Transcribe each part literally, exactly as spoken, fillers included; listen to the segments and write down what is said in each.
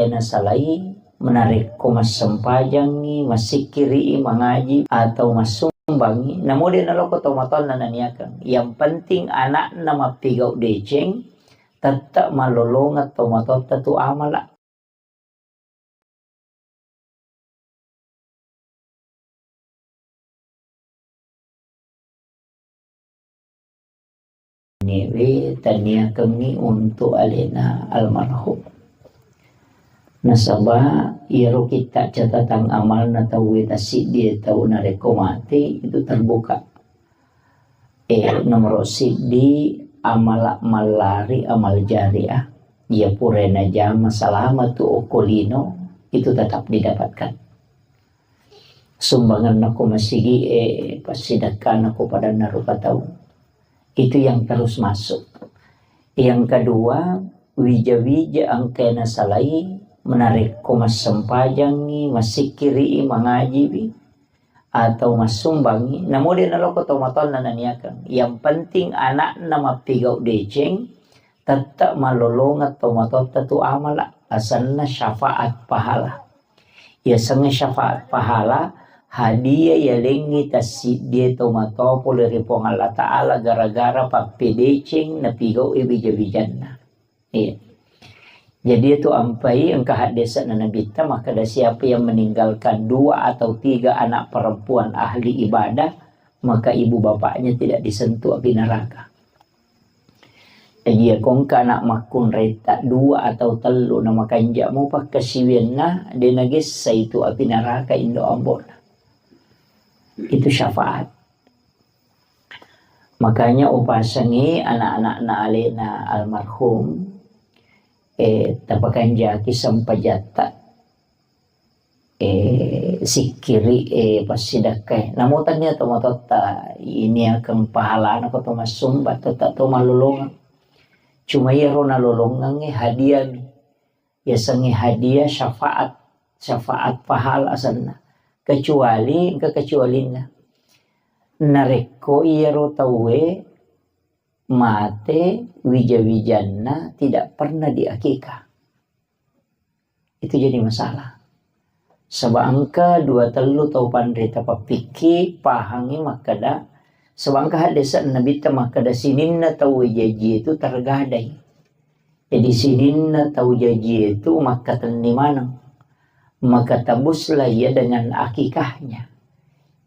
nasalai, menarekko massempajangngi, massikkiri'i, mangaji, atau massumbangngi, namo de' naloko tomatoanna naniakeng. Yang penting anakna mappigau deceng, tette' mallolongeng tomatoatta tu amala. Newe taniakengngi untuk alena almarhum. Nasaba iyaro kitta catatan amalna tauwe tassiddie tau narekko mate itu terbuka. Eh, nomoro siddi, amala mallari, amal jariah. Iya pura najama salama tu okko lino, itu tetap didapatkan. Sumbanganna ko masigi e, passidakkana ko padanna rupa tau. Itu yang terus masuk. Yang kedua, wija-wija engka nasalai, menarekko massempajangngi, massikkiri'i, mangajiwi, atau massumbangngi, namo de' naloko tomatoanna naniakeng. Yang penting anakna mappigau deceng, tette' mallolongeng tomatoatta tu amala, asenna syafaat pahala. Yasengnge syafaat pahala, hadiah yalengngi tassiddie tomatoa pole ri Puang Allah Ta'ala gara-gara pappedeceng napigau'i wija-wijanna. Iya. Jadi itu ampai engka haddese'na Nabitta makkeda, siapa yang meninggalkan dua atau tiga anak perempuan ahli ibadah, maka ibu bapaknya tidak disentuh api neraka. Iya, ko engka anak makkunraita dua atau tellu na makanja' mo pakkasiwianna, de' nagessa itu api neraka indo' ambo'na. Itu syafaat. Makanya upasengngi anak-anakna alena almarhum, eh, tapakanjaki sempajatta, eh, sikkiri, eh, passidakkai. Namo tania tomatoatta iniakeng pahalana ko to massumba, tette' to mallolongeng. Cuma iyaro nalolongengnge hadiahmi. Yasengnge hadiah syafaat, syafaat pahala asenna. Kecuali, engka kecualinna. Narekko iyaro tauwe mate wija-wijanna tidak pernah diakikah. Itu jadi masalah. Saba engka dua tellu tau panrita pappikki, pahangngi makkeda, saba engka haddese'na Nabitta makkeda sininna tau jaji itu tergadai. Jadi sininna tau jaji itu makkatenni maneng. Maka tabuslah ia dengan akikahnya.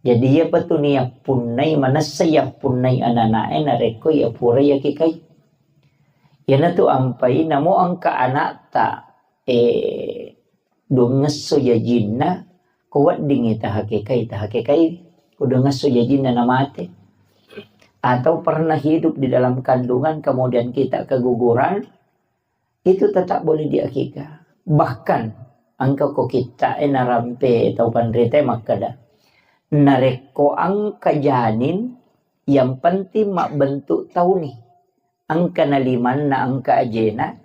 Jadi iyapa tu niappunnai, manessa yappunnai anana'e narekko iya pura yakikai. Iyanatu ampai namo engka anakta, eh, duangngesso jajinna, ko weddingngi tahakekai, tahakekai, ko duangngesso jajinna namate. Atau pernah hidup di dalam kandungan, kemudian kita keguguran, itu tetap boleh diakikah. Bahkan, engka ko kitta'e narampe tau panritae makkeda, narekko engka janin, yang penting mabbentuk tauni. Engka na limanna, engka ajena,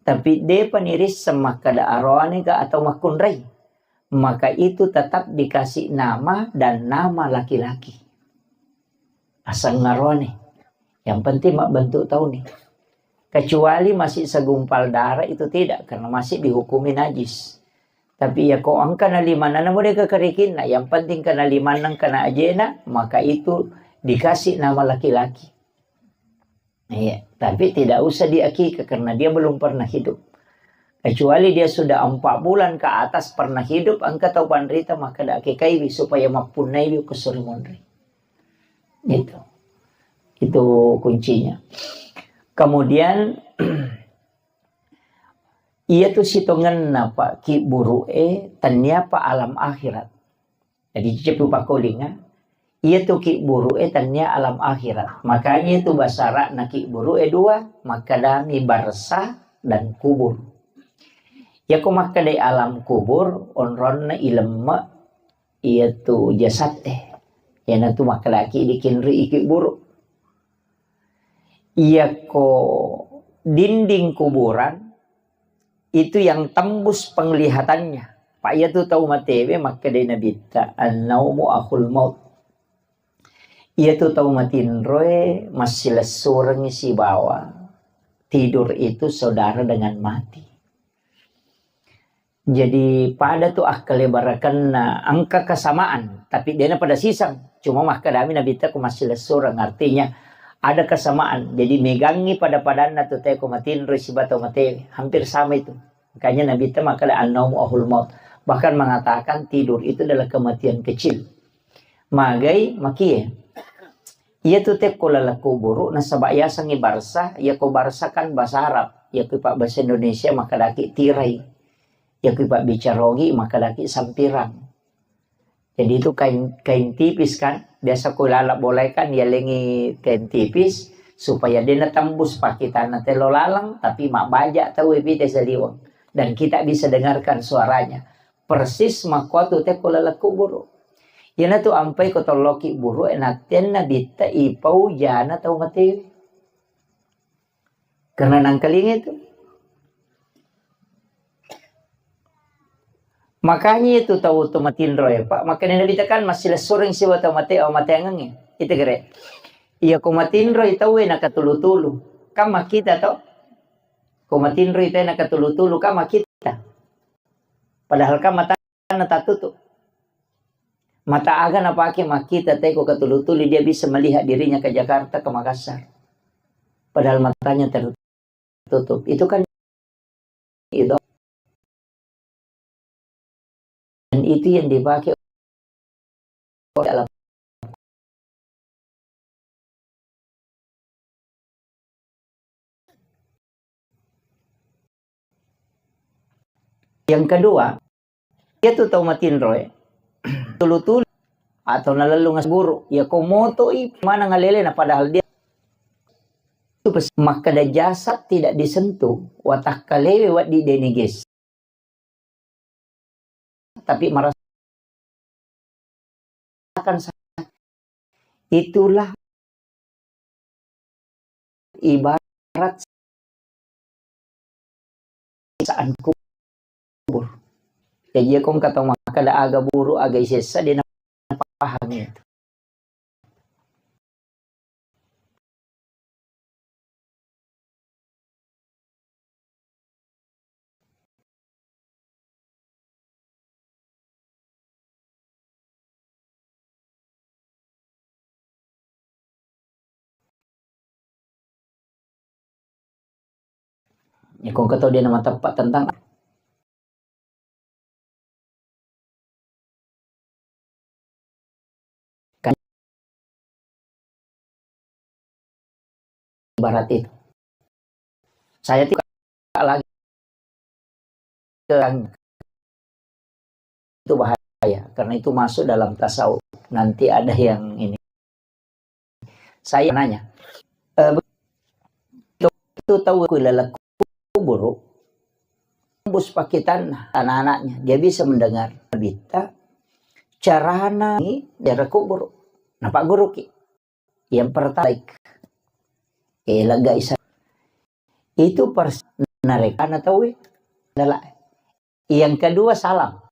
tapi depa nirisseng makkeda aroane ga atau makkunrai, maka itu tetap dikasih nama dan nama laki-laki. Aseng aroane. Yang penting mabbentuk tauni. Kecuali masih segumpal darah itu tidak, karena masih dihukumi najis. Tapi ya ko engka na limanna, namo de' kekerikinna, yang penting kena limanna, kena ajena, maka itu dikasih nama laki-laki. Iya, tapi tidak usah diakikah karena dia belum pernah hidup. Kecuali dia sudah empat bulan ke atas pernah hidup, engka tau panrita makkeda akikaiwi supaya mappunnaiwi ko suri monri. Itu. Itu kuncinya. Kemudian, iya tu sitongenna pa kibburu'e, taniapa alam akhirat. Jadi, cepu pakolinga, iya tu kibburu'e tania alam akhirat. Makanya itu bahasa Arabna kibburu'e dua, makkedami barzah dan kubur. Iya ko makkedai alam kubur, onronna ilemme iya tu jasad e. Iyanatu makkedaki dikinri iki buru. Iya ko dinding kuburan, itu yang tembus penglihatannya. Pa iya tu tau matewe makkedai Nabitta, "An-naumu akhul maut." Iya tu tau matinroe massilessurengngi sibawa tidur itu saudara dengan mati. Jadi pada tu akkalebarekenna engka kesamaan, tapi dena pada siseng. Cuma makkedami Nabitta ko massilessureng, artinya ada kesamaan. Jadi megangi pada-padanna tu teko matinro siba tau mate, hampir sama itu. Makanya Nabitta makkeda, "An-naumu ahlul maut." Bahkan mengatakan tidur itu adalah kematian kecil. Magai makie. Iya tu tekko laleng kuburu nasaba yasengngi barsa, iya ko barsa kan bahasa Arab. Iya ko pabbahasa Indonesia makkedaki tirai. Iya ko pabbicara ogi makkedaki sampirang. Jadi itu kain, kain tipis kan, biasa ko laleng bolae kan yalengi kain tipis supaya de natembus pakitanna tello laleng, tapi mabbaja tau ipite saliweng dan kita bisa dengarkan suaranya. Persis makkuatu tekko laleng kuburu. Iyanatu ampai ko tolloki buru e nattenna bitta ipau jana tau matewe. Karena nangkalinga itu. Makanya itu tau to matinro ya, Pak. Makanya Nabitta kan massilessureng siba tau mate, oh, mateangengnge. Itu kere. Iya ko matinro tau e nakatulu-tulu. Kan makkita to. Ko matinro tau e nakatulu-tulu kan makkita. Padahal kan mata na tatutup. Mata aga napake makkita teko katulu-tuli, dia bisa melihat dirinya ke Jakarta, ke Makassar. Padahal matanya tertutup. Itu kan itu. Dan itu yang dipakai oleh alam. Yang kedua, iya tu tau matinroe, tulu-tulu atau nalellung guru, iya ko motoi maneng alele na padahal dia itu pes-, makkeda jasad tidak disentuh, watakkalewe wedding deniges. Tapi merasakan sakit. Itulah ibarat siksaan kubur. Jadi, iya ko engka tau makkeda aga buru, aga isessa, de' napahang itu. Ya, ko engka tau de' namateppa tentang kan ibarat itu. Saya tidak lagi ke itu bahaya karena itu masuk dalam tasawuf. Nanti ada yang ini. Saya nanya, eh, itu tahu aku laleng kuburu, tembus pakitan anak-anaknya, dia bisa mendengar berita carana ini daerah kubur. Nampak guru ki. Yang pertama, eh, lega isa. Itu pers-, narekana tau, eh, adalah yang kedua salam.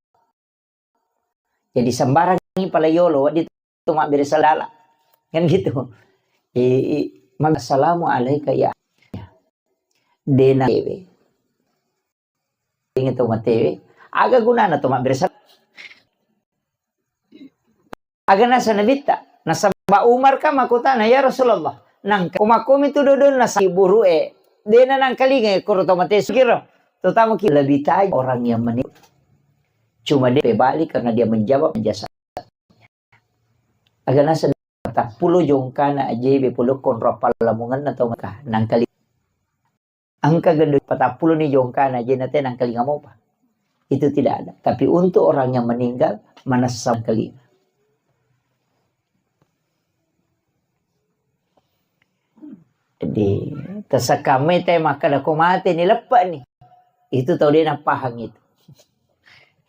Jadi sembarang pala yolo, wedding tu mabbere salala. Kan gitu. I, i, mag-, "Assalamu alaika ya." De' na tewe. Ingat tu matewe. Aga gunana tu mabbere salala. Aga nasa Nabitta. Nasaba Umar kan makkutana, "Ya Rasulullah, nangka umakkomi tu dodonna sa buru e. De' na nangkalinga koro to mate sukiro. Terutama ki lebih tajam orang yang meninggal." Cuma dia balik karena dia menjawab jasa. Aga nasa patappulo jongkana ajebe pole konro pallamungenna tau Mekah nangkali. Engka gendo patappulo ni jongkana ajena te nangkalinga mopa. Itu tidak ada. Tapi untuk orang yang meninggal, manessa nangkalinga. Jadi, tersakame te makkeda ko mate ni leppe ni. Itu tau de' napahang itu.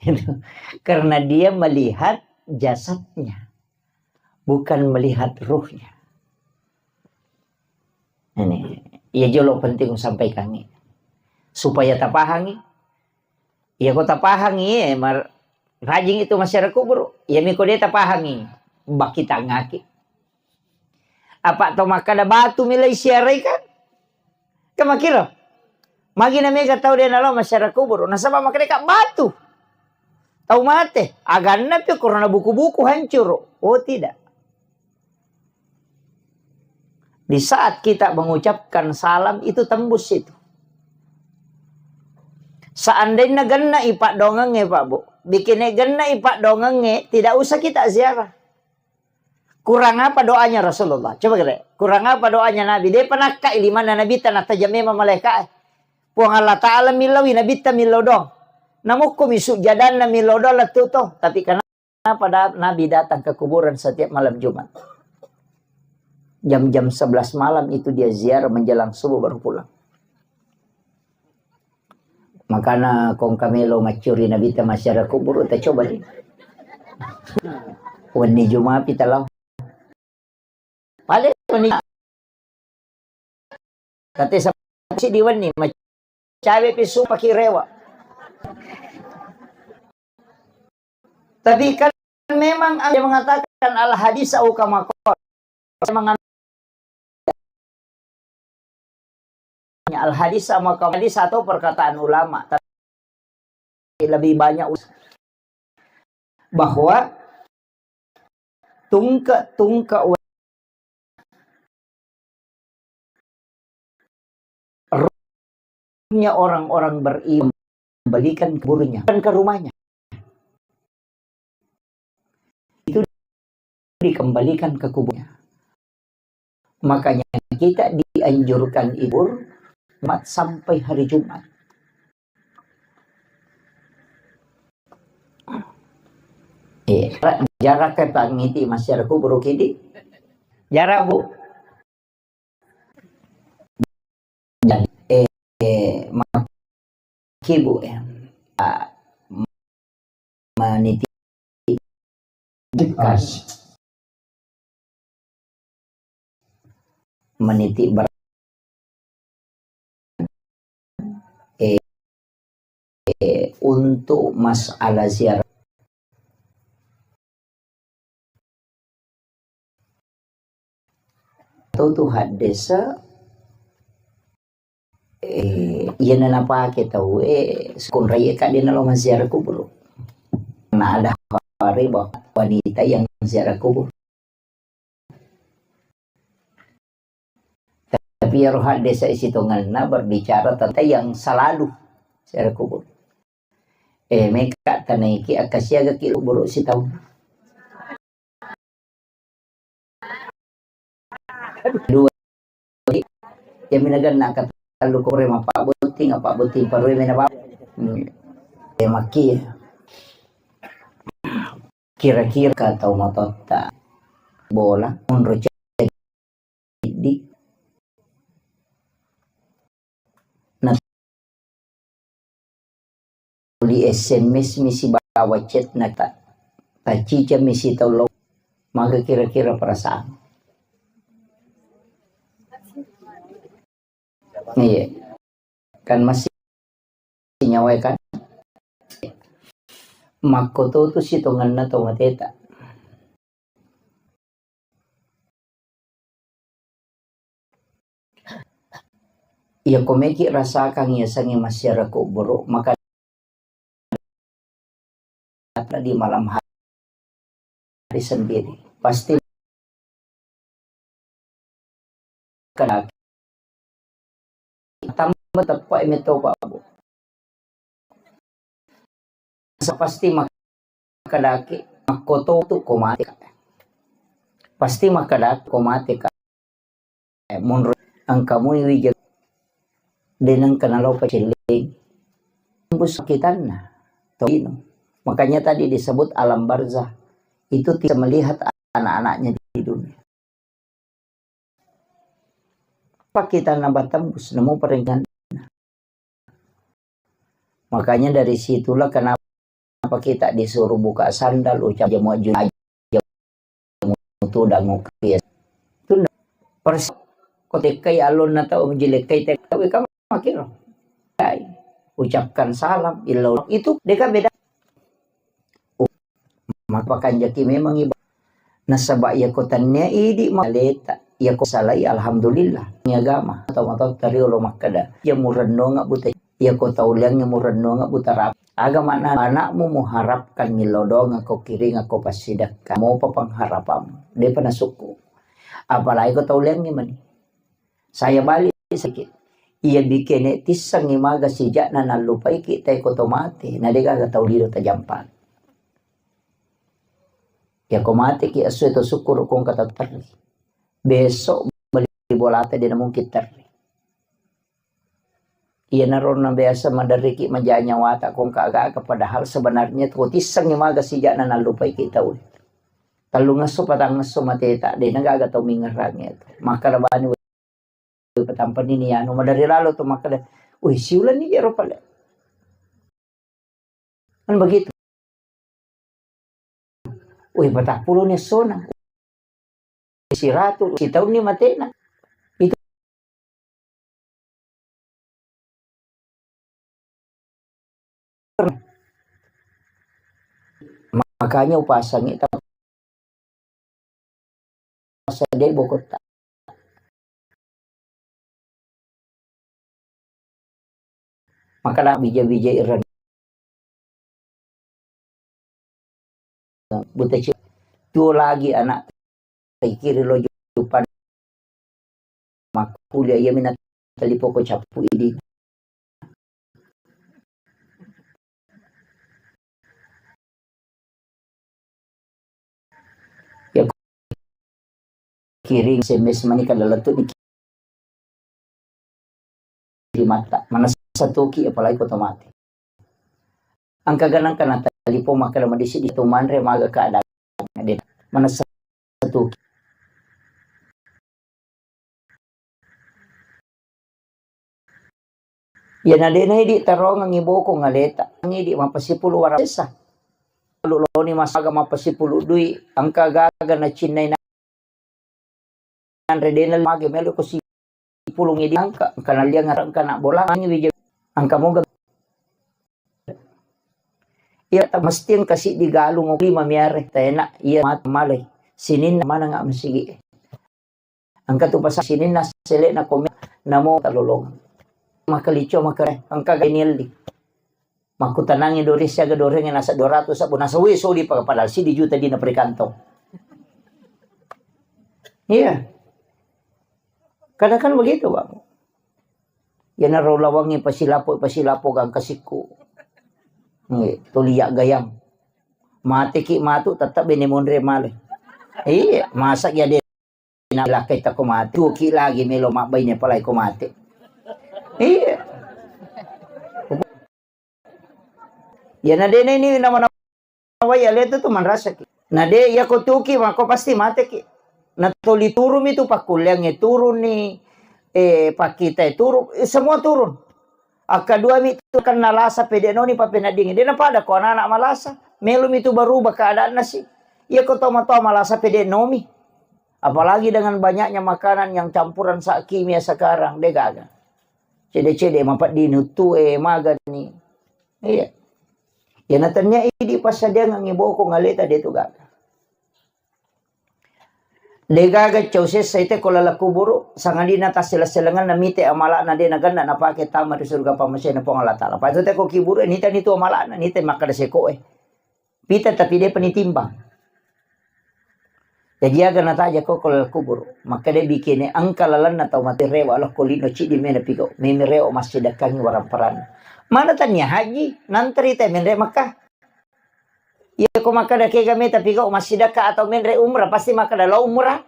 Itu. Karena dia melihat jasadnya, bukan melihat ruhnya. Ini, iya jolo penting sampaikan ini. Supaya tapahangi. Iya ko tapahangi, eh, mar-, rajing itu masyarakat kubur. Iya mi ko de' tapahangi, bakitangaki. Apa to makkeda batu milai siarai kan? Kan makkiro. Magi na mega tau de' nalo masyarakat kubur. Nasaba makkeda ka batu. Tau mate, aganna pi korona buku-buku hancur. Oh, tidak. Di saat kita mengucapkan salam, itu tembus itu. Seandainya genna i paddoangengnge, Pak Bu, bikinnya genna i paddoangengnge, tidak usah kita ziarah. Kurang apa doanya Rasulullah? Coba kira, kurang apa doanya Nabi? Dia pernah kai limanna Nabi tanah tajam memang malaikat. Puang Allah Ta'ala millaui Nabi ta millau doang. Namukku mi sujjadanna millau doang lettu to. Tapi kenapa da-, Nabi datang ke kuburan setiap malam Jumat? Jam-jam sebelas malam itu dia ziarah menjelang subuh baru pulang. Makana kong kamelo maccuri Nabi ta masyarakat kubur, ta coba deh. Wenni Jumat pi talau. Paling wenni. Kate sa-, si di wenni, ma-, cawe pi sumpah ki rewa. Tapi kan memang ada yang mengatakan al hadis au kama qala. Memang al hadis sama hadis atau perkataan ulama, tapi lebih banyak us-, bahwa tungke-tungke rohnya orang-orang beriman kembalikan ke kuburnya, bukan ke rumahnya. Itu dikembalikan ke kuburnya. Makanya kita dianjurkan ibur Jumat sampai hari Jumat. Eh, jarak ke pangiti masyarakat kubur kidi. Jarak, Bu. Dan, eh, eh, makibu, eh, ah, meniti, meniti ber-, eh, eh, untuk masalah ziarah. Atau tu haddesa, eh, iya na napake tau, eh, sekonrai ka de nalo maziarah kubur. Nah, ada hari bahwa wanita yang ziarah kubur. Tapi iyaro haddesa sitongenna berbicara tentang yang selalu ziarah kubur. Eh, meka tanaiki, akkasiagaki kubur sitaung. Dua. Iya minaganna katellu kore mappabotting, mappabotting parue mena bab. Hmm. Iya makki. Kira-kira ka tau matotta bola, monro ceddi. Na tuli S M S mi sibawa chat na ta-, tacica mi sitau lo. Maga kira-kira perasaan? Iya. Kan masih nyawa kan? Makkoto tu sitongenna to mateta. Iya ko meki rasakan iya sangi masyarakat kubur, maka di malam hari sendiri. Pasti kena tambah tepak metto, Pak, Bu. Sa pasti makkedaki, makkoto tu ko mate ka. Pasti makkedaki ko mate ka. Eh, munro engka mui wija deneng kenalo pacilling. Tembus sakitanna. Tolino. Makanya tadi disebut alam barzah. Itu tidak melihat anak-anaknya di dunia. Apa kita nambah tembus, nemu peringatan. Makanya dari situlah kenapa kita disuruh buka sandal, ucap jamu aja, jamu tudang, ukias. Itu nda-, pers-, ko tekkai alonna tau, menjelekkai tekkai, kamu makiro. Ucapkan salam, illau. Itu deka beda. Mappakanjaki memang iba-, nasaba iyako tennia idi maleta, iyako salai alhamdulillah. Ni agama, tau matau tariolo makkeda, iya murennonga buta, iyako tau liangnge murennonga buta rapi. Aga makna anakmu muharapkan millau doang ko kiring ko passidekka, mopa pengharapanmu. Depa nasukku. Apalagi ko tau liangngi mani. Saya balik sedikit. Iya bikene tissengngi maga sijakna nallupaiki tai ko to mate, na degaga tau lido tajampang. Ya ko mateki esso to sukkuru kongka tatterri. Besok beli bolata de na mungkin terri. Iyanaro na biasa maderriki maja nyawata kongka aga-aga, padahal sebenarnya to tissengngi maga sijakna nallupaiki tau. Tellungesso patangesso mateta, de na gaga tau mingerangi tu. Makkada bani patampani ni anu, maderri lalo tu makkada, "Wih, siulan ni jero pale." Kan begitu. Wih, patappulo ni essona. Siratu, sitaunni matena. Itu makanya upasangi ta-, sedde bokotta. Makkada bija-bija ireng. Buta ci-, tuo lagi anak taikiri lo jupan makkuliah iya mina tali poko cappu idi. Ya, kiring S M S mani kada lettu di kirimata. Manessa toki apalagi ko to mate. Engka ganang kana talipo makkada madisi di to manre maga keadaan. Manessa toki. Iyana de'na idi tarongengngi bokong aleta, idi mappasipulu warang sessa. Lu loni masaga mappasipulu dui, engka gaga nacinnai nanre de'na mage melo ko sipulung idi engka, engka nalliang engka na bola, angka moga. Iya, ta-, mesti engka siddi galung lima miare, taena, iya mat-, malai. Sininna maneng masigi. Engka tu pasa sininna sele'na komi, namo talolong. Makalicco makare, engka ga nielli. Makkutanangi dore siaga dorengnge nasa dua ratus sabbu, nasa we soli pa-, padahal siddi juta dina perikantong. Iya. Kadang kan begitu, Bang. Iyanaro lawangnge pasilapo, pasilapo gangka sikku. Nggih, tuli yaggayang. Mateki matu tetap bene monre male. Iya, masa ya de' nalakkai tako mate. Tuki lagi melo mabbaine palai ko mate. Iya. Iyana de'na ini nama-nama wai aleta tu manrasaki. Na de' iya ko tuki mako pasti mateki. Na toli turumi tu pakkulleangnge turuni, eh, pakkitae turun, eh, semua turun. Akkaduami tu kenna lasa pede noni papeneddingi. De' napada ko anak-anak malasa. Melomi tu berubah keadaanna si. Iya ko tomatoa malasa pede nomi. Apalagi dengan banyaknya makanan yang campuran sa-, kimia sekarang, de' gaga. Cede-cede mapedding uttue, magani. Iya. Iyana tennia idi passadiangengngi bokong aleta de' tu gaga. De' gaga cau sessa ite ko laleng kuburu, sangadinna tassele-selengenna mite amala'na de' nagenna napake tama ri surga pammasena Puang Allah Ta'ala. Patu te ko kiburu, nitani tu amala'na, nita makkada sekoe. Pita tapi de'pa nitimbang. Jaji aga nataja ko ko laleng kuburu, makkeda bikene engka lalenna tau mate rewa lokko lino ciddi mena pigau, memi rewa massidakkangi warang paranna. Mana tania haji, nantri te menre Makkah. Iya ko makkeda kega meta pigau massidakka atau menre umrah, pasti makkeda lao umrah.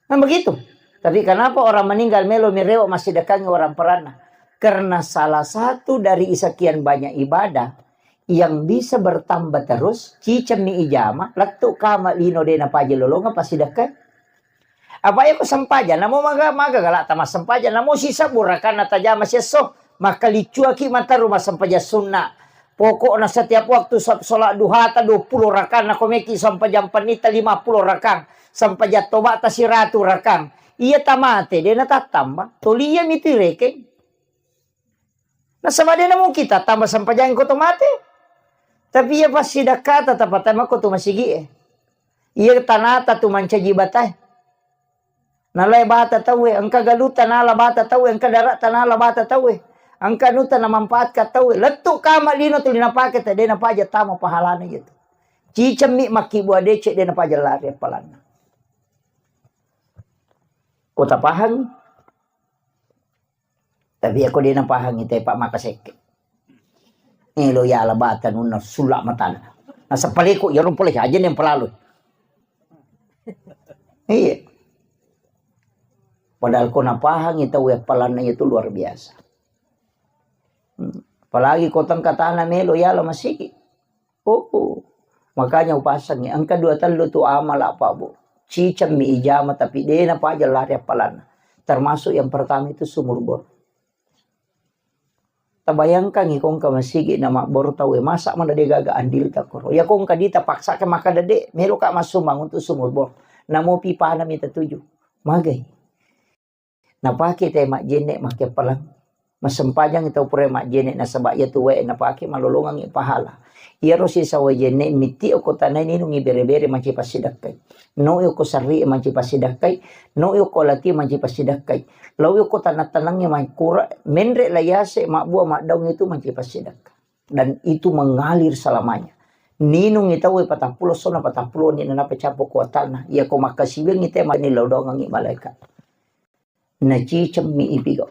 Kan begitu. Tapi kenapa orang meninggal melo mirewa massidakkangi orang peranna? Karena salah satu dari sekian banyak ibadah yang bisa bertambah terus, cicemmi ijama, lettu kama lino de napaja lolonga passidakkai. Apa iya ko sempajang, namo maga, maga galak tama sempajang, namo sisa burakan natajama siesso, maka licuaki mataru massempajang sunna. Pokokna setiap waktu sa-, salat duhata dua puluh rakang, nako meki sampajang pennita lima puluh rakang, sampajang tobata siratu rakang. Iya tamate, de natattamba. Toli iya mitu irekeng. Nasaba de namungkin tattamba sampajang ko to mate. Tapi iya passidakkata tapatama ko to masigie. Iya tanata tu mancaji batae. Nalai bata tauwe, engka galuta nala bata tauwe, engka darata nala bata tauwe. Engka anu tena manfaat ka tau, lettu kama lino tuli napake, te de napaja tama pahalana iya tu. Cicemmi makkibua deceng de napaja lari appalanna. Ko tapahangi? Tapi ako de napahangi, te pa maka sekke. Elo yala bata nunna sulla matana. Nasapaleko, iyaro pole aja yang pelalu. Iya. Padahal ko napahangi tau appalanna itu luar biasa. Hmm. Apalagi ko tengka tana melo yala masigi. Oh, oh. Makanya upasangi, engka dua tellu tu amala, Pak, Bu. Cicemmi ijama, tapi de napaja lari appalanna. Termasuk yang pertama itu sumur bor. Tabayangkangi ko engka masigi na mabbor tau e, masa mana de gaga andil takoro. Ya ko engka dita paksa ke maka dede, melo ka massumbang untuk sumur bor. Namo pipana mita tuju. Magai. Napake te majjenne makkeppalang. Massempajang tau pura majjenne nasaba iya tu wae napake malolongangi pahala. Iyaro sisa wae jenne mitti okko tanai ninungi bere-bere manci passidakkai. Noi okko sarri manci passidakkai. Noi okko lati manci passidakkai. Laui okko tanang-tanangnge makkura menre layase mabbua maddaung itu manci passidakkai. Dan itu mengalir selamanya. Ninungi tau patappulo sona patappulo ni nanapa cappo kuatanna. Iya ko makkasiwiangi te mani laudongangi malaikat. Nacicemmi ipigau.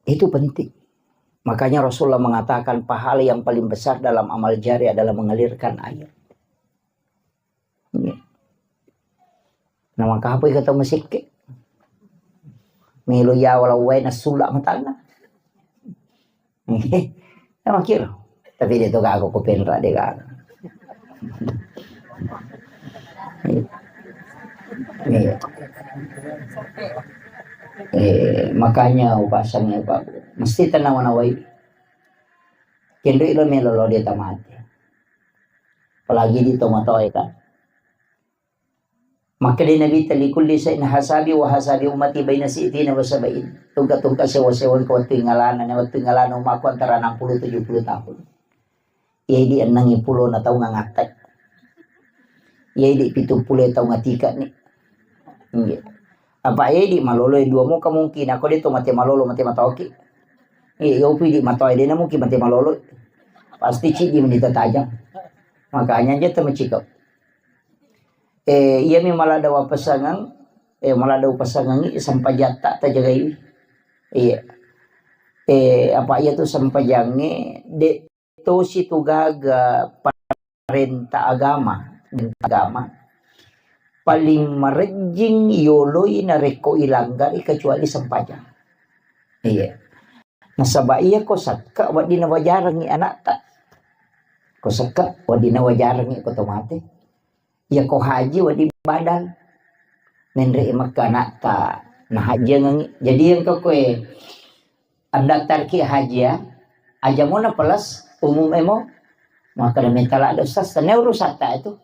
Itu penting. Makanya Rasulullah mengatakan pahala yang paling besar dalam amal jari adalah mengalirkan air. Iya. Nah, maka apa kata masikke? Melo ya walau wae nasulla matanna. Nah, makkiro. Tapi de to gaga ko penra de gaga. Iya. Eh, makanya upasangnya Pak, mesti tenang nawai. Kendri lo melo lo dia tamate. Apalagi di tomatoe kan. Makkeda Nabitta, "Likulli syai'in hasabi wa hasabi ummati baina si'tina wa sab'in." Tungka-tungka sewa-sewa engka wettu ingalana, na wettu ingalana ummakku antara enam puluh tujuh puluh tahun. Iya idi enneng pulo na taung angattai. Iya idi pitung pulo taung atikani. Iya. Apa iya idi malolo dua mo kemungkinan, ko de to mate malolo, mate matoki. Iya, iya upi di matoe de na mungkin mate malolo. Pasti cidi menita tajang. Makanya aja temecikau. Eh, iyami malada wapasangeng, eh, malada upasangengi sempajatta tajagaiwi. Iya. Eh, apa iya tu sempajangnge de tosi tu gaga parenta agama, parenta agama. Paling marejjing yoloi narekko ilanggari kecuali sempajang. Iya. Nasaba iya ko sakka wedding nawajarangi anakta. Ko sakka wedding nawajarangi ko tomate. Iya ko haji wedding badal. Menre i Mekka anakta nahajiangengi. Jadi engka koe andaftarki haji ya. Aja mo na plus umum emo. Maka na mentala ada ustaz, tanya urusatta itu.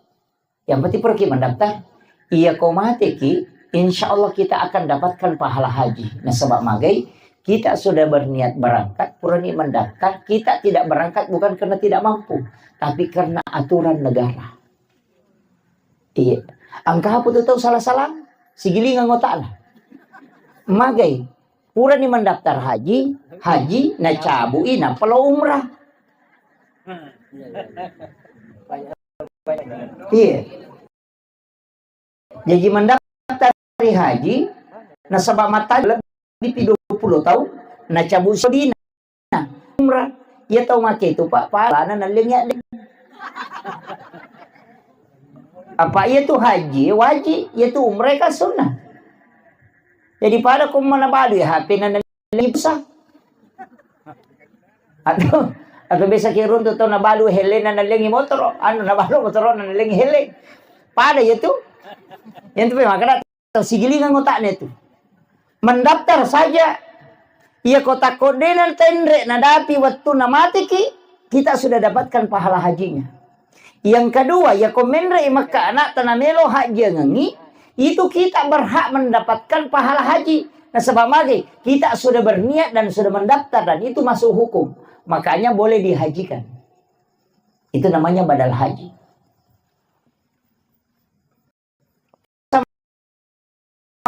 Yang penting pergi mendaftar. Iya ko mateki, insya Allah kita akan dapatkan pahala haji. Nasaba magai, kita sudah berniat berangkat, purani mendaftar, kita tidak berangkat bukan karena tidak mampu, tapi karena aturan negara. Iya. Engka apa tu tau salah-salah? Sigilingang otakna. Magai, purani mendaftar haji, haji, nacabui, nappa lo umrah. Iya. Jaji mendaftar ri haji, nasaba matta lebbi pi dua puluh taung, nacabu sodina. Umrah. Iya tau make itu, Pak, palana nallengi addeng. Apa iya tu haji, waji, iya tu umrah kan sunnah. Jadi pada ko mana balu ya H P na nallengi pulsa. Atau, atau biasa ki runtu tau nabalu helena nalengi motoro, anu nabalu motoro nalengi hele. Pada ya tu. Yang tu memang kena tau sigilingan otaknya tu. Mendaftar saja. Iya kota kodena tenre nadapi waktu namatiki, kita sudah dapatkan pahala hajinya. Yang kedua, ya ko menre i Mekka anakta namelo hajiangengi, itu kita berhak mendapatkan pahala haji. Nasaba magi, kita sudah berniat dan sudah mendaftar dan itu masuk hukum. Makanya boleh dihajikan. Itu namanya badal haji.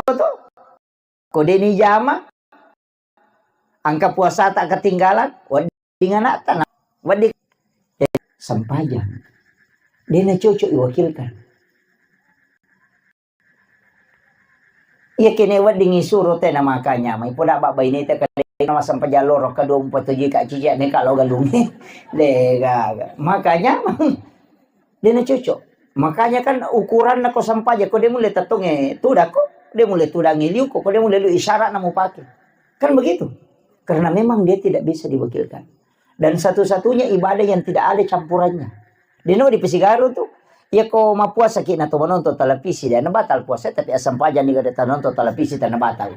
to. Ko deni jama, angka puasata ketinggalan, wedding anakta na, wedding, eh, sempajang. Dena cocok iwakilkan. Iya kene wedding isuro tena makanya, mai poda bak baineta kade na massempajang loro kedua mupatujui ka cici ne kalau galungi. Dega. Makanya, dena cocok. Makanya kan ukuranna ko sempajang, ko de mulle tettonge tudakko, de mulle tudangi liuko, ko de mulle lu isyarat na mupake. Kan begitu. Karena memang dia tidak bisa diwakilkan. Dan satu-satunya ibadah yang tidak ada campurannya. Deno di Pesigaru tu, iya ko mapuasa ki na to menonton televisi, dia na batal puasa, tapi asam paja ni gada tanonton televisi tana batal.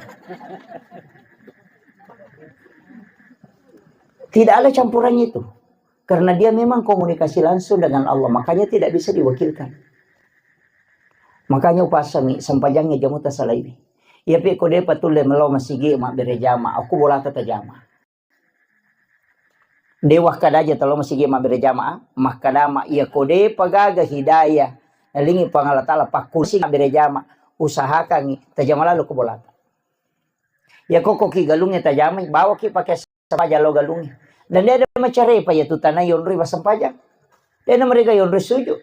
Tidak ada campurannya itu. Karena dia memang komunikasi langsung dengan Allah, makanya tidak bisa diwakilkan. Makanya upasangi, sempajangnya jamu tasalaiwi. Iya pe ko depa tulle melo masigi mabbere jama, aku bolata tajama. De wakkada aja talo masigi mabbere jama, makkada ma iya ko depa gaga hidayah, nalingi Puang Allah Taala pakkusi mabbere jama, usahakangi tajama lalu ko bolata. Iya ko ko ki galungnge tajamai, bawa ki pake sempajang lao galungnge. Dan de ada macarepa iya tu tanah yonroi massempajang. De na mereka yonroi sujud.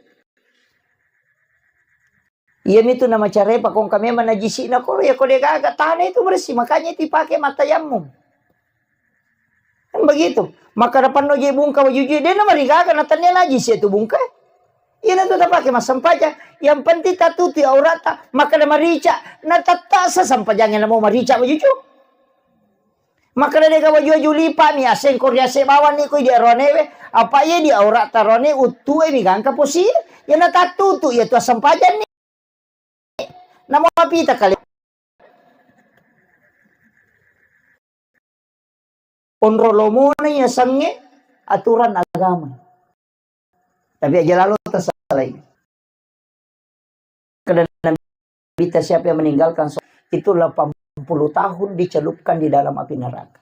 Iya mitu na macarepa kongka memang najisi na koro, iya ko de gaga tanah itu bersih, makanya itu dipakai matayammum. Kan begitu. Maka depan no je bungka wajujui, de na marigaga na tania najisi itu bungka. Iya na tu tapake massempajang. Yang penting tatutu aurata, maka na marica, na tatta sa sempajangnya na mau marica wajuju. Makkeda, "Dega waju-waju lipa'mi, aseng ko riase bawanni ko idi aroanewe, apa iye di aura'ta aroane uttue mi gangka posi, iye natattutu iye tu assempajanni." Namo apita kale. Onro lomona iyasengnge aturan agama. Tapi aja lalo tersalah ini. Keda Nabitta, siapa yang meninggalkan sholat itu delapan puluh tahun dicelupkan di dalam api neraka.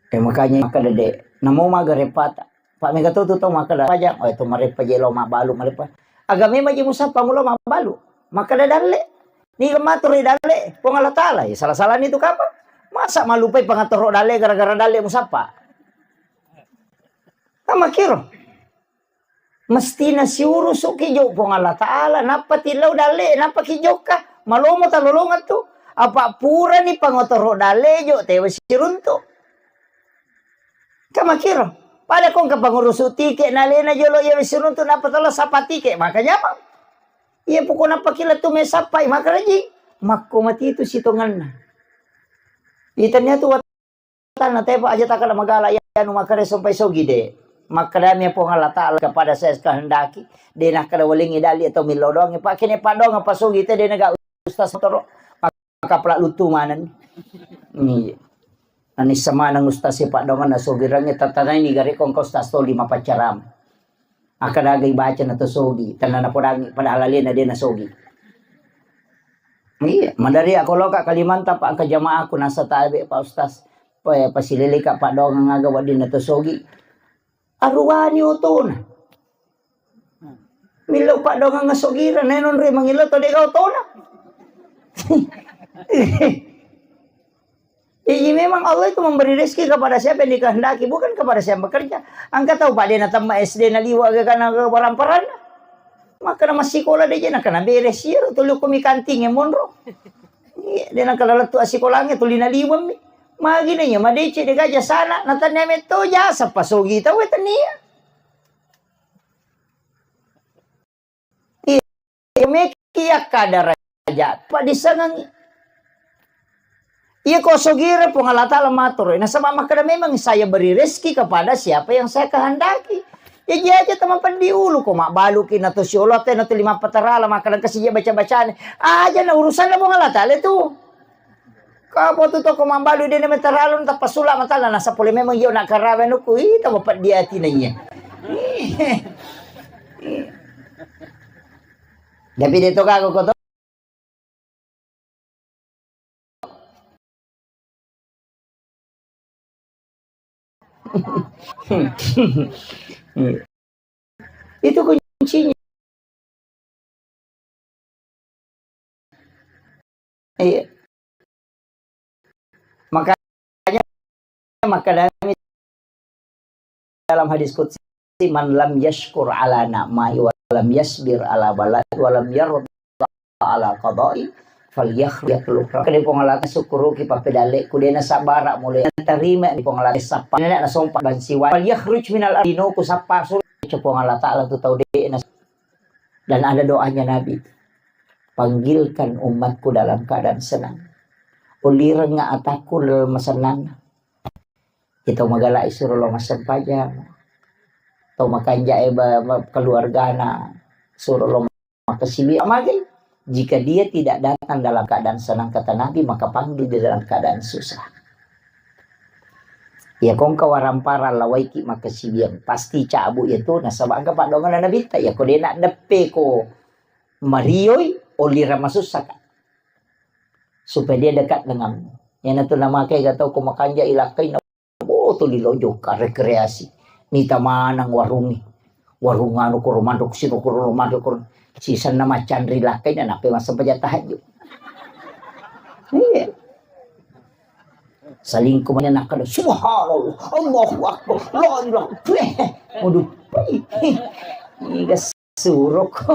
Eh, makanya maka dede, namo maga repata. Pak mega tu tu tau maka da pajang, oh itu marepa je lo mabalu marepa. Agame maji musapa mulo mabalu. Maka da dalle. Ni gemma tu re dalle, Puang Allah Taala, ya salah-salah ni tu kapa? Masa malupai pangatoro dalle gara-gara dalle musapa? Tama kiro. Mestina siurusuki jo Puang Allah Taala, nappa tillau dalle, nappa ki jokka, malomo talolongeng tu. Apa purani pangotoro dalle jo, tewa siruntu. Kamakiro, pada kongka pangurusu tike, nalena jolo iya siruntu, nappa talo sapa tike, maka nyamang. Iya poko nappa kila tu mesappai, maka rajing. Makko mati tu sitonganna. Itania tu Tanna tepa aja takkada magala iya anu makkeda sompai sogi de. Makkeda mi Puang Allah Taala kepada saya kehendaki, de nakkeda welingi dali atau millo doang, pak kene padong apa sogi te de nega ustaz toro. Maka pala lutu maneng. Iya. Anissa maneng ustaz si padongan na sogi rangi tatanai ni gare kongko ustaz toli mapaccaram. Akkadaga ibaca na to sogi, tenna napodangi, padahal alena de na sogi. Iya, madari ako loka Kalimantan, Pak, engka jamaaku nasa tabe, Pak Ustaz. Pa-, pasileleka padongang aga wedding na to sogi. Aruwani otona. Millau padongang sogira, nenonre mangillau to dega otona. Jadi memang Allah itu memberi rezeki kepada siapa yang dikehendaki, bukan kepada siapa yang bekerja. Engka tau, Pak, de natemma S D naliwa aga kana waramparanna. Maka na massikola de je nakana beres iyaro tuli ko mi kanting e monro. Iya, de nakana lettu assikolangnge tuli naliweng mi. Magi na iya madeceng de gaja sana, na tania metto jasa pasogi tau e tania. Iya, meki akkada raja, paddisengengngi. Iya ko sogira Puang Allah Taala matoro, nasaba makkeda memang saya beri rezeki kepada siapa yang saya kehendaki. Jaji aja tama peddi ulu ko mabbaluki na to siolo te na to lima patarala makkeda kasi je baca-bacane. Aja na urusanna Puang Allah Taala tu. Kau potu toko mambalu de na metaralun tappa sula matala nasa pole memang iyo nak karawe nuku ita mapeddi ati na iya. Tapi de to kago ko to. Itu kuncinya. Iya. Makanya, makanya dalam hadis qudsi, "Man lam yashkur ala na'mai wa lam yasbir ala balai wa lam yarda ala qadai, falyakhluk." Kede Puang Allah, syukuruki pappedalle'ku, de nasabara mulai tarima di Puang Allah, sappa nenek nasompa bansiwa. "Falyakhruj minal ardi," no ku sappa sulu. Puang Allah Ta'ala tu tau de na. Dan ada doanya Nabi, "Panggilkan umatku dalam keadaan senang. Ulirengnga atakku dalam masenanna." Itu magala isuro lo massempajang. Tau makanjae ba, ba, keluargana, suro lo makasibi. Magi, jika dia tidak datang dalam keadaan senang, kata Nabi, maka panggil dia dalam keadaan susah. Ya, kongka warampara lawaiki makasibiang, pasti cabu ya tu, nasaba engka paddoanganna Nabitta, ya ko dena deppe ko marioi, olira masussaka. Supaya dia dekat denganmu. Yana tu namakai gatau ko makanja ilakkai na, oh, tu lilo jokka rekreasi. Nita manang warungi. Warung anu koro mandok sino koro mandok koro. Sisanna macanri lakkai na nape massempajang tahajud. Iya. Salingku mana nakada, "Subhanallah, Allahu Akbar, la ilaha." Waduh. Iga surok.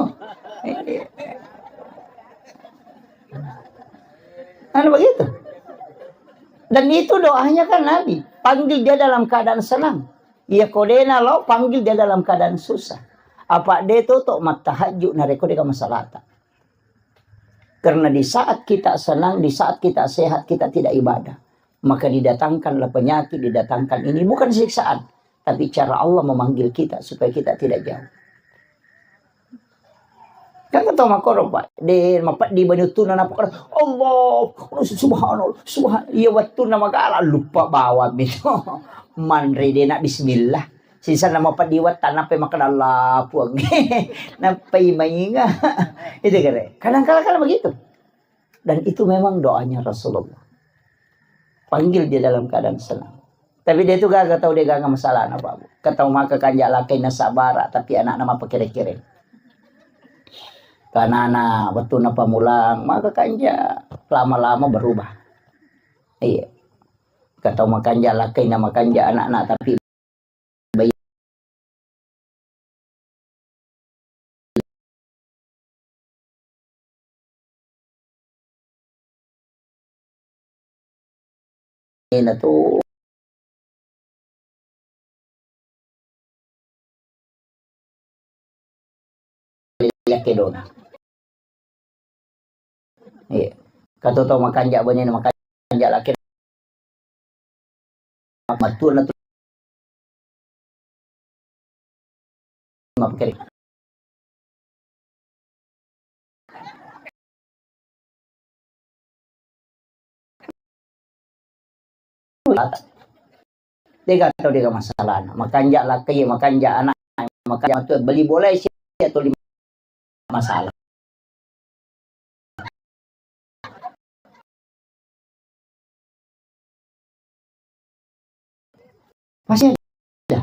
Anu begitu. Dan itu doanya kan Nabi, panggil dia dalam keadaan senang. Iya kodena lo, panggil dia dalam keadaan susah. Apa de toto mattahajud nareko deka masalata. Karena di saat kita senang, di saat kita sehat, kita tidak ibadah, maka didatangkanlah penyakit, didatangkan ini. Bukan siksaan, tapi cara Allah memanggil kita supaya kita tidak jauh. Kan kata makoro, Pak, de mapeddi bani wettuna napakkoro, Allah, subhanallah, subhan-, iya wettuna magala, lupa bawang mi to. Manre de na bismillah. Sisanna mapeddi wetta, nappai makkeda, "Allah, Puang." Nappai mainga. Itu kere. Kadang kala-kala begitu. Dan itu memang doanya Rasulullah. Panggil dia dalam keadaan senang. Tapi dia itu gaga tau dia gaga masalah apa, Bu. Ketau maka kanja lakai nasabara, tapi anakna mapakere-kere. Karena anak waktu napa mulang, maka kanja lama-lama berubah. Iya. Ketau makanja lakai na makanja anak-anak, tapi Ena tu yakke dona. Iya. Kato tau makanja bene, makanja laki. Mattuanna tu makkeri. Dega tau dega masalahna. Makanja lakkai, makanja anak, makanja matu beli bola isi atau lima masalah. Masih ada.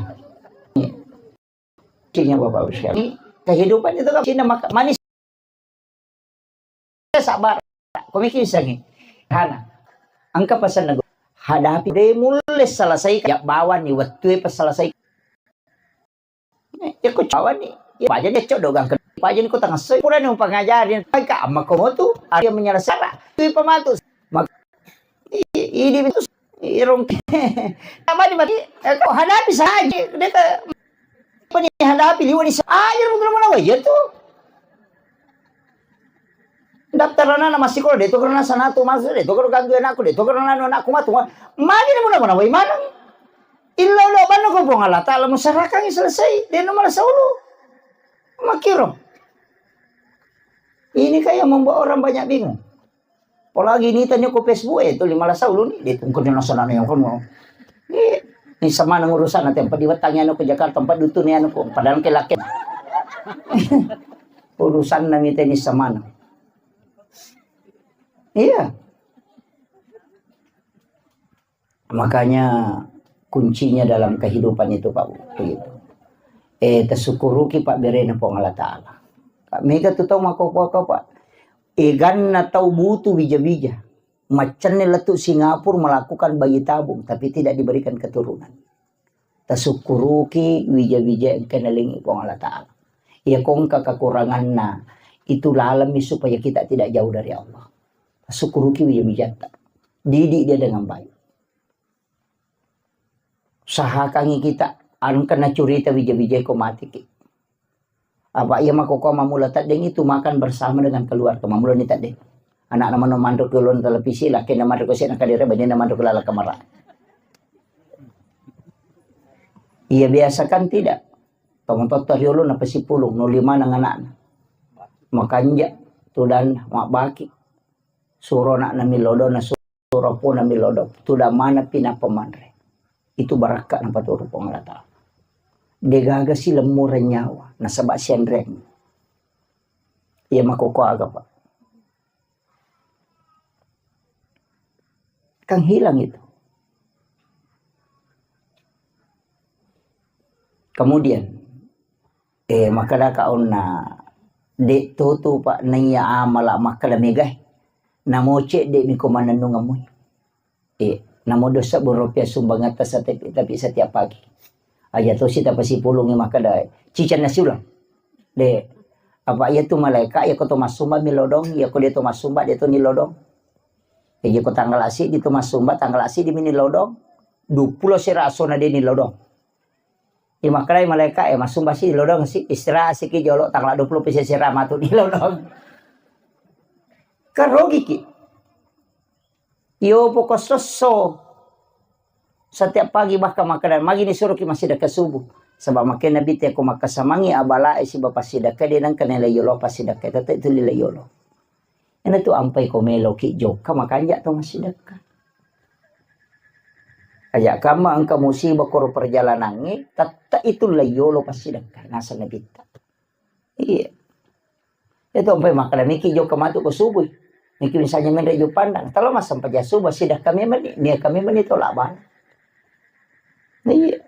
Cirinya Bapak Ibu sekalian. Ini kehidupan itu kan cina maka manis. Sabar. Komiki sangi. Hana. Engka pesan lagu. Hadapi de mulle selesai ya bawani wettue pas selesai. Eh, ya ko cawa ni. Ya, paja ni cok dogang ke. Paja ni ko tengah soi. Pura ni pengajari. Paika amma komo tu. Ada menyelesaikan. Tui pematu. Mak-, i-, ini itu irung. Apa ni mati? Eh, kau hadapi saja. Dia ke, apa ni hadapi liwat ni sa-, aja lu mana ya tu. Daftar anak-anak masih sekolah, de to karena sana tu masuk, de to karena ganggu anakku, de to karena anu anakku matu. Magi ni mana-mana wai maneng. Illa udah banna ko Puang Allah Ta'ala musarakangi selesai, de no malah saulu. Makiro. Ini kayak membuat orang banyak bingung. Apalagi ini tanya ko Facebook, eh, tu lima belas tahun ni, dia tungkun yang sana yang kono. Eh, ini sama nang urusan nanti empat diwetangi anu ke Jakarta, empat dutu ni anu ko, padahal ke laki. Urusan nang itu ini sama nang. Iya. Makanya kuncinya dalam kehidupan itu, Pak Bu, begitu. Eh, tasyukuruki pabberena Puang Allah Ta'ala. Mega tu tau makkokkoe, Pak. Eganna tau butuh wija-wija. Maccanne lettu Singapura melakukan bayi tabung, tapi tidak diberikan keturunan. Tasukkuruki wija-wija engka nalengi Puang Allah Ta'ala. Iya ko engka kekuranganna, itu lalemi supaya kita tidak jauh dari Allah. Tasukkuruki wija-wijatta. Didik dia dengan baik. Usahakangi kita, engka nacurita wija-wija ko matiki. Apa iya makkokko mammula teddeng itu makan bersama dengan keluarga, mammula ni teddeng. Anakna mano manro ke ulun televisi, lakena manro ke sena kadere, banina manro ke lala kamara. Iya biasa kan tidak. Tomatotta riolo na pasipulung, no lima nang anakna. Makanja, tudanna, mabbaki. Suro anakna milodong, na suro pona milodong. Tudang manappi nappa manre. Itu barakka napaturu Puang Allah Ta'ala. Degaga si lemmureng nyawa, nasaba sianreng. Iya makkokko aga, Pak. Kan hilang itu. Kemudian, eh, makkadaka onna, de' totu, Pak, naiya amala makkada megae. Namo cedde' mi ko mannennungeng mui. Eh, namo dosa boro rupiah sumbangatta setiap, tapi setiap pagi. Aja tosi tapasipulungi makkada, ciceng nasi ulang. De', apa iya tu malaika, iya ko to massumba mi lodong, iya ko de' to massumba, de' to ni lodong. Iya ko tanggal asi di to massumba, tanggal asi di mini lodong. Dupulo sera asona de' ni lodong. Iya makkedai malaika, eh, massumba si lodong si, istirahat siki jolo, tanggal dua puluh pisa sera matu ni lodong. Kan rogiki. Iyo poko sosso. Setiap pagi bahkan makkeda, magi ni suruki massidekka subuh. Sebab makkeda Nabi te ko makkasamangi abalae siba passidekka de' nengka nilai yolo passidekka, tette tuli lai yolo. Ena tu ampai ko meloki jokka makanja to massidekka. Aja kamma engka musibah koro perjalanangnge, tette itu lai yolo passidekka. Naseng Nabitta. Iya. Itu ampai makkeda miki jokka matu ko subuh. Miki misalnya menre jo pandang. Talo massempajang subuh, sidekka memang ni, niakka memang ni tolak bala. Iya.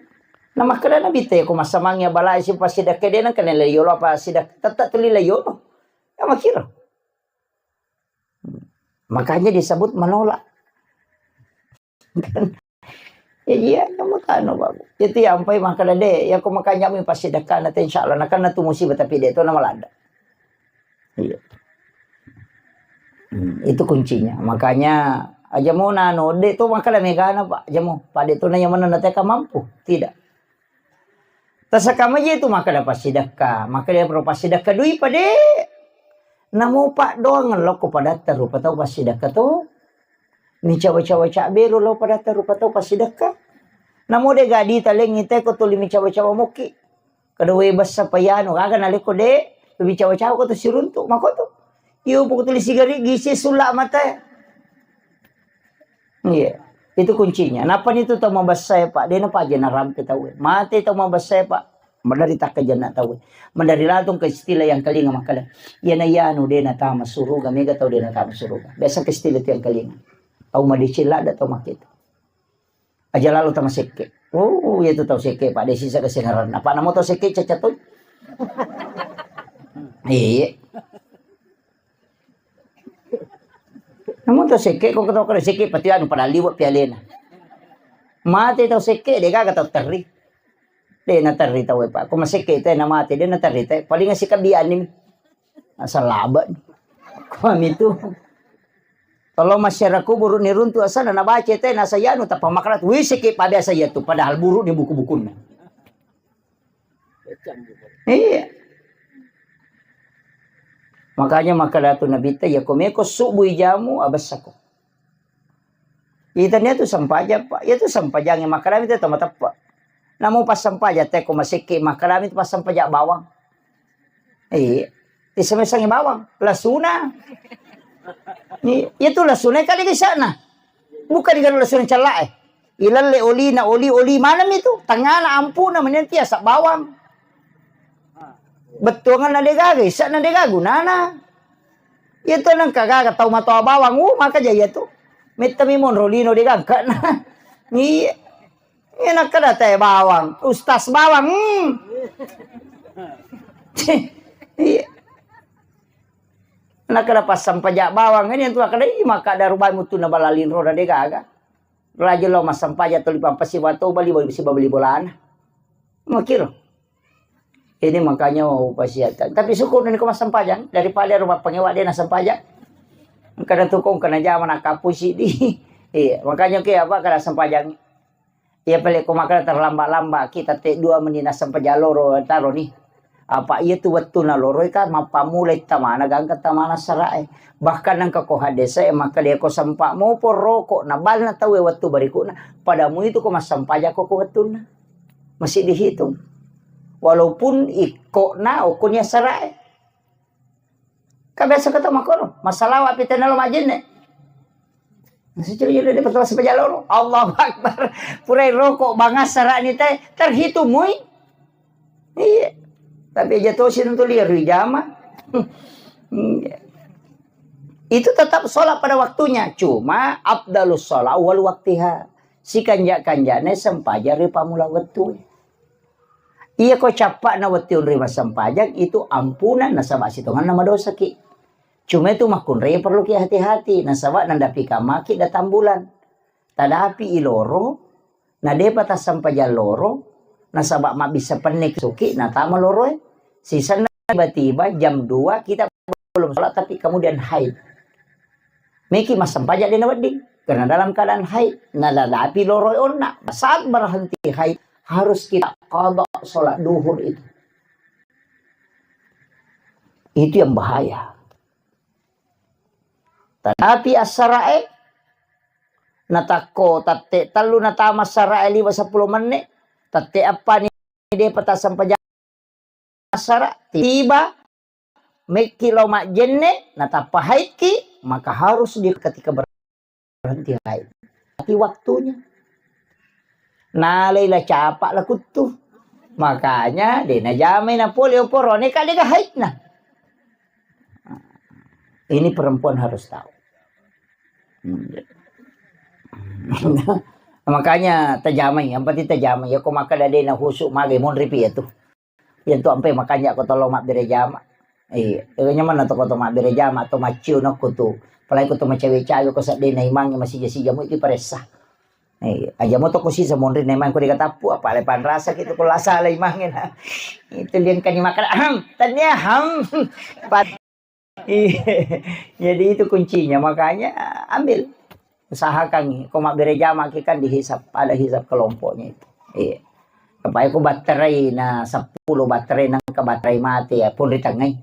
Nah, makkeda Nabi te ko massamangi abalae si passidekka de' nengka nilai yolo apa sidekka, tette tuli lai yolo. Ya makkiro. Makanya disebut menolak. Ya, iya, kamu tano, Babu. Itu ya, ampai makkeda de', ya, ko makanja mi passidekka na te, insya Allah, na kan na tu musibah, tapi de' to na malanda. Iya. Hmm, itu kuncinya. Makanya, aja mo nano, de' to makkeda megana, Pak. Aja mo, Pak, de' to na yang mana na te ka mampu. Tidak. Tasakamaja itu makkeda passidekka, makkeda pro passidekka dui pa de'. Namo paddoangeng lao ko padatta rupa tau passidekka to. Micawa-cawa cabberu lao padatta rupa tau passidekka. Namo de' gadi talengngi te ko tuli micawa-cawa mokki. Kada we bessa payanu, aga naleko de', micawa-cawa ko to siruntu, makoto. Iyo, poko tuli sigari gisi sulla mata. Iya, itu kuncinya. Nappa nitu tau mabessae, Pak, de' napaja narampe tauwe. Mate tau mabessae, Pak, maderri takkajanna tauwe. Maderri latong ke istilah yang kelinga makkeda, iyana iyanu de' natama suruga, mega tau de' natama suruga. Biasa ke istilah itu yang kelinga. Tau madeceng ladde' tau makketu. Aja lalo tama sekke. Oh, iya tu tau sekke, Pak, de' sisa kesengaran. Apa namo tau sekke caca toi? Iya. Namu tau sekke, ko tau kada sekke, pati anu pada liwat pialena. Mate tau sekke, de' gaga tau terri. De' na terri tau, Pak. Ko masekke te na mate, de' na terri te. Paling sikabbiani. Asal laba. Ko mitu. Kalau masyarakat buru ni runtu asana na baca te na sayanu tapa makarat. Wih, sekke pa biasa iya tu, padahal buru di buku-bukunna. Iya. Makanya makkeda tu Nabitta, iya ko meko subuh ijamu, abessako. Itania tu sempajang, Pak. Iya tu sempajang yang makkeda mi tu tama teppa. Namu pas sempajang te ko masekke makkeda mi tu pas sempajang bawang. Iya. Isemesangi bawang, lasuna. Iya, iya tu lasuna kali kisana. Bukan digaru lasuna cella eh. Ilalle olina, oli, oli maneng mi tu. Tangana ampuna menian tiasa bawang. Bettuangan na degaga, isa na degaga gunana. Iya tu nengka gaga tau matoa bawang, uh, maka jaya tu. Metta mi monro lino degaga na. Iya. Iya nakkeda te bawang, ustaz bawang. Hmm. Iya. Nakkeda passampaja bawang ini tu, akkeda, "Ih, makkada rubai mutunna bala linro na de gaga. Raja lo massampaja tuli pampasi batoba li, siba beli bolana." Makiro. Ini makanya upasiata. Tapi syukur ni ko massampajang daripada rumah pengewa dia na sampajang. Kadang tukung kena jama na kapusi di. Iya, makanya ke apa kada sampajang. Iya, pale ko makkeda terlambat-lambat kita te dua meni nassempajang loro taro ni. Apa iya tu wettu na loro ka mappamulai tamana gangka tamana sarae. Bahkan nangka ko hadese makkeda ko sempa mopo roko na balna tau wettu berikutna. Padamu itu ko massempajang ko, ko wettunna. Masih dihitung. Walaupun ikko na okko ni sarae. Ka biasa kata makkoro, massalawa pi tena lo majenne. Masih curi juri di pertama sebaja loro. Allahu Akbar. Purai rokok bangas sarani te terhitung mui. Iya. Tapi aja tosi tentu liar ri jama. Iya. Itu tetap sholat pada waktunya. Cuma afdalus sholat wal waktiha. Sikanja-kanjane sempajang ri pamula wettu. Iya ko cappa'na wettu onroi massempajang itu ampunan nasaba sitonganna madosaki. Cuma itu makkunrai perlu ki hati-hati nasaba nadapi kamaki datang bulan. Tadapi iloro, na depa tassempajang loro, nasaba mabbissa penne suki natama loroe. Sisenna tiba-tiba jam dua kita belum sholat tapi kemudian haid. Meki massempajang dena wedding karena dalam keadaan haid. Nadapi loroe onna. Saat berhenti haid harus kita qada sholat duhur itu. Itu yang bahaya. Tetapi assarae natakko tette tellu natama assarae liwa seppulo menit, tette eppa ni depa tassempajang assara, tiba mekki lo majjenne natappa haidki, maka harus di ketika berhenti haid. Tapi waktunya. Nalai la capa la kuttu. Makanya de najamai na pole oporone ka de ga haidna. Ini perempuan harus tahu. Hmm. Makanya tajamai, yang penting tajamai. Ya ko makkeda de na husu magai monri pi ya tu. Iya tu ampe makanja ko tolo mabbere jama. Iya, nyamanna to ko to mabbere jama to maccio nokko tu. Apalagi ko to macawe-cawe ko seddena imangnge masija-sija mu iki paressa. Iya, aja mo to ko sisa monri na imang ko dikatappu apa le panrasa kitu ko lasa le imangnge na. Itu liang kani makan ahem, tania ham. Pat- Iya. Jadi itu kuncinya, makanya ambil. Usahakan ko mabbere jama ki kan dihisap, ada hisap kelompoknya itu. Iya. Apa ko baterai na seppulo baterai nangka baterai mati ya pun ri tengngai.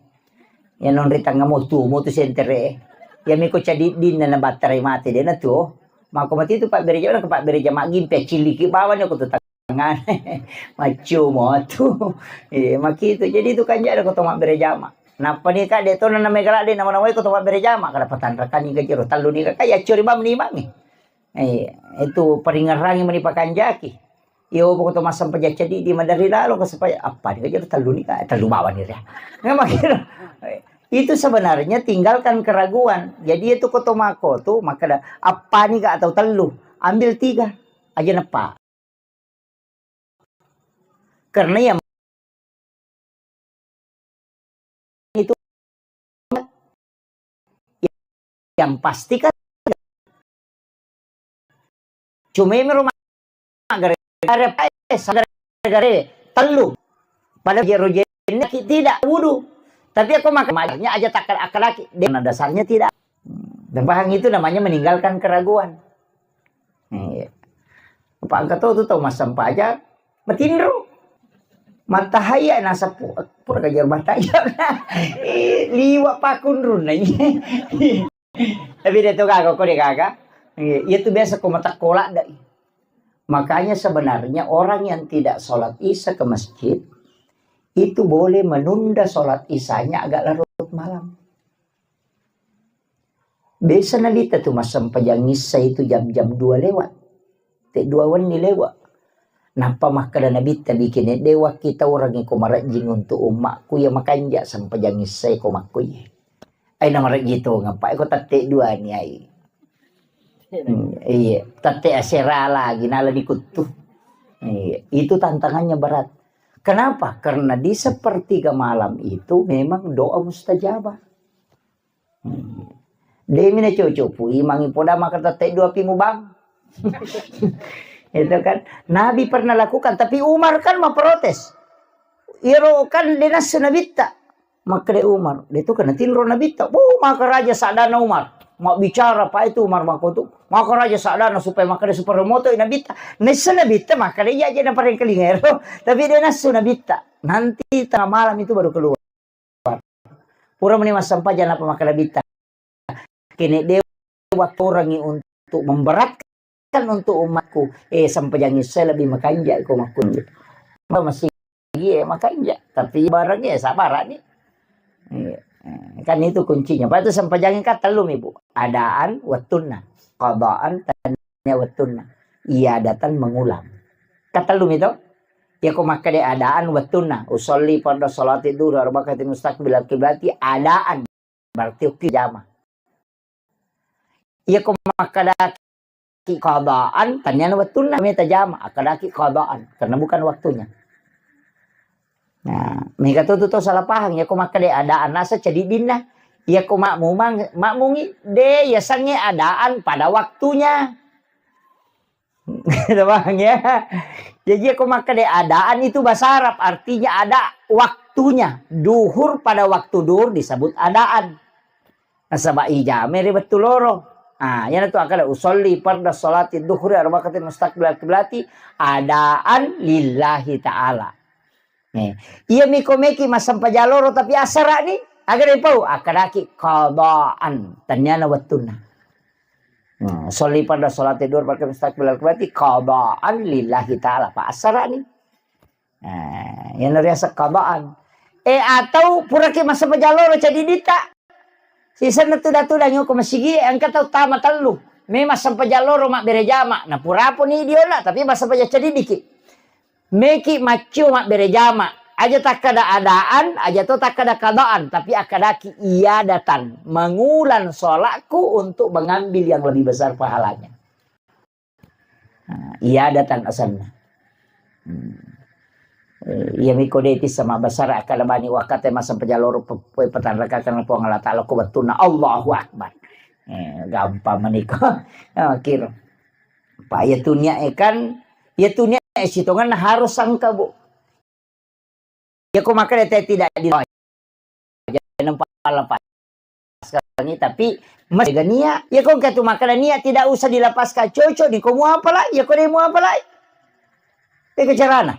Ya non ri tengnga mo tu, mo tu sentere. Ya miko cadiddin na baterai mati de na tu. Mako mati tu pabbere jama, nangka pabbere jama gimpe ciliki bawani ko tu tangane. Maccio mo tu. Eh, makitu. Jadi itu kan jada ko to mabbere jama. Nappa ni ka de to na mega ladde nama nawai ko to mabbere jama kada patanrakan ni gajero tellu ni ka ya curi bam ni bang. Eh, itu peringerangi meni pakanjaki. Iyo poko to massempajang cadi di madari lalo ko supaya apa ni gajero tellu ni ka tellu bawa ni ya. Memang gitu. Itu sebenarnya tinggalkan keraguan. Jadi itu ko to mako tu maka apa ni ka atau tellu. Ambil tiga aja nepa. Karena yang itu yang pasti kan cuma rumah gara-gara gara-gara tellu pada jero jenne tidak wudu tapi aku makan aja takkan akalaki dan dasarnya tidak. Dan paham itu namanya meninggalkan keraguan. Iya. Apa angka to tu tau massempajang matinro. Matahaya nasappu pura kajar matahaya. Eh, liwa pakunrun na. Tapi dia tu gaga ko dia gaga. Iya, iya tu biasa ko mata kolak dai. Makanya sebenarnya orang yang tidak sholat isya ke masjid itu boleh menunda sholat isyanya agak larut malam. Biasa Nabitta tu massempajang issa itu jam-jam dua lewat. Te dua wenni lewat. Nappa makkeda Nabitta bikini, de wakkita orang iko marejjing untuk umakku ya makanja sempajang issa ko makku ye. Ai na marejjing tu ngapa iko tette dua ni ai. Hmm, iya, tette asera lagi nala dikuttu. Iya, itu tantangannya berat. Kenapa? Karena di sepertiga malam itu memang doa mustajabah. Demi na cocok pu imangi poda maka tette dua pi mubang. Itu kan Nabi pernah lakukan, tapi Umar kan memprotes. Iro kan denas nabitta. Makkeda Umar, de tu kena tinro nabitta. Oh, maka raja sadana Umar. Mau bicara apa itu Umar mako tu. Maka raja sadana supaya makkeda supaya moto nabitta. Nessa nabitta makkeda iya aja na pareng kelinga ero. Tapi dia nasu nabitta. Nanti tengah malam itu baru keluar. Pura meni massempajang apa makkeda nabitta. Kene de waktorangi untuk memberatkan untuk umatku. Eh, sempajangi saya lebih makanja ko makkunju. Masih iya makanja, tapi barangnya sabar ni. Iya. Kan itu kuncinya. Patu sempajangi kan tellu mi, Bu. Adaan wettunna, qadaan tania wettunna, iadatan mengulang. Kan tellu mi to? Ya ko makkeda adaan wettunna, usolli farda salati duhur arba'ati mustaqbilal kiblati adaan. Berarti oke jama. Iya ko makkadaki qadaan, taniana wettunna meta jama, akkadaki qadaan karena bukan waktunya. Nah, mega tu tu salah paham ya ko makkada adaan nasa cadiddinna. Ya ko makmumang makmungi de ya sange adaan pada waktunya. Paham ya? Jadi aku makkeda adaan itu bahasa Arab, artinya ada waktunya. Duhur pada waktu duhur disebut adaan. Nasaba ijame ri wettu loro. Ah, yana tu akkada usolli farda salati duhuri arba'ati mustaqbilal kiblati adaan lillahi ta'ala. Nih, iya miko meki massempajang loro tapi asara ni, aga dipau? Akkadaki qadaan, taniana wettunna. Hmm, sholli farda sholati duhur pakai mustaqbilal kiblati qadaan lillahi ta'ala. Pa asara ni. Nah, yang riasa qadaan. Eh, atau puraki massempajang loro cadiddita. Sisenna tuda-tuda nyoko masigi, engka tau tama tellu. Memang sempajang loro mabbere jama. Nah, purapo ni diona, tapi massempajang cadiddiki. Meki maccio mabbere jama. Aja takkada adaan, aja to takkada qadaan, tapi akkadaki iadatan, mengulang sholatku untuk mengambil yang lebih besar pahalanya. Nah, iadatan asanna. Hmm. Eh, iya miko de tissa mabbasara akkada bani wakkate massempajang loro pe-, pe-, petanrakakang Puang Allah Ta'ala ko wettunna Allahu Akbar. Eh, gampang maniko. Ah, kiro. Pa iya tu niat e kan, iya tu niat e sitongenna harus sangka, Bu. Iya ko makkeda te tidak di aja nempa lepaskan ni, tapi mesti niat. Iya ko engka tu makkeda niat tidak usah dilepaskan, cocok ni ko muapalai, iya ko de muapalai. Tega carana.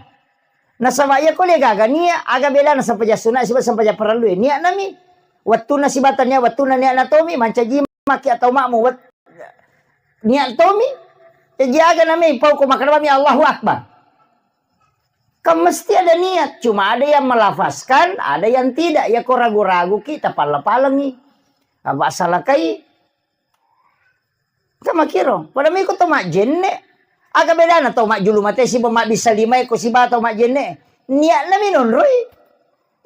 Nasaba iya ko de gaga niat, aga bedana sempajang sunat siba sempajang parellu e. Niat nami. Wettunna sibata niat, wettunna niat natomi, mancaji maki atau makmu wet-, niat tomi. Jaji aga nami pau ko makkeda bami Allahu Akbar. Kan mesti ada niat, cuma ada yang melafazkan, ada yang tidak. Ya ko ragu-ragu ki, tapalla-pallengi. Apa salakai? Kan makiro. Pada miko to majjenne. Aga bedana to majjulu mate siba mabbissa lima e ko siba to majjenne. Niatna mi nonroi.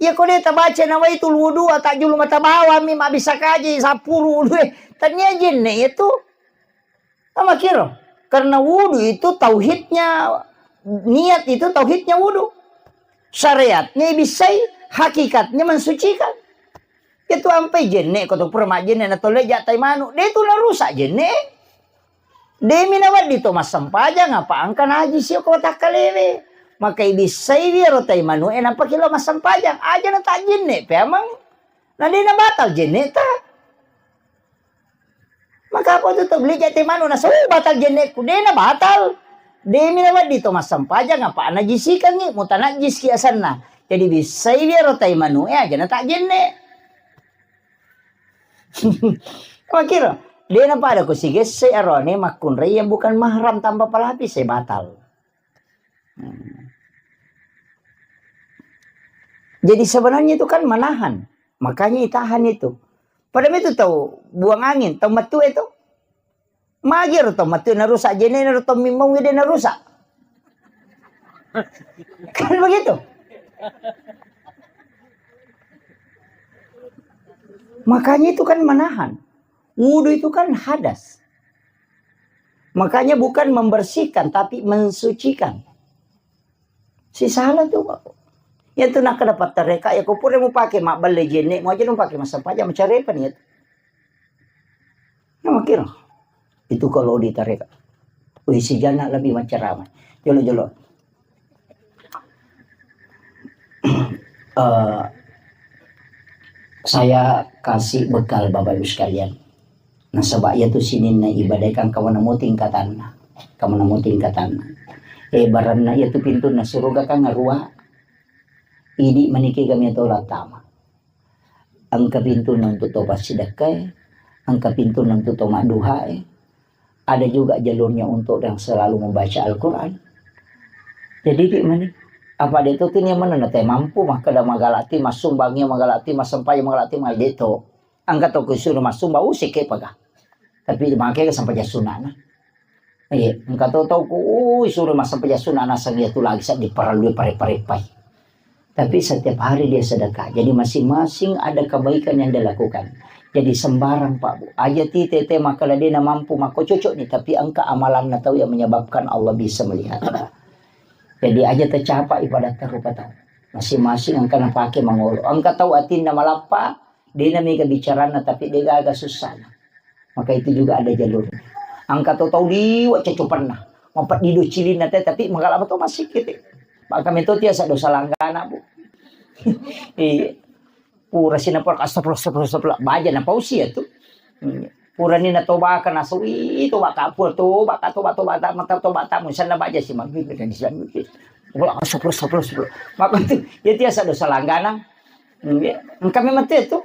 Iya ko de tabaca nawaitul wudu, tajjulu mata bawang mi mabbissa kaji sappuru wudu e. Tania jenne itu. Apa kiro? Karena wudu itu tauhidnya, niat itu tauhidnya wudu. Syariatnya ibissai, hakikatnya mensucikan. Itu ampai jenne ko to pura majjenne na tolle ja tai manu. De tu narusak jenne. Demi nawedding to massempajang apa engka najisi ko takkalewe. Maka ibissai wiro tai manu e nampa kilo massempajang. Aja na tajjenne pe amang. Na de na batal jenne ta. Maka apa tu tabligh jate manu na, "So, batal jenne'ku." De na batal. De mi na wedding to massempajang apa najisikangngi, mutanajjis ki asenna. Jadi bissai biaro tai manu e aja na tak jenne. Makiro, de na pada ko sigesse arone makkunrai yang bukan mahram tanpa pelapis e batal. Hmm. Jadi sebenarnya itu kan menahan. Makanya itahan itu. Pada itu tau buang angin, tau metu itu. Magi ro tau metu narusak jene, ro tau mimmau ide narusak. Kan begitu. Makanya itu kan menahan. Wudhu itu kan hadas. Makanya bukan membersihkan, tapi mensucikan. Si salah tu, Pak. Yang tu nak dapat tereka, ya kau pura mau pakai mak beli jenek, mau aja dong pakai masa pajak, macam apa ni? Nah, makkiro. Itu kalau di tarekat. Wih, si Jana lebih menceramah. Jolo-jolo. Eh, saya kasih bekal Bapak Ibu sekalian. Nasaba iyatu sininna ibadah kan kamu nemu tingkatanna. Kamu nemu tingkatanna. Eh, baranna iyatu pintunna suruga kan ngarua. Idi maniki kami tola tama. Engka pintunna untuk to passidekkae, engka pintunna untuk to madduhae. Ada juga jalurnya untuk yang selalu membaca Al-Quran. Jadi, ki mani, apa de to tini mana nate mampu makkeda magalati, massumbangi magalati, massempajang magalati, mal de to. Engka to kusuruh massumbang, usik ke paga. Tapi make ke sempajang sunana. Iya, engka to tau ku, ui, suruh massempajang sunana sang iya tu lagi sa diperlu pare-pare pai. Tapi setiap hari dia sedekah. Jadi masing-masing ada kebaikan yang dia lakukan. Jadi sembarang, Pak, Bu. Aja ti tete makkeda de na mampu, mako cocok nih, tapi engka amalanna tau yang menyebabkan Allah bisa melihat. Jadi aja tercapai pada tarupa tau. Masing-masing engka napake mangolo. Engka tau atinna malappa, de na mega bicaranna, tapi de gaga sussana. Maka itu juga ada jalur. Engka to tau liwa cacopanna. Mapeddi do cilinna te, tapi magalama to masih kete. Maka metoti asa dosa langgana, Bu. Iya. Pura sinapor, astagfirullah, astagfirullah, astagfirullah. Baja na pausi ya tu. Hmm. Pura ni na toba ka nasu, ih, toba ka pura, toba ka, toba, toba ta, mata toba ta, musanna baja si mabibir dan si mabibir. Wala, astagfirullah, astagfirullah, astagfirullah. Maka tu, ya tiasa dosa langgana. Hmm, ya. Engka memang tu, tu.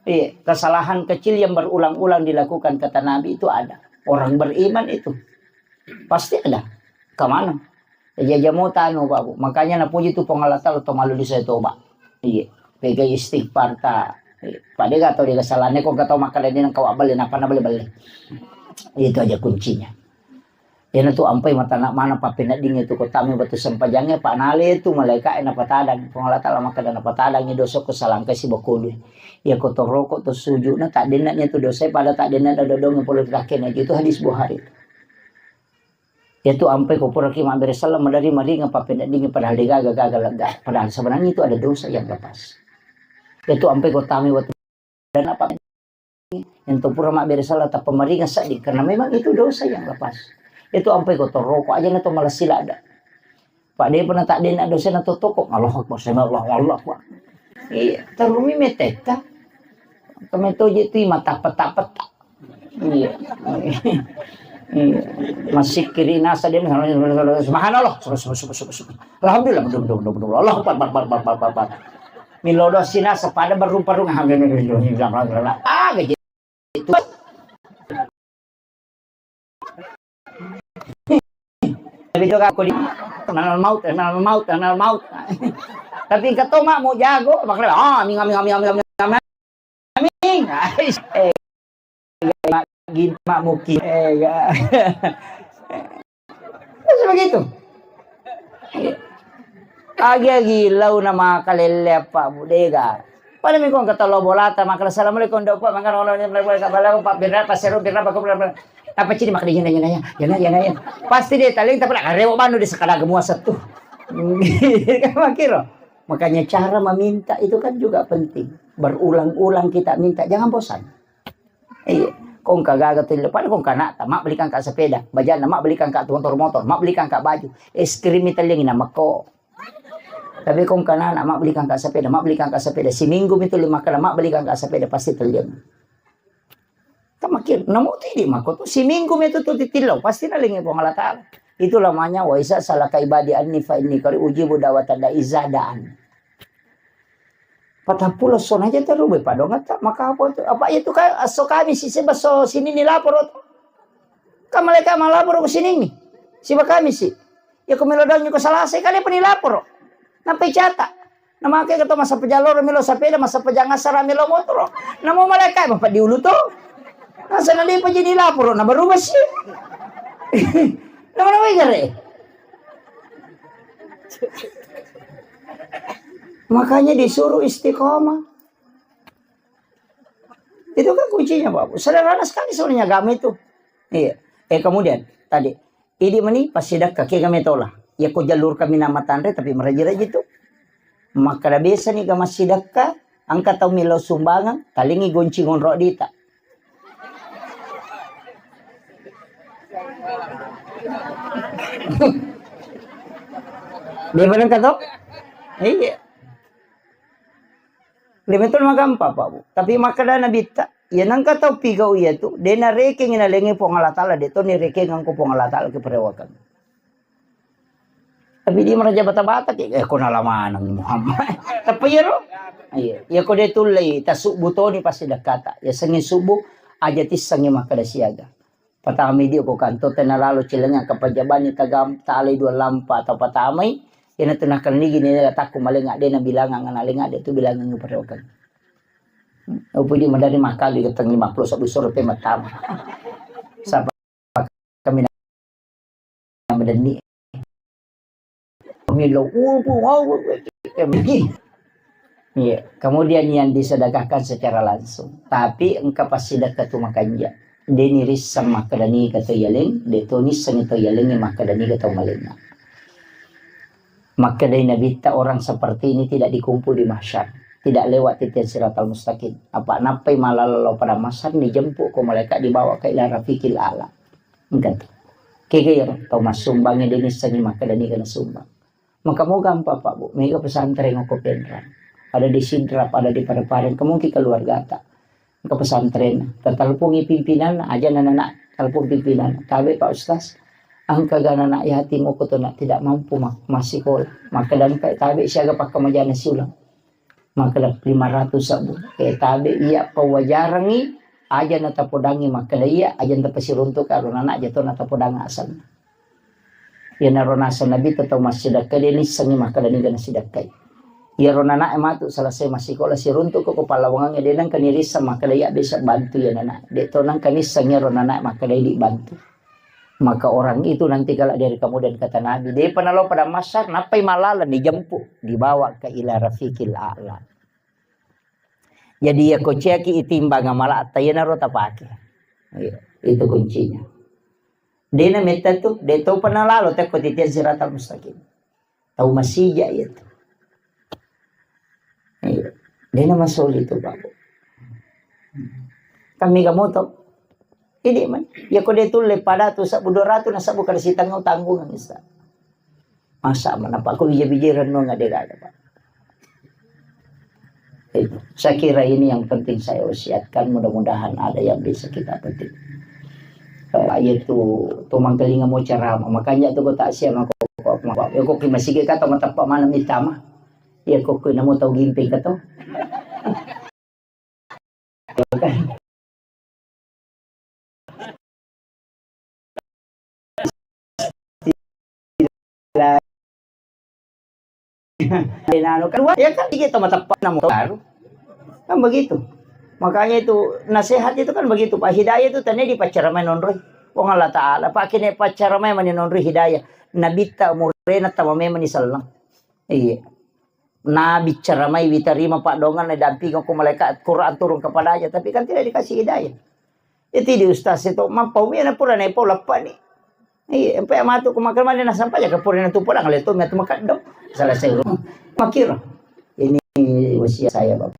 Iya, kesalahan kecil yang berulang-ulang dilakukan kata Nabi itu ada. Orang beriman itu pasti ada. Kemana? Jaja mo tanu, Pak, Bu. Makanya napuji tu Puang Allah Taala to malu di saya toba. Iya. Pegai istighfar ta. Iya. Pada gak tau dia kesalahannya kok gak tau makan dia nang kawak beli, napa na beli beli. Itu aja kuncinya. Iyana tu ampai matana mana pappeneddingnge tu kotami batu sempajangnya, Pak, nale tu malaika'e napatadang. Puang Allah Taala makkeda napatadang i dosa ko salangkai sibakolui. Iya ko toroko to sujudna, tak denna nya tu dosa, pada tak denna dodongnge pole kakkena. Itu hadis Bukhari. Iya tu ampai ko puraki mabbere sallang madari maringa pappeneddingnge padahal degaga gaga lega. Padahal sebenarnya itu ada dosa yang lepas. Iya tu ampai ko tami batu dan apa yang to pura mabbere salah tappa maringa seddi karena memang itu dosa yang lepas. Itu ampai ko toroko aja na to malassi ladda. Pak de pernah tak dena dosa na to toko. Allahu Akbar, sami Allahu, Allahu Akbar. Iya, terumi meteta. Kami to je tu mata peta-peta. Iya. Iya. Masih kiri nasa dia, subhanallah. Subhanallah. Alhamdulillah, betul, betul, betul, betul. Allahu Akbar, Akbar, Akbar, Akbar, Akbar. Milodo sina sepada berumparung. Ah, gaji itu. Tapi itu aku di, "Manal maut, manal maut, manal maut." Tapi engka to mak mau jago, makanya, ah, amin, amin, amin, amin, amin, amin. Amin. Eh, mak gini, mak muki. Eh, ya. Terus begitu. Agi-agi lau na makalelle apa budega. Pada mi kong kata lo bolata, makala assalamualaikum, dok, Pak, mangga, Pak, birra, pasero, birra, bako, birra, birra. Apa cini makanya, nanya, nanya, nanya, nanya, nanya. Pasti dia taling, tapi nak rewo banu di sekadar gemua satu. Makiro. Makanya cara meminta itu kan juga penting. Berulang-ulang kita minta, jangan bosan. Iya. Kong kagaga tu, pada kong kanata, mak belikan kak sepeda, bajana, mak belikan kak motor-motor, mak belikan kak baju, es krim itu lagi nama ko. Tapi kong kanana, mak belikan kak sepeda, mak belikan kak sepeda. Seminggu itu lima kali, mak belikan kak sepeda, pasti terlihat. Tamakir, namu tu idi mako tu seminggu itu tu titillau, pasti nalingi Puang Allah Taala. Itu lamanya wa isa salaka ibadi anni fa inni kari ujibu dawata da iza daan. Patappulo sona aja terubah padongan tak maka apa tu? Apa itu kan aso kami si sebab so sini ni lapor tu. Kan malaikat malapor ke sini ni. Siba kami si. Ya ko melo daun ko salase kali apa ni lapor. Nampai cata. Namake ke to masa pejang loro melo sapeda, masa pejang asara melo motoro. Namo malaikat bapak diulu to. Nasa nali pa jadi lapor na baru besi. Nama nama gare. Makanya disuruh istiqomah. Itu kan kuncinya, Bapak. Sederhana sekali sebenarnya agama itu. Iya. Eh, kemudian tadi, idi meni pasidakka kega metola. Ya ko jalur kami nama tanre tapi meraji-raji tu. Maka da biasa ni gama sidakka, angka tau milo sumbangan, talingi gonci ngonro dita. Dia bilang kata, iya. Dia betul magampa, Pak, Bu. Tapi makkeda Nabitta, ya nangka tau pigau iya tu, de narekeng nalengi Puang Allah Taala, de to nirekeng angko Puang Allah Taala ke perewakan. Tapi dia meraja bata-bata ke, eh, ko nalamaneng Muhammad. Tapi ya ro? Iya, ya ko de tullei, tasubbu toni pasti dakata. Ya sengi subuh, aja tissengi makkeda siaga. Patamai dio ko kanto tena lalo cilenga kapajabani tagam talai dua lampa atau patamai, ina tu nakenni gini takku malenga de na bilangang na lenga de tu bilangang parewakan. Upu di madari makali geteng lima puluh satu sore pe matama. Sapa kami na madenni. Milo, uh, uh, uh, uh, uh, iya. Kemudian yang disedekahkan secara langsung. Tapi engka passidekka tu makanja. De nirisseng makkeda niga to yaleng, de to nisseng to yaleng makkeda niga to malenna. Makkedai Nabitta, orang seperti ini tidak dikumpul di mahsyar, tidak lewat titian siratal mustaqim. Apa nappai malala lao pada mahsyar, dijemput ko malaikat, dibawa ke ila rafiqil a'la. Engka tu. Kega iyaro tau massumbangnge de nissengi makkeda niga nasumbang. Maka mo gampang, Pak, Bu. Mega pesantren okko Penrang. Ada di Sidrap, ada di Parepareng, ke mungkin keluargata. Engka pesantren, tatalpungi pimpinanna, aja nana telepon pimpinanna. Tabe, Pak Ustaz, engka ga anak yatim okko tu nak tidak mampu ma-, massikola. Makkeda engka tabe siaga pakkamajana siulang. Makkeda lima ratus sabbu. Eh, tabe iya pawajarangi, aja natapodangi makkeda iya, aja tapasiruntuk karo nana aja to natapodang asanna. Iyanaro naseng Nabitta tau massidakka de nissengi makkeda niga nasidakkai. Iyaro nanae matu selesai massikola siruntuk ko pallawangangnge de nengka nirisseng makkeda iya bisa bantu iya nana. De to nengka nisseng iyaro nanae makkeda idi bantu. Maka orang itu nanti kelak dari kemudian kata Nabi, depa nalo pada mahsyar, nappai malala dijemput, dibawa ke ila rafiqil a'la. Jadi ya ko ciaki itimbang amalatta iyanaro tapake. Iya, itu kuncinya. Dena metta tu, de topa nalalo tekko titian siratal mustaqim. Tau masija iya tu. Iya. Dena masoli tu, Pak. Kami ga moto. Ini man. Ya ko de tulle pada tu sabbu dua ratu na sabbu kada sitanggung tanggungan isa. Masa mana Pak, ko bija-bija renung ada gak ada, Pak. Itu. Saya kira ini yang penting saya wasiatkan, mudah-mudahan ada yang bisa kita petik. Eh, iya tu, tu mangkelinga mau ceramah, makanya tu kota Asia mako, mako, mako, ya kok masih kata mata Pak mana minta mah, ya kok kena mau tahu gimping kata. Anu kan, ya kan, kita mata Pak namo baru. Kan begitu. Makanya itu, nasihat itu kan begitu, Pak. Hidayah itu tadi dipaccaramai nonroi. Wong Allah Ta'ala, Pak, kini paccaramai mani nonroi hidayah. Nabitta umurena tama memang ni sallang. Iya. Nabicara mai witarima paddoangan, dampingako malaikat, Quran turun kepadanya, tapi kan tidak dikasih hidayah. Itu di ustaz itu, mappau mi na pura naipau leppani. Iya, empe matu ko makan mana nasang paja ke pura na tu pulang le tu matu makaddo. Selesai rumah. Makira. Ini wasiat saya, Bapak.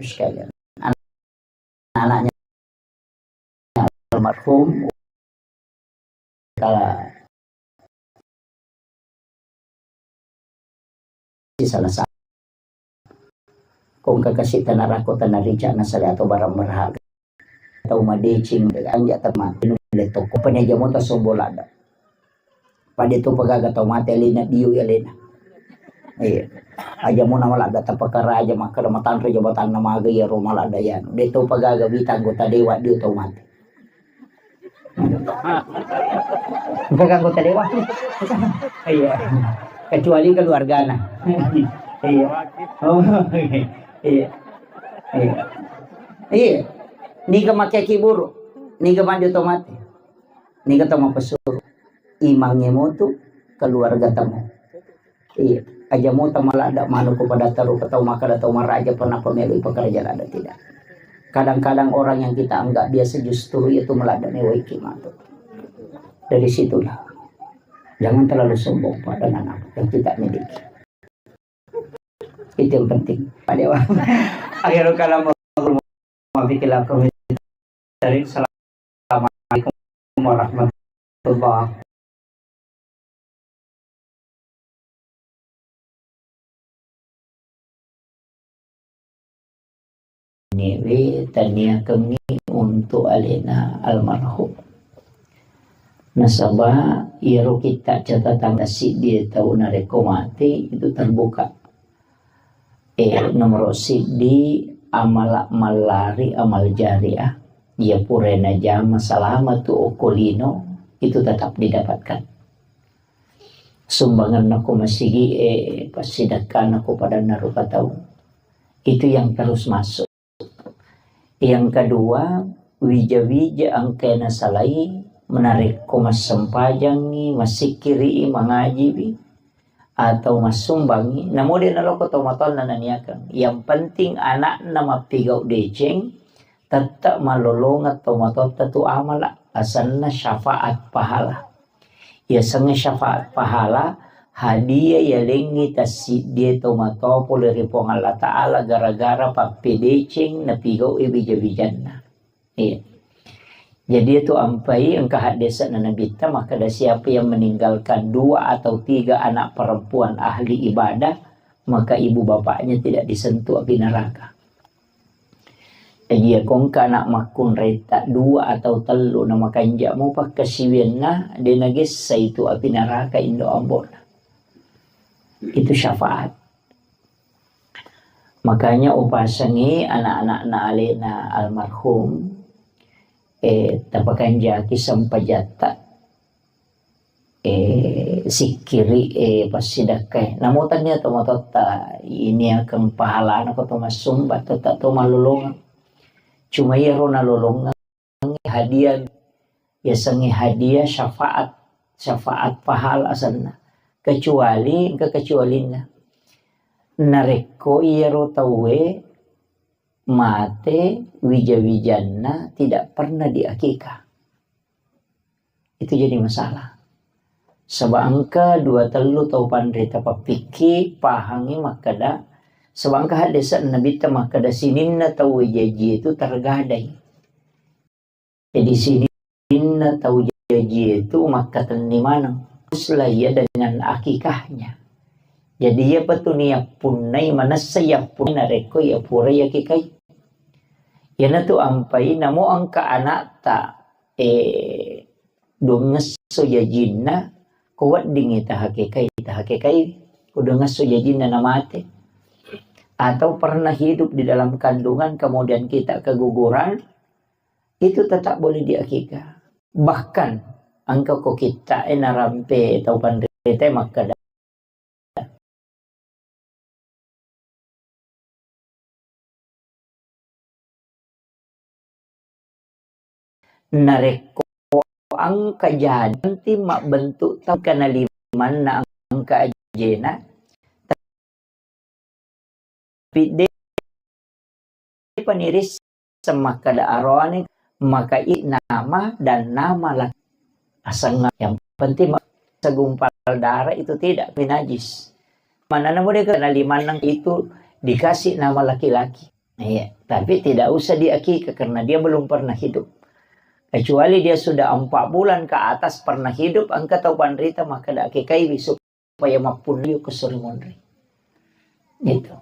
Sekalian. Anak-anaknya almarhum, kalau salah satu. Kong kakasi tanah rako, tanah rica, nasale atau barang berharga. Tau madeceng, anja temati, nulle toko, peneja mota sobo lada. Pada tu pagaga tau mate alena, dio alena. Iya. Aja muna maladda tapakaraja, makkeda matanre jabatanna maga iyaro maladda iyanu. De tu pagaga wita anggota dewan dio tau mate. Bukan anggota dewan. Iya. Kecuali keluargana. Iya. Oh, iya. Iya. Iya. Niga make kiburu. Niga mandi tau mate. Niga tau mapesuru. Imangnge motu, keluarga tamo. Iya, aja mota maladda manu ko pada taru ke tau makkeda tau maraja pernah pemelu pekerja ladda tidak. Kadang-kadang orang yang kita anggap biasa justru itu maladda mewai kimatu. Dari situlah. Jangan terlalu sombong, Pak, dengan apa yang kita miliki. Itu yang penting. Pak Dewa. Akhirul kalam, Assalamualaikum warahmatullahi Allah. Newe taniakengngi untuk alena almarhum. Nasaba iyaro kitta catatan siddi tau narekko mate itu terbuka. Eh, nomor siddi, amala mallari, amal jariah. Iya pura najama salama tu okko lino, itu tetap didapatkan. Sumbanganna ko masigi, eh, pasidakkanna ko padanna rupa tau. Itu yang terus masuk. Yang kedua, wija-wija engkae nasalai, menarekko massempajangi, massikkiri, mangajiwi, atau massumbangi, namo de naloko tomatoanna naniakeng. Yang penting anakna mappigau deceng, tette malolongeng tomatoatta tu amala, asenna syafaat pahala. Yasengnge syafaat pahala, hadiah yalengngi tassiddie tomatoa pole ri Puang Allah Ta'ala gara-gara pappedeceng napigau e wija-wijanna. Iya. Jadi itu ampai engka haddese'na Nabitta makkeda, siapa yang meninggalkan dua atau tiga anak perempuan ahli ibadah, maka ibu bapaknya tidak disentuh api neraka. Jadi ya kongka anak makkunraitta dua atau tellu na makanja mo pakkasiwianna de nagessa itu api neraka indo ambona. Itu syafaat. Makanya upasangi anak-anakna alena almarhum, eh, tapakanjaki sempajatta, eh, sikkiri, eh, passidakkai. Namo tania tomatoatta ini akan pahalana ko to massumba, tetap to malolongeng. Cuma iyaro nalolongeng hadiah, yasengnge hadiah syafaat, syafaat pahala asenna. Kecuali, engka kecualinna. Narekko iyaro tauwe mate wija-wijanna tidak pernah diakikah. Itu jadi masalah. Saba engka dua tellu tau panrita pappikki pahangi makkeda, saba engka haddese'na Nabitta makkeda sininna tau jaji itu tergadai. Jadi sininna tau jaji itu makkatenni maneng. Teruslah ia dengan akikahnya. Jadi iyapa tu niappunnai, manessa yappunnai narekko iya pura yakikai. Iyanatu ampai namo engka anakta, eh, dongesso jajinna, ko weddingngi tahakekai, tahakekai, ko dongesso jajinna namate. Atau pernah hidup di dalam kandungan, kemudian kita keguguran, itu tetap boleh diakikah. Bahkan, engka ko kitta e narampe tau panrita makkeda, narekko engka jadi, nanti mabbentuk tau kana limanna engka ajena, tapi de paniris semakkeda aroane maka i nama dan nama laki asengnga. Yang penting ma-, segumpal darah itu tidak najis. Mana namo de kana limanna itu dikasih nama laki-laki. Iya, tapi tidak usah diakikah karena dia belum pernah hidup. Kecuali dia sudah empat bulan ke atas pernah hidup, engka tau panrita makkeda akikaiwi supaya mappunna iyoko suri monri. Itu.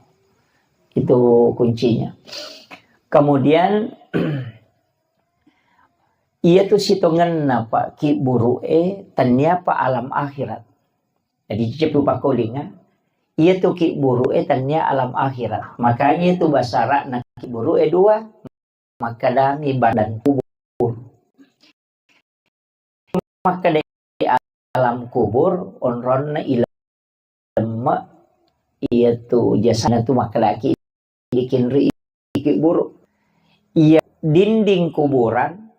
Itu kuncinya. Kemudian, iya tu sitongenna, Pak, kibburu'e, tennia pa alam akhirat. Jadi, ceppu pakkolinga, iya tu kibburu'e tennia alam akhirat. Makanya itu basara'na kibburu'e dua, makkedami badan kubur. Makkedai alam kubur, onronna ilemme, iya tu jasana tu makkedaki dikinri kiburu. Iya dinding kuburan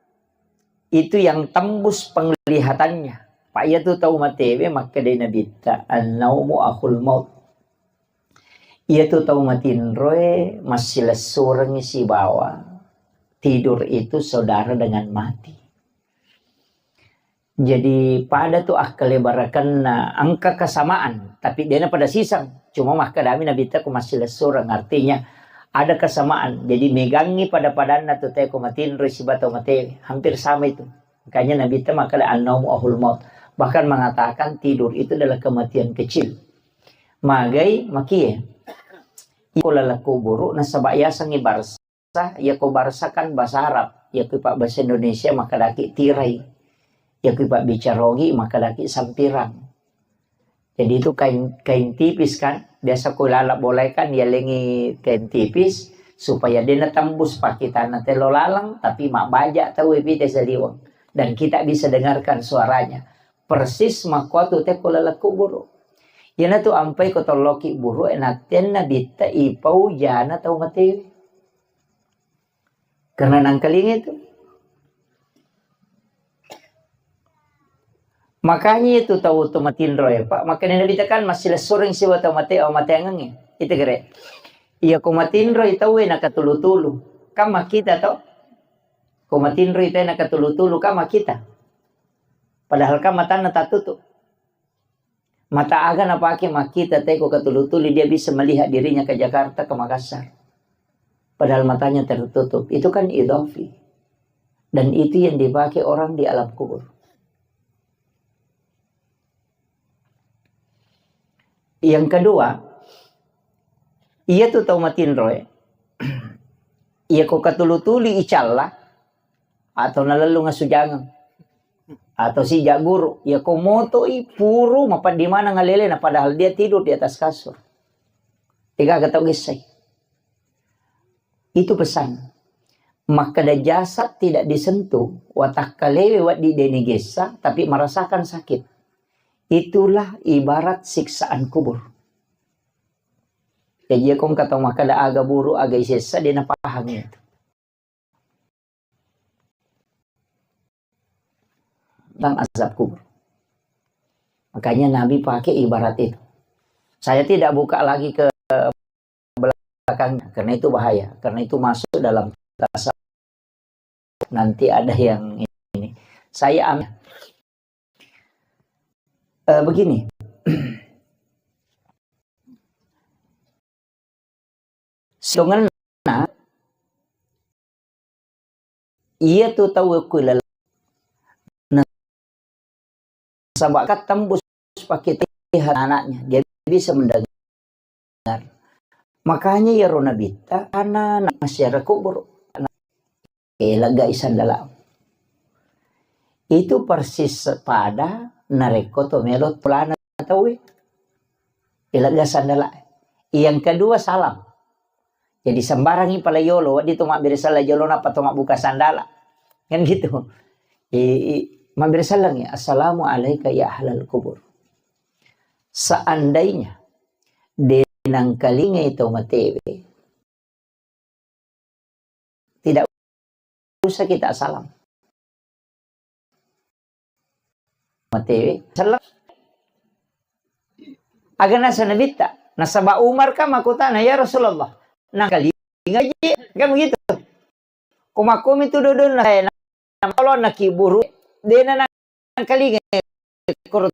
itu yang tembus penglihatannya. Pak, iya tu tau matewe makkedai Nabitta, "An-naumu akhul maut." Iya tu tau matinroe massilessurengngi sibawa tidur itu saudara dengan mati. Jadi pada tu akkalebarakenna engka kesamaan, tapi dena pada siseng. Cuma makkedami Nabitta ko massilessureng, artinya ada kesamaan. Jadi megangi pada-padanna tu teko matinroi siba tau mate, hampir sama itu. Makanya Nabi ta makkeda, "An-naumu akhul maut." Bahkan mengatakan tidur itu adalah kematian kecil. Magai makie. Iko laleng kuburu nasaba yasengngi barsa, yako barsa kan bahasa Arab, yako ipabbahasa Indonesia makkedaki tirai, yako ipabbicara Ogi makkedaki sampirang. Jadi itu kain, kain tipis kan, biasa ko laleng bolae kan yalengi kain tipis supaya de natembus pakitana telo laleng, tapi mabbaja tau epite saliweng dan kita bisa dengarkan suaranya. Persis makkuatu te ko laleng kuburu. Iyanatu ampai ko tolloki buru e natenna bitta ipau jana tau matewe. Karena nangkalinga itu. Makanya itu tau to matinro ya, Pak. Makanya Nabi tekan masih lesuring siwa tau mate, oh, mateangengnge. Itu kere. Iya ko matinro itu we nakatulu-tulu. Kan makkita to. Ko matinro itu nakatulu-tulu kan makkita. Padahal kan matanna tatutup. Mata aga napake makkita teko katulu-tuli, dia bisa melihat dirinya ke Jakarta, ke Makassar. Padahal matanya tertutup. Itu kan idhafi. Dan itu yang dipakai orang di alam kubur. Yang kedua, iya tu tau matinroe. Iya ko katulu-tuli icalla, atau nalellung asujangeng, atau sija guru, ya ko motoi puru mapaddi maneng alelena, padahal dia tidur di atas kasur. Tega tau gessai. Itu pesan. Makkeda jasad tidak disentuh, watakkalewe waddi deni gessa, tapi merasakan sakit. Itulah ibarat siksaan kubur. Jadi, ya, kong kata makkeda aga buru, aga isessa, dia napahang itu. Tentang azab kubur. Makanya Nabi pakai ibarat itu. Saya tidak buka lagi ke belakangnya, karena itu bahaya, karena itu masuk dalam tasawuf. Nanti ada yang ini. Saya ambil. Eh, begini. Sitongenna, iya tu tau ku laleng. Nasaba kan tembus pakai teha anaknya, dia bisa mendengar. Makanya ya ro nabitta, anak-anak masyarakat kubur. Eh, lega isandala. Itu persis pada narekko to melo polana tauwe. Eh, lega sandala. Yang kedua salam. Jadi sembarangi pala yolo, wedding to mabbere sella jolo nappa to mabbuka sandala. Kan gitu. Eh, eh, mabbere sellengi, "Assalamu alaika ya ahlal kubur." Seandainya de nangkalingai tau matewe, tidak usah kita salam. Matewe, salam. Aga nasa nabitta. Nasaba Umar kan makutana, "Ya Rasulullah, nangkalinga je," kan begitu. Ko makkomi tu dodonna, eh, na-, na-, na kiburu, dena nangkalinga, koro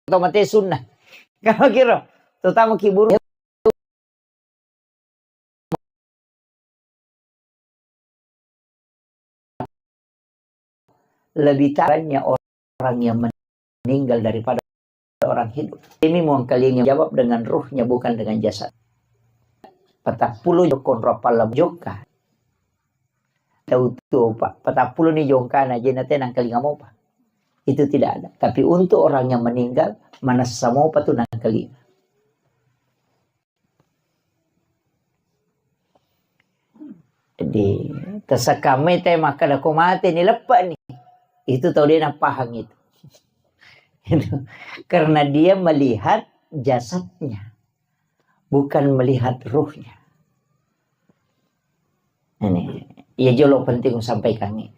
to mate sunna. Kan begitu, terutama kiburu. Lebih tarannya orang yang meninggal daripada orang hidup. Ini muangkalinga jawab dengan ruhnya, bukan dengan jasad. Patappulo jokon rapalla jokka. Tau tuo, Pak, patappulo ni jongkana, je nate nangkalinga mopa. Itu tidak ada. Tapi untuk orang yang meninggal, manessa mopa tu nangkalinga. Jadi, tersekamai te makkeda ko mate ni, leppe ni. Itu tau de napahang itu. Itu. Karena dia melihat jasadnya, bukan melihat ruhnya. Ini, ya jolo penting sampaikan ini.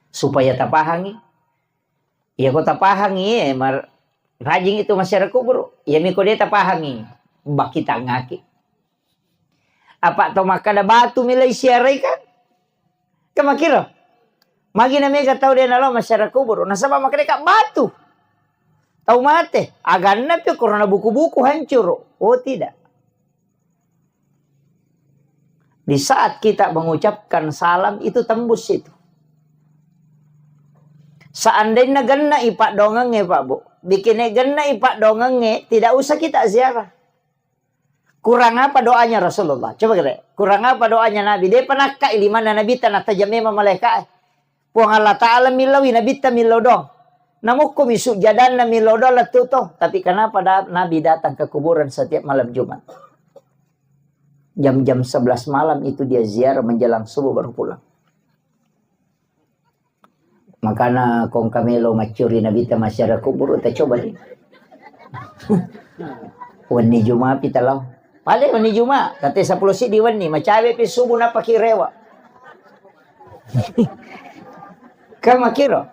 Supaya tapahangi, iya ko tapahangi, eh, mar-, rajing itu masyarakat kubur. Iya miko de tapahangi, bakitangaki. Apa to makkeda batu milai siarai kan? Kan makiro. Magi na mega tau de nalo masyarakat kubur. Nasaba makkeda ka batu. Tau mate, aganna pi korona buku-buku hancur. Oh, tidak. Di saat kita mengucapkan salam, itu tembus itu. Seandainya genna i paddoangengnge, Pak Bu, bikinnya genna i paddoangengnge, tidak usah kita ziarah. Kurang apa doanya Rasulullah? Coba kita, kurang apa doanya Nabi? Dia pernah kai limanna Nabi tanah tajam memang malaikat. Puang Allah Ta'ala millaui Nabi ta millau doang. Namukkumi sujjadanna millau doang lettu to. Tapi kenapa da-, Nabi datang ke kuburan setiap malam Jumat? Jam-jam sebelas malam itu dia ziarah menjelang subuh baru pulang. Makana kong kamelo maccuri Nabi ta masyarakat kuburu, ta coba deh. Wenni Juma pi talau. Pale wenni Juma, kate sepuluh sidi wenni, macawe pi subuh napa kirewa. Kan makiro.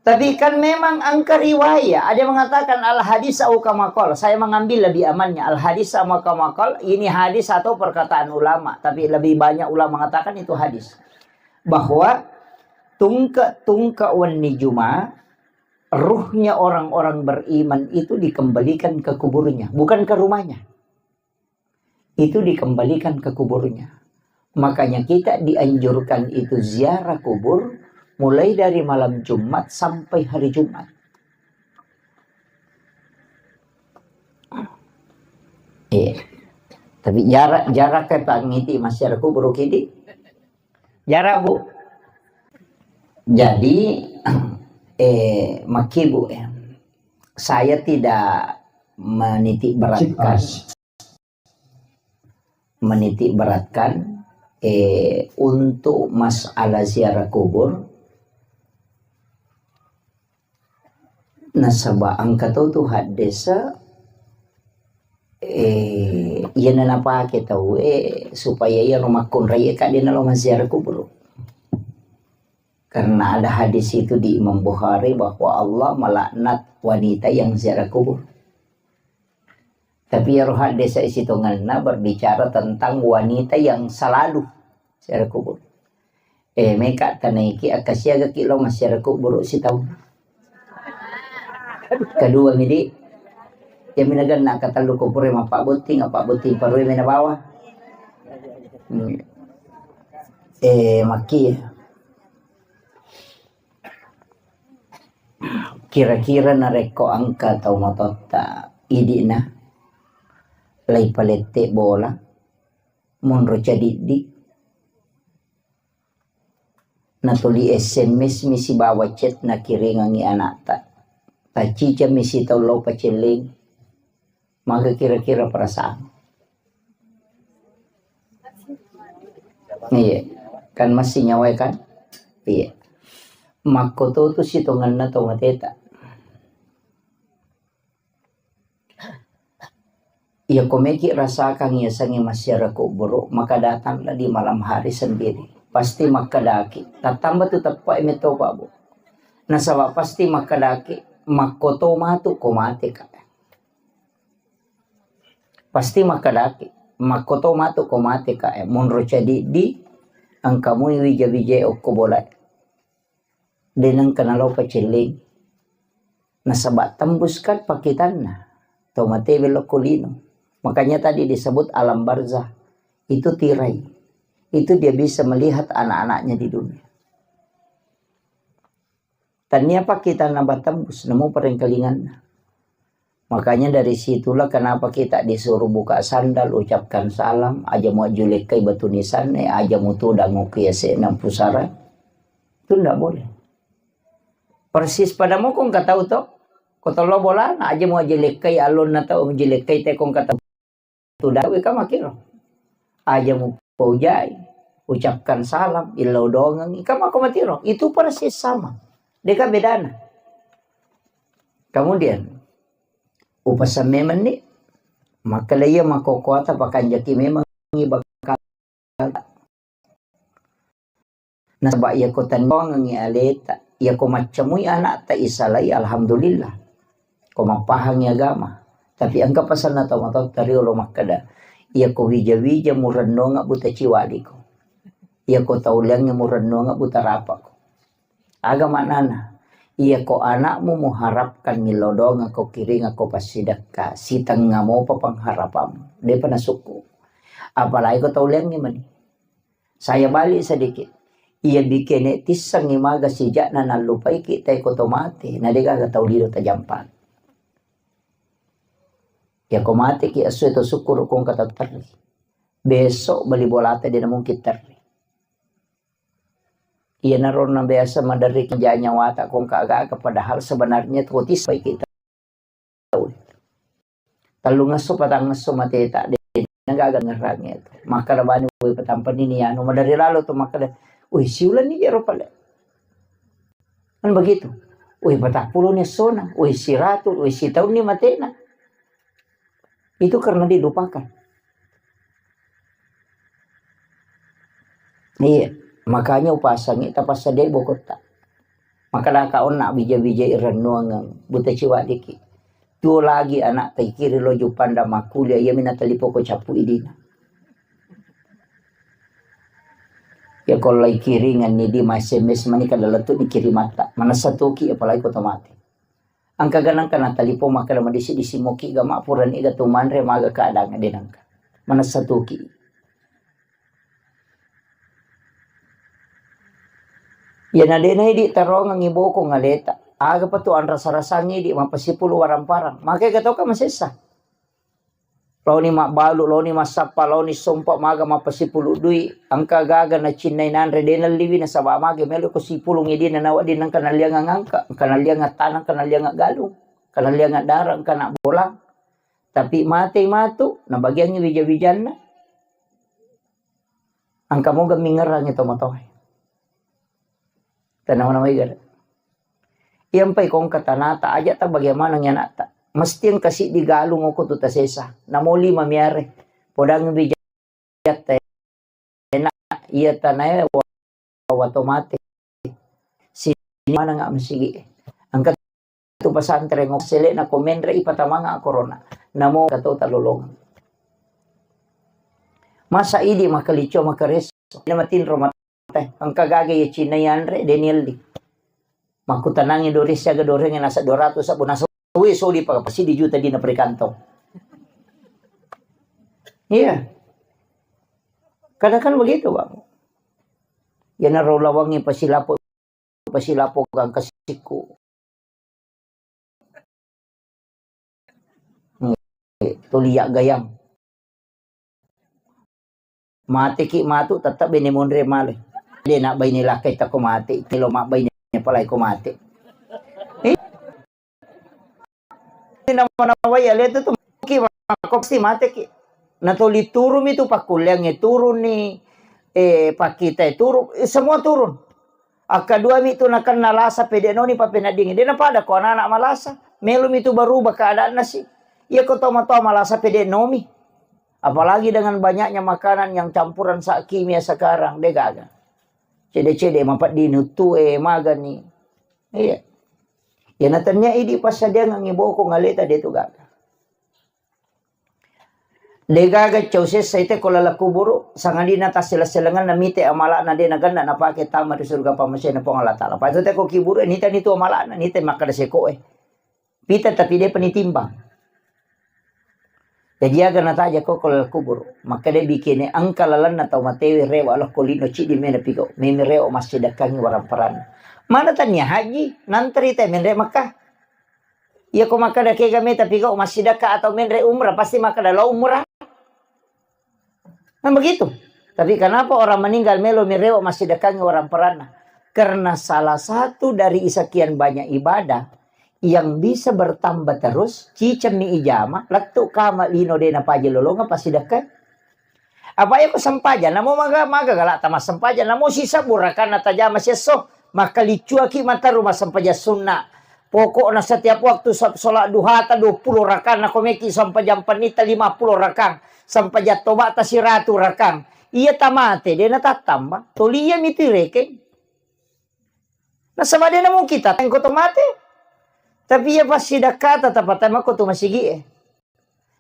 Tapi kan memang angka riwayat, ada yang mengatakan al hadis au kama qal. Saya mengambil lebih amannya al hadis au kama qal. Ini hadis atau perkataan ulama, tapi lebih banyak ulama mengatakan itu hadis. Bahwa tungke-tungke wenni Juma, ruhnya orang-orang beriman itu dikembalikan ke kuburnya, bukan ke rumahnya. Itu dikembalikan ke kuburnya. Makanya kita dianjurkan itu ziarah kubur mulai dari malam Jumat sampai hari Jumat. Iya. Tapi jarak, jarak ke pangiti masyarakat kubur kidi. Jarak, Bu. Jadi, eh, maki, Bu, ya. Saya tidak menitik beratkan, menitik beratkan, eh, untuk masalah ziarah kubur. Nasaba engka to tu haddesa, eh, iyana napake tauwe supaya iyaro makkunrai ka de nalo maziarah kubur. Karena ada hadis itu di Imam Bukhari bahwa Allah melaknat wanita yang ziarah kubur. Tapi iyaro haddesa sitongenna berbicara tentang wanita yang selalu ziarah kubur. Eh, meka tanaiki, akkasiagaki lao massiara kuburu sitaung. Kedua midi, ya minaganna katellu kubure mappabbotting, appabbotting parue mena bawa. Hmm. Eh, makki. Kira-kira narekko engka tau matotta idi'na, lai palette bola, monro cadiddi, natuli S M S mi sibawa chat nakiringangi anakta. Taccicammi sitaung lao pacelleng. Maga kira-kira perasaan? Iya. Kan masih nyawa kan? Iya. Makkoto tu sitongenna tau mateta. Iya, ko meki rasakan iya sangi massiara kuburu, maka datanglah di malam hari sendiri. Pasti makkedaki, tattamba tu teppa e metto, Pak Bu. Nasaba pasti makkedaki, makkoto matu ko mate ka. Pasti makkedaki, makkoto matu ko mate ka, eh, monro cadiddi, engkamui wija-wija okko bola. De nengka nalao pacelleng. Nasaba tembus kan pakitanna. Tau mate belok ko lino. Makanya tadi disebut alam barzah. Itu tirai. Itu dia bisa melihat anak-anaknya di dunia. Tania pakitanna batembus, namo perengkalinganna. Makanya dari situlah kenapa kita disuruh buka sandal, ucapkan salam, aja muajjulekkai batu nisanne, aja mutudang ukiase enam pusara. Itu ndak boleh. Persis pada mokong katau to, kotolo bolana aja muajjulekkai alonna tau, muajjulekkai tekong katau. Tudawe ka makiro. Aja mupaujai, ucapkan salam, illau doangengngi, ka mako matiro. Itu persis sama. Deka bedana. Kemudian, upasamme menni, maka iya makokoata pakanjaki memang bakal Nasaba iyako tenniwangengngi aleta, iyako maccamui anakta isalai, alhamdulillah. Ko mappahangngi agama. Tapi engka pasanna tau matoatta riolo makkeda, iyako wija-wija murennonga buta ciwaliko. Iyako tauliangnge murennonga buta rapako. Aga maknana? Iyako anakmu muharapkan millau doangako kiringako passidekka, sitengnga mopa pengharapanmu. Depa nasukku. Apalagi ko tauliangnge mani. Saya balik sedikit. Iya bikene tissengngi maga sijakna nallupaiki tae ko to mate, na degaga tau lino tajampa. Ya ko mateki esso to syukur ko engka tau terri. Besok bali bolata de na mungkin terri. Iyanaro na biasa maderri keja nyawata ko engka aga-aga, padahal sebenarnya to tissengngi kita. Tellungesso, patangngesso mateta, de' nagaga ngerrangnge tu. Makkeda bani, "Woi, patampani ni anu." Maderri lalo tu makkeda, "Woi, siulenni jero pale." Kan begitu. "Woi, patappulo ni essona, woi, siratu, woi, sitaunni matena." Itu karena dilupakan. Iya, makanya upasangi tapassadai bokotta. Makkadaka onna bija-bijai rennuangeng, buta ciwaddiki. Tuo lagi anak taikiri lo Jupanda makkuliah, iya mina talipoko cappu idina. Ya ko lai kiringan ni di ma S M S mani kada lettu ni kirimatta. Manessa toki apalagi ko to mate. Engka ganang kana talipong makkeda madisi-disi moki gama purani ga tu manre maga keadaan de nengka. Manessa toki. Iyana de'na idi tarongengngi bokong aleta. Aga pa tu anrasa-rasangngi idi mappasipulu warang-parang. Makkega toka masessa. Laoni mabbalu, laoni massappa, laoni sompa maga mappasipulu dui. Engka gaga nacinnai nanre de nelliwi nasaba mage melo ko sipulung idi nanawa di nengka nallianga ngangka, engka nallianga tanang, engka nallianga galung, engka nallianga darang, engka na bolang. Tapi matei matu, nabagiangngi wija-wijanna. Engka moga mingerangngi tomatoae. Tanawa-nawai gare. Iyampai kongka tanata, aja ta bagaimana ni anakta. Mesti engka siddi galung oko tu tasesa. Namo lima miare. Podang wija jatta enak, iya tanae wa-, wato mate. Sini maneng masigi. Engka tu pesantren, sele'na ko menre ipatamanga corona. Namo kato talolong. Masa idi makalico makareso. Ina matinro mate. Engka gaga iya Cina yanre, de nielli. Makkutanangi dore siaga dorengnge nasa dua ratus sabbu nasa we sodi pa-, pasti di juta dina perikantong. Iya. Kadang kan begitu, Bang. Yana ro lawangi pasilapo, pasilapo gang kasikku. Tulia gayang. Mateki matu tetap bene monre male. De na baine lakkai tako mate, telo mabbaine apalai ko mate. Eh? Nama-namai ale tu, tu ki mako pasti mateki. Natoli turumi tu pakkuliangnge turuni, eh, pakkitae turu, eh, semua turun. Akkaduami tu nakenna lasa pede noni papeneddingi. De napada ko anak-anak malasa. Melomi tu berubah keadaanna si. Iya ko tomatoa malasa pede nomi. Apalagi dengan banyaknya makanan yang campuran sa-, kimia sekarang, de gaga. Cede-cede mapeddini uttue, magani. Iya. Ya natennia idi passadiangengngi bokong aleta de tu gaga. De gaga cau sessa ite ko laleng kuburu, sangadinna tassele-selengenna mite amala'na de nagenna napake tama ri surga pammasena Puang Allah Taala. Pada te ko kiburu, nita nitu amala'na, nita makkeda sekoe. Pita tapi depa nitimbang. Jaji aga nataja ko ko laleng kuburu. Makkeda bikene engka lalenna tau matewe rewa lokko lino ciddi mena pigau. Memi rewa massidekkangi warang paranna. Mana tania haji, nantri te menre Mekah. Iya ko makkeda kega meta pigau massidekka atau menre umrah, pasti makkeda lao umrah. Kan begitu. Tapi kenapa orang meninggal melo mirewa massidekkangi orang paranna? Karena salah satu dari sekian banyak ibadah yang bisa bertambah terus, cicemmi ijama, lettu kama lino de napaja lolonga passidekka. Apa iya ko sempajang, namo maga, maga galata massempajang, namo sisebbu rakanna tajama siesso, makkaliccuaki mataru massempajang sunna. Pokokna setiap waktu sa-, salat duhata dua puluh rakang, nako meki sempajang pennita lima puluh rakang, sempajang tobata siratu rakang. Iya tamate, de natattamba. Toli iya mitu irekeng. Nasaba de namungkin tatengko to mate. Tapi iya passidakkata tapatama ko tu masigie.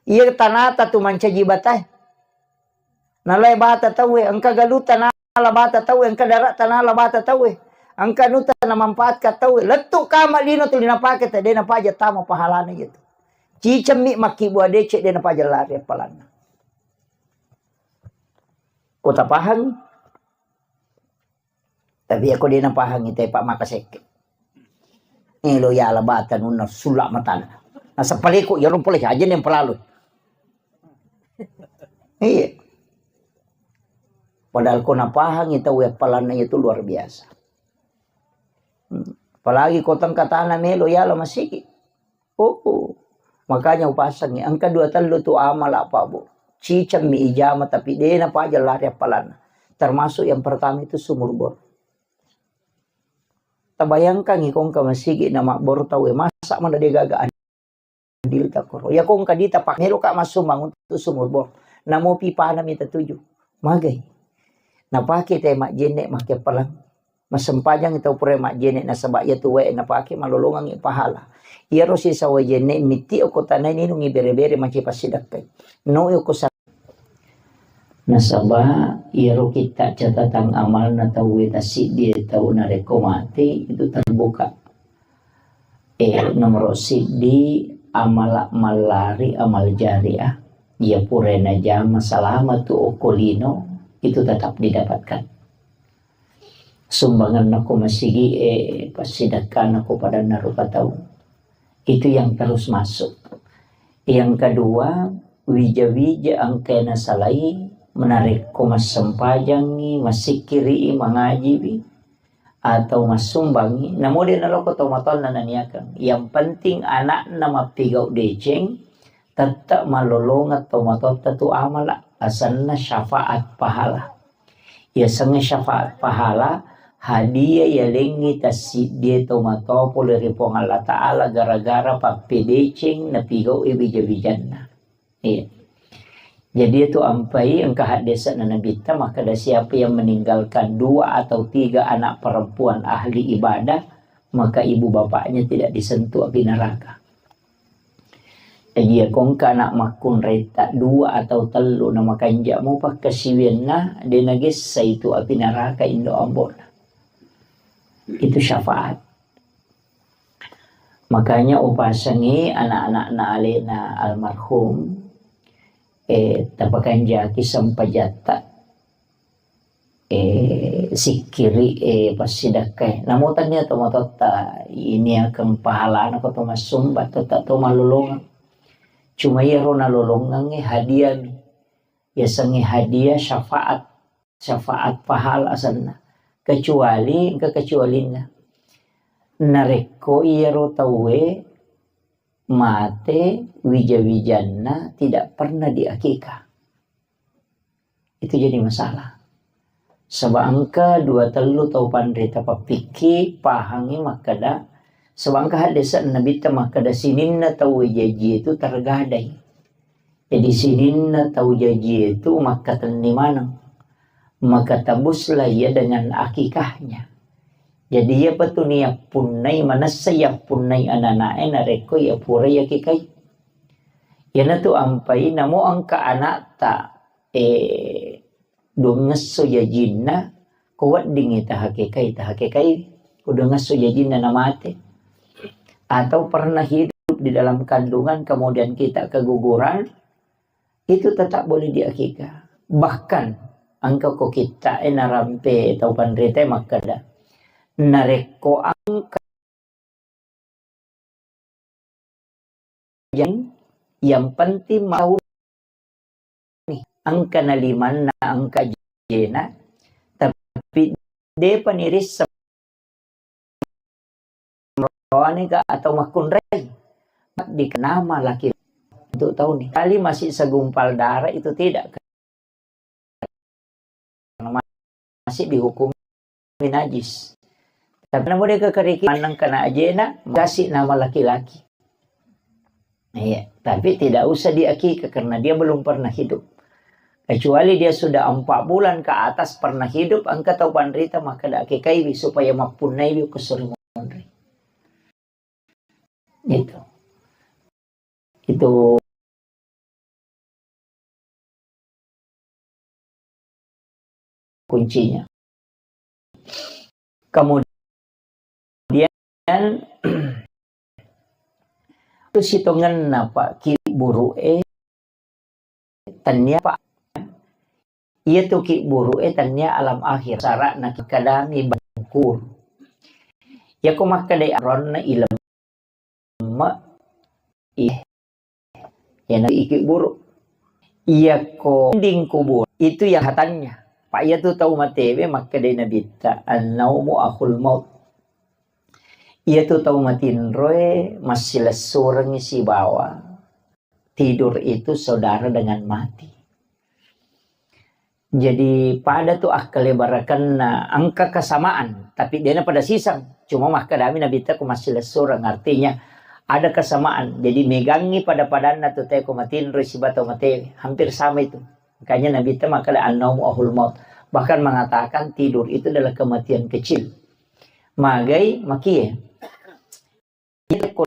Iya tanata tu mancaji batae. Nalai bata tauwe, engka galuta nala bata tauwe, engka darata nala bata tauwe. Engka anuta namanfaatkan tauwe. Lettu kama lino tuli napake, tede napaja tama pahalana iya tu. Cicemmi makkibua decek, de napaja lari appalanna. Ko tapahang? Tapi aku dia napahangi tepa maka sekke. Elo yala bata nunna sulla matana. Nasaba paleko iyaro pole aja yang pelalu. Iya. Padahal ko napahangi tau appalanna itu luar biasa. Hmm. Apalagi ko tengka tana melo yala masigi. Oh, oh. Makanya upasangi engka dua tellu tu amala, Pak, Bu. Cicammi ijama tapi dena paja lari appalanna. Termasuk yang pertama itu sumur bor. Tabayangkangngi ko engka masigi na mabboro tauwe, masa mana degaga adil takoro. Ya ko engka dita pak melo ka massumbang untuk sumur bor. Namo pipana mita tuju. Magai. Napake te majjenne make palang. Massempajang tau pura majjenne nasaba iya tuwe napake malolongang pahala. Iyaro sisa wajenne mitti oko tanai ninungi bere-bere mace passidakkai. No oko sa- Nasaba iyaro kitta catatan amalna tauwe tasiddi tau narekko mate itu terbuka. Eh, nomoro siddi amala mallari amal jariah. Iya pura najama salama tu okko lino itu tetap didapatkan. Sumbanganna ko masigi e, passidakkana ko padanna rupa tau. Itu yang terus masuk. Yang kedua, wija-wija engka nasalai menarekko massempajangi, massikkiri, mangajiwi, atau massumbangi, namo de naloko tomatoanna naniakeng. Yang penting anakna mappigau deceng, tette malolongeng tomatoatta tu amala, asenna syafaat pahala. Yasengnge syafaat pahala, hadiah yalengngi tassiddie tomatoa pole ri Puang Allah Ta'ala gara-gara pappedeceng napigau'i wija-wijanna. Iya. Jadi itu ampai engka haddese'na Nabitta makkeda, siapa yang meninggalkan dua atau tiga anak perempuan ahli ibadah, maka ibu bapaknya tidak disentuh api neraka. Jadi ya kongka anak makkunraita dua atau tellu na makanja mupa kasiwianna de nagessa itu api neraka indo ambona. Itu syafaat. Makanya upasangi anak-anakna alena almarhum, eh, tapakanjaki sempajatta, eh, sikkiri, eh, passidakkai. Namo tania tomatotta ini akan pahalana ko to massumba, tetap to malolongang. Cuma iyaro nalolongangnge hadiami. Yasengnge hadiah syafaat. Syafaat pahala asenna. Kecuali, engka kecualinna. Narekko iyaro tauwe mate wija-wijanna tidak pernah diakikah. Itu jadi masalah. Saba engka dua tellu tau panrita pappikki pahangi makkeda, saba engka haddese'na Nabitta makkeda sininna tauwe jaji itu tergadai. Jadi sininna tau jaji itu makkatenni maneng. Maka tabuslah ia dengan akikahnya. Jadi iyapa tu niyappunnai, manessa yappunnai anana'e narekko iya pura yakikai. Iyanatu ampai namo engka anakta, eh, duangngesso jajinna, ko weddingngi tahakekai, tahakekai, ko duangngesso jajinna namate. Atau pernah hidup di dalam kandungan, kemudian kita keguguran, itu tetap boleh diakikah. Bahkan, engka ko kitta'e narampe tau panritae makkeda, narekko engka jang, yang penting mau nih, engka na limanna, engka jena, tapi depa nirisseng roane ga atau makkunrai. Dikenama laki untuk tahu nih. Kali masih segumpal darah itu tidak. Karena masih dihukumi najis. Tapi namu dia kekeriki maneng kena ajena, kasih nama laki-laki. Iya, tapi tidak usah diakikah karena dia belum pernah hidup. Kecuali dia sudah empat bulan ke atas pernah hidup, engka tau panrita maka dak akikaiwi supaya mappunnaiwi ko suri monri. Gitu. Itu kuncinya. Kemudian itu sitongenna Pak ki buru'e tania Pak. Iya tu ki buru'e tania alam akhir. Syaratna ki kadami ban-, kubur. Iyako makkedai aronna ilemme, ih, iyana iki buru. Iyako dinding kubur itu yang hatanya. Pak, iyatu tau matewe makkedai Nabitta, "An-naumu akhul maut." Iyatu tau matinroe massilessurengngi sibawa tidur itu saudara dengan mati. Jadi pada tu akkalebarekenna engka kesamaan, tapi dena pada siseng. Cuma makkedami Nabitta ko massilessureng, artinya ada kesamaan. Jadi megangi pada-padanna tu teko matinro sibawa tau mate, hampir sama itu. Makanya Nabitta makkeda, "An-naumu akhul maut." Bahkan mengatakan tidur itu adalah kematian kecil. Magai makie. Iyako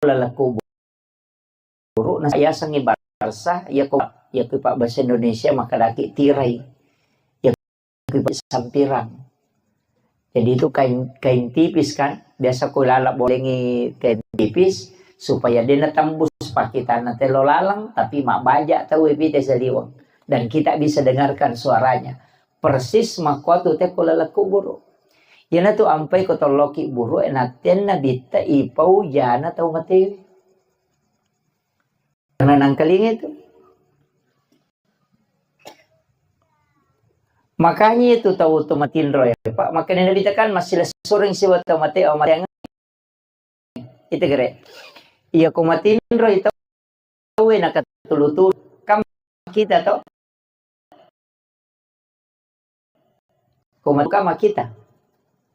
laleng kuburu, na yasengngi barsah, iyako, iyako pabbahasa Indonesia makkedaki tirai. Iyako sampirang. Jadi itu kain, kain tipis kan, biasa ko laleng bolengi kain tipis supaya de natembus pakitanna telo laleng, tapi mabbaja tau epite saliweng. Dan kita bisa dengarkan suaranya. Persis makkuatu teko laleng kuburu. Iyanatu ampai ko tolloki buru e nattenna bitta ipau jana tau matewe. Karena nangkalinga itu. Makanya itu tau to matinro ya, Pak. Makanya Nabitta kan massilessureng sibawa tau mate, oh, mate itu gere. Iya ko matinro itu tauwe nakatulu-tulu. Kam kita to. Ko matu kama kita.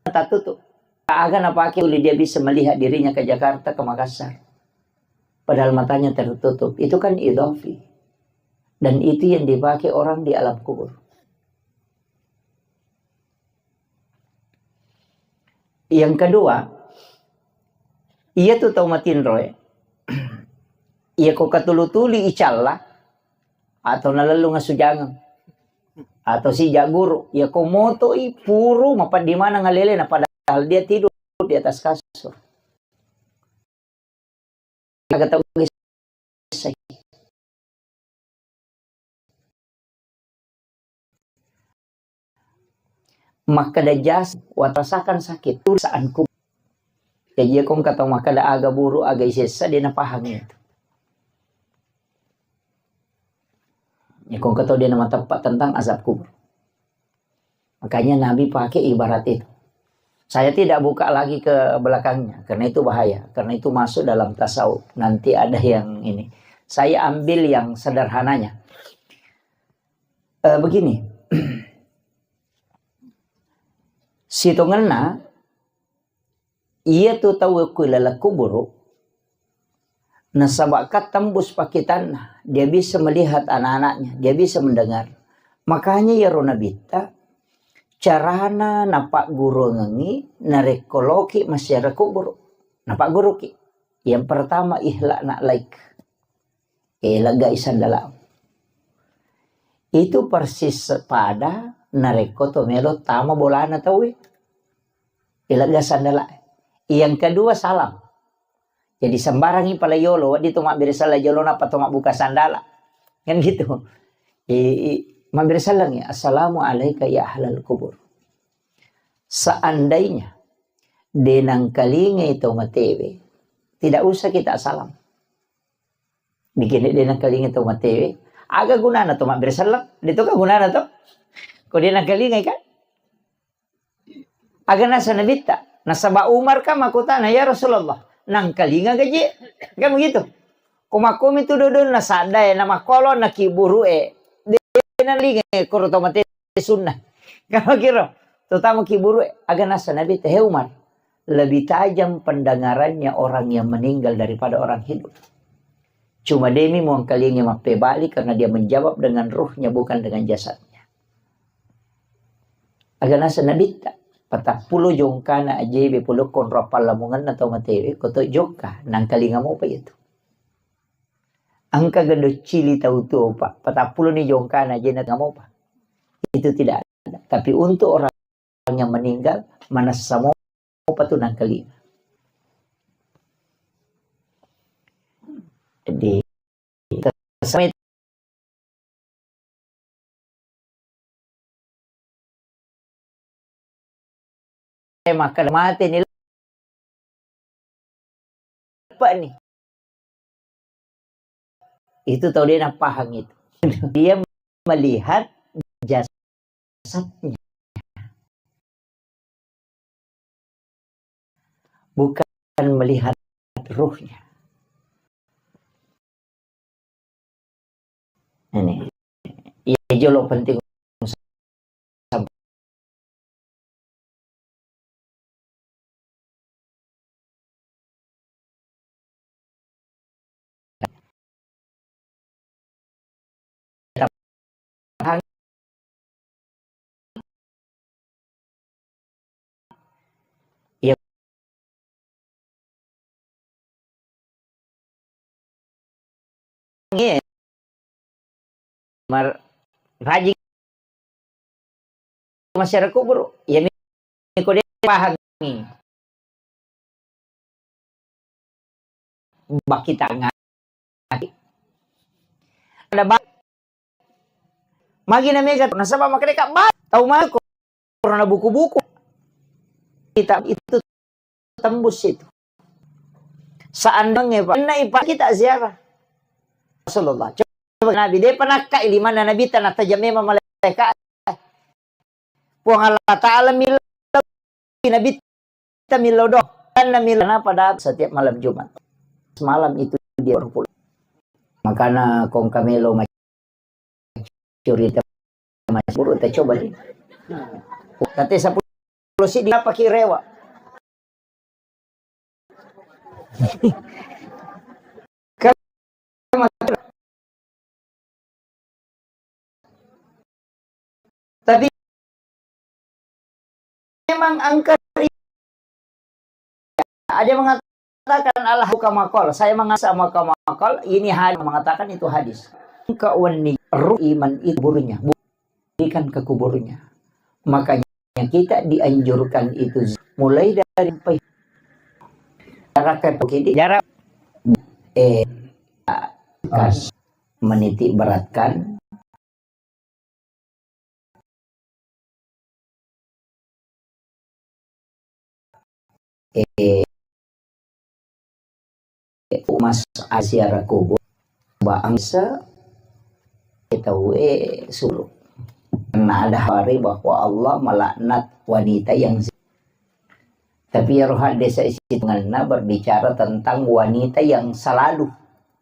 Tatutup. Aga napake uli dia bisa melihat dirinya ke Jakarta, ke Makassar. Padahal matanya tertutup. Itu kan idhafi. Dan itu yang dipakai orang di alam kubur. Yang kedua, iya tu tau matinroe, iya ko katulu-tuli icalla, atau nalellung asujangeng, atau sija guru, iya ko motoi puru mapaddi maneng alelena, padahal dia tidur di atas kasur. Aga tau gessai. Makkeda jas, warasakan sakit, perasaanku. Jadi, iya ko engka tau makkeda aga buru, aga isessa, de napahang itu. Iya ko engka tau de namateppa tentang azab kubur. Makanya Nabi pakai ibarat itu. Saya tidak buka lagi ke belakangnya, karena itu bahaya, karena itu masuk dalam tasawuf. Nanti ada yang ini. Saya ambil yang sederhananya. Eh, begini, sitongenna, iya tu tau ku laleng kuburu, nasaba kan tembus pakitanna, dia bisa melihat anak-anaknya, dia bisa mendengar. Makanya iyaro Nabitta, carana napagguruangengngi narekko loki massiara kuburu. Napagguruki. Yang pertama, ikhla' na'laik. Eh, leggai sandala'. Itu persis pada narekko to melo tama bolana tauwe. Eh, legga sandala'. Yang kedua, salam. Jadi sembarangi pala yolo, wedding to mabbere sala yolo, nappa to mabbuka sandala'. Kan gitu. Eh, eh, mabbere salang ya, "Assalamu alaika ya ahlal kubur." Seandainya de nangkalingai tau matewe, tidak usah kita salam. Bikin de nangkalingai tau matewe, aga gunana to mabbere salang? De to ka gunana to? Ko de nangkalingai kan? Aga nasa Nabitta? Nasaba Umar kan makkutana, "Ya Rasulullah, nangkalinga gaji?" Kan begitu. Ko makkomi tu dodonna sadda e, na makkolo na kiburu e, de nalinga e koro to mate sunna. Kan kiro, terutama kiburu e, aga nasa Nabitta, "He Umar, lebih tajam pendengarannya orang yang meninggal daripada orang hidup." Cuma demi muangkalinga mappebali karena dia menjawab dengan ruhnya, bukan dengan jasadnya. Aga nasa Nabitta, patappulo jongkana ajebe pole konro pallamungenna tau matewe, ko to jokka, nangkalinga mopa itu. Engka gendo cili tau tuo, Pak, patappulo ni jongkana ajena mopa. Itu tidak ada. Tapi untuk orang yang meninggal, manessa mopa tu nangkalinga. Jadi, makkeda mate ni, leppe' ni. Itu tau de' napahang itu. Dia melihat jasadnya, bukan melihat ruhnya. Ini. Iya, jolo penting. Iya. Iya. Mar-, rajin masyarakat kubur, ya, mi-, ko de' pahangi. Bakita ngati. Ada ba-, magi na mega, nasaba makkeda ka ba-, tau mako, karena buku-buku. Kita itu tembus itu. Seandainya, Pak, na ipa kita ziarah Rasulullah. Coba Nabi, de' panakka ilimanna Nabi tanah tajam memang malaikat. Puang Allah Ta'ala millau Nabi, millau doang. Dan millau pada setiap malam Jumat. Semalam itu dia baru pulang. Makana kong kamelo curita masih buruk, kita coba deh. Kata sepuluh sidi apa ki rewa. Tapi memang angker, ada yang mengatakan Allah kama qal, saya mengasa kama qal, ini hadis mengatakan itu hadis. Engka wenni ruh iman itu kuburnya, bu-, dirikan ke kuburnya. Makanya kita dianjurkan itu mulai dari sampai jarak, jarak, eh, kan, menitik beratkan. Eh, umas aziarah kubur, bangsa, eh, tau, eh, suruh. Karena ada hari bahwa Allah melaknat wanita yang zi-, tapi ya roh desa isitunganna berbicara tentang wanita yang selalu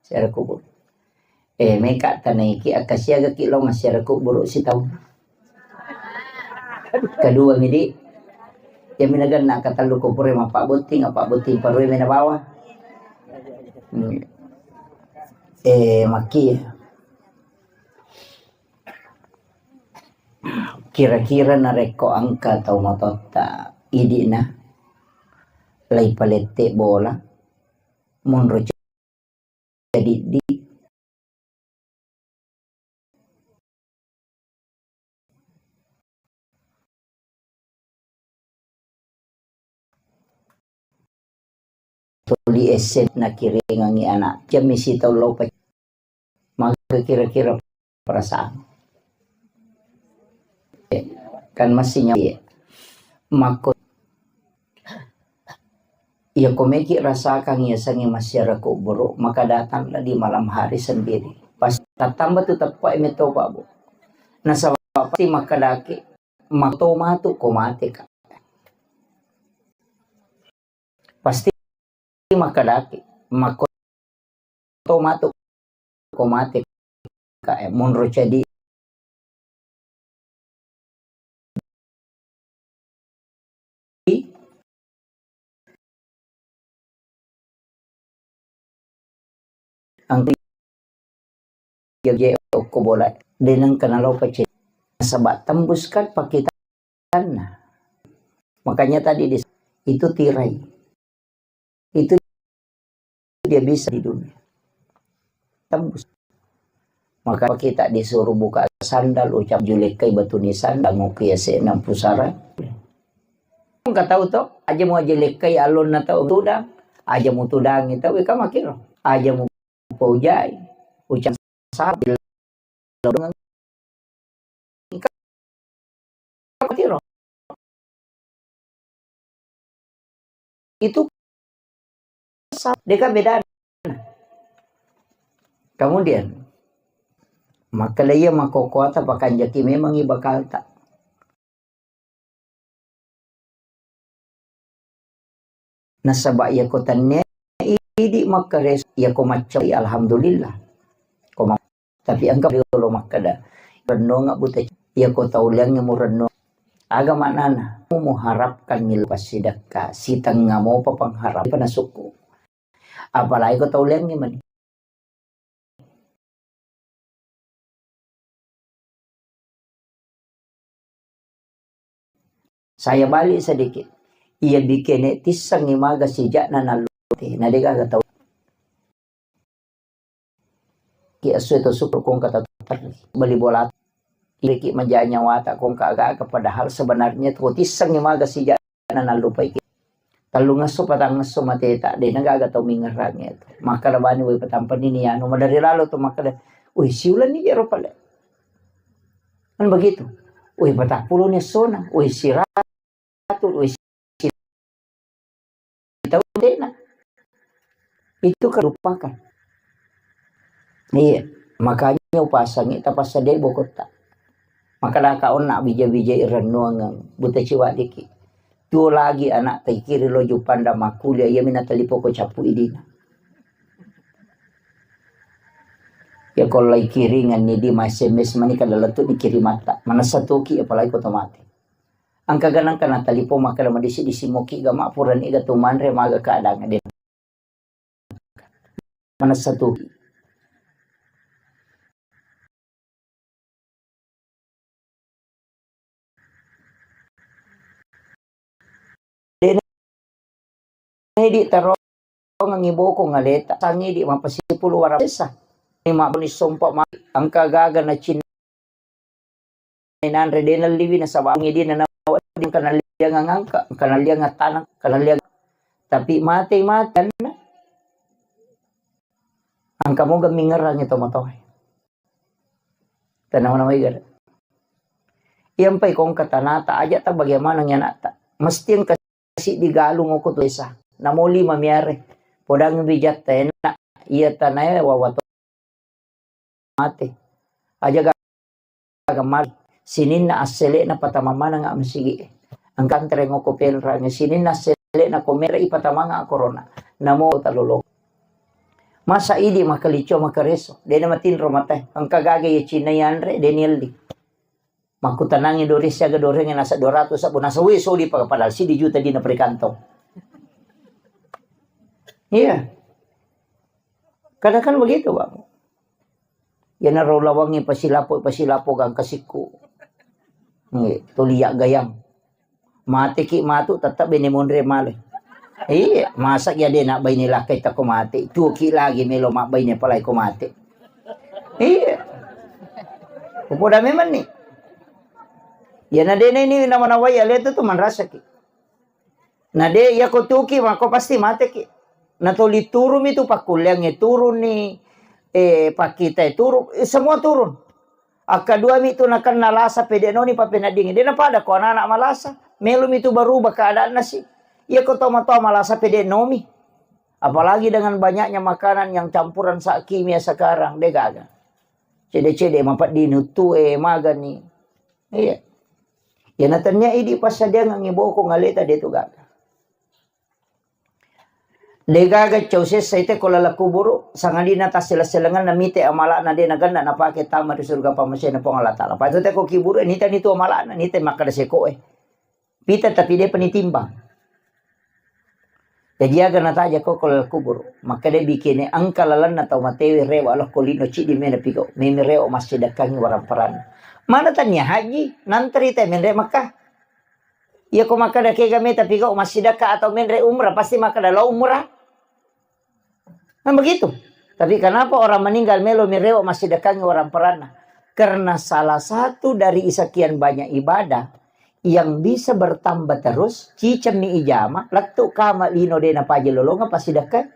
ziarah kubur. Eh, meka tanaiki, akkasiagaki lao massiara kuburu sitaung. Kedua midi, iya minaganna katellu ko pura mappabbotting, appabbotting parue mena bawa. Hmm. Eh, makki. Kira-kira narekko engka tau matotta idi'na, lai palette bola, monro Jadi di tuli S M nakiringangi anak, jammi sitaung lao pa-, maga kira-kira perasaan. Kan masih nyawa. Makko Iya, ko meki rasakan yasengnge massiara kuburu, maka datanglah di malam hari sendiri. Pas tattamba tu teppa e metto, Pak, Bu. Nasaba pasti makkedaki, "Mato matu ko mate, Kak." Pasti makkedaki, "Mako to matu ko mate, Kak, e, monro cadi." Angkui je okko bola, deneng kenal apa cek. Nasaba tembuskan pakitanna. Makanya tadi di-, itu tirai. Itu dia bisa di dunia. Tembus. Maka kita disuruh buka sandal, ucap julekkai batu nisan, dangu kiase enam pusara. Engka tau to, aja mu aja lekkai alonna tau tudang, aja mu tudangi tau, ika makiro. Aja mu paujai, ucap sapi. Ika makiro. Itu sa-, deka bedana. Kemudian, makkeda iya makkokkoata pakanjaki memangngi bakalta. Nasaba iyako tennia idi makkareso, iyako macca, alhamdulillah. Ko ma-, tapi engka riolo makkeda, rennonga buta, iyako tau liangnge murenno. Aga maknana? Muharapkan milo passidekka, sitengnga mopa pengharap, panasukku. Apalagi ko tau liangnge mani. Saya balik sedikit. Iya bikene tissengngi maga sijakna nallote, na degaga tau. Ki esso to syukur kongka tau terri. Beli bola. Iriki maja nyawata kongka aga-aga, padahal sebenarnya to tissengngi maga sijakna nallupaiki. Tellungesso, patangngesso mateta, de na gaga tau mingerangnge tu. Makkeda bani, woi, patampani ni anu, madari lalo tu makkeda, "Woi, siulenni jero pale." Kan begitu. "Woi, patappulo ni essona, woi, siratu, woi, si-, tau dena." Itu kelupakan. Iya, makanya upasangi tapassadai bokotta. Makkeda ka onna bija-bijai rennuangeng, buta ciwadiki. Tuo lagi anak taikiri lo Jupanda makkuliah, iya mina talipo ko cappu idina. Ya ko lai kiringan ni di ma S M S mani kada lettu ni kirimatta. Manessa toki apalagi ko to mate. Engka ganang kana talipo makkeda madisi-disi moki ga ma purani ga tu manre maga keadaan de. Manessa toki. Dena idi tarongengi boko ngaleta, sangidi mapasipulu warang sesa. Ni mabbuni sompa ma engka gaga na cinna nanre de nalliwi nasaba idi na nawa engka nalliang angka, engka nalliang tanang, engka nalliang, tapi mate mate anna. Engka moga mingerangi tomatoae. Tanawa-nawai gare. Iyampai kongka tanata, aja ta bagaimana ni anakta. Mesti engka siddi galung oko tu desa. Namo lima miare. Podang bijatta enak. Iya tanae wawato mate. Aja ga-, gamal. Sininna assele'na patama maneng masigi. Engka antareng oko pelrange. Sininna assele'na komere ipatamanga corona. Namo talolo. Masa idi makkalicua makkareso, de na matinro matae. Engka gaga iya cinna yanre, de nielli. Makkutanangi dore siaga dorengnge nasa dua ratus sabbu, nasa we sodi pa-, padahal siddi juta dina perikantong. Iya. Kadang kan begitu, Bang. Iyanaro lawangnge pasilapo, pasilapo gangka sikku. Nggih, tuli yaggayang. Mateki matu tetap bene monre male. Iya, masa iya de nabbaine lakkai tako mate. Tuoki lagi melo mabbaine palai ko mate. Iya. Popoda memang ni. Iya na dena ini nama-nawai ale tu, tu manrasaki. Na de iyako tuki mako pasti mateki. Na toli turumi tu pakkulleangnge turuni, eh, pakkitae turun, eh, semua turun. Akkaduami tu nakenna lasa pede noni papeneddingi. De napada ko anak-anak malasa. Melomi tu berubah keadaanna si. Iyako tomatoa malasa pede nomi. Apalagi dengan banyaknya makanan yang campuran sa-, kimia sekarang, de gaga. Cede-cede mapeddini uttue, magani. Iya. Iya na tennia idi passadiangengngi boko ngaleta de tu gaga. De gaga cau sessa ite ko laleng kuburu, sangadinna tassele-selengenna mite amala'na de nagenna napake tama ri surga pammasena Puang Allah Ta'ala. Pada tu te ko kiburu, nitani tu amala'na, nite makkeda sekoe. Pita tapi depa nitimbang. Jaji aga nataja ko ko laleng kuburu. Makkeda bikene engka lalenna tau matewe rewa lokko lino ciddi mena pigau. Memi rewa massidekkangi warang paranna. Mana tania haji, nantri te menre Makkah. Iya ko makkeda kega meta pigau massidekka atau menre umrah, pasti makkeda lo umrah. Kan begitu. Tapi kenapa orang meninggal melo mirewa massidekkangi warang paranna? Karena salah satu dari sekian banyak ibadah yang bisa bertambah terus, cicemmi ijama, lettu kama lino de napaja lolonga passidekkai.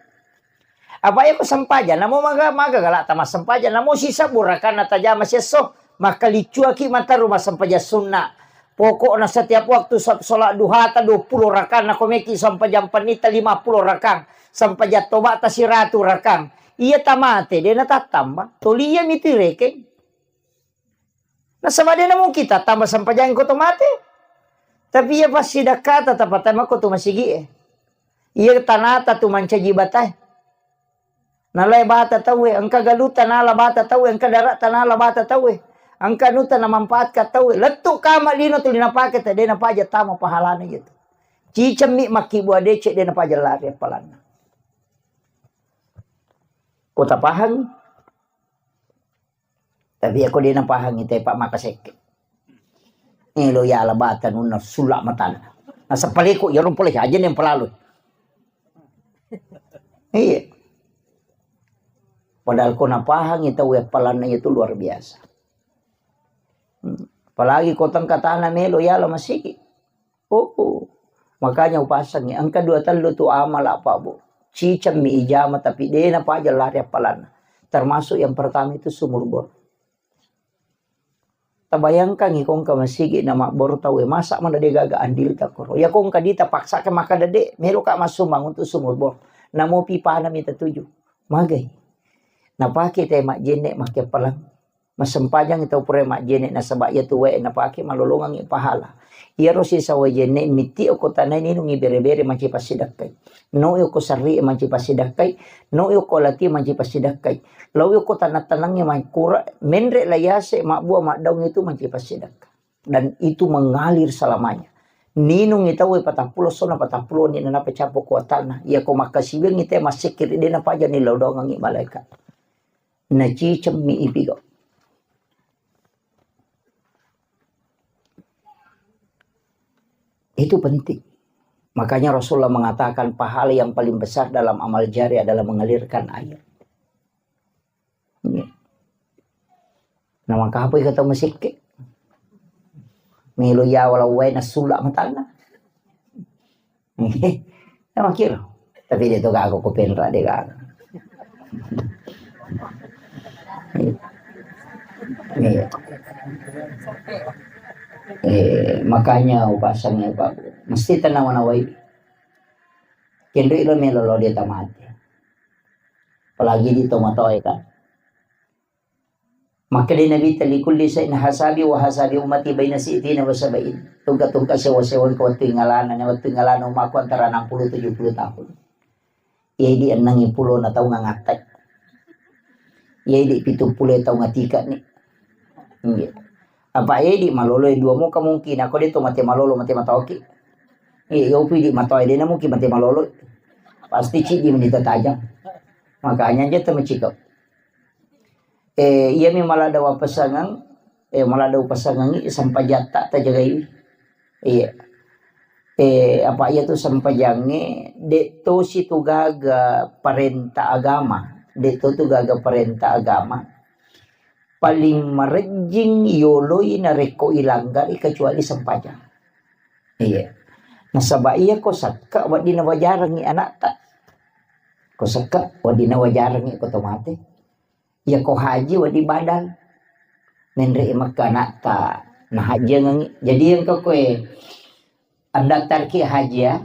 Apa iya ko sempajang, namo maga, maga galak tama sempajang, namo sisa burakanna tajama siesso, maka licuaki mataru massempajang sunna. Pokokna setiap waktu sa-, sholat duhata dua puluh rakang, nako meki sempajang pennita lima puluh rakang, sempajang tobata siratu rakang. Iya tamate, de natattamba. Toli iya mitu irekeng. Nasaba de namungkin tattamba sempajang ko to mate. Tapi iya passidakkata tapatama ko tu masigi e. Iya tanata tu mancaji batae. Nalai bata tauwe, engka galuta nala bata tauwe, engka darata nala bata tauwe, engka anuta namanfaatka tauwe. Lettu kama lino tuli napake te, de napaja tama pahalana iya tu. Cicemmi makkibua decek, de napaja lari appalanna. Ko tapahang? Tapi ako de napahangi te, Pak, maka sekke. Elo yala bata nunna sulla matana. Nasaba paleko, iyaro pole aja nen pelalui. Iya. Padahal ko napahangi tau appalanna itu luar biasa. Hmm. Apalagi ko tengka tana melo yala masigi. Oh, oh. Makanya upasangi, engka dua tellu tu amala, Pak, Bu. Cicemmi ijama, tapi de napaja lari appalanna. Termasuk yang pertama itu sumur bor. Tabayangkangi ko engka masigi na mabboro tauwe, masa mana de gaga andilta koro. Ya ko engka dita paksa ke maka dede, melo ka massumbang untuk sumur bor. Namo pipana mita tuju. Magai. Napake te majjenne make appalang. Massempajang tau pura majjene nasaba iya tu wae napake malolongangngi pahala. Iyaro sisa wae jenne mitti okko tanai ninungi bere-bere mancaji passidakkai. No okko sarri mancaji passidakkai, no okko lati mancaji passidakkai. Lao okko tanang-tanangnge makkura menre layase mabbua maddaung itu mancaji passidakka. Dan itu mengalir selamanya. Ninungi tau patappulo sona patappulo ni nanape cappo kuatanna. Iya ko makkasiwiangngi te massekkiri de napaja ni lao doangangngi malaika. Nacicemmi ipigo. Itu penting. Makanya Rasulullah mengatakan pahala yang paling besar dalam amal jari adalah mengalirkan air. Iya. Nah, maka apa kata masikke? Melo ya walau wae nasulla matanna. Nah, makkiro. Tapi de to gaga ko penra de gaga. Iya. Iya. Eh, makanya upasangnge, Pak, mesti tenang nawai. Kenri lo melo lo dia tamate. Apalagi di tomatoe kan. Makkeda Nabitta, "Likulli syai'in hasabi wa hasabi ummati baina sitina wa sab'in." Tungka-tungka sewa-sewa engka wettu ingalana, na wettu ingalana ummaku antara enam puluh tujuh puluh tahun. Iya idi enneng pulo na taung ngattai. Iya idi pitung pulo taung atika ni. Iya. Apa iya idi malolo dua mo kemungkinan, ko de to mate malolo, mate matoki. Iya, iya upi di matoe de na mungkin mate malolo. Pasti cidi menita tajang. Makanya aja temecikau. Eh, iyami maladde wapasangeng, eh, maladde upasangengi sempajatta tajagaiwi. Iya. Eh, apa iya tu sempajangnge, de tosi tu gaga parenta agama, de to tu gaga parenta agama. Paling marejjing yoloi narekko ilanggari kecuali sempajang. Iya. Nasaba iya ko sakka wedding nawajarengi anatta. Ko sakka wedding nawajarengi ko tomate. Iya ko haji wedding badal. Menre Mekka anatta nahajiangengi. Jadi engka koe andaftarki haji ya,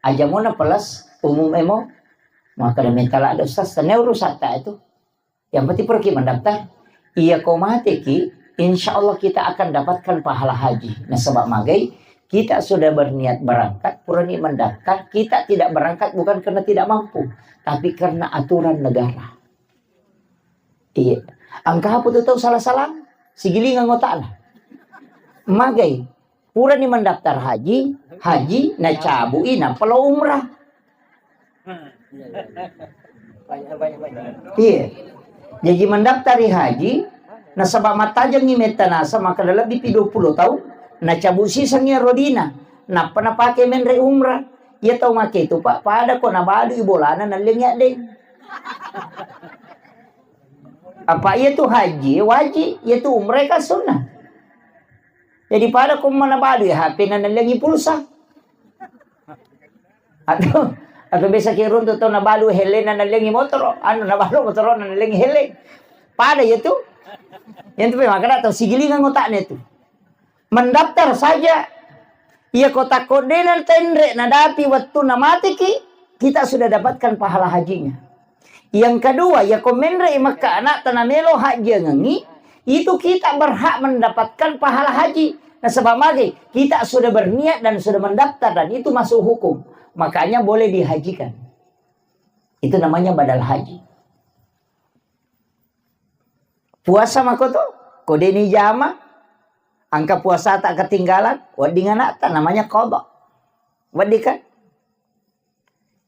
aja mona plus umum emo. Maka da mentala ada ustaz, tanya urusatta itu. Yang penting pergi mendaftar. Iya ko mateki, insya Allah kita akan dapatkan pahala haji. Nasaba magai, kita sudah berniat berangkat, purani mendaftar, kita tidak berangkat bukan karena tidak mampu, tapi karena aturan negara. Iya. Engka apa tu tau salah-salah? Sigilingang otakna. Magai. Purani mendaftar haji, haji, nacabui, nappa lao umrah. Iya. Jaji mendaftari haji, nasaba mattajengi metta nasa, maka lebbi pi dua puluh tahun, nacabu sisengi rodina, nappa napake menre umrah. Iya tau make itu, Pak, pada ko nabalu bolana nallengi addeng. Apa iya tu haji wajib, iya tu umrah kan sunnah. Jadi pada ko mana balu ya H P na nallengi pulsa. Atau atau biasa ki runtu tau nabalu helena nallengi motoro, anu nabalu motoro nallengi hele. Pada iya tu. Yang tu memang kada tau sigilingang otaknya tu. Mendaftar saja. Iya, ko takko de' na tenre' nadapi wettunna mateki, kita sudah dapatkan pahala hajinya. Yang kedua, ya ko menre' i Mekka ana'ta namelo hajjiangengngi, itu kita berhak mendapatkan pahala haji. Nasaba' magi, kita sudah berniat dan sudah mendaftar dan itu masuk hukum. Makanya boleh dihajikan. Itu namanya badal haji. Puasa mako to, ko de' ni jama, engka puasata ketinggalan, wedding ana'ta, namanya qada. Wedding kan?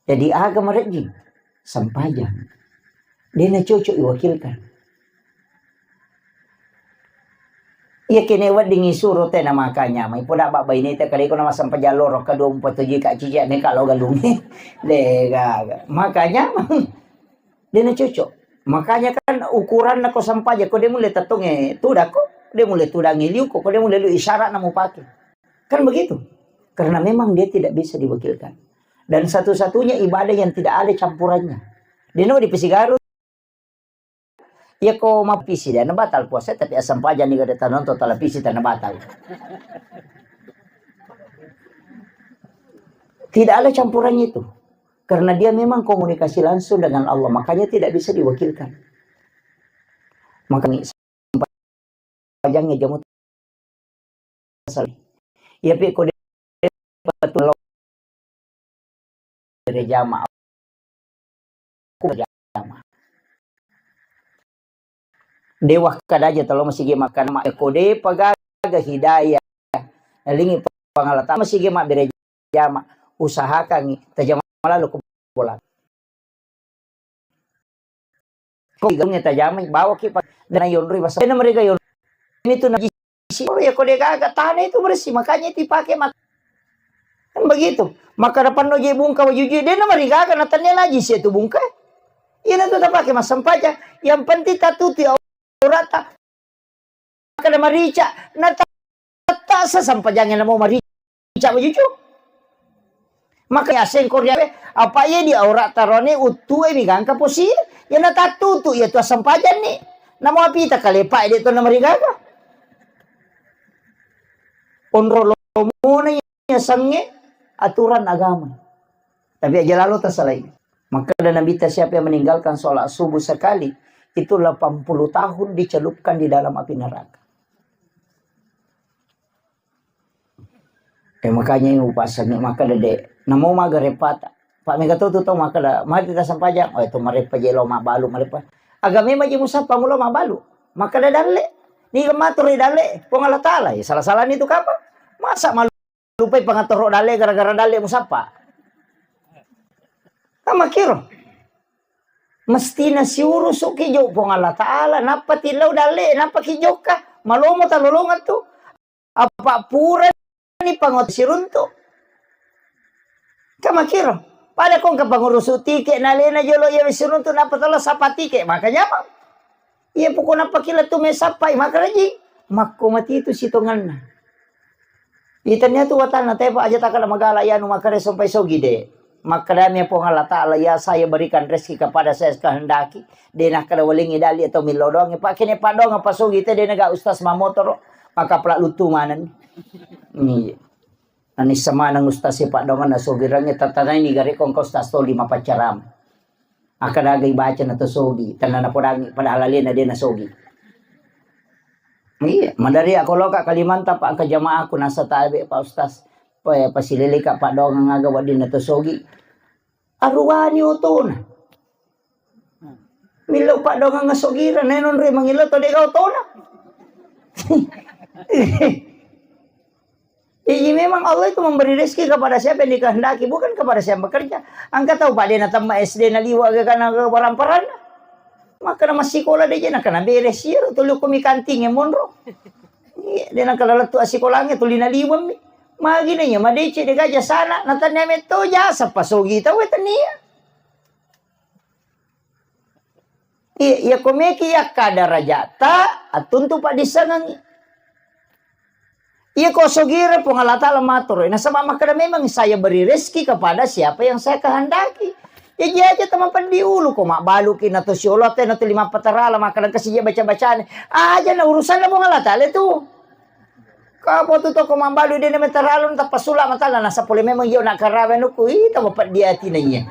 Jadi aga marejjing? Sempajang. De' na cocok iwakilkan. Iya kene wedding isuro te na makanya mai poda ba baineta kale ko na massempajang loro kedua mupatujui ka cici ne ka lo galungnge. De' gaga. Makanya de' na cocok. Makanya kan ukuranna ko sempajang ko de' mulle tettongnge tudakko, de' mulle tudangnge liuko, ko de' mulle lu isyarat na mupake. Kan begitu. Karena memang dia tidak bisa diwakilkan. Dan satu-satunya ibadah yang tidak ada campurannya. De' no dipasigaru. Iya ko mapisi de' na batal puasa, tapi asempajang ni gade tanonton televisi tena batal. Tidak ada campurannya itu. Karena dia memang komunikasi langsung dengan Allah, makanya tidak bisa diwakilkan. Makanya sempajangnge jamu sal-, iya pe ko de' patullo bere jama. Ku jama. De' wakkada aja talo masigi makan ma ko de' pagaga hidayah. Nalingi pangala ta masigi ma bere jama. Usahakangi tajama lalu ko bola. Ko igangnge tajamai, bawaki pa-, dena yonroi basa. Dena mereka yonroi. Itu najisi. Oh, ya, ko de' gaga, tanah itu bersih, makanya itu dipakai mak-, kan begitu. Maka depan no je bungka wajujui, dena marigaga, na tania najisi itu bungka. Iya, na tu tapake massempajang. Yang penting tatutu aurata. Kada marica, na ta-, ta-, sa-, sampajangnge namo marica majuju. Maka yaseng ko riawe, apa iya di aura tarone uttue mi gangka posi, ya na tattutu iya tu assampajanni. Namo apita kalepa de' to na marigaga. Onro lomona yasengnge aturan agama. Tapi aja lalo tasalai. Makkeda Nabitta, siapa yang meninggalkan sholat subuh sekali, itu delapan puluh tahun dicelupkan di dalam api neraka. Eh, makanya ini upasannya, makkeda de'. Namo maga repata. Pak mega tu tu tau makkeda, mati ta sempajang. Oh, itu marepa je lo mabalu, marepa. Agama maji musappa mulo mabalu. Makkeda dalle. Ni maturi dalle. Puang Allah Ta'ala. Ya, salah-salah ni tu kapang. Masa malu lupai pangatoro dalle gara-gara dalle musappa. Kan makkiro. Mestina siurusuki jokka Puang Allah Ta'ala, nappa tillau dalle, nappa ki jokka. Malomo talolongang tu. Apa purani pangoto siruntu. Kan makkiro. Pada kongka pangurusu tike nalena jolo iya siruntu nappa tala sapa tike. Makanya apa? Iya, pokokna pakila tu mesappai, makkeda ji, makko mati tu sitongenna. Itannia tu watanna tepa aja takada magala yanu makkeda sompai sogi de. Makkeda mi Puang Allah Ta'ala, "Ya, saya berikan rezeki kepada saya sekehendaki." De nakkeda walengi dali atau millo doang. Pak kene padong apa sogi te de naga ustaz mamotoro. Maka pelak lutu maneng. Iya. Anissa maneng ustaz si padongan na sogi rangi tatanai ni gare kongko ustaz toli mapaccaram. Akkadaga ibaca na to sogi, tenna napodangi, padahal alena de na sogi. Iya, madari ako loka Kalimantan, Pak, engka jamaahku nasa tabe, Pak Ustaz. Pa-, pasileleka padongang aga wedding na to sogi. Aruwani otona. Millau padongang asogireng, nenonre mangillau to dega otona. Jadi memang Allah itu memberi rezeki kepada siapa yang dikehendaki, bukan kepada siapa yang bekerja. Engka tau, Pak, de natemma S D naliwa' aga kana aga paramparanna. Maka na massikola de je nakana beres iyaro tuli ko mi kanting e monro. Iya, de nakana lettu assikolangnge tuli naliweng mi. Magi na iya madeceng de gaga jasana, na tania metto jasa pasogi tau e tania. Iya, iya ko meki yakka darajata, attuntu paddissengengngi. Iya ko sogire Puang Allah Ta'ala matoro, nasaba makkeda memang saya beri rezeki kepada siapa yang saya kehendaki. Jaji aja tama peddi ulu ko mabbaluki na to siolo te na to lima patarala makkeda kasi je baca-bacane. Aja na urusanna Puang Allah Ta'ala tu. Kapo tu toko mambalu de na metaralun tappa sula matala nasa pole memang iyo na karawe nuku ita mapeddi atina iya.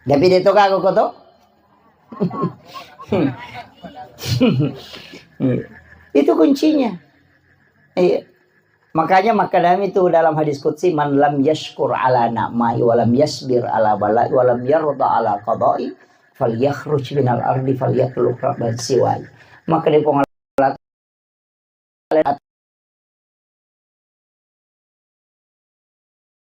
Tapi de to kago ko to. Itu kuncinya. Iya. Makanya maknanya itu dalam hadis qudsi, "Man lam yashkur ala na'mai wa lam yasbir ala balai wa lam yarda ala qadai, falyakhruj minal ardi falyatlub rabban siwai." Maka di Puang Allah Ta'ala,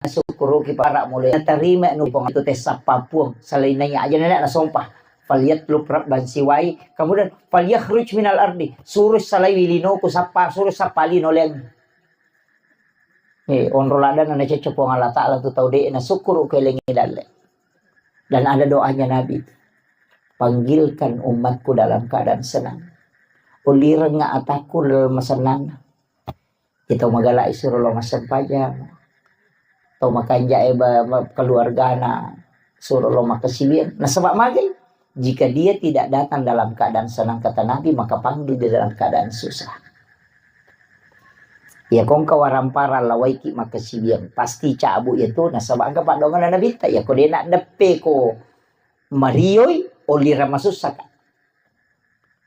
sukkuruki para mulai terima nu Puang itu tes apa puang selain nanya aja nenek na sompah. Falyatlub rabban siwai, kemudian falyakhruj minal ardi, suruh salai wilinoku sapa, suruh sapa lino leng. Eh, onro ladana na cecco Puang Allah Ta'ala tu tau de' na sukkuru kelengi dalle. Dan ada doanya Nabi, "Panggilkan umatku dalam keadaan senang. Ulirengnga atakku dalam senang." Itu magala isuro lo massempajang. Tau makanja e ba, ba, keluargana suro lo makasiwiang. Nasaba magai? Jika dia tidak datang dalam keadaan senang, kata Nabi, maka panggil dia dalam keadaan susah. Ya, kongka warampara lawaiki makasiwiang, pasti cabu ya tu, nasaba engka padongan Nabi ta, ya ko dena deppe ko marioi, olira masussa ka.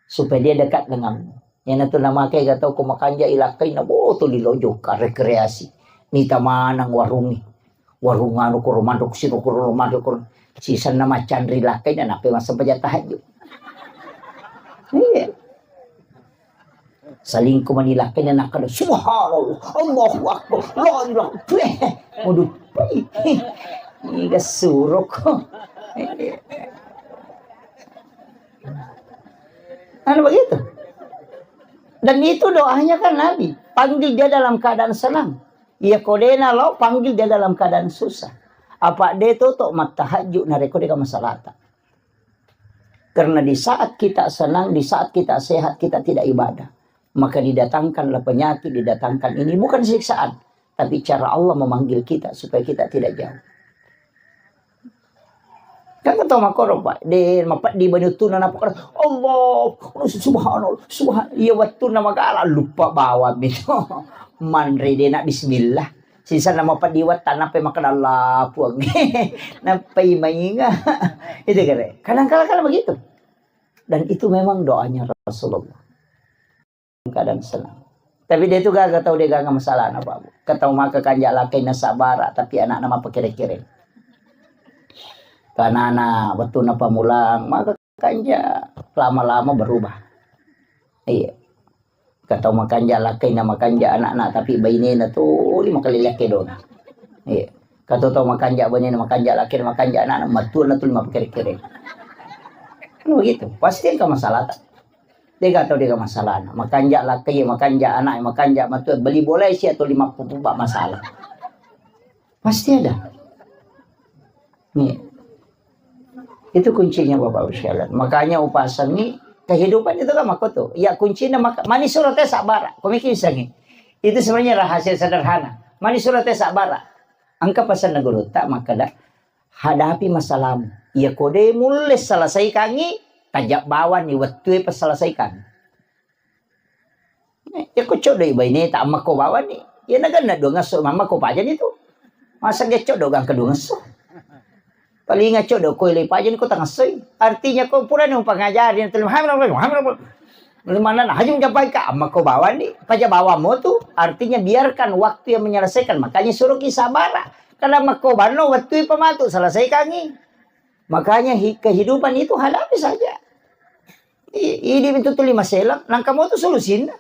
Supaya dia dekat denganmu. Yana tu namake gatau ko makanja ilakkai na boto di lojo ka rekreasi. Nita manang warungi. Warung anu koro mandok sino koro mandok koro. Sisanna macanri lakkai na nape masa baca tahajud. Iya. Salingku mani lakkai na nakada, "Subhanallah, Allahu Akbar, la ilaha." Waduh. Iga suruk. Anu begitu. Dan itu doanya kan Nabi, panggil dia dalam keadaan senang. Iya kodena lo, panggil dia dalam keadaan susah. Apa dia tuh tok mattahajud nareko deka masalata. Karena di saat kita senang, di saat kita sehat, kita tidak ibadah, maka didatangkanlah penyakit, didatangkan ini bukan siksaan, tapi cara Allah memanggil kita supaya kita tidak jauh. Kan kata makoro, Pak, de mapeddi bani uttuna napa kata, "Allah, subhanallah, subhan-," iya wettunna magala lupa bawang itu. Manre de na bismillah. Sisa nama padiwat tanah pe makan Allah puang. Napai mainga. Itu kere. Kadang-kadang kan begitu. Dan itu memang doanya Rasulullah. Keadaan senang. Tapi dia itu gaga tahu dia gaga masalah apa, Bu. Ketau maka kanja lakai na sabara, tapi anak nama kere-kere. Karena anak waktu napa mulang, maka kanja lama-lama berubah. Iya. Katau makanja lakkaina makanja anakna, tapi bainena tuli makalilekkedona. Iya. Katau tau makanja bainena makanja lakkaina makanja anakna, matuana tuli mapakere-kere. Kan begitu. Pasti engka masalahta. Dega tau dega masalahna. Makanja lakkai, makanja anak, makanja matua, beli bola sia tuli mappupuba masalah. Pasti ada. Nih. Itu kuncinya Bapak Ibu sekalian. Makanya upasangi kehidupan itu kan makoto. Ya kuncinya maka mani surate sabara. Komiki sangi. Itu sebenarnya rahasia sederhana. Mani surate sabara. Engka pesan guru tak makada hadapi masalahmu. Ya kode mulle selesaikangi tajak bawani wettue peselesaikan. Eh, iya ko coddo i baineta, ammakko bawani. Iya naganna dua ngesso, mammakko pajani tu. Masa ge coddo gangka dua ngesso. Palinga coddo ko ile pajani ko tangessoi. Artinya ko purani upangajari na tuli, mana na haji mencapai ka, ammakko bawani. Paja bawammu tu, artinya biarkan waktu yang menyelesaikan. Makanya suruh ki sabara. Karena makko banno waktu pematu selesaikangi. Makanya hi-, kehidupan itu hadapi saja. I-, idi itu tuli maselang, nangka mo tu solusinna.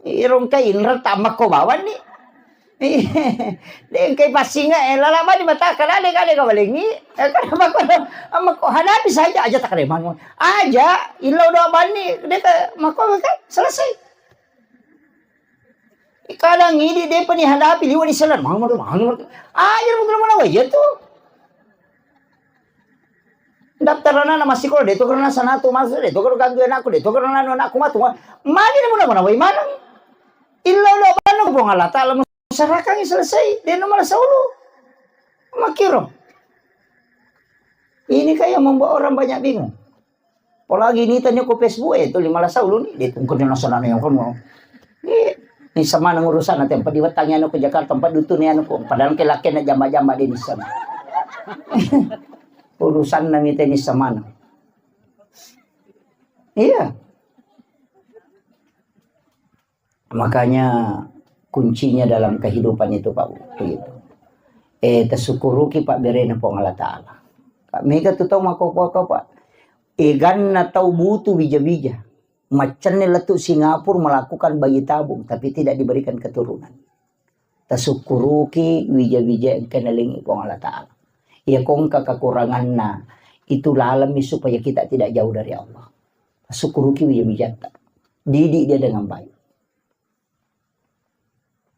Irongka inra tammakko bawanni. Dengkai passinga, eh, lala bani mata, kada de, kada kawalengi. Eh, kada makko, makko hadapi saja aja tak ada mangu. Aja, illau doa bani, deka makko kan selesai. Kadang idi depa ni hadapi liwa ni selan, mangu, mangu, mangu. Aja, mangu, mangu, iya tu. Daftar anana massikola, de to karena sanatu masuk, de to karena ganggu anakku, de to karena anu anakku matu. Magi ni muna muna wai maneng. Illa lo bano ko Puang Allah Taala musarakangi selesai, de no malah saulu. Makiro. Ini kan yang membuat orang banyak bingung. Apalagi ni tanya ko Facebook e, tu lima belas uluni, de tungkuni nasana yang kono. Eh, ni sama nang urusan nanti empat di wetang anu ke Jakarta, empat dutu ni anu ko. Padahal ke laki na jamba-jamba de ni sama. Urusan nang ite ni sama nang. Iya. Makanya kuncinya dalam kehidupan itu, Pak, begitu. Eh, tasyukuruki pabberena Puang Allah Ta'ala. Kak, mega tu tau makkokkoe, Pak. Eganna tau butuh bija-bija. Maccanne lettu Singapura melakukan bayi tabung, tapi tidak diberikan keturunan. Tasyukuruki wija-wija engka nalengi Puang Allah Ta'ala. Iya ko engka kekuranganna, itu lalemi supaya kita tidak jauh dari Allah. Tasyukuruki wija-wijatta. Didik dia dengan baik.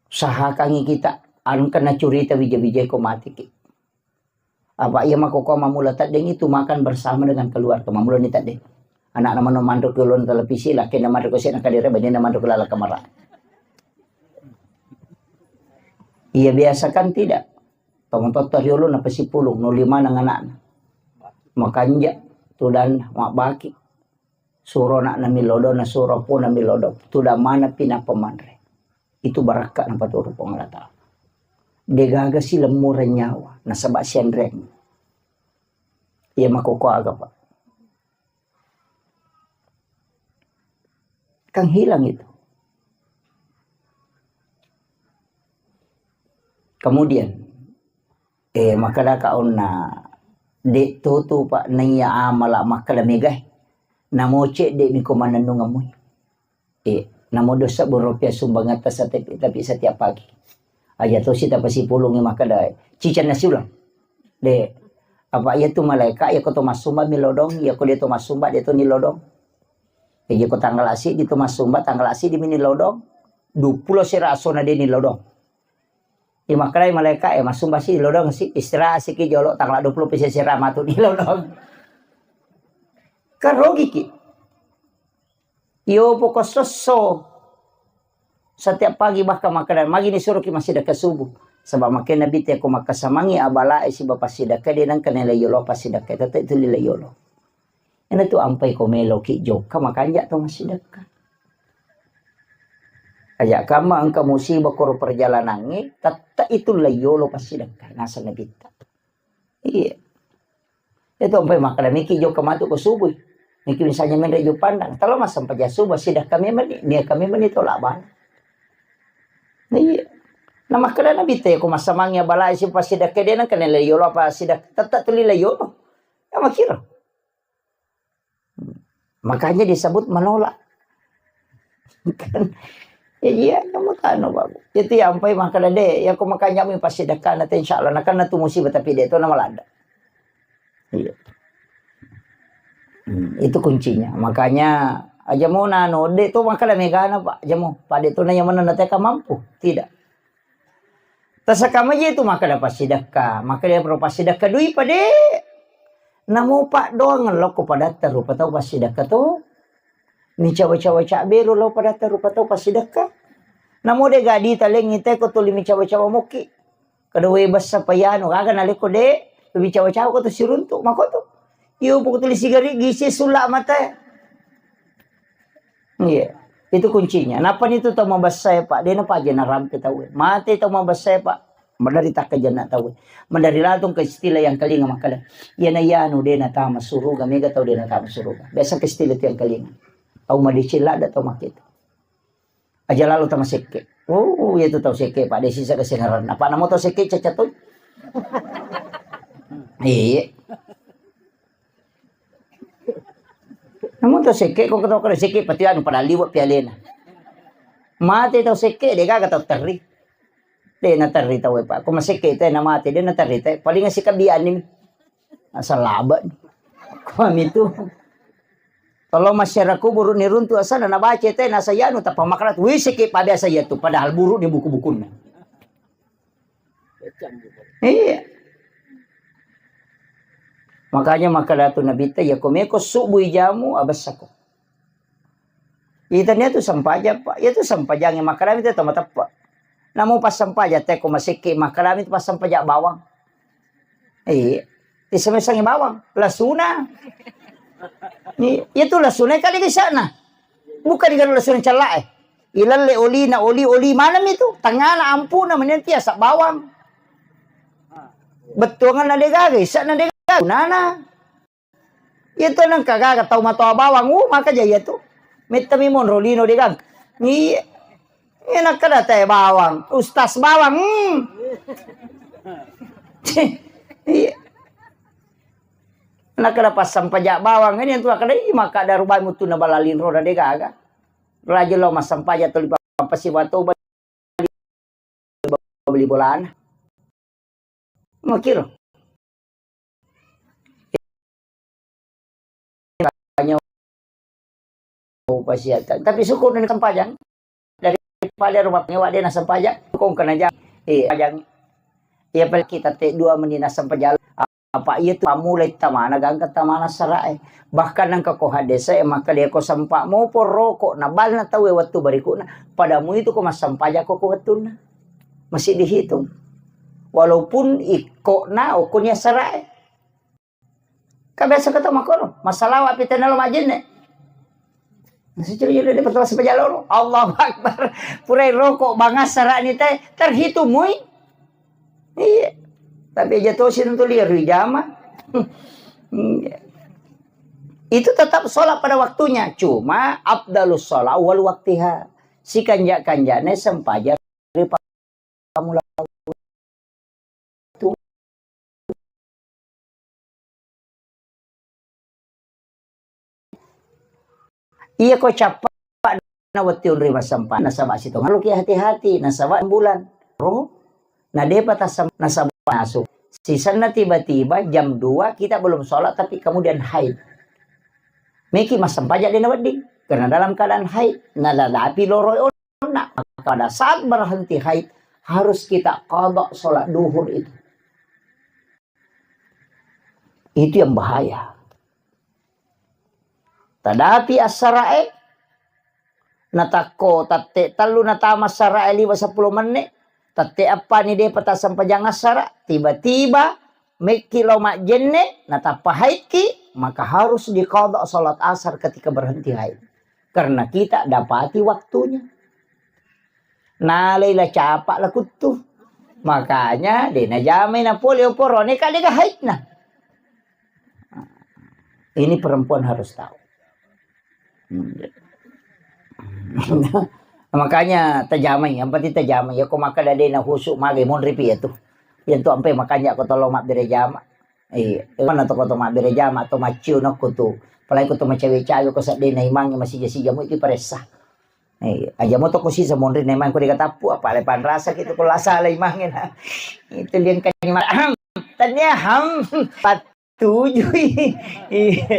Usahakangi kita, engka nacurita wija-wija ko matiki. Apa iya makkokkoe mammula teddeng itu makan bersama dengan keluarga. Mammula ni teddeng. Anakna mano manro ke ulun televisi, laki na manro ke sini kadere, bani na manro ke lala kamara. Iya biasa kan tidak. Tomatotta riolo na pasipulung, no lima nang anakna. Makanja, tudanna, mabbaki. Suro anakna milodong, na suro pona milodong. Tudang mana pinappa manre. Itu barakka napaturu Puang Allah Ta'ala. Degaga si lemmureng nyawa, nasaba sianreng. Iya makkokkoe aga, Pak. Kan hilang itu. Kemudian, eh, makkadaka onna, de totu, Pak, naiya amala makkada megae. Namo cedde mi ko manennungemmu. Eh, namo dosa berupa sumbangan setiap, tapi setiap pagi. Aja tosi tapasipulungi makkada, ciceng nasi ulang. De, apa iya tu malaika, iya ko to massumba milodong, iya ko de to massumba, de to nilodong. Iya ko tanggal asi di to massumba, tanggal asi di mini lodong. Dua puluh sera asona de nilodong. Iya makkadai malaika, eh, massumba si, lodong si, istirahat siki jolo, tanggal dua puluh pisi sera matu nilodong. Kan rogiki. Iyo poko sosso. Setiap pagi bahkan makkada, magi ni suruki massidekka subuh. Sebab makkeda Nabi te ko makkasamangi abalae siba passidekka, de nengka nilai yolo passidekka, tette tuli lai yolo. Ena tu ampai ko meloki jokka makanja to massidekka. Aja kamma engka musibah koro perjalanangnge, tette itu lai yolo passidekka. Naseng Nabitta. Iya. Itu ampai makkada miki jokka matu ko subui. Miki misalnya menre jo pandang. Talo massempajang subuh, sidekka memang ni, niakka memang ni tolak bang. Iya. Nah, makkada Nabi te ko massamangi abalae si passidekka de nengka nilai yolo apa sidekka, tette tuli lai yolo. Ya makkiro. Makanya disebut menolak. Kan? Ya, iya, kamu tano, Bapak. Itu yang ampai makkada de, ya ko makanja mi passidekka na te, insya Allah, na kan na tu musibah, tapi de to na malada. Iya. Hmm, itu kuncinya. Makanya, aja mau nano, de to makkada megana, Pak. Aja mau, Pak, de to na yang mana na te ka mampu. Tidak. Tasakamaja itu makkada passidekka, makkada pro passidekka dui pade. Namo paddoang lokko padatta rupa tau passidekka to. Micawa-cawa cabberu lo padatta rupa tau passidekka. Namo de gadi talengi te ko tuli micawa-cawa mokki. Kada we bessa payanu, aga naleko de, micawa-cawa ko to siruntu, mako to. Iyo, poko tuli sigari gisi sulla mata. Iya, itu kuncinya. Napani tu tau mabessae, Pak, de napaja narampe tau. Mate tau mabessae, Pak. Madari takkajanna tau. Madari latung ke istilah yang kalinga makkada. Iya na iya anu de natama suruga, mega tau de natama suruga. Biasa ke istilah tu yang kalinga. Tau madeceng ladda tau makke tu. Aja lalo tama sekke. Oh, iya tu tau sekke, Pak, de sisa kesengaran. Apa namo tau sekke caca tu? Iya. Namun tau sekke, ko tau kada sekke, pati anu pada liwat pialena. Mate tau sekke, de gaga tau terri. De na terri tau, Pak. Ko masekke te na mate, de na terri te. Paling sikabiani. Asal laba. Ko mitu. Kalau masyarakat kubur ni runtu asana na baca te na sayanu tapa makarat. Wih sekke pa biasa iya tu, padahal buruk ni buku-bukunna. Iya. Makanya makkada tu Nabitta, iya ko meko subuh jamu, abessako. Itania tu sempajang, Pak. Iya tu sempajang yang makkada itu tama teppa. Namu pas sempajang te ko masekke makkada itu pas sempajang bawang. Iya. Isemesangi bawang, lasuna. Ni, iya tu lasuna kali kisana. Bukan digaru lasuna cella'e. Ilalle olina, oli, oli maneng itu. Tengana ampuna menenti asa bawang. Bettuangan na degaga, isa na degaga. Nana. Iya tu nengka gaga tau matoa bawang. Uh, maka jaya tu. Metta mi monro lino degang. Ni, iya nakkeda teh bawang. Ustaz bawang. Hmm. Iya. Nakkeda passampaja bawang, ini tu nakkeda, "Ih, makkada rubai mutunna bala linro na degaga. Raja lo massampaja tuli pappasiwa toba beli bolana." Makiro. Upasiakan. Tapi syukur na sempajang. Daripada rumah penyewa dia na sempajang, kong kena jam. Iya, pajang. Iya, pale kita te dua meni na sempajang. Apa iya tu pamulai tamana gangka tamana sarae. Bahkan nang ko hadese maka dia ko sempa mopo roko na bal na tawe waktu berikutna. Padamu itu ko massempajang ko ko wettunna. Masih dihitung. Walaupun iko na okon ya sarae. Ka biasa kata makono, massalawa pi tenna lo majenne. Nasi curi juri de pertama sampai jalur. Allahu Akbar. Purai rokok bangas sarani te terhitung mui. Iya. Tapi aja tosi tentu liar di jama. Iya. Itu tetap sholat pada waktunya. Cuma afdalus sholat wal waktiha. Si kanja-kanjane sempaja ri pamula tu. Iya ko cappa na wetti onri massempa nasaba sitonga lo ki hati-hati nasaba bulan ro na depa tasem nasaba masuk sisenna tiba-tiba jam dua kita belum sholat tapi kemudian haid. Meki massempaja de na wedding karena dalam keadaan haid na lalapi loro onna. Maka pada saat berhenti haid, harus kita qada sholat duhur itu. Itu yang bahaya. Tadapi assarae, natakko tatte tellu natama assarae liwa sepuluh menit, tatte appa ni depa tasempajang assara, tiba-tiba mekki lo majjenne, natappa haidki, maka harus diqada sholat asar ketika berhenti haid. Karena kita dapati waktunya. Nalai la capa la kuttu. Makanya de najamai na pole oporone ka dega haidna. Ini perempuan harus tahu. Hmm. Makanya tajamai, yang penting tajamai. Ya ko makkeda de na husu magai monri pi ya tu. Yang tu ampe makanya ko tolong mabbere jama. Iya, mana to ko to mabbere jama to macciu nokko tu. Apalagi ko to macawe-cawe ko seddena imangnge masija-sija mu itu paressa. Eh, aja mo toko sisa monri nemang ko dikatappu apa le panrasa gitu ko lasa le imangnge na. Itu liang kanyima. Tania ham patujui. Iya.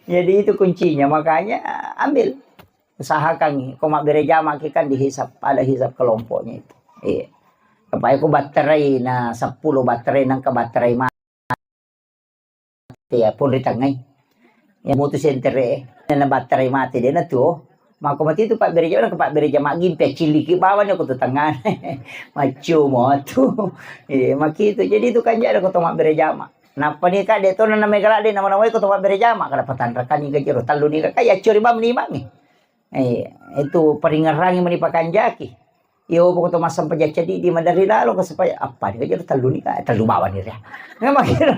Jadi itu kuncinya makanya ambil usahakan ko mabbere jama ki kan dihisap ada hisap kelompoknya itu. Iya. Apa aku baterai na sepuluh baterai nangka baterai ma Iya, pun ri tengngai. Ya mutu sentere e. Nana battarai mate de na tuo. Mako mati tu pabbere jama, pabbere jama gimpe ciliki bawani ko tu tengah. Maccio mo tu. Iya, makitu. Jadi itu kan jada ko to mabbere jama. Nappa ni ka de to na mega ladde nama-namai ko to mabbere jama kada patanrakan ni ka jero tellu ni ka ya curi bam ni mangi. Eh, itu peringerangi meni pakanjaki. Iyo poko to massempajang ceddi di madari lalo ka supaya apa ni ka jero tellu ni ka tellu bawani ria. Memang gitu.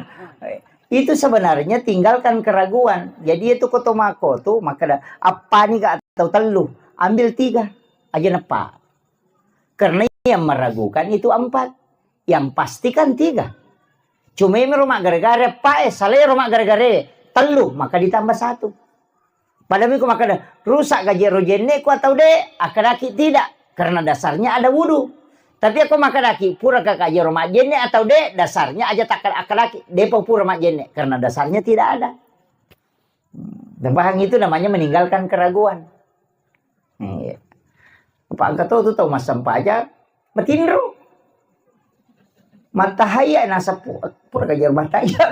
Itu sebenarnya tinggalkan keraguan. Jadi itu ko to mako tu makkeda apa ni ka atau tellu, ambil tiga aja nepa. Karena yang meragukan itu empat. Yang pasti kan tiga. Cuma imi ro maggare-gare, pa e, salai ro maggare-gare, tellu, maka ditambah satu. Padahal ko makkeda, rusak gaji ro jenne ku atau de, akkedaki tidak, karena dasarnya ada wudu. Tapi aku makkedaki, pura ka gaji ro majenne atau de, dasarnya aja tak akkedaki, depa pura majenne, karena dasarnya tidak ada. Dan paham itu namanya meninggalkan keraguan. Iya. Apa engka to tu tau massempajang, matinro. Mattahaya nasappu, pura kajar mattahaya.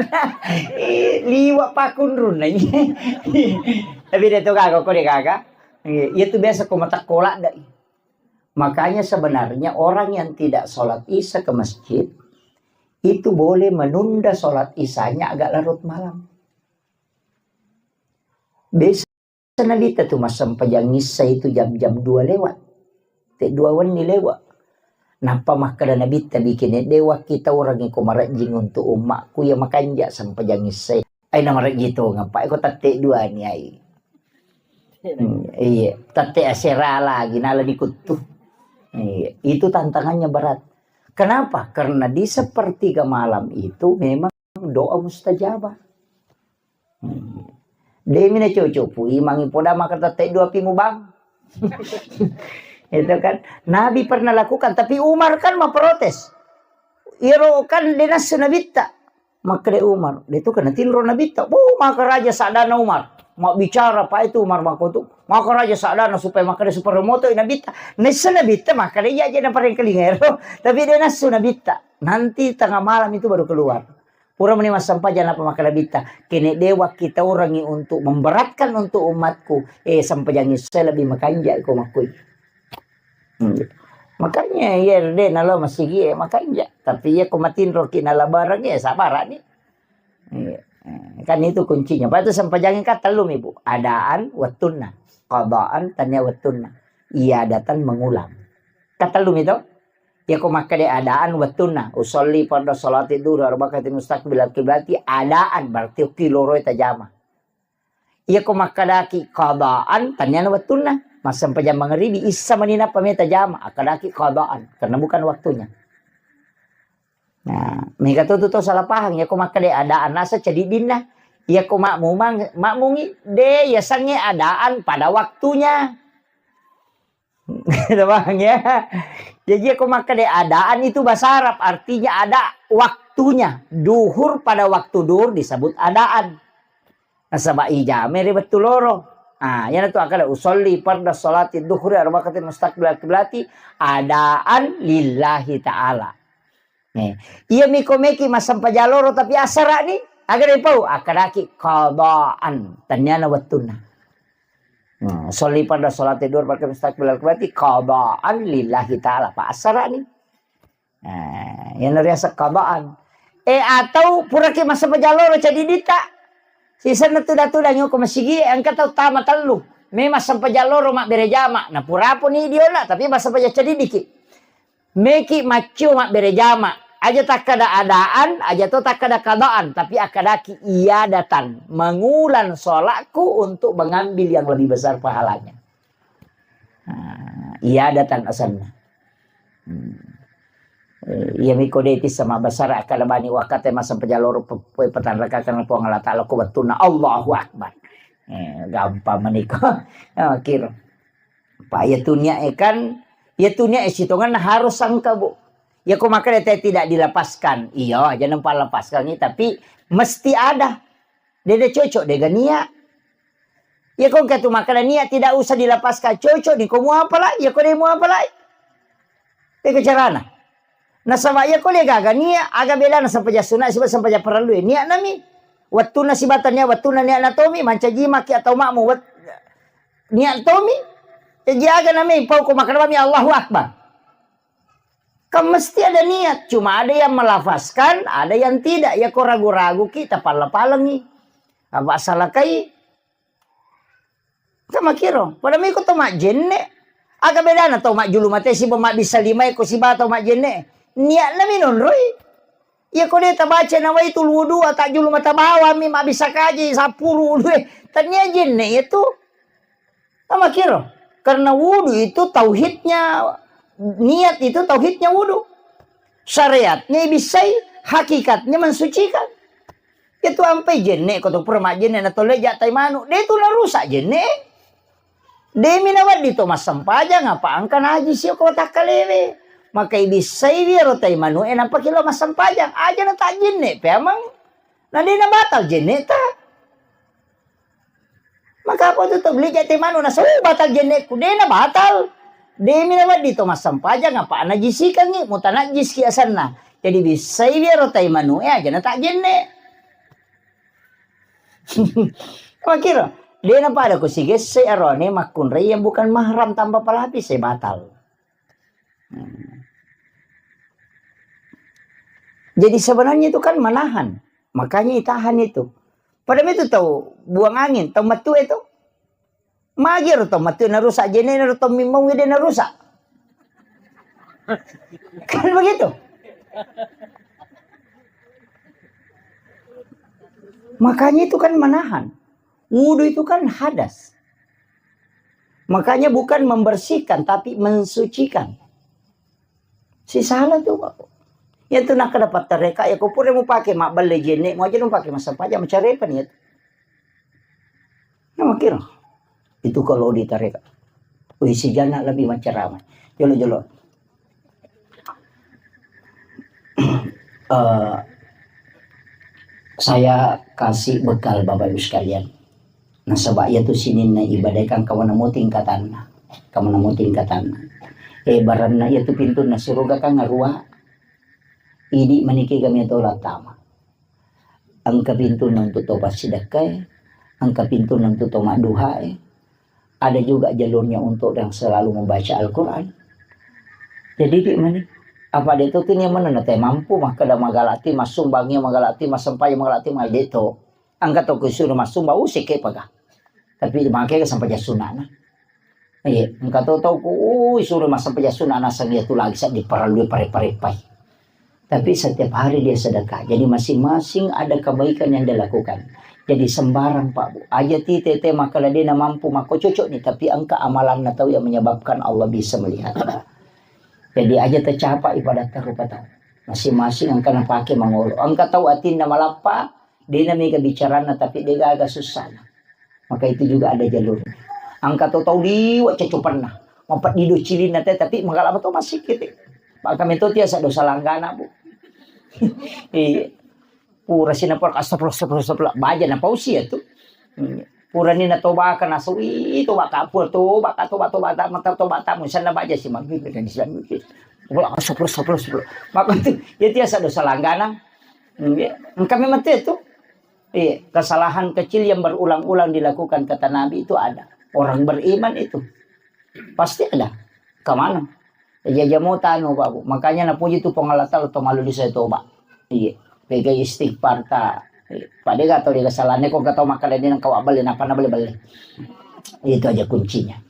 Eh, liwa pakunrun nanya. Tapi dia tu gaga ko dia gaga. Iya, iya tu biasa ko matakkola dai. Makanya sebenarnya orang yang tidak sholat isya ke masjid itu boleh menunda sholat isyanya agak larut malam. Biasa Nabitta tu massempajang issa itu jam-jam dua lewat. Te dua wenni lewat. Nappa makkeda Nabitta, bikin de wakki taurangi ko marejjing untuk ummakku ya makanja sempajang issa. Ai na marejji tongeng, Pak, ko tette dua ni ai. Hmm, iya, tette asera lagi nala dikuttu. Iya, itu tantangannya berat. Kenapa? Karena di sepertiga malam itu memang doa mustajabah. Hmm. Demi na cocok pu imangi poda maka tette dua pi mubang. Itu kan Nabi pernah lakukan, tapi Umar kan memprotes. Iro kan denas Nabitta. Makkeda Umar, de tu kena tinro Nabitta. Oh, maka raja sadana Umar. Mau bicara apa itu Umar mako tu. Maka raja sadana supaya makkeda supaya moto Nabitta. Nessa Nabitta makkeda iya aja na parengkalinga ero. Tapi denas Nabitta. Nanti tengah malam itu baru keluar. Pura meni massempajang apa makkeda Nabitta. Kene dewa kita urangi untuk memberatkan untuk umatku. Eh, sempajangi saya lebih makanja ko makkui. Hmm. Makanya iya de nalo masigi makanja. Tapi iya ko matinro ki nala bareng ya sabar ni. Iya. Kan itu kuncinya. Patu sempajangi kan tellu mi, Bu. Adaan wettunna. Qadaan tania wettunna. Iya datang mengulang. Kan tellu mi to? Iya ko makkeda adaan wettunna. Usolli fardu salati duhur arba'ati mustaqbilal kiblati adaan berarti ki loro tajama. Iya ko makkedaki qadaan, taniana wettunna. Massempajang mangaribi, issa mani nappa meta jama, akkadaki qadaan, karena bukan waktunya. Nah, mega tu tu salah paham, iya ko makkeda adaan nasa cadiddinna. Iya ko makmumang, makmungi, de, yasengnge adaan pada waktunya. Paham ya? Jadi aku makkeda adaan itu bahasa Arab, artinya ada waktunya. Duhur pada waktu duhur disebut adaan. Nasaba ijame ri wettu loro. Ah, yana tu akkeda usolli farda salati duhuri arba'ati mustaqbilal kiblati adaan lillahi ta'ala. Nih, iya miko meki massempajang loro tapi asara ni, aga dipau? Akkadaki qadaan, taniana wettunna. Nah, sholli farda sholati duhur pakai mustaqbilal kiblati qadaan lillahi ta'ala. Pa asara ni. Nah, yang riasa qadaan. Eh, atau puraki massempajang loro cadiddita. Sisenna tuda-tuda nyoko masigi, engka tau tama tellu. Memang sempajang loro mabbere jama. Nah, purapo ni diona, tapi massempajang cadiddiki. Meki maccio mabbere jama. Aja takkada adaan, aja to takkada qadaan, tapi akkadaki iyadatan, mengulang sholatku untuk mengambil yang lebih besar pahalanya. Nah, iyadatan asenna. Hmm. Eh, iya miko de tissa mabbasara akkada bani wakkate massempajang loro pe-, pe-, petanrakakang Puang Allah Ta'ala ko wettunna Allahu Akbar. Eh, gampang meniko. Kiro. Pa iya tu niat e kan, iya tu niat e sitongenna harus sangka, Bu. Iya ko makkeda te tidak dilepaskan. Iya, aja nampa lepaskan ni, tapi mesti ada. Dede cocok dega niat. Iya ko engka tu makkeda niat tidak usah dilepaskan. Cocok ni ko muapalai, iya ko de muapalai. Dega carana. Nasaba iya ko de gaga niat, aga bedana sempajang sunat siba sempajang parellu e. Niat nami. Wettunna siba tania, wettunna niat natomi, mancaji maki atau makmu wet-, niat tomi. Jadi aga nami pau ko makkeda mi Allahu Akbar. Kan mesti ada niat, cuma ada yang melafazkan, ada yang tidak. Ya ko ragu-ragu ki, tapalla-pallengi. Apa salakai? Kan makiro. Pada miko to majjenne. Aga bedana to majjulu mate siba mabbissa lima e ko siba to majjenne. Niat nami nonroi. Iya ko de tabaca nawaitul wudu atajjulu mata bawang mi mabbissa kaji sappuru wudu e. Tania jenne iya tu. Tamakiro. Karena wudu itu tauhidnya, niat itu tauhidnya wudu. Syariatnya ibissai, hakikatnya mensucikan. Itu ampai jenne ko to pura majjenne na tolle ja tai manu. De tu narusak jenne. Demi nawedding to massempajang apa engka najisi ko watakkalewe. Maka ibissai wiro tai manu e nampa kilo massempajang. Aja na tajjenne pe amang. Na de na batal jenne ta. Maka apa tu tau beli jati manu na so batal jenneku de na batal. Demi na wedding to massempajang apa najisikangi mutanajjiski asenna. Jadi bissai biaro tai manu e aja na tak jenne. Makiro de na pada ku sigesse arone makkunrai yang bukan mahram tanpa pelapis e batal. Hmm. Jadi sebenarnya itu kan menahan. Makanya itahan itu. Pada itu tau buang angin, tau metu itu. Magi ro tau metu narusak, jene ro tau mimmau de narusak. Kan begitu. Makanya itu kan menahan. Wudhu itu kan hadas. Makanya bukan membersihkan, tapi mensucikan. Si salah tu, Pak. Ya tu nak dapat tereka, ya kau pura mau pakai mak beli jenek, mau aja dong pakai masa pajak, mencari apa niat? Ya, makir. Itu kalau di tareka. Wih, si jana lebih menceramah. Jolo-jolo. Eh, saya kasih bekal Bapak Ibu sekalian. Nasaba iya tu sininna ibadah kan kawana mo tingkatanna. Kawana mo tingkatanna. Eh, baranna iya tu pintunna suruga kan ngarua. Idi maniki kami to lattama. Engka pintunna untuk to passidekkae, engka pintunna untuk to madduhae. Ada juga jalurnya untuk yang selalu membaca Al-Quran. Jadi, di mana? Apa dia tuh ini mana nanti mampu maka ada magalati, masumbangi magalati, masempai magalati, mai dia to. Engka to kusuruh massumbang, usik ke paga. Tapi dimakai ke sampai jasunana. Iya, engka to tau ku, ui, suruh masang pejasuna nasang iya tu lagi sa diperlui pare-parepai. Tapi setiap hari dia sedekah. Jadi masing-masing ada kebaikan yang dia lakukan. Jadi sembarang, Pak, Bu. Aja ti tete maka dena mampu maka cocok nih, tapi engka amalanna tau yang menyebabkan Allah bisa melihat. Jadi aja tercapai pada tarupa tau. Masing-masing engka napake mangolo. Engka tau atinna malappa, dena mega bicarana tapi de gaga susana. Maka itu juga ada jalur. Engka to tau liwa cacopanna. Mapeddi do cilinna te, tapi magalapa to masih kete. Maka meto tiasa dosa langgana, Bu. Iya. Pura sinapor, astagfirullah, astagfirullah, astagfirullah. Baja na pausi ya tu. Hmm. Pura ni na toba ka nasu, ih, toba ka pur, toba ka, toba, toba, tak, mata, toba, tak, musanna baja si mabibir dan Islam. Pura, astagfirullah, astagfirullah, astagfirullah. Maka tu, ya tiasa dosa langgana. Hmm, ya. Engka memang tu, tu. Iya, kesalahan kecil yang berulang-ulang dilakukan, kata Nabi, itu ada. Orang beriman itu pasti ada. Kemana? Ya, jamo tanu, Pak, Bu. Makanya napuji tu Puang Allah Taala to malu di saya toba. Iya. Pegai istighfar ta. Iya. Pada gak tau dia kesalahannya, kok gak tau makan dia nang kawak beli, napa na beli-beli. Itu aja kuncinya.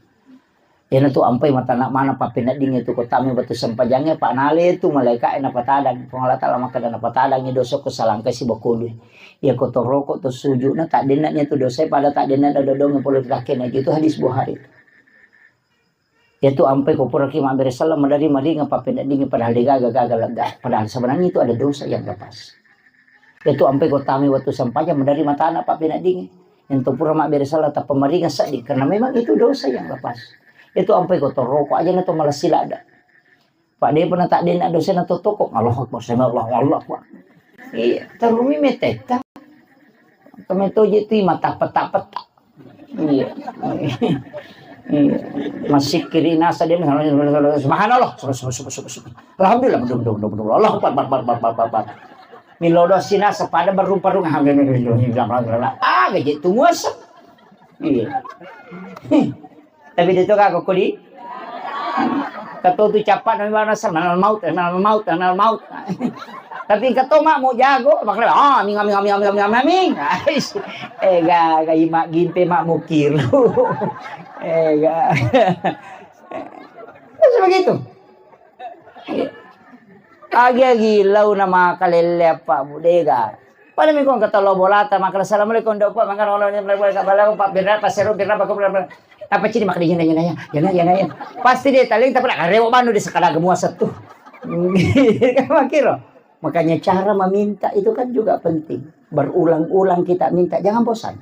Iyana tu ampai matana mana pappeneddingnge tu ko tami wettu sempajangnge, pa nale tu malaika'e napatadang. Puang Allah Taala makkeda napatadangngi dosa ko salangkai sibawa kolue. Iya ko toroko to sujudna, taddenna nia tu dosae pada taddenna dodongnge pole ri kakkena. Itu hadis Bukhari. Iya tu ampai ko puraki mabbere selleng madari maringa pappeneddingnge padahal degaga gaga lega. Padahal sebenarnya itu ada dosa yang lepas. Iya tu ampai ko tami wettu sempajang madari matana pappeneddingnge. Ento pura mabbere selleng tappa maringa sedding, karena memang itu dosa yang lepas. Itu ampai ko toroko aja na to malessi ladda. Pak, depa na taddenna dosana to toko. Allahu Akbar, sami Allahu, Allahu Akbar. Iya, terumi meteta. Kami to je tu mata peta-peta. Iya. Iya. Masih kiri nasa dia, subhanallah, subhanallah, subhanallah, subhanallah. Alhamdulillah, betul, betul, betul, betul. Allahu Akbar, Akbar, Akbar, Akbar, Akbar. Milo doa sina sepada berumpa-rumpa. Ah, gaji tu muasa. Iya. Tapi dia tu kagak kuli. Kata tu capat nama bana sama maut, nama maut, nama maut. Tapi kata mak mau jago, makanya ah ming ming ming ming ming ming. Eh ga ga imak gimpe mak mukir. Eh ga. Terus begitu. Agi-agi lau na makalelle apa budega. Pada mi kong kata lo bolata, maka assalamualaikum dok, Pak, maka lo ni mulai kabala Pak Birra, Pak Seru Birra, Pak Birra. Apa cini maka dijina jina ya, jina jina ya. Pasti dia taling tapi nak rewo banu di sekada gemua satu. Makiro. Makanya cara meminta itu kan juga penting. Berulang-ulang kita minta, jangan bosan.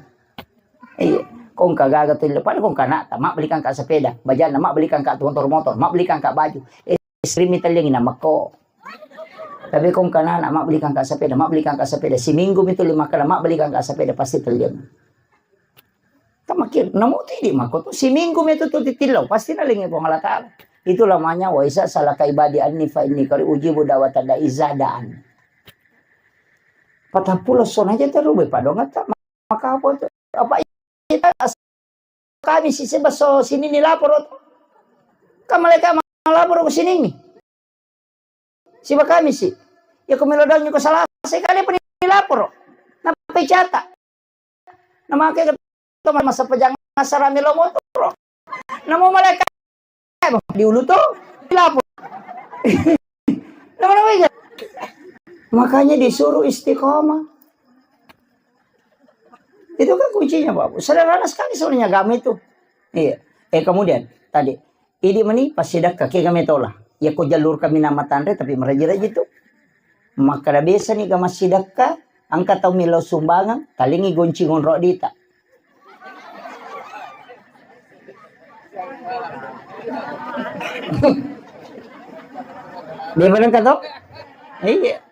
Iya, kong kagaga tu, pada kong kanata, mak belikan kak sepeda, bajana, mak belikan kak motor-motor, mak belikan kak baju. Eh, sering mi telliang ina mekko. Tapi kong kanana, mak belikan kak sepeda, mak belikan kak sepeda. Siminggu mi tu lima kali, mak belikan kak sepeda, pasti telliang. Tamakir, namu tu idi mekko tu, siminggu mi tu tu titillau, pasti nalingi Puang Allah Taala. Itu lamanya, wa isa salaka ibadi anni fa inni kari ujibu dawata da iza daan. Patappulo sona aja terus, Pak, dong, tak maka apa tu? Apa kita as-, kami si sebab so sini ni lapor tu. Kan mereka lapor ke sini ni. Siapa kami si? Ya kami lodong ko salah sekali pun lapor. Napa cata? Namake to masa pejang asara melo motoro. Namo malaikat diulu to, dilapo. Nama-nama iya. Makanya disuruh istiqomah. Itu kan kuncinya, Pak. Sederhana sekali sebenarnya agama itu. Iya. Eh, kemudian tadi, idi mani passidekka, kega metola. Ya ko jalur kami nama tanre, tapi meraji-raji tu. Makkeda biasa ni ga massidekka, engka tau melo sumbangan, talingi gonci ngonro dita. Dia bilang kata? Iya.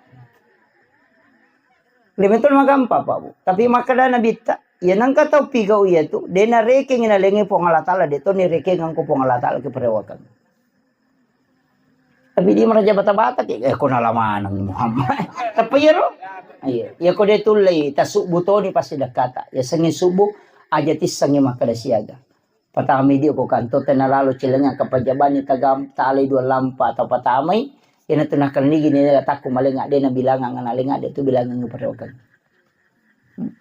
Lebih tu magampa, Pak Bu. Tapi makkeda Nabitta, ya nangka tau pigau iya tu, dena rekeng na lenge Puang Allah Taala, de toni rekeng angko Puang Allah Taala ke perewakan. Tapi dia meraja bata-bata ke, eh, ko nalamanang Muhammad. Tapi ya ro? Iya, ya ko de tullei tasubbu toni pasti dekata. Ya sengi subuh aja tissengi makkeda siaga. Patamai dio ko kanto tena lalo cilenga kapajabani tagam talai dua lampa atau patamai. Ina tu nakalnigi ni takku malenga de na bilangang na lenga de tu bilangang perewakan.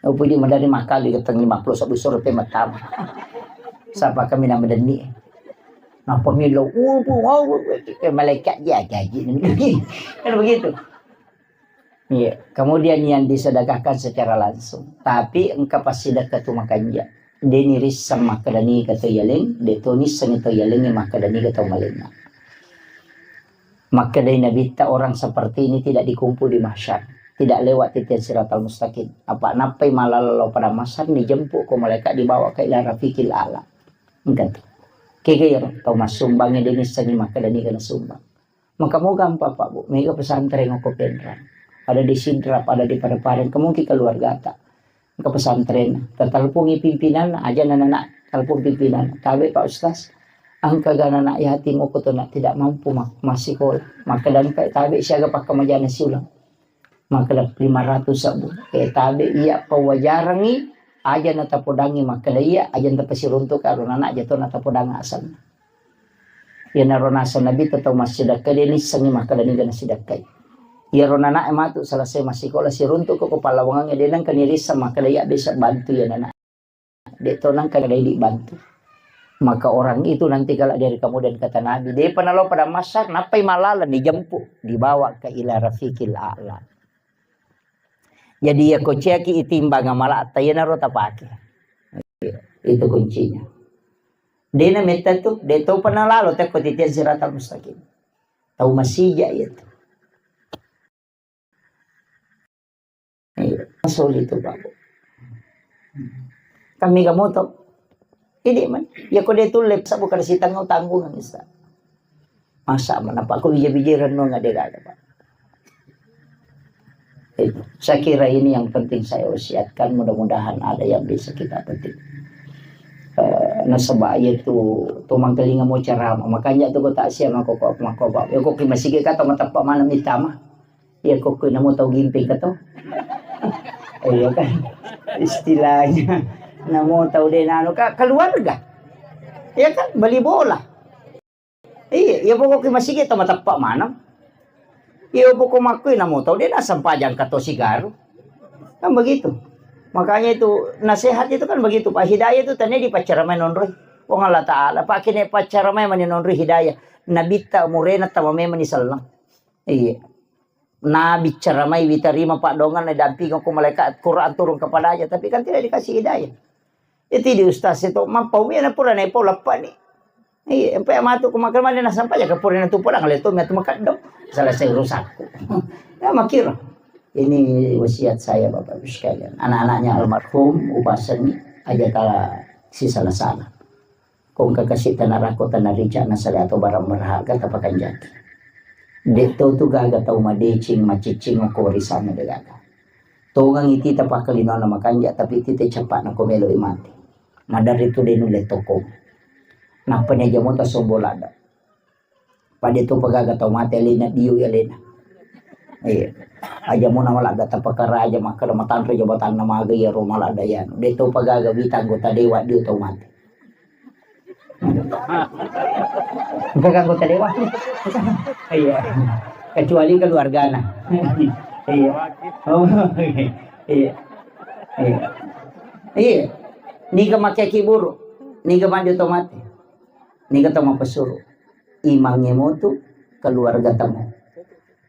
Upuji madari makali geteng lima puluh satu sura pe matama. Sapa kami na madenni. Napa milo? Upu, wow, eh, malaikat dia gaji. Kan begitu. Iya, kemudian yang disedekahkan secara langsung. Tapi engka passidekka tu makanja. Deni risseng makkedani ke to yaleng, de to nisseng to yaleng makkedani ke to malenga. Makkedai Nabitta, orang seperti ini tidak dikumpul di mahsyar, tidak lewat titian siratal mustaqim. Apa nappai malala lao pada mahsyar, dijemput ko malaikat, dibawa ke ila rafiqil a'la. Engka tu. Kega iyaro tau massumbangnge de nissengi makkeda niga nasumbang. Maka moga ampa Pak Bu, mega pesantren okko Penrang. Ada di Sidrap, ada di Padang-Padang, ke mungkin keluargata. Engka pesantren, tatalpungi pimpinanna, aja nana nak talpung pimpinanna. Tabe Pak Ustaz, engka ga anak yatim okko tu nak tidak mampu ma-, massikola. Makkeda engka tabe siaga pakkamajana siulang. Makkeda lima ratus sabbu. Eh, tabe iya pawajarangi, aja natapodangi makkeda iya, aja tapasiruntuk karo nana aja to natapodang asanna. Iyanaro naseng Nabitta tau massidekka de nissengi makkeda niga nasidekkai. Iyaro nana e matu selesai massikola siruntuk ko pallawangangnge de nengka nirisseng makkeda iya bisa bantu iya nana. De to nengka de dibantu. Maka orang itu nanti kalau dari kemudian kata Nabi, depa nalo pada mahsyar, nappai malala dijemput, dibawa ke ila rafiqil a'la. Jadi ya ko ciaki itimbang amalata, iyanaro tapake. Itu kuncinya. Dena metta tu, de to pernah lalo tekko titian siratal mustaqim. Tau masija iya tu. Iya, sulit tu, Pak. Kami ga moto. Ini man, ya ko de tulle sabbu kada sitanggung-tanggung bisa. Masa mana Pak, ko bija-bija renung ada gaga, Pak. Itu. Saya kira ini yang penting saya wasiatkan, mudah-mudahan ada yang bisa kita petik. Eh, nasaba iya tu, tu mangkalinga mo ceramah. Makanya tu ko tak siap mako, mako, mako, Pak. Ya ko ki masigi kata matappa mana mitama. Iya, kokko namo tau gimping ka to. Iya kan? Istilahnya. Namo tau de nano ka keluarga. Iya kan? Beli bola. Iya, iya pokoknya masih kita matappa maneng. Iya pokok makku namo tau de na sempajang ka to sigaru. Kan begitu. Makanya itu nasihat itu kan begitu, Pak. Hidayah itu tadi dipaccaramai nonroi. Wong Allah Ta'ala, Pak, kini paccaramai mani nonroi hidayah. Nabitta murena tama memang ni sallang. Iya. Nabicara mai witarima paddoangan, naiddampingako malaikat, Quran turun kepadanya, tapi kan tidak dikasih hidayah. Itu di ustaz itu, mappau mi na pura naipau leppani. Iya, empe matu ku makan mana nasempajang ka pura natu pulang le to mi atu makaddo. Selesai urusanku. Ya makira. Ini wasiat saya Bapak Ibu sekalian. Anak-anaknya almarhum Upa Seni aja tala si salah-salah. Ko engka kasi tanarako tanarica nasale atau barang berharga tapakanjaki. De to tu gaga tau madeceng, maciccing ko warisanna de gaga. Tongang iti tapakkalinona makanja, tapi iti te capakna ko meloi mate. Maderri tu de nulle toko. Nappa ni aja mota sombo ladda. Pada to pagaga tau mate alena dio alena. Iya. Aja mona maladda tapakaraja makkeda matanre jabatanna maga iya ro maladda iya. De to pagaga wita anggota dewan dio tau mate. Engka anggota dewan. Iya. Kecuali keluargana. Iya. Oh, iya. Iya. Iya. Niga makkaki buru, niga maju to mate, niga to mapesuru. Imangnge motu, keluarga temu.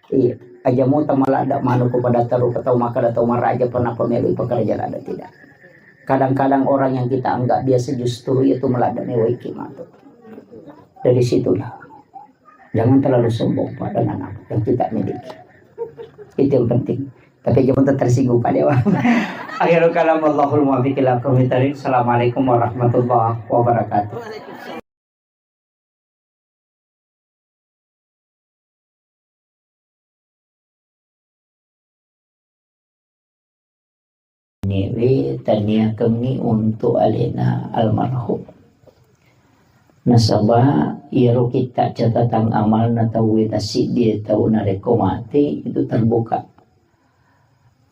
Iya. Aja muta maladda manuku pada taru ketau makkada tau maraja pernah pemilu pekerja ada tidak. Kadang-kadang orang yang kita anggap biasa justru itu maladda mewai kimatu. Dari situlah. Jangan terlalu sombong, Pak, dengan apa yang kita miliki. Itu yang penting. Tapi jangan tersinggung, Pak Dewa. Akhirul kalam, wallahul muwaffiq ila aqwamit thariq. Assalamualaikum warahmatullahi wabarakatuh. Newe taniakengngi untuk alena almarhum. Nasaba iyaro kitta catatan amalna tauwe tassiddie tau narekko mate itu terbuka.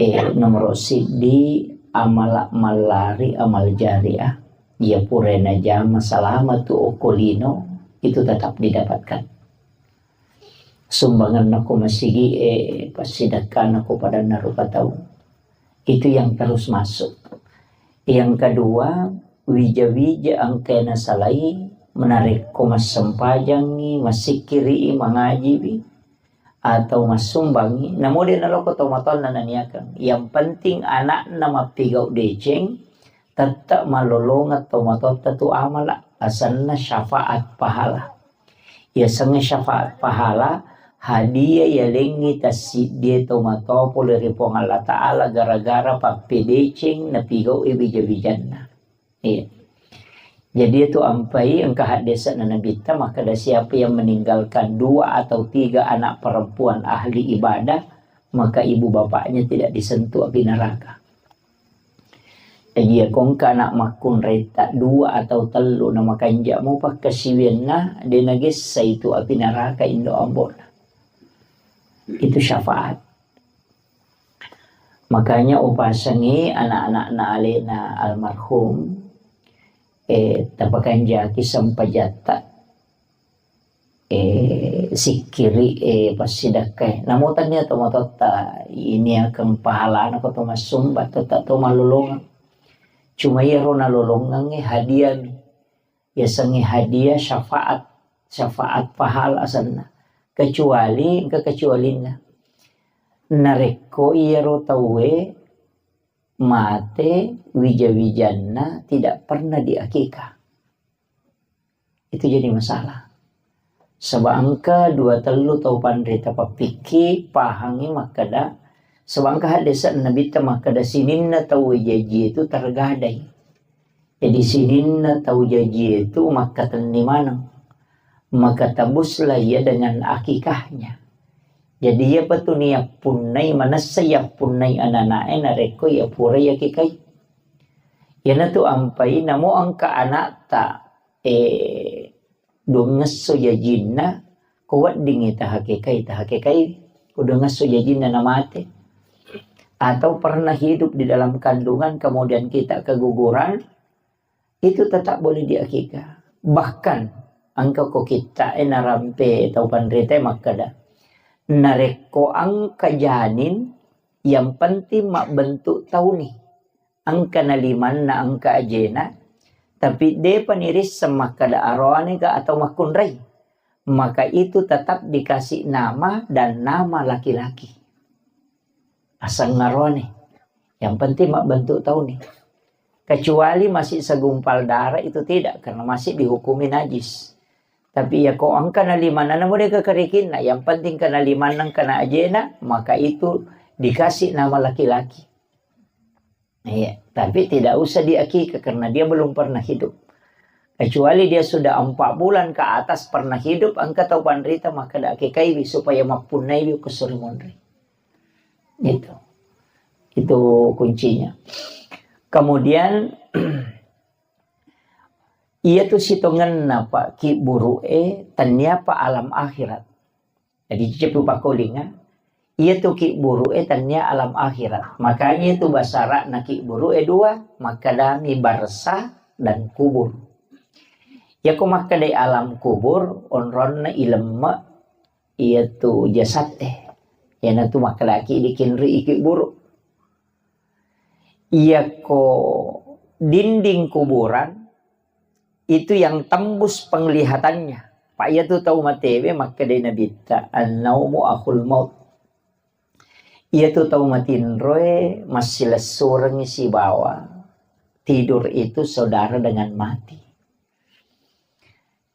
Eh, nomoro siddi, amala mallari, amal jariah. Iya pura najama salama tu okko lino, itu tetap didapatkan. Sumbanganna ko masigi e, passidakkana ko padanna rupa tau. Itu yang terus masuk. Yang kedua, wija-wija engka nasalai, menarekko massempajangngi, massikkiri'i, mangajiwi, atau massumbangngi, namo de naloko tomatoanna naniakeng. Yang penting anakna mappigau deceng, tette malolongeng tomatoatta tu amala, asenna syafaat pahala. Yasengnge syafaat pahala, hadiah yalengngi tassiddie tomatoa pole ri Puang Allah Ta'ala gara-gara pappedeceng napigau e wija-wijanna. Iya. Jadi itu ampai engka haddese'na Nabitta makkeda, siapa yang meninggalkan dua atau tiga anak perempuan ahli ibadah, maka ibu bapaknya tidak disentuh api neraka. Jadi ya kongka anak makkunraita dua atau tellu na makanja mo pakkasiwianna de nagessa itu api neraka indo ambona. Itu syafaat. Makanya upasengi anak-anakna alena almarhum, eh, tapakanjaki sempajatta, eh, sikkiri, eh, passidakkai. Namo tania tomatoatta iniakeng pahalana ko to massumba, tetta to malolongeng. Cuma iyaro nalolongeng, eh, hadiami. Yasengnge hadiah syafaat, syafaat pahala asenna. Kecuali, engka kecualinna. Narekko iyaro tauwe mate wija-wijanna tidak pernah diakikah. Itu jadi masalah. Saba engka dua tellu tau panrita pappikki pahangi makkeda, saba engka haddese'na Nabitta makkeda sininna tauwe jaji itu tergadai. Jadi sininna tau jaji itu makkatenni maneng. Maka tabuslah ia dengan akikahnya. Jadi iyapa tu niappunnai, manessa yappunnai anana'e narekko ia pura yakikai. Iyanatu ampai namo engka anakta, eh, duangngesso jajinna, ko weddingngi tahakekai, tahakekai, ko duangngesso jajinna namate. Atau pernah hidup di dalam kandungan, kemudian kita keguguran, itu tetap boleh diakikah. Bahkan, engka ko kitta e narampe tau panrita makkeda, narekko engka janin, yang penting mabbentuk tauni. Engka na limanna, engka ajena, tapi depa nirisseng makkeda aroane ga atau makkunrai, maka itu tetap dikasih nama dan nama laki-laki. Aseng aroane. Yang penting mabbentuk tauni. Kecuali masih segumpal darah itu tidak, karena masih dihukumi najis. Tapi ya ko engka na limanna, namo de kekerikinna, yang penting kena limanna, kena ajena, maka itu dikasih nama laki-laki. Iya, tapi tidak usah diakikah karena dia belum pernah hidup. Kecuali dia sudah empat bulan ke atas pernah hidup, engka tau panrita maka da akikaiwi supaya mappunnaiwi ko suri monri. Itu. Itu kuncinya. Kemudian, iya tu sitongenna, Pak, ki buru'e, tania pa alam akhirat. Jadi, ceppu pakkolinga, iya tu ki buru'e tania alam akhirat. Makanya itu bahasa Arabna ki buru'e dua, makkadami barsa dan kubur. Iya ko makkadai alam kubur, onronna ilemme, iya tu jasatte. Iyanatu makkadaki dikinri iki buru. Iyako dinding kuburan itu yang tembus penglihatannya. Pak, iya tu tau matewe makkedai Nabitta, "An-naumu akhul maut." Iya tu tau matinroe massilessurengngi sibawa tidur itu saudara dengan mati.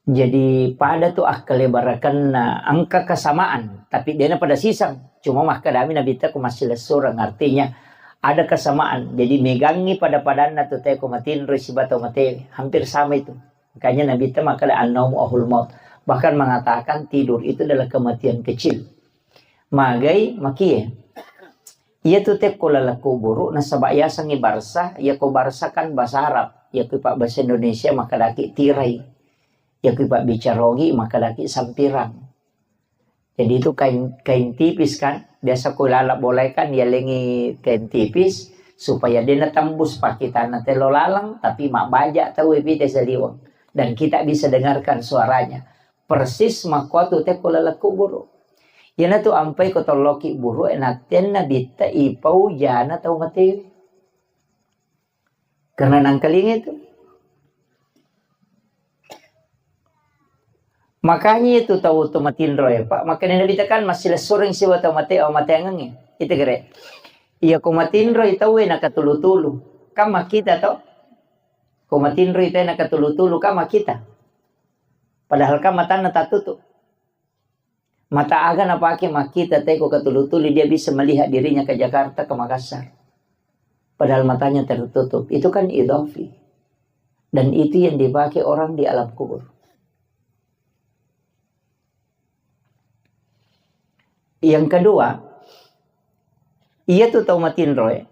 Jadi pada tu akkalebarakenna engka kesamaan, tapi dena pada siseng. Cuma makkedami Nabitta ku massilessureng, artinya ada kesamaan. Jadi megangi pada-padanna tu teko matinro sibawa tau matewe, hampir sama itu. Makanya Nabitta makkeda, "An-naumu akhul maut." Bahkan mengatakan tidur itu adalah kematian kecil. Magai makie. Iya tu tekko laleng kuburu nasaba yasengngi barsa, iya ko barsa kan bahasa Arab. Iya ko bahasa Indonesia makkedaki tirai. Iya ko bicara ogi makkedaki sampirang. Jadi itu kain, kain tipis kan, biasa ko laleng bolae kan yalengi kain tipis supaya dena tembus pakitana telo laleng, tapi mabbaja tau e beda saliweng dan kita bisa dengarkan suaranya. Persis makkuatu tekko laleng kuburu. Iyanatu ampai ko tolloki buru e nattenna bitta ipau jana tau matewe. Karena nangkalinga itu. Makanya itu tau tu matinro ya, Pak. Makanya Nabitta kan massilessureng sibawa tau mate, oh, mateangengnge. Itu kere. Iya ko matinro i tau e nakatulu-tulu. Kan makkita to? Ko matinro i tau e nakatulu-tulu kan makkita. Padahal kan matanna tatutu. Mata aga napake makkita teko katulu-tulu, dia bisa melihat dirinya ke Jakarta, ke Makassar. Padahal matanya tertutup. Itu kan idhafi. Dan itu yang dipakai orang di alam kubur. Yang kedua, iya tu tau matinroe.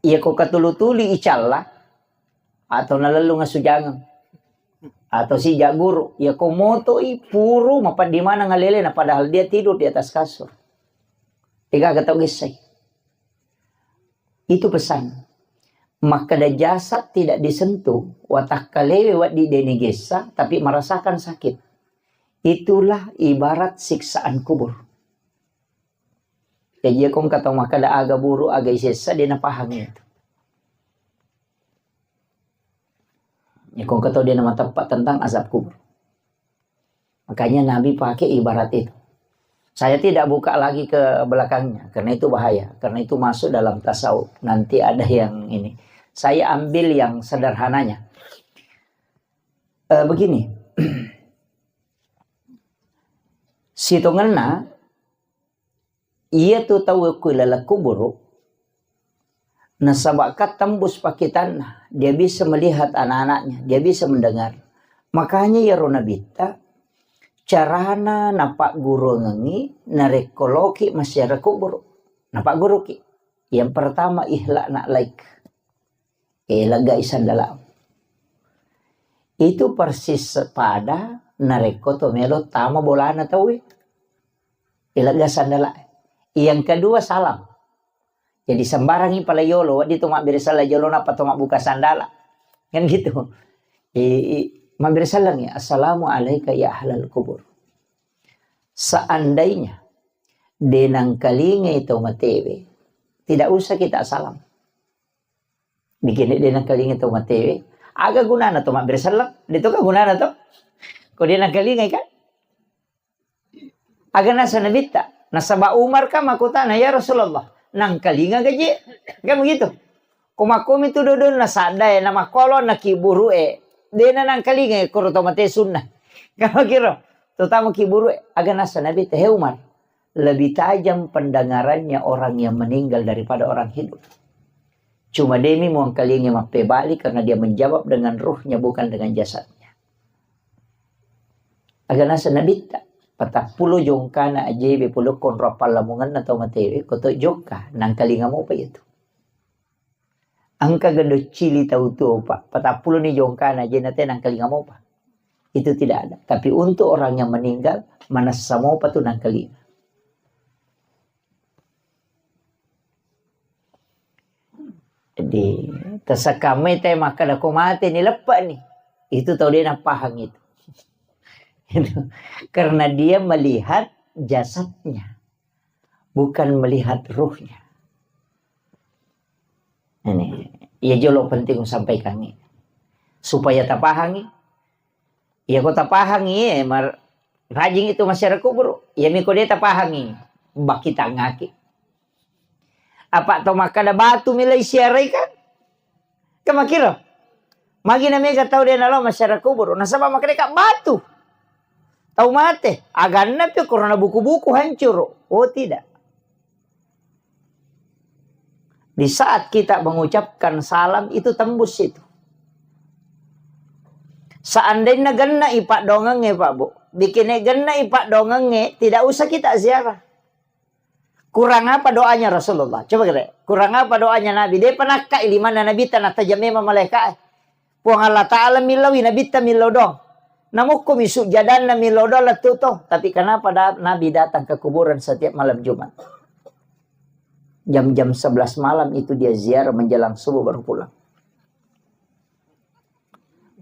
Iya ko katulu-tulu icalla, atau nalellung asujangeng, atau sija guru, iya ko motoi puru mapaddi maneng alelena, padahal dia tidur di atas kasur. Degaga tau gessai. Itu pesan. Makkeda jasad tidak disentuh, watakkalewe wedding deni gessa, tapi merasakan sakit. Itulah ibarat siksaan kubur. Jadi, iya ko engka tau makkeda aga buru, aga isessa, de napahang itu. Iya ko engka tau de namateppa tentang azab kubur. Makanya Nabi pakai ibarat itu. Saya tidak buka lagi ke belakangnya, karena itu bahaya, karena itu masuk dalam tasawuf. Nanti ada yang ini. Saya ambil yang sederhananya. Eh, begini, sitongenna Iya tu tau ku laleng kuburu, nasaba kan tembus pakitanna, dia bisa melihat anak-anaknya, dia bisa mendengar. Makanya iyaro Nabitta, carana napagguruangengngi narekko loki massiara kuburu. Napagguruki. Yang pertama, ikhla' na'laik. Eh, lega sandala. Itu persis sepada narekko to melo tama bolana tauwe. Eh, lega sandala. Yang kedua, salam. Jadi sembarangi pala yolo, wedding to mabbere sallang jolo nappa to mabbuka sandala. Kan gitu. Eh, eh, mabbere sallang ya, "Assalamu alaika ya ahlal kubur." Seandainya de nangkalingai tau matewe, tidak usah kita salam. Bikin de nangkalinga tau matewe. Aga gunana to mabbere sallang? De to ka gunana to? Ko de nangkalingai kan? Aga nasa Nabitta? Nasaba Umar kan makkutana, "Ya Rasulullah, nangkalinga gaje?" Kan begitu. Ko makkomi tu dodonna saddae, na makkolo na kiburu e. De na nangkalinga koro to mate sunna. Kan begitu. Terutama kiburu e. Aga nasa Nabitta, "He Umar, lebih tajam pendengarannya orang yang meninggal daripada orang hidup. Cuma demi muangkalingi mappebali karena dia menjawab dengan ruhnya, bukan dengan jasadnya." Aga nasa Nabitta, patappulo jongkana ajebe pole konro pallamungenna tau matewe, ko to jokka, nangkalinga mopa itu. Engka geddo cili tau tuo, Pak. Patappulo ni jongkana, je nate nangkalinga mopa. Itu tidak ada. Tapi untuk orang yang meninggal, manessa mopa tu nangkalinga. Jadi, tersakame te makkeda ko mate ni, leppe ni. Itu tau de napahang itu. Itu. Karena dia melihat jasadnya. Bukan melihat ruhnya. Ini. Iya jolo penting usampaikangngi. Supaya tapahangngi. Iya ko tapahangngi, eh, mar-, rajing itu masyarakat kubur. Iya miko de tapahangngi. Bakitangngaki. Apa to makkada batu milai siarai kan? Kan makkiro. Magi na mega tau de nalo masyarakat kubur. Nasaba makkada ka batu. Tau mate. Aganna pi korona buku-buku hancur. Oh tidak. Di saat kita mengucapkan salam itu tembus itu. Seandainya genna ipak dongengnge, Pak Bu. Bikinnya genna ipak dongengnge, tidak usah kita ziarah. Kurang apa doanya Rasulullah? Coba kira, kurang apa doanya Nabi? Dia pernah kai lima Nabi tanah tajam memang malaikat. Puang Allah Ta'ala millau, Nabitta millau dong. Namukku mi sujjadanna millau dong lettu to. Tapi kenapa da-, Nabi datang ke kuburan setiap malam Jumat? Jam-jam sebelas malam itu dia ziarah menjelang subuh baru pulang.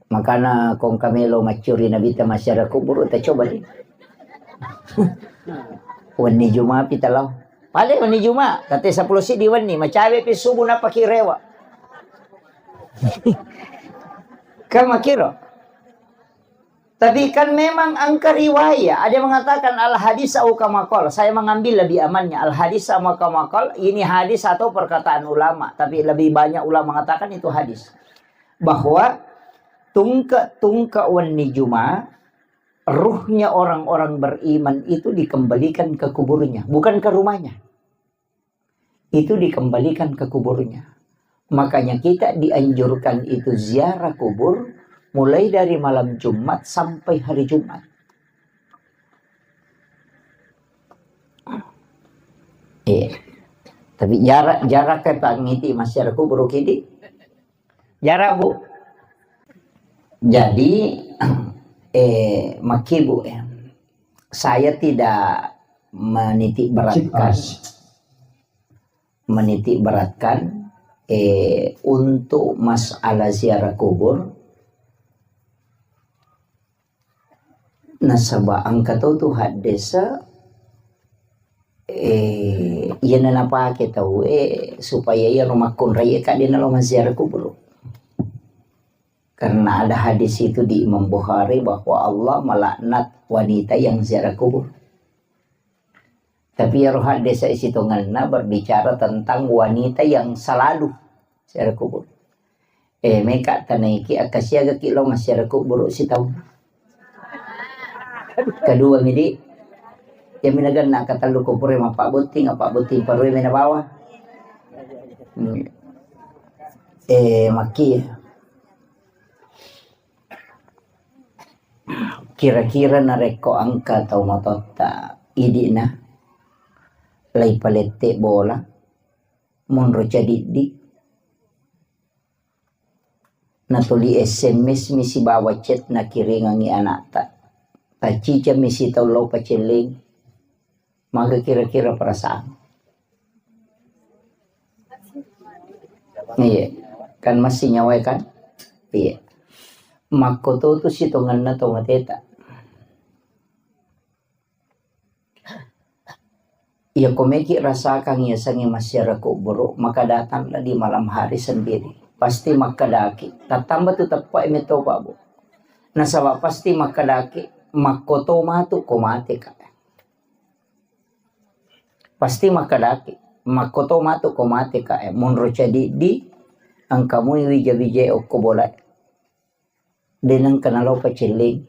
Makana kong kamelo maccuri Nabitta masyarakat kubur, ta coba di. Wenni Juma pi talau. Pale wenni Juma, kate sepuluh siddi wenni, macawe pi subuh napaki rewa. Kan makkiro. Tapi kan memang angka riwayat, ada yang mengatakan al hadis au kama qal. Saya mengambil lebih amannya al hadis sama kama qal. Ini hadis atau perkataan ulama, tapi lebih banyak ulama mengatakan itu hadis. Bahwa tungke-tungke wenni Juma, ruhnya orang-orang beriman itu dikembalikan ke kuburnya, bukan ke rumahnya. Itu dikembalikan ke kuburnya. Makanya kita dianjurkan itu ziarah kubur mulai dari malam Jumat sampai hari Jumat. Iya. Tapi jarak, jarak ke pangiti masyarakat kubur kidi. Jarak, Bu. Jadi, eh, maki, Bu, ya. Saya tidak menitik beratkan, menitik beratkan, eh, untuk masalah ziarah kubur. Nasaba engka to tu haddesa, eh, iyana napake tau, eh, supaya iyaro makkunrai ka de nalo maziarah kubur. Karena ada hadis itu di Imam Bukhari bahwa Allah melaknat wanita yang ziarah kubur. Tapi iyaro haddesa sitongenna berbicara tentang wanita yang selalu ziarah kubur. Eh, meka tanaiki, akkasiagaki lao massiarah kuburu sitaung. Kedua midi, iya minaganna katellu kuburu mappabotting, mappabotting parue mena bawa. Hmm. Eh, makki. Kira-kira narekko engka tau matotta idi'na, lai palette bola, monro cadiddi, natuli S M S mi sibawa chat nakiringengi anakta. Tacciceng mi sitaung lao pacellengi. Maga kira-kira perasaan? Iya. Kan masih nyawa kan? Iya. Makkoto tu sitongenna to mateta. Iya, ko meki rasakan iya sangi massiara kuburu, maka datanglah di malam hari sendiri. Pasti makkedaki, tattamba tu teppa mi to, Pak, Bu. Nasaba pasti makkedaki, makkoto matu ko mate ka. Pasti makkedaki, makkoto matu ko mate ka, eh, monro cadiddi, engka mui wija-wija okko bola. De nengka nalo pacelling.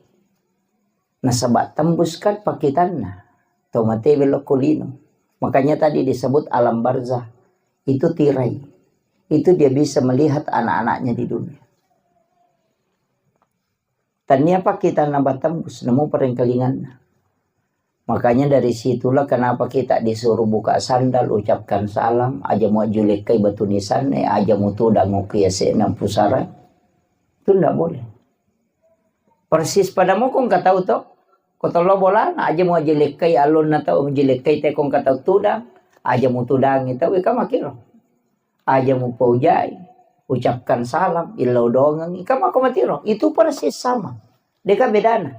Nasaba tembus kan pakitanna. Tau mate belokko lino. Makanya tadi disebut alam barzah. Itu tirai. Itu dia bisa melihat anak-anaknya di dunia. Tania pakitanna batembus, namo parengkalinganna. Makanya dari situlah kenapa kita disuruh buka sandal, ucapkan salam, aja muajjulekkai batu nisanne, aja mutudang okko yase'na pusara. Itu ndak boleh. Persis pada mokong katau to, ko tollo bolana, aja muajjulekkai allonna tau, muajjulekkai tekong katau tudang, aja mutudangi tau, ika makiro. Aja mupaujai, ucapkan salam, illau doangengi, ika mako matiro. Itu persis sama. Deka bedana.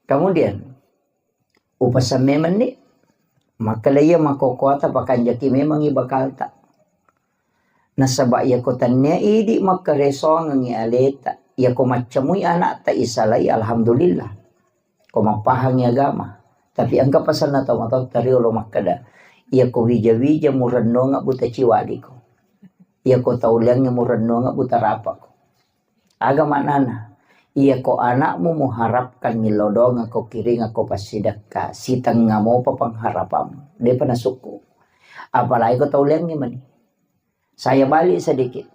Kemudian, upasamme menni, makkeda iya makkokkoata pakanjaki memangngi bakalta. Nasaba iyako tennia idi makkaresoangengngi aleta, iyako maccamui anakta isalai, alhamdulillah. Ko mappahangngi agama. Tapi engka pasanna tau matau tariolo makkeda, iyako wija-wija murennuang buta ciwadiko. Iyako tauliangngi murennuang buta rapako. Aga maknana? Iyako anakmu muharapkan millau doang ko kiring ko passidekka, sitengnga mopa pengharapanmu. Depa nasukku. Apalagi ko tauliangngi mani. Saya balik sedikit.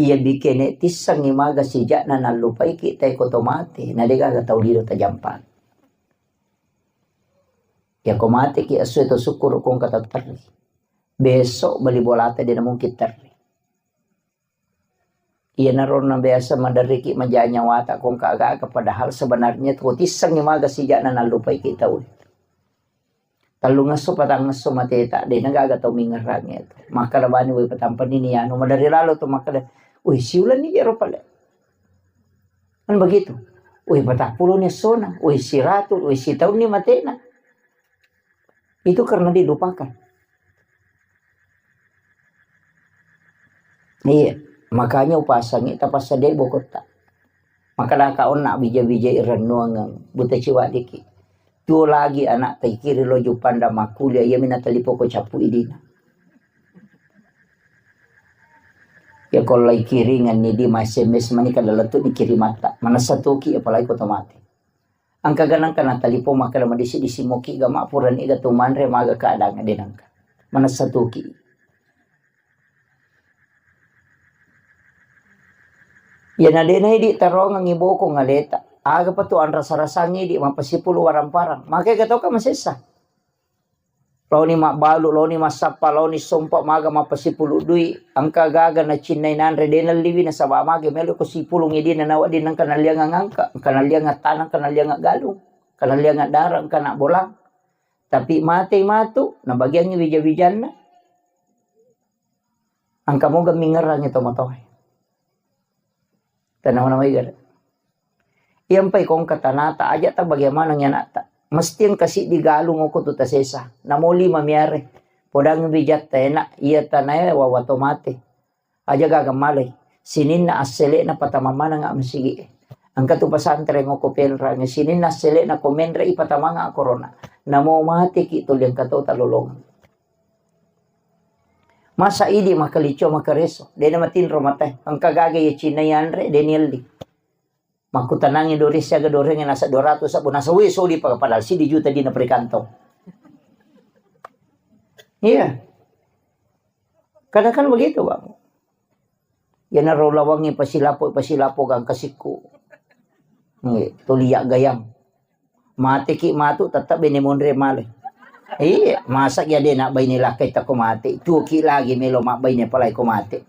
Iya bikene tissengngi maga sijakna nallupaiki tae ko to mate, na degaga tau lino tajampa. Ya ko mate ki esso to sukkuru kong kata terri. Besok beli bolata de mungkin terri. Iyanaro na biasa maderriki maja nyawata kong ka aga-aga, padahal sebenarnya to tissengngi maga sijakna nallupaiki tau. Tellungesso patangesso mateta, de na gaga tau mingerangnge tu. Makkada bani wai patampani ni anu, madari lalo tu makkada, "Wih, siulan ni jero pale." Kan begitu. "Wih, patappulo ni essona, wih, siratu, wih, sitaun ni matena." Itu karena dilupakan. Iya, makanya upasangi tapassadai bokotta. Makadaka onna bija-bijai rennuangeng, buta ciwadiki. Tuo lagi anak taikiri lo Jupanda makkuliah, iya mina talipo ko cappu idina. Ya ko lai kiringan ni di ma S M S mani kada lettu ni kirimatta. Manessa tuki apalagi ko to mate. Engka ganang kana talipo makkeda madisi-disi moki ga ma purani ga tu manre maga keadaan de nangka. Manessa tuki. Iyana de'na idi tarongengngi bokong aleta. Aga pa tu anrasa-rasangngi idi mappasipulu warang-parang. Makkega toka masessa. Laoni mabbalu, laoni massappa, laoni sompa maga mappasipulu dui. Engka gaga nacinnai nanre de nalliwi nasaba mage melo ko sipulung idi nanawa di nengka nallianga ngangka, engka nallianga tanang, engka nallianga galung, engka nallianga dara, engka na bolang. Tapi matei matu, nabagiangngi wija-wijanna. Engka moga mingerangngi tomatoae. Tennawa-nawai gare. Iya mpai kongka tanata, aja ta bagaimana anakta. Mesti engka siddi galung oko tu tasesa. Namo lima miare. Podang wijatta enak, iya tanae wawa to mate. Aja gaga malai. Sininna assele'na patama maneng masigi'e. Engka tu pesantren oko penrangnge. Sininna assele'na ko menre i patamanga korona. Namo mateki tuli engka to talolongeng. Masa idi makkalicua makkareso, de na matinro matae. Engka gaga iya cinai anre, de nielli. Makkutanangi dori siaga dorengnge nasa dua ratus sabbu nasa, "Wih, sodi pa-, padahal siddi juta dina perikantong." Iya. Kadang kan begitu, Bang. Iyanaro lawangngi pasilapo, pasilapo gangkasikku. Nggih, tuli yaggayang. Mateki matu, tetap bene monre male. Iya, masa ya de nak baine lakkai tako mate. Tuoki lagi melo mak baine palai ko mate.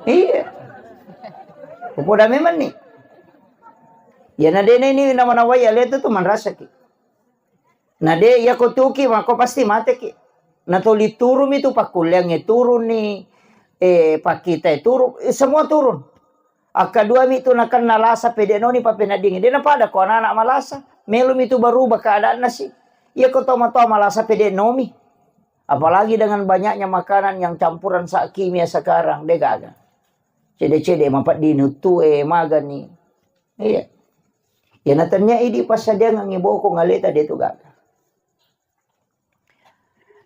Iya. Upoda memang ni. Ya na dene ini nama-nawai ale tu tu manrasaki. Na de, iya ko tuki, mako pasti mateki. Na toli turumi tu pakkulleangnge turuni, eh, pakkitae turun, eh, semua turun. Akkadua mi tu nakenna lasa pede noni papeneddingi. De napada ko anak-anak malasa. Melo mi tu berubah keadaanna si. Iya ko tomatoa malasa pede nomi. Apalagi dengan banyaknya makanan yang campuran sa-, kimia sekarang, de gaga. Cede-cede mapeddini uttue, magani. Iya. Iya na tennia idi passadiangengngi bokong aleta de tu gaga.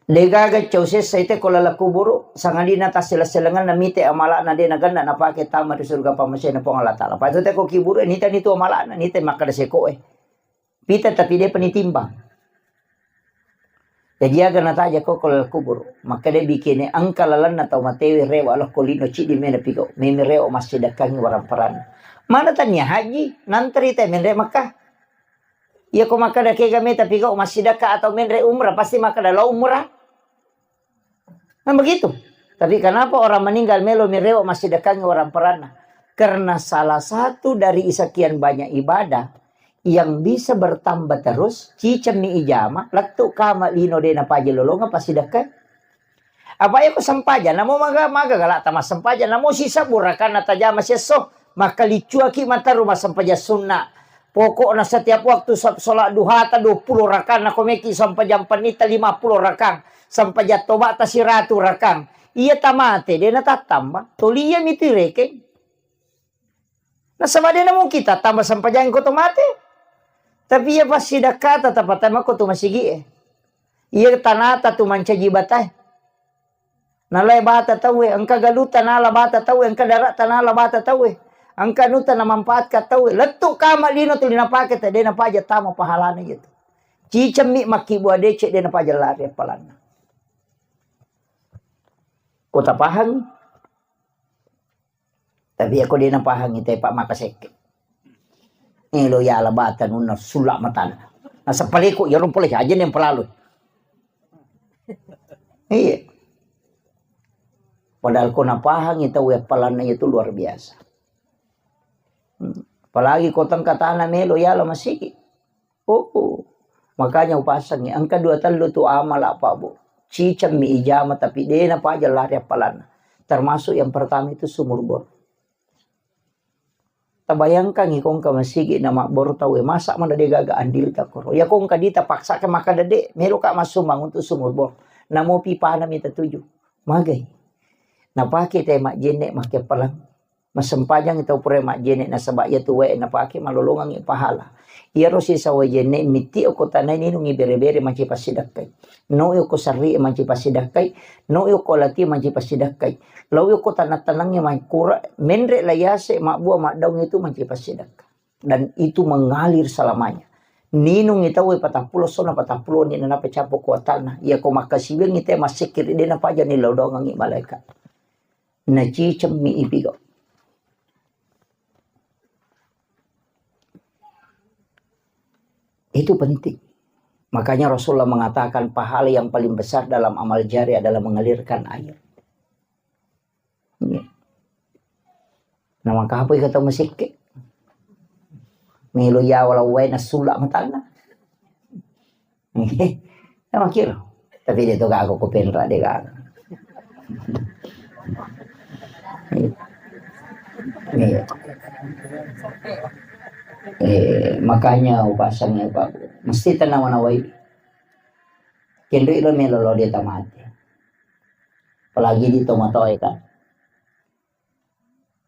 De gaga cau sessa ite ko laleng kuburu, sangadinna tassele-selengenna mite amala'na de nagenna napake tama ri surga pammasena Puang Allah Ta'ala. Patu te ko kiburu, nita nitu amala'na, nita makkeda sekoe. Pita tapi depa nitimbang. Jaji aga nataja ko ko laleng kuburu, makkeda bikene engka lalenna tau matewe rewa lokko lino ciddi mena pigau, memi rewa massidekkangi warang paranna. Mana tania haji, nantri te menre Makkah. Iya ko makkeda kega meta pigau massidekka atau menre umrah, pasti makkeda lao umrah. Kan begitu. Tapi kenapa orang meninggal melo mi rewa massidekkangi warang paranna? Karena salah satu dari sekian banyak ibadah yang bisa bertambah terus, cicemmi ijama, lettu kama lino de napaja lolonga passidekkai. Apa iya ko sempajang, namo maga, maga galak tama sempajang, namo sisa burakanna tajama siesso, makkaliccuaki mataru massempajang sunna. Pokokna setiap waktu sa-, sholat duhata dua puluh rakang, nako meki sempajang pennita lima puluh rakang, sempajang tobata siratu rakang. Iya tamate, de' natattamba. Toli iya mitu irekeng. Nasaba de' namungkin tattamba sempajang ko to mate. Tapi iya passidakkata tapatama ko to masigi e. Iya tanata tu mancaji batae. Nalai bata tauwe, engka galuta nala bata tauwe, engka darata nala bata tauwe. Engka anuta namanfaatka tauwe. Lettu kama lino tuli napake te, de' napaja tama pahalana iya tu. Cicemmi makkibua deceng, de' napaja lari appalanna. Ko tapahangi? Tapi ako de' napahangi te, Pak, maka sekke. Elo yala bata nunna sulla matana. Nasaba paleko, iyaro pole aja yang pelalu. Iya. Padahal ko napahangi tau appalanna itu luar biasa. Hmm. Apalagi ko tengka tana melo yala masigi. Oh, oh. Makanya upasangi, engka dua tellu tu amala, Pak, Bu. Cicemmi ijama, tapi de' napaja lari appalanna. Termasuk yang pertama itu sumur bor. Tabayangkangi ko engka masigi na mabbor tauwe, masa mana de' gaga andilta koro. Ya ko engka dita paksa ke maka dede, melo ka massumbang untuk sumur bor. Namo pipana mita tuju. Magai. Napake te majjenne makke appalang. Massempajang tau pura majjenne nasaba iyatu wae napake malolongangngi pahala. Iyaro sisa wae jenne mitti okko tanai ninungngi bere-bere mancaji passidakkai. No okko sarri mancaji passidakkai, no okko lati mancaji passidakkai. Lau okko tanang-tanangnge makkura menre la yase mabbua maddaung itu mancaji passidakka. Dan itu mengalir selamanya. Ninungngi tau patappulo sona patappulo ni nanapa cappo kuatanna. Iyako makkasiwiangngi te massekkiri de napajani lao doangangngi malaikat. Nacicemmi ipigau. Itu penting. Makanya Rasulullah mengatakan pahala yang paling besar dalam amal jari adalah mengalirkan air. Iya. Nah, maka apa kata masikke? Melo ya walau wae nasulla matanna. Sama kira. Tapi dia tu gaga ko penra de gaga. Iya. Eh, makanya upasangnya Pak, mesti tenang mana wai. Kendri lo melo lo dia tamate. Apalagi di tomatoe kan.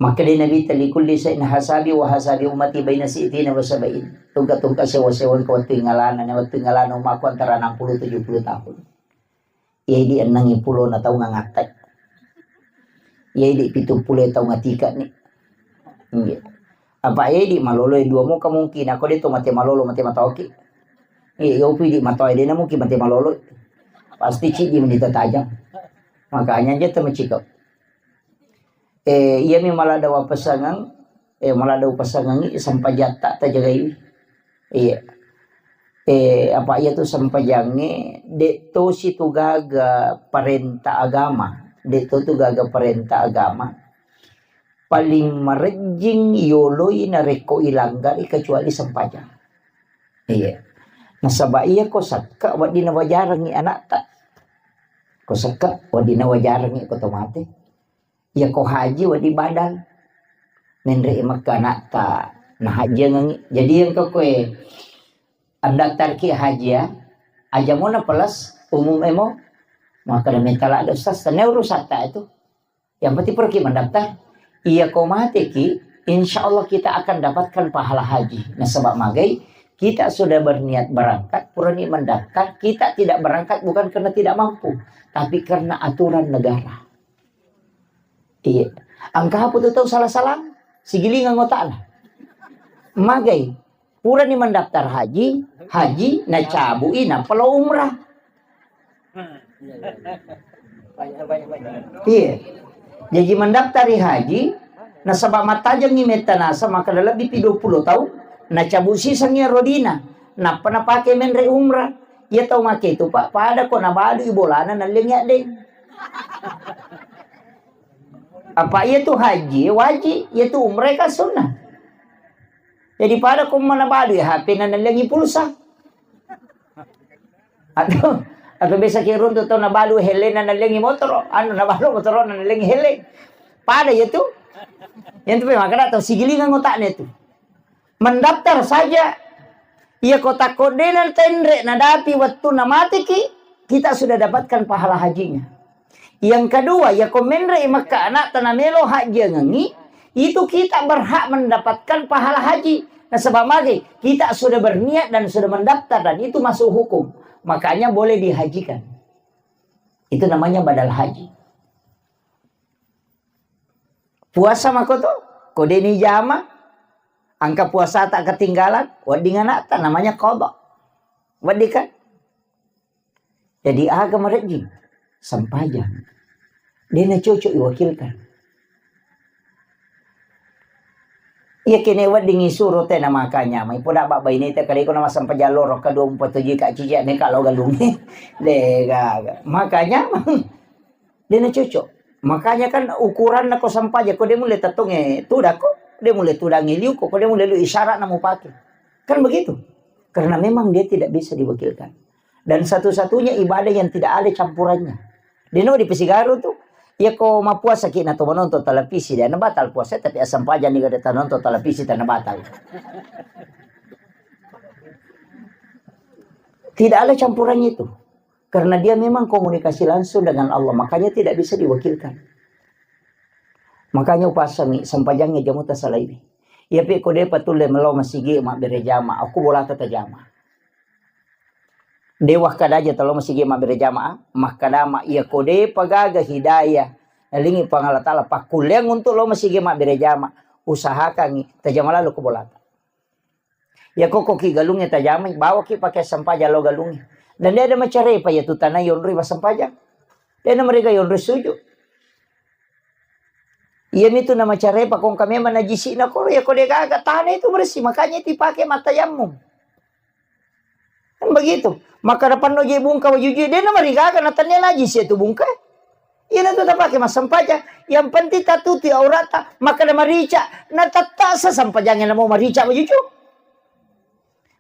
Makkeda Nabitta, "Likulli syai'in hasabi wa hasabi ummati baina sittina wa sab'in." Tungka-tungka sewa-sewa engka wettu ingalana, na wettu ingalana ummakku antara enam puluh tujuh puluh tahun. Iya idi enneng pulo na taung angattai. Iya idi pitung pulo taung atikani. Iya. Apa idi malolo dua mo kemungkinan ko de to mate malolo mate matoki. Iya, iya upi di matoe de na mungkin mate malolo. Pasti cidi menita tajang. Makanya aja temecikau. Eh, iyami maladda wapasangeng, eh, maladda upasangengi sempajatta tajagaiwi. Iya. Eh, apa iya tu sempajangnge, de to situ gaga parenta agama, de to tu gaga parenta agama. Paling marejjing yoloi narekko ilanggari kecuali sempajang. Iya. Nasaba iya ko sakka wedding nawajarengi anakta. Ko sakka wedding nawajarengi ko to mate. Iya ko haji wedding badal. Menre Mekka anakta nahajjiangengngi. Jadi engka koe andaftarki haji ya. Aja mo na plus umum emo. Maka na mentala ada ustaz, tanya urusatta itu. Yang penting pergi mendaftar. Iya ko mateki, insya Allah kita akan dapatkan pahala haji. Nasaba magai, kita sudah berniat berangkat, purani mendaftar, kita tidak berangkat bukan karena tidak mampu, tapi karena aturan negara. Iya. Engka apa tu tau salah-salah? Sigilingang otakna. Magai. Purani mendaftar haji, haji, nacabui, nappa lao umrah. Iya. Jaji mendaftari haji, nasaba mattajengngi metta nasa, maka lebbi pi dua puluh taung, nacabu sisengngi rodina, nappa napake menre umrah. Iya tau make itu, Pak, pada ko nabalui bolana nallengngi addeng. Apa iya tu haji, wajib, iya tu umrah kan sunnah. Jadi pada ko mana balu ya H P na nallengi pulsa. Atau atau biasa ki runtu to na balu hele na nallengi motoro, anu na balu motoro na nallengi hele. Pada ya tu. Yang tu memang kada tau sigilingan otaknya tu. Mendaftar saja. Iya ko takko dena tenre nadapi wettu na mateki, kita sudah dapatkan pahala hajinya. Yang kedua, ya ko menre i Mekka anakta na melo hajiangengi, itu kita berhak mendapatkan pahala haji. Nasaba magi, kita sudah berniat dan sudah mendaftar dan itu masuk hukum. Makanya boleh dihajikan. Itu namanya badal haji. Puasa mako to, ko deni jama, angka puasa tak ketinggalan, wedding anakta namanya qada. Wedding kan? Jadi aga marejjing? Sempajang. Dena cocok iwakilkan. Iya kene wedding isuro tena makanya mai poda babbaine te kare ko nama sempajang loro kedua empat tujuh ka cici ne kalau galungi. Dega. Makanya dena cocok. Makanya kan ukuranna ko sempajang ko de mulle tettonge tuda ko de mulle tudangi liu ko de mulle lu isyarat na mupake. Kan begitu. Karena memang dia tidak bisa diwakilkan. Dan satu-satunya ibadah yang tidak ada campurannya. Deno di Pisigaru tu, iya ko mapuasa ki na to menonton televisi dan batal puasa tapi asam paja ni kada nonton televisi tanah batal. Tidak ada campurannya itu. Karena dia memang komunikasi langsung dengan Allah, makanya tidak bisa diwakilkan. Makanya upasangi, sempajangi jamu tasalaini. Iya pi ko depa tulle melo masigi mabbere jama, aku bolata tajama. Dewa kada aja talo masigi mabbere jama, makkadama iya ko depa gaga hidayah, nalingi Puang Allah Ta'ala pakkulleang untuk lo masigi mabbere jama, usahakangi tajama lalu ko bolata. Iya kokko ki galungnge tajamai, bawa ki pake sempajang lo galungnge. Dan de ada macarepa iya tu tanah yonroi massempajang. De na mereka yonroi sujud. Iya mitu na macarepa kongka memang najisi na koro iya ko de gaga tanah itu bersih, makanya itu dipakai matayammum. Kan begitu. Maka depan no je bungka wajuju de na marigaga na tania najisi itu bungka. Iyana tu tapake massempajang. Yang penting tatutu aurata, maka na marica, na tattasa sempajangnge na mau marica wajuju.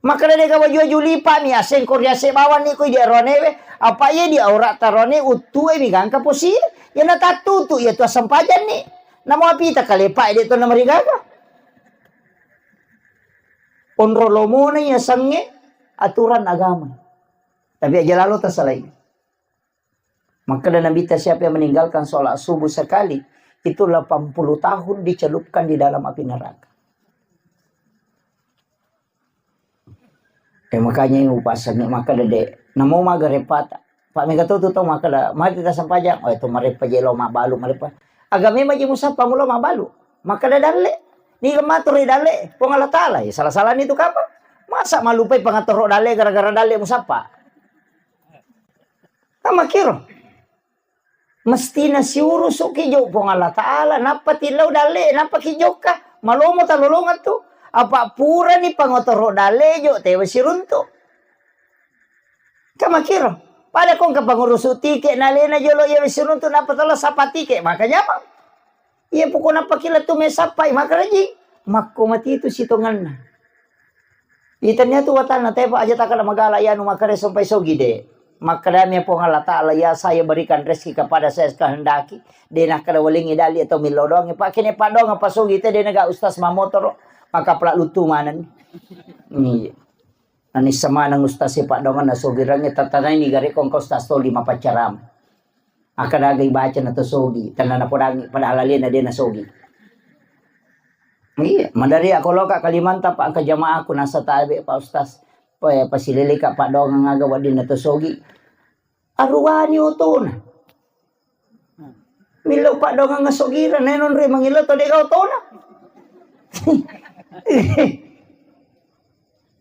Maka na dega waju-waju lipa mi aseng ko riase bawang ni ko di aronewe, apa iya di aurata rone uttue mi gangka posi. Iyana tatutu iya tu assempajanni. Namo apita kalepa de to na marigaga. Onro lomona iya sange aturan agama. Tapi aja lalo tasalai. Makkeda Nabitta, siapa yang meninggalkan sholat subuh sekali, itu delapan puluh tahun dicelupkan di dalam api neraka. Eh, makanya ini upasangi, makkeda de, namo maga repata. Pak mega tu tau makkeda, mati ta sempajang, oh itu marepa je lo mabalu, marepa. Agame maji musappa mulo mabalu. Makkeda dalle, ni matur dalle, Puang Allah Ta'ala, ya salah-salah ni tu kapang. Masa malupai pangatoro dalle gara-gara dalle musappa? Kan makkiro. Mestina siurusuki jo Puang Allah Ta'ala, nappa tillau dalle, nappa ki jokka. Malomo talolongang tu. Apa purani pangotoro dalle jo, tewa siruntu. Kan makkiro. Pada kongka pangurusu tike, nalena jolo iya siruntu, nappa tala sapa tike, maka nyamang. Iya pokokna pakila tu mesappai makaraji. Makko mati tu sitonganna. Itania tu watana tepa aja takala magala yanu makare sompai sogi de. Makadami Puang Allah Ta'ala, ya saya berikan rezeki kepada saya kehendaki. De nakkada walingi dali atau millo doang. Pak kene pak doang apa sogi te de naga ustaz mamotoro. Maka pelak lutu manan. Iya. Nani semanang ustaz sepak doang na sogi rangi tatanai ni gare kongko ustaz toli mapaccaram. Akkadaga ibaca na to sogi, tenna napodangi, padahal alena de na sogi. Iya, madari ako loka Kalimantan, Pak, engka jamaahku nasa tabe, Pak Ustaz. Pa-, pasileleka paddoangeng aga wedding na to sogi. Aruwani otona. Millau paddoangeng sogira, nenonre mangillau to dega otona.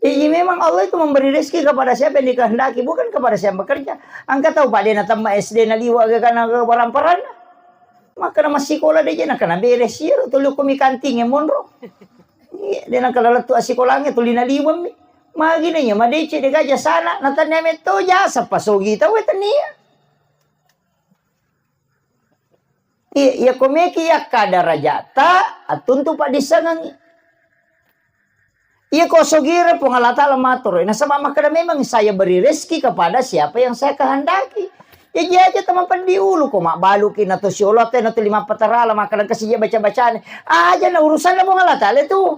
Jadi memang Allah itu memberi rezeki kepada siapa yang dikehendaki, bukan kepada siapa yang bekerja. Engka tau pada na temma S D na liwa ga kana ga paran-paranna. Maka na massikola de je na kana beres iyaro tuli ko mi kanting e monro. Iya, de na kala lettu assikolangnge tuli na liweng mi. Magi na iya madeceng de gaja sana na tania metto jasa pasogi tau e tania. Iya, iya ko meki iya kada rajata, attuntu paddissengengngi. Iya ko sogire Puang Allah Ta'ala matoro. Nasaba makkeda memang saya beri rezeki kepada siapa yang saya kehendaki. Jaji aja tama peddi ulu ko mabbaluki na to siolo te na to lima patarala makkeda kasi je baca-bacane. Aja na urusanna Puang Allah Ta'ala tu.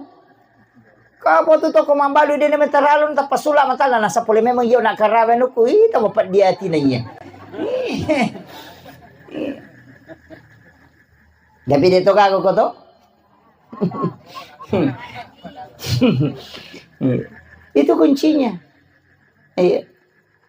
Ka potu toko mambalu de na metaralun tappa sula matana nasa pole memang iyo na karawe nuku ita mapeddi atina iya. Tapi dia to gaga ko to. Itu kuncinya. Iya.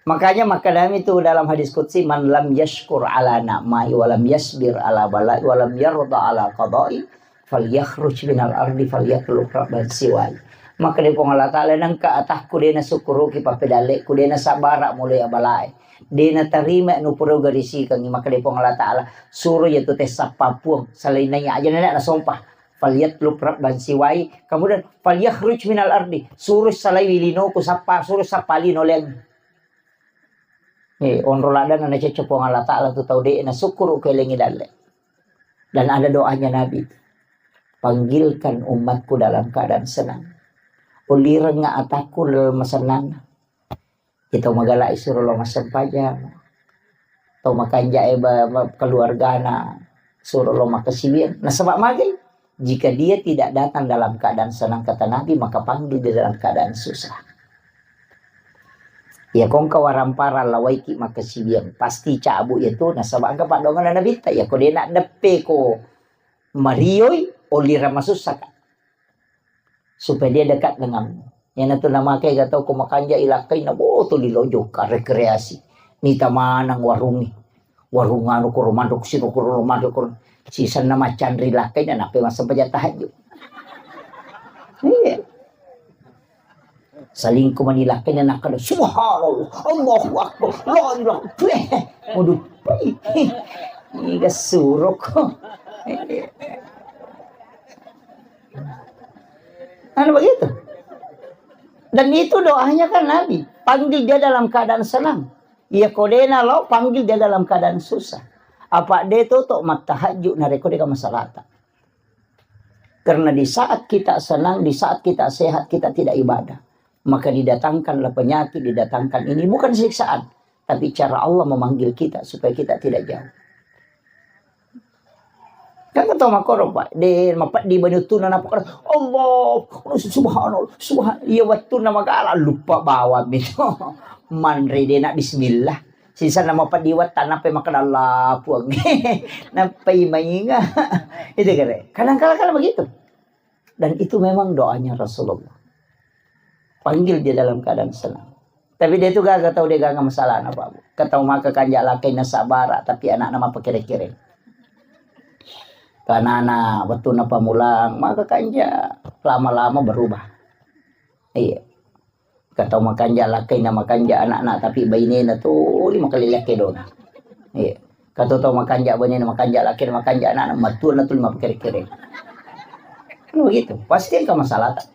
Makanya maknanya itu dalam hadis qudsi, "Man lam yashkur ala na'mai wa lam yasbir ala balai wa lam yarda ala qadai, falyakhruj minal ardi falyatlub rabban siwai." Maka di Puang Allah Ta'ala, nengka atakku dena syukuruki papedaleku, dena sabara mulai abalae, dena tarima nupuro garisikangi, maka di Puang Allah Ta'ala, suro ya tu tessa papuang, selain nanya aja nenek na sompa. Falyatlub rabban siwai, kemudian falyakhruj minal ardi, suruh salai wilinoku sappa, suruh sappa lino leng. Eh, onro ladana nacocco Puang Allah Ta'ala tu tau de' na syukuru kelengi dalle. Dan ada doanya Nabi, "Panggilkan umatku dalam keadaan senang. Ulirengnga atakku dalam senang." Itu magala suro lo massempajang. Tau makanja e ba, ba, keluargana suro lo makasiwiang. Nasaba magai? Jika dia tidak datang dalam keadaan senang, kata Nabi, maka panggil dia dalam keadaan susah. Ya kongka warampara lawaiki makasiwiang, pasti cabu ya tu, nasaba engka paddoanganna Nabitta, ya ko dena deppe ko marioi, olira masussaka. Supaya dia dekat denganmu. Yana tu namake ga tau ko makanja ilakkai na boto lilojo ka rekreasi. Nita manang warungi. Warung anu ko romando sino ko romando ko sisanna macanri lakkai na nape massempajang tahajud. Iya. Salingku manilakkai nakkeda, "Subhanallah, Allahu Akbar, la ilaha illallah." Waduh, iga suroko. Anu begitu. Dan itu doanya kan Nabi, panggil dia dalam keadaan senang. Iya kodena lo, panggil dia dalam keadaan susah. Apa dia tutup mata hajju nareko deka masalata. Karena di saat kita senang, di saat kita sehat, kita tidak ibadah, maka didatangkanlah penyakit, didatangkan ini. Bukan siksaan, tapi cara Allah memanggil kita supaya kita tidak jauh. Kan kata makoro, Pak, de mapeddi bani uttuna napa, Allah, subhanallah, subhan-, iya wettunna magala lupa bawang itu. Manre dena bismillah. Sisa nama padiwat tanah pe makan Allah puang. Napai mainga. Itu kere. Kadang kala kala begitu. Dan itu memang doanya Rasulullah. Panggil dia dalam keadaan senang. Tapi dia itu gaga tau dia gaga masalah apa. Ketau maka kanja lakai nasabara tapi anak nama pakere-kere. Karena anak waktu napa mulang maka kanja lama-lama berubah. Iya. Katau makanja lakkaina makanja anakna, tapi bainena tuli makalilekkedona. Iya. Katau tau makanja bainena, makanja lakkaina, makanja anakna, matuanna tuli mapakere-kere. Kan begitu. Pasti engka masalahta.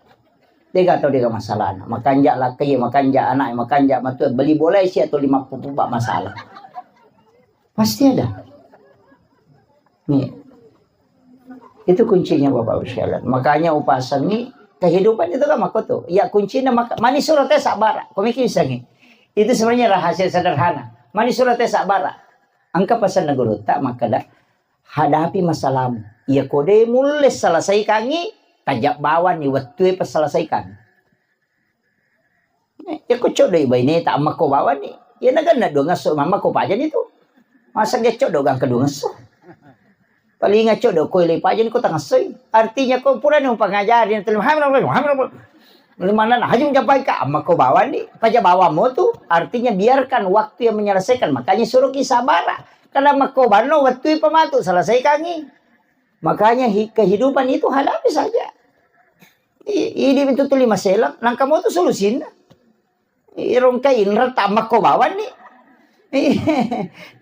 Dega tau dega masalahna. Makanja lakkai, makanja anak, makanja matua, beli bola sia tuli mappupu masalah. Pasti ada. Nih. Itu kuncinya, Bapak Ibu sekalian. Makanya upasangi kehidupan itu kan makoto. Ya kuncinya maka mani surate sabara. Komiki isangi. Itu sebenarnya rahasia sederhana. Mani surate sabara. Engka pesan gurutta makkeda, hadapi masalahmu. Iya kode mulle selesaikangi, tajak bawani wettue peselesaikan. Eh, iya ko coddo i baineta, amma ko bawani. Iya naganna dua ngesso, mamma ko pajani tu. Masa ge coddo gangka dua ngesso. Palinga coddo ko ile pajani ko tangessoi. Artinya ko purani pangajari, lima menit, lima menit. Lima menit, haji mencapai ka, amma ko bawani, paja bawammu tu. Artinya biarkan waktu yang menyelesaikan. Makanya suruh ki sabara. Karena amma ko banno, wettui pematu, selesaikangi. Makanya hi-, kehidupan itu hadapi saja. I-, idi itu tuli maselang, nangka mo tu solusinna. Irongkai inreng tammakko bawanni.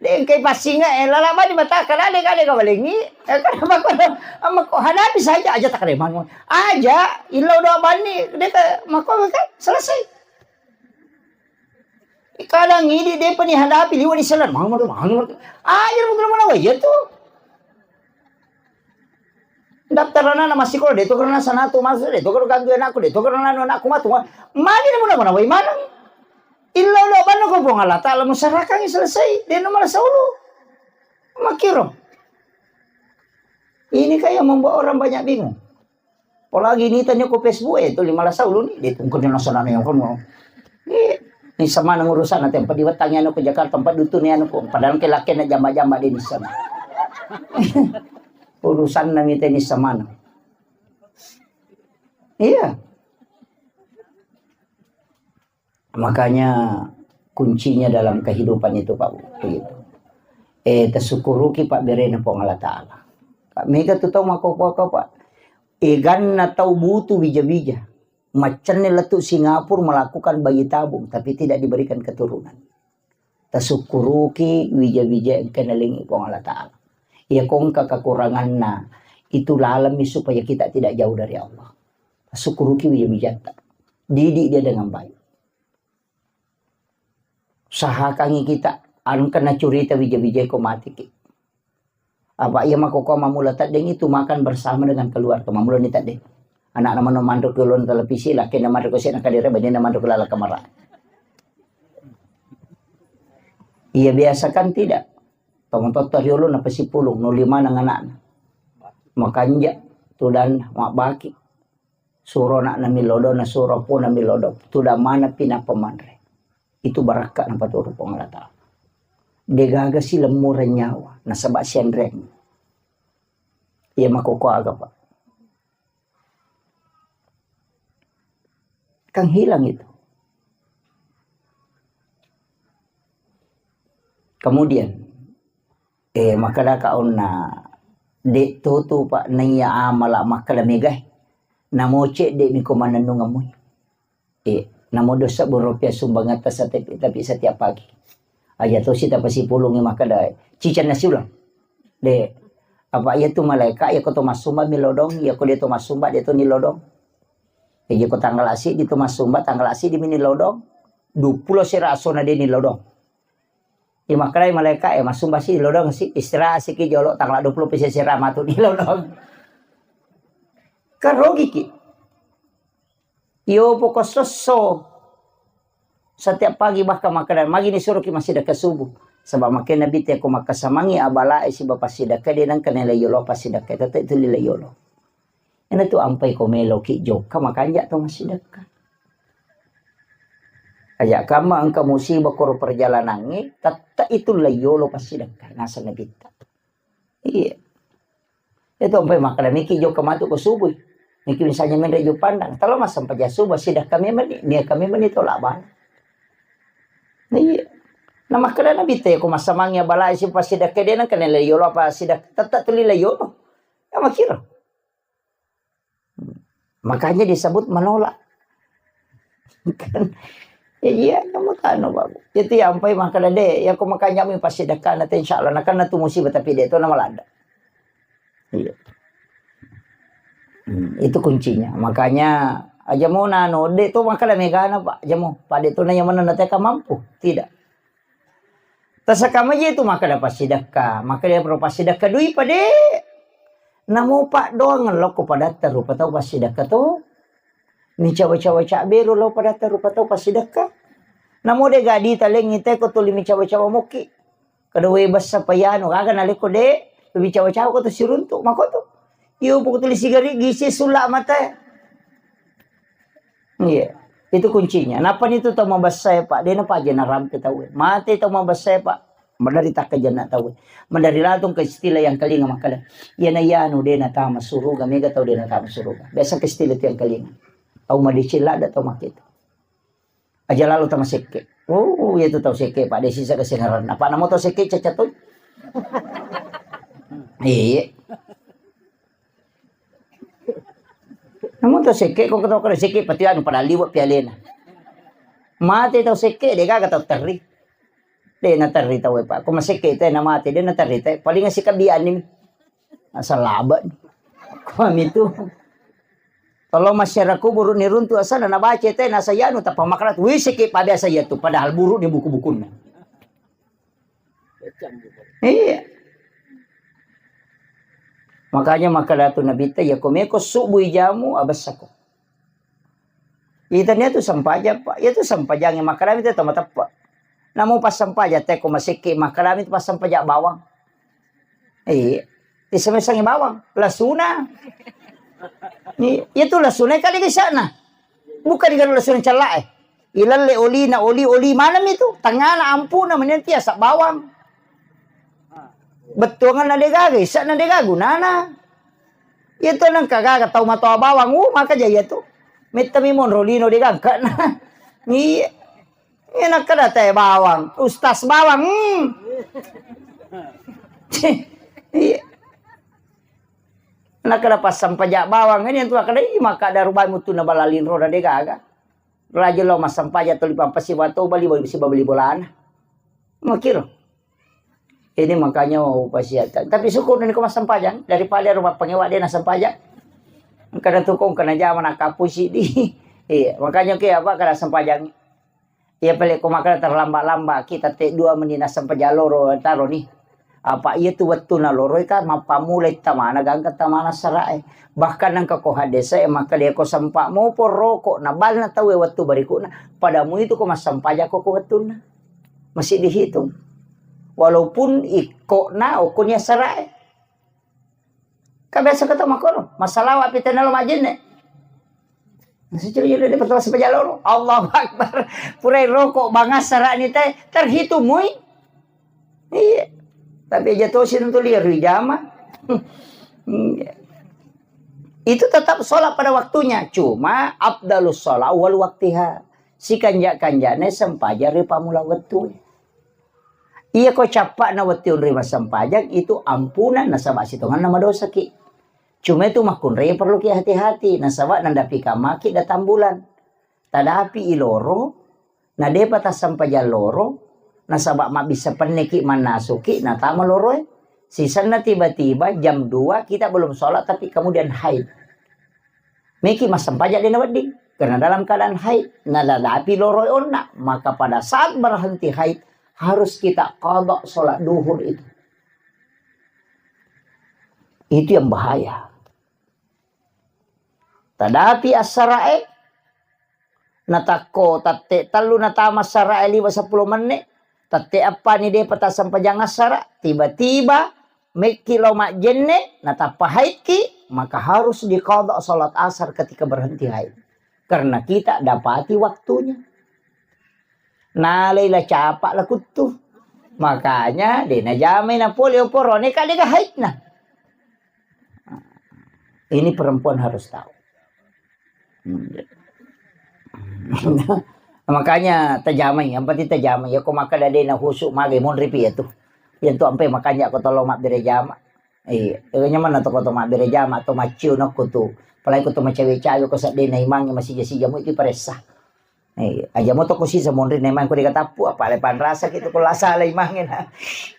De engkai passinga, eh, lala bani mata, kada de, kada kawalengi. Eh, kada makko, makko hadapi saja aja takademang. Aja, illau doa bani, de ka, makko kan selesai. Kadang idi depa ni hadapi liwa di selan. Mang, mang, mang, mang. Aja mo manawa iya tu. Daftar anak-anak masih sekolah, de to karena sana tu masuk, de to karena ganggu anakku, de to karena anu anakku matu. Magi ni muna-muna wai maneng. Illa ulo banna ko Puang Allah Taala musarakangi selesai, de no malah saulu. Makiro. Ini kan yang membuat orang banyak bingung. Apalagi ini tanya ko Facebook, eh, tu lima belas saulu ni, de tungkun yang sana yang kono. Ni, Nissa maneng urusanna, tempa diwettangi anu ko Jakarta, tempa dutuni anu ko, padahal ke lakena jamba-jamba de nissa. Urusanna mite nissa maneng. Iya. Makanya kuncinya dalam kehidupan itu, Pak, begitu. Eh, tasyukuruki pabberena Puang Allah Ta'ala. Pak, mega tu tau makkokkoe, Pak. Eganna tau butuh bija-bija. Maccanne lettu Singapura melakukan bayi tabung, tapi tidak diberikan keturunan. Tasukkuruki wija-wija engka nalengi Puang Allah Ta'ala. Iya ko engka kekuranganna, itu lalemmi supaya kita tidak jauh dari Allah. Tasukkuruki wija-wijatta. Didik dia dengan baik. Usahakangi kita, engka nacurita wija-wija ko matiki. Apa iya makkokkoe mammula teddeng itu makan bersama dengan keluarga, mammulani teddeng. Anakna mano manro ke ulun televisi, lakena manro ke sena kadere, banina manro ke lala kamara. Iya biasa kan tidak. Tomatotta riolo napasipulung, nuli maneng anakna. Makanja, tudanna, mabbaki. Suro anakna milodong, nasuro pona milodong. Tudang maneng pi nappa manre. Itu barakka napaturu Puang Allah Ta'ala. Degaga si lemmureng nyawa, nasaba sianreng. Iya makkokkoe aga, Pak. Kan hilang itu. Kemudian, eh, makkadaka onna, de' to tu, Pak, naiya amala makkada megae. Namo cedde' mi ko mannennungeng mui. Eh, namo dua sebbu rupiah sumbangetta setiap, tapi setiap pagi. Aja tosi tapasipulungi makkada, ciceng nasi ulang. De', apa iya tu malaeka, iya ko to massumba mi lodong, iya ko de' to massumba, de' to ni lodong. Iya ko tanggal siddi to massumba, tanggal siddi mi ni lodong. Duappulo sera asona de' ni lodong. Iya makkedai malaeka, eh, massumba si lodong si, istirahat siki jolo, tanggal duappulo pisi sera matu ni lodong. Kan rogiki. Iyo poko sosso. Setiap pagi bahkan makkeda, magi nisuroki massidekka subuh. Sebab makkeda Nabitta ko makkasamangi abalae siba passidekka, de' nengka nilai yolo passidekka, tette' tuli lai yolo. Ena tu ampai ko meloki jokka, makanja to massidekka. Aja kamma engka musibah koro perjalanangnge, tette' itu lai yolo passidekka, naseng Nabitta. Iya. Itu ampai makkeda, miki jokka matu ko subui. Miki misalnya menre Juppandang, talo massempajang subuh, sidekka memang ni, niakka memang ni tolak bala. Nah, iya. Nah, makkeda Nabitta, ko massamangi abalae si passidekka, de' nengka nilai yolo apa sidekka, tette' tuli lai yolo. Ya makkiro. Makanya disebut menolak. Kan? Ya, iya, kamu tano, Bapak. Itu ya, ampai makkeda de', ya, ko makanja mi passidekka, na, insya Allah, na, kan na tu musibah, tapi de' to na malada. Iya. Hmm, itu kuncinya. Makanya, aja mo nano, de' to makkeda megana, Pak. Aja mo, Pak, de' to na yang mana na teka mampu. Tidak. Tasakamaji itu makkeda passidekka, makkeda pro passidekka dui pade. Namo paddoang lokko padatta rupa tau passidekka to. Micawa-cawa cabberu lo padatta rupa tau passidekka. Namo de' gadi talengi te ko tuli micawa-cawa mokki. Kada we bessa payano, gaga nalekko de', micawa-cawa ko to siruntu, makoto. Iyo poko tuli sigari gisi sulla mate. Iya, itu kuncinya. Napani tu tau mabessae, Pak, de' napaja narampe tauwe. Mate tau mabessae, Pak, maderri takkajanna tauwe. Maderri latong ke istilah yang kelinga makkeda, iyana iyanu de' natama suruga, mega tau de' natama suruga. Biasa ke istilah tu yang kelinga. Tau madeceng ladde' tau makketu. Aja lalo tama sekke. Oh, iya tu tau sekke, Pak, de' sisa kesengaran. Apa namo tau sekke cacat tu? Iya. Namu tau sekke, ko tau kena sekke, pati anu pada liwat pialena. Mate tau sekke, de' gaga tau terri. De' na terri tau, Pak. Ko masekke te na mate, de' na terri te. Paling asik kabian ni. Asal laba ni. Ko mitu. Kalau masyarakat kubur ni runtu asal na baca te na sayanu tapa makkeda, wih, sekke pa biasa iya tu, padahal buruk ni buku-bukunna. Iya. Makanya makkeda tu Nabitta, ya ko meko subuh jamu, abessako. Itania tu sempajang, Pak. Ya tu sempajang yang makkeda mi tu tau mateppe. Namu pas sempajang te ko masekke makkeda mi tu pas sempajang bawang. Iya. Disemessangi bawang, lasuna. Iya, itu lasuna kali di sana. Bukan di lasuna cella eh. Ilelle olina, oli, oli maneng mi tu. Tengngana ampuna meni tiasa bawang. Bettuanganna degaga, isa'na degaga gunana. Iya tu nengka gaga tau matoa bawang, uh, maka ja iya tu. Metta mi monro lino degaga na. Iya. Iya nakkeda te bawang, ustaz bawang. Hmm. Iya. Nakkeda passampaja bawang, ini tu nakkeda, "Ih, maka daru bai mutunna bala linro na degaga." Raja lo massampaja tuli pampasiwa to bali, bali siba beli bolana. Makiro. Ini makanya upasiakan. Tapi syukur niko massampajang daripada rumah pengewa dia nassampajang. Kada tukung kena jama nakapusi di. Iya, makanya ke apa kada sempajang. Iya pale ko makana terlambat-lambat kita te dua meni nassampajang loro taro ni. Apa iya tu wettu na loro ka mappamulai tamana gangka tamana sarae. Bahkan nangka ko hadese maka dia ko sempa mopo roko na balna tau wettu berikutna. Pada mu itu ko massampajang ko ko wettunna. Masih dihitung. Walaupun ikko na okko ni sarae. Ka biasa kata makono, masalawa pi tenna lo majenne. Nasi curi juri de pertama sampai jalur. Allahu Akbar. Purai rokok bangas sarani te terhitung mui. Iya. Tapi aja tosi tentu liar di jama. Iya. Itu tetap sholat pada waktunya. Cuma afdalus sholat wal waktiha. Si kanja-kanjane sempajang ri pamula wettu. Iya ko cappa'na wettu onroi massempajang itu ampunan nasaba sitonganna madosaki. Cuma itu makkunrai perlu ki hati-hati nasaba nadapi kamaki datang bulan. Tadapi iloro, na depa tassempajang loro, nasaba mabbissa penneki mannasuki natama loroe. Sisenna tiba-tiba jam dua kita belum sholat tapi kemudian haid. Meki massempajang dena wedding karena dalam keadaan haid. Nadadapi loroe onna, maka pada saat berhenti haid harus kita qada sholat duhur itu. Itu yang bahaya. Tadapi assarae, natakko tatte tellu natama assarae liwa seppulo menne, tatte appani depa tassempajang assara, tiba-tiba mekki lao majjenne, natappa haidki, maka harus diqada salat asar ketika berhenti haid. Karena kita dapati waktunya. Nalai la capa la kuttu. Makanya de najamai na pole oporone ka dega haidna. Ini perempuan harus tahu. Hmm. Makanya tajamai, yang penting tajamai. Ya ko makkeda de na husu magai monri pi ya tu. Ya tu ampe makanya ko tolo mabbere jama. Iya, nyamanna to ko to mabbere jama to maccio nokko tu. Apalagi ko to macawe-cawe ko seddena imangnge masija-sija mu itu paressa. Eh, aja mo toko sisa monri na imang ko dikatappu apa le panrasa gitu ko lasa le imang na.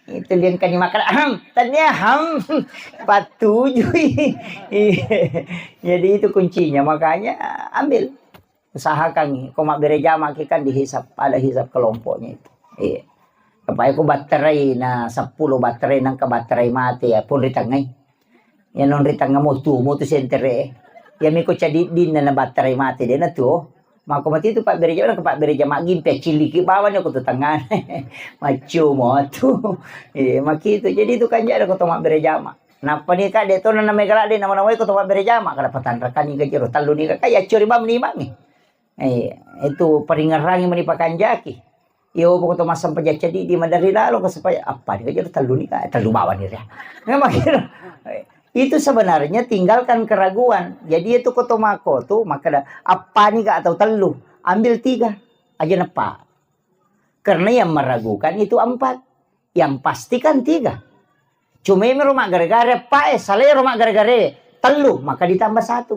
Itu liang kani makan ahem, tania ham. Patujui. Iya. Jadi itu kuncinya makanya ambil usahakan ko mabbere jama ki kan dihisap ada hisap kelompoknya itu. Iya. Apa ko baterai na sepuluh baterai nangka baterai mati ya pun ritangai. Ya non ri tengnga motu, motu sentere. Ya miko cadiddinna na batterai mate de na tuo. Mako mati tu pabbere jama, pabbere jama gimpe cilliki bawani ko tu tengngana. Maccio motu. Eh, makitu. Jadi itu kan jada ko to mabbere jama. Nappa ni ka de to na mega ladde na manawai ko to mabbere jama kada patanrakani ka jero tellu ni ka ya cori bam ni mangi. Eh, itu peringerangi mani pakanjaki. Iyo poko to massempajang ceddi di madari lalo ko supaya apa ni ka jero tellu ni ka tellu bawani ria. Memang gitu. Itu sebenarnya tinggalkan keraguan. Jadi itu ko to mako tu makkeda apa ni ka atau tellu, ambil tiga aja nepa. Karena yang meragukan itu empat, yang pasti kan tiga. Cuma imi ro maggare-gare, pae, salai ro maggare-gare, tellu, maka ditambah satu.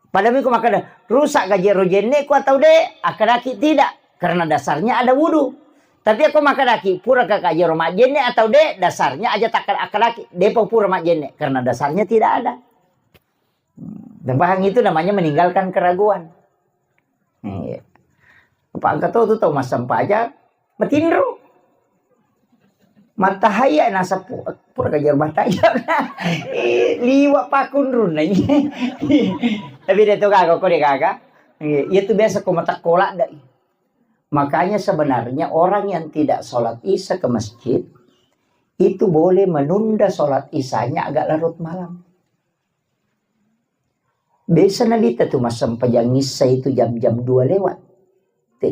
Pada miko makkeda, rusak ka jero jenneku atau de? Akkedaki tidak, karena dasarnya ada wudu. Tapi aku makkedaki, pura ka jero majjenne atau de? Dasarnya aja tak akkedaki, depa pura majjenne, karena dasarnya tidak ada. Dan paham itu namanya meninggalkan keraguan. Iya. Apa angka to tu tau massempajang, matinro. Matahaya nasappu, pura ka jero matahaya. Eh, liwa pakunrun na. Tapi de to gaga ko de gaga. Iya, iya tu biasa ko matakkola dai. Makanya sebenarnya orang yang tidak sholat isya ke masjid itu boleh menunda sholat isyanya agak larut malam. Biasa nalita tu massempajang isya itu jam-jam dua lewat.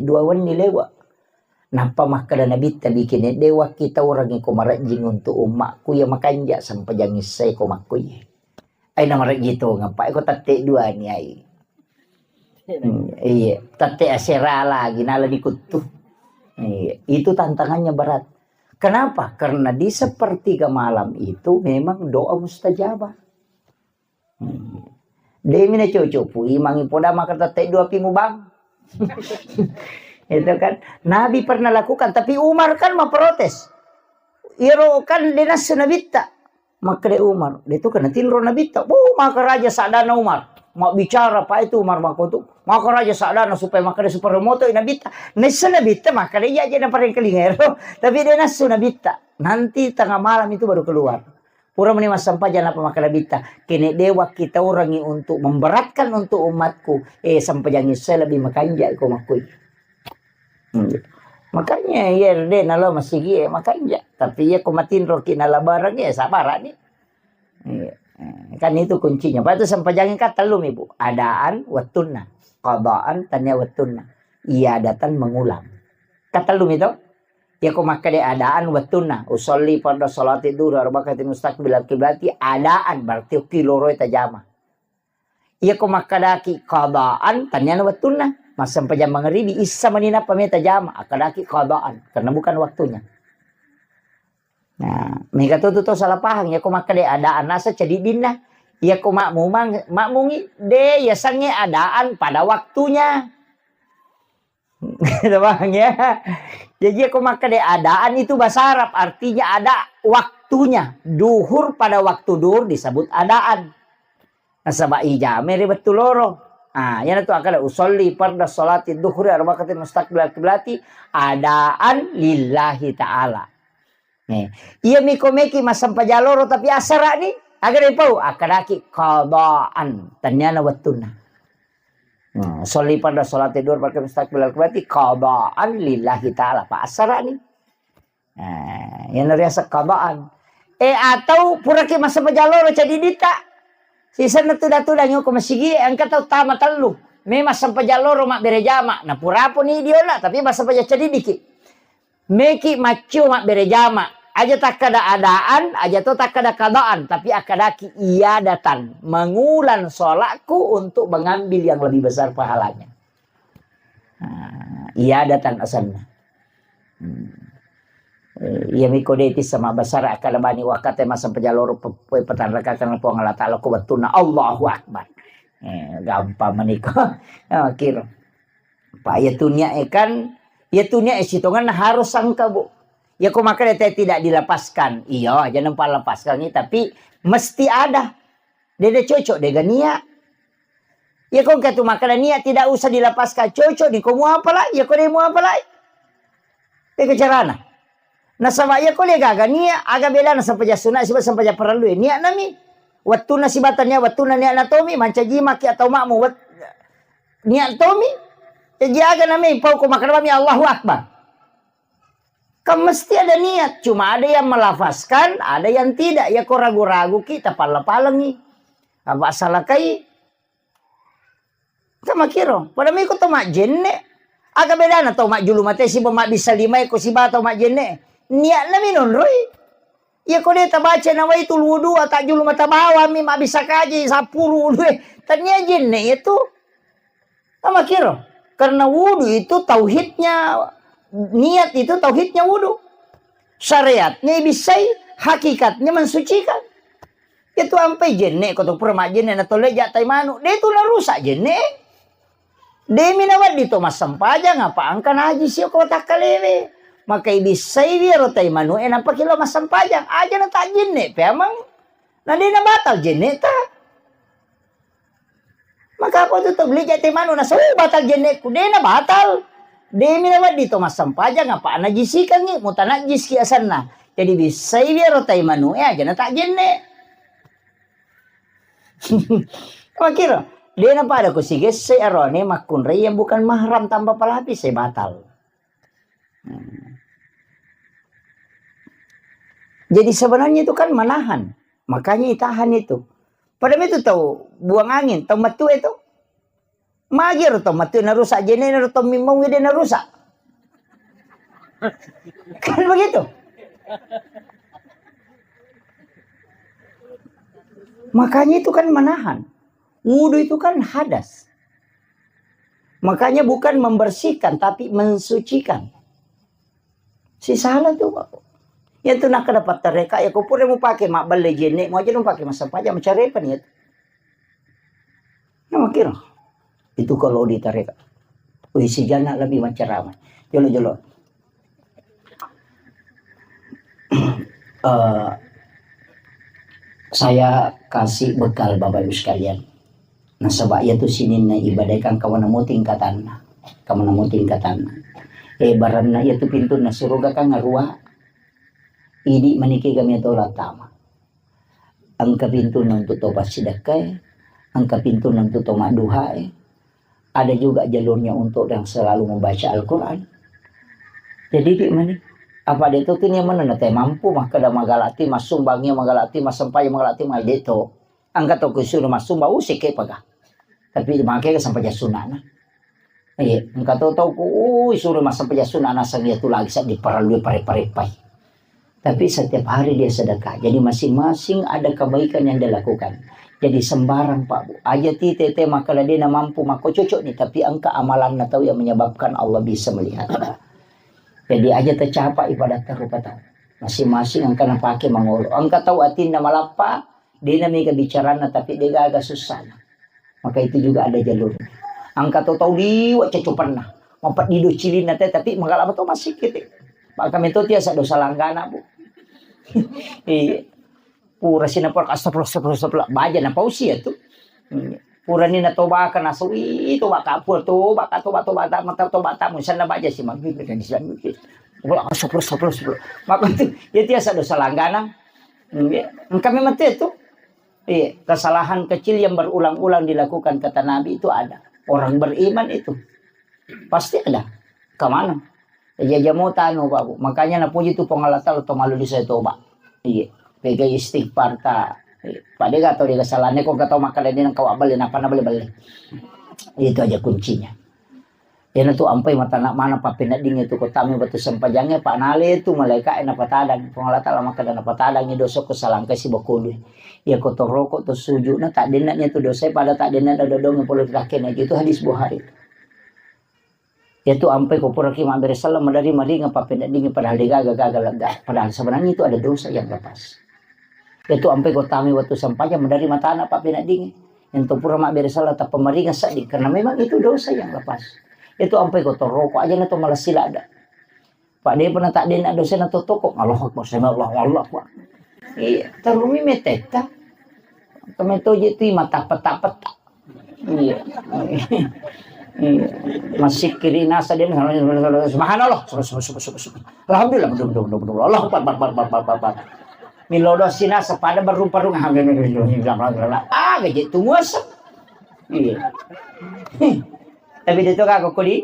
dua wenni lewa. Nappa makkeda Nabitta, bikin de wakki taurangi ko marejjing untuk ummakku ya makanja sempajang issae ko makkuye. Ai na marejji tongeng, Pak, ko tette dua ni ai. Hmm, iya, tette asera lagi nala dikuttu. Iya, itu tantangannya berat. Kenapa? Karena di sepertiga malam itu memang doa mustajabah. Hmm. Demi na cocok pu imangi poda maka tette dua pi mubang. Itu kan Nabi pernah lakukan, tapi Umar kan memprotes. Iro kan denassu Nabitta. Makkeda Umar, de tu kena tinro Nabitta. Wuh, maka raja sadana Umar. Mak bicara pa itu Umar makotu. Maka raja sadana supaya makkeda supaya moto Nabitta. Nessa Nabitta makkeda iya aja na parengkalinga ero. Tapi denassu Nabitta. Nanti tengah malam itu baru keluar. Pura meni massempajang, napa makkeda Nabitta, kene de wakki taurangi untuk memberatkan untuk umatku, eh, sempajang issae lebih makanja ko makkui. Hmm. Makanya iya de nalo masigi, eh, makanja. Tapi iya ko matinroki nala bareng, eh, sabarani. Iya. Eh, kan itu kuncinya. Patu sempajang kan tellumi, Bu. Adaan, wettunna. Qadaan, tania wettunna. Iadatan, mengulang. Kan tellumi to? Iyako makkeda adaan wettunna, usolli fardhu sholati duhri arba'ati mustaqbilal kiblati, adaan berarti okki loroi tajama. Iyako makkedaki qadaan, taniana wettunna, massempajang mangeribi, issa mani nappa meta jama, akkedaki qadaan, karena bukan waktunya. Nah, mega to tu to salah paham, iyako makkeda adaan nasa cadiddinna. Iyako makmumang, makmungi, de yasengnge adaan pada waktunya. Gitu, Bang, ya. Jadi, aku makkeda adaan itu bahasa Arab, artinya ada waktunya. Duhur pada waktu duhur disebut adaan. Nasaba ijame ri wettu loro. Ah, yana tu akkeda usolli farda sholati duhri arba'ati mustaqbilal kiblati adaan lillahi ta'ala. Nih, iya miko meki massempajang loro tapi asara'ni, aga dipau? Akkedaki qadaan, taniana wettunna. Hmm, sholli farda sholati duhri arba'ati mustaqbilal kiblati qadaan lillahi ta'ala. Pa asara'ni. Nah, yang riaseng qadaan. Eh, atau puraki massempajang loro cadiddita. Sisenna tuda-tudangi ko masigi, engka tau tama tellu. Memang sempajang loro mabbere jama. Na puraponi diona, tapi massempajang cadiddiki. Meki maccio mabbere jama. Aja takkada adaan, aja to takkada qadaan, tapi akkadaki iadatan, mengulang sholatku untuk mengambil yang lebih besar pahalanya. Nah, iadatan asenna. Hmm. Eh, iya miko de tissa mabbasara akkada bani wakkate massempajang loro pe-, pe-, petanrakakang Puang Allah Ta'ala ko wettunna Allahu Akbar. Eh, gampang maniko. Ah, kiro. Pa iya tu niat e kan, iya tu niat e sitongenna harus sangka, Bu. Iya ko makkeda te tidak dilepaskan. Iya, aja nampa lepaskan ni, tapi mesti ada. Dede cocok dega niat. Iya ko engka tu makkeda niat tidak usah dilepaskan. Cocok ni ko muapalai, iya ko de muapalai. Dega carana. Nasaba iya ko de gaga niat, aga bedana sempajang sunat siba sempajang parellu e. Niat nami. Wettunna sibata niat, wettunna niat natomi, mancaji maki atau makmu wet-, niat tomi. Jaji aga nami pau ko makkeda bami Allahu Akbar. Kan mesti ada niat, cuma ada yang melafazkan, ada yang tidak. Ya ko ragu-ragu ki, tapalla-pallengi. Apa salakai? Kan makkiro. Pada miko to majjenne. Aga bedana to majjulu mate siba mabbissa lima e ko siba to majjenne. Niatna mi nonroi. Iya ko de tabaca nawaitul wudu, atajjulu mata bawang mi mabbissa kaji sappuru wudu e. Tania jenne itu. Makkiro, karena wudu itu tauhidnya, niat itu tauhidnya wudu. Syariatnya ibissai, hakikatnya mensucikan. Itu ampai jenne, ko to pura majjenne na tolle ja tai manu. De tu narusak jenne. Demi nawedding to massempajang, apa angka najisi ko takkalewe. Maka ibissai wiro tai manu e, nappa kilo massempajang. Aja na tak jenne, peamang. Na de na batal jenne ta. Maka apa tu tau beli jate manu na, "So, batal jennekku." De na batal. De mi na wedding to massempajang, apa najisikangi, mutanajjiski asenna. Jadi bissai wiro tai manu e aja na tak jenne. Makkiro, de na pada ko sigesse arone makkunrai yang bukan mahram tanpa pelapis e batal. Hmm. Jadi sebenarnya itu kan menahan. Makanya itahan itu. Pada itu tau buang angin, tau metu itu. Magi ro to matu narusak jene ro to mimmo wede narusak. Kan begitu. Makanya itu kan menahan. Wudhu itu kan hadas. Makanya bukan membersihkan, tapi mensucikan. Si salah tu, Pak. Ya tu nak dapat tereka, ya kau pura mau pakai mak beli jenek, mau aja dong pakai masa pajak, mau cari apa nih? Nah, makkiro. Itu kalau di tarekat. Wih, si Jana lebih menceramah. Jolo-jolo. Eh, saya kasih bekal Bapak Ibu sekalian. Nasaba iya tu sininna ibadah kan kawana mo tingkatanna. Kawana mo tingkatanna. Eh, baranna iya tu pintunna suruga kan ngarua. Idi maniki kami tola tama. Engka pintunna untuk to passidekkae, engka pintunna untuk to madduhae. Ada juga jalurnya untuk yang selalu membaca Al-Quran. Jadi, di mana? Apa dia tu, tu nia mana nate mampu, makkeda magalati, massumbangi magalati, massempajang magalati, mai de to. Engka to kusuruh massumbang, uh, seke paga. Tapi makega sempajang sunnahna. Iya, engka to tau ku, uh, suruh massempajang sunnah naseng iya tu lagi seddi parellu pare-parepai. Tapi setiap hari dia sedekah. Jadi masing-masing ada kebaikan yang dia lakukan. Jadi sembarang, Pak, Bu. Aja ti tete makkeda de na mampu makko cocok nih, tapi engka amalanna tau yang menyebabkan Allah bisa melihat. Jadi aja tercapai pada rupa tau. Masing-masing engka napake mangolo. Engka tau atinna malappa, de na mega bicaranna tapi de gaga sussana. Maka itu juga ada jalur. Engka to tau liwa cocopenna. Mapeddi do cilinna te, tapi magalama to masih kete. Maka metto tiasa dosa langgana, Bu. Iya. Pura sina pura astagfirullah, astagfirullah, astagfirullah. Baja na pausi ya tu. Hmm. Pura ni na toba ka nasu, ih, toba ka, pura toba ka, toba, toba, ta, mata toba ta, musanna baja si mabibir dan Islam. Pura astagfirullah, astagfirullah, astagfirullah. Maka tu, ya tiasa dosa langgana. Hmm, ya. Engka memang tu. Iya, kesalahan kecil yang berulang-ulang dilakukan kata Nabi itu ada. Orang beriman itu pasti ada. Kemana? Ya, ya, ya, mau tanu, Pak, Bu. Makanya napuji tu Puang Allah Taala to malu di saya toba. Iya. Pega istighfar ta. Iya. Pada gak tau dia kesalahannya kok gak tau makan ini nang kawak beli, napa na beli-beli. Itu aja kuncinya. Iyana tu ampai matana mana pappeneddingnge tu kotami batu sempajangnge, pa nale tu malaika'e napatadang. Puang Allah Taala makkeda napatadang dosa ko salangkai sibakulu. Iya ko toroko to sujudna taddenna nia tu dosae pada taddenna dodongnge pole takkena itu hadis Bukhari. Iya tu ampai ko puraki mabbere sallang madari maringa pappeneddingnge padahal degaga gaga lega. Padahal sebenarnya itu ada dosa yang lepas. Itu ampai ko tami wettu sempajang madari matana pappeneddingnge. Yang to pura mabbere sallang tappa maringa sedding, karena memang itu dosa yang lepas. Itu ampai ko toroko aja na to malassi ladda. Pak de pernah tak dena dosa na to toko. Allahu Akbar, sami Allahu, Allahu Akbar. Iya, terumi meteta. Kami toje tu mata peta-peta. Iya. Iya. Masih kiri nasa dia, subhanallah, alhamdulillah, betul, betul, betul, betul. Allahu Akbar, Akbar, Akbar, Akbar, Akbar. Milodo sina sepada berumpa-rumpa. Ah, gaji tu muasa. Iya. Tapi dia tu kagak kodi.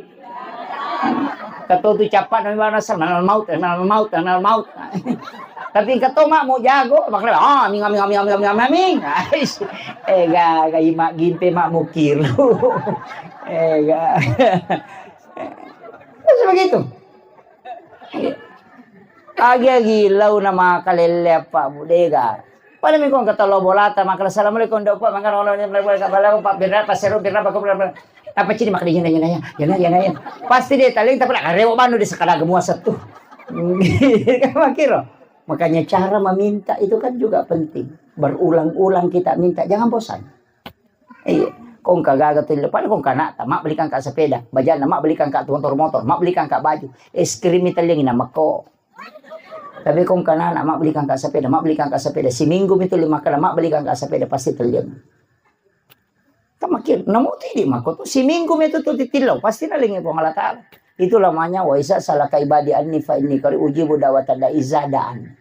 Kata tu capat nami bana sama maut, sama maut, sama maut. Tapi kata mak mau jago, makanya ah, ming, ming, ming. Eh, gak, gak imak gimpe mak mukir. Eh, gak. Terus begitu. Agi-agi lau na makalelle apa budega. Pada mi kong kata lo bolata makala assalamualaikum dok pak, mangga ono ni mereka bala pak birra pasero birra pak. Apa cini makanya yana yana yana yana yana. Pasti dia taling tapi nak rewo banu di sekada gemua satu. Makiro. Makanya cara meminta itu kan juga penting. Berulang-ulang kita minta, jangan bosan. Iya. Kong kagaga tu, pada kong kanata, mak belikan kak sepeda, bajana mak belikan kak motor motor, mak belikan kak baju, es krim italiang ina meko. Tapi kong kanana, mak belikan kak sepeda, mak belikan kak sepeda. Siminggu itu lima kali, mak belikan kak sepeda, pasti italiang. Tamakir, namu tidi mako tu, siminggu itu tu titillo, pasti nalingi Puang Allah Taala. Itu lamanya wa isa salaka ibadi anni fa inni kari ujibu dawata da iza daan.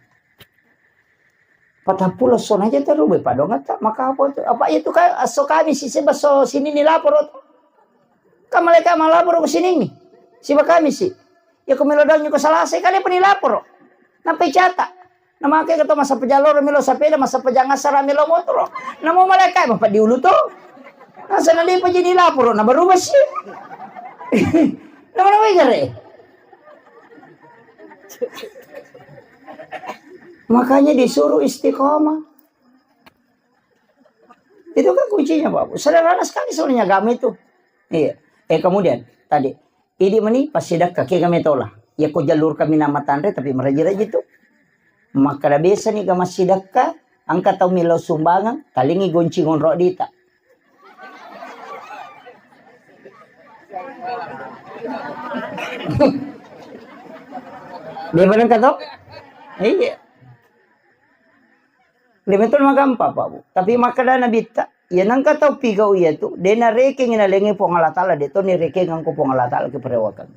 Patappulo sona aja terus be padongatta maka apa tu? Apa itu ka asso kami si seba so sini ni lapor tu. Ka malaika malapor ke sini ni. Siba kami si. Ya ko melo daun ko salase kali apa ni lapor. Nampai cata. Namake kata masa pejalor melo sapeda masa pejang asara melo motor. Namo malaika apa diulu tu. Masa na depa jadi lapor, na baru besi. Nama-nama gare. Makanya disuruh istiqomah. Itu kan kuncinya, Pak. Sederhana sekali sebenarnya agama itu. Iya. Eh, kemudian tadi, idi meni passidekka, kega metola. Ya ko jalur kami nama tanre, tapi meraji-raji tu. Makkeda biasa ni ga massidekka, engka tau melo sumbangan, talingi gonci ngonro dita. Dia bilang kata, iya. Demikian magampa, Pak, Bu. Tapi makkeda Nabitta, ya nengka tau pigau iya tu, de narekeng nalengi Puang Allah Taala, de to nirekeng angko Puang Allah Taala ke perewakan.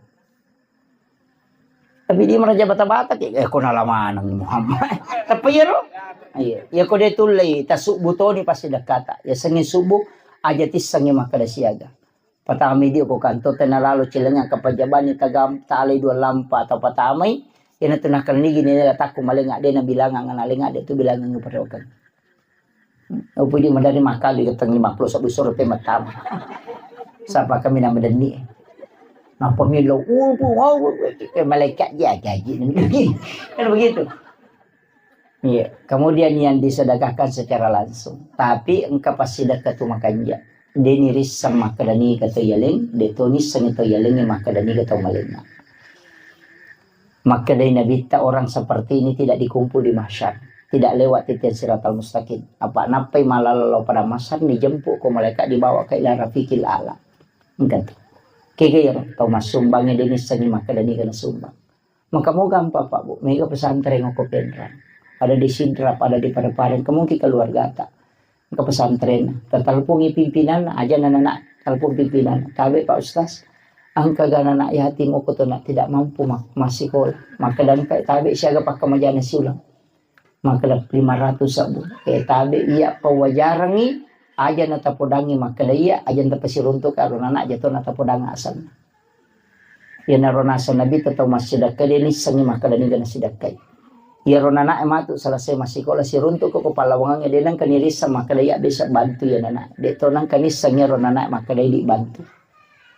Tapi di meraja bata-bata ke, eh, kona lamanang Muhammad. Tapi ya ro? Iya, ya ko de tullei tasubbu toni pasti dekata. Ya sengi subuh aja tissengi makkeda siaga. Patamai dio ko kanto, tena lalo cilenga kapajabani tagam talai dua lampa atau patamai, ina tu nakalnigi ni takku malenga de nabilangang analenga de tu bilangang perokeng. Upu di madari makali geteng lima puluh satu soro pe matama. Sapa kami na madenni. Napa milo upu, wow, eh, malaikat dia gaji. Kan begitu. Iya, kemudian yang disedekahkan secara langsung. Tapi engka passidekka tu makanja. De nirisseng makkeda niga to yaleng, de to nisseng to yaleng makkeda niga to malenna. Makkedai Nabitta, orang seperti ini tidak dikumpul di mahsyar, tidak lewat titian siratal mustaqim. Apa nappai malala lao pada mahsyar, dijemput ko malaikat dibawa ke ila rafiqil a'la. Engka tu. Kega iyaro tau massumbangnge de nissengi makkeda niga nasumbang. Maka mau gampang, Pak, Bu. Mega pesantren ko Penrang. Ada di Sidrap, ada di Padang-Padang. Ke mungkin keluargata. Ke pesantren. Teleponi pimpinan, aja anak telepon pimpinan. Tabe, Pak Ustaz. Engka ga anak yatim ko tu nak tidak mampu mak masih sekolah. Maka dan kai tabe siaga pakai majana siulang. Makkeda lima ratus sabbu. Eh, tabe iya pawajarangi aja natapodangi makkeda iya aja tapasiruntuk karo anak jatona tapodang asanna. Iyana ro naseng Nabitta tau massidekka de nissengi makkeda niga nasidekkai. Iyaro nanae matu selesai massikola siruntuk ko pallawangangnge de nengka nirisseng makkeda iya bisa bantu iya nana. De to nengka nisseng iyaro nanae makkeda idi bantu.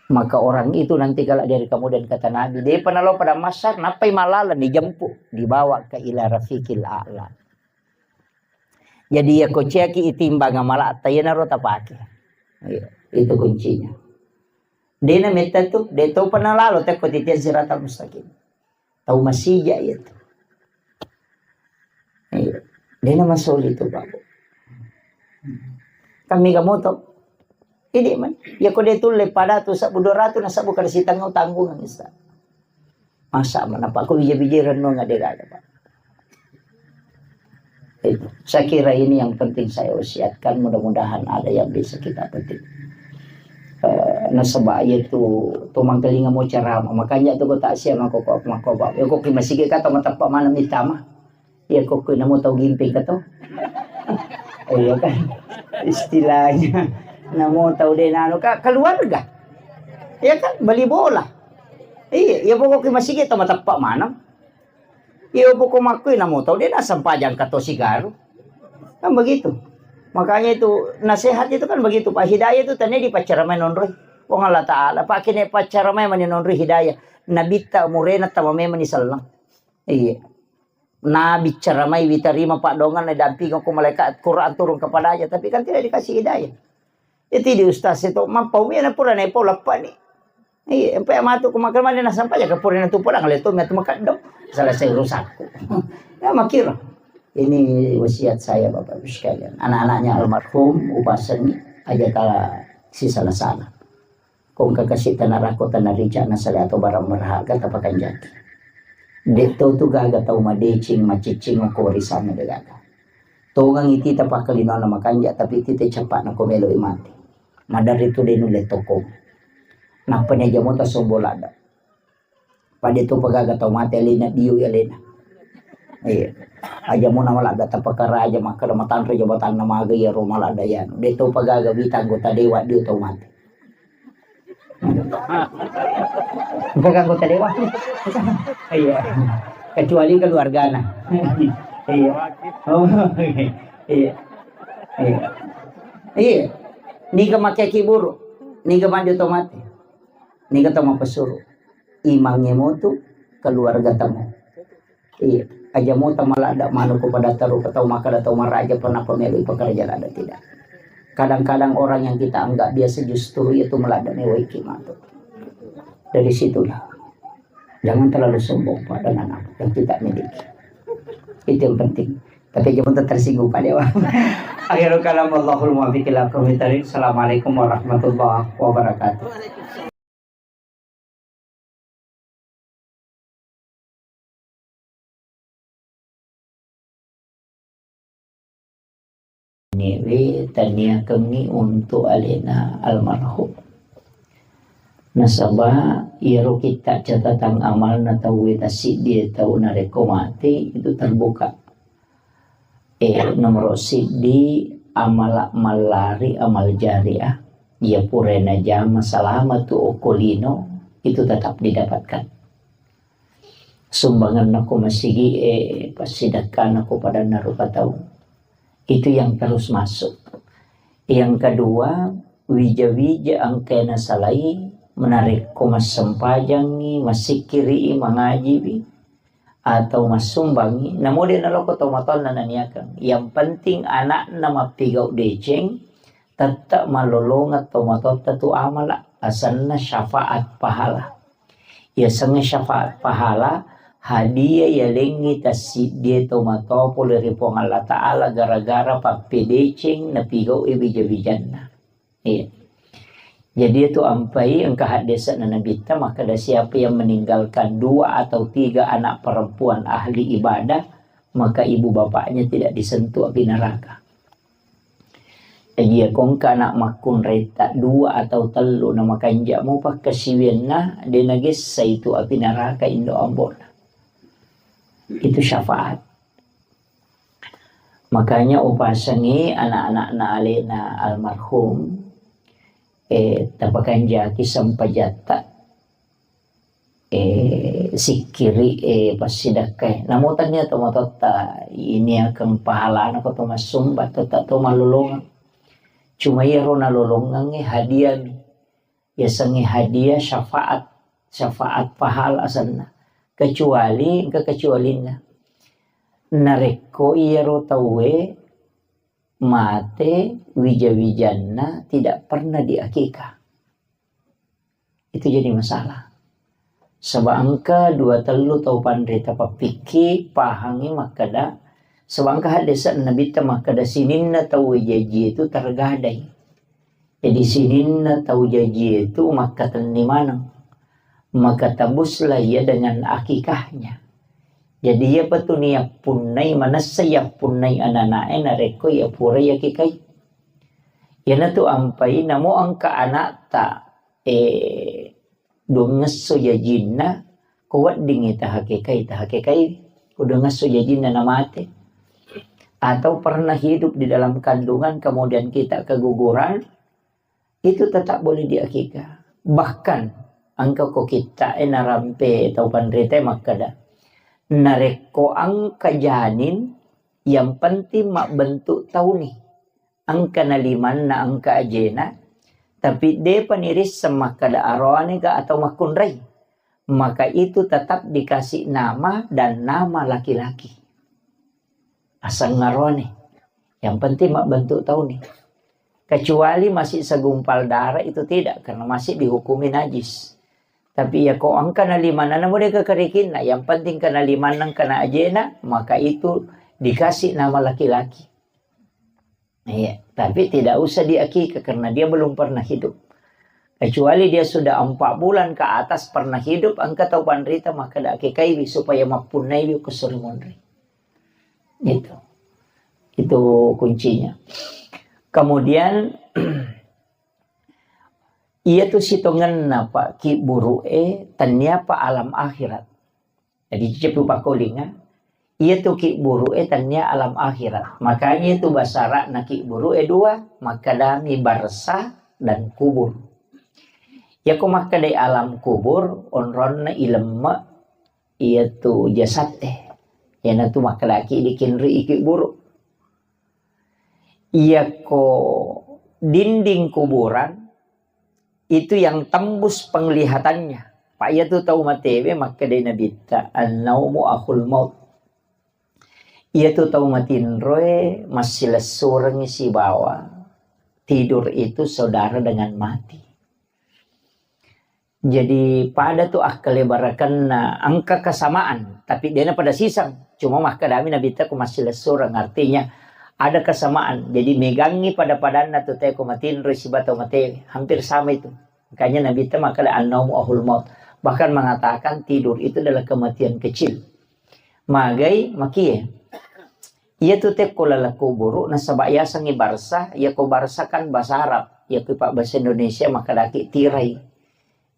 Maka orang itu nanti kalau dari kemudian kata Nabi, depa nalo pada mahsyar, nappai malala dijemput, dibawa ke ila rafiqil a'la. Jadi ya ko ciaki itimbang amala'ta, iyanaro tapake. Iya, itu kuncinya. Dena metta tu, de to pernah lalo tekko titian siratal mustaqim. Tau masija iya tu. Iya. Dena masoli tu, Pak. Kami ga moto. Idi man. Ya ko de tulle pada tu sabbu dua ratus na sabbu kada sitanggung tanggungan, Ustaz. Masa mana, Pak, ko bija-bija renungan de gaga, Pak. Itu. Saya kira ini yang penting saya wasiatkan, mudah-mudahan ada yang bisa kita petik. Eh, nasaba iya tu, tu mangkalinga mo ceramah, makanya tu ko tak siap mako, mako, mako, ya ko ki masigi kata matappa mana mitama. Iya ko, ko namo tau gimping kato. Iya kan? Istilahnya namo tau de nano ka keluarga. Iya kan? Bali bola. Iya, iya pokok ki masigi tau matappa maneng. Iya pokok makku namo tau de nasempajang kato sigaru. Kan begitu. Makanya itu nasihat itu kan begitu, Pak. Hidayah itu tadi dipaccaramai nonroi Puang Allah Ta'ala. Pak kene paccaramai mani nonroi hidayah. Nabitta murena tama memang ni sellang. Iya. Nabicara mai witarima paddongan, na dampingako malaikat, Quran turun kepadanya, tapi kan tidak dikasih hidayah. Itu di ustaz itu, mappau mi na pura na pau leppa ni. Iya, empe matu ko makan mana na sampai ya ke pura na tu pulang le tu matu makaddo. Selesai urusanku. Ya makira. Ini wasiat saya Bapak Ibu sekalian. Anak-anaknya almarhum Upasen aja tala si salah-salah. Ko engka kasi tanarako tanarica nasale atau barang berharga tapakanjaki. De to tu gaga tau madeceng, maciccing ko warisanna de gaga. Tongang iti tapakkalinona makanja, tapi iti te capakna ko meloi mati. Maderri tu de nulle toko. Nappa ni aja mo tasombo ladda. Pada tu pagaga tau mati alena, dio alena. Iya. Aja mo nama ladda tapakaraja makkeda matanre jabatanna maga iya ro maladda yanu. De to pagaga wita anggota dewan dio tau mati. Bukan anggota dewan. Iya. Kecuali keluargana. Iya. Oh, iya. Iya. Iya. Niga makkekki buru, niga maju to mate, niga to mapesuru. Imangnge motu, keluarga tamu. Iya, aja mota maladda manu ko pada taru ke tau makkeda tau maraja pernah pemelu pekerja ladda tidak. Kadang-kadang orang yang kita anggap biasa justru itu maladda mewaiki matu. Dari situlah. Jangan terlalu sombong, Pak, dengan apa yang kita miliki. Itu yang penting. Tapi jangan tersinggung, Pak Dewa. Akhirul kalam, wallahul muwaffiq ila aqwamit thariq. Assalamualaikum warahmatullahi wabarakatuh. Newe taniakengngi untuk alena almarhum. Nasaba iyaro kitta catatan amalna tauwe tassiddie tau narekko mate itu terbuka. Eh, nomoro siddi, amala mallari, amal jariah. Iya pura najama salama tu okko lino, itu tetap didapatkan. Sumbanganna ko masigi e, passidekkana ko padanna rupa tau. Itu yang terus masuk. Yang kedua, wija-wija engka nasalai, menarekko massempajangngi, massikkiri'i, mangajiwi, atau massumbangngi, namo de naloko tomatoanna naniakeng. Yang penting anakna mappigau deceng, tette malolongeng tomatoatta tu amala, asenna syafaat pahala. Yasengnge syafaat pahala, hadiah yalengngi tassiddie tomatoa pole ri Puang Allah Ta'ala gara-gara pappedeceng napigau e wija-wijanna. Iya. Jadi itu ampai engka haddese'na Nabitta makkeda, siapa yang meninggalkan dua atau tiga anak perempuan ahli ibadah, maka ibu bapaknya tidak disentuh api neraka. Jadi ya kongka anak makkunraita dua atau tellu na makanja mupa kasiwianna de nagessa itu api neraka indo ambona. Itu syafaat. Makanya upasengi anak-anakna alena almarhum, eh, tapakanjaki sempajatta, eh, sikkiri, eh, passidakkai. Namo tania tomatoatta iniakeng pahalana ko to massumba, tetta to malolongeng. Cuma iyaro nalolongengnge hadiahmi. Yasengnge hadiah syafaat, syafaat pahala asenna. Kecuali, engka kecualinna. Narekko iyaro tauwe mate wija-wijanna tidak pernah diakikah. Itu jadi masalah. Saba engka dua tellu tau panrita pappikki pahangi makkeda, saba engka haddese'na Nabitta makkeda sininna tauwe jaji itu tergadai. Jadi sininna tau jaji itu makkatenni maneng. Maka tabuslah ia dengan akikahnya. Jadi iyapa tu niyappunnai, manessa yappunnai anana'e narekko iya pura yakikai. Iyanatu ampai namo engka anakta, eh, duangngesso jajinna, ko weddingngi tahakekai, tahakekai, ko duangngesso jajinna namate. Atau pernah hidup di dalam kandungan, kemudian kita keguguran, itu tetap boleh diakikah. Bahkan, engka ko kitta'e narampe tau panritae makkeda, narekko engka janin, yang penting mabbentuk tauni. Engka nalimanna, engka ajena, tapi depa nirisseng makkeda aroane ga atau makkunrai, maka itu tetap dikasih nama dan nama laki-laki. Aseng aroane. Yang penting mabbentuk tauni. Kecuali masih segumpal darah itu tidak, karena masih dihukumi najis. Tapi ya ko engka nalimanna namo de kekerikinna, yang penting kena limanna, kena ajena, maka itu dikasih nama laki-laki. Iya, tapi tidak usah diakikah karena dia belum pernah hidup. Kecuali dia sudah empat bulan ke atas pernah hidup, engka tau panrita makkeda akikaiwi supaya mappunnaiwi ko suri monri. Itu. Itu kuncinya. Kemudian, iya tu sitongenna, Pak, ki buru'e, taniapa alam akhirat. Jadi, cepu pakolinga, iya tu ki buru'e tania alam akhirat. Makanya itu basara'na ki buru'e dua, makkadami barzah dan kubur. Iya ko makkedai alam kubur, onronna ilemme iya tu jasad e. Iyanatu makkedaki dikinri iki buru. Iyako dinding kuburan itu yang tembus penglihatannya. Pak, iya tu tau matewe makkedai Nabitta, "An-naumu akhul maut." Iya tu tau matinroe massilessurengngi sibawa tidur itu saudara dengan mati. Jadi pada tu akkalebarakenna engka kesamaan, tapi dena pada siseng. Cuma makkedami Nabitta ku massilessureng, artinya ada kesamaan. Jadi megangi pada-padanna tu tau matinro sibawa tau mate, hampir sama itu. Makanya Nabitta makkeda, "An-naumu akhul maut." Bahkan mengatakan tidur itu adalah kematian kecil. Magai makie. Iya tu tekko laleng kuburu nasaba yasengngi barsa, iya ko barsa kan bahasa Arab, iya ko bahasa Indonesia makkedaki tirai.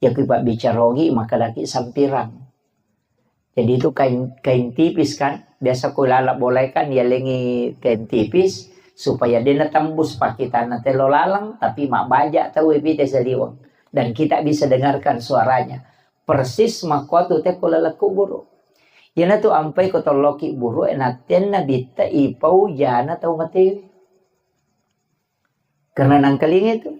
Iya ko bicara ogi makkedaki sampirang. Jadi itu kain, kain tipis kan, biasa ko laleng bolae kan yalengi kain tipis supaya dena tembus pakitanna telo laleng, tapi mabbaja tau epite saliweng dan kita bisa dengarkan suaranya. Persis makkuatu tekko laleng kuburu. Iyanatu ampai ko tolloki buru e nattenna bitta ipau jana tau matewe. Karena nangkalinga itu.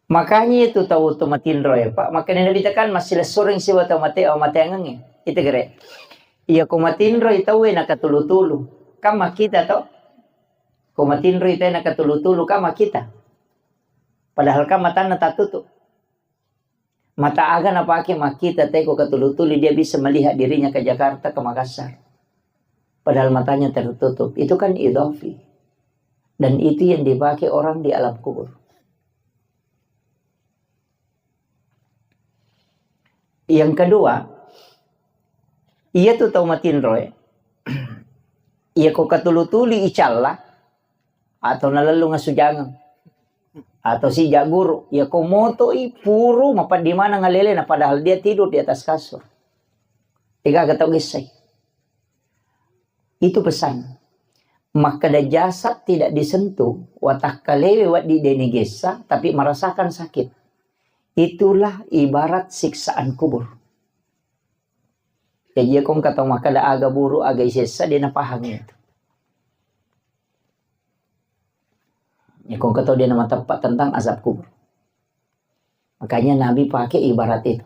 Makanya itu tau tu matinro ya, Pak. Makanya Nabitta kan massilessureng siwa tau mate, oh, mateangengnge. Itu gere. Iya ko matinro itu we nakatulu-tulu. Kan makita to. Ko matinro itu nakatulu-tulu kan makita. Padahal kan matanna tatutup. Mata aga napake makkita teko katulutuli, dia bisa melihat dirinya ke Jakarta, ke Makassar. Padahal matanya tertutup. Itu kan idhafi. Dan itu yang dipakai orang di alam kubur. Yang kedua, iya tu tau matinroe, iya ko katulutuli icalla, atau nalellung asujangeng, atau sija guru, iya ko motoi puru mapaddi maneng alelena, padahal dia tidur di atas kasur. Degaga tau gessai. Itu pesan. Makkeda jasad tidak disentuh, watakkalewe wedding deni gessa, tapi merasakan sakit. Itulah ibarat siksaan kubur. Jadi, iya ko engka tau makkeda aga buru, aga isessa, dia napahangi itu. Iya ko engka tau dia namateppa tentang azab kubur. Makanya Nabi pakai ibarat itu.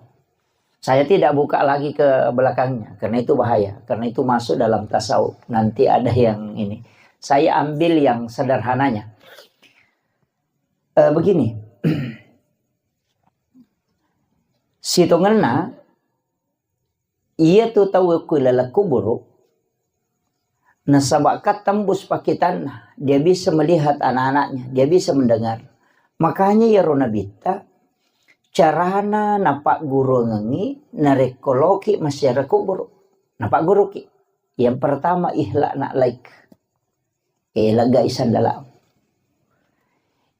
Saya tidak buka lagi ke belakangnya, karena itu bahaya, karena itu masuk dalam tasawuf. Nanti ada yang ini. Saya ambil yang sederhananya. Eh, begini, sitongenna, iya tu tau ku laleng kuburu, nasaba kan tembus pakitanna, dia bisa melihat anak-anaknya, dia bisa mendengar. Makanya iyaro Nabitta, carana napagguruangengngi narekko loki massiara kuburu. Napagguruki. Yang pertama, ikhla' na'laik. Eh, lega sandala.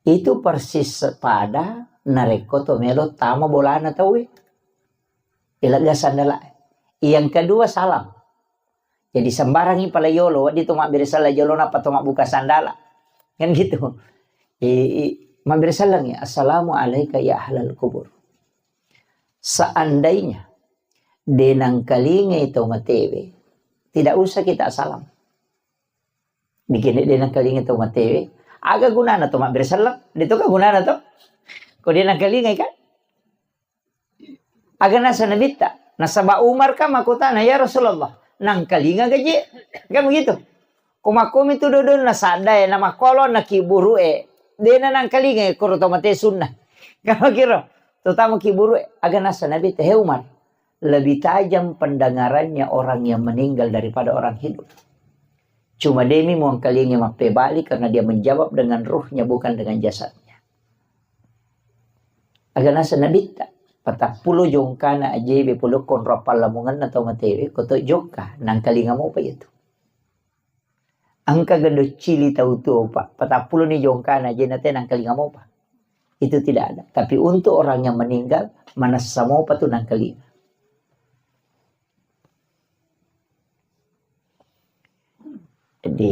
Itu persis pada narekko to melo tama bolana tauwe. Eh, lega sandala. Yang kedua, salam. Jadi sembarangi pala yolo, wedding to mabbere sallang jolo nappa to mabbuka sandala. Kan gitu. Eh, eh, mabbere sallang ya, "Assalamu alaika ya ahlal kubur." Seandainya de nangkalingai tau matewe, tidak usah kita salam. Bikin de nangkalingai tau matewe, aga gunana to mabbere sallang? De to ka gunana to? Ko de nangkalingai kan? Aga nasa Nabitta? Nasaba Umar kan makkutana, "Ya Rasulullah, nangkalinga gaje?" Kan begitu. Ko makkomi tu dodonna sadda e, na makkolo na kiburu e, de na nangkalinga e, koro to mate sunna. Kan kiro, terutama kiburu e, aga nasa Nabitta, "He Umar, lebih tajam pendengarannya orang yang meninggal daripada orang hidup. Cuma demi muangkalinga mappebali karena dia menjawab dengan ruhnya, bukan dengan jasadnya." Aga nasa Nabitta, patappulo jongkana ajebe pole konro pallamungenna tau matewe, ko to jongka, nangkalinga mopa itu. Engka gendo cili tau tuo, Pak, patappulo ni jongkana ajena te nangkalinga mopa. Itu tidak ada. Tapi untuk orang yang meninggal, manessa mopa tu nangkalinga. Jadi,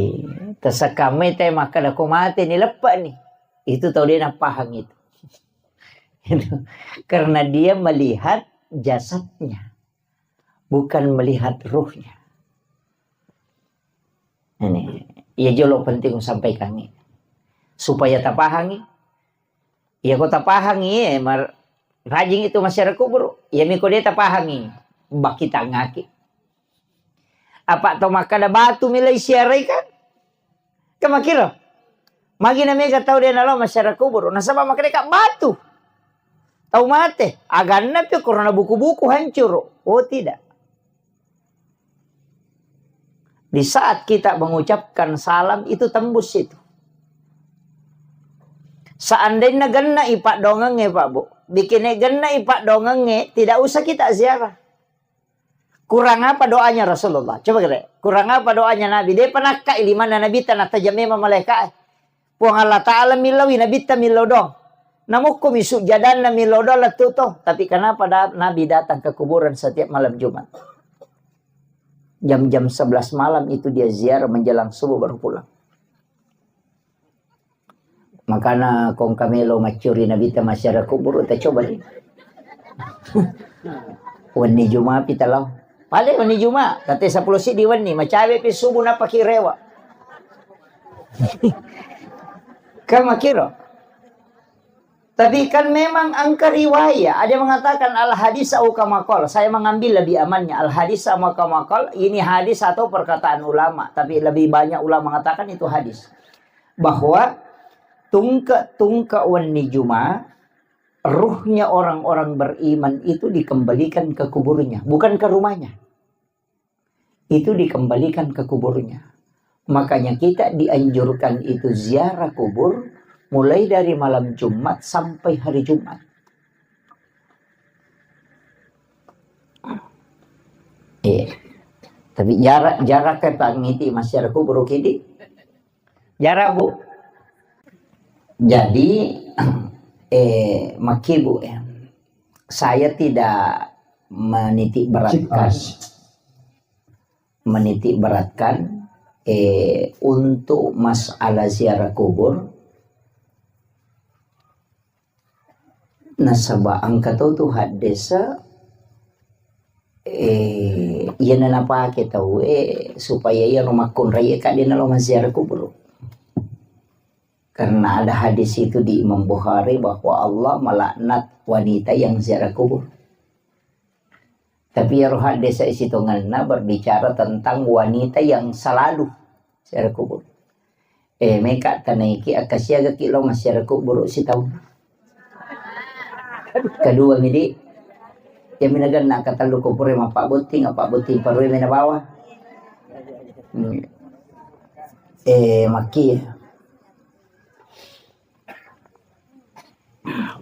tasekkamai te makkeda ko mate ni, leppe ni. Itu tau de napahang itu. Itu. Karena dia melihat jasadnya, bukan melihat ruhnya. Ini. Iya jolo penting usampaikangngi. Supaya tapahangngi. Iya ko tapahangngi, eh, mar-, rajing itu masyarakat kubur. Iya miko de tapahangngi. Bakitangngaki. Apa tau makkada batu milai siarai kan? Kan makkiro. Magi na mega tau de nalo masyarakat kubur. Nasaba makkada ka batu. Tau mate. Aganna pi korona buku-buku hancur. Oh tidak. Di saat kita mengucapkan salam itu tembus itu. Seandainya genna i paddongengnge, Pak Bu. Bikinnya genna i paddongengnge, tidak usah kita ziarah. Kurang apa doanya Rasulullah? Coba kira, kurang apa doanya Nabi? Dia pernah kak limanna Nabi tanah tajam memang malaikat. Puang Allah Ta'ala millaui Nabitta millau dong. Namukku mi sujjadanna millau dong lettu to. Tapi kenapa da-, Nabi datang ke kuburan setiap malam Jumat? Jam-jam sebelas malam itu dia ziarah menjelang subuh baru pulang. Makana kong kamelo maccuri Nabitta masyarakat kubur, ta coba ni. Wenni Juma pi talau. Pale wenni Juma, kate sepuluh sidi wenni, macawe pi subuh napaki rewa. Kan makiro. Tapi kan memang angka riwayat, ada yang mengatakan al hadis au kama qal. Saya mengambil lebih amannya al hadis sama kama qal. Ini hadis atau perkataan ulama, tapi lebih banyak ulama mengatakan itu hadis. Bahwa tungke-tungke wenni Juma, ruhnya orang-orang beriman itu dikembalikan ke kuburnya, bukan ke rumahnya. Itu dikembalikan ke kuburnya. Makanya kita dianjurkan itu ziarah kubur mulai dari malam Jumat sampai hari Jumat. Iya. Tapi jarak, jarak ke pangiti masyarakat kubur kidi. Jarak, Bu. Jadi, eh, maki, Bu, ya. Saya tidak menitik beratkan, menitik beratkan, eh, untuk masalah ziarah kubur. Nasaba engka to tu haddesa, eh, iyana napake tau, eh, supaya iya ro makkunrai ka de nalo maziarah kubur. Karena ada hadis itu di Imam Bukhari bahwa Allah melaknat wanita yang ziarah kubur. Tapi iyaro hadis sitongenna berbicara tentang wanita yang selalu ziarah kubur. Eh, meka tanaiki, akka siaga ki lo maziarah kubur sitaung. Kedua midi, ya minaganna katellu kubur, mappabbotting, mappabbotting parue mena bawa. Hmm. Eh, maki.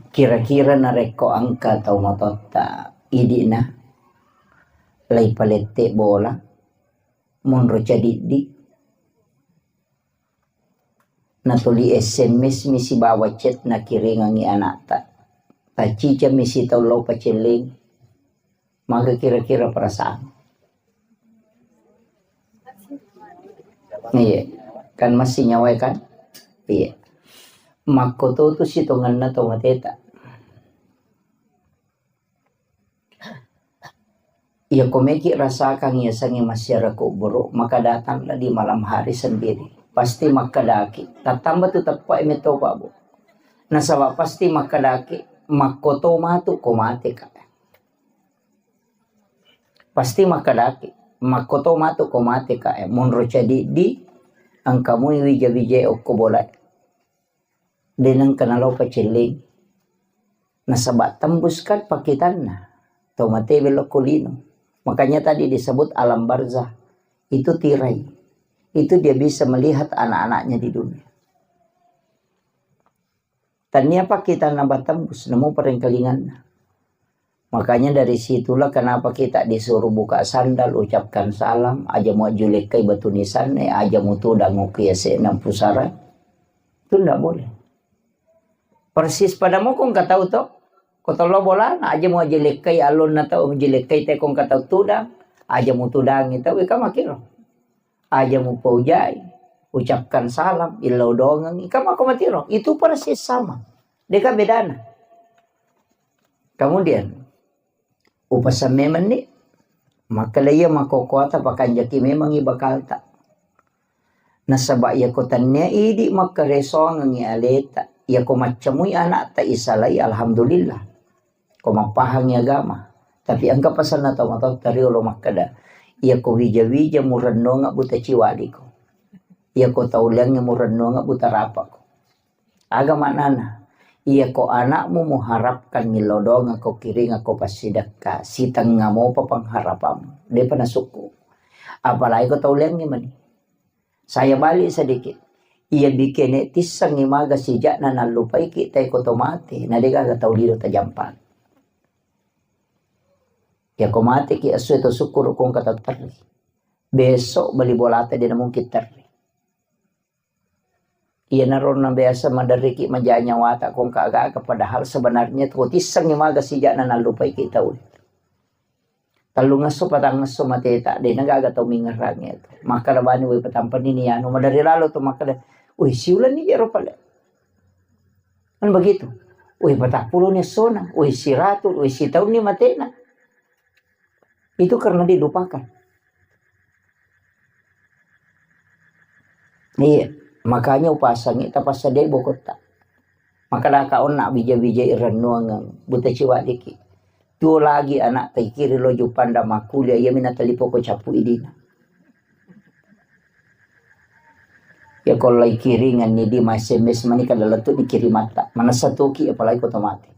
Kira-kira narekko engka tau matotta idi'na, lai palette bola, monro cadiddi, natuli S M S mi sibawa chat nakiringengngi anakta. Taccicammi sitaung lao pacelleng. Maga kira-kira perasaan? Iya. Kan masih nyawa kan? Iya. Makkoto tu sitongenna to mateta. Iya, ko meki rasakan iya sangi masyarakat kubur, maka datanglah di malam hari sendiri. Pasti makkadaki. Tattamba tu teppa meto, Pak Bu. Nasaba pasti makkadaki, makkoto matu ko mate ka. Pasti makkadaki, makkoto matu ko mate ka, eh, monro cadiddi, engka mui wija-wija okko bola. De nengka nalo pacelleng. Nasaba tembus kan pakitanna. Tau mate belokko lino. Makanya tadi disebut alam barzah. Itu tirai. Itu dia bisa melihat anak-anaknya di dunia. Tania pakitanna batembus, namo parengkalinganna. Makanya dari situlah kenapa kita disuruh buka sandal, ucapkan salam, aja muajjulekkai batu nisanna, aja mutudang okko yase'na pusara. Itu ndak boleh. Persis pada mokong katau to, ko tollo bolana, aja muajjulekkai alonna tau, muajjulekkai tekong katau tudang, aja mutudangi tau, ika makiro. Aja mupaujai, ucapkan salam, illau doangengngi, ika mako matiro. Itu persis sama. Deka bedana. Kemudian, upasamme menni, makkeda iya makkokkoata pakanjaki memangngi bakalta. Nasaba iyako tennia idi makkaresoangengngi aleta, iyako maccamui anakta isalai, alhamdulillah. Ko mappahangngi agama. Tapi engka pasanna tau matoatta riolo makkeda, iyako wija-wija murennuang buta ciwaliko. Iyako tau liangnge murennuang buta rapako. Aga maknana? Iyako anakmu muharapkan millau doang ko kiring ko passidekka, sitengnga mopa pengharapanmu. Depa nasukku. Apalagi ko tau liangnge mani. Saya balik sedikit. Iya bikene tissengngi maga sijakna nallupaiki tae ko to mate, na degaga tau lino tajampa. Ya ko mate ki asue to syukur ko engka tau terri. Besok beli bolata de na mungkin terri. Iyanaro na biasa maderriki maja nyawata ko engka aga-aga, padahal sebenarnya to tissengngi maga sijakna nallupaiki tau. Tellungesso, patangngesso mateta, de na gaga tau mingerangnge tu. Makkeda bani, woi, patampani ni anu, maderi lalo tu makkeda, woi, siulenni jero pale. Kan begitu. Woi, patappulo ni essona, woi, siratu, woi, sitaunni matena. Itu karena dilupakan. Iya, makanya upasangi tapassadiai bokotta. Makadaka onna bija-bijai rennuangeng, buta ciwadiki. Tuo lagi anak taikiri lo Jupanda makkuliah, iya mina talipo ko cappu idina. Ya ko lai kiringan ni di ma S M S mani kada lettu dikirimatta. Manessa toki apalagi ko to mate.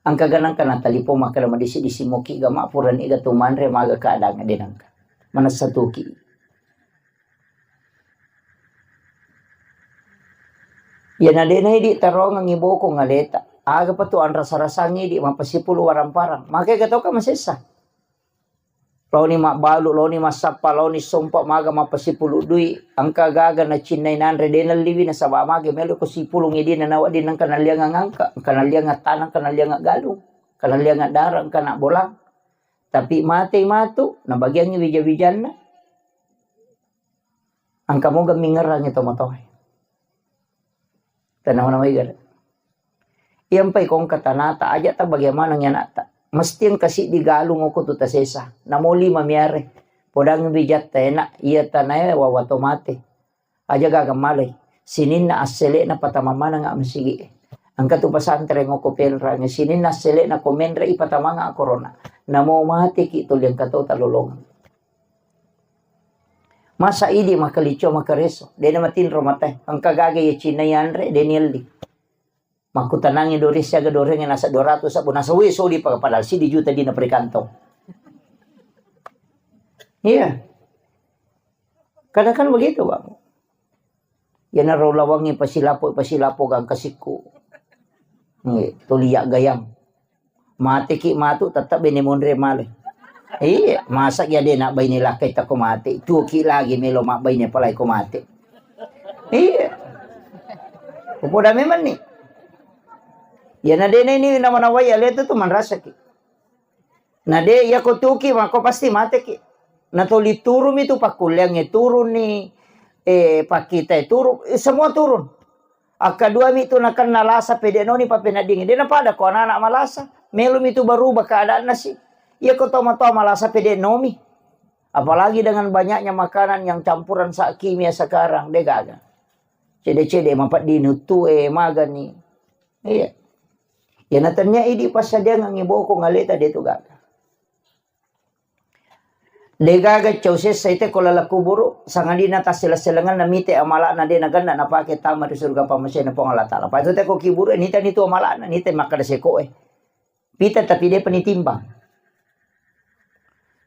Engka ganang kana talipo makkeda madisi-disi moki ga ma purani ga tu manre maga keadaan de nangka. Manessa toki. Iyana de na idi tarongengngi bokong aleta. Aga pa tu anrasa-rasangngi idi mappasipulu warang-parang. Maka ega toka masessa. Laoni mabbalu, laoni massappa, laoni sompa, maga mappasipulu dui. Engka gaga nacinnai nanre de nalliwi nasaba mage melo ko sipulung idi na nawedding nangka nalliangang angka, engka nalliangang tanang, engka nalliangang galung, engka nalliangang darang, engka na bolang. Tapi matei matu, nabagiangngi wija-wijanna. Engka moga mingerangngi tomatoae. Tennawa-nawai gare. Iyampai kongka tanata, aja ta bagaimana anakta. Mesti engka siddi galung oko tu tasesa. Namo lima miare. Podangngi wijatta enak, iya tanae wawa to mate. Aja gaga malai. Sininna assele'na patama maneng masigi. Engka tu pesantren oko pelrangnge. Sininna assele'na ko menre i patamanga corona. Namo mateki tuli engka to talolongeng. Masa idi makkalicua makkareso, de na matinro matae. Engka gaga iya cinna yanre, de nielli. Makkutanangi dore siaga dorengnge nasa dua ratus sabbu nasa we sodi pa-, padahal siddi juta dina perikantong. Iya. Kadang kan begitu, Bang. Iyanaro lawangngi pasilapo, pasilapo gangkasikku. Nggih, tuli yaggayang. Mateki matu tetap bene monre male. Iya, masa ya de nak baine lakkai tako mate. Tuoki lagi melo mak baine palai ko mate. Iya. Upoda memang ni. Ya na dene ini nama-nawai ale tu tu manrasaki. Na de, iya ko tuki mako pasti mateki. Na toli turumi tu pakkulleangnge turuni, eh, pakkitae turun, eh, semua turun. Akkaduami tu nakenna lasa pede noni papeneddingi. De napada ko anak-anak malasa, melumi tu berubah keadaanna si. Iya ko tomatoa malasa pede nomi. Apalagi dengan banyaknya makanan yang campuran sa-, kimia sekarang, de gaga. Cede-cede mapedding uttue, magani. Iya. Iya na tennia idi passadiangengngi bokong aleta de tu gaga. De gaga cau sessa ite ko laleng kuburu, sangadinna tassele-selengenna mite amala'na de nagenna napake tama ri surga pammasena Puang Allah Ta'ala. Patu te ko kiburu e nita nitu amala'na, nita makkeda sekoe. Pita tapi depa nitimbang.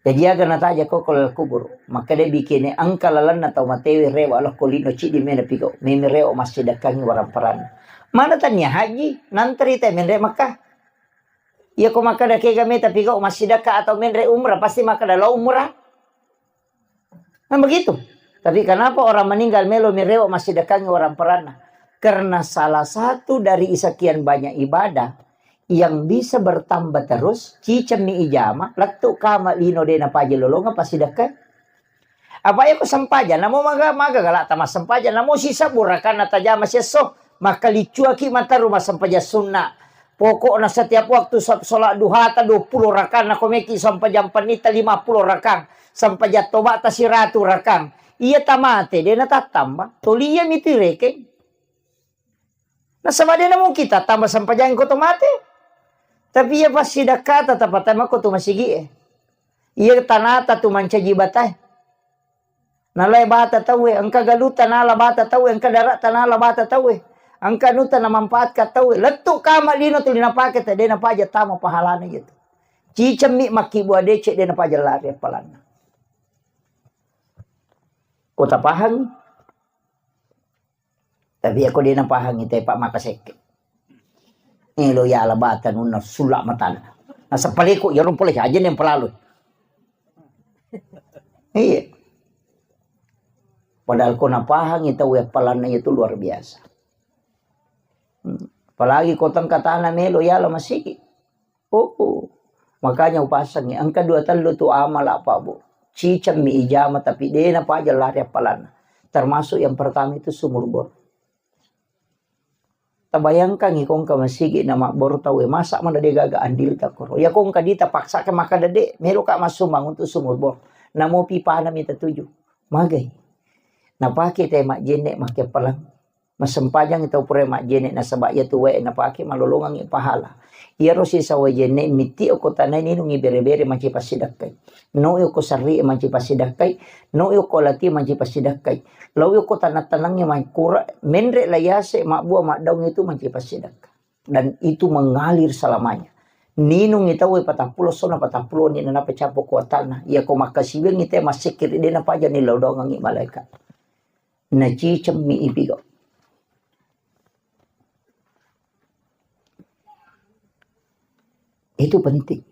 Jadi aga nataja ko ko laleng kuburu. Makkeda bikene engka lalenna tau matewe rewa lokko lino ciddi mena pigau. Memi rewa massidakkangi warang paranna. Mana tania haji, nantri te menre Makkah. Iya ko makkeda kega meta pigau massidakka atau menre umrah, pasti makkeda lao umrah. Kan begitu. Tapi kenapa orang meninggal melo mirewa massidakkangi orang peranna? Karena salah satu dari sekian banyak ibadah yang bisa bertambah terus, cicemmi ijama, lettu kama lino de napaja lolonga passidakka. Apa iya ko sempajang, namo maga, maga galata massempajang, namo sisebbu rakanna tajama siesso, makkaliccuaki mataru massempajang sunna. Pokokna setiap waktu so-, sholat duhata dua puluh rakang, nako meki sempajang pennita lima puluh rakang, sempajang tobata siratu rakang. Iya tamate, de' natattamba. Toli iya mitu irekeng. Nasaba de' namungkin tattamba sempajang ko to mate. Tapi iya passidakkata tapatama ko to masigi e. Iya tanata tu mancaji batae. Nalai bata tauwe, engka galuta nala bata tauwe, engka darata nala bata tauwe. Engka anuta namanfaatka tauwe. Lettu kama lino tuli napake te, de' napaja tama pahalana iya tu. Cicemmi makkibua deceng, de' napaja lari appalanna. Ko tapahangi? Tapi ako de' napahangi te, Pak, maka sekke. Elo yala bata nunna sulla matanna. Nasaba paleko, iyaro pole aja yang pelalu. Iya. Padahal ko napahangi tau appalanna itu luar biasa. Hmm. Apalagi ko tengka tana melo yala masigi. Oh, oh. Makanya upasangi, engka dua tellu tu amala, Pak, Bu. Cicemmi ijama, tapi de' napaja lari appalanna. Termasuk yang pertama itu sumur bor. Tabayangkangi ko engka masigi na mabbor tauwe, masa mana de' gaga andilta koro. Ya ko engka dita paksa ke maka dede, melo ka massumbang untuk sumur bor. Namo pipana mita tuju. Magai. Napake te majjenne make pelang. Massempajang tau pura majjenne nasaba iya tu wae napake malolongangi pahala. Iyaro sisa wae jenne mitti okko tanai ninungi bere-bere manci passidakkai. No okko sarri manci passidakkai, no okko lati manci passidakkai. Lau okko tanang-tanangnge makkura menre la yase mabbua maddaung itu manci passidakka. Dan itu mengalir selamanya. Ninungi tau patappulo sona patappulo ni nanapa cappo kuatanna. Iya ko makkasiwiangi te massekkiri de napaja ni lau daungangi malaikat. Nacicemmi ipigo. Itu penting.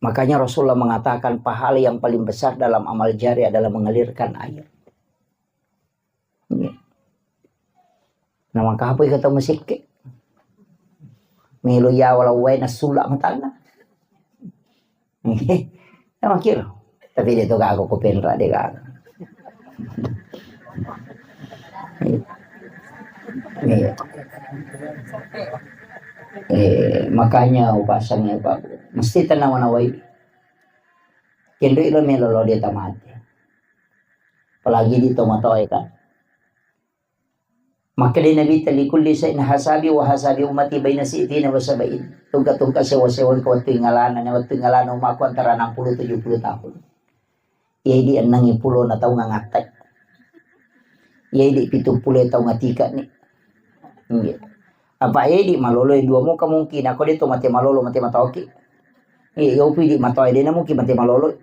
Makanya Rasulullah mengatakan pahala yang paling besar dalam amal jari adalah mengalirkan air. Iya. Nah, maka apa kata masikke? Melo ya walau wae nasula matanna. Iya, makiro. Tapi de to gaga ko penra de gaga. Iya. Iya. Eh, makanya upasang ya, Pak. Mesti tenang nawai. Kendri lo melo lo dia tamate. Apalagi di tomatoe kan. Makkeda Nabitta, "Likulli syai'in hasabi wa hasabi ummati baina sittina wa sab'in." Tungka-tungka sewa-sewa engka wettu ingalana, na wettu ingalana ummakku antara enam puluh tujuh puluh tahun. Iya idi enneng pulo na taung ngattai. Iya idi pitung pulo taung atika ni. Iya. Apa iya idi malolo dua mo kemungkinan ko de to mate malolo mate matoki. Iya, iya upi idi matoe de na mungkin mate malolo.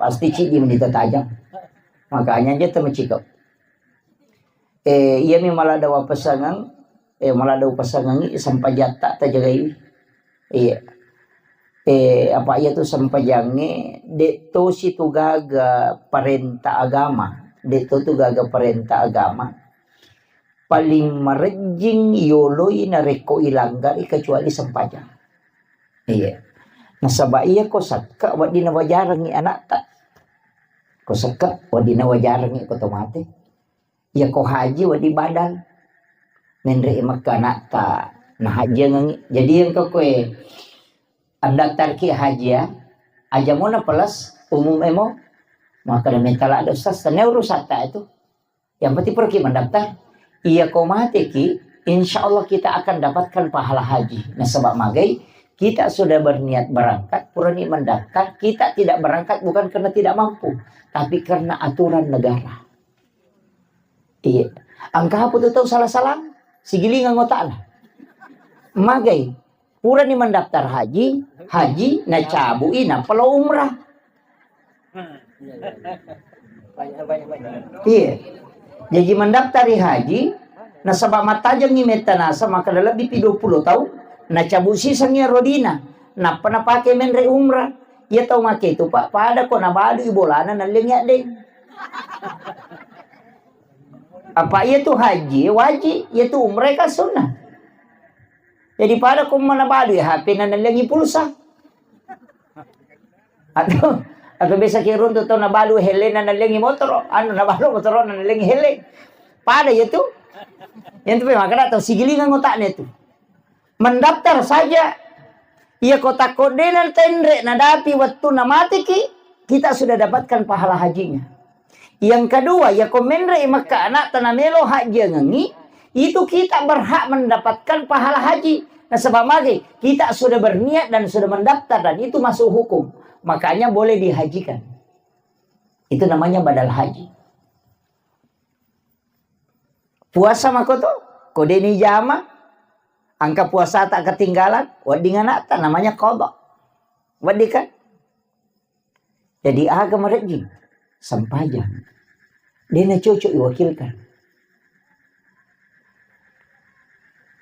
Pasti cidi menita tajang. Makanya aja temecikau. Eh, iyami maladda wapasangeng, eh, maladda upasangengi sempajatta tajagaiwi. Iya. Eh, apa iya tu sempajangnge, de to situ gaga parenta agama, de to tu gaga parenta agama. Paling marejjing yoloi narekko ilanggari kecuali sempajang. Iya. Nasaba iya ko sakka wedding nawajarengi anatta. Ko sakka wedding nawajarengi ko to mate. Iya ko haji wedding badal. Menre Mekka anatta nahajjiangengngi. Jadi engka koe andaftarki haji ya. Aja mo na plus umum emo. Maka da mentala ada ustaz, tanya urusatta itu. Yang penting pergi mendaftar. Iya ko mateki, insya Allah kita akan dapatkan pahala haji. Nasaba magai, kita sudah berniat berangkat, purani mendaftar, kita tidak berangkat bukan karena tidak mampu, tapi karena aturan negara. Iya. Engka apa tu tau salah-salah? Sigilingang otakna. Magai. Purani mendaftar haji, haji, nacabui, nappa lo umrah. Iya. Jaji mendaftari haji, nasaba mattajengngi metta nasa, maka lebbi pi dua puluh taung, nacabu sisengngi rodina, nappa napake menre umrah. Iya tau make itu, Pak, pada ko nabalui bolana nallengi addeng. Apa iya tu haji wajib, iya tu umrah kan sunnah. Jadi pada ko manabalu ya H P na nalengi pulsa. Atau atau biasa ki runtu tau nabalu helena nalengi motoro, anu nabalu motoro na nalengi hele. Pada ya tu. Yang tu memang kada tau sigilingan otaknya tu. Mendaftar saja. Iya ko takko de na tenre nadapi wettu na mateki, kita sudah dapatkan pahala hajinya. Yang kedua, ya ko menre' i Mekka ana'ta namelo hajjiangengngi, itu kita berhak mendapatkan pahala haji. Nasaba' magi, kita sudah berniat dan sudah mendaftar dan itu masuk hukum. Makanya boleh dihajikan. Itu namanya badal haji. Puasa mako to, ko deni jama, angka puasata ketinggalan, wedding ana'ta, namanya qada. Wedding kan? Jadi aga marejjing? Sempajang. Dena cocok iwakilkan.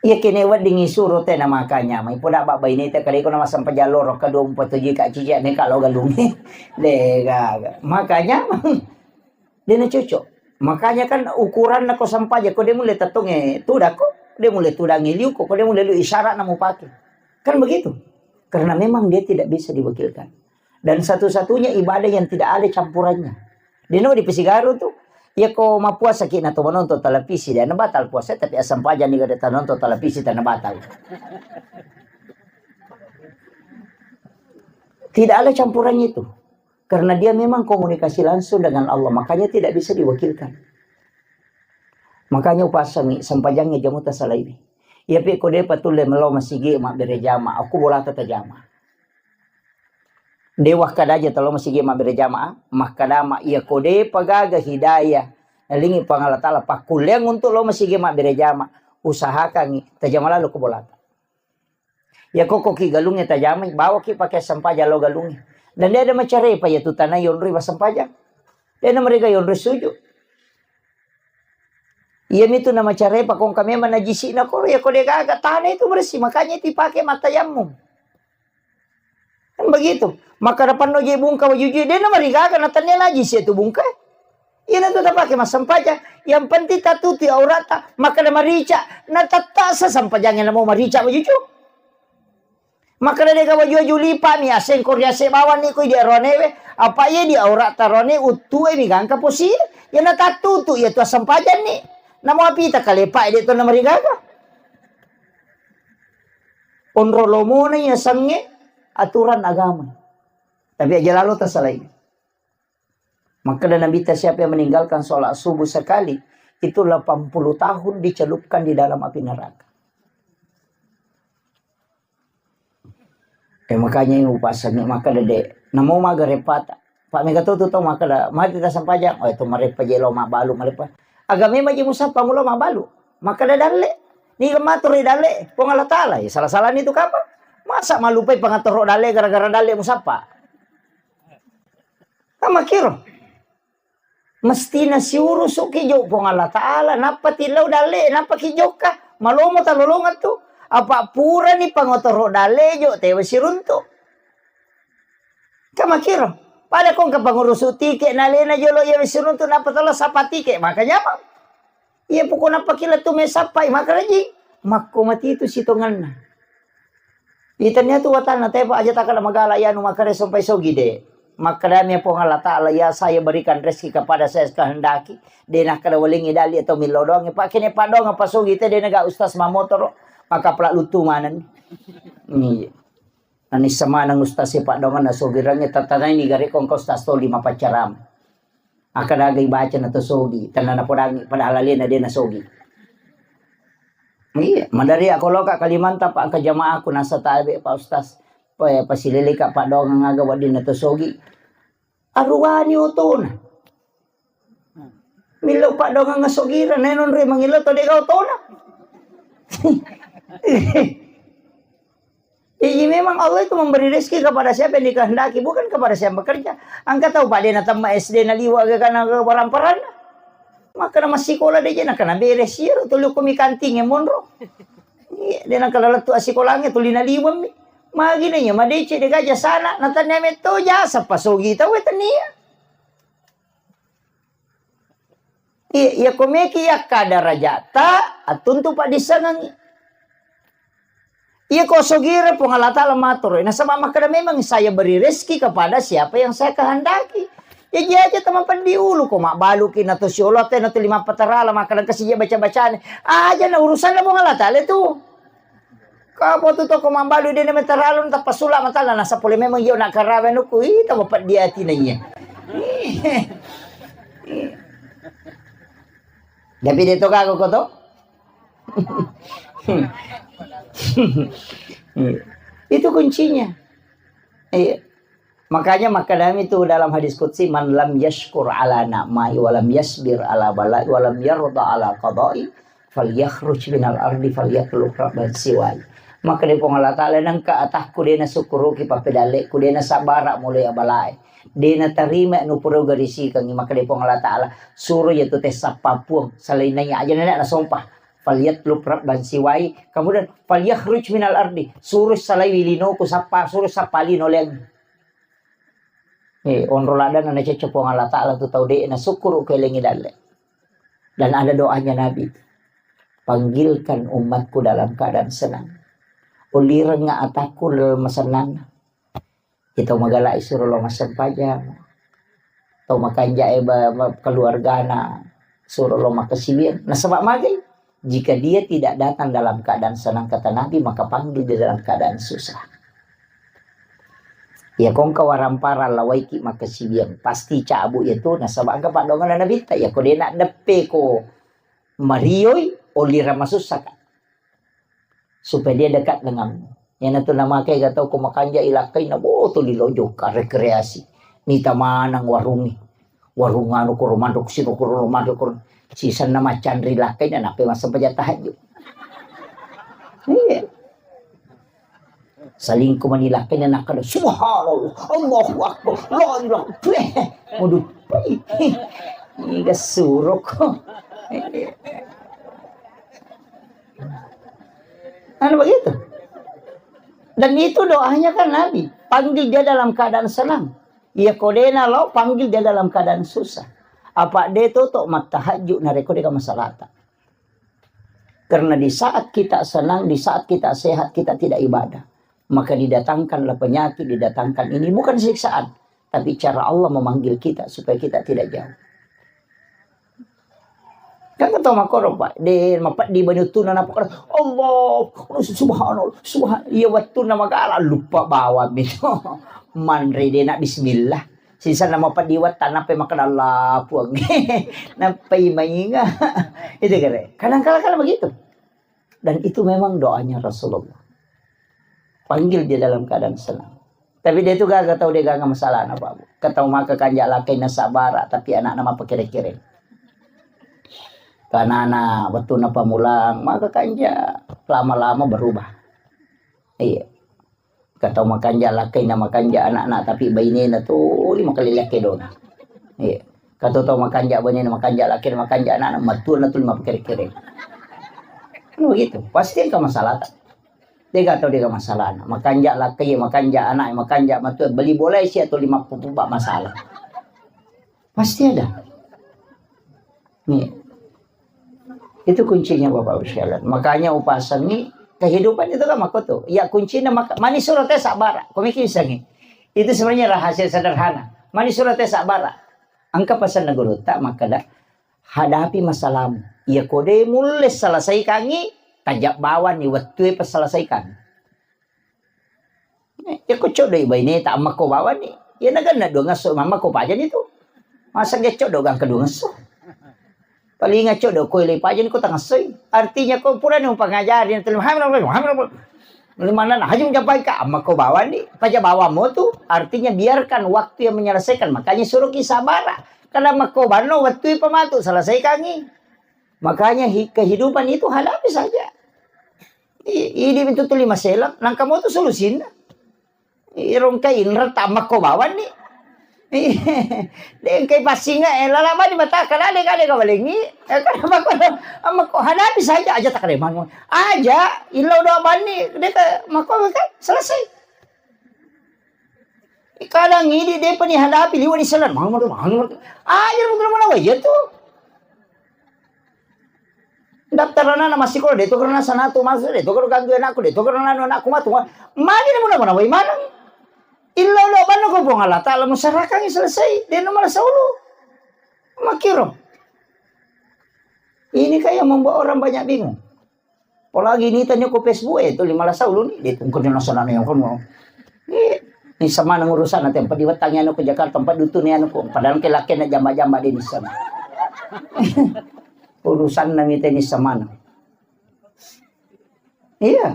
Iya kene wedding isuro tena makanya, mai poda ba baineta kale ko nama sempajang loro kedua empat tujuh ka cici ne kalau galungi. Dega. Makanya Dena cocok. Makanya kan ukuranna ko sempajang, ko de mulle tettonge tuda ko, de mulle tudangi liu ko, ko de mulle liu isyarat na mupake. Kan begitu. Karena memang dia tidak bisa diwakilkan. Dan satu-satunya ibadah yang tidak ada campurannya. Deno di Pesigaru tu, ya ko mapuasa ki na to menonton televisi, dia na batal puasa, tapi asam pajang ni gada nonton televisi, tena batal. Tidak ada campurannya itu. Karena dia memang komunikasi langsung dengan Allah, makanya tidak bisa diwakilkan. Makanya upasangi, sempajangnge jamu tasalaiwi. Iya pe ko depa tulle melo masigi mabbere jama, aku bolata tajama. Dewa kada aja telo masigi mabbere jama, makkadama iya ko depa gaga hidayah, nalingi Puang Allah Ta'ala pakkulleang untuk lo masigi mabbere jama, usahakangi tajama lalu ko bolata. Ya kokkoki galungnge tajamai, bawaki pake sempajang lao galungnge. Dan de ada macarepa ya tu tanah yonroi massempajang. De na mereka yonroi sujud. Iya mitu na macarepa kongka memang najisi na koro ya ko de gaga tanah itu bersih, makanya itu dipakai matayammum. Kan begitu. Maka depan no je bungka wajuju de na marigaga na tania najisi itu bungka. Iyanatu tapake massempajang. Yang penting tatutu aurata, makkeda marica, na tattasa sempajangnge namo marica wajuju. Makkeda dega waju-waju lipa mi aseng ko riase bawang ni ko di aronewe, apa iya di aurata rone uttue mi gangka posi, ya na tattutu iya tu assempajanni. Namo apita kalepa de to na marigaga. Onro lomona iya sange aturan agama. Tapi aja lalo tasalai. Makkeda Nabitta, siapa yang meninggalkan sholat subuh sekali, itu delapan puluh tahun dicelupkan di dalam api neraka. Eh, makanya ini upasannya, makkeda de, namo maga repata. Pak mega tu tu tau makkeda, mati ta sempajang, oh itu marepa je lo mabalu, marepa. Agama maji musappa mulo mabalu. Makkeda dalle, ni gematur dalle, Puang Allah Ta'ala, ya salah-salah ni tu kapang. Masa malupai pengatur dalle gara-gara dalle musappa? Kan makkiro. Mestina siurusuki jo Puang Allah Ta'ala, nappa tillau dalle, nappa ki jokka. Malomo talolongeng tu. Apa purani pangotoro dalle jo, tewa siruntu. Kan makkiro. Pada kongka pangurusu tike, nalena jolo iya siruntu, nappa tala sapa tike, maka nyamang. Iya pokokna pakila tu mesappai, maka rajing. Makko mati tu sitonganna. Itania tu watanna tepa aja takala magala yanu makare sompai sogi de. Makkedami Puang Allah Ta'ala, "Ya, saya berikan rezeki kepada saya sekehendaki." De nakkeda walengi dali atau millo doang. Pak kene padong apa sogi te de naga ustaz mamotoro. Maka pelak lutu maneng. Iya. Nani semaneng ustaz e padongan na sogi rangi tatanai ni gare kongko ustaz toli mapaccaram. Akkadaga ibaca na to sogi, tenna napodangi, padahal alena de na sogi. Iya, madari ako loka Kalimantan, Pak, engka jamaahku nasa tabe, Pak Ustaz. Pa-, pasileleka padongang aga wedding na to sogi. Aruwani otona. Millau padongang sogira, nenonre mangillau to dega otona. Jadi memang Allah itu memberi rezeki kepada siapa yang dikehendaki, bukan kepada siapa yang bekerja. Engka tau Pak de natemma S D naliwa' aga kana aga paramparanna. Maka na massikola de je nakana beres iyaro tuli ko mikanting e monro. Iya, de nakana lettu assikolangnge tuli naliweng mi. Magi na iya madeceng de gaja sana, na tania metto jasa pasogi tau e tania. Iya, iya ko meki yakka darajata, attuntu paddissengengngi. Iya ko sogira Puang Allah Ta'ala matoro. Nasaba makkeda memang saya beri rezeki kepada siapa yang saya kehendaki. Ya, iya aja tama peddi ulu ko mabbaluki na to siolo te na to lima patarala makkeda kasi je baca-bacane. Aja na urusanna Puang Allah Ta'ala tu. Ka potu toko mambalu de na metaralun tappa sula matala nasa pole memang iyo na karawe nuku ita mapeddi atina iya. Tapi dia to gaga ko to. Itu kuncinya. Iya. Makanya maknanya itu dalam hadis qudsi, "Man lam yashkur ala na'mai wa lam yasbir ala balai wa lam yarda ala qadai, falyakhruj minal ardi falyatlub rabban siwai." Maka di Puang Allah Ta'ala, nengka atakku dena syukuruki papedaleku, dena sabara mulai abalae, dena tarima nupuro garisikangi, maka di Puang Allah Ta'ala, suro ya tu tessappa puang, selain nanya aja nenek na sompa. Falyatlub rabban siwai, kemudian falyakhruj minal ardi, suro salai wilinoku sappa, suro sappa lino leang. Eh, onro ladana nacecce Puang Allah Ta'ala tu tau de' na syukuru kelengi dalle. Dan ada doanya Nabi, "Panggilkan umatku dalam keadaan senang. Ulirengnga atakku dalam masenang." Itu magala isuro lo massempajang. Tau makanja e ba-, ba-, keluargana suro lo makasiwiang. Nasaba magai? Jika dia tidak datang dalam keadaan senang, kata Nabi, maka panggil dia dalam keadaan susah. Ya kongka warampara lawaiki makasiwiang, pasti cabu ya tu, nasaba engka paddoanganna Nabitta, ya ko dena deppe ko marioi, olira masussaka. Supaya dia dekat denganmu. Yana tu nama kai gatau ko makanja ilakkai na boto lilojo ka rekreasi. Nita manang warungi. Warung anu ko romando kusino ko romando ko sisanna macanri lakkaina nape massempajang tahajud. Iya. Salingku mani lakkaina nakkada, "Subhanallah, Allahu Akbar, la ilaha." Waduh. Iga suroko. Anu begitu. Dan itu doanya kan Nabi, panggil dia dalam keadaan senang. Iya kodena lo, panggil dia dalam keadaan susah. Apa dia tutup mata haju nareko dia masalahta. Karena di saat kita senang, di saat kita sehat, kita tidak ibadah, maka didatangkanlah penyakit, didatangkan ini bukan siksaan, tapi cara Allah memanggil kita supaya kita tidak jauh. Kan kata makoro, Pak, de mapeddi bani uttuna napa kada, Allah, subhanallah, subhan-, iya wettunna magala lupa bawang itu. Manre de nak bismillah. Sisa nama pediwat tanah pe makan Allah puang. Napai mainga. Itu kere. Kadang-kadang kan begitu. Dan itu memang doanya Rasulullah. Panggil dia dalam keadaan senang. Tapi dia tu gaga tau dia gaga masalah na, Pak. Katau maka kanja lakai na sabara, tapi anak nama pakere-kere. Karena anak waktu na pamulang, maka kanja lama-lama berubah. Iya. Katau makanja lakai na makanja anak-anak, tapi bainena tuli makalilekkedona. Iya. Katau tau makanja bainena makanja lakai na makanja anak-anak, matua na tuli mapakere-kere. Kan begitu. Pasti engka masalah. Dega tau dega masalah. Makanja lakai, makanja anak, makanja matua, beli bola isi atau lima puluh masalah. Pasti ada. Nih. Itu kuncinya Bapak Ibu sekalian. Makanya upasangi kehidupan itu kan makoto. Ya kuncinya maka mani surate sabara. Komiki isangi. Itu sebenarnya rahasia sederhana. Mani surate sabara. Engka pasanna gurutta makkada, hadapi masalahmu. Iya kode mulle selesaikangi, tajak bawani wettue paselesaikan. Eh, ya ko coddo i baineta, amma ko bawani. Ya naganna dua ngesso, mamma ko pajani tu. Masa ge coddo gangka dua ngesso. Paling coddo ko ile pajani ko tangassoi. Artinya ko purani pangajari na tuli, hamil, hamil, hamil. Mana na hajung japai ka, amma ko bawani, paja bawammu tu. Artinya biarkan waktu yang menyelesaikan. Makanya suruh ki sabara. Karena makko banno wettui pamatu selesaikangi. Makanya hi-, kehidupan itu hadapi saja. I-, idi itu tuli maselang, nangka mo tu solusinna. Irongkai inreng tammakko bawanni. Dengkai passinga, eh, lala mani mataka, lale kale kawalengi. Eh, kan makko, makko hadapi saja aja takaleman. Aja, illau doa banni, deka makko kan selesai. Kadang idi depa ni hadapi liwa ni selan. Manu, manu, manu. Aja mudra mana waya tu. Daftar anak-anak masih sekolah, de to karena sana tu masuk, de to karena ganggu anakku, de to karena anu anakku matu. Magi ni mudra mana wai maneng. Illa udah banna ko Puang Allah Ta'ala musarakangi selesai. De no malah saulu. Makiro. Ini kayak membuat orang banyak bingung. Apalagi ini tanya ko Facebook, eh, tu lima belas ulun ni, de tungkon yang sana yang kono. Ni, Nissa maneng urusanna, tempa diwettangi anu ke Jakarta, tempa dutuni anu ko. Padahal ke laki na jamba-jamba de nissa. Urusanna mite nissa maneng. Iya.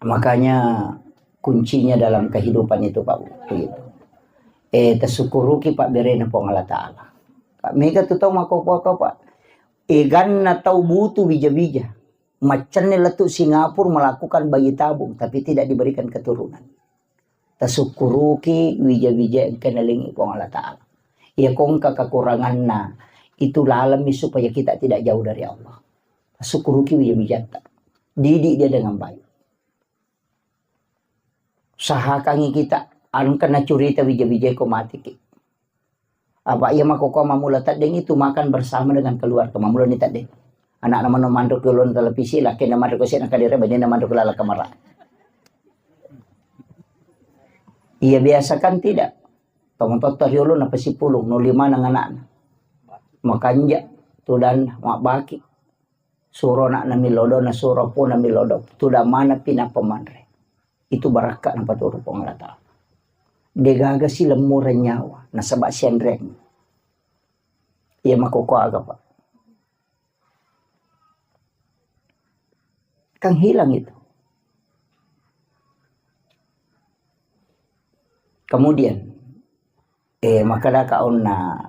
Makanya kuncinya dalam kehidupan itu, Pak, begitu. Eh, tasyukuruki, Pak, berena Puang Allah Ta'ala. Pak, mega tu tau makkokkoe, Pak. Eganna tau butuh bija-bija. Maccanne lettu Singapura melakukan bayi tabung, tapi tidak diberikan keturunan. Tasukkuruki wija-wija engka nalengi Puang Allah Ta'ala. Iya ko engka kekuranganna, itu lalemi supaya kita tidak jauh dari Allah. Tasukkuruki wija-wijatta. Didik dia dengan baik. Usahakangi kita, engka nacurita wija-wija ko matiki. Apa iya makkokkoe mammula teddeng itu makan bersama dengan keluarga, mammula ni teddeng. Anakna mano manro ke lon televisi, lakena manro ke sena kadere, benena manro ke lala kamara. Iya biasa kan tidak. Tomatotta riolo na pasipulung, no lima nang anakna. Makanja, tudanna, mabbaki. Suro anakna milodong, na suro pona milodong. Tudang maneng pi nappa manre. Itu barakka napaturu Puang Allah Ta'ala. Degaga si lemmureng nyawa, nasaba sianreng. Iya makkokkoe aga, Pak. Kan hilang itu. Kemudian, eh, makkeda ka onna,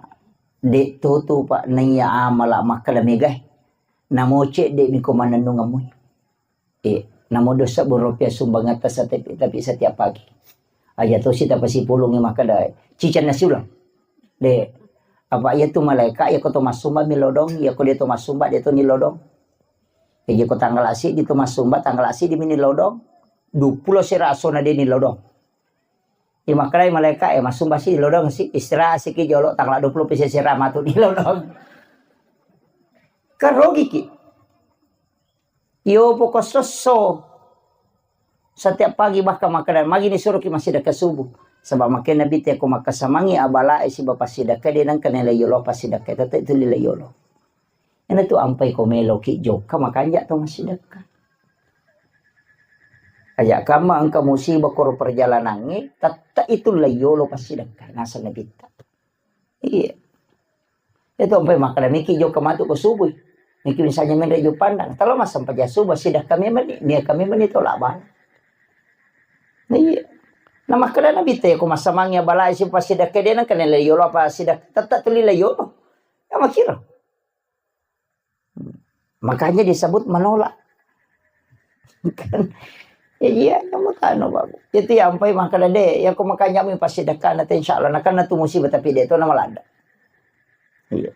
de' to tu, Pak, naiya amala makkeda megae. Namo cedde' mi ko manennungeng mui. Eh, namo dua sebbu rupiah sumbangatta setiap, tapi setiap pagi. Aja tosi tapasipulungi makkeda, ciceng nasi ulang. De', apa iya tu malaeka, iya ko to massumba mi lodong, iya ko de' to massumba de' to ni lodong. Iya ko tanggal asi di to massumba, tanggal asi di mini lodong. Dua puluh sera asona de' ni lodong. Iya makkedai malaeka, eh, massumba si lodong si, istirahat siki jolo tanggal dua puluh pisi sera matu ni lodong. Kan rogiki. Iyo poko sosso. Setiap pagi bahkan makkeda, magi ni suruki massidekka subuh. Sebab makkeda Nabi te ko makkasamangi abalae siba passidekka de' nengka nilai yolo passidekka, tette' tuli lai yolo. Ena tu ampai ko meloki jokka makanja to massidekka. Aja kamma engka musibah koro perjalanangnge, tette' itu lai yolo passidekka, naseng Nabitta. Iya. Itu ampai makkeda miki jokka matu ko subui. Miki misalnya menre jo pandang. Talo massempajang subuh, sidekka memang ni, niakka memang ni tolak bala. Nah, iya. Nah, makkeda Nabitta ko massamangi abalae si passidekka de' nengka nilai yolo apa sidekka, tette' tuli lai yolo. Ya makkiro. Makanya disebut menolak. Kan? Ya, iya, kamu tano, Pak. Itu yang ampai makkeda de', ya ko makanja mi passidekka na te, insya Allah, na kan na tu musibah tapi de' to na malanda. Iya.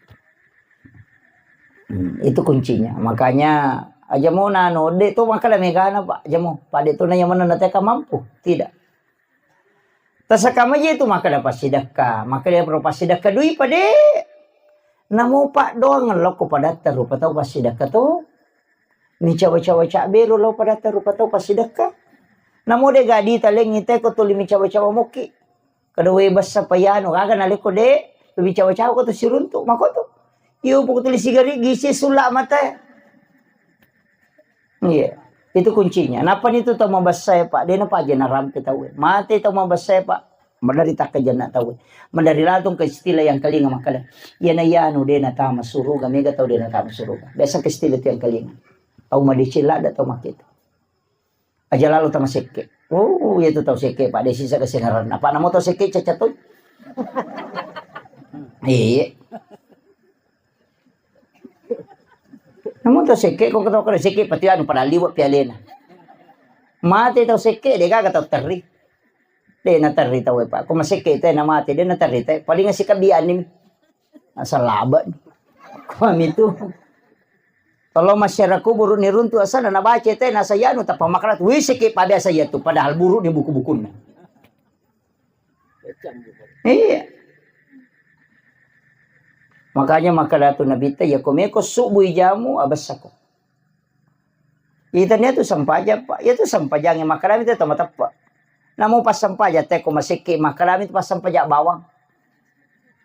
Hmm, itu kuncinya. Makanya aja mo nano, de' to makkeda megana, Pak. Aja mo, Pak, de' to na yang mana na teka mampu. Tidak. Tasakamaji itu makkeda passidekka, makkeda pro passidekka dui pade. Namo paddoang lokko padatta rupa tau passidekka to. Micawa-cawa cabberu lo padatta rupa tau passidekka. Namo de' gadi talengi te ko tuli micawa-cawa mokki. Kada we bessa payano, gaga nalekko de', micawa-cawa ko to siruntu, makoto. Iyo poko tuli sigari gisi sulla mata. Iya, itu kuncinya. Napani tu tau mabessae, Pak, de' napaja narampe tauwe. Mate tau mabessae, Pak, maderri takkajanna tauwe. Maderri latung ke istilah yang kalinga makkeda, iyana iyanu de' natama suruga, mega tau de' natama suruga. Biasa ke istilah tu yang kalinga. Tau madeceng ladda tau makkitu. Aja lalo tama sekke. Oh, iya tu tau sekke, Pak, de' sisa kesengaran. Apa namo tau sekke cacat tu? Iya. Namo tau sekke, ko tau kada sekke, pati anu pada liwat pialena. Mate tau sekke, de' gaga tau terri. De' na terri tau, Pak. Ko masekke te na mate, de' na terri te. Paling sikabiani. Asal laba. Ko mitu. Kalau masyarakat kubur ni runtu asana na baca te na sayanu tappa makkeda tu, wih, sekke pabiasa iya tu, padahal buruk ni buku-bukunna. Iya. Makanya makkeda tu Nabitta, ya ko meko subuh ijamu, abessako. Itania tu sempajang, Pak. Iya tu sempajang yang makkeda mi tu tau mateppa. Namo pas sempajang te ko masekke makkeda mi tu pas sempajang bawang.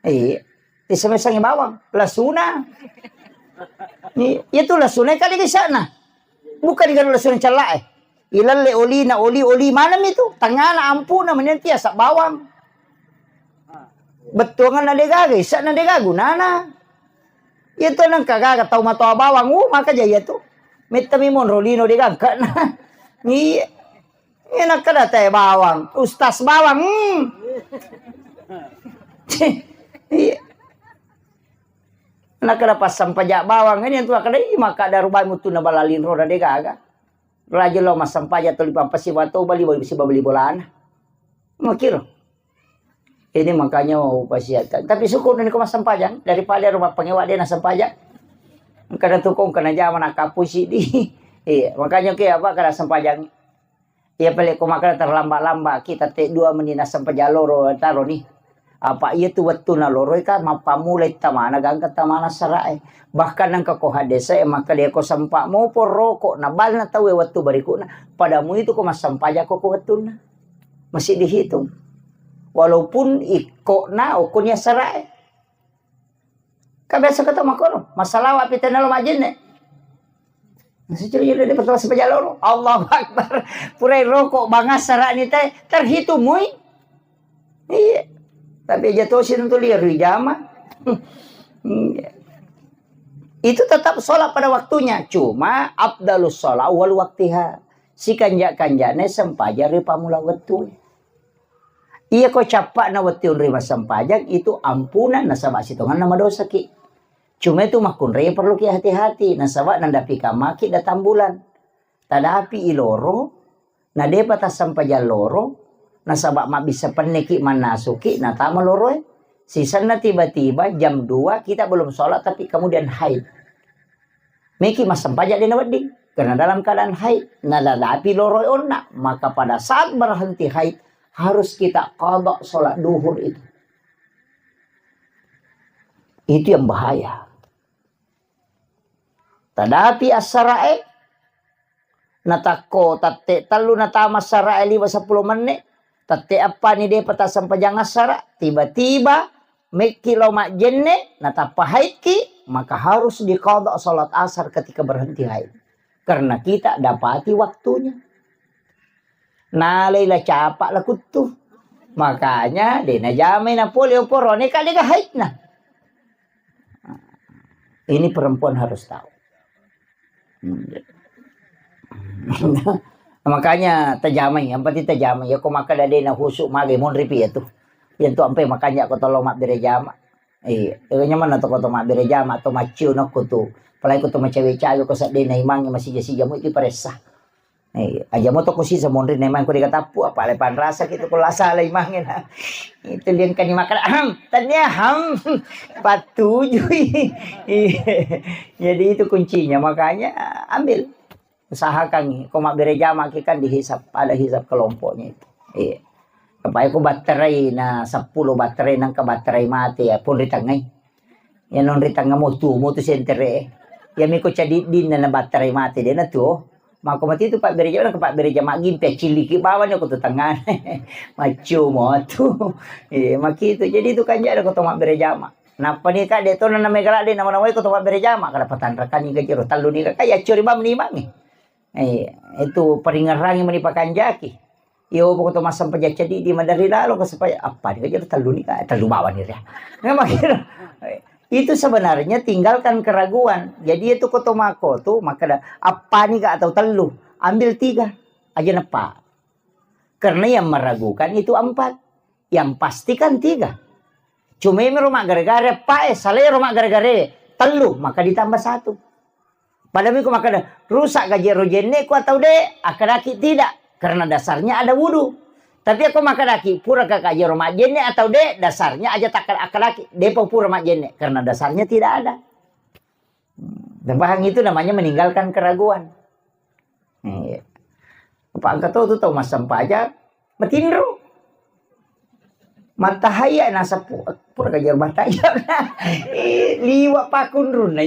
Iya. Isemesangi bawang, lasuna. Iya tu lasuna kali di sana. Bukan di lasuna cella eh. Ilelle olina, oli, oli maneng mi tu. Tengngana ampuna meni tiasa bawang. Bettuanganna degaga, isa'na degaga gunana. Iya tu nengka gaga tau matoa bawang, uh, maka jaya tu. Metta mi monro lino degaga na. Iya. Iya nakkeda teh bawang, ustaz bawang. Hmm. Iya. Nakkeda passampaja bawang, ini tu akkeda, "Ih, maka daru bai mutunna bala linro na degaga." Raja lo massampaja tuli pampasiwa to bali, bali siba beli bolana. Makiro. Ini makanya mau upasiakan. Tapi syukur nih ko massampajang daripada rumah pengewa dia nassampajang. Engka na tukung kena jama na kapusi di. Iya, makanya ke apa kada sempajang. Iya pale ko makana terlambat-lambat kita te dua meni nassampajang loro taro nih. Apa iya tu wettu na loroi ka mappamulai tamana gangka tamana sarae. Bahkan nangka ko hadese maka dia ko sempa mopo roko na balna tawe wettu berikutna. Padamu itu ko massampajang ko ko wettunna. Masih dihitung. Walaupun ikkona okkonya sarae. Ka biasa kata makono, masalawat pi tenna lo majenne. Sejujurnya dia betul sepeja loro. Allahu Akbar. Purai rokok bangas sarani teh terhitung mui. Iya. Tapi aja tosi tentu liar di jama. Iya. Itu tetap sholat pada waktunya. Cuma afdalus sholat wal waktiha. Si kanja-kanjane sempaja ri pamula wettu. Iya ko cappa'na wettu onroi massempajang itu ampunan nasaba sitonganna madosaki. Cuma itu makkunrai perlu ki hati-hati nasaba nandapi kamaki datang bulan. Tadapi iloro na depa tassempajang loro nasaba mabbissa penneki mannasuki natama loroe. Sisenna tiba-tiba jam dua kita belum sholat tapi kemudian haid. Meki massempajang dena wedding karena dalam keadaan haid. Nadapi loroe onna maka pada saat berhenti haid harus kita qadha sholat duhur itu. Itu yang bahaya. Tadapi assarae natakko tatte tellu natama assarae liwa seppulo menne, tatte appani depa tassempajang assara, tiba-tiba mekki lo majjenne natappa haidki, maka harus diqadha sholat asar ketika berhenti haid. Karena kita dapati waktunya. Nalai la capa la kuttu. Makanya de najamai na pole oporone ka dega haidna. Ini perempuan harus tahu. Hmm. Makanya tajamai, yang penting tajamai. Ya ko makkeda de na husu magai monri pi ya tu. Yang tu ampe makanya ko tolo mabbere jama. Iya, nyamanna to ko to mabbere jama to macciu nokko tu. Apalagi ko to macawe-cawe ko seddena imangnge masija-sija mu iki paressa. Eh, aja mo to ko sisa monri nemang ko dikatappu apa le panrasa gitu ko lasa le imangnge na. Itu dia kan makan ham, tania ham. Patujui. Iya. Jadi itu kuncinya makanya ambil usahakan ko mabbere jama ki kan dihisap, ada hisap kelompoknya itu. Iya. Apa ko batterai na seppulo batterai nangka batterai mate ya pun ri tengngai. Ya non ri tengnga mo tu mo tu sentere. Ya miko cadiddinna na batterai mate de na tu. Mako mati tu pabbere jama na pabbere jama gimpe ciliki bawani ko tu tengngana. Maccio mo tu. Eh, maki tu. Jadi tu kan jada ko to mabbere jama. Nappa ni ka de to na mega ladde nama nawai ko to mabbere jama kada patanrakan ni gajero tellu ni ka ya curi bam ni mangi. Eh, itu peringerangi meni pakanjaki. Iyo poko to massempajang ceddi di madari lalo ko supaya apa ni gajero tellu ni ka tellu bawani ria. Memang gitu. Itu sebenarnya tinggalkan keraguan. Jadi itu ko to mako tu makkeda apa ni ka atau tellu, ambil tiga aja nepa. Karena yang meragukan itu empat. Yang pasti kan tiga. Cuma iyami ro maggare-gare, eppa'e, salai ro maggare-gare, tellu, maka ditambah satu. Padahal ko makkeda, rusak gajero jenneku atau de, akkedaki tidak, karena dasarnya ada wudu. Tapi ako makkedaki, pura ka gajero majjenne atau de, dasarnya aja tak akkedaki, depa pura majjenne, karena dasarnya tidak ada. Hmm, dan paham itu namanya meninggalkan keraguan. Iya. Apa engka to tu tau massempajang, matinro. Mattahaya nasappu, pura kajar mattahaya. Eh, liwa pakunrunna.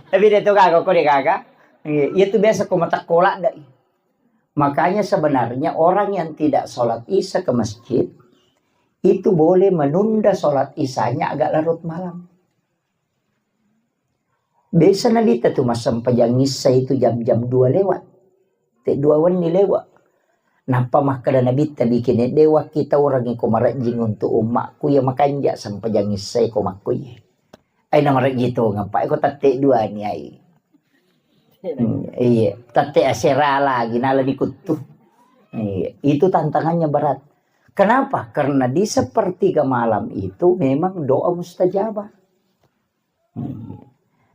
Tapi dia tu gaga, ko dia gaga. Iya, iya tu biasa ko matakkola dai. Makanya sebenarnya orang yang tidak sholat isya ke masjid itu boleh menunda sholat isyanya agak larut malam. Biasa Nabitta tu massempajang isya itu jam-jam dua lewat. Te dua wenni lewa. Nappa makkeda Nabitta, bikin de wakki taurangi ko marejjing untuk ummakku ya makanja sempajang issae ko makkuye. Ai na marejji tongeng, Pak, ko tette dua ni ai. Hmm, iya, tette asera lagi nala dikuttu. Iya, itu tantangannya berat. Kenapa? Karena di sepertiga malam itu memang doa mustajabah. Hmm.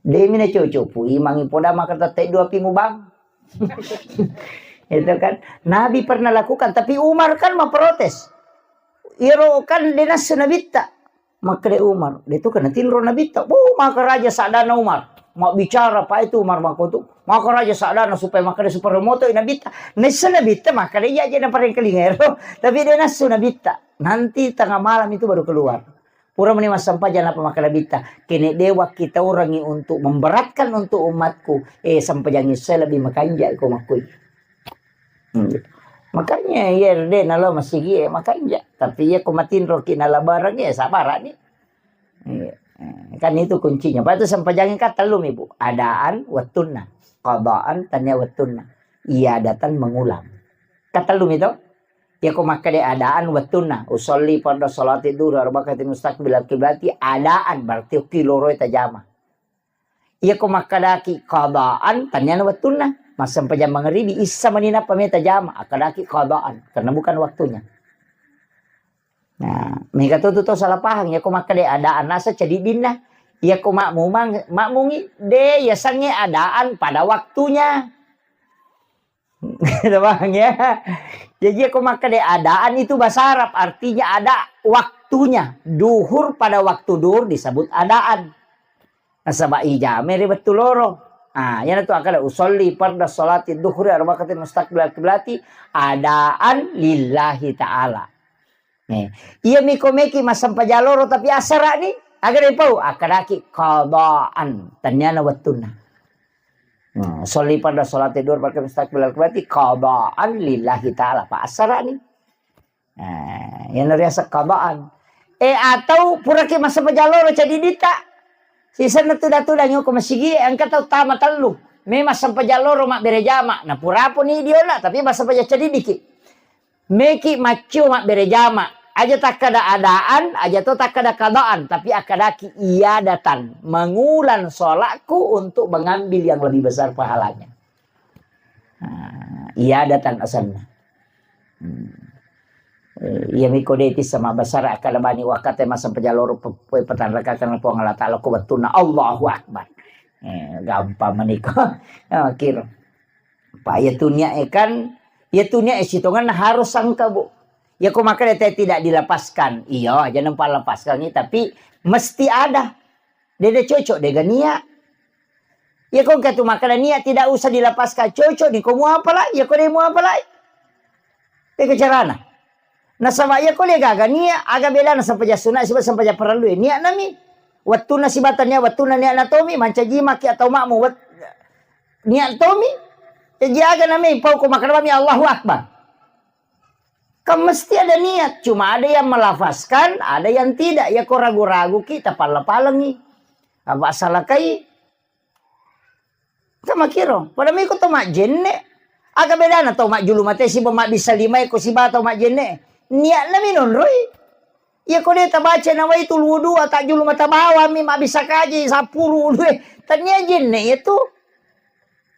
Demi na cocok pu imangi poda maka tette dua pi mubang. Itu kan Nabi pernah lakukan, tapi Umar kan memprotes. Iyaro kan de nassu Nabitta. Makkeda Umar, de tu kena tinro Nabitta. Wuh, maka raja sadana Umar. Mabbicara pa itu Umar mako tu. Maka raja sadana supaya makkeda supaya moto Nabitta. Nessa Nabitta makkeda iya je na parengkalinga ero. Tapi de nassu Nabitta. Nanti tengah malam itu baru keluar. Pura meni massempajang apa makkeda Nabitta. Kene de wakki taurangi untuk memberatkan untuk umatku. Eh, sempajang isya lebih makanja ko makkui. Hmm. Makanya iya de nalo masigi e makanja. Tapi iya ko matinroki nala barang ya sabarani. Iya. Kan itu kuncinya. Patu sempajang kan tellu mi, Bu. Adaan wettunna, qadaan tania wettunna. Iya datang mengulang. Kan tellu mi to? Iya ko makkeda adaan wettunna. Usolli pada salati duhur arba'ati mustaqbilal kiblati adaan berarti okki loro tajama. Iya ko makkedaki qadaan, taniana wettunna. Massempajang mangeribi, issa mani nappa meta jama, akkedaki qadaan, karena bukan waktunya. Nah, mega to tu to salah paham, iya ko makkeda adaan nasa cadiddinna. Iya ko makmumang, makmungi, de, yasengnge adaan pada waktunya. Gitu, Bang, ya. Jadi, aku makkeda adaan itu bahasa Arab, artinya ada waktunya. Duhur pada waktu duhur disebut adaan. Nasaba ijame ri wettu loro. Ah, yana tu akkeda usolli farda salati duhri arba'ati mustaqbilal kiblati adaan lillahi ta'ala. Eh, iya miko meki massempajang loro tapi asara'ni, aga dipau? Akkedaki qadaan, tenniana wettunna. Hmm, sholli farda sholati duhur pakai mustaqbilal kiblati qadaan lillahi ta'ala. Pa asara'ni. Eh, yang riaseng qadaan. Eh, atau puraki massempajang loro cadiddita. Sisenna tuda-tuda nyoko masigi, engka tau tama tellu. Memang sempajang loro mabbere jama. Na puraponi diona, tapi massempajang cadiddiki. Meki maccio mabbere jama. Aja takkada adaan, aja to takkada qadaan, tapi akkadaki iyadatan, mengulang sholatku untuk mengambil yang lebih besar pahalanya. Nah, iyadatan asanna. Hmm. Eh, iya miko de tissa mabbasara akkada bani wakkate massempajang loro pe-, pe-, petanrakakang Puang Allah Ta'ala ko wettunna Allahu Akbar. Eh, gampang maniko. Ah, kiro. Pa iya tu niat e kan, iya tu niat e sitongenna harus sangka, Bu. Iya ko makkeda te tidak dilepaskan. Iya, aja nampa lepaskan ni, tapi mesti ada. Dede cocok dega niat. Iya ko engka tu makkeda niat tidak usah dilepaskan, cocok ni ko muapalai, iya ko de muapalai. Tega carana. Nasaba iya ko de gaga niat, aga bedana sempajang sunat siba sempajang parellu e. Niat nami. Wettunna sibata niat, wettunna niat natomi, mancaji maki atau makmu wet-, niat tomi. Jaji aga nami pau ko makkeda bami Allahu Akbar. Kan mesti ada niat, cuma ada yang melafazkan, ada yang tidak. Ya ko ragu-ragu ki, tapalla-pallengi. Apa salakai? Kan makkiro. Pada miko to majjenne. Aga bedana to majjulu mate siba mabbissa lima eko siba to majjenne. Niatna mi nonroi. Iya ko de tabaca nawaitul wudu, tajjulu mata bawang mi mabbissa kaji sappuru wudu e. Tania jenne itu.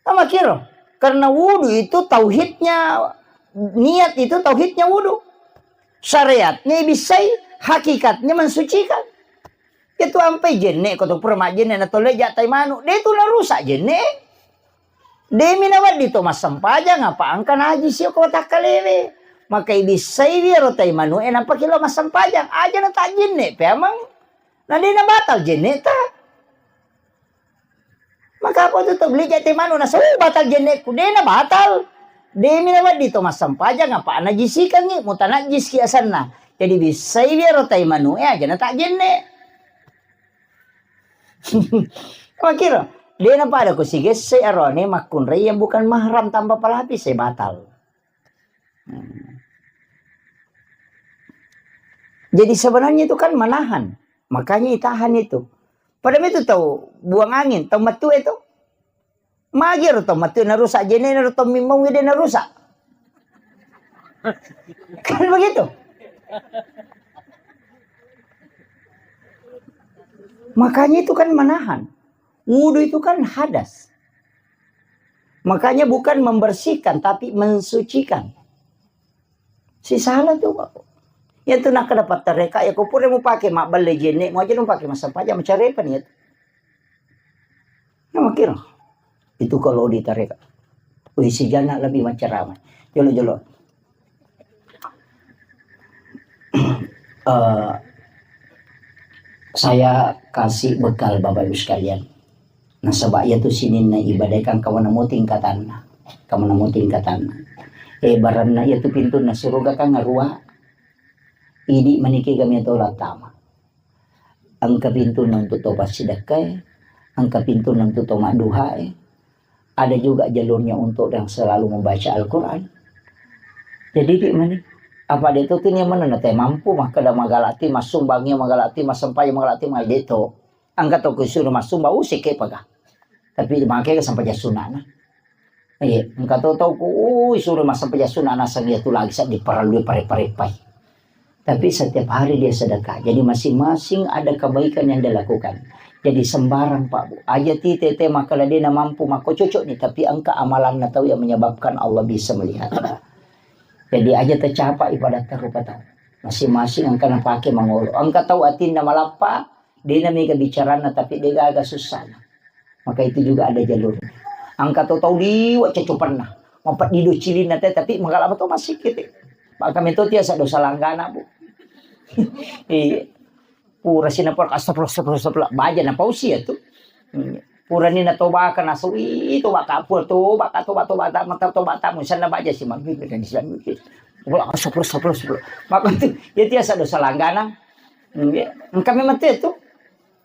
Kan makkiro. Karena wudu itu tauhidnya, niat itu tauhidnya wudu. Syariatnya ibissai, hakikatnya mensucikan. Itu ampai jenne ko to pura majjenne na tolle ja tai manu. De tu narusak jenne. Demi nawedding to massempajang apa engka najisi ko takkalewe. Maka ibissai wiro tai manu e nampa kilo massempajang. Aja na tak jenne pe amang. Na de na batal jenne ta. Maka apa tu tau beli jate manu nasau batal jenneku, de na batal. De mi na wedding to massempajang apa najisikangi, mutanajjiski asenna. Jadi bissai biaro tai manu e aja na tak jenne. Makiro, de na pada ko sigesse arone makkunrai yang bukan mahram tanpa pelapis e batal. Hmm. Jadi sebenarnya itu kan menahan. Makanya itahan itu. Pada itu tahu buang angin, tahu metu itu. Magi ro to matu narusak jenenna ro to mimmau de narusak. Kan begitu. Makanya itu kan menahan. Wudhu itu kan hadas. Makanya bukan membersihkan, tapi mensucikan. Si salah tu, Pak. Ya tu nak dapat tareka, ya ko pura mu pakai mak belle jenne, mu aja mu pakai masa paja, macam apa ni ya tu? Nah, makira. Itu kalau di tareka. Wih, si jana lebih macam ramai. Jolo-jolo. Eh, saya kasih bekal Bapak Ibu sekalian. Nasaba iyatu sininna ibadah kan kamu nemu tingkatanna. Kamu nemu tingkatanna. Eh, baranna iyatu pintunna suruga kan ngarua. Idi maniki kami atau latama. Engka pintunna untuk to passidekkae, engka pintunna untuk to madduhae. Ada juga jalurnya untuk yang selalu membaca Al-Quran. Jadi, di mana? Apa dia tuh tuh mana nanti mampu maka ada magalati, masumbangi magalati, masampai magalati, magalati. Angka to ku suruh masumba, uh, sike paga. Tapi dimakai ke sampai jasunana. Iya, engka to tau ku, ui, suruh masang pejasu na nasang iya tu lagi sa diparallui pare-parepai. Tapi setiap hari dia sedekah. Jadi masing-masing ada kebaikan yang dia lakukan. Jadi sembarang, Pak, Bu. Aja ti tete maka la dena mampu mako cocok nih, tapi engka amalanna tau yang menyebabkan Allah bisa melihat. Jadi aja tercapai pada tarupa tau. Masing-masing engka napake mangolo. Engka tau atinna malappa, dena mega bicaranna tapi degaga sussana. Maka itu juga ada jalur. Angka to tau liwa cacopanna. Mapeddi do cilinna te, tapi magalama to masih kete. Maka meto tiasa dosa langgana, Bu. Iya. Pura sina pura astagfirullah, astagfirullah, astagfirullah. Baja na pausi ya tu. Iya. Pura ni na toba kana suwi toba ka pura toba ka toba toba ta mata toba tamu sana baja si maghrib dan islam. Pura astagfirullah, astagfirullah, astagfirullah. Maka itu ya tiasa dosa langgana. Iya. Engka memang tu.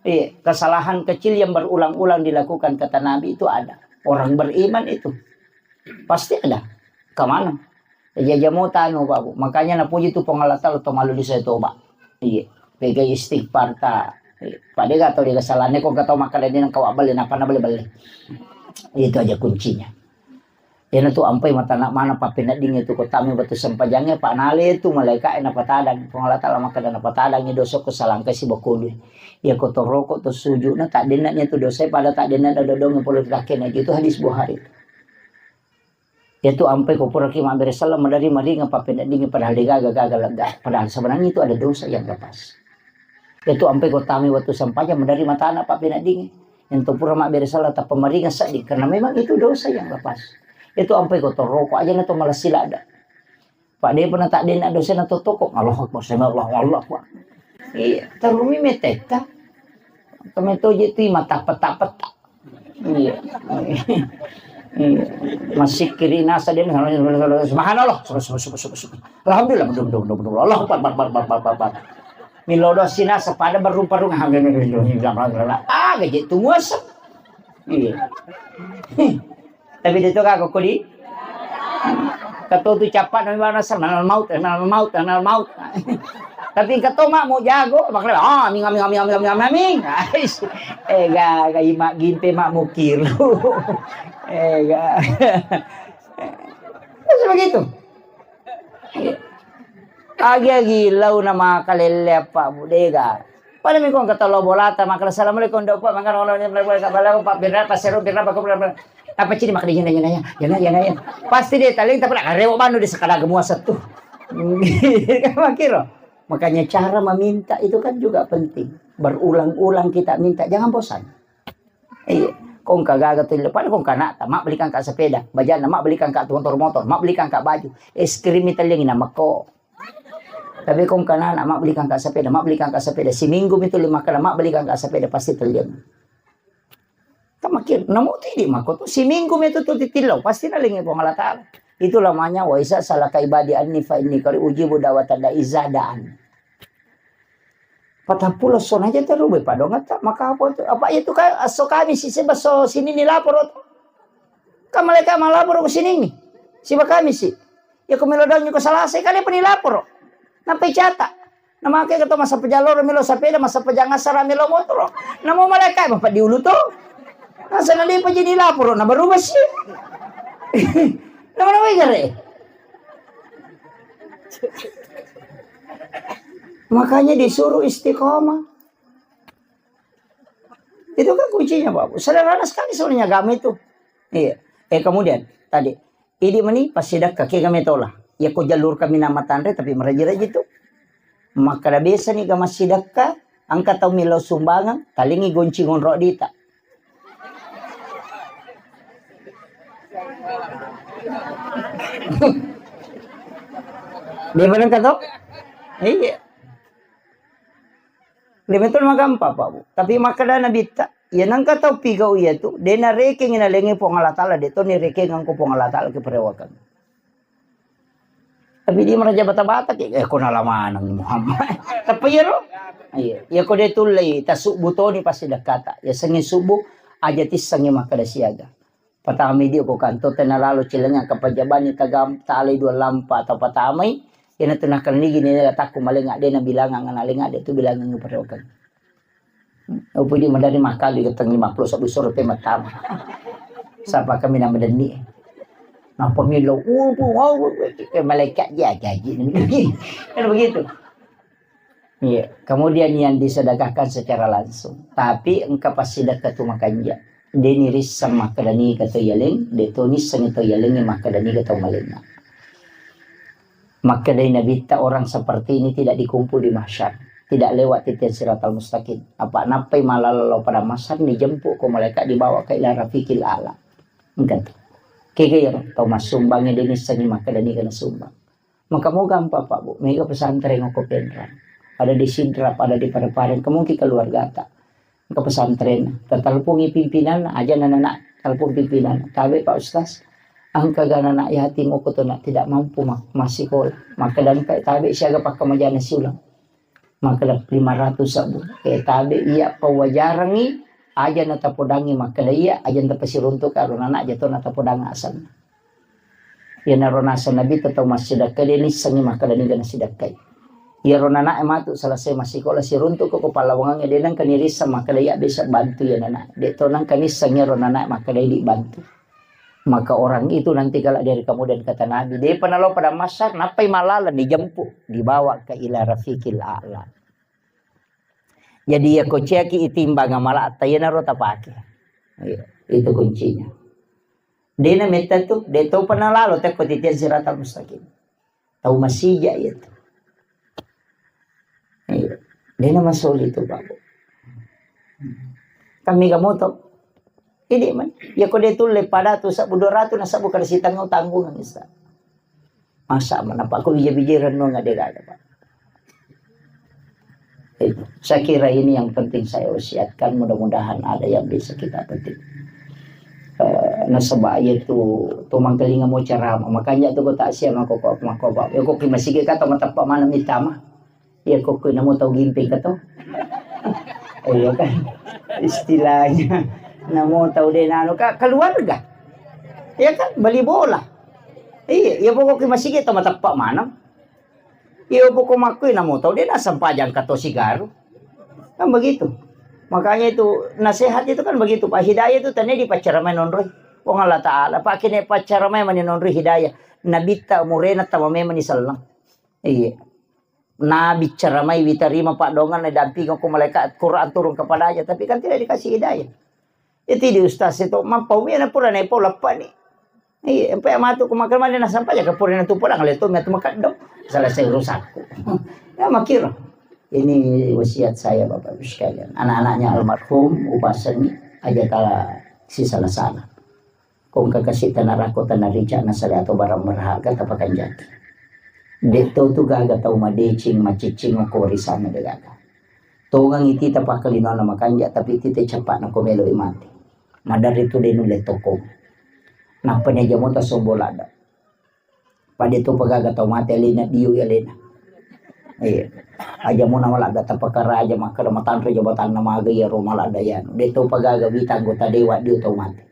Iya, kesalahan kecil yang berulang-ulang dilakukan, kata Nabi, itu ada. Orang beriman itu pasti ada. Kemana? Ya, jamu tanu, Pak Bu. Makanya napuji tu Puang Allah Taala to malu di saya toba. Iya. Pega istighfar ta. Iya. Pada gak tahu dia kesalahannya kok gak tahu makan dia nang kawak beli, napa na beli beli. Itu aja kuncinya. Iyanatu ampai matana mana pappeneddingnge tu kotami batu sempajangnge, pa nale tu malaeka'e napatadang. Puang Allah Taala makkeda, napatadangngi dosa ko salangkai sibakulu. Iya ko toroko to sujuna, taddenna nia tu dosae pada taddenna dodongnge pole tu takkena. Itu hadis Bukhari. Iya tu ampai ko puraki mabbere sallang madari maringa pappeneddingnge padahal degaga gaga lega. Padahal sebenarnya itu ada dosa yang lepas. Itu ampai ko tami wettu sempajang madari matana pappeneddingnge. Yang to pura mabbere sallang tappa maringa sedding, karena memang itu dosa yang lepas. Itu ampai ko toroko aja na to malessi ladda. Pak de pernah tak dena dosa na to toko. Allahu Akbar, sami Allahu, Allahu Akbar. Iya, terumi meteta. Kami to je tu mata peta-peta. Iya. Iya. Masih kiri nasa dia, subhanallah, alhamdulillah, betul, betul, betul, betul. Allahu Akbar, Akbar, Akbar, Akbar, Akbar. Milo doa sina sepada berumparung, alhamdulillah, alhamdulillah. Ah, gaji tu muasa. Iya. Tapi dia tu kagak kuli. Kata tu capat nama nasar, mana maut, mana maut, mana maut. Tapi kata mak mau jago, makanya, ah, ming, ming, ming. Ais. Eh, ga, ga imak gimpe mak mukir. Eh, ga. Terus begitu. Agi-agi lau na makalelle apa budega. Pada mi kong kata lo bolata, makala assalamualaikum, dok, Pak, makan oleh, oleh, oleh, oleh, oleh, Pak Birra, Pak Seru, Birra, Pak Kubra, apa cini makanya jena, jena, ya, jena, jena, ya. Pasti dia taling, tapi nak rewo banu di sekadar gemua satu. Makiro. Makanya cara meminta itu kan juga penting. Berulang-ulang kita minta, jangan bosan. Iya, kong kagaga tu, pada kong kanata, mak belikan kak sepeda, bajana, mak belikan kak motor, motor, mak belikan kak baju, es krim itu yang ina meko. Tapi kong kanana, mak belikan kak sepeda, mak belikan kak sepeda, seminggu itu lima kali, mak belikan kak sepeda, pasti terlihat. Tamakir, namu tu idi mako tu, seminggu itu tu titillo, pasti nalingi Puang Allah Taala. Itu lamanya, wa isa salaka ibadi anni fa inni kari ujibu dawata da iza daan. Patappulo sona aja terus, be, padongatta, maka apa tu? Apa itu ka, asso kami si, si baso sini ni lapor tu. Kan malaikat malapor ke sini ni. Siba kami si. Ya, ko melo dong, ko Salasa kali apa ni lapor. Nampai cata. Namake keto masa pejalor melo sapeda, masa pejang asara melo motor. Namo malaikat apa diulu tu. Nasaba depa jadi laporo na baru besi. Nama-nama gare. Makanya disuruh istiqomah. Itu kan kuncinya, Pak. Sederhana sekali sebenarnya agama itu. Iya. Eh, kemudian tadi, idi mani passidekka, kega metola. Ya ko jalur kami nama tanre, tapi meraji-raji tu. Makkeda biasa ni ga massidekka, engka tau melo sumbangan, talingi gonci ngonro dita. Dia benar kata? Iya. Lemetol magampa, Pak, Bu. Tapi makkeda Nabitta, iya nengka tau pigau iya tu, de narekeng nalengnge Puang Allah Taala, de to nirekengeng ko Puang Allah Taala ke perewakeng. Tapi dia meraja bata-bata ke, eh, ko nalamaneng Muhammad. Tapi iya ro? Iya, iya ko de tullei tasubbu toni pasti dekkata. Ya sengi subuh aja tissengi makkeda siaga. Patamai dio ko kanto, tena lalo cilenga kapajabani tagam talai dua lampa atau patamai, ina tu nakalnigi ni takku malenga de nabilangang nalenga de tu bilangang perokeng. Upu di madari makali geteng lima puluh satu sore pe matama. Sapa kami nama denni. Napa milo, uh, uh, uh, uh, malaikat dia gaji. Kan begitu. Iya, kemudian yang disedekahkan secara langsung. Tapi engka passidekka tu makanja. De nirisseng makkeda niga to yaleng, de to nisseng to yaleng makkeda niga to malenna. Makkedai Nabitta, orang seperti ini tidak dikumpul di mahsyar, tidak lewat titian siratal mustaqim. Apa nappai malala lao pada mahsyar, dijemput ko malaikat, dibawa ke ila rafiqil a'la. Engka tu. Kega iyaro tau massumbangnge de nissengi makkeda niga nasumbang. Maka mau gampang, Pak, Bu. Mega pesantren okko Penrang. Ada di Sidrap, ada di Padang-Padang. Ke mungkin keluargata. Ke pesantren. Tatalpungi pimpinan, aja nana nak talpung pimpinan. Tabe, Pak Ustaz. Engka ga anak yatim okko tu nak tidak mampu mak masih sekolah. Maka dan kai tabe siaga pakka majana siulang. Makkeda lima ratus sabbu. Eh, tabe iya pawajarangi aja natapodangi makkeda iya aja tapasiruntuk karo nana aja to natapodang asanna. Iyanaro naseng Nabitta tau massidakka de nissengi makkeda niga nasidakkai. Iyaro nana e matu selesai massikola siruntuk ko pallawangangnge de nengka nirisseng makkeda iya bisa bantu iya nana. De to nengka nisseng iyaro nana e makkeda idi bantu. Maka orang itu nanti kelak di hari kemudian kata Nabi, depa nalo pada mahsyar, nappai malala dijemput, dibawa ke ila rafiqil a'la. Jadi iya ko ciaki itimbang amala'ta iyanaro tapake. Iya, itu kuncinya. Dena metta tu, de topa nalalo tekko titian siratal mustaqim. Tau masija iya tu. Iya. Dena masoli tu, Pak. Kami ga moto. Ini man, ya ko de tulle pada tu sabbu dua ratus na sabbu kada sitanggung tanggungan isa. Masa mana Pak, ko bija-bija renungan de gaga, Pak. Itu. Saya kira ini yang penting saya wasiatkan, mudah-mudahan ada yang bisa kita petik. Eh, nasaba iya tu, tu mangkalinga mo ceramah. Makanya tu ko tak siap mako, mako, mako, Pak. Ya ko ki masigi kata matappa mana mitama. Iya ko ko namo tau gimping kato. Iya kan? Istilahnya namo tau de nano ka keluarga. Iya kan? Bali bola. Iya, iya pokok ki masigi to matappa mana. Iya, pokok makkui namo tau de nasampajang kato sigaru. Kan begitu. Makanya itu nasihat itu kan begitu, Pak. Hidayah itu tadi dipaccaramai nonroi. Wong Allah Ta'ala, Pak, kini paccaramai mani nonroi hidayah. Nabitta umurena tama memang ni sellang. Iya. Nabi caramai witarima padongan na dampingi ko malaikat Quran turun kepadanya, tapi kan tidak dikasih hidayah. Itu di ustaz itu mampu mi na pura na pau leppa ni. Iya, empe matu ku makan mana na sampai ya ke pura na tu pulang le tu matu makaddo. Selesai urusanku. Ya makiro. Ini wasiat saya Bapak Ibu sekalian. Anak-anaknya almarhum Upaseni aja kala si salah-salah. Kong kakasi tanah rako tanah rica na sale atau barang berharga tapakanjaki. De to tu gaga tau madeceng macicing ko warisanna de gaga. Tongang iti tapakkalinona makanja tapi iti te capakna ko melo mati. Maderri tu de nulle toko. Nappa ni aja mota sombo ladda. Pada tu pagaga tau mate alena diu alena. Iya. Aja mo nama ladda tapakaraja makkeda matanre jabatanna maga iya ro maladda iya. De to pagaga wita anggota dewa diu tau mate.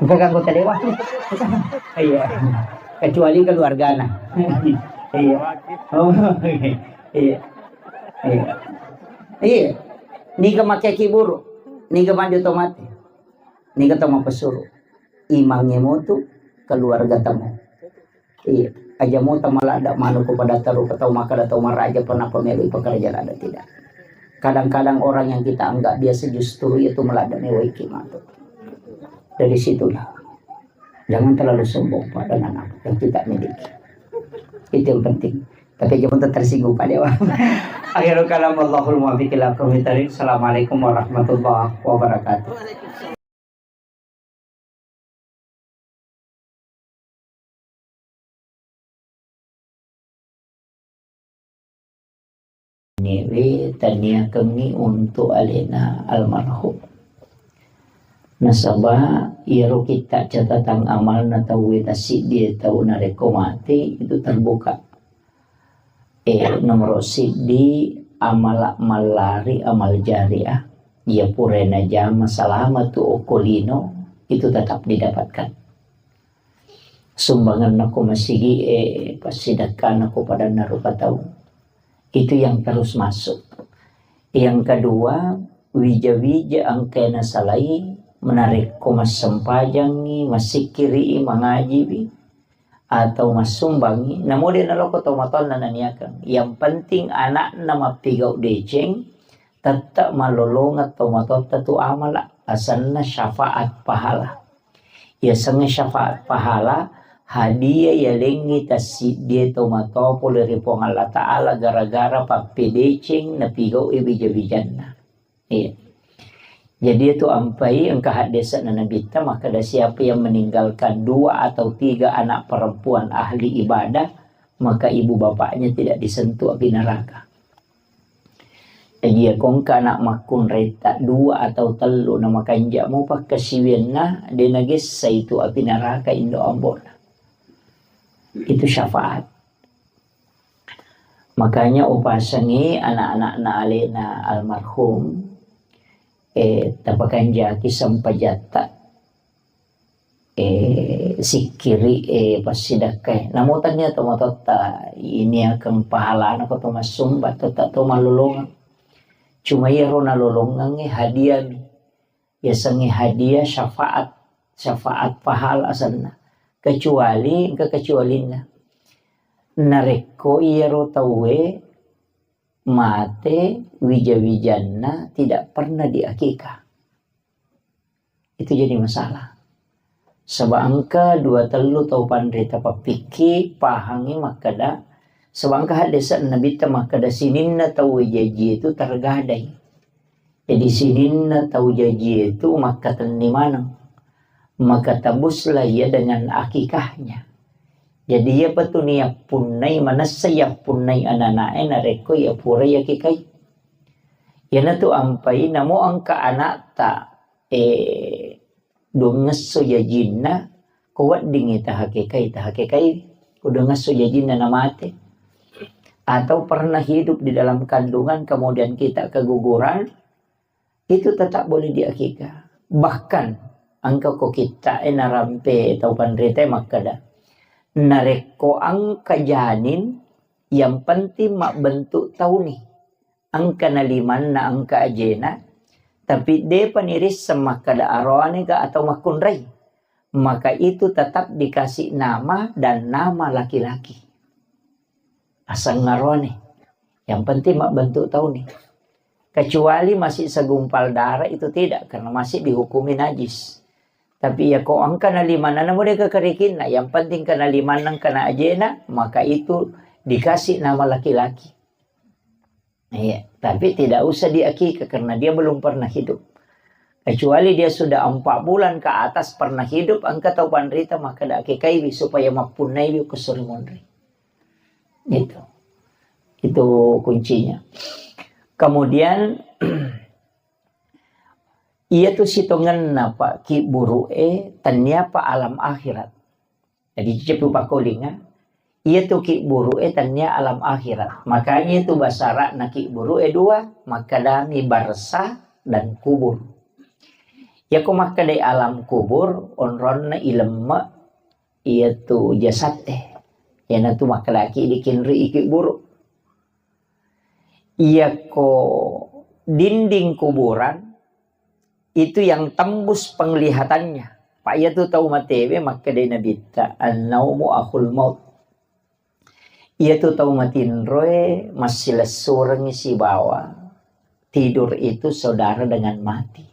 Bukan anggota dewan. Iya. Kecuali keluargana. Iya. Oh, iya. Iya. Iya. Niga makkekki buru, niga maju to mate, niga to mapesuru. Imangnge motu keluarga temu. Iya, aja mota maladda manuko pada taru ke tau makkeda tau maraja pernah pemelu pekerja ladda tidak. Kadang-kadang orang yang kita anggap biasa justru itu maladda mewaiki matu. Dari situlah. Jangan terlalu sombong, Pak, dengan apa yang kita miliki. Itu yang penting. Tapi jangan tersinggung, Pak Dewa. Akhirul kalam, wallahul muwaffiq ila aqwamit thariq. Assalamualaikum warahmatullahi wabarakatuh. Newe taniakengngi untuk alena almarhum. Nasaba iyaro kitta catatan amalna tauwe tassiddie tau narekko mate itu terbuka. Eh, nomoro siddi, amala mallari, amal jariah. Iya pura najama salama tu okko lino, itu tetap didapatkan. Sumbanganna ko masigi e, passidakkana ko padanna rupa tau. Itu yang terus masuk. Yang kedua, wija-wija engka nasalai, menarekko massempajangngi, massikkiri'i, mangajiwi, atau massumbangngi, namo de naloko tomatoanna naniakeng. Yang penting anakna mappigau deceng, tette malolongeng tomatoatta tu amala, asenna syafaat pahala. Yasengnge syafaat pahala, hadiah yalengngi tassiddie tomatoa pole ri Puang Allah Ta'ala gara-gara pappedeceng napigau e wija-wijanna. Iya. Jadi itu ampai engka haddese'na Nabitta makkeda, siapa yang meninggalkan dua atau tiga anak perempuan ahli ibadah, maka ibu bapaknya tidak disentuh api neraka. Jadi ya kongka anak makkunraita dua atau tellu na makanja mu pakkasiwianna de nagessa itu api neraka indo ambona. Itu syafaat. Makanya upasangi anak-anakna alena almarhum, eh, tapakanjaki sempajatta, eh, sikkiri, eh, passidakkai. Namo tania tomatoatta iniakeng pahalana ko to massumba, tetta to malolongeng. Cuma iyaro nalolongengnge hadiah mi. Yasengnge hadiah syafaat, syafaat pahala asenna. Kecuali, engka kecualinna. Narekko iyaro tauwe mate wija-wijanna tidak pernah diakikah. Itu jadi masalah. Saba engka dua tellu tau panrita pappikki pahangi makkeda, saba engka haddese'na Nabitta makkeda sininna tauwe jaji itu tergadai. Jadi sininna tau jaji itu makkatenni maneng. Maka tabuslah ia dengan akikahnya. Jadi iyapa tu niyappunnai, manessa yappunnai anana'e narekko iya pura yakikai. Iyanatu ampai namo engka anakta, eh, duangngesso jajinna, ko weddingngi tahakekai, tahakekai, ko duangngesso jajinna namate. Atau pernah hidup di dalam kandungan, kemudian kita keguguran, itu tetap boleh diakikah. Bahkan, engka ko kitta'e narampe tau panritae makkeda, narekko engka janin, yang penting mabbentuk tauni. Engka na limanna, engka ajena, tapi depa nirisseng makkeda aroane ga atau makkunrai. Maka itu tetap dikasih nama dan nama laki-laki. Aseng aroane. Yang penting mabbentuk tauni. Kecuali masih segumpal darah itu tidak, karena masih dihukumi najis. Tapi ya ko engka na limanna namo de kekerikinna, yang penting kena limanna, kena ajena, maka itu dikasih nama laki-laki. Iya, tapi tidak usah diakikah karena dia belum pernah hidup. Kecuali dia sudah empat bulan ke atas pernah hidup, engka tau panrita maka da akikaiwi supaya mappunnaiwi ko suri monri. Itu. Itu kuncinya. Kemudian, iya tu sitongenna, Pak, ki buru'e, tania pa alam akhirat. Jadi, cepu pakolinga, iya tu ki buru'e tania alam akhirat. Makanya itu basara'na ki buru'e dua, makkedami barzah dan kubur. Iya ko makkedai alam kubur, onronna ilemme, iya tu jasad e. Iyanatu makkedaki dikinri iki buru. Iya ko dinding kuburan itu yang tembus penglihatannya. Pak, iya tu tau matewe, makkedai Nabitta, "An-naumu akhul maut." Iya tu tau matinroe massilessurengngi sibawa tidur itu saudara dengan mati.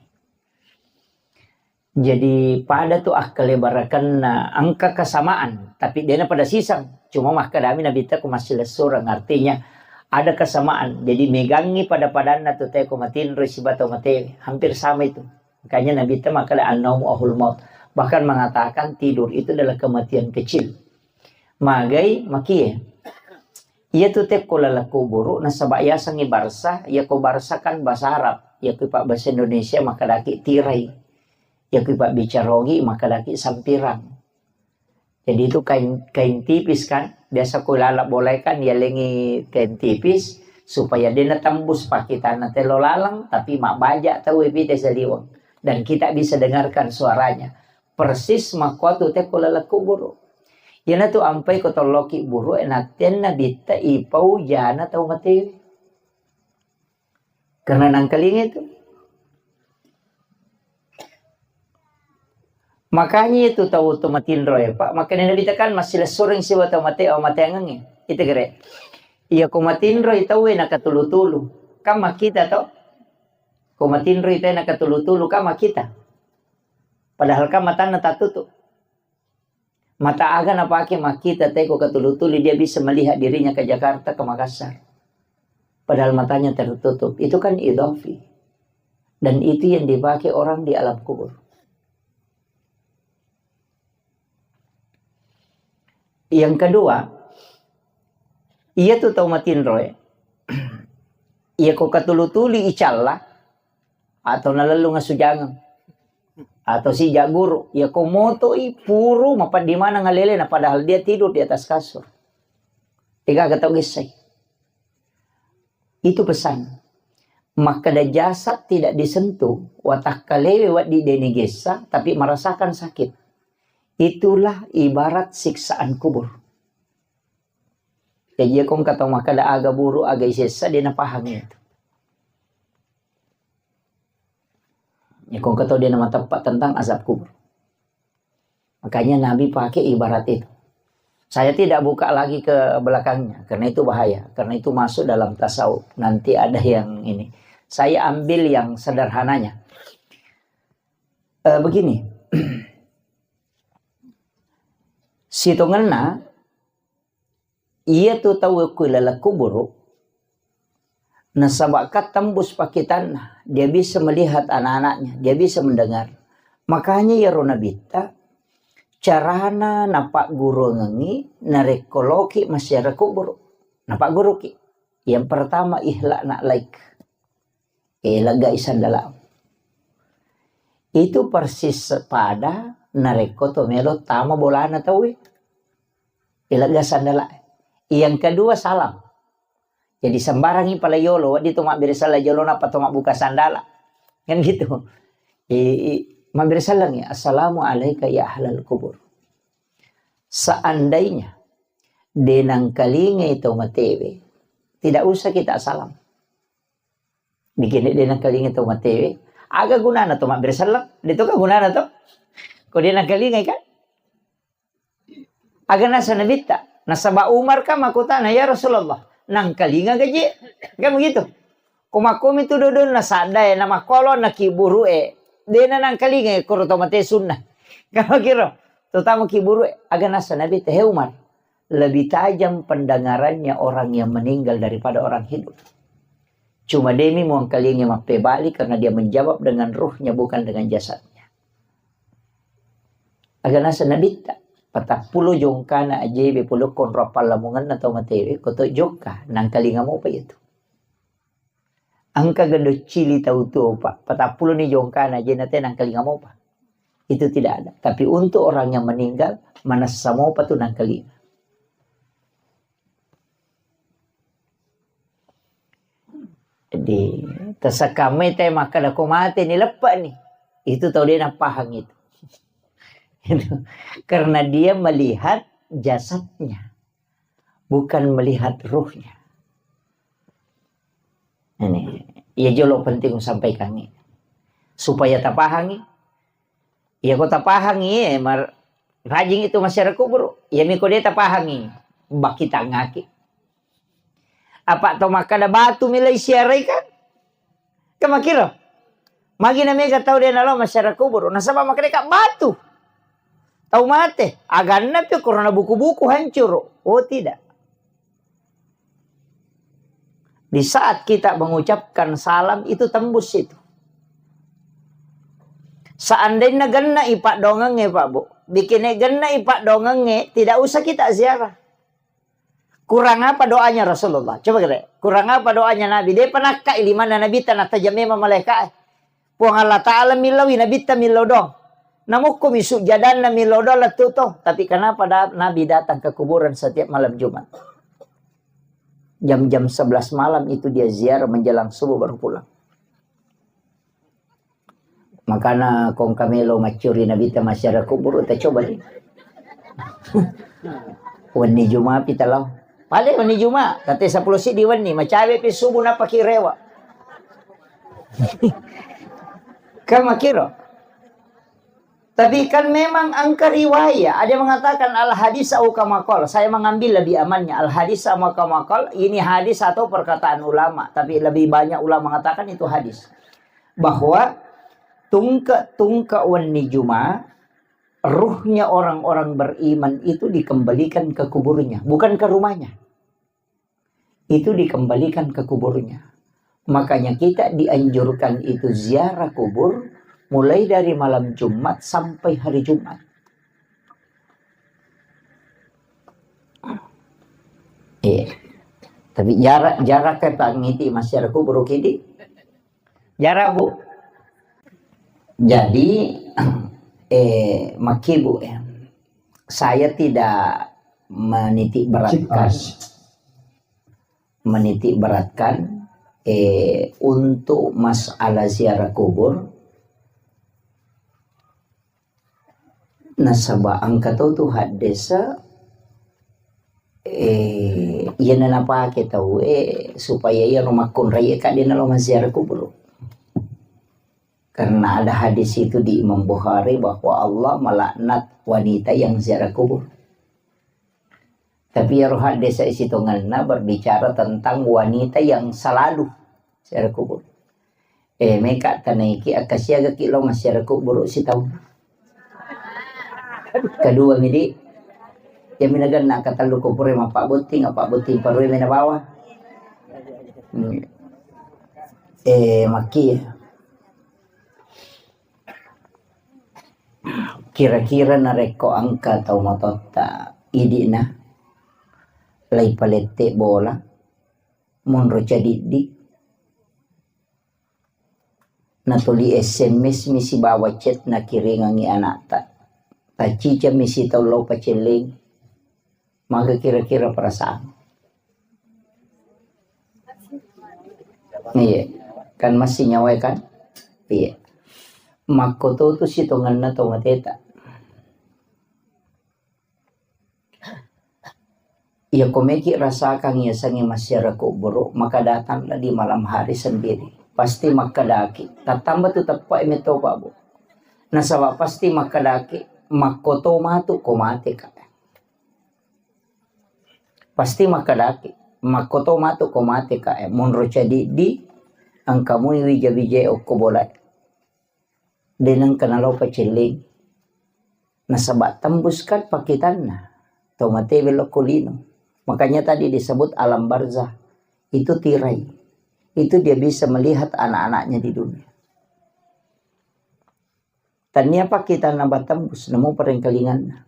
Jadi pada tu akkalebarekenna engka kesamaan, tapi dena pada siseng. Cuma makkedami Nabitta ko massilessureng, artinya ada kesamaan. Jadi megangngi pada-padanna tu teko matinro sibawa tau mate, hampir sama itu. Makanya Nabitta makkeda, "An-naumu akhul maut." Bahkan mengatakan tidur itu adalah kematian kecil. Magai makie. Iya tu tekko laleng kuburu nasaba yasengngi barsa, iya ko barsa kan bahasa Arab. Iya ko pak bahasa Indonesia makkedaki tirai. Iya ko pak bicarogi makkedaki sampirang. Jadi itu kain, kain tipis kan, biasa ko laleng bolae kan yalengi kain tipis supaya dena tembus pakitanna telo laleng, tapi mabbaja tau epite saliweng dan kita bisa dengarkan suaranya. Persis makkuatu tekko laleng kuburu. Iyanatu ampai ko tolloki buru e, nattenna bitta ipau jana tau mate. Karena nangkalinga itu. Makanya itu tau tu matinro ya, Pak. Makanya Nabitta kan massilessureng siwa tau mate, o mateangengnge. Itu kere. Iya ko matinro tau e nakatulu-tulu. Kan makita to. Ko matinro tau e nakatulu-tulu kan makita. Padahal kan matanna tatutu. Mata aga napake makkita teko katulu-tuli, dia bisa melihat dirinya ke Jakarta, ke Makassar. Padahal matanya tertutup. Itu kan idhafi. Dan itu yang dipakai orang di alam kubur. Yang kedua, iya tu tau matinroe. Iya ko katulu-tuli icalla, atau nalellung asujangeng, atau sija guru, ya ko motoi puru mapeddi maneng alelena, padahal dia tidur di atas kasur. Degaga tau gessai. Itu pesan. Makkeda jasad tidak disentuh, watakkalewe wedding deni gessa, tapi merasakan sakit. Itulah ibarat siksaan kubur. Jadi, iya ko engka tau makkeda aga buru, aga isessa, dia napahang itu. Ya, ko engka tau dia namateppa tentang azab kubur. Makanya Nabi pakai ibarat itu. Saya tidak buka lagi ke belakangnya, karena itu bahaya, karena itu masuk dalam tasawuf. Nanti ada yang ini. Saya ambil yang sederhananya. Eh, begini. Sitongenna, iya tu tau ku laleng kuburu, nasaba kan tembus pakitanna, dia bisa melihat anak-anaknya, dia bisa mendengar. Makanya iyaro Nabitta, carana napagguruangengngi narekko loki massiara kuburu. Napagguruki. Yang pertama, ikhla' na'laik. Eh, lega sandala. Itu persis sepada narekko to melo tama bolana tauwe. Eh, lega sandala. Yang kedua, salam. Jadi sembarangi pala yolo, wedding to mabbere sallang jolo, nappa to mabbuka sandala. Kan gitu. Eh, eh, mabbere sallang ya, "Assalamu alaika ya ahlal kubur." Seandainya denangkalingai tau matewe, tidak usah kita salam. Bikin de nangkalinga tau matewe. Aga gunana to mabbere sallang? De to ka gunana to? Ko de nangkalingai kan? Aga nasa Nabitta? Nasaba Umar kan makkutana, "Ya Rasulullah, nangkalinga gaje?" Kan begitu. Ko makkomi tu dodonna sadda e, na makkolo na kiburu e. De na nangkalinga koro to mate sunna. Kan begitu. Terutama kiburu e. Aga nasa Nabitta, "He Umar, lebih tajam pendengarannya orang yang meninggal daripada orang hidup. Cuma demi muangkalingi mappebali karena dia menjawab dengan ruhnya, bukan dengan jasadnya." Aga nasa Nabitta, patappulo jongkana ajebe pole konro pallamungenna tau matewe, ko to jongka, nangkalinga mopa itu. Engka geddo cili tau tuo, Pak. Patappulo ni jongkana, je nate nangkalinga mopa. Itu tidak ada. Tapi untuk orang yang meninggal, manessa mopa tu nangkalinga. Jadi, tasakamai te makkada ko mate ni, leppe ni. Itu tau de napahang itu. Karena dia melihat jasadnya, bukan melihat ruhnya. Ini, Iya jolo penting usampaikangngi. Supaya tapahangngi. Iya ko tapahangngi, eh, mar-, rajing itu masyarakat kubur. Iya miko de tapahangngi. Bakitangngaki. Apa tau makkada batu milai siarai kan? Kan makkiro. Magi na mega tau de nalo masyarakat kubur. Nasaba makkada ka batu. Tau mate. Aganna pi korona buku-buku hancur. Oh tidak. Di saat kita mengucapkan salam itu tembus itu. Seandainya genna ipak dongengnge, Pak Bu. Bikinnya genna ipak dongengnge, tidak usah kita ziarah. Kurang apa doanya Rasulullah? Coba kita, kurang apa doanya Nabi? Dia pernah kak iliman Nabi tanah tajam memang malaikat. Puang Allah Ta'ala millau, Nabitta millau dong. Namukku mi sujjadanna millau dong lettu to. Tapi kenapa da-, Nabi datang ke kuburan setiap malam Jumat? Jam-jam sebelas malam itu dia ziarah menjelang subuh baru pulang. Makana kong kamelo maccuri Nabitta masyarakat kubur, ta coba deh. Wenni Juma pi talau. Pale wenni Juma, tette sepuluh siddi wenni, macawe pi subuh napaki rewa. Kan makiro. Tapi kan memang angka riwayat, ada yang mengatakan al hadis au kama qal. Saya mengambil lebih amannya al hadis sama kama qal. Ini hadis atau perkataan ulama, tapi lebih banyak ulama mengatakan itu hadis. Bahwa tungke-tungke wenni Juma, ruhnya orang-orang beriman itu dikembalikan ke kuburnya, bukan ke rumahnya. Itu dikembalikan ke kuburnya. Makanya kita dianjurkan itu ziarah kubur mulai dari malam Jumat sampai hari Jumat. Iya. Tapi jarak, jarak ke tangiti masyarakat kubur kidi. Jarak, Bu. Jadi, eh, maki, Bu, ya. Saya tidak menitik beratkan, menitik beratkan, eh, untuk masalah ziarah kubur. Nasaba engka to tu haddesa, eh, iyana napake tau, eh, supaya iyaro makkunrai ka de nalo maziarah kubur. Karena ada hadis itu di Imam Bukhari bahwa Allah melaknat wanita yang ziarah kubur. Tapi iyaro haddesa sitongenna berbicara tentang wanita yang selalu ziarah kubur. Eh, meka tanaiki, akkasiagaki lao massiara kuburu sitaung. Kedua midi, iya minaganna katellu kupure mappabbotting, appabbotting parue mena bawa. Hmm. Eh, makki. Kira-kira narekko engka tau matotta idi'na, lai palette bola, monro cadiddi, natuli S M S mi sibawa chat nakiringengngi ana'ta. Tacciceng mi sitaung lao pacellengi. Maga kira-kira perasaan? Iya. Kan masih nyawa kan? Iya. Makkoto tu sitongenna to mateta. Iya, ko meki rasakan iya sangi masyarakat buruk, maka datanglah di malam hari sendiri. Pasti makkedaki. Tattamba tu teppa meto, Pak Bu. Nasaba pasti makkedaki, makkoto matu ko mate ka. Pasti makkedaki, makkoto matu ko mate ka, eh, monro cadiddi, engka mui wija-wijae okko bola. De nengka nalao pacellengi. Nasaba tembus kan pakitanna. Tau mate belokko lino. Makanya tadi disebut alam barzah. Itu tirai. Itu dia bisa melihat anak-anaknya di dunia. Tania pakitanna batembus, namo parengkalinganna.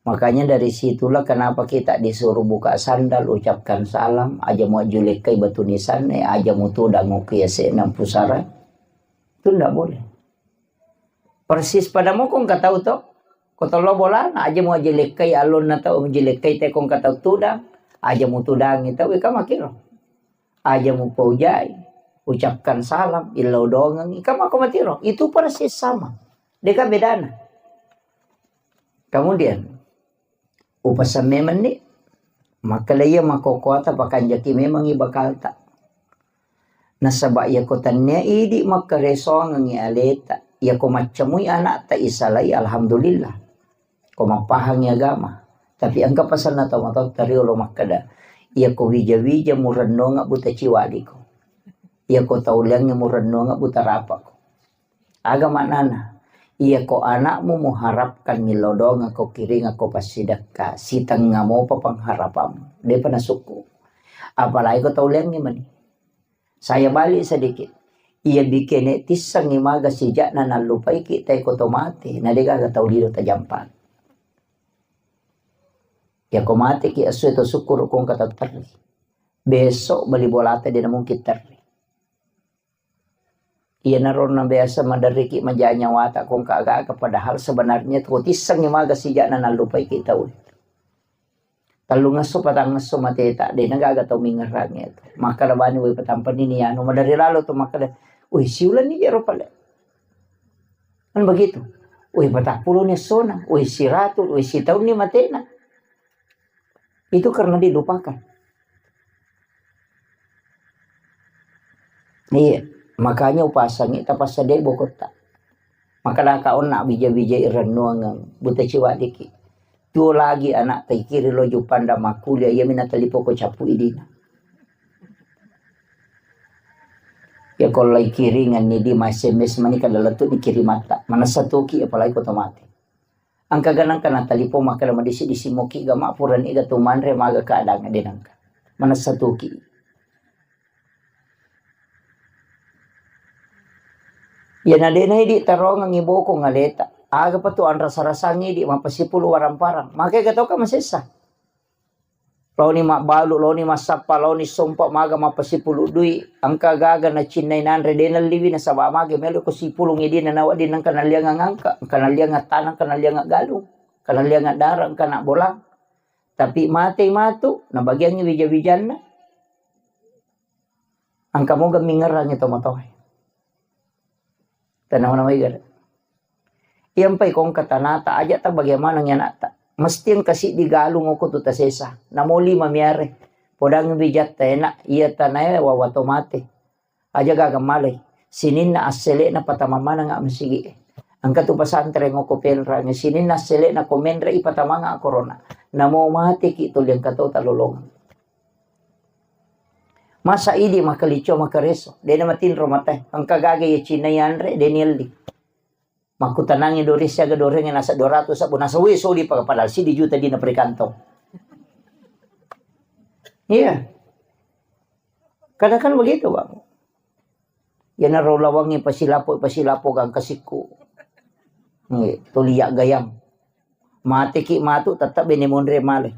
Makanya dari situlah kenapa kita disuruh buka sandal, ucapkan salam, aja muajjulekkai batu nisanna, aja mutudang okko yase'na pusara. Itu ndak boleh. Persis pada mokong katau to, ko tollo bolana, aja muajjulekkai allonna tau, mujjulekkai tekong katau tudang, aja mutudangi tau, ika makiro. Aja mupaujai, ucapkan salam, illau dongengi, ika mako matiro. Itu persis sama. Deka bedana. Kemudian, Upasamme menni, makkeda iya makkokkoata pakanjaki memangngi bakalta. Nasaba iyako tennia idi makkaresoangengngi aleta, iyako maccamui anakta isalai, alhamdulillah. Ko mappahangngi agama. Tapi engka pasanna tau matoatta riolo makkeda, iyako wija-wija murennonga buta ciwadiko. Iyako tauliangnge murennonga buta rapako. Aga maknana? Iyako anakmu muharapkan millau doang ko kiring ko passidekka, sitengnga mopa pengharapammu. Depa nasukku. Apalagi ko tauliangnge mani. Saya balik sedikit. Iya bikene tissengngi maga sijakna nallupaiki tae ko to mate, na degaga tau lino tajampa. Ya ko mateki esso to sukkuru kongka tau terri. Besok bali bolata de na mungkin terri. Iyanaro na biasa maderriki maja nyawata kongka aga-aga, padahal sebenarnya to tissengngi maga sijakna nallupaiki tau. Tellungesso, patangngesso mateta, de na gaga tau mingerangnge tu. Makkeda bani wai patampani ni anu, maderi lalo tu makkeda, "Wih, siulan ni jero pale." Kan begitu. "Wih, patappulo ni essona, wih, siratu, wih, sitaun ni matena." Itu karena dilupakan. Iya, makanya upasangi tapassadai bokotta. Maka daka onna bija-bijai rennuangeng, buta ciwaddiki. Tuo lagi anak taikiri lo Jupanda makkuliah, iya mina talipo ko capu idina. Ya ko lai kiringan ni di ma S M S mani kada letu ni kirimatta. Manessa tuki apalagi ko to mate. Engka ganang kana talipo makkeda madisi-disi moki ga ma purani ga tu manre maga keadaan de nangka. Manessa tuki. Iyana de na idi tarongengngi bokong aleta. Aga pa tu anrasa-rasangngi di mappasipulu warang-parang. Maka ega toka masessa. Laoni mabbalu, laoni massappa, laoni sompa maga mappasipulu dui. Engka gaga nacinnai nanre de nalliwi nasaba mage melo ko sipulung idina nawedding nengka nalliangang angka, engka nalliangang tanang, engka nalliangang galung, engka nalliangang darang, engka na bolang. Tapi matei matu, nabagiangngi wija-wijanna. Engka moga mingerangngi tomatoae. Tanawa-nawai gare. Iyampai kongka tanata, aja ta bagaimana ngi anakta. Mesti engka siddi galung oko tu tasesa. Namo lima miare. Podang wijatta enak, iya tanae wawa to mate. Aja gaga malai. Sininna assele'na patama maneng a masigi e. Engka tu pesantren oko penrangnge. Sininna assele'na ko menre i patamanga corona. Namo mateki tuli engka to talolongeng. Masa idi makkalicua makkareso, de na matinro matae. Engka gaga iya cinna yanre, de nielli. Makkutanangi dore siaga dorengnge nasa dua ratus sabbu, nasa we soli pa-, padahal siddi juta dina perikantong. Iya. Kadang kan begitu, Bang. Iyanaro lawangnge pasilapo, pasilapo gangkasikku. Nggih, tuli yaggayang. Mateki matu tetap bene monre male.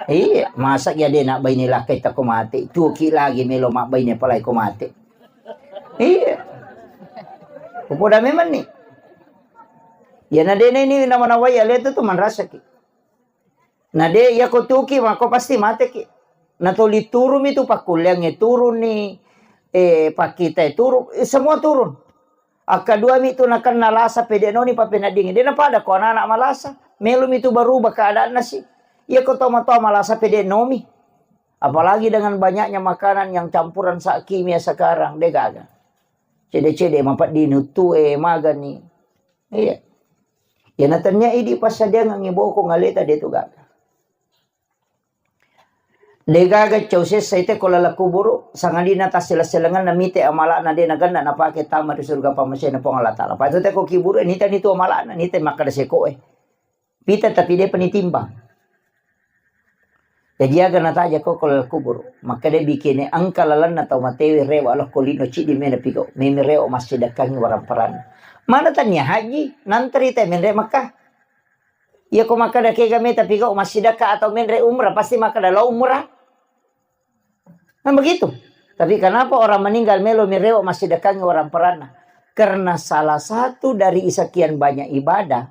Iya, masa iya de na baine lakkai tako mate. Tuoki lagi melo mabbaine palai ko mate. Iya. Popoda memang ni. Iyana de na ini nama-nawai ale tu, tu manrasaki. Na de, iya ko tuki, mako pasti mateki. Na toli turumi tu pakkulleangnge turuni, eh, pakkitae turun, eh, semua turun. Akkadua mi tu nakenna lasa pede noni papeneddingi. De na pada ko anak-anak malasa. Melo mi tu berubah keadaanna si. Iya ko tomatoa malasa pede nomi. Apalagi dengan banyaknya makanan yang campuran sa-, kimia sekarang, de gaga. Cede-cede mapeddini uttue, magani. Iya. Iyana tennia idi passadiangengngi bokong aleta de tu gaga. De gaga cau sessa ite ko laleng kuburu, sangadinna tassele-selengenna mite amala'na de nagenna napake tama ri surga pammasena Puang Allah Taala. Pada tu te ko kiburu e, nita nitu amala'na, nita makkeda seko e. Pita tapi depa nitimbang. Jaji aga nataja ko ko laleng kuburu. Makkeda bikene engka lalenna tau matewe rewa lokko lino ciddi mena pigau. Memi rewa massidakkangi warang paranna. Mana tania haji, nantri te menre Makkah. Iya ko makkeda kega meta pigau massidakka atau menre umrah, pasti makkeda lao umrah. Kan begitu. Tapi kenapa orang meninggal melo mi rewa massidakkangi warang paranna? Karena salah satu dari sekian banyak ibadah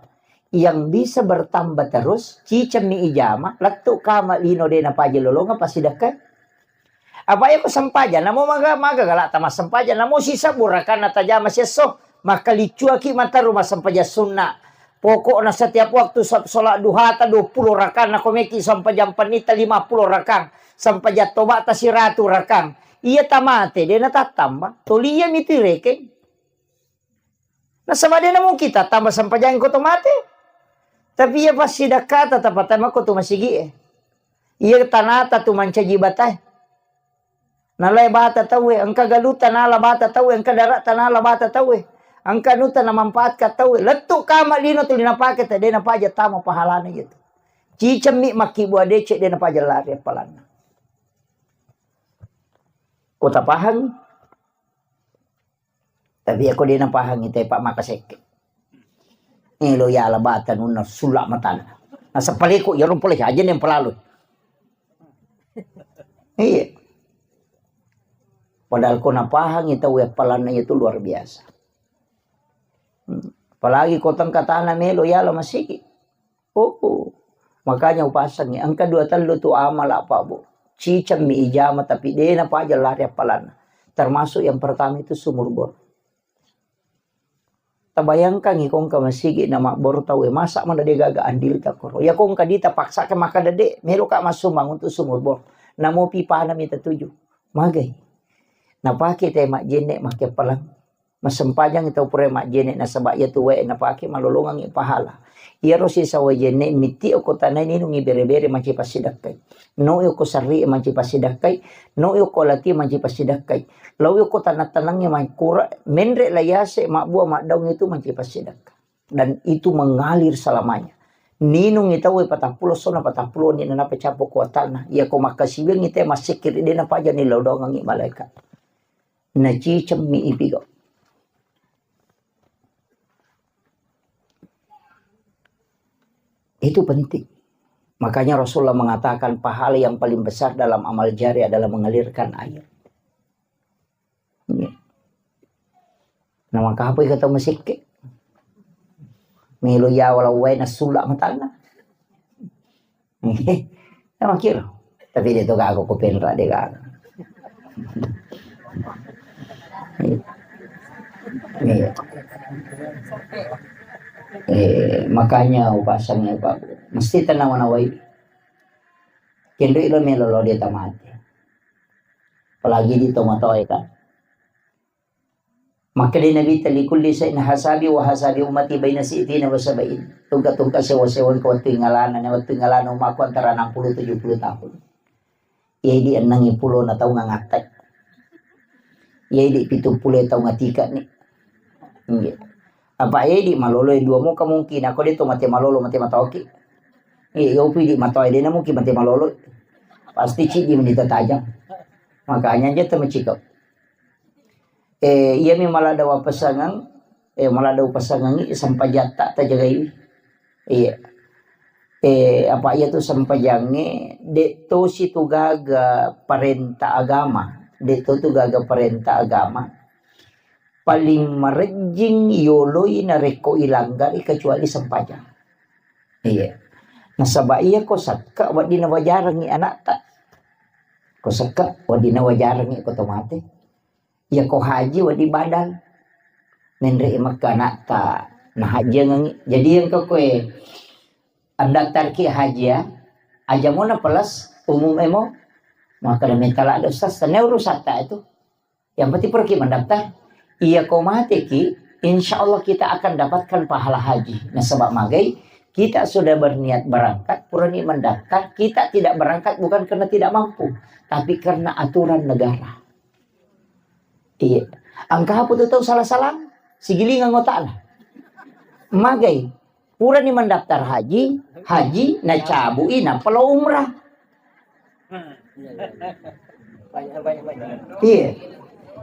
yang bisa bertambah terus, cicemmi ijama, lettu kama lino de napaja lolonga passidakkai. Apa iya ko sempajang, namo maga, maga galak tama sempajang, namo sisa burakan natajama siesso, makkaliccuaki mataru massempajang sunna. Pokokna setiap waktu sa-, sholat duhata dua puluh rakang, nako meki sempajang pennita lima puluh rakang, sempajang tobata siratu rakang. Iya tamate, de natattamba. Toli iya mitu irekeng. Nasaba de namungkin tattamba sempajang ko to mate. Tapi iya passidakkata tapatamako tu masigi e. Iya tanata tu mancaji batae. Nalai bata tauwe, engka galuta nala bata tauwe, engka darata nala bata tauwe, engka anuta namanfaatkan tauwe. Lettu kama lino tuli napake, te de napaja tama pahalana iya tu. Cicemmi makkibua decek de napaja lari appalanna. Ko tapahang? Tapi ako de napahangi te, Pak, maka sekke. Elo yala bata nunna sulla matana. Nasaba paleko iyaro pole aja neng pelalu. Iya. Padahal ko napahangi tau appalanna itu luar biasa. Hmm. Apalagi ko tengka tana melo yala masigi. Oh, oh. Makanya upasangi, engka dua tellu tu amala, Pak, Bu. Cicemmi ijama, tapi de napaja lari appalanna. Termasuk yang pertama itu sumur bor. Tabayangkangi ko engka masigi na mabboro tauwe, masa mana de gaga andilta koro. Ya ko engka dita paksa ke maka dede, melo ka massumbang untuk sumur bor. Namo pipana mita tuju. Magai. Napake te majjenne make appalang. Massempajang tau pura majjene nasaba iya tu wae napake malolongangngi pahala. Iyaro sisa wae jenne mitti okko tanai ninungi bere-bere mancaji passidakkai. No okko sarri mancaji passidakkai, no okko lati mancaji passidakkai. Lao okko tanang-tanangnge makkura menre la yase mabbua maddaung itu mancaji passidakka. Dan itu mengalir selamanya. Ninungi tau patappulo sona patappulo ni nanape cappo kuatanna. Iya ko makkasiwiangngi te massekkiri de napaja ni lao daungangngi malaika. Nacicemmi ipigo. Itu penting. Makanya Rasulullah mengatakan pahala yang paling besar dalam amal jari adalah mengalirkan air. Iya. Nah, maka apa kata masikke? Melo ya walau wae nasulla matanna. Sama kira. Tapi de to gaga ko penra de gaga. Iya. Iya. Eh, makanya upasangnya Pak, mesti tenang mana wai. Kendo ilo melo lo dia tamate. Apalagi di tomatoe kan. Makkeda Nabitta, "Likulli syai'in hasabi wa hasabi ummati baina si'tina wa sab'in." Tungka-tungka sewa-sewa engka wettu ingalana, na wettu ingalana ummakku antara enam puluh tujuh puluh tahun. Iya idi enneng pulo na taung ngattai. Iya idi pitung pulo taung atika ni. Iya. Apa iya idi malolo dua mo kemungkinan, ko de to mate malolo, mate matoki. Iya, iya upi di matoe de na mungkin mate malolo. Pasti cidi menita tajang. Makanya aja temecikau. Eh, iyami malada wapasangeng, eh, malada upasangengi sempajatta tajagaiwi. Iya. Eh, apa iya tu sempajangnge, de tosi tu gaga parenta agama, de to tu gaga parenta agama. Paling marejjing yoloi narekko ilanggari kecuali sempajang. Iya. Nasaba iya ko sakka wedding nawajarengi anakta. Ko sakka wedding nawajarengi ko tomate. Iya ko haji wedding badal. Menre Mekka anakta nahajiangengi. Jadi engka koe andaftarki haji ya. Aja mona plus umum emo. Maka da mentala ada ustaz, tanya urusatta itu. Yang penting pergi mendaftar. Iya ko mateki, insya Allah kita akan dapatkan pahala haji. Nasaba magai, kita sudah berniat berangkat, purani mendaftar, kita tidak berangkat bukan karena tidak mampu, tapi karena aturan negara. Iya. Engka apa tu tau salah-salah? Sigilingang otakna. Magai. Purani mendaftar haji, haji, nacabui, nappa lao umrah. Iya.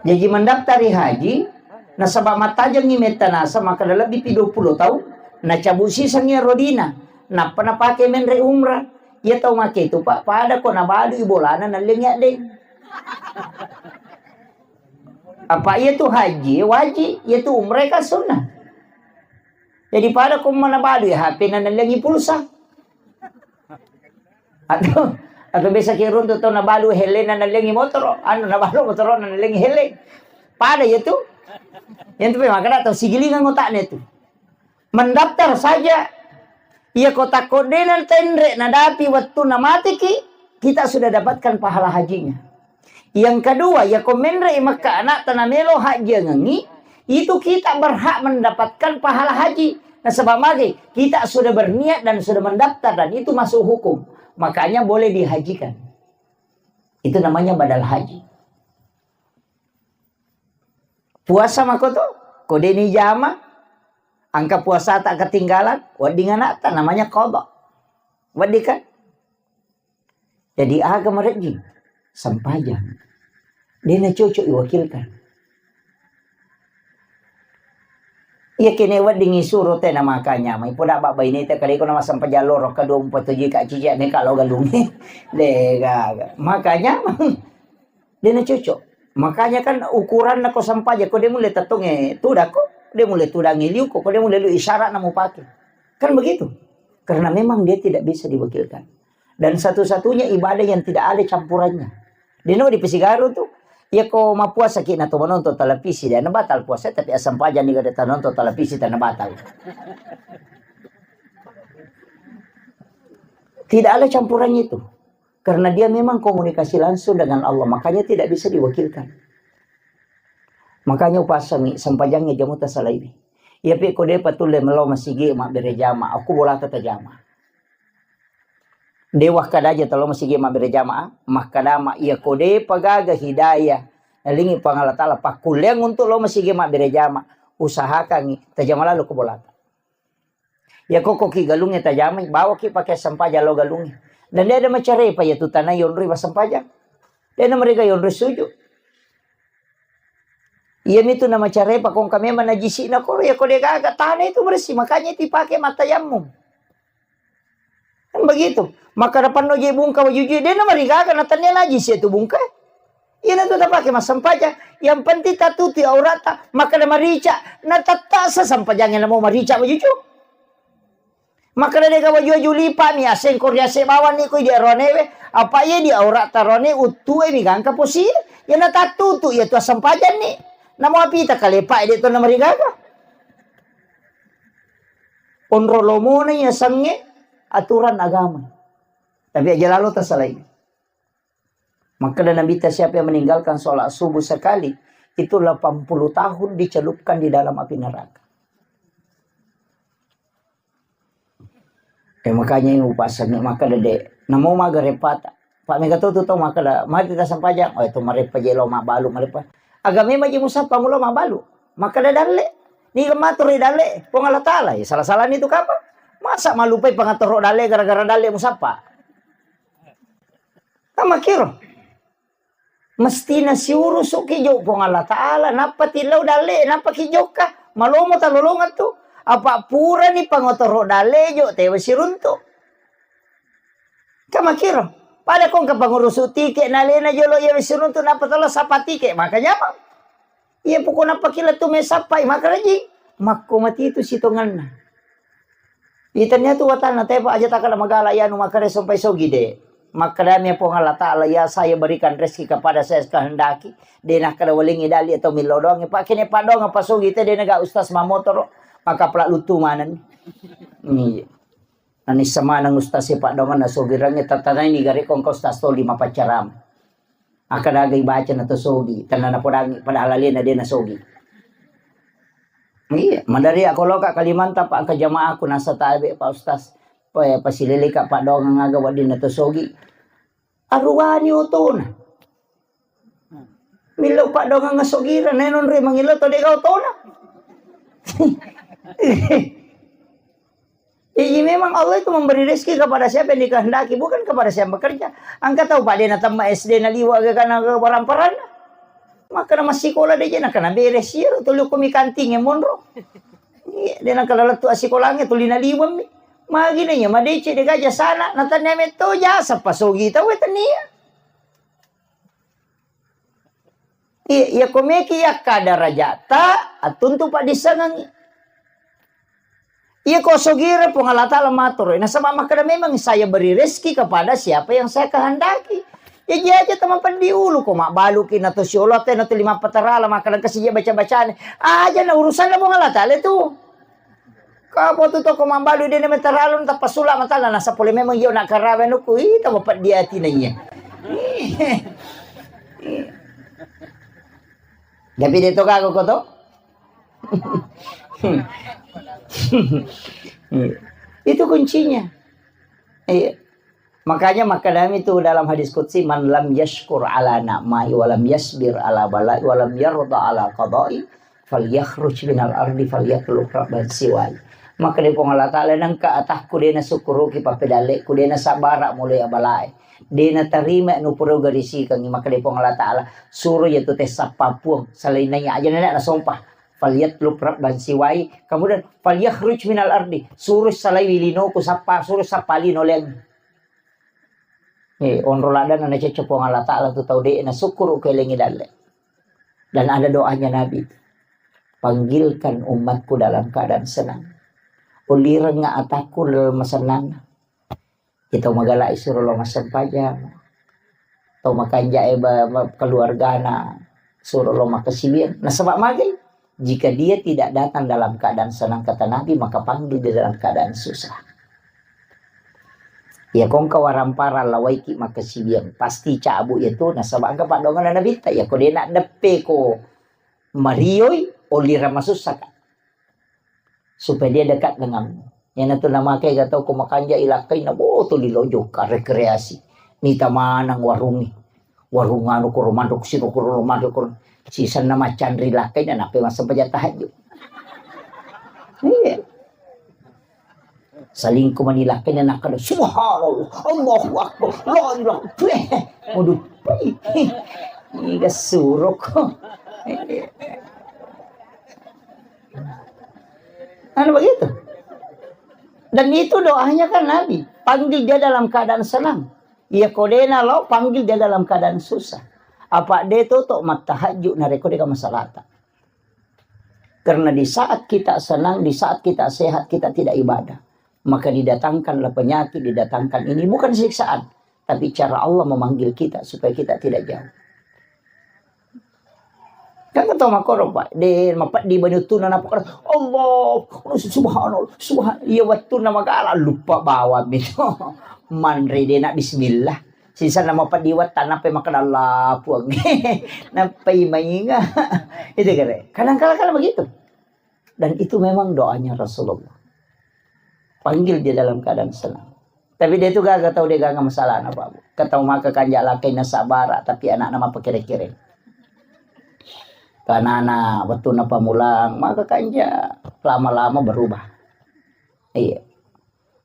Jaji mendaftari haji, nasaba mattajengngi metta nasa, maka lebbi pi dua puluh tahun, nacabu sisengngi rodina, nappa napake menre umrah. Iya tau make tu, Pak, pada ko nabalui bolana nallengi addeng. Apa iya tu haji, wajib, iya tu umrah kan sunnah. Jadi pada ko manabalu ya H P na nalengi pulsa. Atau, atau biasa ki runtu tau nabalu hele na nalengi motoro, anu nabalu motoro na nalengi hele. Pada ya tu. Yang tu memang kada tau sigilingan otaknya tu. Mendaftar saja. Iya, ko takko de' na tenre' nadapi wettunna mateki, kita sudah dapatkan pahala hajinya. Yang kedua, iya ko menre' i Mekka anakta namelo hajjiangengi, itu kita berhak mendapatkan pahala haji. Nasaba' magi? Kita sudah berniat dan sudah mendaftar dan itu masuk hukum. Makanya boleh dihajikan. Itu namanya badal haji. Puasa mako to, ko de' ni jama, engka puasata ketinggalan, wedding anakta, namanya qada. Wedding kan? Jadi aga marejjing? Sempajang. De' na cocok iwakilkan. Iya kene wedding isuro te na makanya mai poda ba baineta kale ko na massempajang loro kedua mupatujui ka cici ne ka lo galungnge. De' gaga. Makanya de' na cocok. Makanya kan ukuranna ko sempajang ko de' mulle tettongnge tudang ko, de' mulle tudangnge liu ko, ko de' mulle liu isyarat na mupake. Kan begitu. Karena memang dia tidak bisa diwakilkan. Dan satu-satunya ibadah yang tidak ada campurannya. De' no dipasigaru tu. Iya ko mappuasa ki na to menonton televisi, de' na batal puasa, tapi asam paja ni gada tanonton televisi tana batal. Tidak ada campurannya itu. Karena dia memang komunikasi langsung dengan Allah, makanya tidak bisa diwakilkan. Makanya upasangi, sempajangnya jamu tasalaiwi. Iya pi ko de' patulle melo masigi mabbere jama, aku bolata tajama. De' wakkada aja talo masigi mabbere jamaah, makkadama iya ko de' pagaga hidayah, nalingi Puang Allah Ta'ala pakkulleang untuk lo masigi mabbere jama, usahakangi tajama lalo ko bolata. Iya ko ko ki galungnge tajamai, bawa ki pake sempajang lo galungnge. Dan de' ada macarepa iya tu tanah yonroi massempajang. De' na mereka yonroi sujud. Iya mitu na macarepa ko engka memang najisi'na koro, iya ko de' gaga tanah itu bersih, makanya itu dipake mattayammum. Kan begitu. Maka depan no je bungka wajujui, de' na marigaga na tania najisi itu bungka. Iya na tu tapake massempajang. Yang penting tatutu aurata, maka na marica, na tattasa sempajangnya na mau marica wajuju. Maka na de' ga waju-waju lipa mi aseng ko riase bawang ni ko di aroanewe. Apa iya di aurata rone uttue mi gangka posi. Iya na tatutu iya tu assempajang ni. Na mau apita kalepa de' to na marigaga. Onro lomona iya sangnge aturan agama. Tapi aja lalo tasalai. Makkeda Nabitta, siapa yang meninggalkan sholat subuh sekali, itu delapan puluh tahun dicelupkan di dalam api neraka. Eh, makanya ini upasangi, makkeda de'. Namo maga repata. Pak mega tu tu tau makkeda, mati ta sempajang. Oh, itu marepa je lo mabalu, marepa. Agama maji musappa mulo mabalu. Makkeda dalle. Ni maturi dalle, Puang Allah Ta'ala. Ya, salah-salah ni tu kapang. Masa malupai pangatoro dalle gara-gara dalle musappa? Kan makkiro. Mestina siurusuki jo Puang Allah Ta'ala, nappa tillau dalle, nappa ki jokka. Malomo talolongeng tu. Apa purani pangotoro dalle jo, tewa siruntu. Kan makkiro. Pada kongka pangurusu tike, nalena jolo iya siruntu, nappa talo sapa tike, maka nyamang. Iya, pokokna pakila tu mesappai, makkaraji. Makko mati tu sitonganna. Itania tu watanna tepa aja takada magala iya anu makkare sompai sogi de. Makkadami Puang Allah Ta'ala, "Ya, saya berikan rezeki kepada saya sekehendaki." De nakkada walengi dali atau millo doang. Pak kene padong apa sogi te de naga ustaz mamotoro. Maka pala lutu maneng. Iya. Nanissa maneng ustaz e padongan na sogi range tatanai ni gare kongko ustaz toli mapaccaram. Akkadaga ibaca na to sogi, tenna napodangi, padahal alena de na sogi. Iya, madari ako loka Kalimantan, Pak, engka jamaahku nasa tabe, Pak Ustaz. Pa-, pasileleka padongang aga wedding na to sogi. Aruwani otona. Millau padongang sogira, nenonre mangillau to dega otona. Jadi memang Allah itu memberi rezeki kepada siapa yang dikehendaki, bukan kepada siapa yang bekerja. Engka tau, Pak, de natemma S D naliwa' aga kana aga paran-paranna. Maka na massikola de je nakana beres iyaro tuli ko mi kanting e monro. Iya, de nakana lettu assikolangnge tuli naliweng mi. Magi na iya madeceng de gaga jasana, natannia metto jasa pasogi tau e tania. Iya, iya ko meki yakka darajata, attuntu paddissengengngi. Iya ko sogire Puang Allah Ta'ala matoro, nasaba makkeda memang saya beri rezeki kepada siapa yang saya kehendaki. Jaji aja tama peddi ulu ko mabbaluki na to siolo te na to lima patarala makkeda kasi je baca-bacane. Aja na urusanna Puang Allah Ta'ala tu. Ka potu toko mambalu de na metaralun tappa sula matana nasa pole memang iyo nak karawe nuku ita mapeddi atina iya. Tapi de to kago ko to. Itu kuncinya. Iya. Makanya makadami itu dalam hadis qudsi, "Man lam yashkur ala na'mai wa lam yasbir ala balai wa lam yarda ala qadai, falyakhruj minal ardi falyatlub rabban siwai." Maka di Puang Allah Ta'ala, nengka atakku dena syukuruki papedalekku dena sabara mulai abalae. Dena tarima nupuro garisikangi, maka di Puang Allah Ta'ala, suruh yaitu tes sappa puang, selain nanya aja nenek nasompa. Falyatlub rabban siwai, kemudian falyakhruj minal ardi, suruh salai wilinoku sappa, suruh sappa lino leng. Eh, onro ladang na cecco Puang Allah Ta'ala tu tau de' na syukuru kelengi dalle. Dan ada doanya Nabi, "Panggilkan umatku dalam keadaan senang. Ulirengnga atakku dalam senang." Itu magala isuro lo massempajang. Tau makanjae ba, ba, keluargana suro lo makasiwiang. Nasaba magai? Jika dia tidak datang dalam keadaan senang, kata Nabi, maka panggil dia dalam keadaan susah. Ya kongka warampara lawaiki makasiwiang, pasti cabu ya tu nasaba engka padongan Nabi ta ya ko dena deppe ko marioi olira masussa ka. Supaya dia dekat denganmu. Iyana tu namake ga tau ko makanja ilakkai na boto lilojo ka rekreasi. Nita manang warungi. Warung anu koro mandok siro koro mandok koro. Sisanna macanri lakkai na nape massempajang tahajud. Iya. Salingku mani lakkai na nakkada, "Subhanallah, Allahu Akbar, la ilaha." Mudu. Iga suroko. Anu begitu. Dan itu doanya kan Nabi, panggil dia dalam keadaan senang. Iya kodena lo, panggil dia dalam keadaan susah. Apa dia tutup matahajud nareko deka masalata. Karena di saat kita senang, di saat kita sehat, kita tidak ibadah, maka didatangkanlah penyakit, didatangkan ini bukan siksaan, tapi cara Allah memanggil kita supaya kita tidak jauh. Kan kata makoro, Pak, de mapeddi bani uttuna napa kata, "Allah, subhanallah, subhan-," iya wettunna magala lupa bawang itu. Manre de nak bismillah. Sisa nama padiwa tanah pe makan Allah puang. Napai mainga. Itu kere. Kadang-kadang kan begitu. Dan itu memang doanya Rasulullah. Panggil dia dalam keadaan senang. Tapi dia itu gagal tahu dia gagal masalah apa. Ketemu maka kanja lakai nasabara tapi anak nama kere-kere. Karena anak waktu napa mulang maka kanja lama-lama berubah. Iya.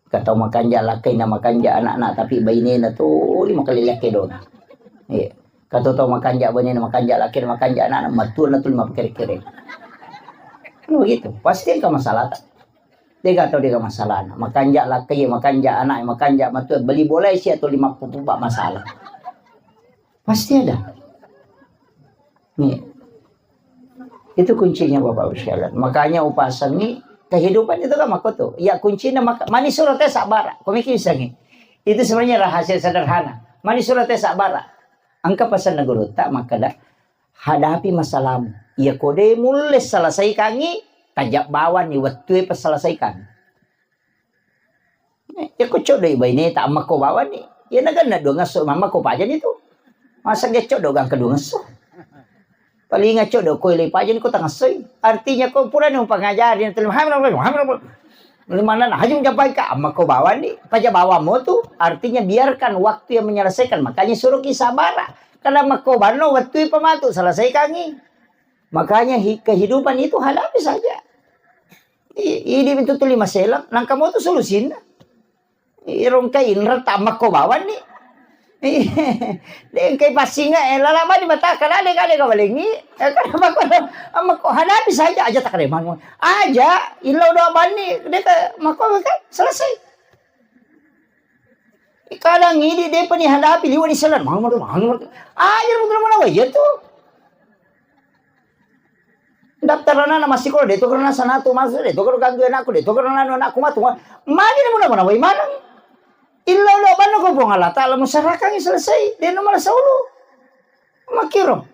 Katau makanja lakkaina makanja anakna, tapi bainena tuli makalilekkedona. Iya. Katau tau makanja bainena makanja lakkaina makanja anakna, matuana tuli mapakere-kere. Kan begitu. Pasti engka masalahta. Dega tau dega masalahna. Makanja lakkai, makanja anak, makanja matua, beli bola isi atau lima puluh masalah. Pasti ada. Nih. Itu kuncinya Bapak Ibu sekalian. Makanya upasangi kehidupan itu kan makoto. Ya kuncinya maka mani surate sabara. Komiki sangi. Itu sebenarnya rahasia sederhana. Mani surate sabara. Engka pesan guru tak makada hadapi masalahmu. Ya kode mulle selesaikangi tajak bawani wettue peselesaikan. Iya ko coddo i baineta ammakko bawanni. Iya naganna duangesso mammakko pajani tu. Masa ge coddo gangka duangesso. Palinga coddo ko ile pajani ko tangassoi. Artinya ko purani umpangajari na tuli Muhammad, Muhammad, Muhammad. Mana haji mencapai ka ammakko bawanni. Paja bawammu tu. Artinya biarkan waktu yang menyelesaikan. Makanya suruh ki sabara. Karena makko banno waktu pematu selesaikangi. Makanya hi-, kehidupan itu hadapi saja. I-, idi itu tuli maselang, nangka mo tu solusinna. Irongka inra tammakko bawanni. Dengkai passinga, eh, lala bani mataka, lale kale kawalengi. Eh, kan makko, makko hadapi saja aja takare mangu. Aja, illau doa bani, deka makko kan selesai. Kadang idi depa ni hadapi liwa ni selan, mangu, mangu, mangu. Aja, mangu, mangu, iya tu. Daftar anak-anak masih sekolah, de to karena sana tu masuk, de to karena ganggu anakku, de to karena anu anakku matu. Magi ni muna mana wai maneng. Illa lo banno ko Puang Allah Taala musarakangi selesai, de no malah saulu. Makiro.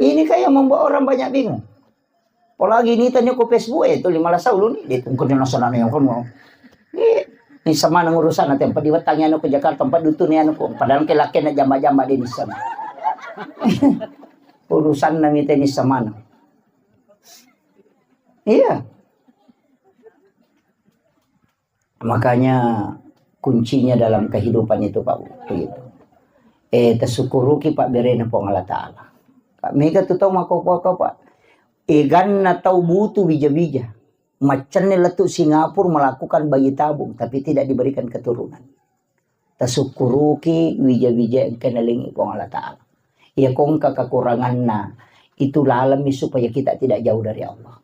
Ini kayak membuat orang banyak bingung. Apalagi nita ni ko Facebook e, tuli malasa uluni, de tungkuni nasana yang kono. Eh, ni sama nang urusan nanti empat di wetang anu ke Jakarta, empat dutu ni anu ko. Padahal ke laki na jamba-jamba de ni sama. Urusan nang ita ni sama nang. Iya. Makanya kuncinya dalam kehidupan itu, Pak, begitu. Eh, tasyukuruki pabberena Puang Allah Ta'ala. Kak, mega tu tau makkokkoe, Pak. Eganna tau butuh wija-wija. Maccanne lettu Singapura melakukan bayi tabung, tapi tidak diberikan keturunan. Tasyukuruki wija-wija engka nalengi Puang Allah Ta'ala. Iya ko engka kekuranganna, itu lalemmi supaya kita tidak jauh dari Allah.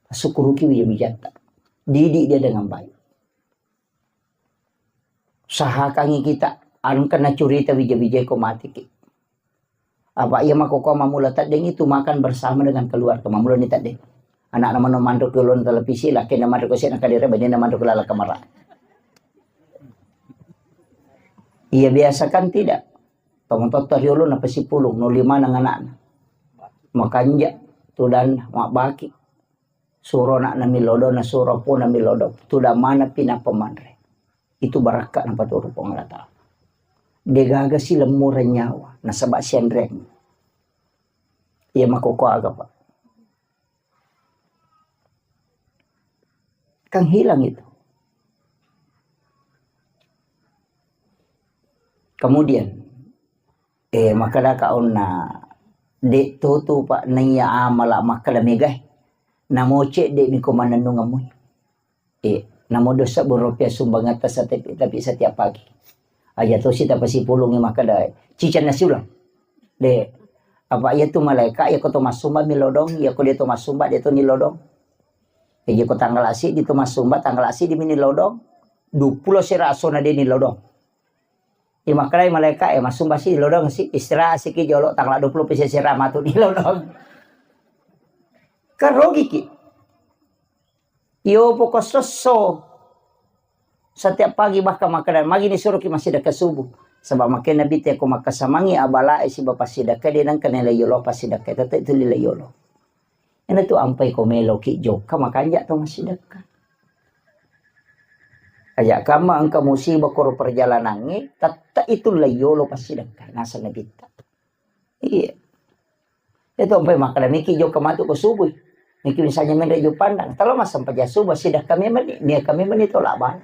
Tasyukuruki wija-wijatta. Didik dia dengan baik. Usahakangi kita, engka nacurita wija-wija ko matiki. Apa iya makkokkoe mammula teddeng itu makan bersama dengan keluarga. Mammula ni teddeng. Anakna mano manro ke ulun televisi, laki na manro ke sini kadere, bani na manro ke laleng kamara. Iya biasa kan tidak. Tomatotta riolo na pasipulung, no lima nang anakna. Makanja, tudanna, mabbaki. Suro anakna milodong, na suro pona milodong. Tudang maneng pi nappa manre. Itu barakka napaturu Puang Allah Ta'ala. Degaga si lemmureng nyawa, nasaba sianreng. Iya makkokkoe aga, Pak. Kan hilang itu. Kemudian, eh, makkeda ka onna, de totu, Pak, naiya amala makkeda megae. Namo cedde mi ko manennungemmu. Eh, namo dosa boro pia sumbangatta setiap, tapi setiap pagi. Aja tosi tapasipulungi makkeda, ciceng nasi ulang. De, apa iya tu malaika, iya ko to massumba milodong, iya ko de to massumba, de to nilodong. Iya ko tanggal asi di to massumba, tanggal asi di mini lodong. Dupulo sera asona de nilodong. Iya makkedai malaika, eh, massumba si, lodong si, istirahat siki jolo, tanggal dua puluh pese sera matu nilodong. Kan rogiki. Iyo poko sosso. Setiap pagi bahkan makkeda, magi ni suruki massidekka subuh. Sebab makkeda Nabi te ko makkasamangi abalae siba passidekka, de nengka nilai yolo passidekka, tette tuli lai yolo. Ena tu ampai ko meloki jokka makanja to massidekka. Aja kamma engka musibah koro perjalanangnge, tette itu lai yolo passidekka, naseng Nabitta. Iya. Itu ampai makkeda miki jokka matu ko subuh. Miki misalnya menre jo pandang. Talo massempajang subuh, sidekka memang ni, niakka memang ni tolak bala.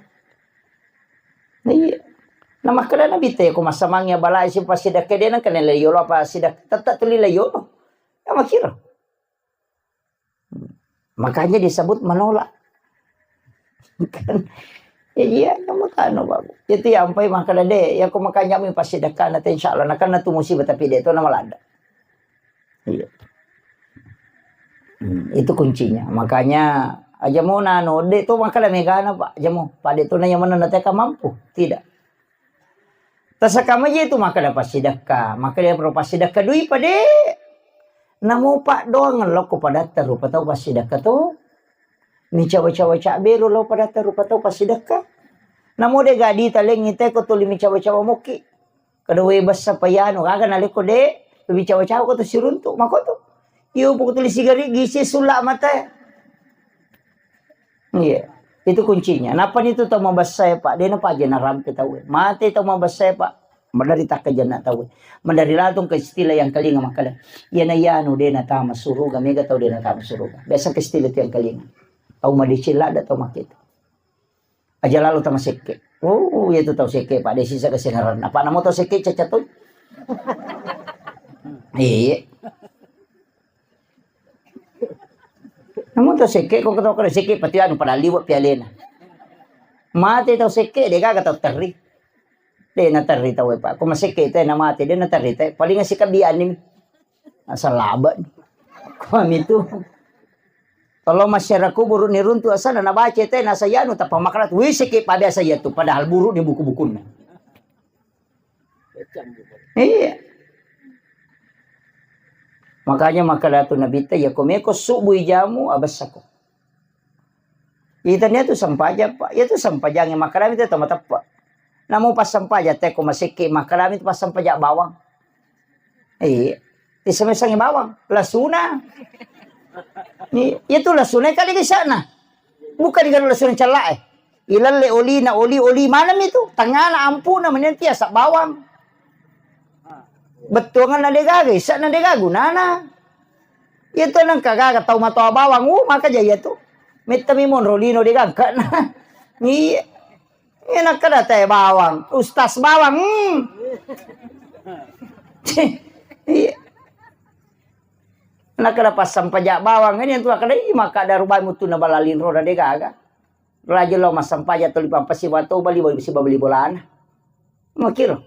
Nah, iya. Nah, makkeda Nabi te ko massamangi abalae si passidekka de nengka nilai yolo apa sidekka, tette tuli lai yolo. Ya makkiro. Makanya disebut menolak. Kan? Ya, iya, kamu tano, Bapak. Itu ya, ampai makkeda de, ya, ko makanja mi passidekka na te, insya Allah, na kan na tu musibah, tapi de to na malada. Iya. Hmm, itu kuncinya. Makanya, aja mo nano, de to makkeda megana, Pak. Aja mo, Pak, de to na yang mana na te ka mampu. Tidak. Tasakamaja itu makkeda passidekka, makkeda pro passidekka dui pade. Namo paddoang lokko padatta rupa tau passidekka to. Micawa-cawa cabberu lo padatta rupa tau passidekka. Namo de gadi talengi te ko tuli micawa-cawa mokki. Kada we bessa payanu, gaga naleko de, micawa-cawa ko to siruntu, makoto. Iyo, poko tuli sigari gisi sulla mata. Iya, itu kuncinya. Napani tu tau mabessae, Pak, dena paja narampe tau. Mate tau mabessae, Pak. Madari takkajanna tau. Madari latung ke istilah yang kelinga makkeda, iyana iyanu dena tama suruga, mega tau dena tama suruga. Biasa ke istilah tu yang kelinga. Tau madeceng ladda tau makke tu. Aja lalo tama sekke. Oh, iya tu tau sekke, Pak, desi sega sengaran. Apa namo tau sekke caca tu? Iya. Namun tau sekke, ko tau kada sekke, pati anu pada liwat pialena. Mate tau sekke, de gaga tau terri. De na terri tau, Pak. Ko masekke te na mate, de na terri te. Paling sikabiani. Asal laba. Ko mitu. Kalau masyarakat buru ni runtu asana na baca te na sayanu tapa makarat. Wih sekke pada saya tu, padahal buru ni buku-bukunna. Iya. Makanya makkeda tu Nabitta, iya ko meko subuh ijamu, abessako. Itania tu sempajang, Pak. Iya tu sempajang, makkedami tu tama teppa. Namo pas sempajang, te ko masekke, makkedami tu pas sempajang bawang. Iya. Isemesangi bawang, lasuna. Iya tu lasuna kali kisana. Bukan digaru lasuna cella'e. Ilalle olina, oli, oli manami tu. Tangana ampuna menenti asa bawang. Bettuangan na degaga, isa na degaga gunana. Iya tu nang kagaga tau matoa bawang, uh, maka jaya tu. Metta mi monro lino degaga na. Iya. Iya, nakkeda teh bawang, ustaz bawang. Hmm. Iya. Nakkeda passampaja bawang, ini tu nakkeda, "Ih, maka ada rubai mutu na balalin roda degaga." Raja lo massampaja tuli pampasi wato bali bali siba beli bolana. Makiro.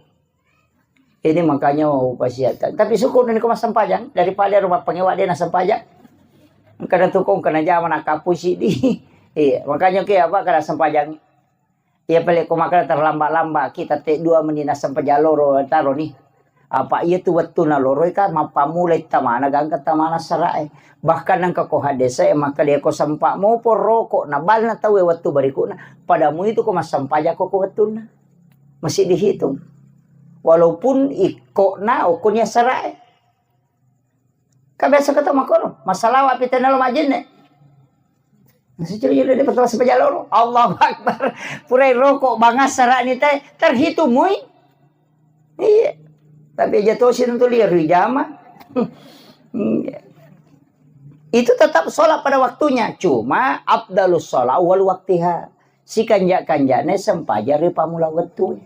Ini makanya upasiatan. Tapi syukur ini ko massampajang daripada rumah pengewa dia na sampajang. Kadang tukung kena jama na kapusi di. Iya, makanya ke apa kada sampajang. Iya, pale ko makkeda terlambat-lambat kita te dua menit naseng pajaloro taro ni. Apa iya tu wettu naloroi ka mappamulai tamana gangka tamana sarae. Bahkan nangka ko hadese makkeda ko sempa mopo roko na balna tau wettu berikutna. Padamu itu ko massempajako ko wettunna. Masih dihitung. Walaupun ikkona okon ya sarae. Ka biasa kata makkoro, massalawa pi tenna lo majjenne. Nasi curi juri de pertama sepaja loro. Allahu Akbar. Purai rokok bangassara ni te terhitung mui. Iya. Tapi aja tosi tentu liar ri jama. Iya. Itu tetap sholat pada waktunya. Cuma afdalus sholat wal waktiha. Si kanja-kanjane sempaja ri pamula wettu.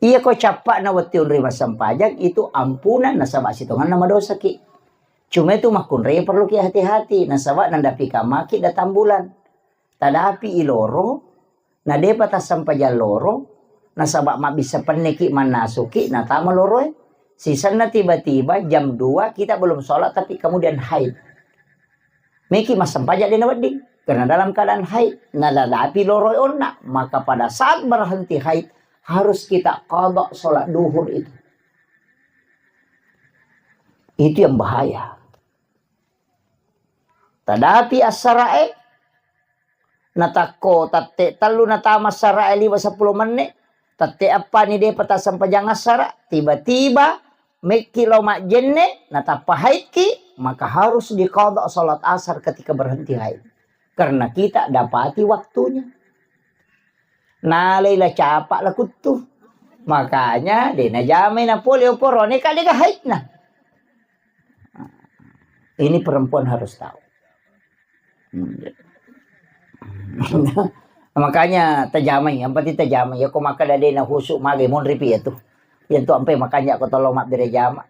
Iya ko cappa'na wettu onroi massempajang itu ampunan nasaba sitonganna madosaki. Cuma itu makkunrai perlu ki hati-hati nasaba nadapi kamaki datang bulan. Tadapi iloro, na depa tassempajang loro, nasaba mabbissa penneki mannasuki natama loroe. Sisenna tiba-tiba jam dua kita belum sholat tapi kemudian haid. Meki massempajang dena wedding karena dalam keadaan haid, nadadapi loroe onna, maka pada saat berhenti haid harus kita qada sholat duhur itu. Itu yang bahaya. Tadapi assarae, natakko tatte tellu natama assarae liwa seppulo menne, tatte appani depa tassempajang assara, tiba-tiba mekki lao majjenne, natappa haidki, maka harus diqada sholat asar ketika berhenti haid. Karena kita dapati waktunya. Nalai la capa la kuttu. Makanya de najamai na pole oporone ka dega haidna. Ini perempuan harus tahu. Hmm. Makanya tajamai, yang penting tajamai. Ya ko makkeda de na husu magai monri pi ya tu. Yang tu ampe makanya ko tolong mabbere jama.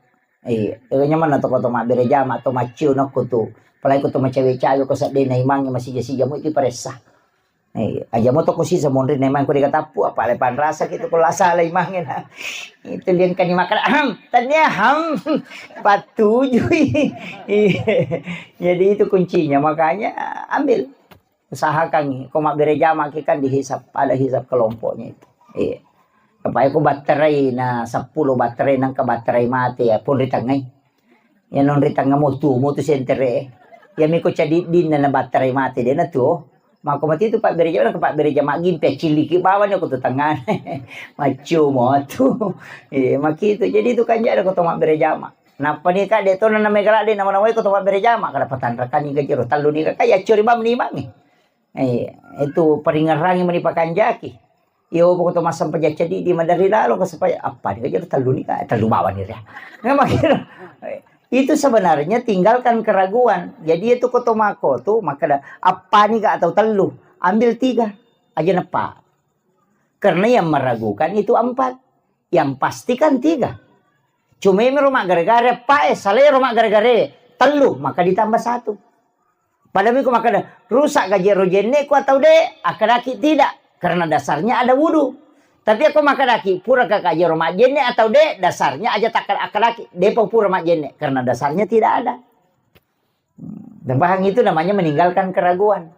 Iya, nyamanna to ko to mabbere jama to macciu nakko tu. Apalagi ko to macawe-cawe ko seddena imangnge masija-sija mu itu paressa. Eh, aja mo toko sisa monri na imang ko dikatappu, apa le panrasa gitu ko la sala imangnge na. Itu liang kani makan, ahem, tania ham, patujui. Iya. Jadi itu kuncinya, makanya ambil, usahakan ko mabbere jama ki kan dihisap, ada hisap kelompoknya itu. Iya. Apa ko batterai na seppulo batterai nangka batterai mate ya pun ri tengngai. Ya non ri tengnga mo tu, mo tu sentere. Ya miko cadiddinna na batterai mate de na tu. Mako mati tu pabbere jama, pabbere jama gimpe ciliki bawani ko tu tengngana. Maccio mo tu. Eh, makitu. Jadi tu kan jada ko to mabbere jama. Nappa ni ka de to na mega ladde nama-namai ko to mabbere jama kada patanrakan ni gajero tallu ni ka ya curi bam ni mangi. Eh, itu paringerrangi mani pakanjaki. Iyo pokok to massempajang ceddi di madari lalo ke supaya apa ni gajero tallu ni ka tallu bawani ria. Memang gitu. Itu sebenarnya tinggalkan keraguan. Jadi itu koto mako tu maka ada apa ni ka atau tellu, ambil tiga aja nepa. Karena yang meragukan itu empat, yang pasti kan tiga. Cuma ro maggare-gare apa eh, salai ro maggare-gare tellu, maka ditambah satu. Pada miko makkeda, rusak gaji ro jenneku atau de? Akkedaki tidak, karena dasarnya ada wudu. Tapi aku makkedaki, pura kaka jero majjenne atau de? Dasarnya aja tak akkedaki, depa pura majjenne, karena dasarnya tidak ada. Hmm, dan paham itu namanya meninggalkan keraguan.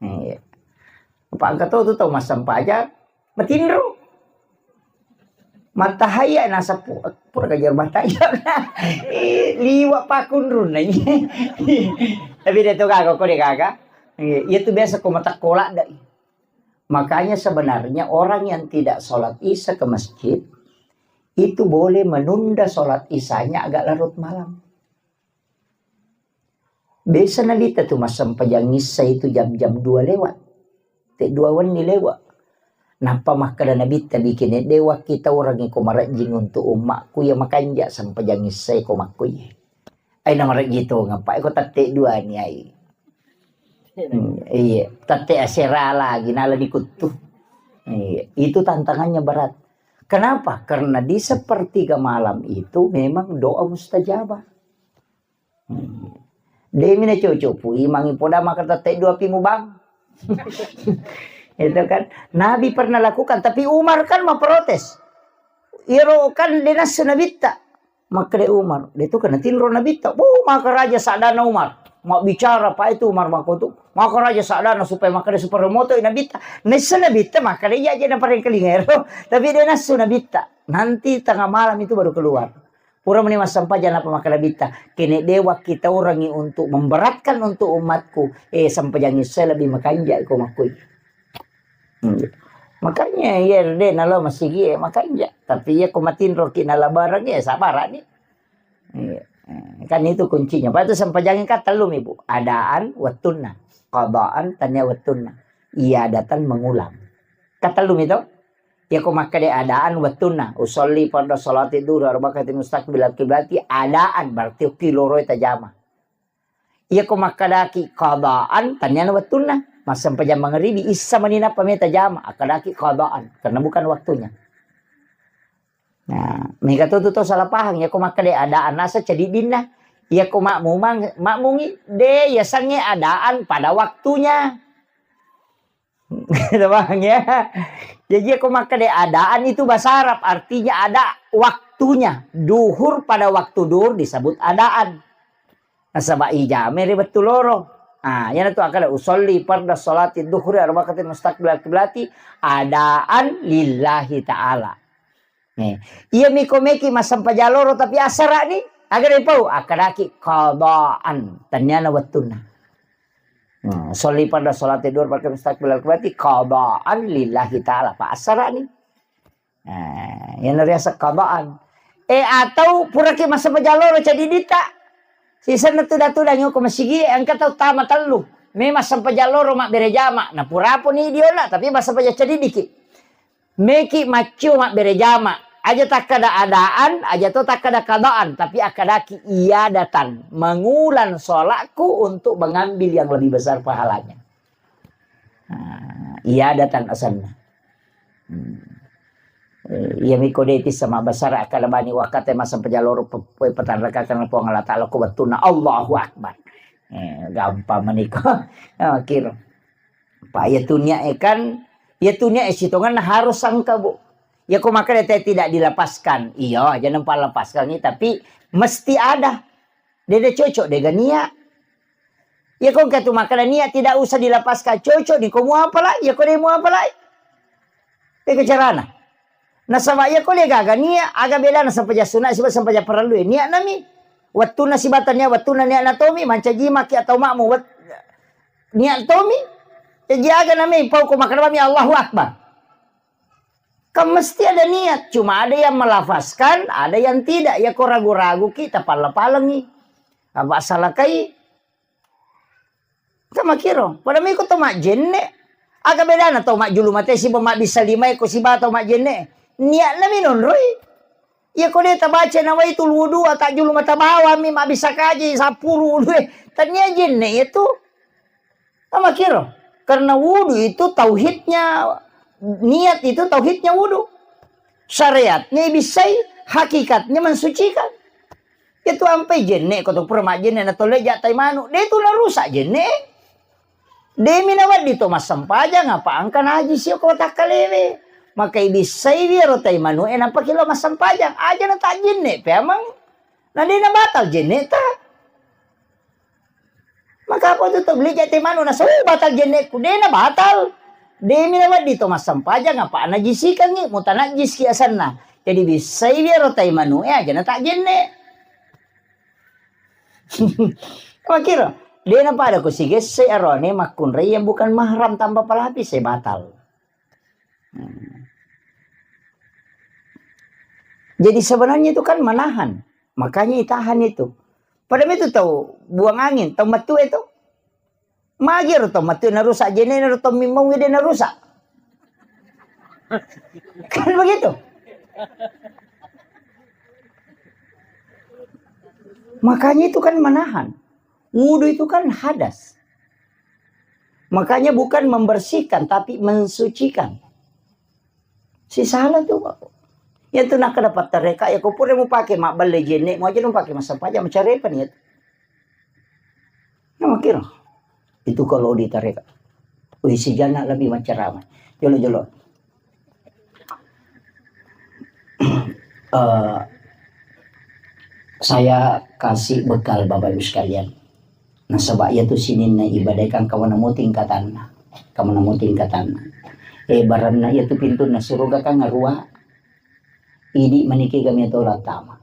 Iya. Apa angka to tu tau massempajang, matinro. Matahaya nasappu, pura kajar matahaya. Eh, liwa pakunrun nanya. Tapi dia tu gaga, kau dia gaga. Iya, iya tu biasa kau mata kolak dah. Makanya sebenarnya orang yang tidak sholat isya ke masjid itu boleh menunda sholat isyanya agak larut malam. Biasa Nabitta tu massempajang issa itu jam-jam dua lewat. Te dua wenni lewat. Nappa makkeda Nabitta, bikin de wakki taurangi ko marejjing untuk ummakku ya makanja sempajang issa ko makkuye. Ai na marejji tongeng pa ko tette dua ni ai. Hmm, iya, tette asera lagi nala dikuttu. Iya, itu tantangannya berat. Kenapa? Karena di sepertiga malam itu memang doa mustajabah. Hmm. Demi na cocok pu imangi poda maka tette dua pi mubang. Itu kan Nabi pernah lakukan, tapi Umar kan memprotes. Iyaro kan de nassu Nabitta. Makkeda Umar, de tu kena tinro Nabitta. Oh, maka raja sadana Umar. Mau bicara pa itu Umar mako tu. Maka raja sadana supaya makkeda supaya moto Nabitta. Nessa Nabitta makkeda iya aja na parengkalinga ero. Tapi de nassu Nabitta. Nanti tengah malam itu baru keluar. Pura meni massempajang apa makkeda Nabitta. Kene de wakki taurangi untuk memberatkan untuk umatku. Eh, sempajang saya lebih makanja ko makkui. Hmm. Makanya iya de nalo masigi makanja. Tapi iya ko matinroki nala barang ya sabarani. Iya. Kan itu kuncinya. Patu sempajang ka tellumi, Bu. Adaan wettunna. Qadaan tania wettunna. Iya datang mengulang. Ka tellumi to? Iya ko makkeda adaan wettunna. Usolli farda salati duhur arba'ati mustaqbilal kiblati adaan berarti okki loroi tajama. Iya ko makkedaki qadaan, taniana wettunna. Massempajang mangaribi, issa mani nappa meta jama, akkadaki qadaan, karena bukan waktunya. Nah, mega to tu to salah paham, iya ko makkeda adaan nasa cadiddinna. Iya ko makmumang, makmungi, de, yasengnge adaan pada waktunya. Gitu, Bang, ya. Jadi, aku makkeda adaan itu bahasa Arab, artinya ada waktunya. Duhur pada waktu duhur disebut adaan. Nasaba ijame ri wettu loro. Ah, yana tu akkeda usolli farda salati duhuri arba'ati mustaqbilal kiblati adaan lillahi ta'ala. Nih, iya miko meki massempajang loro tapi asara ni, aga dipau, akkadaki qadaan, taniana wettunna. Hmm, sholli farda sholati duhur pakai mustaqbilal kiblati qadaan lillahi ta'ala. Pa asara ni. Nah, yang riaseng qadaan. Eh, atau puraki massempajang loro cadiddita. Sisenna tuda-tudangi ko masigi, engka tau tama tellu. Memang sempajang loro mabbere jama. Na purapo ni diona, tapi massempajang cadiddiki. Meki maccio mabbere jama. Aja takkada adaan, aja to takkada qadaan, tapi akkadaki iyadatan, mengulang sholatku untuk mengambil yang lebih besar pahalanya. Nah, iyadatan asanna. Hmm. Eh, iya miko de tissa mabbasara akkada bani wakkate massempajang loro pe-, pe-, petanrakakang Puang Allah Ta'ala ko wettunna Allahu Akbar. Eh, gampang maniko. Ah, kiro. Pa iya tu niat e kan, iya tu niat e sitongenna harus engka, Bu. Iya ko makkeda te tidak dilepaskan. Iya, aja nampa lepaskan ni, tapi mesti ada. Dede cocok dega niat. Iya ko engka tu makkeda niat tidak usah dilepaskan, cocok ni ko muapalai, iya ko de muapalai. Dega carana. Nasaba iya ko de gaga niat, aga bedana sempajang sunat siba sempajang parellu e. Niat nami. Wettunna sibata niat, wettunna niat natomi, mancaji maki atau makmu wet-, niat tomi. Jaji aga nami pau ko makkeda bami Allahu Akbar. Kan mesti ada niat, cuma ada yang melafazkan, ada yang tidak. Ya ko ragu-ragu ki, tapalla-palengi. Apa salakai? Kan makiro. Pada miko to majjenne. Aga bedana to majjulu mate siba mabbissa lima e ko siba to majjenne. Niat nami nonroi. Iya ko de tabaca nawaitul wudu, tajjulu mata bawang mi mabbissa kaji sappuru wudu e. Tania jenne itu. Amakiro. Karena wudu itu tauhidnya, niat itu tauhidnya wudu. Syariatnya ibissai, hakikatnya mensucikan. Itu ampai jenne ko to pura majjenne na tolle ja tai manu. De tu narusak jenne. Demi nawedding to massempajang apa engka najis yo ko takkalewe. Maka ibissai wiro tai manu e nampa kilo massempajang. Aja na tak jenne pe amang. Na de na batal jenne ta. Maka apa tu tabligh jate manu na sau batal jenneku, de na batal. Demi na wedding to massempajang apa najisikangi, mutanajjis ki asanna. Jadi bissai wiro tai manu e aja na tak jenne. Makiro, de na pada ko sigesse arone makkunrai yang bukan mahram tanpa pelapis e batal. Hmm. Jadi sebenarnya itu kan menahan. Makanya itahan itu. Pada itu tau buang angin, tau metu itu. Magi ro tau metu narusak jene, ro tau mimmau de narusak. Kan begitu. Makanya itu kan menahan. Wudhu itu kan hadas. Makanya bukan membersihkan, tapi mensucikan. Si salah tu, Pak. Ya tu nak dapat tareka, ya kau pura mau pakai mak belle jene, mau aja dong pakai masa pajak, mencari apa niat? Nah, makiro. Itu kalau di tareka. Wih, si jana lebih menceramah. Jolo-jolo. Eh, saya kasih bekal Bapak Ibu sekalian. Nasaba iyatu sininna ibadah kan kawana mo tingkatanna. Kawana mo tingkatanna. Eh, baranna iyatu pintunna suruga kan ngarua. Idi maniki kami to latama.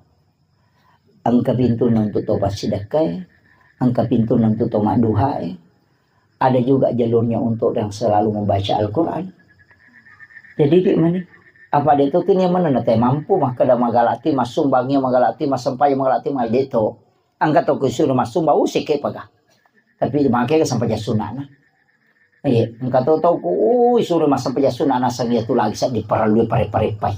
Engka pintunna untuk to passidekkae, engka pintunna untuk to madduhae. Ada juga jalurnya untuk yang selalu membaca Al-Quran. Jadi, di mana? Apa dia tuh ini mana nanti mampu maka ada magalati, masumbangi magalati, masempai magalati, mal deto. Engka to kusuruh massumbang, usik ke paga. Tapi dimakai ke sampai sunana. Iya, engka to tau ku, ui, suruh masang pejasuna nasang iya tu lagi sa diperlui pare-parepai.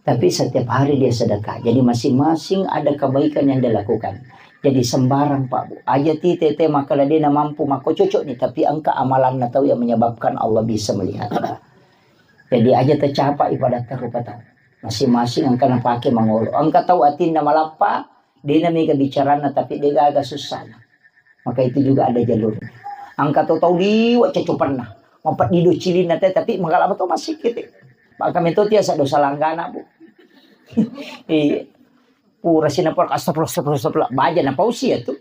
Tapi setiap hari dia sedekah. Jadi masing-masing ada kebaikan yang dia lakukan. Jadi sembarang, Pak, Bu. Aja ti tete maka dena mampu maka cocok nih, tapi engka amalanna tau yang menyebabkan Allah bisa melihat. Jadi aja tercapai pada tarupa tau. Masing-masing engka napake mangolo. Engka tau atinna malappa, dena mega bicaranna tapi de gaga sussana. Maka itu juga ada jalurnya. Engka to tau liwa cacopanna. Mapeddi do cilinna te, tapi magalama to masih kete. Maka meto tiasa dosa langgana, Bu. Iya. Pura sinapor, astagfirullah, astagfirullah, astagfirullah. Baja na pausi ya tu.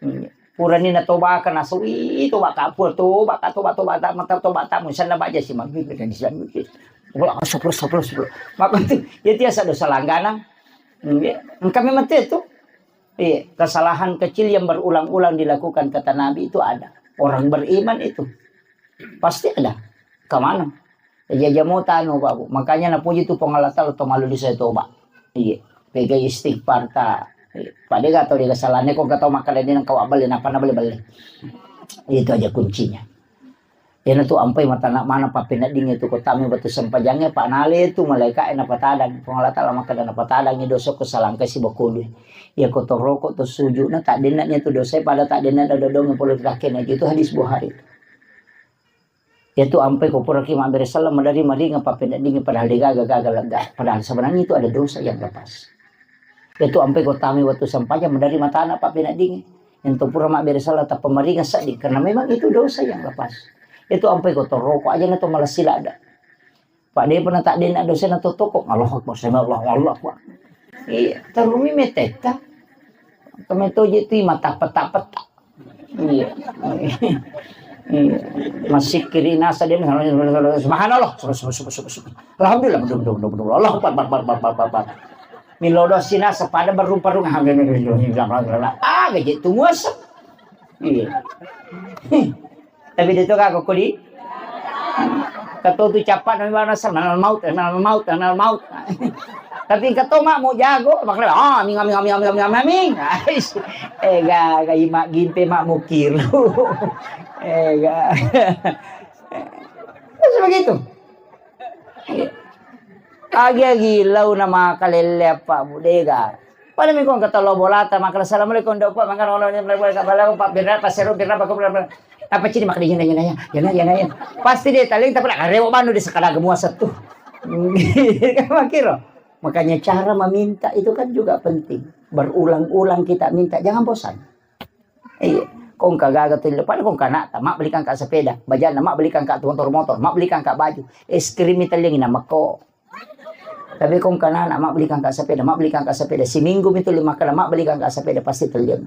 Iya. Pura ni na toba ka nasu, ih, toba ka, pura toba ka, toba, toba, tak, mata toba, tak, musanna baja si maghrib dan islam. Astagfirullah, astagfirullah, astagfirullah. Maka itu, ya tiasa dosa langgana. Iya. Engka memang tu. Iya, kesalahan kecil yang berulang-ulang dilakukan, kata Nabi, itu ada. Orang beriman itu pasti ada. Kemana? Ya, jaja mau tanu, Pak, Bu. Makanya napuji tu Puang Allah Taala, to malu di saya toba. Iya, pegai istighfar ta. Iya. Pada gak tau dia kesalahannya, kok gak tau makan dia nang kawak beli, napa na beli-beli. Itu aja kuncinya. Iyana tu ampai matana maneng pappeneddingnge tu, ko tami wettu sempajangnge, pa nale tu malaika'e napatadang. Puang Allah Taala makkeda, napatadangngi dosa ko salangkai sibawa kolue. Iya ko toroko to sujudna, taddenna nia tu dosae, pada taddenna dodongnge pole ri rakkena. Itu hadis Bukhari. Iya tu ampai ko puraki mabbere selleng, madari maringa pappeneddingnge, padahal degaga gaga lega. Padahal sebenarnya itu ada dosa yang lepas. Iya tu ampai ko tami wettu sempajang, madari matana pappeneddingnge. Ento pura mabbere selleng tappa maringa sedding, karena memang itu dosa yang lepas. Itu ampai ko toroko aja na to malessi ladda. Pak, depa na taddenna dosana to toko. Allahu Akbar, sami Allahu, Allahu Akbar. Iya, terumi metetta. Kami toje tu mata peta-peta. Iya. Iya. Masih kiri nasa dia, subhanallah, subhanallah, subhanallah, subhanallah. Alhamdulillah, betul, betul, betul, betul. Allahu Akbar, Akbar, Akbar, Akbar, Akbar. Milodo sina sepada berumpa-rumpa. Ah, gaji tu muasa. Iya. Tapi dia tu kak kok di. Ketua tu capat nama nasal, nal maut, nal maut, nal maut. Tapi ketua mak mau jago, makanya, ah, aming, aming, aming, aming, aming, aming, aming. Eh, ga, ga imak gimpe mak mukir. Eh, ga. Terus begitu. Agi-agi lau na makalelle apa budega. Pada mi kong kata lo bolata, makala assalamualaikum, dok, Pak, mangkana ono ni, Pak, Pak, Pak, Pak, Pak, Birra, Pak Seru, Birra, Pak, Pak, Pak. Apa cini makanya yana, yana, yana, yana, yana, yana. Pasti dia taling, tapi nak rewo banu di sekadar gemua satu. Makiro. Makanya cara meminta itu kan juga penting. Berulang-ulang kita minta, jangan bosan. Iya. Kong kagaga tu, pada kong kanata, mak belikan kak sepeda. Bajana, mak belikan kak motor-motor, mak belikan kak baju. Es krim itu lagi nama ko. Tapi kong kanana, mak belikan kak sepeda, mak belikan kak sepeda. Seminggu itu lima kali, mak belikan kak sepeda, pasti terlihat.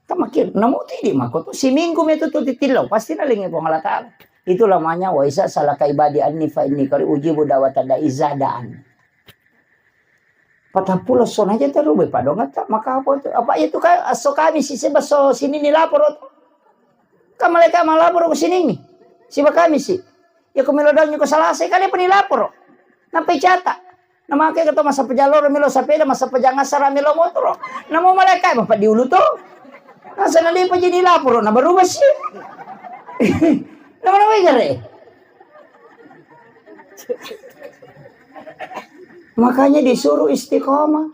Tamakir, namu tu di mako tu, seminggu itu tu titillo, pasti nalingi Puang Allah Ta'ala. Itu lamanya, wa isa salaka ibadi anni fa inni kari ujibu dawata da izadaan. Patappulo sona aja terus be padongan tak maka apa tu? Apa itu kan aso kami si seba so sini ni lapor tu. Kan malaikat malapor ke sini ni. Siba kami si. Ya ko melodong ko salah saya kali apa ni lapor. Nampai catat. Namake keto massappa jalloro melo sapeda, massappa jangassara melo motoro. Namo malaika bapa diulu to. Nasana de pajini laporo na baru besi. Nama nama gare. Makanya disuruh istiqomah.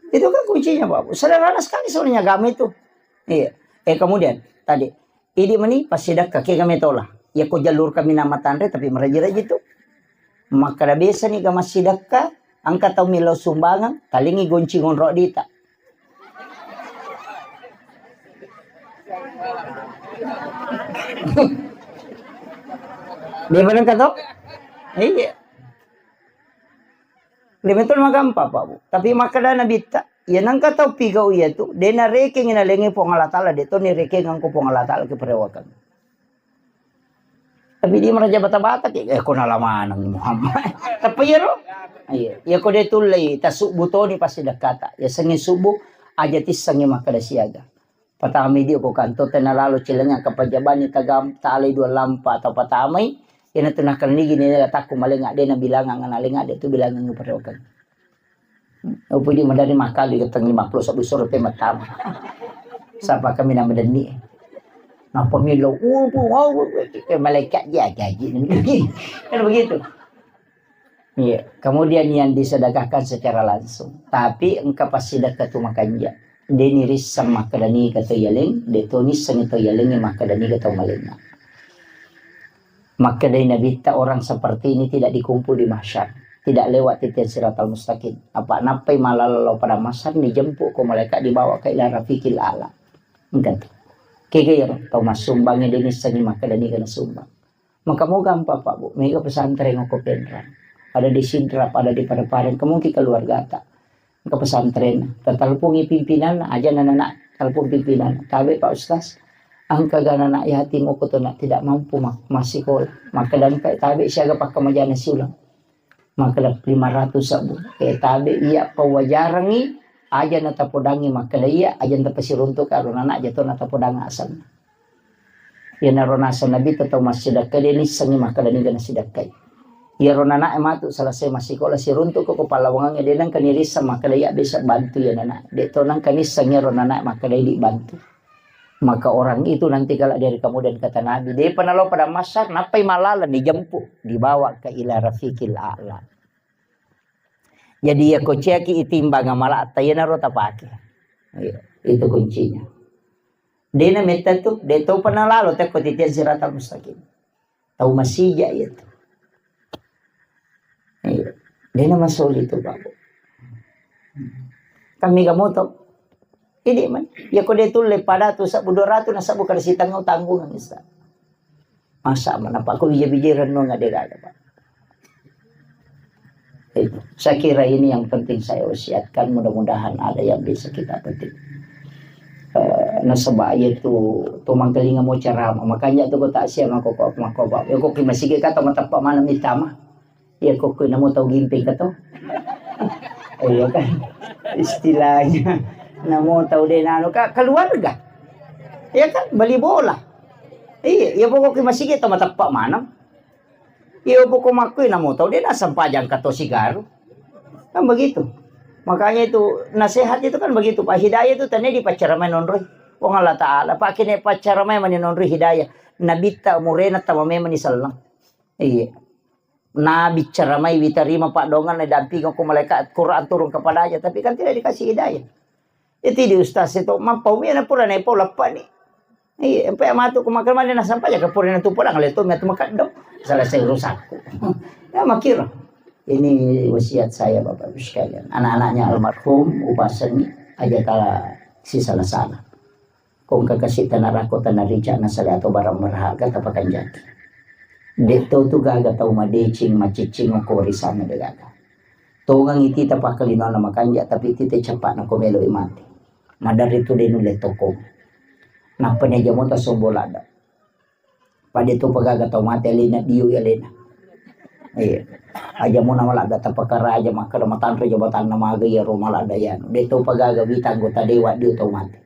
Itu kan kuncinya, Pak. Sederhana sekali sebenarnya agama itu. Iya. Eh, kemudian tadi, idi meni passidakka kega metola. Ya ko jalur kami nama tanre tapi meraji-raji tu. Maka da biasa ni ga massidakka, angka tau melo sumbangan, talingi gonci ngonro dita. Dia bilang kata, iya. Lemetun magampa, Pak, Bu. Tapi makkeda Nabitta, iya nengka tau pigau iya tu, de narekengi nalengnge Puang Allah Taala, de to nirekengeng ko Puang Allah Taala ke perewakeng. Tapi dia meraja bata-bata ke, eh, ko nalamaneng Muhammad. Tapi iya ro? Iya, iya ko de tullei tasubbu toni pasti dakata. Ya sengi subuh aja tissengi makkeda siaga. Patamai dio ko kanto tena lalo cilenga kapajabani tagam talai dua lampa atau patamai, ina tu nakalnigi ni takku malenga de na bilangang na lenga de tu bilangang perokeng. Upu di madari makali geteng lima puluh satu sore pe matama. Sapa kami na madenni. Napa milo upu wau ke malaikat dia gaji. Kan begitu. Iya, kemudian yang disedekahkan secara langsung. Tapi engka passidekka tu makanja. De nirisseng makkeda niga to yaleng, de to nisseng to yaleng makkeda niga to malenna. Makkedai Nabitta, orang seperti ini tidak dikumpul di mahsyar, tidak lewat titian siratal mustaqim. Apa nappai malala lao pada mahsyar, dijemput ko malaikat dibawa ke ila rafiqil a'la. Engka tu. Kega ya tau massumbangi de nissengi makkeda niga nasumbang. Maka moga ampa, Pak, Bu, mega pesantren okko Penrang. Ada di Sidrap, ada di Parepareng, ke mungkin keluargata. Engka pesantren, tatalpungi pimpinan, aja nana telepon pimpinan. Tabe, Pak Ustaz, engka ga anak yatim okko tu nak tidak mampu ma-, massekolah. Maka dan engka tabe siaga pakkamajana siulang. Makkeda lima ratus sabbu. Eh, tabe iya pawajarangi aja natapodangi makkeda iya aja tapasiruntuk karo nana aja to natapodang asanna. Iyanaro naseng Nabitta tau massidakka de nissengi makkeda niga nasidakkai. Iyaro nana matu selesai massikola siruntuk ko pallawangangnge de nengka nirisseng makkeda iya bisa bantu iya nana. De to nengka nisseng iyaro nana makkeda idi bantu. Maka orang itu nanti kalau dari kemudian kata Nabi, depa nalo pada mahsyar, nappai malala dijemput, dibawa ke ila rafiqil a'la. Jadi ya ko ciaki itimbang amala'ta, iyanaro tapake. Iya, itu kuncinya. Dena metta tu, de topa nalalo tekko titian siratal mustaqim. Tau masija iya tu. Iya. Dena masoli tu, Pak. Kami ga moto. Ini man. Ya ko de tulle pada tu sabbu dua ratus na sabbu kada sitanggung tanggungan, Ustaz. Masa mana, Pak, ko bija-bija renunga de gaga, Pak. Itu. Saya kira ini yang penting saya wasiatkan, mudah-mudahan ada yang bisa kita petik. Eh, nasaba iya tu, tu mangkalinga mo ceramah, makanya tu ko tak siap mako, mako, mako, ya ko ki masigi kata matappa mana mitama. Iya ko, ko namo tau gimping kato. Iya kan? Istilahnya namo tau de nano ka keluarga. Iya kan? Beli bola. Iya, iya pokok ki masigi to matappa mana. Iya, poko makkui namo tau de nasampajang kato sigaru. Kan begitu. Makanya itu nasihat itu kan begitu, Pak. Hidayah itu tania dipaccaramai nonroi Puang Allah Ta'ala. Pak, kene paccaramai mani nonroi hidayah. Nabitta murena tama memang ni selleng. Iya. Nabi ceramai, witarima padongan, dampingi ko malaikat Quran turun kepadanya, tapi kan tidak dikasih hidayah. Itu di ustaz itu, mappau mi na pura na pau leppa ni. Iya, empe matu ku makan mana na sampai ya ke pura na tu pulang le tu mi atu makaddo. Selesai urusanku. Ya makira. Ini wasiat saya Bapak Ibu sekalian. Anak-anaknya almarhum upasengi aja tala si salah-salah. Ko engka kasi tanah rako tanah rica na sale atau barang berharga tapakanjaki. De to tu gaga tau madeceng macicing ko warisanna de gaga. Tongang iti tapakkalinona makanja, tapi iti te capakna ko melo i mati. Maderri tu de nulle toko. Nappa ni aja mota sombo ladda. Pada to pagaga tau mati alena dio alena. Iya. Aja mona maladda tapakaraja makkada matanre jabatanna maga iya ro maladda iya. De to pagaga wita anggota dewa dio tau mati.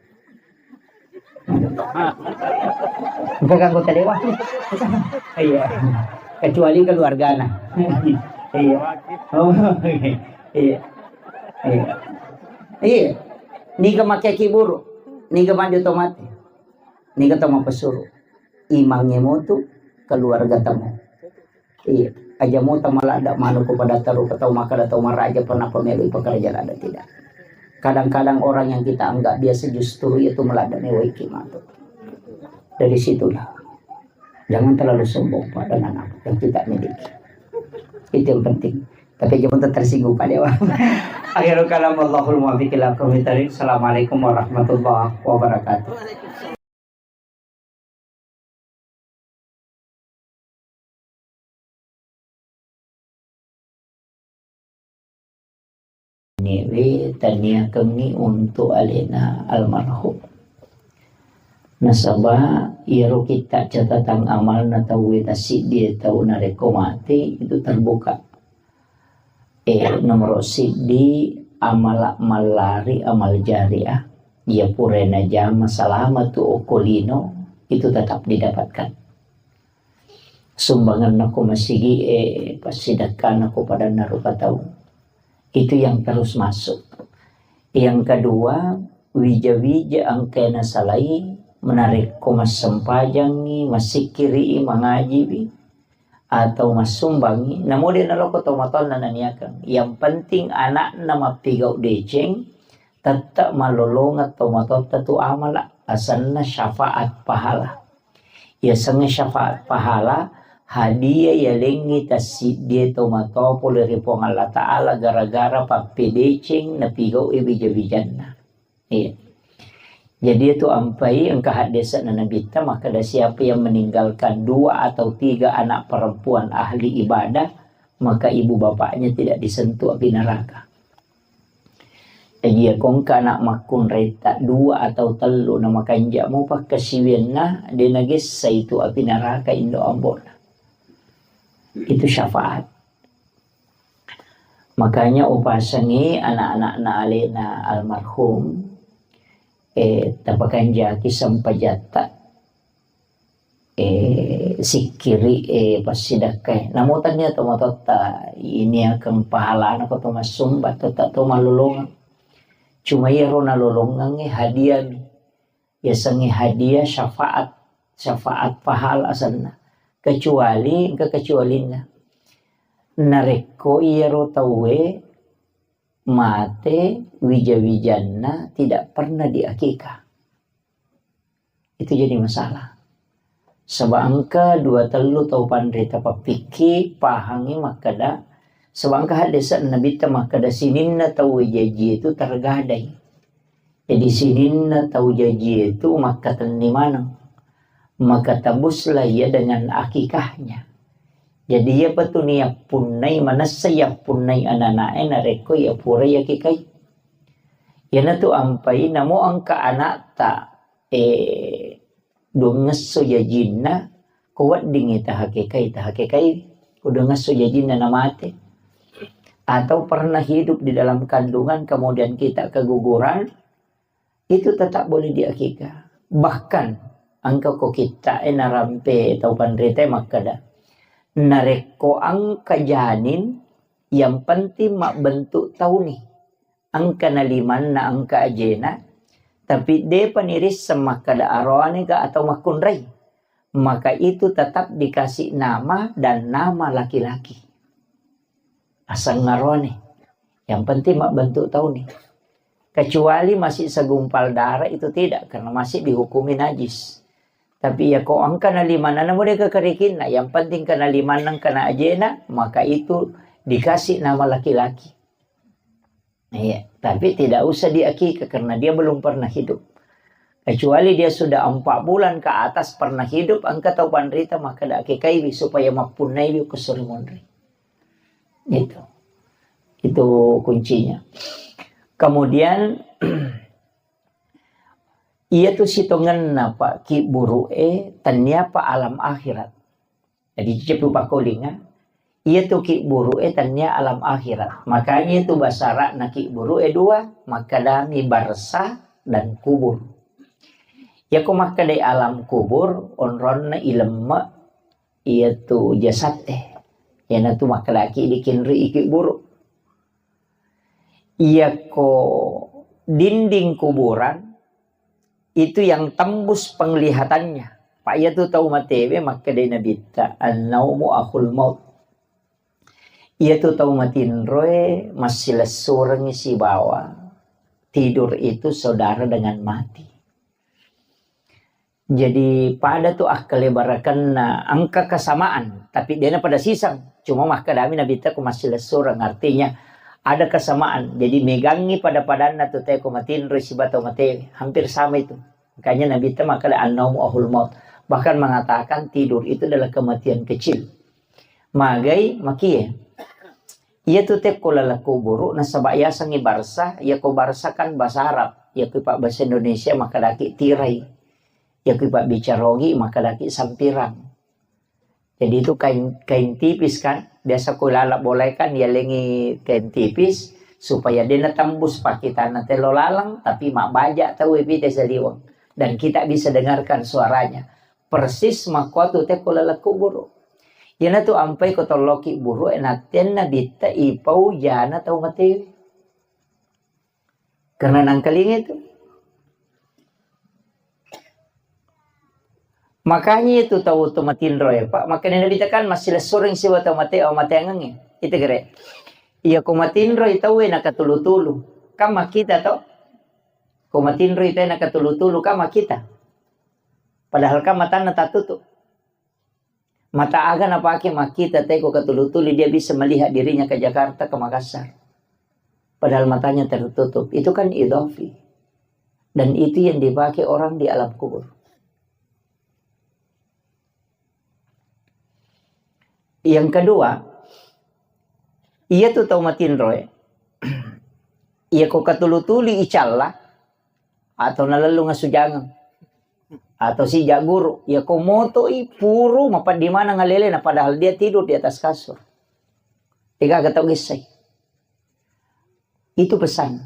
Bukan anggota dewan. Iya. Kecuali keluargana. Iya. Oh, iya. Iya. Iya. Niga makkekki buru, niga maju to mate, niga to mapesuru. Imangnge motu, keluarga tamo. Iya. Aja mota maladda manu ko pada taru ke tau makkeda tau maraja pernah pemelu pekerja ada tidak. Kadang-kadang orang yang kita anggap biasa justru itu maladda mewai ki matu. Dari situlah. Jangan terlalu sombong, Pak, dengan apa yang kita miliki. Itu yang penting. Tapi jangan tersinggung, Pak Dewa. Akhirul kalam, wallahul muwaffiq ila aqwamit thariq. Assalamualaikum warahmatullahi wabarakatuh. Newe taniakengngi untuk alena almarhum. Nasaba iyaro kitta catatan amalna tauwe tassiddie tau narekko mate itu terbuka. Eh, nomoro siddi, amala mallari amal jariah. Iya pura najama salama tu okko lino, itu tetap didapatkan. Sumbanganna ko masigi e, passidakkana ko padanna rupa tau. Itu yang terus masuk. Yang kedua, wija-wija engkae nasalai, menarekko massempajangi, massikkiri, mangajiwi, atau massumbangi, namo de naloko tomatoanna naniakeng. Yang penting anakna mappigau deceng, tette mallolongeng tomatoatta tu amala, asenna syafaat pahala. Yasengnge syafaat pahala, hadiah yalengngi tassiddie tomatoa pole ri Puang Allah Ta'ala gara-gara pappedeceng napigau e bija-bijanna. Iya. Jadi itu ampai engka haddese'na Nabitta makkeda, siapa yang meninggalkan dua atau tiga anak perempuan ahli ibadah, maka ibu bapaknya tidak disentuh api neraka. Jadi ya kongka anak makkunraita dua atau tellu na makanja mu pakkasiwianna de nagessa itu api neraka indo ambona. Itu syafaat. Makanya upasengi anak-anakna alena almarhum, eh, tapakanjaki sempajatta, eh, sikkiri, eh, passidakkai. Namo tania tomatoatta ini akan pahalana ko to massumba, tetap to malolongeng. Cuma iyaro nalolongeng, eh, hadiah mi. Yasengnge hadiah syafaat, syafaat pahala asenna. Kecuali, engka kecualinna. Narekko iyaro tauwe mate wija-wijanna tidak pernah diakikah. Itu jadi masalah. Saba engka dua tellu tau panrita pappikki pahangi makkeda, saba engka haddese'na Nabitta makkeda sininna tauwe jaji itu tergadai. Jadi sininna tau jaji itu makkatenni maneng, maka tebuslah ia dengan akikahnya. Jadi iyapa tu niappunnai, manessa yappunnai anana'e narekko iya pura yakikai. Iyanatu ampai namo engka anakta, eh, duangngesso jajinna, ko weddingngi tahakekai, tahakekai, ko duangngesso jajinna namate. Atau pernah hidup di dalam kandungan, kemudian kita keguguran, itu tetap boleh diakikah. Bahkan, engka ko kitta e narampe tau panrita e makkeda, narekko engka janin, yang penting mabbentuk tauni. Engka na limanna, engka ajena, tapi depa nirisseng makkeda aroane ga atau makkunrai. Maka itu tetap dikasih nama dan nama laki-laki. Aseng aroane. Yang penting mabbentuk tauni. Kecuali masih segumpal darah itu tidak, karena masih dihukumi najis. Tapi ya ko engka na limanna, namo de kekerikinna, yang penting kena limanna, kena ajena, maka itu dikasih nama laki-laki. Iya, tapi tidak usah diakikah karena dia belum pernah hidup. Kecuali dia sudah empat bulan ke atas pernah hidup, engka tau panrita maka da akikaiwi supaya mappunnaiwi ko suri monri. Gitu. Itu kuncinya. Kemudian, iya tu sitongenna, Pak, ki buru'e, tennia pa alam akhirat. Jadi, ceppu pakkolinga, iya tu ki buru'e tennia alam akhirat. Makanya itu basara'na ki buru'e dua, makkedami barsa dan kubur. Yako makkedai alam kubur, onronna ilemme iya tu jasatte. Iyanatu makkedaki dikinrui iki buru. Iyako dinding kuburan itu yang tembus penglihatannya. Pak, iyatu tau matewe makkedai Nabitta, "An-naumu akhul maut." Iyatu tau matinroe massilessurengngi sibawa tidur itu saudara dengan mati. Jadi pada tu akkalebarekenna engka kesamaan, tapi dena pada siseng. Cuma makkedami Nabitta ko massilessureng, artinya ada kesamaan. Jadi megangngi pada-padanna tu teko matinroi siba tau matewe, hampir sama itu. Makanya Nabitta makkeda, "An-naumu akhul maut." Bahkan mengatakan tidur itu adalah kematian kecil. Magai makie. Iya tu tekko laleng kuburu nasaba yasengngi barsah, iya ko barsah kan bahasa Arab, iya ko pak bahasa Indonesia makkedaki tirai. Iya ko pak bicara ogi makkedaki sampirang. Jadi itu kain, kain tipis kan, biasa ko laleng bolae kan yalengi kain tipis supaya dena tembus pakitanna telo laleng, tapi mabbaja tau epite saliweng dan kita bisa dengarkan suaranya. Persis makkuatu tekko laleng kuburu. Iyanatu ampai ko tolloki buru e nattenna bitta ipau jana tau matewe. Karena nangkalinga itu. Makanya itu tau to matinro ya, Pak. Makanya Nabitta kan massilessureng siwa tau mate, o mateangengnge. Itu kere. Iya ko matinro tau e nakatulu-tulu. Kan makkita to. Ko matinro tau e nakatulu-tulu kan makkita. Padahal kan matanna tattutu. Mata aga napake makkita teko katulu-tulu, dia bisa melihat dirinya ke Jakarta, ke Makassar. Padahal matanya tertutup. Itu kan idhafi. Dan itu yang dipakai orang di alam kubur. Yang kedua, iya tu tau matinroe. Iya ko katulu-tulu icalla atau nalellung asujangeng. Atau sija guru, iya ko motoi puru mapaddi maneng alelena padahal dia tidur di atas kasur. Degaga tau gessai. Itu pesan.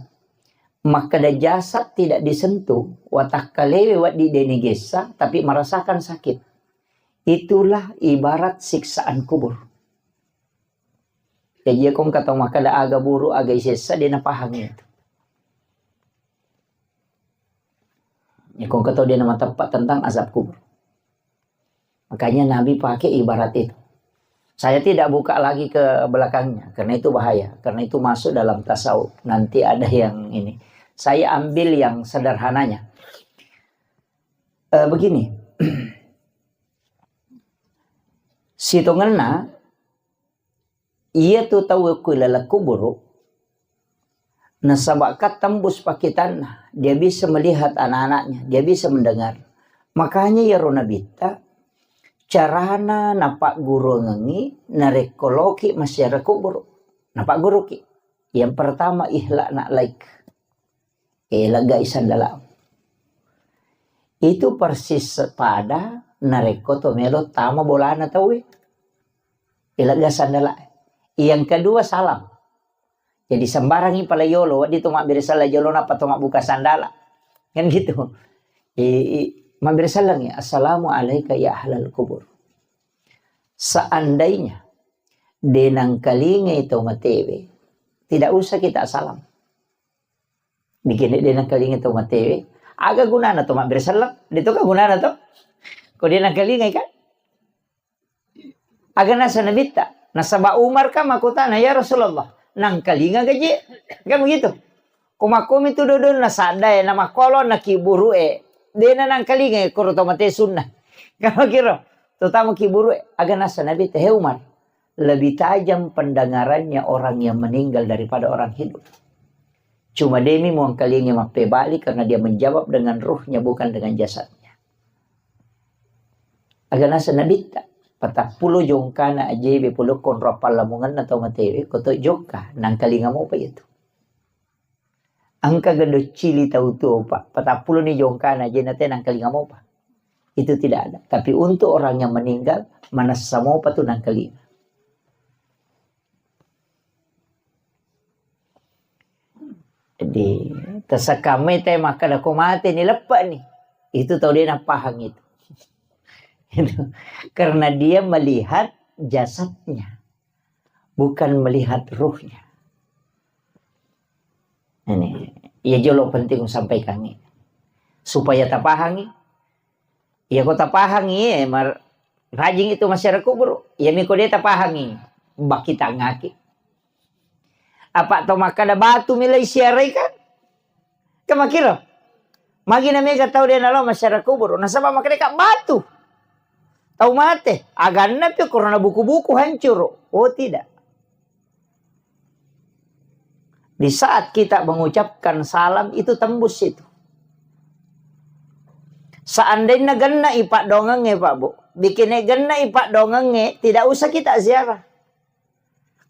Makkeda jasad tidak disentuh, watakkalewe wedding deni gessa, tapi merasakan sakit. Itulah ibarat siksaan kubur. Jadi, iya ko engka tau makkeda aga buru, aga isessa, de napahang itu. Iya ko engka tau de namateppa tentang azab kubur. Makanya Nabi pakai ibarat itu. Saya tidak buka lagi ke belakangnya, karena itu bahaya, karena itu masuk dalam tasawuf. Nanti ada yang ini. Saya ambil yang sederhananya. Eh, begini. Sitongenna, iya tu tau ku laleng kuburu, nasaba kan tembus pakitanna, dia bisa melihat anak-anaknya, dia bisa mendengar. Makanya iyaro Nabitta, carana napagguruangengngi narekko loki massiara kuburu. Napagguruki. Yang pertama, ikhla' na'laik. Eh, lega sandala. Itu persis pada narekko to melo tama bolana tauwe. Eh, lega sandala. Yang kedua, salam. Jadi sembarangi pala yolo, wedding to mabbere sala jolo napa to mabbuka sandala. Kan gitu. Eh, eh, mabbere salang ya, "Assalamu alaika ya ahlal kubur." Seandainya denangkalingai tau matewe, tidak usah kita salam. Bikin de nangkalinga tau matewe. Aga gunana to mabbere selleng? De to ka gunana to? Ko de nangkalingai kan? Aga nasa Nabitta. Nasaba Umar kan makkutana, "Ya Rasulullah, nangkalinga gaje?" Kan begitu. Ko makkomi tu dodonna sadda e, na makkolo na kiburu e. De na nangkalinga e, koro to mate sunna. Kan begitu. Terutama kiburu e. Aga nasa Nabitta, "He Umar, lebih tajam pendengarannya orang yang meninggal daripada orang hidup. Cuma demi muangkalingi mappebali karena dia menjawab dengan ruhnya, bukan dengan jasadnya." Aga nasa Nabitta, patappulo jongkana ajebe pole konro pallamungenna tau matewe, koto jokka, nangkalinga mopa itu. Engka gendo cili tau tuo, Pak. Patappuloni jongkana, je nate nangkalinga mopa. Itu tidak ada. Tapi untuk orang yang meninggal, manessa mopa tu nangkalinga. Jadi, tersekamai te makkeda ko mate ni, leppe ni. Itu tau de napahang itu. Itu. Karena dia melihat jasadnya. bukan melihat ruhnya. Ini, iya jolo penting sampaikan ini. Supaya tapahangi. Iya ko tapahangi, eh, mar-, rajing itu masyarakat kubur. Iya miko dia tapahangi. Baki tangaki. Apa to makkada batu milai siarai kan? Kemakiro. Magi na mega tau dia nalo masyarakat kubur. Nasaba makkada ka batu. Tau mate. Aganna pi korona buku-buku hancur. Oh tidak. Di saat kita mengucapkan salam itu tembus itu. Seandainya genna ipak dongengnge, Pak Bu. Bikinnya genna ipak dongengnge, tidak usah kita ziarah.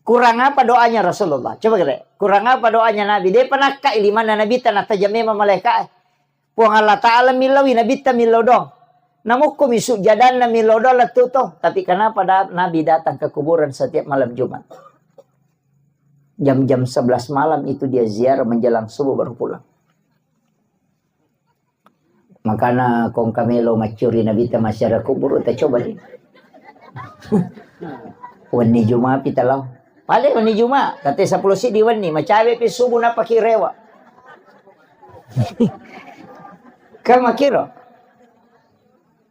Kurang apa doanya Rasulullah? Coba kita, kurang apa doanya Nabi? Dia pernah kai limana Nabi tanah tajam memang malaikat. Puang Allah Ta'ala millaui Nabitta millau doang. Namukku mi sujjadanna millau doang lettu to. Tapi kenapa da-, Nabi datang ke kuburan setiap malam Jumat? Jam-jam sebelas malam itu dia ziarah menjelang subuh baru pulang. Makana kong kamelo maccuri Nabitta masyarakat kubur, ta coba di. Wenni Juma pi talau. Pale wenni Juma, kate sepuluh siddi wenni, macawe pi subuh napaki rewa. Kan makiro.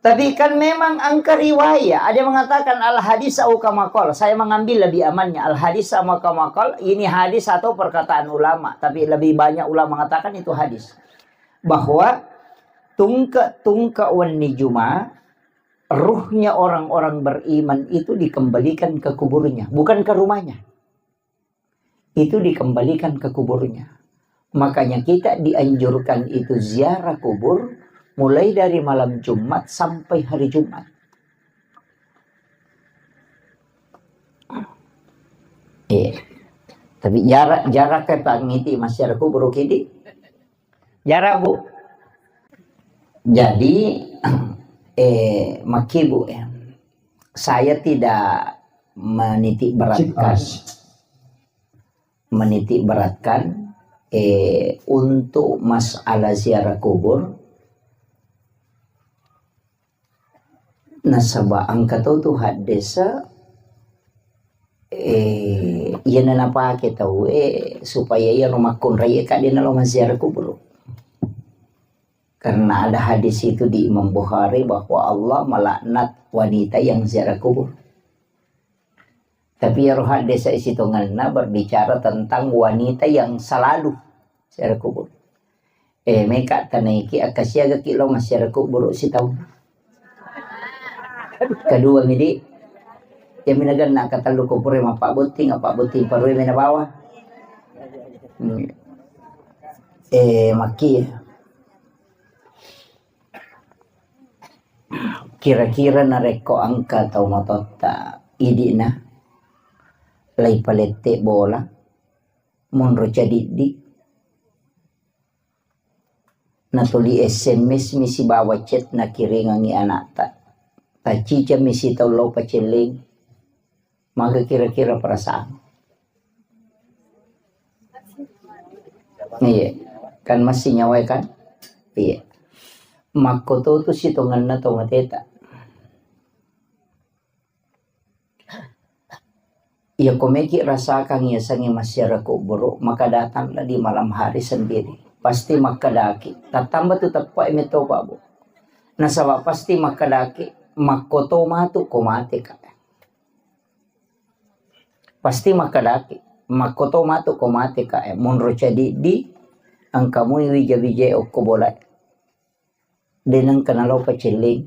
Tapi kan memang angka riwayat, ada yang mengatakan al hadis au kama qal. Saya mengambil lebih amannya al hadis sama kama qal. Ini hadis atau perkataan ulama, tapi lebih banyak ulama mengatakan itu hadis. Bahwa tungke-tungke wenni Juma, ruhnya orang-orang beriman itu dikembalikan ke kuburnya, bukan ke rumahnya. Itu dikembalikan ke kuburnya. Makanya kita dianjurkan itu ziarah kubur mulai dari malam Jumat sampai hari Jumat. Iya. Tapi jarak, jarak ke pangiti masyarakat kubur kidi. Jarak, Bu. Jadi, eh, maki, Bu, ya. Saya tidak menitik beratkan, menitik beratkan, eh, untuk masalah ziarah kubur. Nasaba engka to tu haddesa, eh, iyana napake tau, eh, supaya iyaro makkunrai ka de nalo maziarah kubur. Karena ada hadis itu di Imam Bukhari bahwa Allah melaknat wanita yang ziarah kubur. Tapi iyaro haddesa sitongenna berbicara tentang wanita yang selalu ziarah kubur. Eh, meka tanaiki, akkasiagaki lao massiarah kuburu sitaung. Kedua midi, iya minagenna katellu ko pura mappabotting, apa botting parue mena bawa. Hmm. Eh, makki. Kira-kira narekko engka tau matotta idi'na, lai palette bola, monro cadiddi, natuli S M S mi sibawa chat nakiringangi anakta, taccicammi sitaung lao pacelleng, maga kira-kira perasaan? Iya, kan masih nyawa kan? Iya. Makkoto tu sitongenna tau mateta. Iya, ko meki rasakan iya sangi massiara kuburu, maka datanglah di malam hari sendiri. Pasti makkedaki, tattamba tu teppa meto, Pak Bu. Nasaba pasti makkedaki, makkoto matu ko mate ka. Pasti makkedaki, makkoto matu ko mate ka, eh, monro cadiddi, engka mui wija-wijae okko bola. De nengka nalao pacelleng.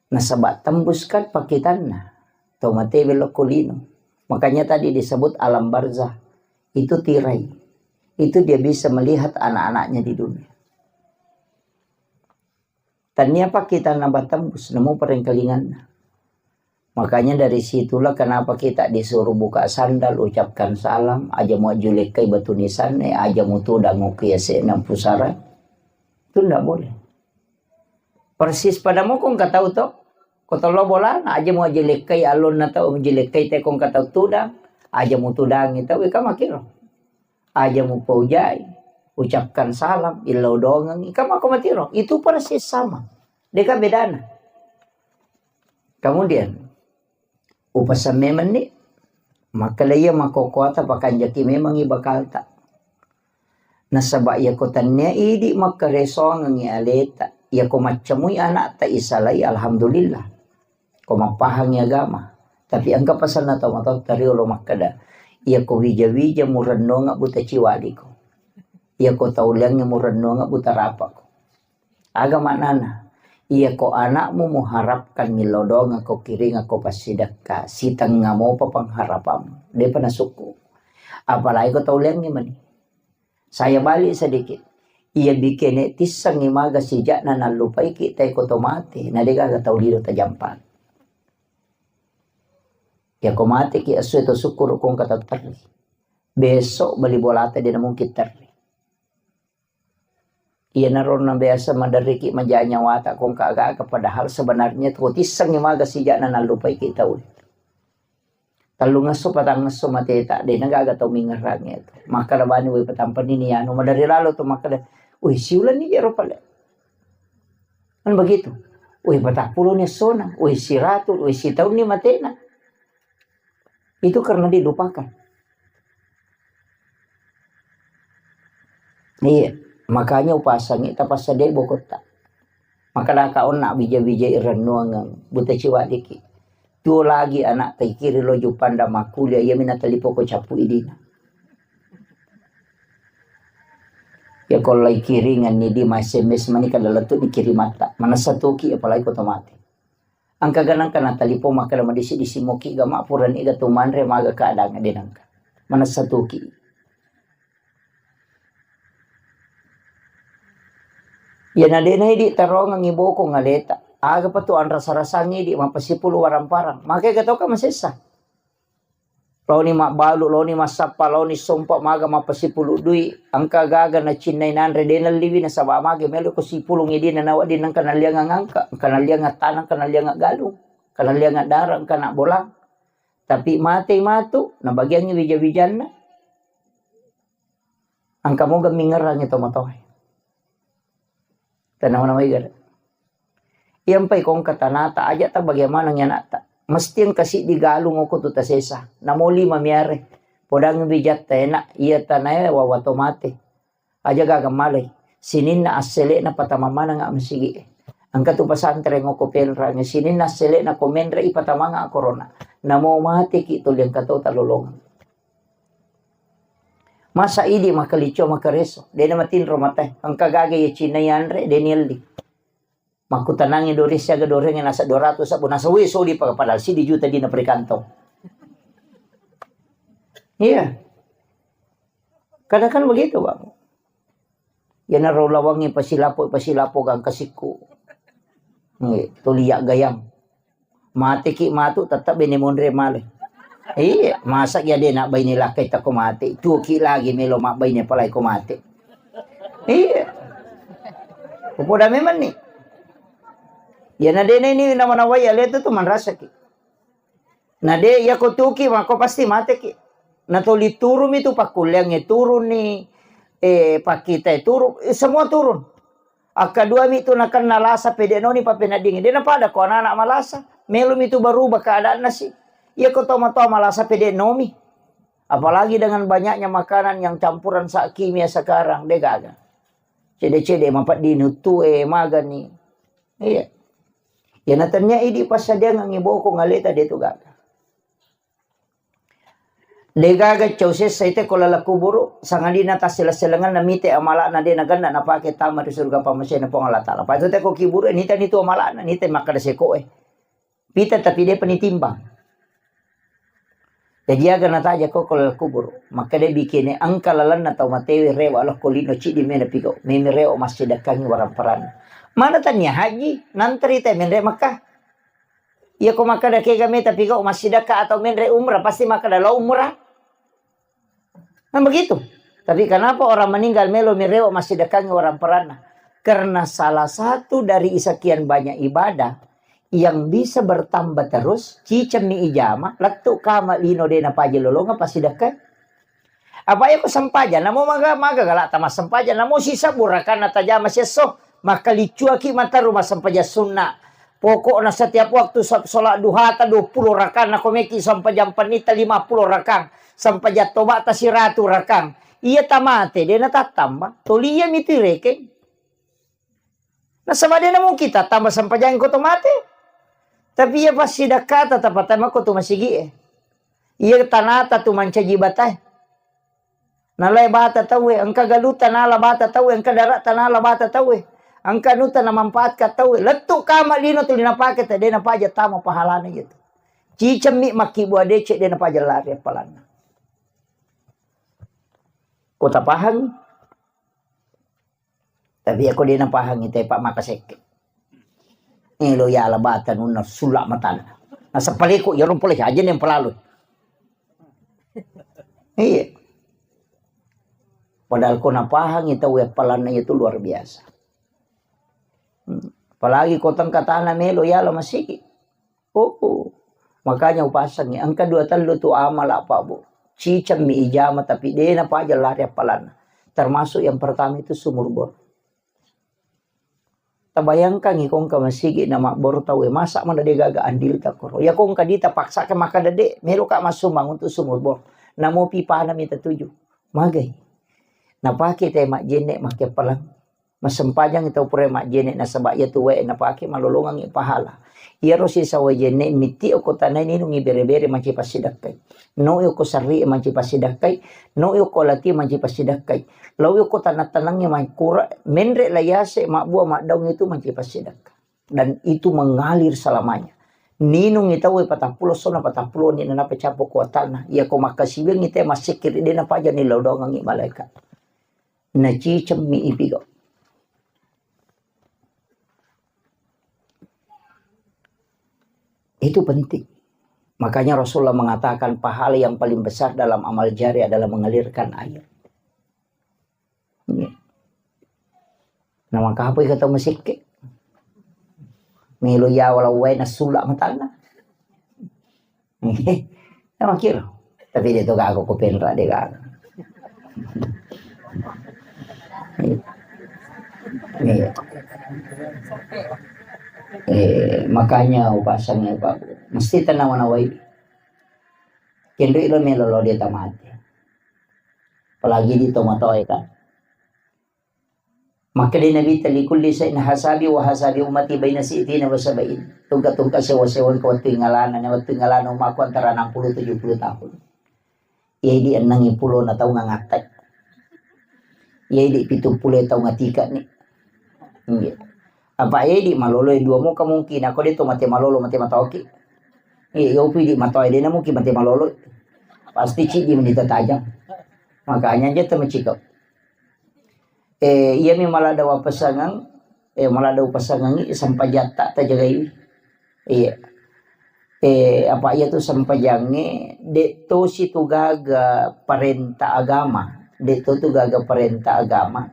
Nasaba tembus kan pakkitanna. Tau mate belok ko lino. Makanya tadi disebut alam barzah. Itu tirai. Itu dia bisa melihat anak-anaknya di dunia. Tania pakkitanna batembus, namo parengkalinganna. Makanya dari situlah kenapa kita disuruh buka sandal, ucapkan salam, aja muajjulekkai batu nisanna, aja mutudang okko yase'na pusara. Itu ndak boleh. Persis pada mokong katau to, ko tollo bolana, aja muajjulekkai allonna tau, mujjulekkai te kong katau tudang, aja mutudangi tau, ika makiro. Aja mupaujai, ucapkan salam, illau dongengi, ika mako matiro. Itu persis sama. Deka bedana. Kemudian, upasamme menni, Makkeda iya makkokkoata pakanjaki memangngi bakalta. Nasaba iyako tennia idi makkaresoangengngi aleta, iyako maccamui anakta isalai, alhamdulillah. Ko mappahangngi agama. Tapi engka pasanna tau matoatta riolo makkeda, iyako wija-wija murennonga buta ciwadiko. Iyako tauliangnge murennonga buta rapako. Aga maknana? Iyako anakmu muharapkan millau doangko kiringako passidekka, sitengnga mopa pengharapanmu. Depa nasukku. Apalagi ko tauliangnge mani. Saya balik sedikit. Iya bikene tissengngi maga sijakna nallupaiki taiko to mate, na degaga tau lino tajampa. Yako mateki esso to sukkuru kongka tatterri. Besok bali bolata dena mungkin terri. Iyanaro na biasa maderriki maja nyawata kongka aga-aga, padahal sebenarnya to tissengngi maga sijakna nallupaiki tau. Tellungesso patangngesso mateta, de nagaga tau mingerrangnge tu. Makkeda bani, woi patampani ni anu, madari lalo tu makkeda, woi siulenni jero pale. Kan begitu. Woi patappulo ni essona, woi siratu, woi sitaunni matena. Itu karena dilupakan. Iya, makanya upasangi tapassadai bokotta. Makadaka onna bija-bijai rennuangeng, buta ciwadiki. Tuo lagi anak taikiri lo Jupanda makkuliah, iya mina talipo ko cappu idina. Ya ko lai kiringan ni di ma S M S mani kada lettu dikirimatta. Manessa tuki apalagi ko tomate. Engka ganang kana talipo makkeda madisi-disi moki ga ma purani ga tu manre maga keadaan de nangka. Manessa tuki. Iyana de na idi tarongengngi bokong aleta. Aga pa tu anrasa-rasangngi di mappasipulu warang-parang. Makkega toka masessa. Laoni mabbalu, laoni massappa, laoni sompa maga mappasipulu dui. Engka gaga nacinnai nanre de nalliwi nasaba mage melo ko sipulung idina nawedding nengka nalliangang angka, engka nalliangang tanang, engka nalliangang galung, engka nalliangang dara, engka na bolang. Tapi matei matu, nabagiangngi wija-wijanna. Engka moga mingerrangi tomatoae. Tanawa-nawai gare. Iyampai kongka tanata, aja ta bagaimana ni anakta. Mesti engka siddi galung oko tu tasesa. Namo lima miare. Podang bijatta enak, iya tanae wawa tomate. Aja gaga malai. Sininna assele'na patama maneng masigi e. Engka tu pesantren oko penrangi. Sininna assele'na ko menre i patamanga corona. Namo mateki tuli engka to talolongeng. Masa idi makkalicua makkareso, dena matinro matae. Engka gaga iya Cina yanre, deni elli. Makkutanangi dore siaga dorengnge nasa dua ratus sabbu, nasa we sodi pa-, padahal siddi juta dina perikantong. Iya. Kadang kan begitu, Pak. Iyanaro lawangnge pasilapo, pasilapo gangka sikku. Nggih, tuli yaggayang. Mateki matu tetap bene monre male. Iya, masa ya de nak baine lakkai tako mate. Tuoki lagi melo mak baine palai ko mate. Iya. Poda memang ni. Ya na dene ni nama nawai ale tu tu manrasaki. Na de, iyako tuki mako pasti mateki. Na toli turumi tu pakkulleangnge turuni, eh, pakkitae turun, eh, semua turun. Akkadua mi tu nakenna lasa pede noni papeneddingi. De napada ko anak-anak malasa. Melo mi tu berubah keadaanna si. Iyako tomatoa malasa pede nomi. Apalagi dengan banyaknya makanan yang campuran sa-, kimia sekarang, de gaga. Cede-cede mapeddini uttue magani. Iya. Iyana tennia idi passadiangengngi bokong aleta de tu gaga. De gaga cau sessa ite ko laleng kuburu, sangadinna tassele-selengenna mite amala'na de nagenna napake tama ri surga pammasena Puang Allah Ta'ala. Patu te ko kiburu, nita nitu amala'na, nita makkeda sekoe. Pita tapi depa nitimbang. Jadi aga nataja ko ko laleng kuburu. Makkeda bikene engka lalenna tau matewe rewa lokko lino ciddi mena pigau. Memi rewa massidekkangi warang paranna. Mana tania haji, nantri te menre Makkah. Iya ko makkeda kega meta pigau massidekka atau menre umrah, pasti makkeda lao umrah. Kan begitu. Tapi kenapa orang meninggal melo mi rewa massidekkangi warang paranna? Karena salah satu dari sekian banyak ibadah yang bisa bertambah terus, cicemmi ijama, lettu kama lino de napaja lolonga passidekka. Apa iya ko sempajang, namo maga, maga galak tama sempajang, namo sisa burakan natajama sesso, maka licuaki mata rumah sempajang sunna, Pokokna setiap waktu sa-, sholat duhata dua puluh rakang, nako meki sempajang pennita lima puluh rakang, sempajang tobata siratu rakang. Iya tamate, de natattamba. Toli iya mitu irekeng. Nasaba de namungkin tattamba sempajang ko to mate. Tapi iya passidakkata tapatamako tu masigi'e. Iya tanata tu mancaji batae. Nalai bata tauwe, engka galuta nala bata tauwe, engka darata nala bata tauwe, engka anuta namanfaatka tauwe. Lettu kama lino tuli napake, te de napaja tama pahalana iya tu. Cicemmi makkibua decek de napaja lari appalanna. Ko tapahangi? Tapi ako de napahangi, tepa makasekke. Elo yala bata nunna sulla matanna. Nasaba paleko iyaro pole aja neng palalo. Iya. Padahal ko napahangi tau appalanna itu luar biasa. Hmm. Apalagi ko tengka tana melo yala masigi. Oh, oh. Makanya upasangi, engka dua tellu tu amala, Pak, Bu. Cicemmi ijama, tapi de napaja lari appalanna. Termasuk yang pertama itu sumur bor. Tabayangkangi ko engka masigi na mabbor tauwe, masa mana de gaga andilta koro. Ya ko engka dita paksa ke maka dede, meloka massumbang untuk sumur bor. Namo pipana mita tuju. Magai. Napake te majjenne make pelang. Massempajang tau pura majjene nasaba iya tu wae napake malolongangngi pahala. Iyaro sisa wae jenne mitti okko tanai ninungi bere-bere mancaji passidakkai. No okko sarri mancaji passidakkai, no okko lati mancaji passidakkai. Lao okko tanang-tanangnge makkura menre layase mabbua maddaung itu mancaji passidakka. Dan itu mengalir selamanya. Ninungi tau patappulo sona patappulo ni nanapa cappo kuatanna. Iya ko makkasiwiangngi te massekkiri de napaja ni lao dongangngi malaikat. Nacicemmi ipigo. Itu penting. Makanya Rasulullah mengatakan pahala yang paling besar dalam amal jari adalah mengalirkan air. Iya. Nah, maka apa kata mesikke? Melo ya walau wae nasulla matanna. Iya, makkiro. Tapi de to gaga ko penra de gaga. Iya. Eh, makanya upasang ya, Pak. Mesti tenang mana wai. Kendri lo melo lo dia tamate. Apalagi di tomatoe kan. Makkeda Nabitta, "Likulli syai'in hasabi wa hasabi ummati baina si'tina wa sab'in." Tungka-tungka sewa-sewa engka wettu ingalana, na wettu ingalana ummaku antara enam puluh tujuh puluh tahun. Iya idi enneng pulo na taung ngattai. Iya idi pitung pulo taung atika ni. Iya. Apa iya idi malolo dua mo kemungkinan, ako de to mate malolo, mate matoki. Iya, iya upi di matoe de na mungkin mate malolo. Pasti cidi menita tajam. Makanya aja temecikau. Eh, iyami malada wapasangeng, eh, malada upasangengi sempajatta tajagaiwi. Iya. Eh, apa iya tu sempajangnge, de tosi tu gaga parenta agama, de to tu gaga parenta agama.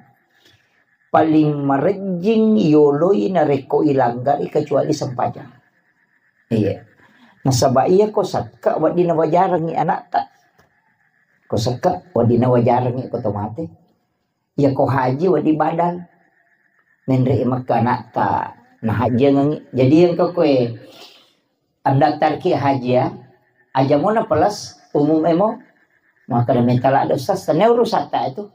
Paling marejjing yoloi narekko ilanggari kecuali sempajang. Iya. Nasaba iya ko sakka wedding nawajarengi anakta. Ko sakka wedding nawajarengi ko tomate. Iya ko haji wedding badal. Menre i Mekka anakta nahajiangengi. Jadi engka koe andaftarki haji ya, aja mona pelas umum emo. Maka da mentala ada ustaz, tanya urusatta itu.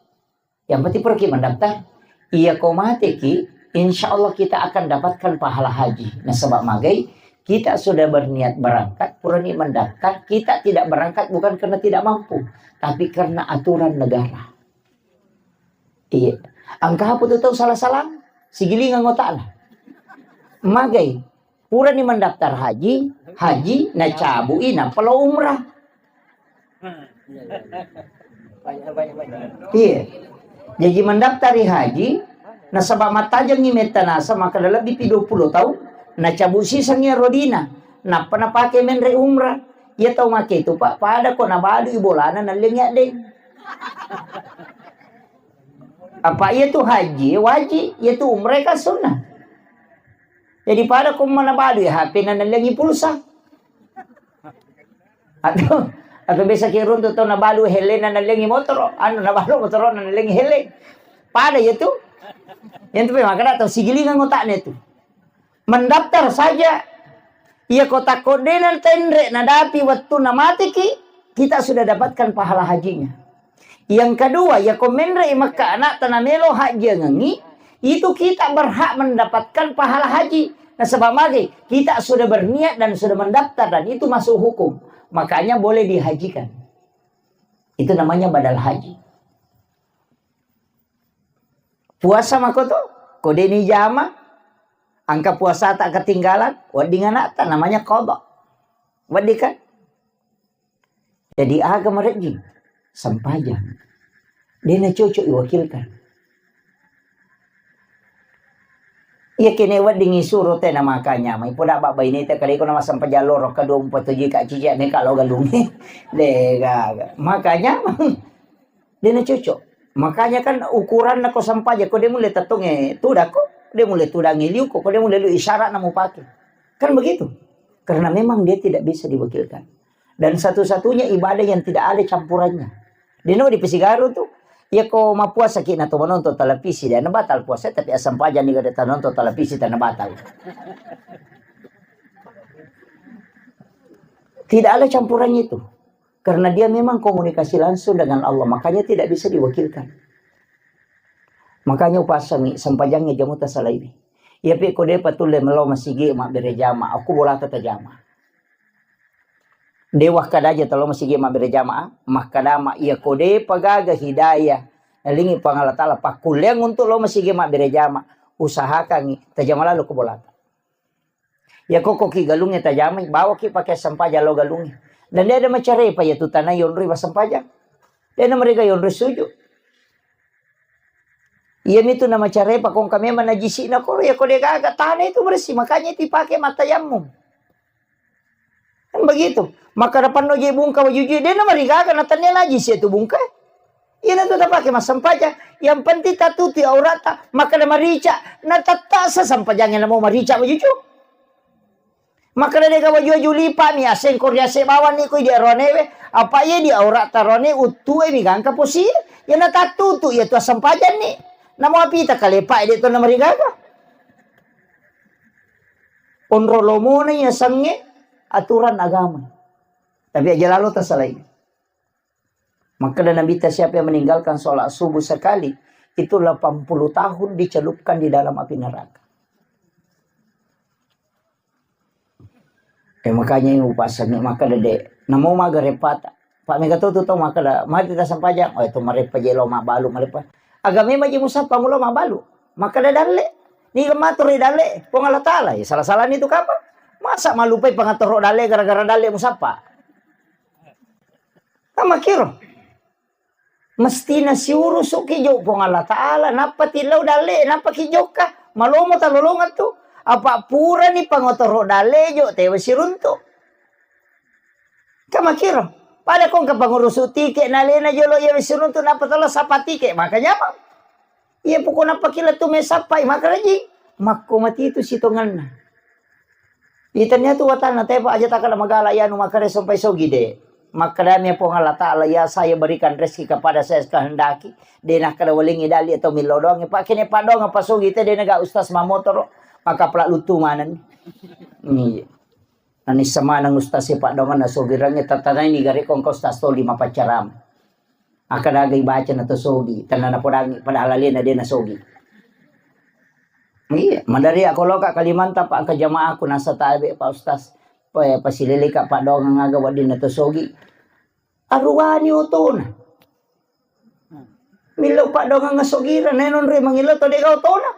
Yang penting pergi mendaftar. Iya ko mateki, insya Allah kita akan dapatkan pahala haji. Nasaba magai, kita sudah berniat berangkat, purani mendaftar, kita tidak berangkat bukan karena tidak mampu, tapi karena aturan negara. Iya. Engka apa tu tau salah-salah? Sigilingang otakna. Magai. Purani mendaftar haji, haji, nacabui, nappa lao umrah. Iya. Jaji mendaftari haji, nasaba mattajengngi metta nasa, maka lebbi pi dua puluh tahun, nacabu sisengngi rodina, nappa napake menre umrah. Iya tau make itu, Pak, pada ko nabalu bolana nallengi addeng. Apa iya tu haji, wajib, iya tu umrah kan sunnah. Jadi pada ko mana balu ya H P na nallengi pulsa. Atau, atau biasa ki runtu tau nabalu hele na nallengi motoro, anu nabalu motoro na nallengi hele. Pada ya tu. Yang tu makanya tau sigilingan otaknya tu. Mendaftar saja. Iya, ko takko de' na tenre' nadapi wettunna mateki, kita sudah dapatkan pahala hajinya. Yang kedua, ya ko menre' i Mekka anakta namelo hajiangengi, itu kita berhak mendapatkan pahala haji. Nasaba' magi, kita sudah berniat dan sudah mendaftar dan itu masuk hukum. Makanya boleh dihajikan. Itu namanya badal haji. Puasa mako to, ko de' ni jama, engka puasata ketinggalan, wedding anakta, namanya qada. Wedding kan? Jadi aga marejjing? Sempajang. De' na cocok iwakilkan. Iya kene wedding isuro te na makanya, mai poda ba baineta kale ko na massempajang loro kedua mupatujui ka cici meka lo galungi. De' gaga. Makanya de' na cocok. Makanya kan ukuranna ko sempajang, ko de' mulle tettongnge tudakko, de' mulle tudangnge liuko, ko de' mulle liu isyaratna mupake. Kan begitu. Karena memang dia tidak bisa diwakilkan. Dan satu-satunya ibadah yang tidak ada campurannya. De' no dipasigaru tu. Iya ko mappuasaki na to menonton televisi, de' na batal puasa, tapi asempajang ni gare tanonton televisi tana batal. Tidak ada campurannya itu. Karena dia memang komunikasi langsung dengan Allah, makanya tidak bisa diwakilkan. Makanya upasangi, sempajangnge jamu tasalaini. Iya pe ko de' patulle melo masigi mabbere jama, aku bolata tajama. De' wakkada aja talo masigi mabbere jama, makkada ma iya ko de' pagaga hidayah, nalingi Puang Allah Ta'ala pakkulleang untuk lo masigi mabbere jama, usahakangi tajama lalo ko bolata. Iya ko koki galungnge tajamai, bawaki pake sempajang lo galungnge. Dan de' ada macarepa iya tu tana yonroi massempajang. De' na mariga yonroi sujud. Iya mitu na macarepa kongka memang najisi'na koro, iya ko de' gaga tana itu bersih, makanya itu dipake mattayammum. Kan begitu. Maka depan no je bungka wajujui, de' na marigaga na tania najisi itu bungka. Iya na tu tapake massempajang. Yang penting tatutu aurata, maka na marica, na tatta sesempajangnge na mau marica wajuju. Makkeda de' gaga waju-waju lipa'mi, aseng ko riase bawanni ko idi aroanewe, apa iya di aurata aroane uttuemi gangka posi, iya natattutu iya tu assempajanni. Namo apita kalepa de' to namarigaga. Onro lomona iya sengnge aturan agama. Tapi aja lalo tasalai. Makkeda Nabitta, siapa yang meninggalkan sholat subuh sekali, itu delapan puluh tahun dicelupkan di dalam api neraka. Eh, makanya ini upasannya, makkeda de'. Namo maga repata. Pak mega to tu tau makkeda, mati ta sempajang. Oh, itu marepa je lo mabalu, marepa. Agama maji musappa mulo mabalu. Makkeda dalle. Niga maturi dalle, Puang Allah Ta'ala. Ya, salah-salah ni tu kapang. Masa malupai pangatoro dalle gara-gara dalle musappa? Kan makkiro. Mestina siurusuki jo Puang Allah Ta'ala, nappa tillau dalle, nappa ki jokka. Malomo talolongeng tu. Apa purani pangotoro dalle jo, tewa siruntu. Kan makkiro. Pada kongka pangurusu tike, nalena jolo iya siruntu, nappa tala sapa tike, maka nyamang. Iya pokokna pakila tu mesappai, maka rajing. Makko mati tu sitonganna. Itania tu watanna tepa aja takala magala yanu makare sompai sogi de. Makkedami Puang Allah Ta'ala, "Ya, saya berikan rezeki kepada saya kehendaki." De nakkeda walengi dali atau millo doang. Pak kene padong apa sogi te de naga ustaz mamotoro. Maka pela lutu maneng. Iya. Nani semaneng ustaz e padongan na sogi rangi tatanai ni gare kongko ustaz toli mapaccaram. Akkadaga ibaca na to sogi, tenna napodangi, padahal alena de na sogi. Iya, madari ako loka Kalimantan, Pak, engka jamaahku nasa tabe, Pak Ustaz. Pa-, pasileleka padongang aga wedding na to sogi. Aruwani otona. Millau padongang sogira, nenonre mangillau to dega otona.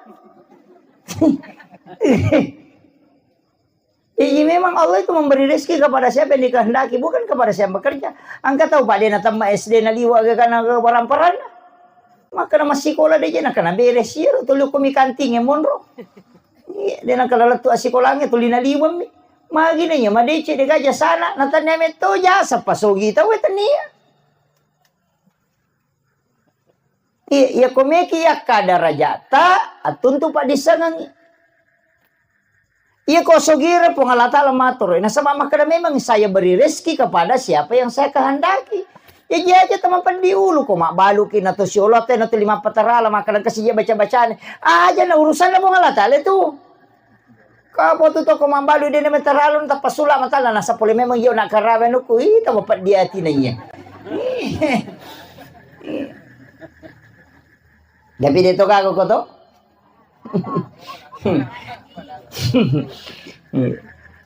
Jadi memang Allah itu memberi rezeki kepada siapa yang dikehendaki, bukan kepada siapa yang bekerja. Engka tau, Pak, de natemma S D naliwa' aga kana aga paran-paranna. Maka na massikola de je nakana beres iyaro tuli ko mikanting e monro. Iya, de nakana lettu assikolangnge tuli naliwemmi. Magi na iya madeceng de gaga jasana, na tania metto jasa pasogi tau e tania. Iya, iya ko meki iya kada rajata, attuntu paddissengengngi. Iya ko sogira Puang Allah Ta'ala matoro. Nasaba makkeda memang saya beri rezeki kepada siapa yang saya kehendaki. Ya, iya aja tama peddi ulu ko mabbaluki na to siolo te na to lima patarala makkeda kasi iya baca-bacane. Aja na urusanna Puang Allah Ta'ala itu. Ka potu toko mambalu dena meteralun tappa sula matana nasa pole memang iyo nak karawe nuku ita mapeddi atina iya. Tapi de to kago ko to.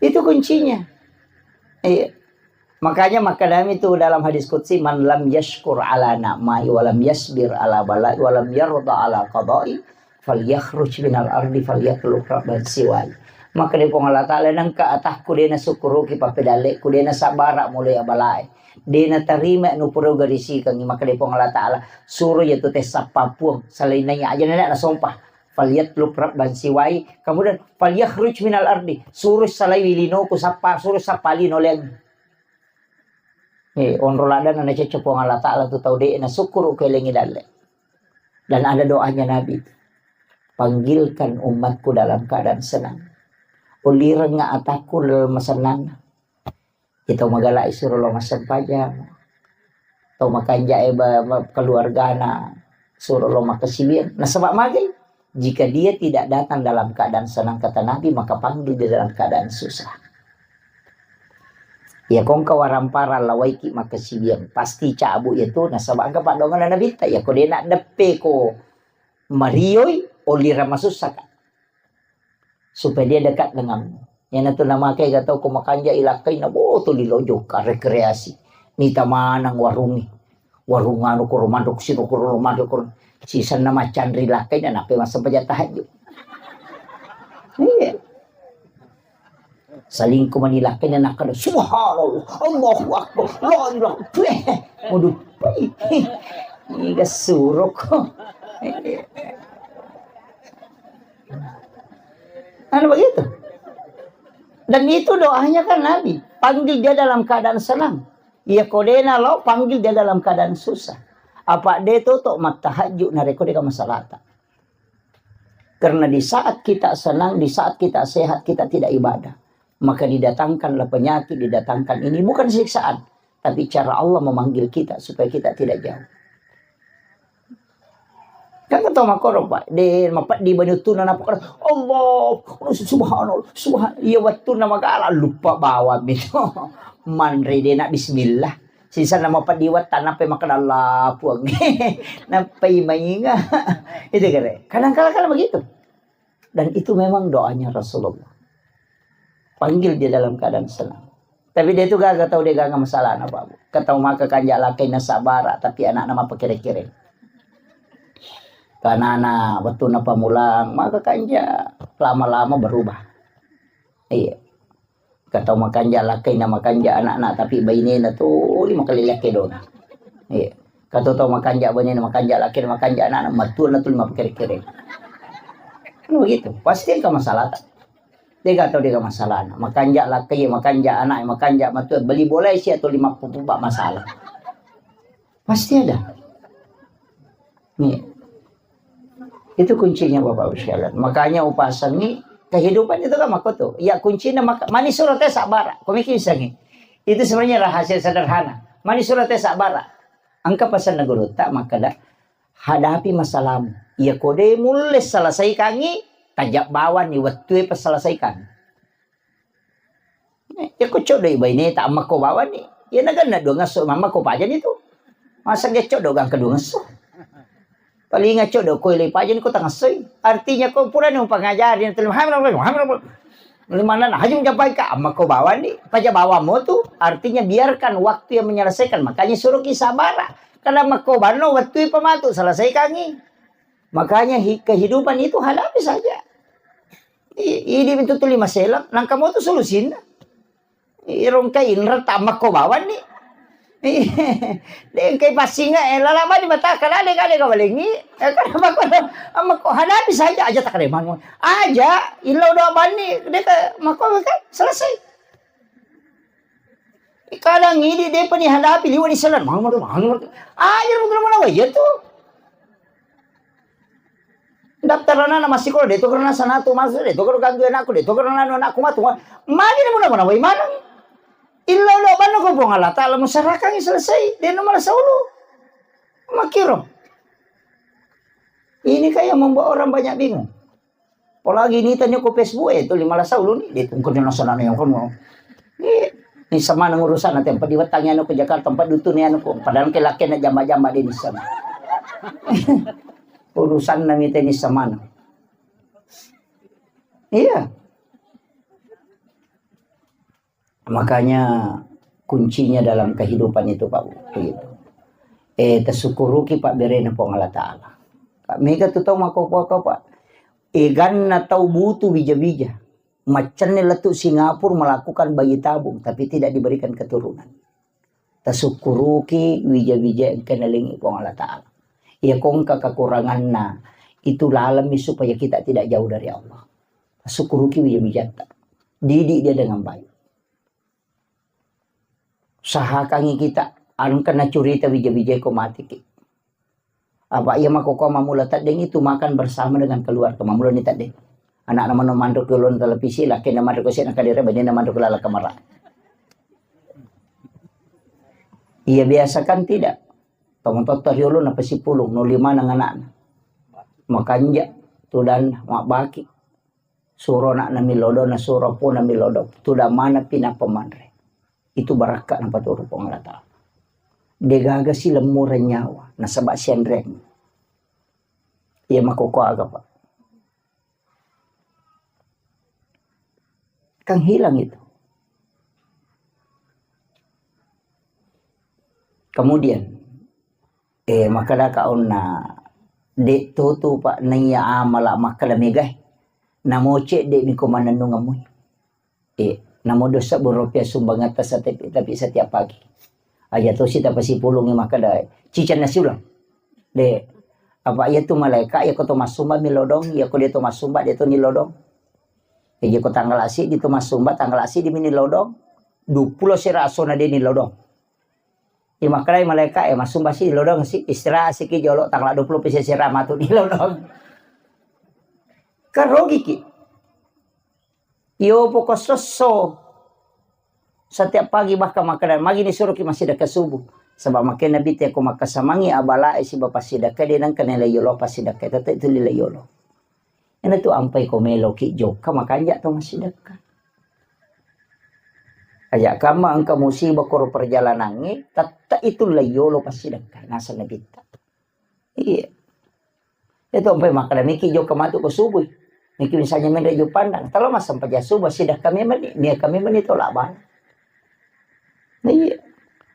Itu kuncinya. Iya. Makanya maknanya itu dalam hadis qudsi, "Man lam yashkur ala na'mai wa lam yasbir ala balai wa lam yarda ala qadai, falyakhruj minal ardi falyatlub rabban siwai." Maka di Puang Allah Ta'ala nengka atakku dena syukuruki papedaleku dena sabara mulai abalae. Dena tarima nupuro garisikangi maka di Puang Allah Ta'ala suruh yaitu tes sappa puang selain nanya aja nenek na sompah. Falyatlub rabban siwai. Kemudian falyakhruj minal ardi. Suruh salai wilinoku sappa, suruh sappa lino leng. Eh, onro ladana nacecce Puang Allah Ta'ala tu tau de' na syukuru kelengi dalle. Dan ada doanya Nabi. Panggilkan umatku dalam keadaan senang. Ulirengnga atakku dalam senang. Itu magala isuro lo massempajang. Tau makanja e ba, ba, keluargana suro lo makasibiang. Nasaba magai? Jika dia tidak datang dalam keadaan senang, kata Nabi, maka panggil dia dalam keadaan susah. Ya kongka warampara lawaiki makasibiang, pasti cabu ya tu nasaba engka padongan Nabi ta ya ko dena deppe ko marioi olira masussa ka. Supaya dia dekat denganmu. Yana tu nama kai gatau ko makanja ilakai na boto di lojo ka rekreasi. Nita manang warungi. Warung anu koro mandok sino koro mandok koro. Sisanna macanri lakkaina nappe massempajang tahajud. Iya. Salingku mani lakkaina nakkada, "Subhanallah, Allahu Akbar, la ilaha." Waduh. Iga suroko. Anu begitu. Dan itu doanya kan Nabi, panggil dia dalam keadaan senang. Iya kodena lo, panggil dia dalam keadaan susah. Apa dia tutup mattahajud nareko deka masalata. Karena di saat kita senang, di saat kita sehat, kita tidak ibadah, maka didatangkanlah penyakit, didatangkan ini bukan siksaan, tapi cara Allah memanggil kita supaya kita tidak jauh. Kan kata makoro, Pak, de mapeddi bani uttuna napa kada, Allah, subhanallah, subhan-, iya wettunna magala lupa bawang mi to. Manre de na bismillah. Sisanna mapeddi wettanna pe makkeda Allah puang. Nappai mainga. Itu kere. Kadang kala-kala begitu. Dan itu memang doanya Rasulullah. Panggil dia dalam keadaan senang. Tapi dia itu gaga tau dia gaga masalah na Pak. Ketau maka kanja lakai na sabara tapi anakna mapakere-kere. Karena anak waktu na pamulang maka kanja lama-lama berubah. Iya. Katau makanja lakkaina makanja anakna, tapi bainena tuli makalilekkedona. Iya. Katau tau makanja bainena makanja lakkaina makanja anakna, matuanna tuli mapakere-kere. Kan begitu. Pasti engka masalahta. Dega tau dega masalahna. Makanja lakkai, makanja anak, makanja matua. Beli bola isi atau lima puluh masalah. Pasti ada. Nih. Itu kuncinya Bapak Ibu sekalian. Makanya upasangi kehidupan itu kan makoto. Ya kuncinya maka mani surate sabara. Komiki isangi. Itu sebenarnya rahasia sederhana. Mani surate sabara. Engka pesan guru tak makada hadapi masalahmu. Ya kode mulle selesaikangi tajak bawani wettue peselesaikan. Eh, ya ko coddo i baineta ammakko bawani. Ya naganna dua ngesso mammakko pajani tu. Masa ge coddo gangka dua ngesso. Palinga coddo ko ile pajani ko tangassoi. Artinya ko purani upangajari na tuli mana na haju mencapai ka ammakko bawani. Paja bawammu tu. Artinya biarkan waktu yang menyelesaikan. Makanya suruh ki sabara. Karena makko banno waktu pematu selesaikangi. Makanya hi-, kehidupan itu hadapi saja. I-, idi itu tuli maselang, nangka mo tu solusinna. Irongka inra tammakko bawanni. Dengkai passinga, eh, lala mani mataka lale kale kawalengi. Eh, kan makko, makko hadapi saja aja takale manu. Aja illau doa banni, deka makko kan selesai. Kadang idi depa ni hadapi liwa ni selan. Manu, manu, manu. Aja manu, manu, iya tu. Daftar anak-anak masih sekolah, de to karena sana tu masuk, de to karena ganggu anakku, de to karena anu anakku matu. Magi ni muna muna wai maneng. Illa lo banna ko Puang Allah Taala musarakangi selesai, de no malah saulu. Makiro. Ini kayak membuat orang banyak bingung. Apalagi ni tanya ko Facebook e, tu lima belas uluni, dia tunggu dia nasana yang kono. Ni sama nang urusan nanti empat diwetangi anu ke Jakarta, empat dutu ni anu ko, padahal ke laki na jamba-jamba dia ni sama. Urusan nang itu ni sama. Iya. Makanya kuncinya dalam kehidupan itu, Pak, begitu. Eh, tasyukuruki pabberena Puang Allah Ta'ala. Pak, mega tu tau makkokkoe, Pak. Eganna tau butuh bija-bija. Maccanne lettu Singapura melakukan bayi tabung, tapi tidak diberikan keturunan. Tasyukuruki wija-wija engka nalengi Puang Allah Ta'ala. Iya ko engka kekuranganna, itu lalemmi supaya kita tidak jauh dari Allah. Tasyukuruki wija-wijatta. Didik dia dengan baik. Usahakangi kita, engka nacurita wija-wija ko matiki. Apa iya makkokkoe mammula teddeng itu makan bersama dengan keluarga. Mammula ni teddeng. Anakna mano manro ke ulun televisi, lakinna manro ke sena kadere, bainena manro ke laleng kamara. Iya biasa kan tidak. Tomatotta riolo napasipulung, no lima nang anakna. Makanja, tudanna, mabbaki. Suro anakna milodong, nasuro pona milodong. Tudang maneng pi nappa manre. Itu barakka napaturu Puang Allah Ta'ala. Degaga si lemmureng nyawa, nasaba sianreng. Iya makkokkoe aga, Pak. Kan hilang itu. Kemudian, eh, makkeda ka onna, de' to tu, Pak, naiya amala makkeda megae. Namo cedde' mi ko manennungemmui. Eh, namo dua sebbu rupiah sumbangatta setiap, tapi setiap pagi. Aja tosi tapasipulungi makkeda, ciceng nasi ulang. De', apa iya tu malaeka, iya ko to massumba mi lodong, iya ko de' to massumba, de' to ni lodong. Jadi ko tanggal asi di to massumba, tanggal asi di mini lodong. Dua puluh sera asona de' ni lodong. Iya makkedai malaeka, eh, massumba si lodong si, istirahat siki jolo, tanggal dua puluh pisi sera matu ni lodong. Kan rogiki. Iyo poko sosso. Setiap pagi bahkan makkeda, magi ni suruki massidekka subuh. Sebab makkeda Nabi te ko makkasamangi abalae siba passidekka de' nengka nilai yolo passidekka, tette' tuli lai yolo. Ena tu ampai ko meloki jokka makanja to massidekka. Aja kamma engka musibah koro perjalanangnge, tette' itu lai yolo passidekka. Naseng Nabitta. Iya. Itu ampai makkeda miki jokka matu ko subuh. Miki misalnya menre jo pandang. Talo massempajang subuh, sidekka memang ni, niakka memang ni tolak bang. Nah, iya.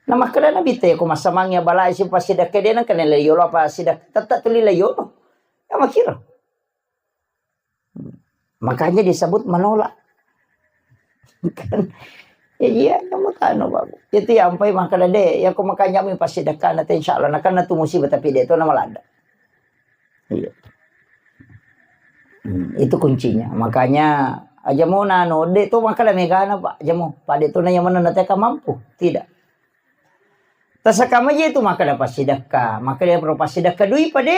Nah, makkeda Nabi te ko massamangi abalae si passidekka de' nengka nilai yolo apa sidekka, tette' tuli lai yolo. Ya makkiro. Makanya disebut menolak. Kan? Ya, iya, kamu tano, Pak. Itu yang ampai makkeda de', ya ko makanja mi passidekka na te, insya Allah, na kan na tu musibah, tapi de' to na malanda. Iya. Hmm, itu kuncinya. Makanya, aja mo nano, de' to makkeda megana, Pak. Aja mo, Pak, de' to na yang mana na te ka mampu. Tidak. Tasaka maje tu makkeda passidekka, makkeda pro passidekka dui pade.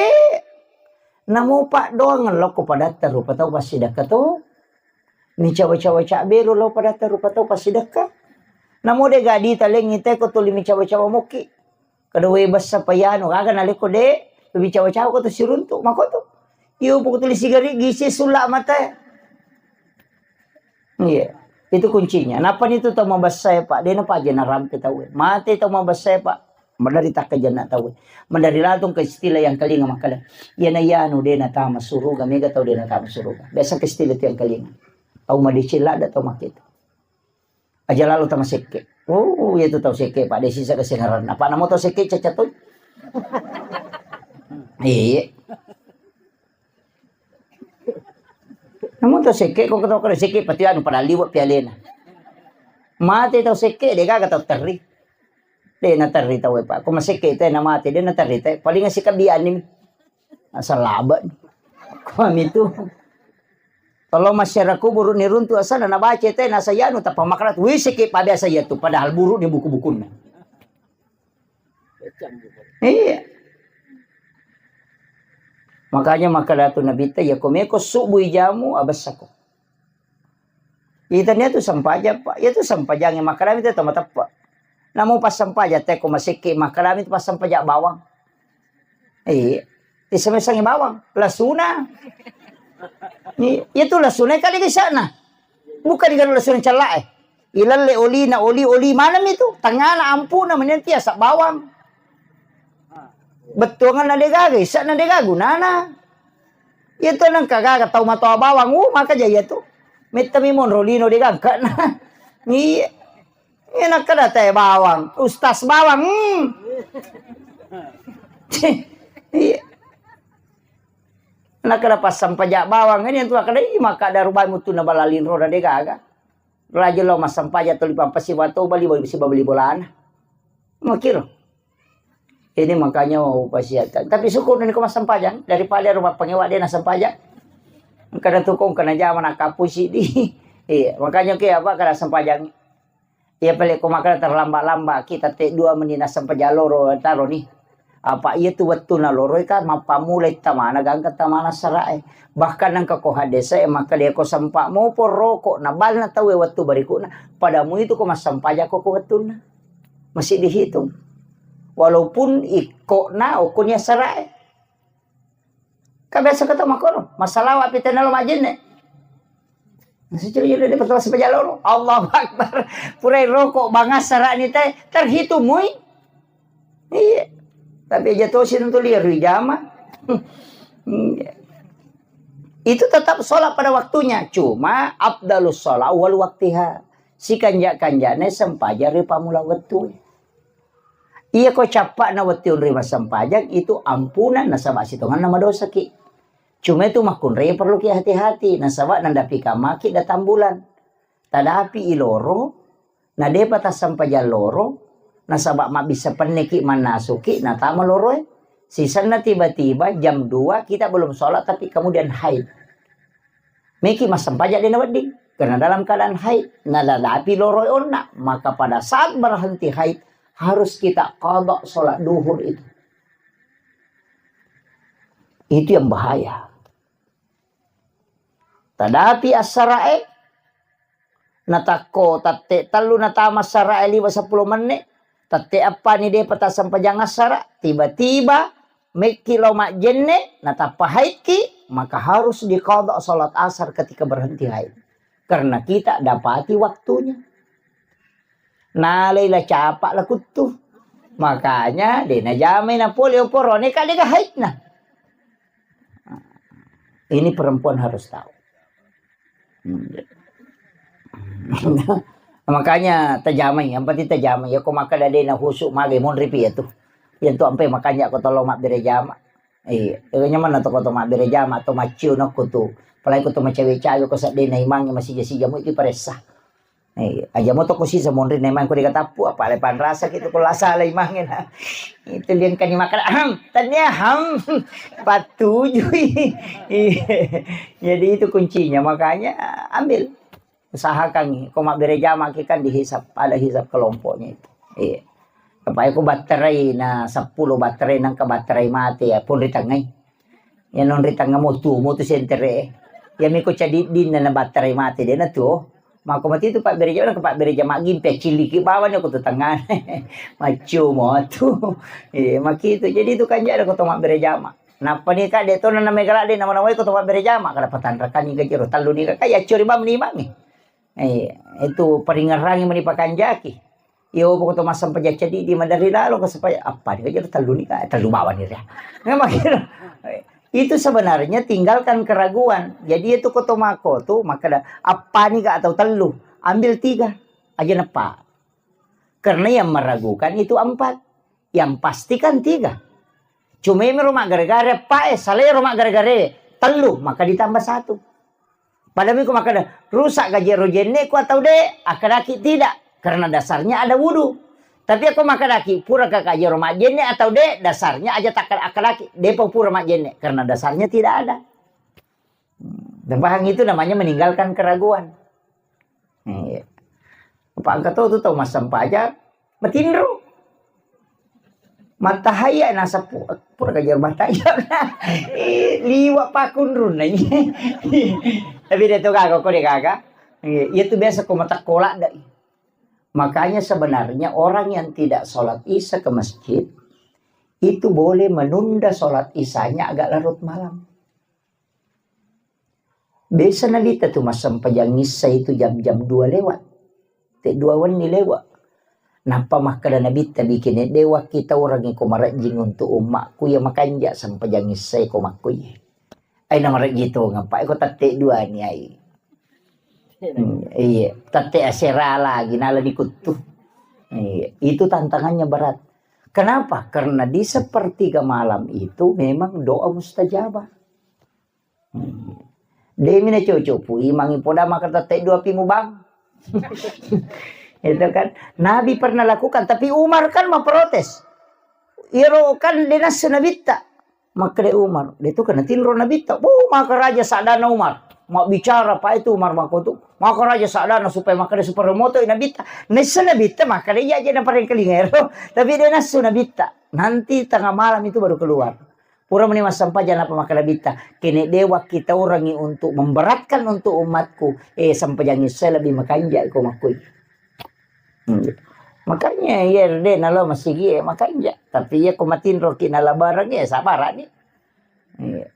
Namo paddoang lokko padatta rupa tau passidekka to. Micawa-cawa cabberu lo padatta rupa tau passidekka. Namo de' gadi talengi te ko tuli micawa-cawa mokki. Kada we bessa payano, aga nalekko de', micawa-cawa ko to siruntu, makoto. Iyo, poko tuli sigari gisi sulla mata. Iya, itu kuncinya. Napani tu tau mabessae, Pak, de' napaja narampe tau. Mate tau mabessae, Pak. Madari takkajanna tau. Madari latung ke istilah yang kalinga makkeda. Iyana iyanu de' natama suruga, mega tau de' natama suruga. Biasa ke istilah tu yang kalinga. Tau madeceng ladde' tau makketu. Aja lalo tama sekke. Oh, iya tu tau sekke, Pak, de' sisa kesengaran. Apa namo tau sekke cacat tu? Iya. Namun tau sekke, ko tau kada sekke, pati anu pada liwat pialena. Mate tau sekke, de' gaga tau terri. De' na terri tau, Pak. Ko masekke te na mate, de' na terri te. Paling sikabiani. Asal laba. Ko ami tu. Kalau masyarakat kubur ni runtu asal na baca te na sayanu tapa makkeda, wih, sekke pabiasa iya tu, padahal buruk ni buku-bukunna. Iya. Makanya makkeda tu Nabi te, ya ko meko subuh jamu abessako. Itania tu sempajang, Pak. Iya tu sempajang yang makkeda mi te tama teppa. Namo pas sempajang te ko masekke makkeda mi tu pas sempajang bawang. Iya. Isemesangi bawang, lasuna. Iya tu lasuna kali kisana. Bukan di kalau lasuna cella'e. Ilalle olina, oli, oli maneng itu. Tangana ampuna menentia sak bawang. Bettuanganna degaga, isana degaga gunana. Iya tu nengka gaga tau matoa bawang, uh, maka jaya tu. Metta mi monro lino degaga na. Iya. Iya nakkeda teh bawang, ustaz bawang. Hmm. Iya. Nakkeda passampaja bawang, ini tu nakkeda, "Ih, maka ada rubai mutu na balalin roda degaga." Raja lo massampaja tuli pampasi wato bali bali siba beli bolana. Makiro. Ini makanya mau upasiakan. Tapi syukur ini ko massampajang daripada rumah pengewa dia nassampajang. Engka na tukung kena jama nak kapusi di. Iya, makanya ke apa kada sempajang. Iya pale ko makkeda terlambat-lambat kita te dua menit nasempajang loro taro ni. Apa iya tu wettu na loro ka mappamulai tamana gangka tamana sarae. Bahkan nangka ko hadese maka dia ko sempa mopo roko na balna tawe wettu berikutna. Padamu itu ko masempajang ko ko wettunna. Masih dihitung. Walaupun ikko na okko ni sarae. Ka biasa kata makono, massalawa pi tenna lo majenne. Nasi ciri jere de betul sepeja loro. Allahu Akbar. Purai rokok bangas sarani te terhitung mui. Iya. Tapi aja tosi tentu liar di jama. Iya. Itu tetap sholat pada waktunya. Cuma afdalus sholat wal waktiha. Si kanja-kanjane sempaja ri pamula wettu. Iya ko cappa'na wettu onroi massempajang itu ampunan nasaba sitonganna madosaki. Cuma itu makkunrai perlu ki hati-hati nasaba nandapika maki datang bulan. Tadapi iloro na depa tassempajang loro nasaba mabbissa penneki mannasuki natama loroe. Sisenna tiba-tiba jam dua kita belum sholat tapi kemudian haid. Meki massempajang dena wedding karena dalam keadaan haid. Nadadapi loro onna, maka pada saat berhenti haid harus kita qada sholat duhur itu. Itu yang bahaya. Tadapi assarae natakko tatte tellu natama assarae liwa seppulo menne, tatte eppa ni depa tassempajang assara, tiba-tiba mekki lao majjenne natappa haidki, maka harus diqada sholat asar ketika berhenti haid. Karena kita dapati waktunya. Nalai la capa la kuttu. Makanya de najamai na pole oporone ka dega haidna. Ini perempuan harus tahu. Hmm. Makanya tajamai, yang penting tajamai. Ya ko makkeda de na husu magai monri pi ya tu. Yang tu ampe makanya ko tolo mabbere jama. Iya, nyamanna to ko to mabbere jama to maccio nokko tu. Apalagi ko to macawe-cawe ko seddena imangnge masija-sija mu iki paressa. Iya, aja mo to ko sisa monri na imang ko dikatappu apa le panrasa gitu ko la sala imangnge na. Itu liangkani makan ham, tania ham. Patujui. Iya. Jadi itu kuncinya makanya ambil. Usahakan ko mabbere jamaki kan dihisap, ada hisap kelompoknya itu. Iya. Apa ko batterai na seppulo batterai nangka batterai mate ya pun ri tengngai. Ya non ri tengnga mo tu mo tu sentere. Ya miko cadiddin na batterai mate de na tu. Mako mati tu pabbere jama, pabbere jama gimpe ciliki bawani ko tu tengah. Maccio mo tu. Iya, maki itu. Jadi itu kan jada ko to mabbere jama. Nappa ni ka de to na mega ladde nama nawai ko to mabbere jama kada patanrakan ni gajero tellu ni ka ya curi bam ni mangi. Eh, itu paringerrangi mani pakanjaki. Iyo poko to massempajang ceddi di madari lalo ko supaya apa ni gajero tellu ni ka tellu bawa ni ria. Memang gitu. Itu sebenarnya tinggalkan keraguan. Jadi itu ko to mako tu makkeda apa ni ka atau tellu, ambil tiga aja nepa. Karena yang meragukan itu empat. Yang pasti kan tiga. Cuma imi ro maggare-gare, pa e, salai ro maggare-gare, tellu, maka ditambah satu. Padahal miko makkeda, rusak gajero jenneku atau de, akadaki tidak, karena dasarnya ada wudu. Tapi aku makkadaki, pura ka gajero majjenne atau de, dasarnya aja tak akadaki, depa pura majjenne, karena dasarnya tidak ada. Dan paham itu namanya meninggalkan keraguan. Iya. Apa engka to tu tau massempajang, matinro. Matahaya nasappu, pura kajar matahaya. Eh, liwa pakunrun na. Tapi dia tu gaga, ko dia gaga. Iya, iya tu biasa ko matakkola dai. Makanya sebenarnya orang yang tidak sholat isya ke masjid itu boleh menunda sholat isyanya agak larut malam. Biasa Nabitta tu massempajang Isya itu jam-jam dua lewat. Te dua wenni lewat. Nappa makkeda Nabitta, "Bikin de wakki taurangi ko marejjing untuk ummakku ya makanja sempajang Isya ko makkuye." Ai na marejji tongeng, Pak, ko tette dua ni ai. Hmm, iya, tette asera lagi, nala dikuttu. Iya, itu tantangannya berat. Kenapa? Karena di sepertiga malam itu memang doa mustajabah. Hmm. Demi na cocok pu imangi poda maka tette dua pi mubang. Itu kan Nabi pernah lakukan, tapi Umar kan memprotes. Iyaro kan de nassu Nabitta. Makkeda Umar, de tu kena tinro Nabitta. Wuh, maka raja sadana Umar. Mabbicara pa itu Umar mako tu. Maka raja sadana supaya makkeda supaya moto Nabitta. Nessa Nabitta makkeda iya aja na parengkalinga ero. Tapi de nassu Nabitta. Nanti tengah malam itu baru keluar. Pura meni massempajang apa makkeda Nabitta. Kene de wakki taurangi untuk memberatkan untuk umatku. Eh, sempajang Isya lebih makanja ko makkui. Hmm. Makanya iya de nalo masigi e makanja. Tapi iya ko matinroki nala bareng ya sabarani. Iya.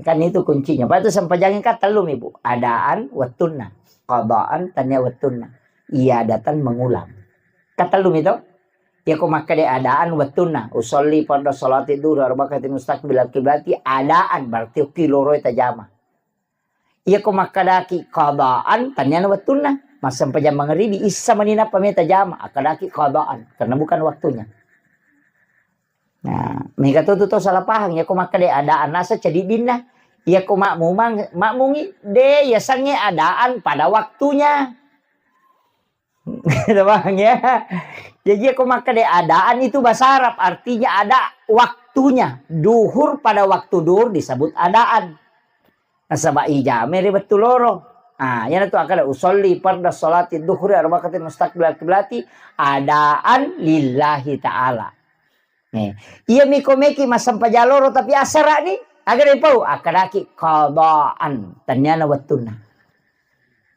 Kan itu kuncinya. Patu sempajang kan tellu mi, Bu. Adaan wettunna. Qadaan tania wettunna. Iya datang mengulang. Kan tellu mi to? Iya ko makkeda adaan wettunna. Usolli farda salati duhur arba'ati mustaqbilal kiblati adaan berarti okki loro tajama. Iya ko makkedaki qadaan, taniana wettunna. Massempajang mangribi, issa mani nappa meta jama, akkadaki qadaan, karena bukan waktunya. Nah, mega to tu tau salah paham, iya ko makkeda adaan nasa cadiddinna. Iya ko makmumang, makmungi, de, yasengnge adaan pada waktunya. Paham ya? Jadi aku makkeda adaan itu bahasa Arab, artinya ada waktunya. Duhur pada waktu duhur disebut adaan. Nasaba ijame ri wettu loro. Ah, yana tu akkeda usolli farda salati duhri arba'ati mustaqbilal kiblati adaan lillahi ta'ala. Eh, iya miko meki massempajang loro tapi asara'ni, aga dipau? Akkadaki qadaan, tenniana wettunna.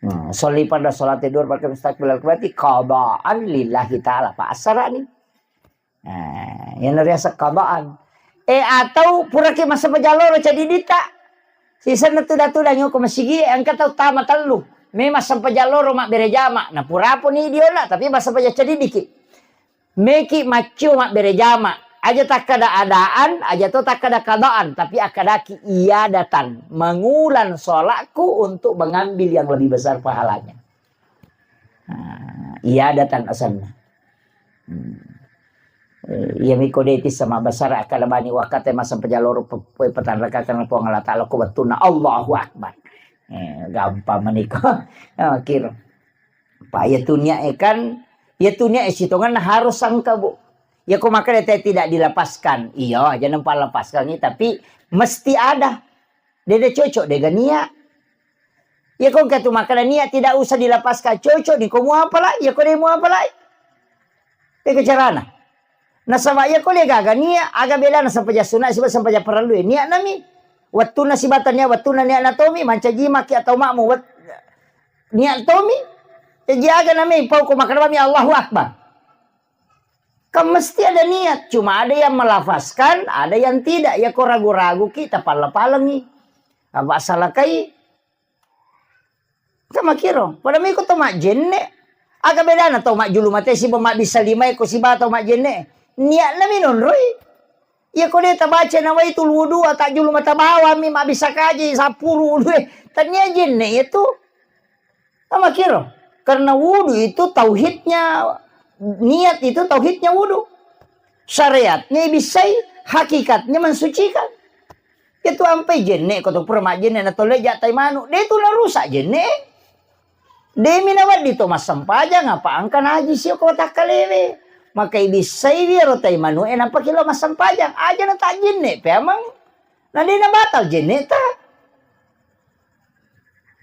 Hmm, sholli farda sholati duhur pakai mustaqbilal kiblati qadaan lillahi ta'ala. Pa asara'ni. Nah, yang riaseng qadaan. Eh, atau puraki massempajang loro cadiddita. Sisenna tuda-tuda nyoko masigi, engka tau tama tellu. Memang sempajang loro mabbere jama. Nah, purapuni diona, tapi massempajang cadiddiki. Meki maccio mabbere jama. Aja takkada adaan, aja to takkada qadaan, tapi akkadaki iyadatan, mengulang sholatku untuk mengambil yang lebih besar pahalanya. Nah, iyadatan asanna. Hmm. Eh, iya miko de tissa mabbasara akkada bani wakkate massempajang loro pe-, pe-, petanrakakang Puang Allah Ta'ala ko wettunna Allahu Akbar. Eh, gampang maniko. Ah, kiro. Pa, iya tu niat e kan, iya tu niat e sitongenna harus sangka, Bu. Iya ko makkeda te tidak dilepaskan. Iya, aja nampa lepaskan ni, tapi mesti ada. Dede cocok dega niat. Iya ko engka tu makkeda niat tidak usah dilepaskan. Cocok ni ko muapalai, iya ko de muapalai. Tega carana. Nasaba iya ko de gaga niat, aga bedana sempajang sunat siba sempajang parellu e. Niat nami. Wettunna sibata niat, wettunna niat natomi, mancaji maki atau makmu wet-, niat tomi. Jaji aga nami pau ko makkeda bami Allahu Akbar. Kan mesti ada niat, cuma ada yang melafazkan, ada yang tidak. Ya ko ragu-ragu ki, tapalla-pallengi. Apa salakai? Kan makkiro. Pada miko to majjenne. Aga bedana to majjulu mate siba mabbissa lima e ko siba to majjenne. Niatna mi nonroi. Iya ko de tabaca nawaitul wudu, atajulu mata bawang mi mabbissa kaji sappuru wudu e. Tania jenne itu. Apa kiro? Karena wudu itu tauhidnya, niat itu tauhidnya wudu. Syariatnya ibissai, hakikatnya mensucikan. Itu ampai jenne ko to pura majjenne na tolle ja tai manu. De tu narusak jenne. Demi nawedding to massempajang, apa engka najis yo ko takkalewe. Maka ibissai wiro tai manu e nampa kilo massempajang. Aja na tajjenne pe amang. Na de na batal jenne ta.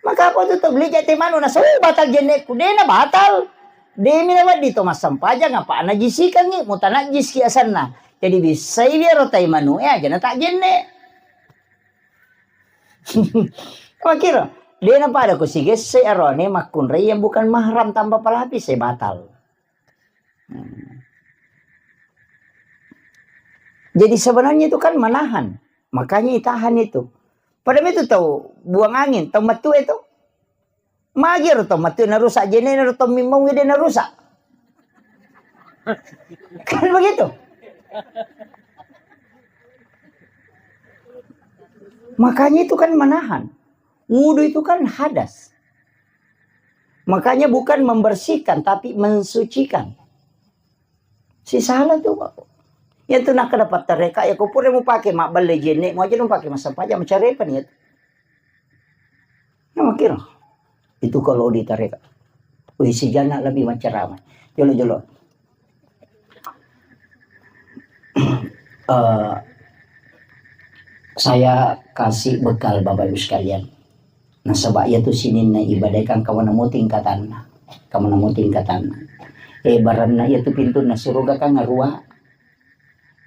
Maka apa tu tau beli jate manu na sau batal jenneku, de na batal. Demi na wedding to massempajang apa najisikangi, mutanajjis ki asanna. Jadi bissai biaro tai manu e aja na tak jenne. Makiro, de na pada ko sigesse arone makkunrai yang bukan mahram tanpa pelapis e batal. Hmm. Jadi sebenarnya itu kan menahan. Makanya itahan itu. Pada itu tau buang angin, tau matue itu. Magi ro tau matue narusak jenena ro tau mimmau ide narusak. Kan begitu. Makanya itu kan menahan. Wudhu itu kan hadas. Makanya bukan membersihkan, tapi mensucikan. Si salah tu, Pak. Ya tu nak dapat tareka, ya ko pura mu pake mabbelle jenne, mu aja nu pake massempajang, macarepa ni ya tu. Nah, makira. Itu kalau di tareka. Wih, si jana lebih macerama. Jolo-jolo. Eh, saya kasih bekal Bapak Ibu sekalian. Nasaba iyatu sininna ibadah kan kamu nemu tingkatanna. Kamu nemu tingkatanna. Eh, baranna iyatu pintunna suruga kan ngarua.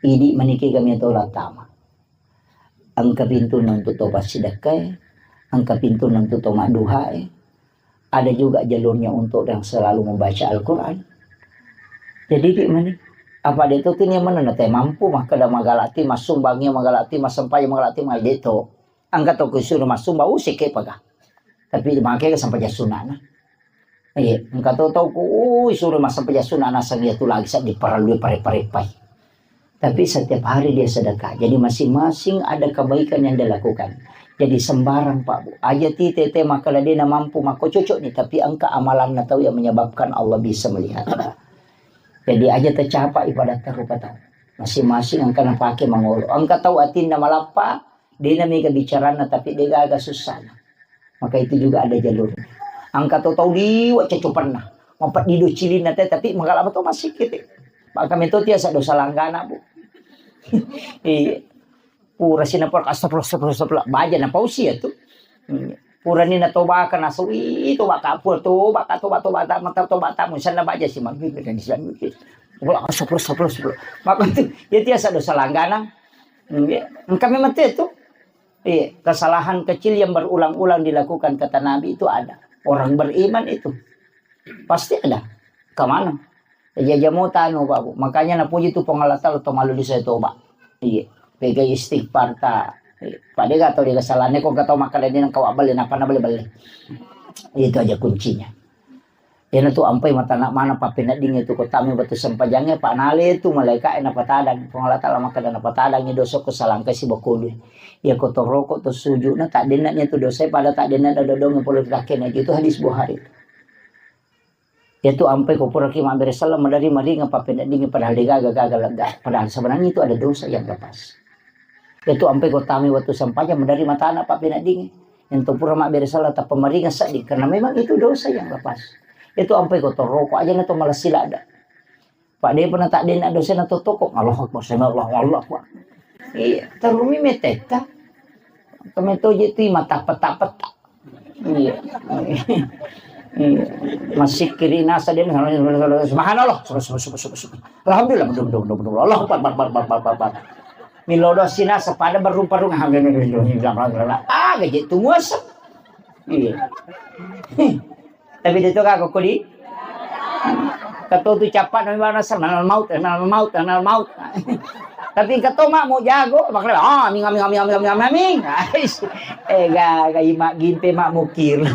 Idi maniki kami tola tama. Engka pintunna untuk to passidekkae, engka pintunna untuk to madduhae. Ada juga jalurnya untuk yang selalu membaca Al-Quran. Jadi, ki mani, apa de to tini mana na te mampu makkeda magalati, massumbangi magalati, massempajang magalati, mal de to. Engka to kusuruh massumba, usik ke paga. Tapi make ke sempajang sunana. Iya, engka to tau ku, ui, suruh massempajang sunana, sang iya tu lagi sa diperlu pare-pare pai. Tapi setiap hari dia sedekah. Jadi masing-masing ada kebaikan yang dia lakukan. Jadi sembarang, Pak, Bu. Aja ti tete makkeda de na mampu, mako cocok ni, tapi engka amalanna tau yang menyebabkan Allah bisa melihat. Jadi aja tercapai pada tarupa tau. Masing-masing engka napake mangolo. Engka tau atinna malappa, de na mega bicaranna, tapi de gaga sussana. Maka itu juga ada jalurnya. Engka to tau liwa cacopanna. Mapeddi do cilinna te, tapi magalama to masih kete. Maka meto tiasa dosa langgana, Bu. Iya. Pura sina pura, astagfirullah, astagfirullah, astagfirullah. Baja na pausi ya tu. Hmm. Pura ni na toba ka nasu, ih, toba ka pura, toba ka, toba, toba, ta, mata, toba, ta, musanna baja si maghrib dan islam. Pura, astagfirullah, astagfirullah, astagfirullah. Maka tu, ya tiasa dosa langgana. Hmm, ya. Engka memang tu, tu. Iya, kesalahan kecil yang berulang-ulang dilakukan kata Nabi itu ada. Orang beriman itu pasti ada. Kemana? Jaja mo tanu, Pak, Bu. Makanya napuji tu Puang Allah Taala to malu di saya toba. Iya. Pega istighfar ta. Iya. Pada gak tahu dia kesalahannya kok gak tahu makan dia nang kawak beli, napa na beli-beli. Itu aja kuncinya. Iyana tu ampai matana mana pappeneddingnge tu ko tame batu sempajangnge, pa nale tu malaika'e napatadang. Puang Allah Taala makkeda napatadangngi dosa ko salangkai sibawa kolue. Iya ko toroko to sujudna taddenna nia tu dosae pada taddenna dodongnge pole tu takkene. Itu hadis Bukhari. Iya tu ampai ko puraki mabbere selleng madari maringa pappeneddingnge padahal degaga gaga lega. Padahal sebenarnya itu ada dosa yang lepas. Iya tu ampai ko tame wettu sempajang madari matana pappeneddingnge. Yang tu pura mabbere selleng tappa maringa sedding karena memang itu dosa yang lepas. Itu ampai ko toroko aja na to malessi ladda. Pak de pernah tak dena dosa na to toko. Allahu Akbar, sami Allahu, Allahu Akbar. Iya, terumi meteta. Kami to je tu mata peta-peta. Iya. Iya. Masih kiri nasa dia, subhanallah. Alhamdulillah, betul, betul, betul, betul. Allahu Akbar, Akbar, Akbar, Akbar, Akbar. Milo dosi nasa pada berumpa-rumpa. Ah, gaji tu muasa. Iya. Tapi dia tu kagak kuli. Ketua tu capat nami bana, "Manal maut, manal maut, manal maut." Tapi ketua mak mau jago, makanya, "Ah, aming, aming, aming." Ais. Eh, ga, ga imak gimpe mak mukir.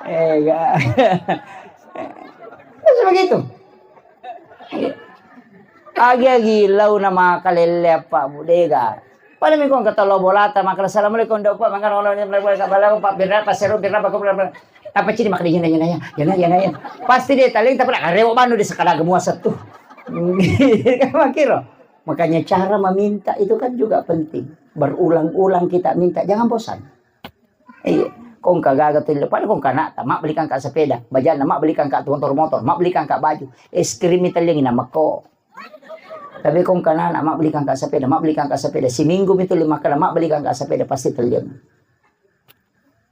Eh, ga. Terus begitu. Agi-agi lau na makalelle apa budega. Pada mi kong kata lo bolata, makala assalamualaikum, dok, Pak, makan oleh ini, mulai, mulai, kabar, Pak, birra, Pak, seru, birra, Pak, birra, birra. Apa ciri makanya, nanya, nanya, nanya, nanya, nanya. Pasti dia taling, tapi nak rewo banu di sekadar gemua satu. Makiro. Makanya cara meminta itu kan juga penting. Berulang-ulang kita minta, jangan bosan. Iya. Kong kagaga tu, pada kong kanata, mak belikan kak sepeda. Bajana, mak belikan kak motor-motor, mak belikan kak baju. Es krim itu yang nama kok. Tapi kong kanana, mak belikan kak sepeda, mak belikan kak sepeda. Seminggu itu lima kali, mak belikan kak sepeda, pasti terlihat.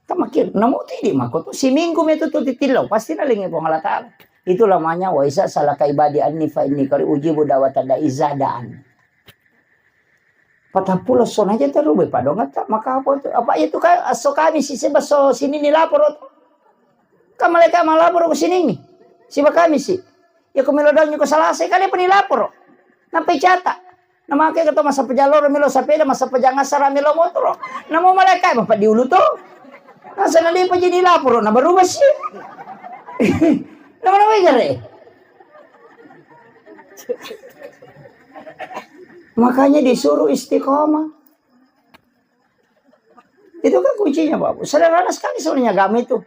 Tak makin, namu tu di mako tu, seminggu itu tu titillo, pasti nalingi Puang Allah Ta'ala. Itu lamanya, wa isa salaka ibadi anni fa inni kari ujibu dawata da iza daan. Patappulo sona aja terus, be, padongan tak maka apa tu? Apa itu kan, so kami si seba so sini ni lapor tu. Kan malaikat malapor ke sini ni. Siba kami si. Ya, ko melo daun ko Salasa, kan dia pernah lapor. Nampai catat. Namake keto massappa jalloro melo sapeda, massappa jangassara melo motoro. Namo malaika mapeddi ulu to. Nasana de pajini laporo na baru besi. Nama nama gare. Makanya disuruh istiqomah. Itu kan kuncinya, Pak. Sederhana sekali sebenarnya agama itu.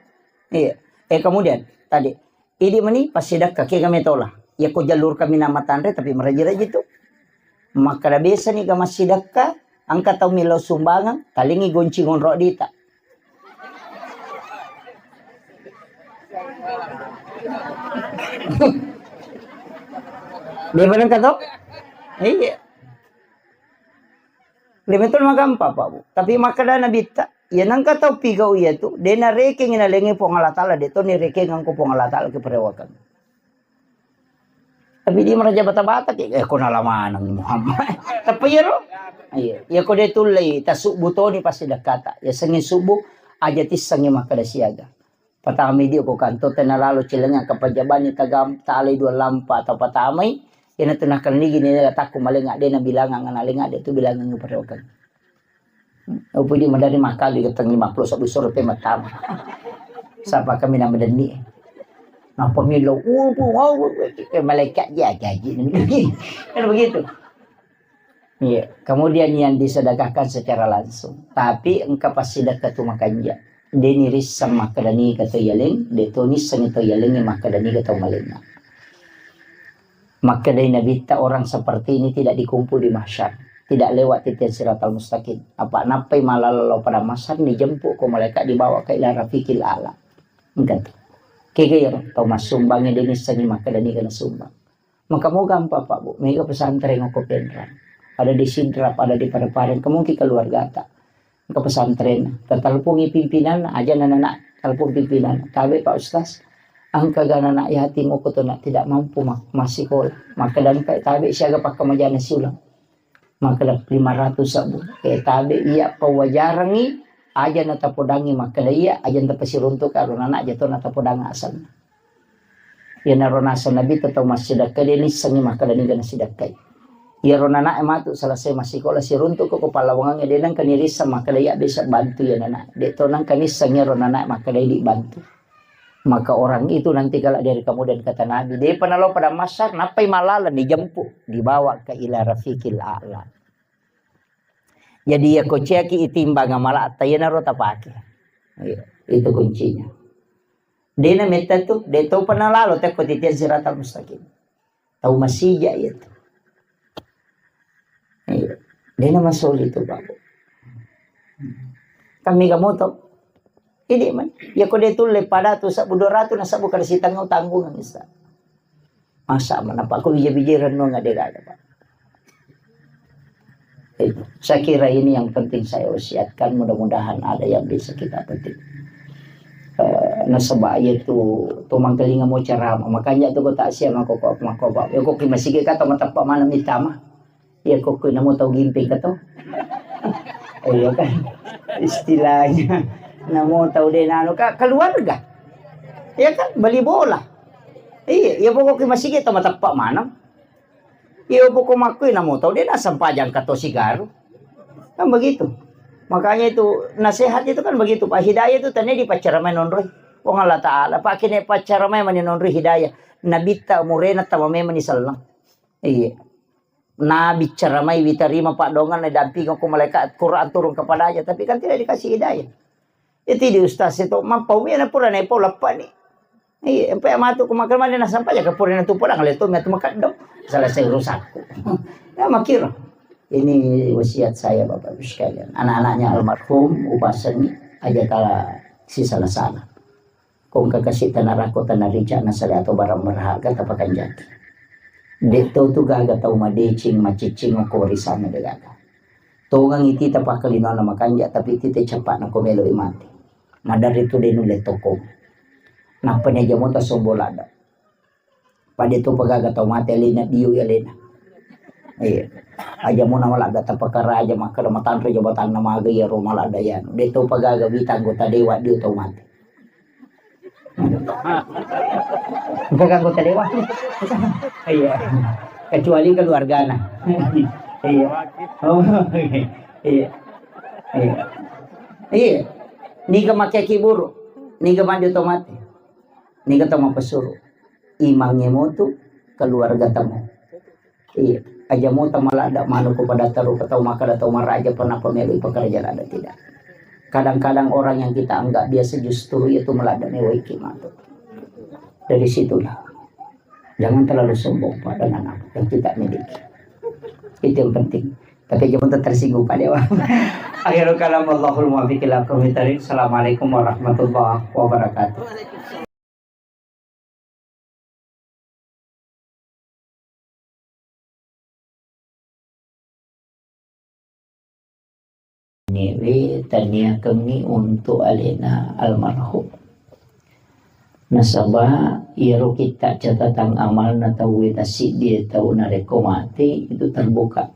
Iya. Eh, kemudian tadi, idi meni passidekka, kega metola. Ya ko jalur kami nama tanre tapi meraji-raji tu. Makkeda biasa ni ga massidekka, engka tau melo sumbangan, talingi gonci ngonro dita. Dia benar kata? Iya. Lebih betul magampa, Pak Bu. Tapi makkeda Nabitta, ya nangka tau pigau iya tu, de narekeng nalengi Puang Allah Taala, de to ni rekeng angko Puang Allah Taala ke perewakan. Tapi dia meraja bata-bata ke, eh, ko nalamanang Muhammad. Tapi ya ro? Iya, ya ko de tullei tasubbu toni pasti dakata. Ya sengi subuh aja tissengi makkeda siaga. Patama idi ko kanto tena lalo cilengang kapajabani tagam talai dua lampa atau patamai, ina tu nakalnigi ni takku malenga de na bilangang na lenga de tu bilangang parewakan. Upu di madari makali geteng lima puluh satu sore pe matama. Sapa kami na madenni. Napa milo upu wau malaikat dia gaji. Kan begitu. Iya, kemudian yang disedekahkan secara langsung. Tapi engka passidekka tu makanja. De nirisseng makkeda niga to yaleng, de to nisseng to yaleng makkeda niga to malenga. Makkedai Nabitta, orang seperti ini tidak dikumpul di mahsyar, tidak lewat titian siratal mustaqim. Apa nappai malala lao pada mahsyar dijemput ko malaikat dibawa ke ila rafiqil a'la. Engka tu. Kega iyaro tau massumbangi de nissengi makkeda niga nasumbang. Maka mo gampang, Pak, Bu. Mega pesantren okko Penrang. Ada di Sidrap, ada di Padang-Padang. Ke mungkin keluargata. Ke pesantren. Teleponi pimpinan, aja nana telepon pimpinan. Tabe, Pak Ustaz. Engka ga anak yatim okko tu nak tidak mampu ma-, massekolah. Maka dan kai tabe siaga pakka majana siulang. Makkeda lima ratus sabbu. Eh, tabe iya pawajarangi aja natapodangi makkeda iya aja tapasiruntuk karo nana aja to natapodang asanna. Iyanaro naseng Nabitta tau massidekka de nissengi makkeda niga nasidekkai. Iyaro nanae matu selesai massikola siruntuk ko pallawangangnge de nengka nirisseng makkeda iya bisa bantu iya nana. De to nengka nisseng iyaro nanae makkeda idi bantu. Maka orang itu nanti kelak di hari kemudian kata Nabi, depa nalo pada mahsyar, nappai malala dijemput, dibawa ke ila rafiqil a'la. Jadi ya ko ceaki itimbang amala'ta, iyanaro tapake. Iya, itu kuncinya. Dena metta tu, de topa nalalo tekko titian siratal mustaqim. Tau masija iya tu. Iya. Dena masoli tu, Pak. Kami ga moto. Ini man. Ya ko de tulle pada tu sabbu dua ratus na sabbu kada sitanggung tanggungan isa. Masa mana Pak ko bija-bija renung ada gaga, Pak. Itu. Saya kira ini yang penting saya wasiatkan, mudah-mudahan ada yang bisa kita petik. Eh, nasaba iya tu, tu mangkalinga mo ceramah. Makanya tu ko tak siap mako, mako, mako, ya ko ki masigi kata matappa mana mitama. Iya ko, ko namo tau gimping kato. Iya kan? Istilahnya namo tau de nano ka keluarga. Iya kan? Beli bola. Iya, iya pokok ki masigi to matappa mana. Iya, pokok makkui namo tau de nasempajang kato sigaru. Kan begitu. Makanya itu nasihat itu kan begitu, Pak. Hidayah itu tadi dipaccaramai nonroi. Wong Allah Ta'ala, Pak, kene paccaramai mani nonroi hidayah. Nabitta umurena tama memang ni selleng. Iya. Nabitta ramai witarima padongan na dampingko malaikat Quran turun kepadanya, tapi kan tidak dikasih hidayah. Itu di ustaz itu mampu mi na pura na pau leppa ni. Iya, empe matu ko makan mana na sampai ya ke pura na tu pulang le tu matu makaddo. Selesai urusanku. Ya makir. Ini wasiat saya Bapak Ibu sekalian. Anak-anaknya almarhum upasengi aja tala si salah-salah. Kong kakasi tanah rako tanah rica nasale atau barang berharga tapakanjaki. De to tu gaga tau madeceng macicing ko warisanna de gaga. Tongang iti tapakkalinona makanja, tapi iti te capakna ko melo mati. Madarri tu de nulle toko. Nappa ni aja mota sombo lada. Pada to pagaga tau mate alena dio alena. Iya. Aja mona maladda tapakaraja makkada matanre jabatanna maga iya ro maladda iya. De to pagaga wita anggota dewan dio tau mate. Bukan anggota dewan. Iya. Kecuali keluargana. Iya. Oh, iya. Iya. Iya. Niga makkekki buru, niga maju to mate, niga to mapesuru. Imangnge motu, keluarga temu. Iya. Aja mota maladda manu ko pada taru ke tau makkeda tau maraja pernah pemilu pekerja ada tidak. Kadang-kadang orang yang kita anggap biasa justru itu maladda mewaiki matu. Dari situlah. Jangan terlalu sombong, Pak, dengan apa yang kita miliki. Itu yang penting. Tapi jangan tersinggung, Pak Dewa. Akhirul kalam, wallahul muwaffiq ila aqwamit thariq. Assalamualaikum warahmatullahi wabarakatuh. Newe taniakengngi untuk alena almarhum. Nasaba iyaro kitta catatan amalna tauwe tassiddie tau narekko mate itu terbuka.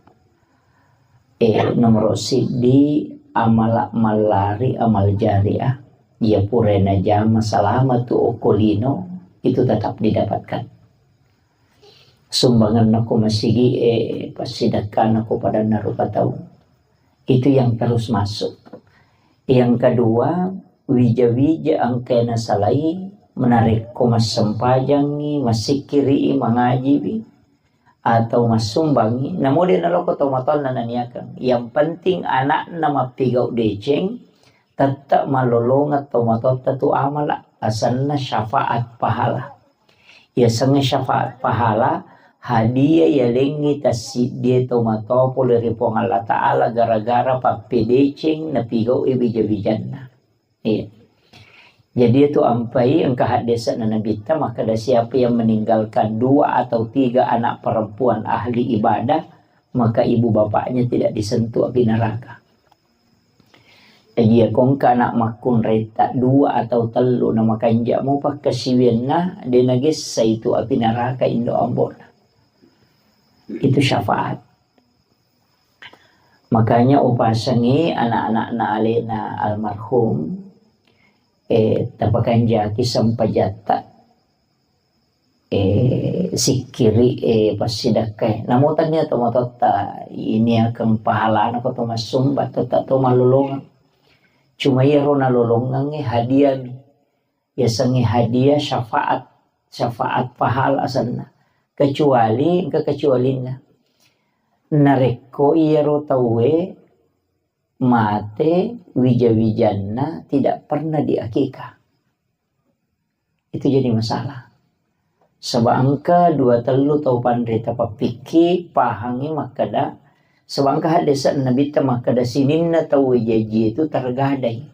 Eh, nomoro siddi, amala mallari, amal jariah. Iya pura najama salama tu okko lino, itu tetap didapatkan. Sumbanganna ko masigi, eh, passidakkana ko padanna rupa tau. Itu yang terus masuk. Yang kedua, wija-wija engkae nasalai, menarekko massempajangi, massikkiri, mangajiwi, atau massumbangi, namo de naloko tomatoanna naniakeng. Yang penting anakna mappigau deceng, tette mallolongeng tomatoatta tu amala, asenna syafaat pahala. Yasengnge syafaat pahala, hadiah yalengngi tassiddie tomatoa pole ri Puang Allah Ta'ala gara-gara pappedeceng napigau e wija-wijanna. Iya. Jadi itu ampai engka haddese'na Nabitta makkeda, siapa yang meninggalkan dua atau tiga anak perempuan ahli ibadah, maka ibu bapaknya tidak disentuh api neraka. Jadi ya kongka anak makkunraita dua atau tellu na makanja mo pakkasiwianna de nagessa itu api neraka indo ambona. Itu syafaat. Makanya upasangi anak-anakna alena almarhum, eh, tapakanjaki sempajatta, eh, sikkiri, eh, passidakkai. Namo tania tomatoatta ini akan pahalana ko to massumba, tetap to malolongeng. Cuma iyaro nalolongengnge hadiah mi. Yasengnge hadiah syafaat, syafaat pahala asenna. Kecuali, engka kecualinna. Narekko iyaro tauwe mate wija-wijanna tidak pernah diakikah. Itu jadi masalah. Saba engka dua tellu tau panrita pappikki pahangi makkeda, saba engka haddese'na Nabitta makkeda sininna tau jaji itu tergadai.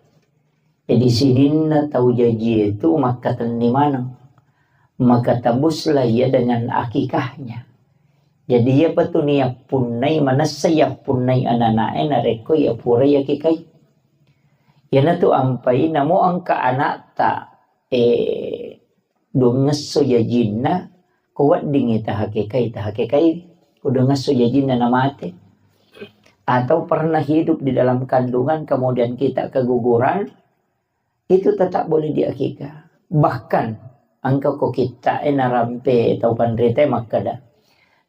Jadi sininna tau jaji itu makkatenni maneng, maka tabuslah ia dengan akikahnya. Jadi iyapa tu niyappunnai, manessa yappunnai anana'e narekko iya pura yakikai. Iyanatu ampai namo engka anakta, eh, duangngesso jajinna, ko weddingngi tahakekai, tahakekai, ko duangngesso jajinna namate. Atau pernah hidup di dalam kandungan, kemudian kita keguguran, itu tetap boleh diakikah. Bahkan, engka ko kitta'e narampe tau panritae makkeda,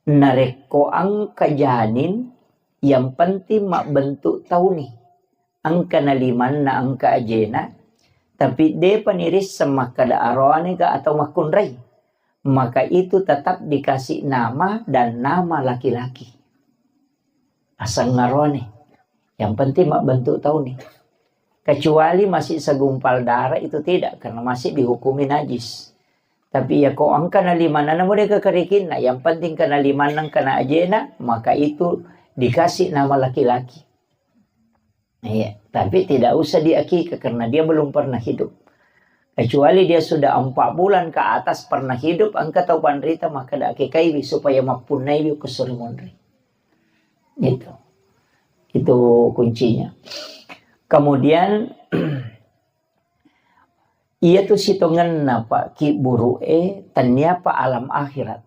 narekko engka janin, yang penting mabbentuk tauni. Engka na limanna, engka ajena, tapi depa nirisseng makkeda aroane ga atau makkunrai, maka itu tetap dikasih nama dan nama laki-laki. Aseng aroane. Yang penting mabbentuk tauni. Kecuali masih segumpal darah itu tidak, karena masih dihukumi najis. Tapi ya ko engka na limanna namo de kekerikinna, yang penting kena limanna, kena ajena, maka itu dikasih nama laki-laki. Iya, tapi tidak usah diakikah karena dia belum pernah hidup. Kecuali dia sudah empat bulan ke atas pernah hidup, engka tau panrita maka da akikaiwi supaya mappunnaiwi ko suri monri. Itu. Itu kuncinya. Kemudian, iya tu sitongenna, Pak, kibburu'e tennia pa alam akhirat.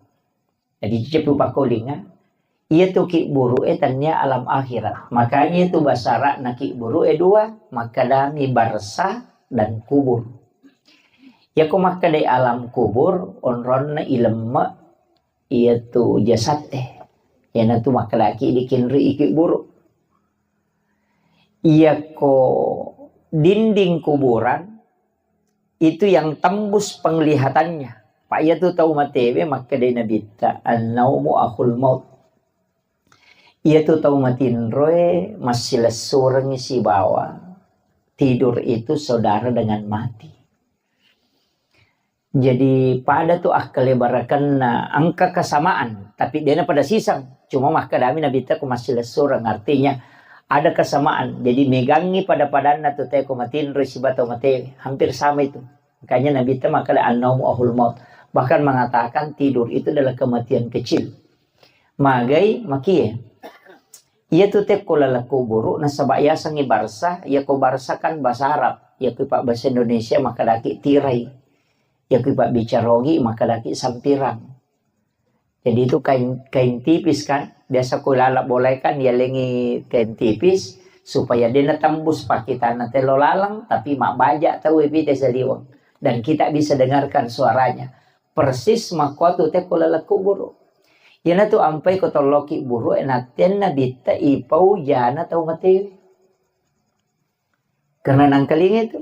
Jadi, cepu pakkolinga, iya tu kibburu'e tennia alam akhirat. Makanya itu basara'na kibburu'e dua, makkedami barzah dan kubur. Yako makkedai alam kubur, onronna ilemme iya tu jasatte. Iyanatu makkedaki dikinriki buruk. Iyako dinding kuburan itu yang tembus penglihatannya. Pak, iyatu tau matewe makkedai Nabitta, "An-naumu akhul maut." Iyatu tau matinroe massilessurengngi sibawa tidur itu saudara dengan mati. Jadi pada tu akkalebarakenna engka kesamaan, tapi dena pada siseng. Cuma makkedami Nabitta ko massilessureng, artinya ada kesamaan. Jadi megangi pada-padanna tu teko matinroi sibawa tau mate, hampir sama itu. Makanya Nabitta makkeda, "An-naumu akhul maut." Bahkan mengatakan tidur itu adalah kematian kecil. Magai makie. Iya tu tekko laleng kuburu nasaba yasengngi barsah, iya ko barsah kan bahasa Arab, iya ko pabbahasa Indonesia makkedaki tirai. Iya ko pabbicara ogi makkedaki sampirang. Jadi itu kain, kain tipis kan, biasa ko laleng bolae kan yalengi kain tipis supaya de natembus pakitanna tello laleng, tapi mabbaja tau epite saliweng dan kita bisa dengarkan suaranya. Persis makkuatu tekko laleng kuburu. Iyanatu ampai ko tolloki buru e nattenna bitta ipau jana tau matewe. Karena nangkalinga itu.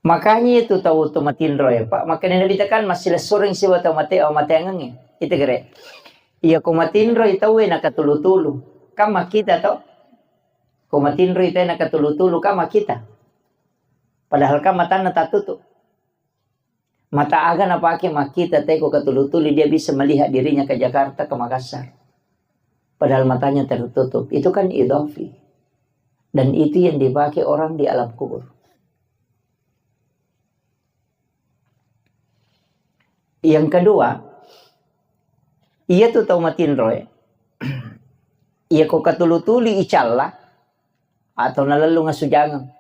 Makanya itu tau to matinro ya, Pak. Makanya Nabitta kan massilessureng siwa tau mate, o mateangengnge. Itu kere. Iya ko matinro tau e nakatulu-tulu. Kan makkita to. Ko matinro tau e nakatulu-tulu kan makkita. Padahal kan matanna tatutup. Mata aga napake makkita teko katulu-tuli, dia bisa melihat dirinya ke Jakarta, ke Makassar. Padahal matanya tertutup. Itu kan idhafi. Dan itu yang dipakai orang di alam kubur. Yang kedua, iya tu tau matinroe. Iya ko katulu-tuli icalla, atau nalellung asujangeng,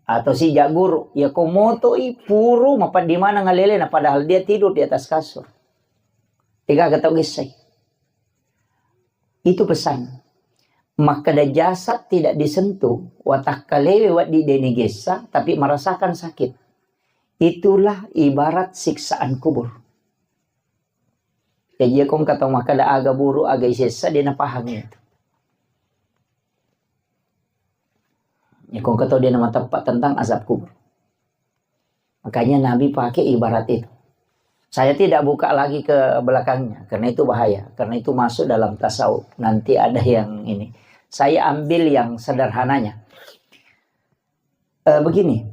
atau sija guru, ya ko motoi puru mapeddi maneng alelena, padahal dia tidur di atas kasur. Degaga tau gessai. Itu pesan. Makkeda jasad tidak disentuh, watakkalewe wedding deni gessa, tapi merasakan sakit. Itulah ibarat siksaan kubur. Jadi, iya ko engka tau makkeda aga buru, aga isessa, de napahang itu. Iya ko engka tau de namateppa tentang azab kubur. Makanya Nabi pakai ibarat itu. Saya tidak buka lagi ke belakangnya, karena itu bahaya, karena itu masuk dalam tasawuf. Nanti ada yang ini. Saya ambil yang sederhananya. Eh, begini.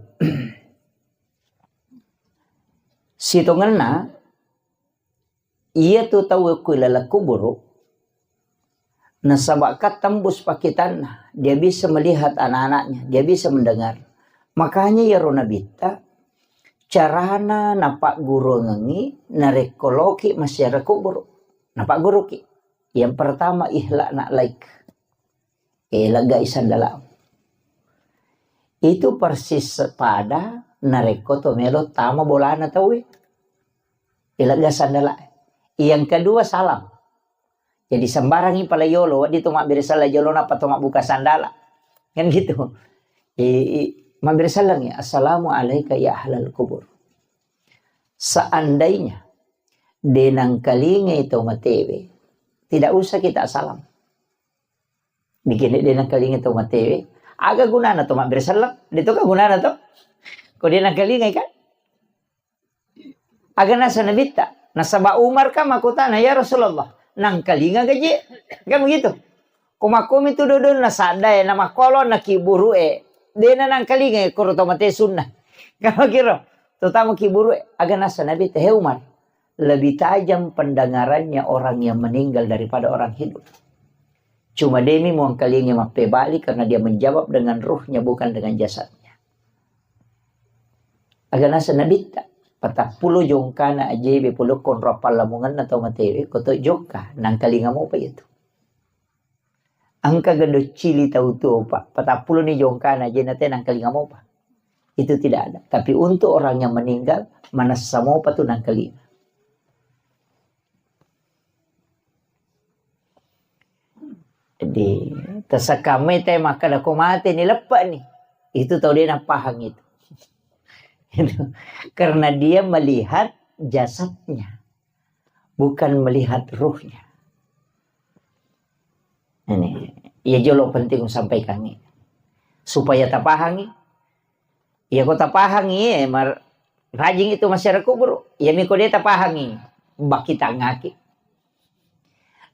Sitongenna, iya tu tau ku laleng kuburu, nasaba kan tembus pakitanna, dia bisa melihat anak-anaknya, dia bisa mendengar. Makanya iyaro Nabitta, carana napagguruangengngi narekko loki massiara kuburu. Napagguruki. Yang pertama, ikhla na'laik. Eh, leggai sandala. Itu persis pada narekko to melo tama bolana tauwe. Eh, lega sandala. Yang kedua, salam. Jadi sembarangi pala yolo, wedding to mabbere sala jolo nappa to mabbuka sandala. Kan gitu. Eh, eh, mabbere salangi, "Assalamu alaika ya ahlal kubur." Seandainya de nangkalingai tau matewe, tidak usah kita salam. Bikin de nangkalingai tau matewe, aga gunana to mabbere sallang? De to ka gunana to? Ko de nangkalingai kan? Aga nasa Nabitta? Nasaba Umar kan makkutana, "Ya Rasulullah, nangkalinga gaje?" Kan begitu. Ko makkomi tu dodonna sadda e, na makkolo na kiburu e, de na nangkalinga e, koro to mate sunna. Kan begitu. Terutama kiburu e, aga nasa Nabitta, "He Umar, lebih tajam pendengarannya orang yang meninggal daripada orang hidup." Cuma demi muangkalingi mappebali karena dia menjawab dengan ruhnya, bukan dengan jasadnya. Aga nasa Nabitta, patappulo jongkana ajebe pole konro pallamungenna tau matewe, koto jongka, nangkalinga mopa itu. Engka gendo cili tau tuo, Pak, patappulo ni jongkana ajena te nangkalinga mopa. Itu tidak ada. Tapi untuk orang yang meninggal, manessa mopa tu nangkalinga. Jadi, tersekamai te makkeda ko mate ni leppe ni. Itu tau de napahang itu. Itu. Karena dia melihat jasadnya. bukan melihat ruhnya. Ini, iya jolo penting sampaikan ini. Supaya tapahangi. Iya ko tapahangi, eh, mar-, rajing itu masyarakat kubur. Iya miko dia tapahangi. Baki tangaki.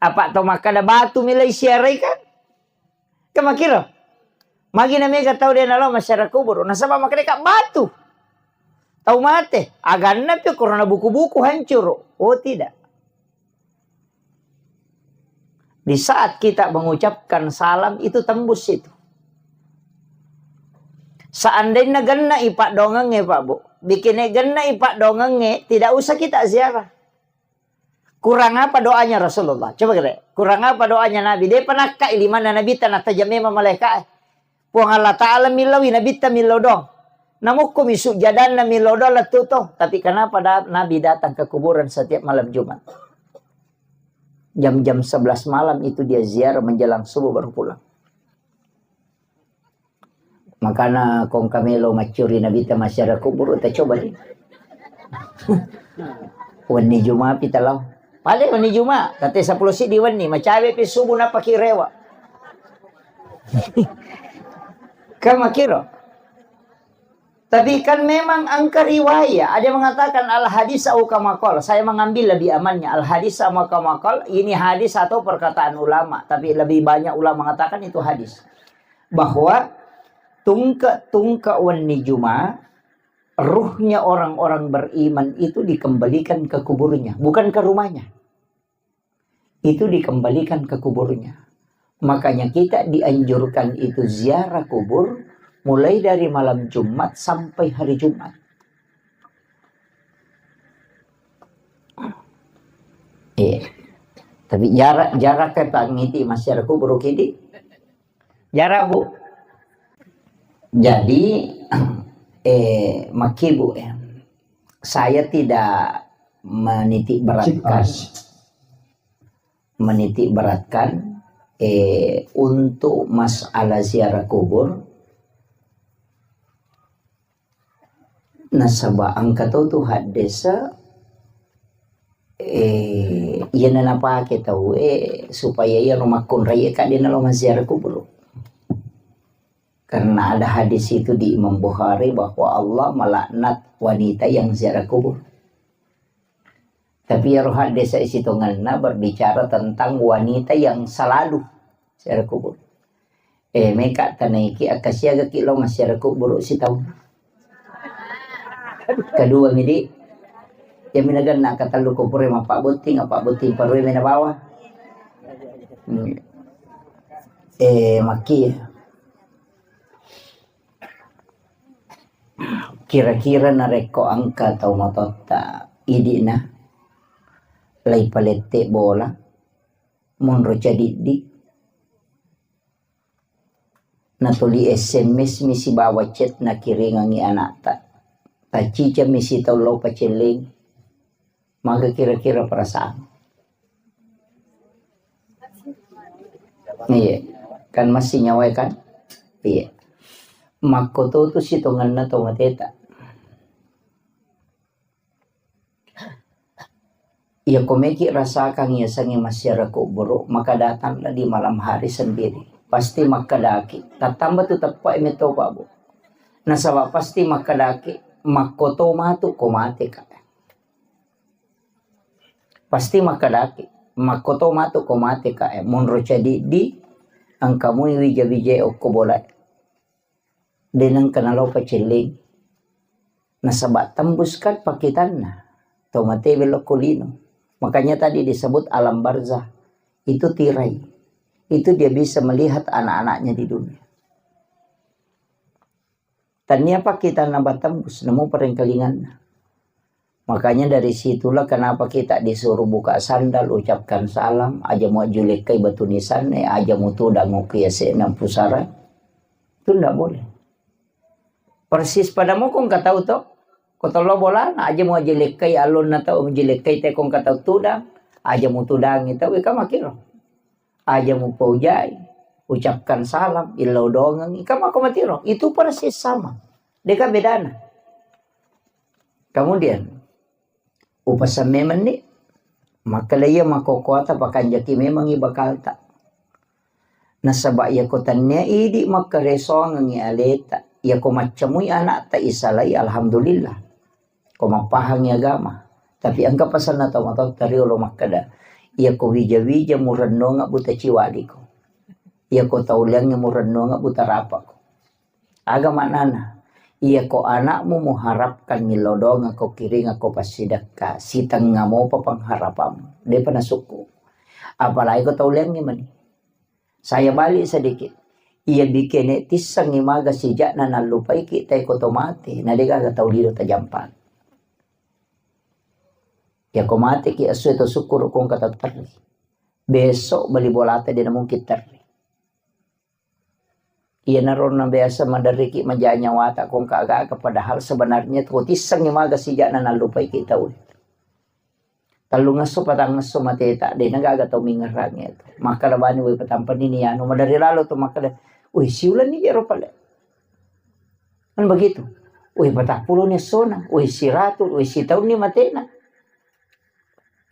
Apa to makkada batu milai siarai kan? Kemakiro. Magi na mega tau dia nalo masyarakat kubur. Nasaba makkada ka batu. Tau mate. Aganna pi korona buku-buku hancur. Oh tidak. Di saat kita mengucapkan salam, itu tembus itu. Seandainya genna ipak dongengnge, Pak Bu, bikinnya genna ipak dongengnge, tidak usah kita ziarah. Kurang apa doanya Rasulullah? Coba kita, kurang apa doanya Nabi? Dia pernah kai lima Nabi tanah tajam memang malaikat. Puang Allah Ta'ala millaui Nabitta millau doang. Namukku mi sujjadanna millau doang lettu to. Tapi kenapa da-, Nabi datang ke kuburan setiap malam Jumat? Jam-jam sebelas malam itu dia ziarah menjelang subuh baru pulang. Makana kong kamelo maccuri Nabitta masyarakat kubur, ta coba ni. Wenni Juma pi talau. Pale wenni Juma, kate sepuluh sidi wenni, macawe pi subuh napaki rewa. Kan makiro. Tapi kan memang angka riwayat, ada yang mengatakan al hadis au kama qal. Saya mengambil lebih amannya al hadis sama kama qal. Ini hadis atau perkataan ulama, tapi lebih banyak ulama mengatakan itu hadis. Bahwa tungke-tungke wenni Juma, ruhnya orang-orang beriman itu dikembalikan ke kuburnya, bukan ke rumahnya. Itu dikembalikan ke kuburnya. Makanya kita dianjurkan itu ziarah kubur mulai dari malam Jumat sampai hari Jumat. Iya. Tapi jarak, jarak ke tangiti masyarakat kubur kidi. Jarak, Bu. Jadi, eh, maki, Bu, ya. Saya tidak menitik beratkan, menitik beratkan, eh, untuk masalah ziarah kubur. Nasaba engka to tu haddesa, eh, iyana napake tau, eh, supaya iyaro makkunrai ka de nalo maziarah kubur. Karena ada hadis itu di Imam Bukhari bahwa Allah melaknat wanita yang ziarah kubur. Tapi iyaro haddesa isitongenna berbicara tentang wanita yang selalu ziarah kubur. Eh, meka tanaiki, akkasiagaki lo maziarah kubur sitaung. Kedua midi, ya minaganna katellu kubur, mappabbotting, appabbotting parue mena bawa. Hmm. Eh, maki. Kira-kira narekko engka tau matotta idi'na, lai palette bola, monro cadiddi, natuli S M S mi sibawa chat nakiringangi anakta, tacciceng mi sitaung lao pacelleng, maga kira-kira perasaan? Iya, kan masih nyawa kan? Iya. Makkoto tu sitongenna to mateta. Iya, ko meki rasakan iya sangi masyarakat kubur, maka datanglah di malam hari sendiri. Pasti makkedaki, tattamba tu teppa meto Pak Bu. Nasaba pasti makkedaki, makkoto matu ko mate ka. Pasti makkedaki, makkoto matu ko mate ka, eh, monro cadiddi, engkamui wija-wija okko bola. De nengka nalo pacelleng. Nasaba tembus kan pakitanna. Tau mate belok ko lino. Makanya tadi disebut alam barzah. Itu tirai. Itu dia bisa melihat anak-anaknya di dunia. Tania pakitanna batembus, namo parengkalinganna. Makanya dari situlah kenapa kita disuruh buka sandal, ucapkan salam, aja muajjulekkai batu nisanna, aja mutudang okko yase'na pusara. Itu ndak boleh. Persis pada mokong katau to, ko tollo bolana, aja muajjulekkai alonna tau, mujjulekkai te kong katau tudang, aja mutudangi tau, ika makiro. Aja mupaujai, ucapkan salam, illau dongengi, ika mako matiro. Itu persis sama. Deka bedana. Kemudian, upasamme menni, Makkeda iya makkokkoata pakanjaki memangngi bakalta. Nasaba iyako tennia idi makkaresoangengngi aleta, iyako maccamui anakta isalai, alhamdulillah. Ko mappahangngi agama. Tapi engka pasanna tau matotta riolo makkeda, iyako wija-wija murennonga buta ciwadiko. Iyako tauliangnge murennonga buta rapako. Aga maknana? Iyako anakmu muharapkan millau doang ko kiring ko passidekka, sitengnga mopa pengharapanmu. Depa nasukku. Apalagi ko tauliangnge mani. Saya balik sedikit. Iya bikene tissengngi maga sijakna nallupaiki tae ko to mate, na degaga tau lino tajampa. Iyako mateki esso to sukkuru kongka tau terri. Besok bali bolata dena mungkin terri. Iyanaro na biasa maderriki maja nyawata kongka aga-aga, padahal sebenarnya to tissengngi maga sijakna nallupaiki tau. Tellungesso patangngesso mateta, de nagaga tau mingerrangnge tu. Makkeda bani, woi, patampani ni anu, maderri lalo tu makkeda, "Woi, siulenni jero pale." Kan begitu. "Woi, patappulo ni essona, woi, siratu, woi, sitaunni matena."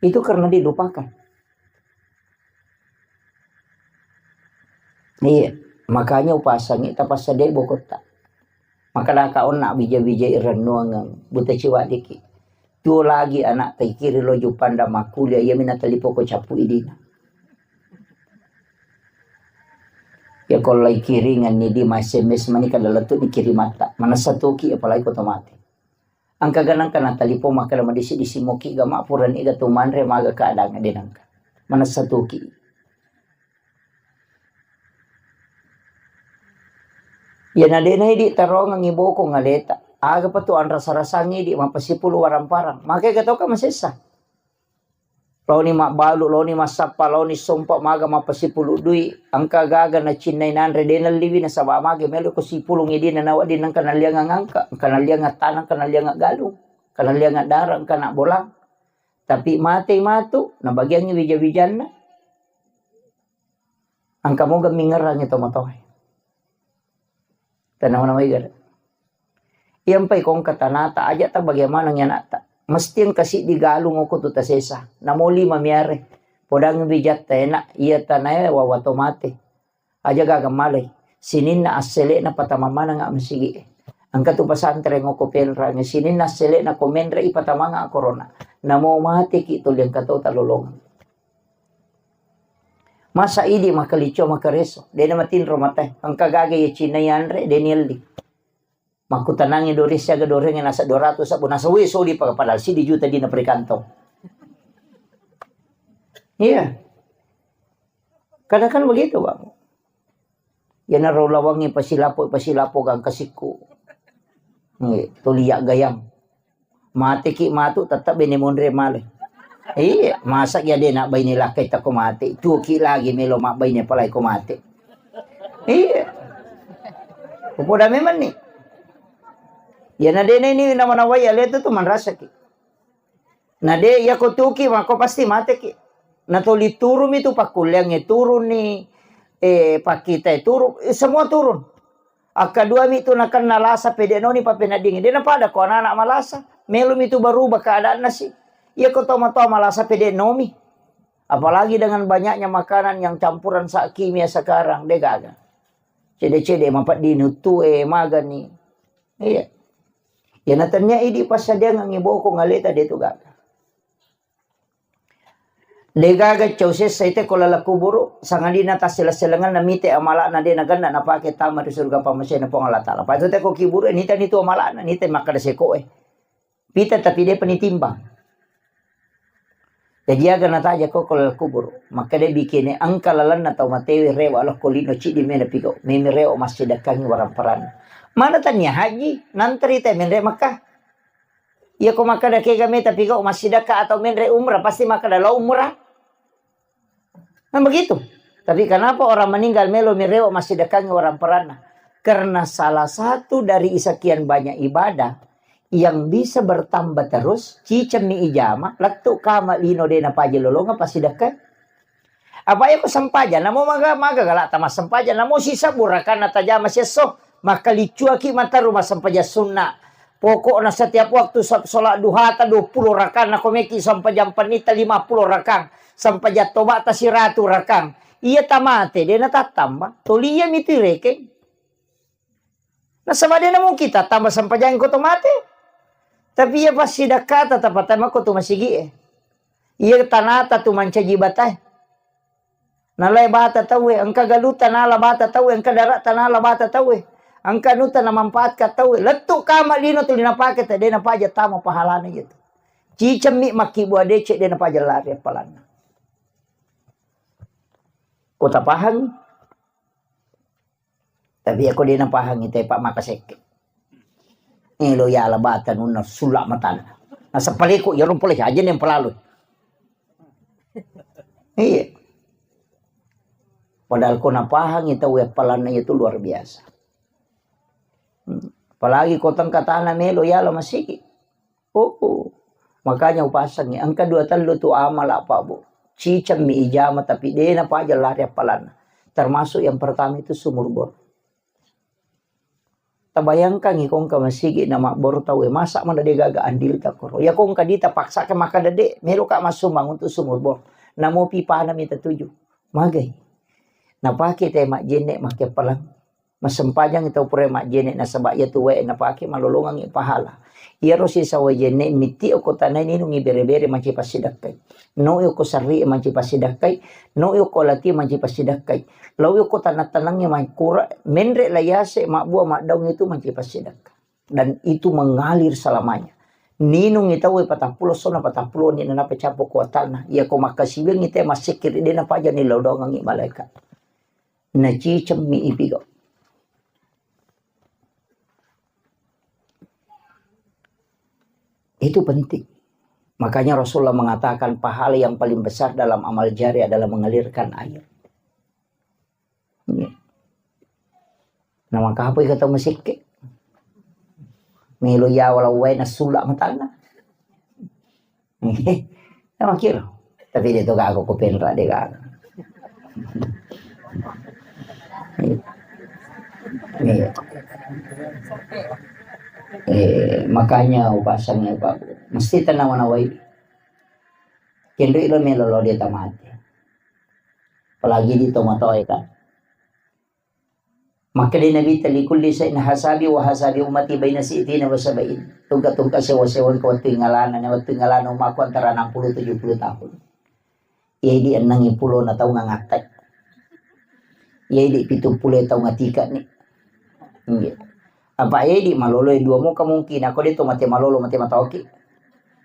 Itu karena dilupakan. Iya, makanya upasangi tapassadai bokotta. Makkeda ka onna bija-bijai rennuangeng, buta ciwadiki. Tuo lagi anakta ikiri lo Jupanda makkuliah, iyami natalipoko cappu idina. Ya ko lai kiringan ni di ma S M S mani kada lettu ni kirimatta. Manessa toki apalagi ko to mate. Engka ganang kana talipong makkeda madisi-disi moki gama purani ga tu manre maga keadaan de nangka. Manessa toki. Iyana de na idi tarongengngi bokong aleta. Aga pa tu anrasa-rasangngi di mappasipulu warang-parang. Makkega toka masessa. Laoni mabbalu, laoni massappa, laoni sompa maga mappasipulu dui. Engka gaga nacinnai nanre de nalliwi nasaba mage melo ko sipulung idina nawedding nengka nalliangang angka, engka nalliangang tanang, engka nalliangang galung, engka nalliangang dara, engka na bolang. Tapi matei matu, nabagiangngi wija-wijanna. Engka moga mingerrangi tomatoae. Tanawa-nawai gare. Iyampai kongka tanata, aja ta bagaimana ngi anakta. Mesti engka siddi galung oko tu tasesa. Namo lima miare. Podang wijatta enak, iya tanae wawa to mate. Aja gaga malai. Sininna assele'na patama maneng masigi e. Engka tu pesantren oko penrangi. Sininna assele'na ko menre i patamanga korona. Namo mateki tuli engka to talolongeng. Masa idi makkalicua makkareso, de na matinro matae. Engka gaga iya cinai anre, de nielli. Makkutanangi dore siaga dorengnge nasa dua ratus sabbu, nasa we sodi pa-, padahal siddi juta dina perikantong. Iya. Kadang kan begitu, Bang. Iyanaro lawangngi pasilapo, pasilapo gangka sikku. Nggih, tuli yaggayang. Mateki matu tetap bene monre male. Iya, masa ya de na baine lakkai tako mate. Tuoki lagi melo mabbaine palai ko mate. Iya. Popoda memang ni. Ya na de na ini nama-nawai ya leto tu manrasaki. Na de, iyako tuki mako pasti mateki. Na toli turumi tu pakkulleangnge turuni, eh, pakkitae turun, eh, semua turun. Akkadua mi tu nakenna lasa pede noni papeneddingi. De na pada ko anak-anak malasa. Melo mi tu berubah keadaanna si. Iyako tomatoa malasa pede nomi. Apalagi dengan banyaknya makanan yang campuran sa-, kimia sekarang, de gaga. Cede-cede mapeddini uttue, magani. Iya. Iya na tennia idi passadiangengngi bokong aleta de tu gaga. De gaga cau sessa ite ko laleng kuburu, sangadinna tassele-selengenna mite amala'na de nagenna napake tama ri surga pammasena Puang Allah Ta'ala. Pada tu te ko kiburu, nita nitu amala'na, nita makkeda sekoe. Pita tapi depa nitimbang. Jaji aga nataja ko ko laleng kuburu. Makkeda bikene engka lalenna tau matewe rewa lokko lino ciddi mena pigau. Memi rewa massidekkangi warang paranna. Mana tania haji, nantri te menre Makkah. Iya ko makkeda kega meta pigau massidekka atau menre umrah, pasti makkeda lo umrah. Kan begitu. Tapi kenapa orang meninggal melo mi rewa massidekkangi warang paranna? Karena salah satu dari sekian banyak ibadah yang bisa bertambah terus, cicemmi ijama, lettu kama lino de napaja lolonga passidekkai. Apa iya ko sempajang, namo maga, maga galak tama sempajang, namo sisa burakan natajama siesso, maka licuaki mataru massempajang sunna. Pokokna setiap waktu sa-, sholat duhata dua puluh rakang, nako meki sempajang pennita lima puluh rakang, sempajang tobata siratu rakang. Iya tamate, de natattamba. Toli iya mitu irekeng. Nasaba de namungkin tattamba sempajang ko to mate. Tapi iya passidakkata tapatamako tu masigi e. Iya tanata tu mancaji batae. Nalai bata tauwe, engka galuta nala bata tauwe, engka darata nala bata tauwe, engka anuta namanfaatka tauwe. Lettu kama lino tuli napake, te de napaja tama pahalana iya tu. Cicemmi makkibua decek de napaja lari appalanna. Ko tapahangi? Tapi ako de napahangi te pak maka sekke. Elo yala bata nunna sulla matana. Nasaba paleko iyaro pole aja neng pelalui. Iya. Padahal ko napahangi tau appalanna itu luar biasa. Hmm. Apalagi ko tengka tana melo yala masigi. Oh, oh. Makanya upasangi engka dua tellu tu amala pak bu. Cicemmi ijama tapi de napaja lari appalanna. Termasuk yang pertama itu sumur bor. Tabayangkangngi ko engka masigi na mabboro tauwe, masa mana de gaga andilta koro. Ya ko engka dita paksa ke maka dede, melo ka massumbang untuk sumur bor. Namo pipana mita tuju. Magai. Napake te majjenne make palang. Massempajang tau pura majjenne nasaba iya tu wae napake malolongangngi pahala. Iyaro sisa wae jenne mitti okko tanai ninungi bere-bere manci passidakkai. No okko sarri manci passidakkai. No okko lati manci passidakkai. Lao okko tanah-tanangnge mangkura, menre la yase, mabbua, maddaung itu manci passidakka. Dan itu mengalir selamanya. Ninungi tauwe patappulo sona patappulo ni nanape cappo kuatanna. Iya ko makkasiwiangngi te massekkiri de napaja ni lao doangangngi malaikat. Nacicemmi ipigo. Itu penting. Makanya Rasulullah mengatakan pahala yang paling besar dalam amal jari adalah mengalirkan air. Iya. Nah, maka apa yang kata mesikke? Melo ya walau wae nasulla matanna. Sama kira. Tapi dia tu gak aku kupenra dia gak. Iya. Iya. Eh, makanya upasangnya Pak, mesti tenang mana wai. Kendri lo melo lo dia tamati. Apalagi di tomatoe kan. Makkeda Nabitta, "Likulli syai'in hasabi wa hasabi ummati baina sitina wa sabain." Tungka-tungka sewa-sewa engka wettu ingalana, na wettu ingalana ummakku antara enam puluh tujuh puluh tahun. Iya idi enneng pulo na taung ngattai. Iya idi pitung pulo taung atika ni. Iya. Apa iya idi malolo dua mo kemungkinan, ko de to mate malolo, mate matoki.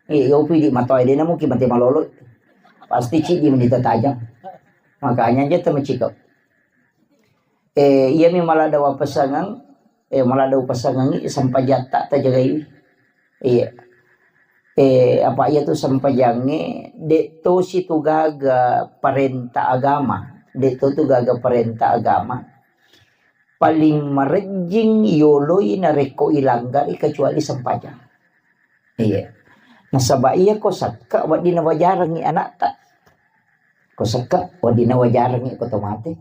Iya, iya upi di matoe de na mungkin mate malolo. Pasti cidi menita tajang. Makanya aja temecikau. Eh, iyami malada wapasangeng, eh, malada upasangengi sempajatta tajagaiwi. Iya. Eh, apa iya tu sempajangnge, de tosi tu gaga parenta agama, de to tu gaga parenta agama. Paling marejjing yoloi narekko ilanggari kecuali sempajang. Iya. Nasaba iya ko sakka wedding nawajarengi anakta. Ko sakka wedding nawajarengi ko tomate.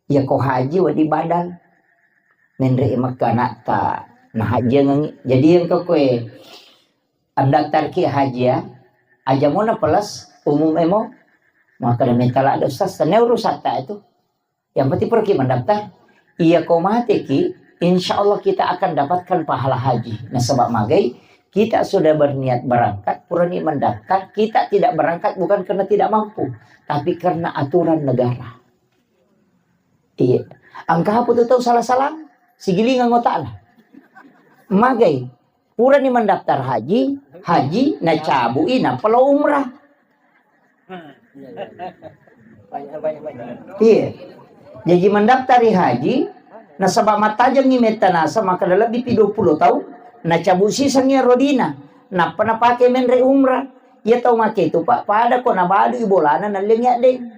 Iya ko haji wedding badal. Menre Mekka anakta nahajiangengi. Jadi engka koe andaftarki haji ya. Aja mona plus umum emo. Maka da mentala ada ustaz, tanya urusatta itu. Yang penting pergi mendaftar. Iya ko mateki, insya Allah kita akan dapatkan pahala haji. Nasaba magai, kita sudah berniat berangkat, purani mendaftar, kita tidak berangkat bukan karena tidak mampu, tapi karena aturan negara. Iya. Engka apa tu tau salah-salah? Sigilingang otakna. Magai. Purani mendaftar haji, haji, nacabui, nappa lao umrah. Iya. Jaji mendaftari haji, nasaba mattajengngi metta nasa, maka lebbi pi dua puluh tahun, nacabu sisengngi rodina, nappa napake menre umrah. Iya tau make itu, Pak, pada ko nabalui bolana nallengi addeng.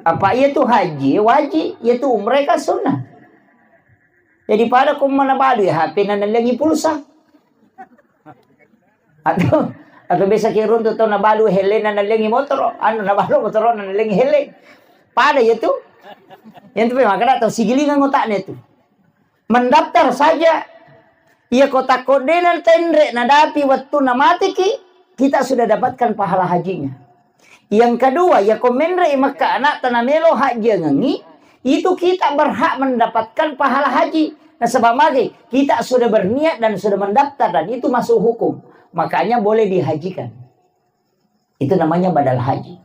Apa iya tu haji, wajib, iya tu umrah kan sunnah. Jadi pada ko manabalu ya H P na nallengi pulsa. Atau, atau biasa ki runtu tau nabalu hele na nallengi motoro, anu nabalu motoro na nallengi hele. Pada ya tu. Yang tu memang kada tau sigilingan otaknya tu. Mendaftar saja. Iya, ko takko de' na tenre' nadapi wettunna mateki, kita sudah dapatkan pahala hajinya. Yang kedua, ya ko menre' i Mekka anakta namelo hajjiangengi, itu kita berhak mendapatkan pahala haji. Nasaba' magi, kita sudah berniat dan sudah mendaftar dan itu masuk hukum. Makanya boleh dihajikan. Itu namanya badal haji.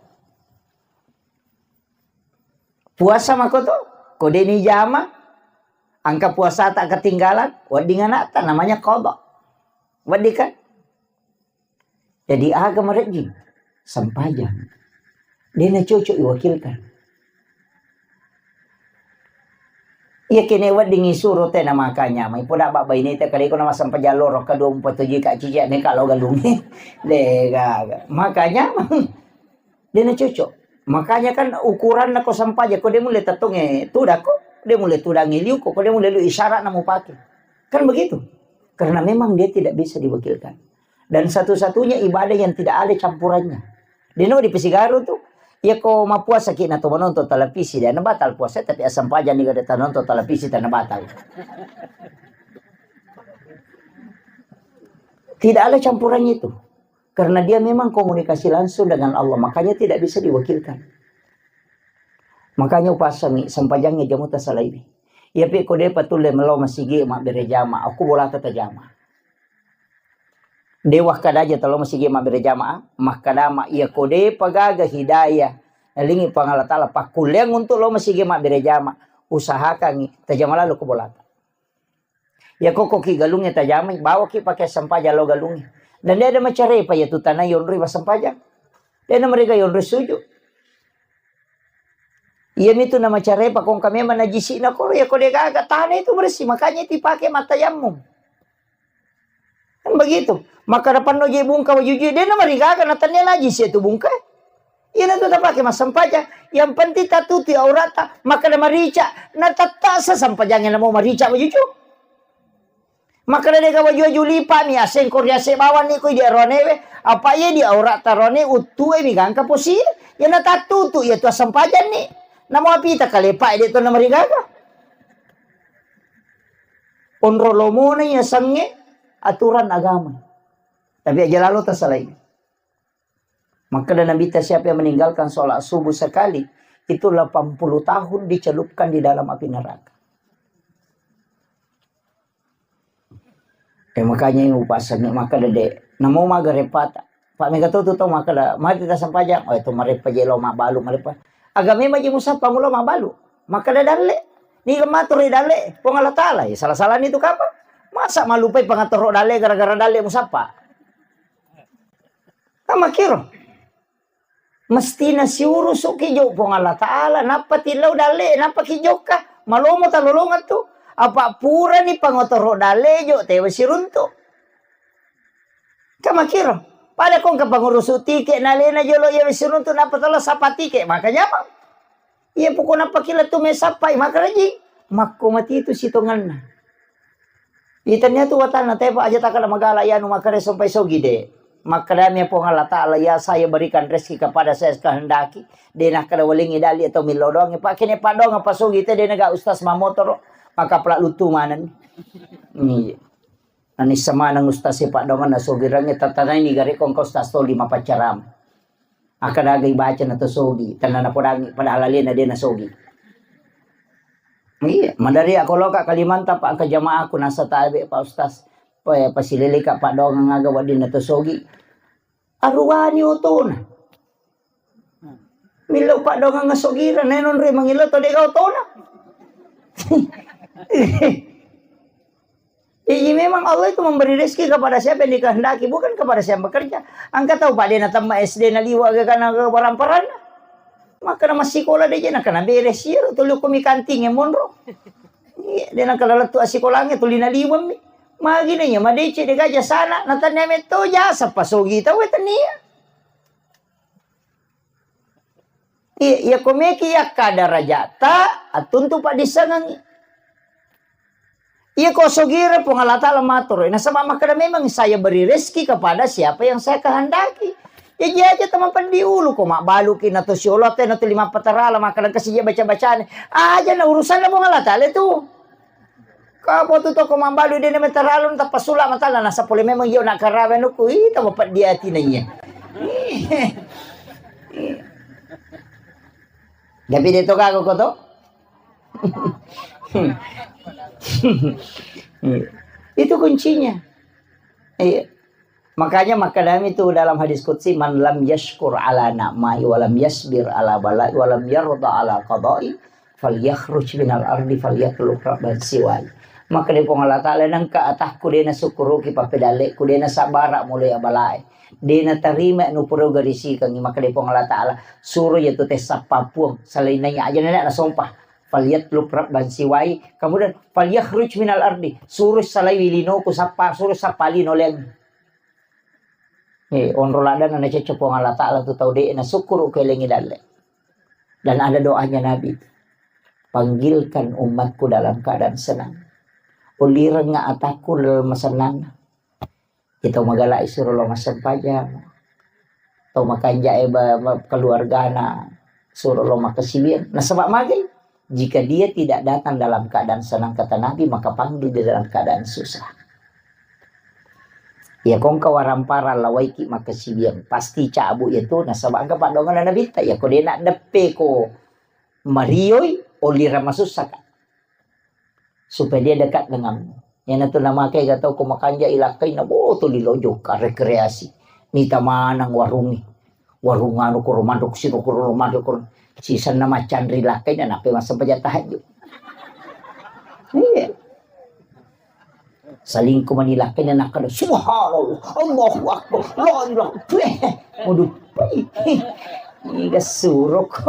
Puasa mako to, ko de' ni jama, engka puasata ketinggalan, wedding anakta, namanya qada. Wedding kan? Jadi aga marejjing? Sempajang. De' na cocok iwakilkan. Iya kene wedding isuro te na makanya mai poda ba baineta kale ko na massempajang loro kedua mupatujui ka cici ne ka lo galungnge. De' gaga. Makanya De' na cocok. Makanya kan ukuranna ko sempajang, ko de' mulle tettongnge tudang ko, de' mulle tudangnge liu ko, ko de' mulle liu isyaratna mupake. Kan begitu. Karena memang dia tidak bisa diwakilkan. Dan satu-satunya ibadah yang tidak ada campurannya. De' no dipasigaru tu. Iya ko mappuasa ki na to menonton televisi, de' na batal puasa, tapi asempajang ni ga de' tanonton televisi, tena batal. Tidak ada campurannya itu. Karena dia memang komunikasi langsung dengan Allah, makanya tidak bisa diwakilkan. Makanya upasangi, sempajangngi jamu tasalaiwi. Iya pi ko de' patulle melo masigi mabbere jama, aku bolata tajama. De' wakkada aja talo masigi mabbere jama, makkada ma iya ko de' pagaga hidayah, nalingi Puang Allah Ta'ala pakkulleang untuk lo masigi mabbere jama, usahakangi tajama lalu ko bolata. Iya kokko ki galungnge tajamai, bawa ki pake sempajang lo galungnge. Dan de' ada macarepa iya tu tana yonroi massempajang. De' na mariga yonroi sujud. Iya mitu na macarepa ko engka memang najisi'na koro, iya ko de' gaga tana itu bersih, makanya itu dipake mattayammum. Kan begitu. Maka depan no je bungka wajujui, de' na marigaga na tania najisi itu bungka. Iyana tu tapake massempajang. Yang penting tatutu aurata, makkada marica, na tattasa sempajangnge namo marica wajuju. Makkada de' ga waju-waju lipa mi aseng ko riase bawang ni ko di aroanewe, apa iya di aurata rone uttue mi gangka posi, iyana tattutu iya tu assempajang ni. Namo apita kalepa de' to na marigaga. Onro lomona iya sangnge aturan agama. Tapi aja lalo tasalai. Makkeda Nabitta, siapa yang meninggalkan sholat subuh sekali, itu delapan puluh tahun dicelupkan di dalam api neraka. Eh, makanya yang upasangi makkeda de'. Namo maga repata. Pak mega tu tu tau makkeda, mati ta sempajang. Oh, itu marepa je lo mabalu, marepa. Agama maji musappa mulo mabalu. Makkeda dalle. Ni maturi dalle. Puang Allah Ta'ala. Ya, salah-salah ni tu kapang. Masa malupai pangatoro dalle gara-gara dalle musappa? Kan makkiro. Mestina siurusuki jo Puang Allah Ta'ala, nappa tillau dalle, nappa ki jokka, malomo talolongeng tu. Apa purani pangotoro dalle jo, tewa siruntu. Kan makkiro. Pada kongka pangurusu tike, nalena jolo iya siruntu, nappa tala sapa tike, maka nyamang. Iya, pokokna pakila tu mesappai, maka rajing. Makko mati tu sitonganna. Itannia tu watanna, tepa aja takada magala, iya, anu makkeda sompai sogi de. Makkeda mi Puang Allah Ta'ala, "Ya, saya berikan rezeki kepada saya kehendaki." De nakkeda welingi dali atau millo doang. Pak kene padong apa sogi te de naga ustaz mamotoro. Maka pela lutu maneng. Iya. Anissa maneng ustaz si padongan na sogi rangi tatanai ni gare kongko ustaz toli mapaccaram. Akkadaga ibaca na to sogi, tenna napodangi, padahal alena de na sogi. Iya, madari ako loka Kalimantan, Pak, engka jamaahku nasa tabe, Pak Ustaz. Pa-, pasileleka padongang aga wedding na to sogi. Aruwani otona. Millau padongang sogira, nenonre mangillau to dega otona. Jadi memang Allah itu memberi rezeki kepada siapa yang dikehendaki, bukan kepada siapa yang bekerja. Engka tau, Pak, de natemma S D naliwa' aga kana aga paramparanna. Maka na massikola de je nakana beres iyaro tuli ko mi kanting e monro. Iya, de nakana lettu assikolangnge tuli naliweng mi. Magi na iya madeceng de gaga jasana, natannia metto jasa pasogi tau e tania. Iya, iya ko meki yakka darajata, attuntu paddissengengngi. Iya ko sogire Puang Allah Ta'ala matoro, nasaba makkeda memang saya beri rezeki kepada siapa yang saya kehendaki. Jaji aja tama peddi ulu ko mabbaluki na to siolo te na to lima patarala makkeda kasi je baca-bacane. Aja na urusanna Puang Allah Ta'ala tu. Ka botu toko mambalu de na metaralun tappa sula matala nasa pole memang iyo na karawe nuku ita mapeddi atina iya. Tapi de to kago ko to. Itu kuncinya. Iya. Makanya makadami itu dalam hadis qudsi, "Man lam yashkur ala na'mai wa lam yasbir ala balai wa lam yarda ala qadai, falyakhruj minal ardi falyatlub rabban siwai." Maka di Puang Allah Ta'ala, nengka atakku dena syukuruki papedaleku, dena sabara mulai abalae, dena tarima nupuro garisikangi, maka di Puang Allah Ta'ala, suruh yaitu tessa papuang, selain nanya aja nenek nasompa, falyatlub rabban siwai, kemudian falyakhruj minal ardi, suruh salai wilinoku sappa, suruh sappa lino leng. Eh, onro ladang na cecco Puang Allah Ta'ala tu tau de' na syukuru kelengi dalle. Dan ada doanya Nabi, "Panggilkan umatku dalam keadaan senang. Ulirengnga atakku dalam senang." Itu magala isuro lo massempajang. Tau makanja e ba, ba, keluargana suro lo makasiwir. Nasaba magai? Jika dia tidak datang dalam keadaan senang, kata Nabi, maka panggil dia dalam keadaan susah. Iya, kongka warampara lawaiki makasiwir, pasti cabu iya tu, nasaba engka paddoanganna Nabitta, iya ko dena deppe ko marioi, olira masussaka. Supaya dia dekat denganmu. Iyana tu namake ga tau ko makanja ilakkai na boto lilojo ka rekreasi. Nita manang warungi. Warung anu koro mandok sino koro mandok koro. Sisanna macanri lakkai na nape masa baca tahajud. Iya. Salingku mani lakkai na nakada, "Subhanallah, Allahu Akbar, la ilaha." Mudu. Iga surok.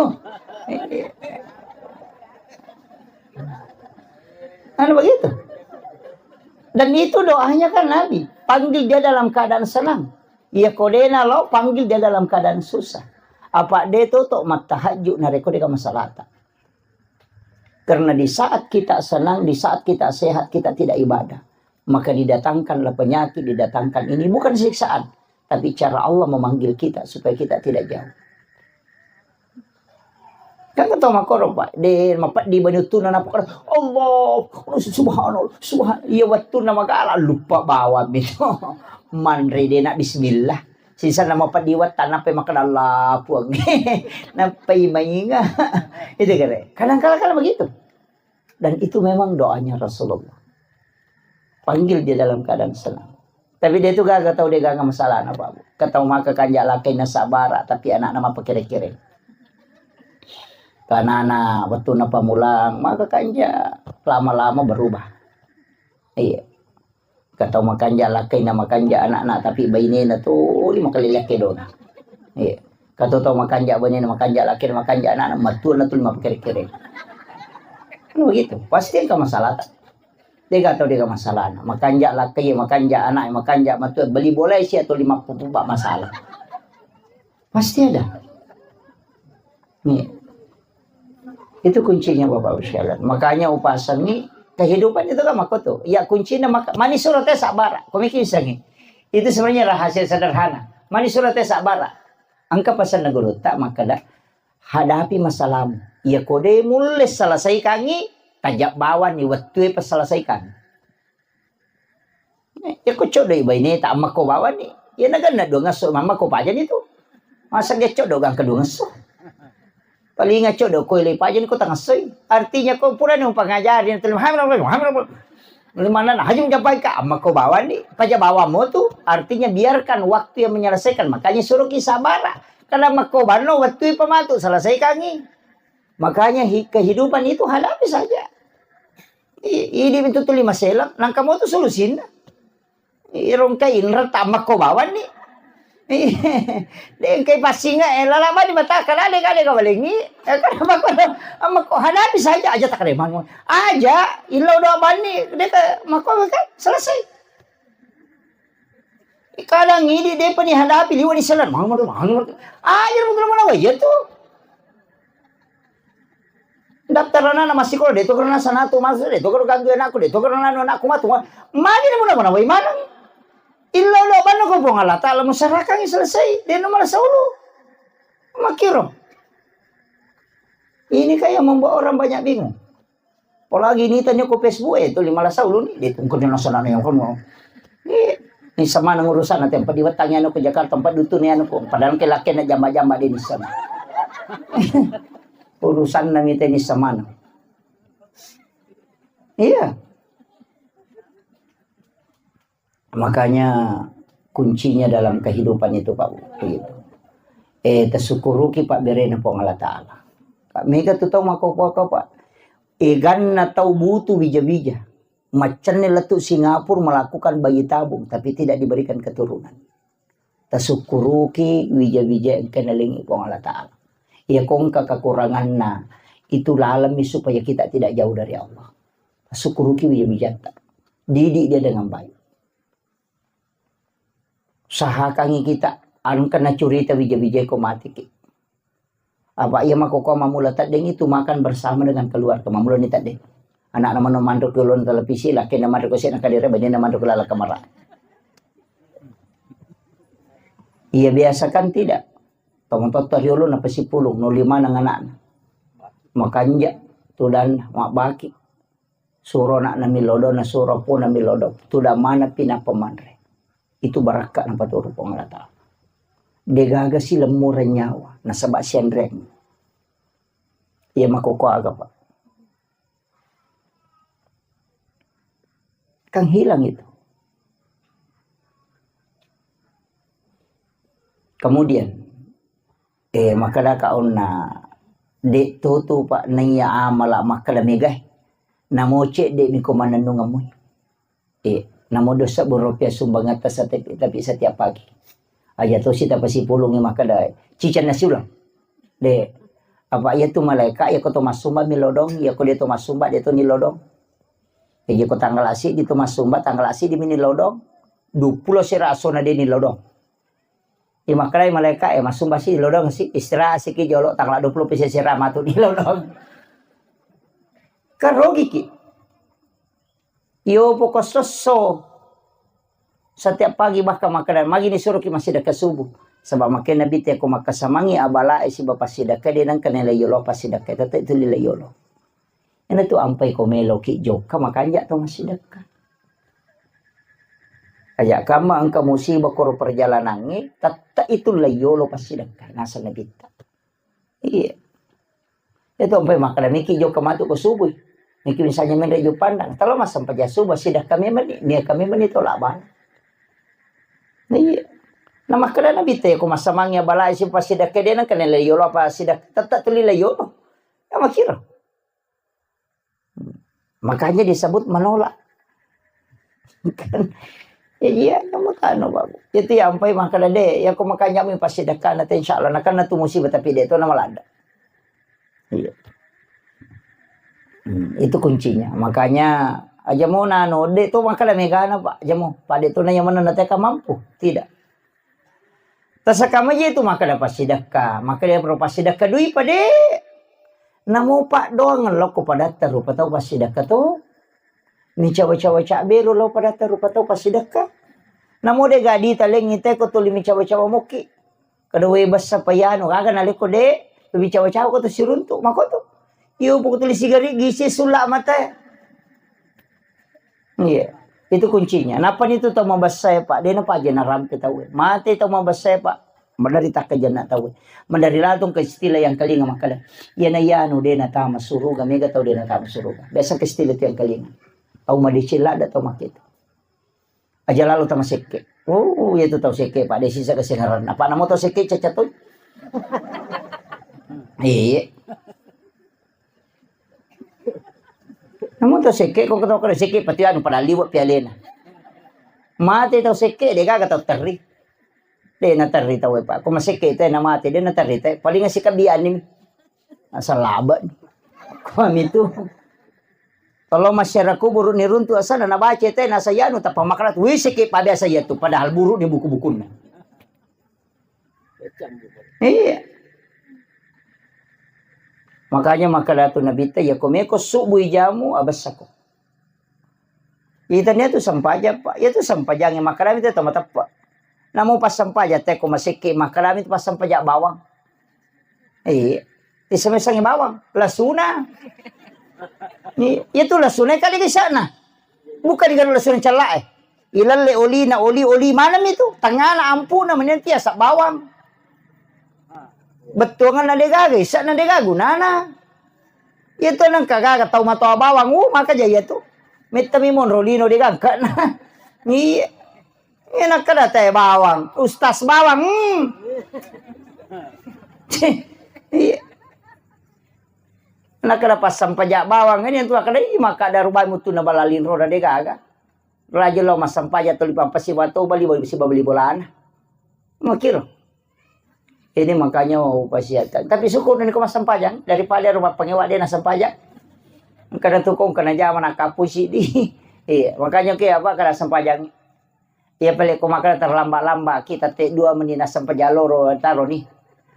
Anu begitu. Dan itu doanya kan Nabi, panggil dia dalam keadaan senang. Iya kodena lo, panggil dia dalam keadaan susah. Apa dia tutup matahajud nareko deka masalata. Karena di saat kita senang, di saat kita sehat, kita tidak ibadah, maka didatangkanlah penyakit, didatangkan ini bukan siksaan, tapi cara Allah memanggil kita supaya kita tidak jauh. Kan kata makoro, Pak, de mapeddi bani uttuna napa kada, Allah, subhanallah, subhan-, iya wettunna magala lupa bawang itu. Manre de na bismillah. Sisa nama padiwa tanah pe makan Allah puang. Napai mainga. Itu kere. Kadang-kadang kan begitu. Dan itu memang doanya Rasulullah. Panggil dia dalam keadaan senang. Tapi dia itu gagal tahu dia gagal masalah apa. Ketemu maka kanja lakai nasabara tapi anak nama kere-kere. Karena anak waktu napa mulang maka kanja lama-lama berubah. Iya. Katau makanja lakkaina makanja anakna, tapi bainena tuli makalelekke dona. Iya. Katau tau makanja bainena makanja lakkaina makanja anakna, matuana tuli mapakere-kere. Kan begitu. Pasti engka masalahta. Dega tau dega masalahna. Makanja lakkai, makanja anak, makanja matua, beli bola sia tuli mappupu masalah. Pasti ada. Nih. Itu kuncinya Bapak Ibu sekalian. Makanya upasangi kehidupan itu kan makoto. Ya kuncinya maka mani surate sabara. Komiki sangi. Itu sebenarnya rahasia sederhana. Mani surate sabara. Engka pesan guru tak makada hadapi masalahmu. Ya kode mulle selesaikangi tajak bawani wettu e peselesaikan. Iya ko coddo i baineta ammakko bawanni. Iya naganna dua ngesso mammakko pajani tu. Masa ge coddo gangka dua ngesso. Palinga coddo ko ile pajani ko tangassoi. Artinya ko purani umpangajari na tuli Muhammad, Muhammad, Muhammad. Mana haji mencapai ka ammakko bawanni. Paja bawamu tu. Artinya biarkan waktu yang menyelesaikan. Makanya suruh ki sabara. Karena makko banno waktu pematu selesaikangi. Makanya hi-, kehidupan itu hadapi saja. I-, idi itu tuli maselang, nangka mo tu solusinna. Irongka inra tammakko bawanni. Dengkai passinga e lala mani mataka lale kale kawalengi. Makko hadapi saja aja takare mango. Aja illau doa banni deka makko kan selesai. Kadang idi depa ni hadapi liwa ni selan mango mango. Aja mo tu mana wajah tu. Daftar anak-anak masih sekolah, de to karena sana tu masuk, de to karena ganggu anakku, de to karena anu anakku matu. Magi ni muna mana wai maneng. Illa lo banno ko Puang Allah Taala musarakangi selesai, de no malah saulu. Makiro. Ini kayak membuat orang banyak bingung. Apalagi nita ni ko Facebook e, tuli malasa uluni, de tungkuni nasana yang kono. Eh, ni sama nang urusan nanti empat diwetangi anu ke Jakarta, empat dutuni anu ko. Padahal ke laki na jamba-jamba de ni sana. Urusan nang ita ni sama nang. Iya. Makanya kuncinya dalam kehidupan itu, Pak Bu, begitu. Eh, tasyukuruki pabberena Puang Allah Ta'ala. Kak, mega tu tau makkokkoe, Pak. Eganna tau butuh wija-wija. Maccanne lettu Singapura melakukan bayi tabung, tapi tidak diberikan keturunan. Tasyukuruki wija-wija engka nalengi Puang Allah Ta'ala. Iya ko engka kekuranganna, itu lalemi supaya kita tidak jauh dari Allah. Tasyukuruki wija-wijatta. Didik dia dengan baik. Usahakangi kita, engka nacurita wija-wija ko matiki. Apa iya makkokkoe mammula teddeng itu makan bersama dengan keluarga. Mammula ni teddeng. Anakna mano manro ke ulun televisi, laki na manro ke sini kadere, bani na manro ke laleng kamara. Iya biasa kan tidak. Tomatotta riolo na pasipulung, no lima nang anakna. Makanja, tudanna, mabbaki. Suro anakna milodong, na suro apona milodong. Tudang maneng pi nappa manre. Itu barakka napaturu Puang Allah Ta'ala. Degaga si lemmureng nyawa, nasaba sianreng. Iya makkokkoe aga, Pak. Kan hilang itu. Kemudian, eh, makkeda ka onna, de' to tu, Pak, naiya amala makkeda megae. Namo cedde' mi ko mannennungeng mui. Eh, namo dosa boro pia sumbangetta setiap, tapi setiap pagi. Aja tosi tapasipulungi makkeda, ciceng nasi ulang. De', apa iya tu malaeka, iya ko to massumba milodong, iya ko de' to massumba, de' to nilodong. Jadi ko tanggal asi di to massumba, tanggal asi di mini lodong. Dupulo sera asona de' nilodong. Iya makkedai malaeka, eh, massumba si, lodong si, istirahat siki jolo, tanggal dua puluh pisa sera matu nilodong. Kan rogiki. Iyo poko sosso. Setiap pagi bahkan makkeda, magi ni suruki massidekka subuh. Sebab makkeda Nabi te ko makkasamangi abalae siba passidekka, de' nengka nilai yolo passidekka, tette' tuli lai yolo. Ena tu ampai ko meloki jokka makanja to massidekka. Aja kamma engka musibah koro perjalanangnge, tette' itu lai yolo passidekka, naseng Nabitta. Iya. Itu ampai makkeda miki jokka matu ko subuh. Miki misalnya menre Juppandang, talo massempajang subuh, sidekka memang ni, niakka memang ni tolak bang. Nah, iya. Nah, makkeda Nabi te, ko massamangi abalae si passidekka de' nengka nilai yolo apa sidekka, tette' tuli lai yolo. Ya makkiro. Makanya disebut menolak. Kan? Ya, iya, kamu tano, Bapak. Itu ya, ampai makkeda de', ya, ko makanja mi passidekka na te, insya Allah, na kan na tu musibah, tapi de' to na malanda. Iya. Hmm, itu kuncinya. Makanya, aja mo nano, de' to makkeda megana, Pak. Aja mo, Pak, de' to na yang mana na te ka mampu. Tidak. Tasakamaja itu makkeda passidekka, makkeda pro passidekka dui pade. Namo paddoang lokko padatta rupa tau passidekka to. Micawa-cawa cabberu lo padatta rupa tau passidekka. Namo de' gadi talengi te ko tuli micawa-cawa mokki. Kada we bessa payanu, gaga naleko de', micawa-cawa ko to siruntu, makoto. Iyo, poko tuli sigari gisi sulla mata. Iya, itu kuncinya. Napani tu tau mabessae, Pak, de' napaja narampe tau. Mate tau mabessae, Pak. Menderita kejanna tau. Menderita latung ke istilah yang kelinga makkeda. Iyana iyanu de' natama suruga, mega tau de' natama suruga. Biasa ke istilah tu yang kelinga. Tau madeceng ladda tau makkeda. Aja lalo tama sekke. Oh, iya tu tau sekke, Pak, de' sisa kesengaran. Apa namo tau sekke caca toi? Iya. Namu tau sekke, ko tau kada sekke, pati anu pada liwat pialena. Mate tau sekke, de' gaga tau terri. De' na terri tau, Pak. Ko masekke te na mate, de' na terri te. Paling sikabiani. Asal laba. Ko mitu. Kalau masyarakat buru ni runtu asana na baca te na sayanu tapa makarat. Wih, sekke pa biasa iya tu, padahal buru ni buku-bukunna. Iya. Makanya makkeda tu Nabitta, iya ko meko subuh ijamu, abessako. Itania tu sempajang, Pak. Iya tu sempajang, makkeda mi tu tama teppa. Namo pas sempajang, te ko masekke makkeda mi tu pas sempajang bawang. Iya. Isemesangi bawang, lasuna. Iya tu lasuna kali kisana. Bukan diganu lasuna cella'e. Ilalle olina, oli, oli maneng itu. Tengana ampuna menenti asa bawang. Bettuangan na degaga, isa na degaga gunana. Iya tu nengka gaga tau matoa bawang, uh, maka jaya tu. Metta mi monro lino degaga na. Iya. Iya nakkeda teh bawang, ustaz bawang. Hmm. Iya. Nakkeda passampaja bawang, ini tu nakkeda, "Ih, maka ada rubai mutu na balalin roda degaga." Raja lo massampaja tuli pampasi bato bali bali siba beli bolana. Makiro. Ini makanya upasiatan. Tapi syukur ini ko massampajang daripada rumah pengewa dia na sampajang. Kadang tukung kena jama na kapusi di. Iya, makanya ke apa kada sampajang. Iya pale ko makana terlambat-lambat kita te dua menit na sampajang loro taro ni.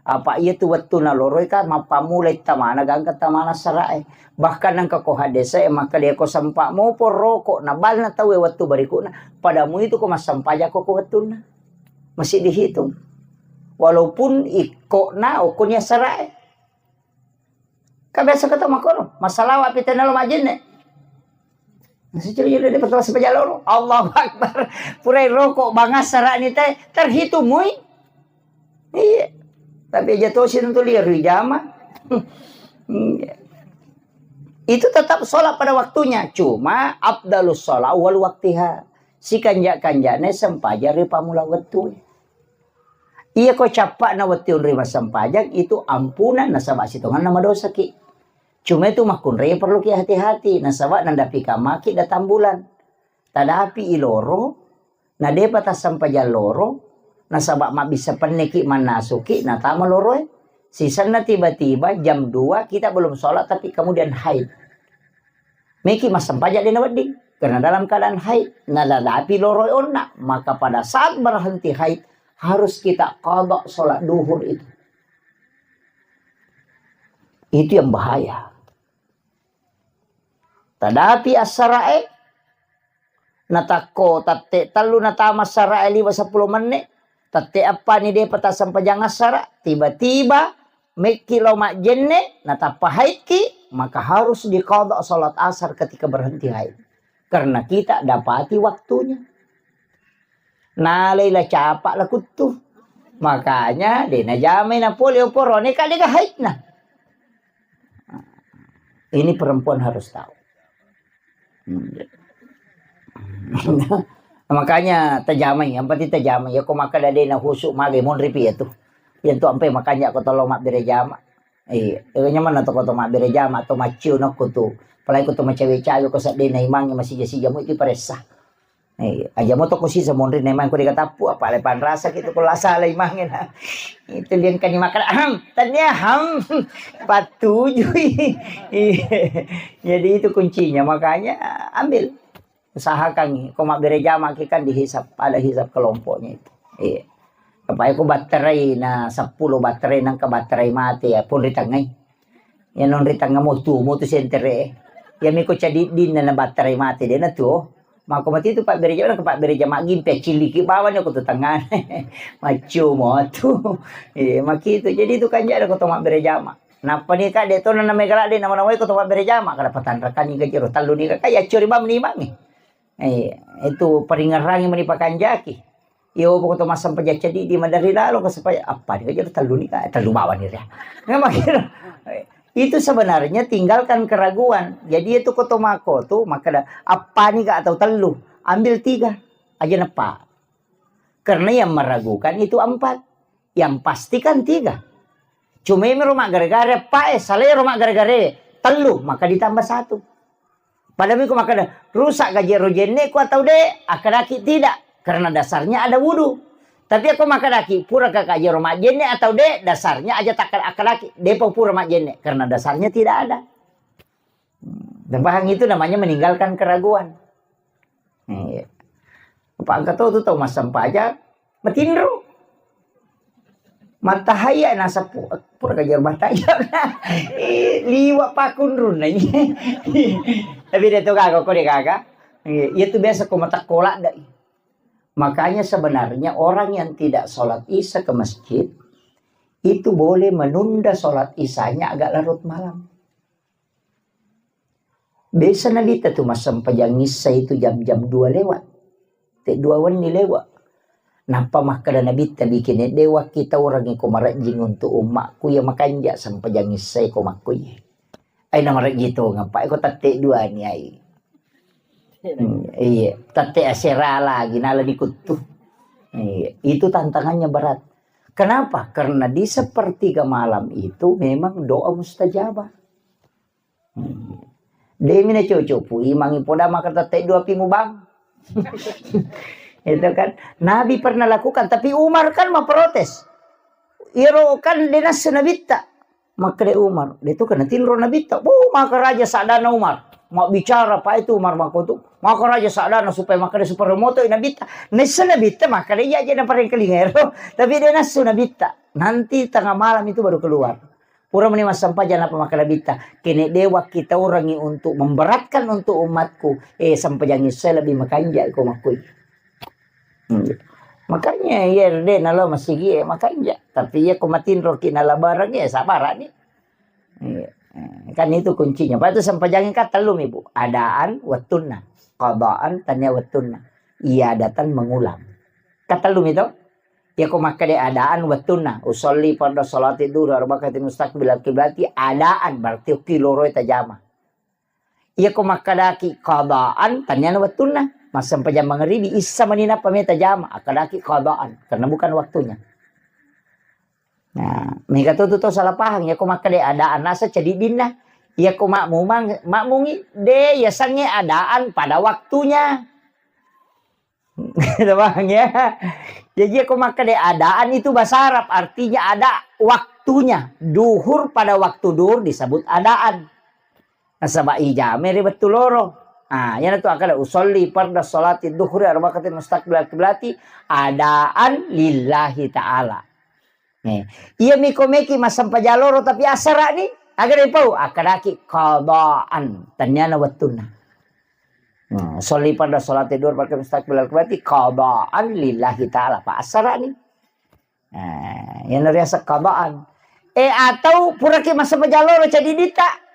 Apa iya tu wettu na loro ka mappamulai tamana gangka tamana sarae. Bahkan nangka ko hadese maka dia ko sempa mopo roko na balna tawe wettu berikutna. Padamu itu ko massampaja ko ko wettunna. Masih dihitung. Walaupun ikko na okko ni sarae. Ka biasa kata makoro, masalawa pi tenna lo majenne. Nasi curi juri de pertama sepeja loro. Allahu Akbar. Purai rokok bangas sarani te terhitung mui. Iya. Tapi aja tosi tentu liar ri jama. Iya. Itu tetap sholat pada waktunya. Cuma afdalus sholat wal waktiha. Si kanja-kanjane sempaja ri pamula wettu. Iya ko cappa'na wettu onroi massempajang itu ampunan nasaba sitonganna madosaki. Cuma itu makkunrai perlu ki hati-hati nasaba nadapi kamaki datang bulan. Tadapi iloro, na depa tassempajang loro, nasaba mabbissa penneki mannasuki natama loroe. Sisenna tiba-tiba jam dua kita belum sholat tapi kemudian haid. Meki massempajang dena wedding karena dalam keadaan haid, nadadapi loroe onna, maka pada saat berhenti haid harus kita qada sholat duhur itu. Itu yang bahaya. Tadapi assarae, natakko tatte tellu natama assarae liwa seppulo menne, tatte appani depa tassempajang assara, tiba-tiba mekki lao majjenne, natappa haidki, maka harus diqada sholat asar ketika berhenti haid. Karena kita dapati waktunya. Nalai la capa la kuttu. Makanya de najamai na pole oporone ka dega haidna. Ini perempuan harus tahu. Hmm. Makanya tajamai, yang penting tajamai. Ya ko makkeda de na husu magai monri pi ya tu. Yang tu ampe makanya ko tolong mabbere jama. Iya, nyamanna to ko to mabbere jama to maccio nakko tu. Apalagi ko to macawe-cawe ko seddena imangnge masija-sija mu itu paressa. Iya, aja mo to ko sisa monri na imang ko dikatappu apa le panrasa gitu ko la sala imangnge na. Itu liang kani makan ham, tania ham. Patujui. Iya. Jadi itu kuncinya makanya ambil. Usahakan ko mabbere jamaki kan dihisap, ada hisap kelompoknya itu. Iya. Apa ko batterai na seppulo batterai nangka batterai mate ya pun ri tengngai. Ya non ri tengnga mo tu mo tu sentere. Ya miko cadiddin na batterai mate de na tu. Mako mati tu pabbere jama ke pabbere jama gimpe ciliki bawani ko tu tengah. Maccio mo tu. Iya, maki tu jadi tu kan jada ko to mabbere jama. Nappa ni ka de to na mega ladde nama-namai ko to mabbere jama kada patanrakanni ka jero tellu ni ka ya curi bam ni bangi. Eh, itu paringerrangi mani pakanjaki. Iyo poko to massempajang ceddi di madari lalo ka supaya apa ni ka jero tellu ni ka tellu bawani ria. Memang gitu. Itu sebenarnya tinggalkan keraguan. Jadi itu ko to mako tu maka apa ni ka atau tellu, ambil tiga aja nepa. Karena yang meragukan itu empat. Yang pasti kan tiga. Cuma ro maggare-gare, apa e, salai ro maggare-gare, tellu, maka ditambah satu. Pada miko makkeda, rusak gaji ro jenne ku atau de, akadaki tidak, karena dasarnya ada wudu. Tapi aku makkadaki, pura kaka jero majjenne atau de, dasarnya aja tak akadaki, depa pura majjenne, karena dasarnya tidak ada. Dan paham itu namanya meninggalkan keraguan. Iya. Apa engka to tu tau massempajang, matinro. Matahaya nasappu, pura kajar matahaya. Eh, liwa pakunrun nanya. Tapi dia tu gaga, kok dia gaga. Iya, iya tu biasa ko matakkola dai. Makanya sebenarnya orang yang tidak sholat isya ke masjid itu boleh menunda sholat isyanya agak larut malam. Biasa Nabitta tu massempajang issa itu jam-jam dua lewat. Te dua wenni lewat. Nappa makkeda Nabitta, bikin de wakki taurangi ko marejjing untuk ummakku ya makanja sempajang issa ko makkuye. Ai na marejji tongeng pa ko tette dua ni ai. Hmm, iya, tette asera lagi nala dikuttu. Iya, itu tantangannya berat. Kenapa? Karena di sepertiga malam itu memang doa mustajabah. Hmm. Demi na cocok pu imangi poda maka tette dua pi mubang. Itu kan Nabi pernah lakukan, tapi Umar kan memprotes. Iyaro kan de nassu Nabitta. Makkeda Umar, de tu kena tinro Nabitta. Oh, maka raja sadana Umar. Mau bicara pa itu Umar mako tu. Maka raja sadana supaya makkeda supaya moto Nabitta. Nessa Nabitta makkeda iya aja na parengkalinga ero. Tapi de nassu Nabitta. Nanti tengah malam itu baru keluar. Pura meni massempajang apa makkeda Nabitta. Kene de wakki taurangi untuk memberatkan untuk umatku. Eh, sempajang saya lebih makanja ko makkui. Hmm. Makanya iya de nalo masigi makanja. Tapi iya ko matinroki nala barang ya sabarani. Iya. Kan itu kuncinya. Patu sempajang ka tellu mi, Bu. Adaan wettunna. Qadaan tania wettunna. Iya datang mengulang. Ka tellu mi to? Iya ko makkeda adaan wettunna. Usolli farda salati duhur arba'ati mustaqbilal kiblati adaan berarti okki loroi tajama. Iya ko makkedaki qadaan, taniana wettunna. Massempajang mangaribi, issa mani nappa meta jama, akkadaki qadaan, karena bukan waktunya. Nah, mega tu tu tau salah paham, iya ko makkeda adaan nasa cadiddinna. Iya ko makmumang, makmungi, de, yasengnge adaan pada waktunya. Paham ya? Jadi aku makkeda adaan itu bahasa Arab, artinya ada waktunya. Duhur pada waktu duhur disebut adaan. Nasaba ijame ri wettu loro. Ah, yana tu akkada usolli farda salati duhuri arba'ati mustaqbilal kiblati adaan lillahi ta'ala. Nih, iya miko meki massempajang loro tapi asara ni, aga dipau, akkadaki qadaan, taniana wettunna. Nah, sholli farda sholati duhur pakai mustaqbilal kiblati qadaan lillahi ta'ala. Pa asara ni. Nah, yang riaseng qadaan. Eh, atau puraki massempajang loro cadiddita.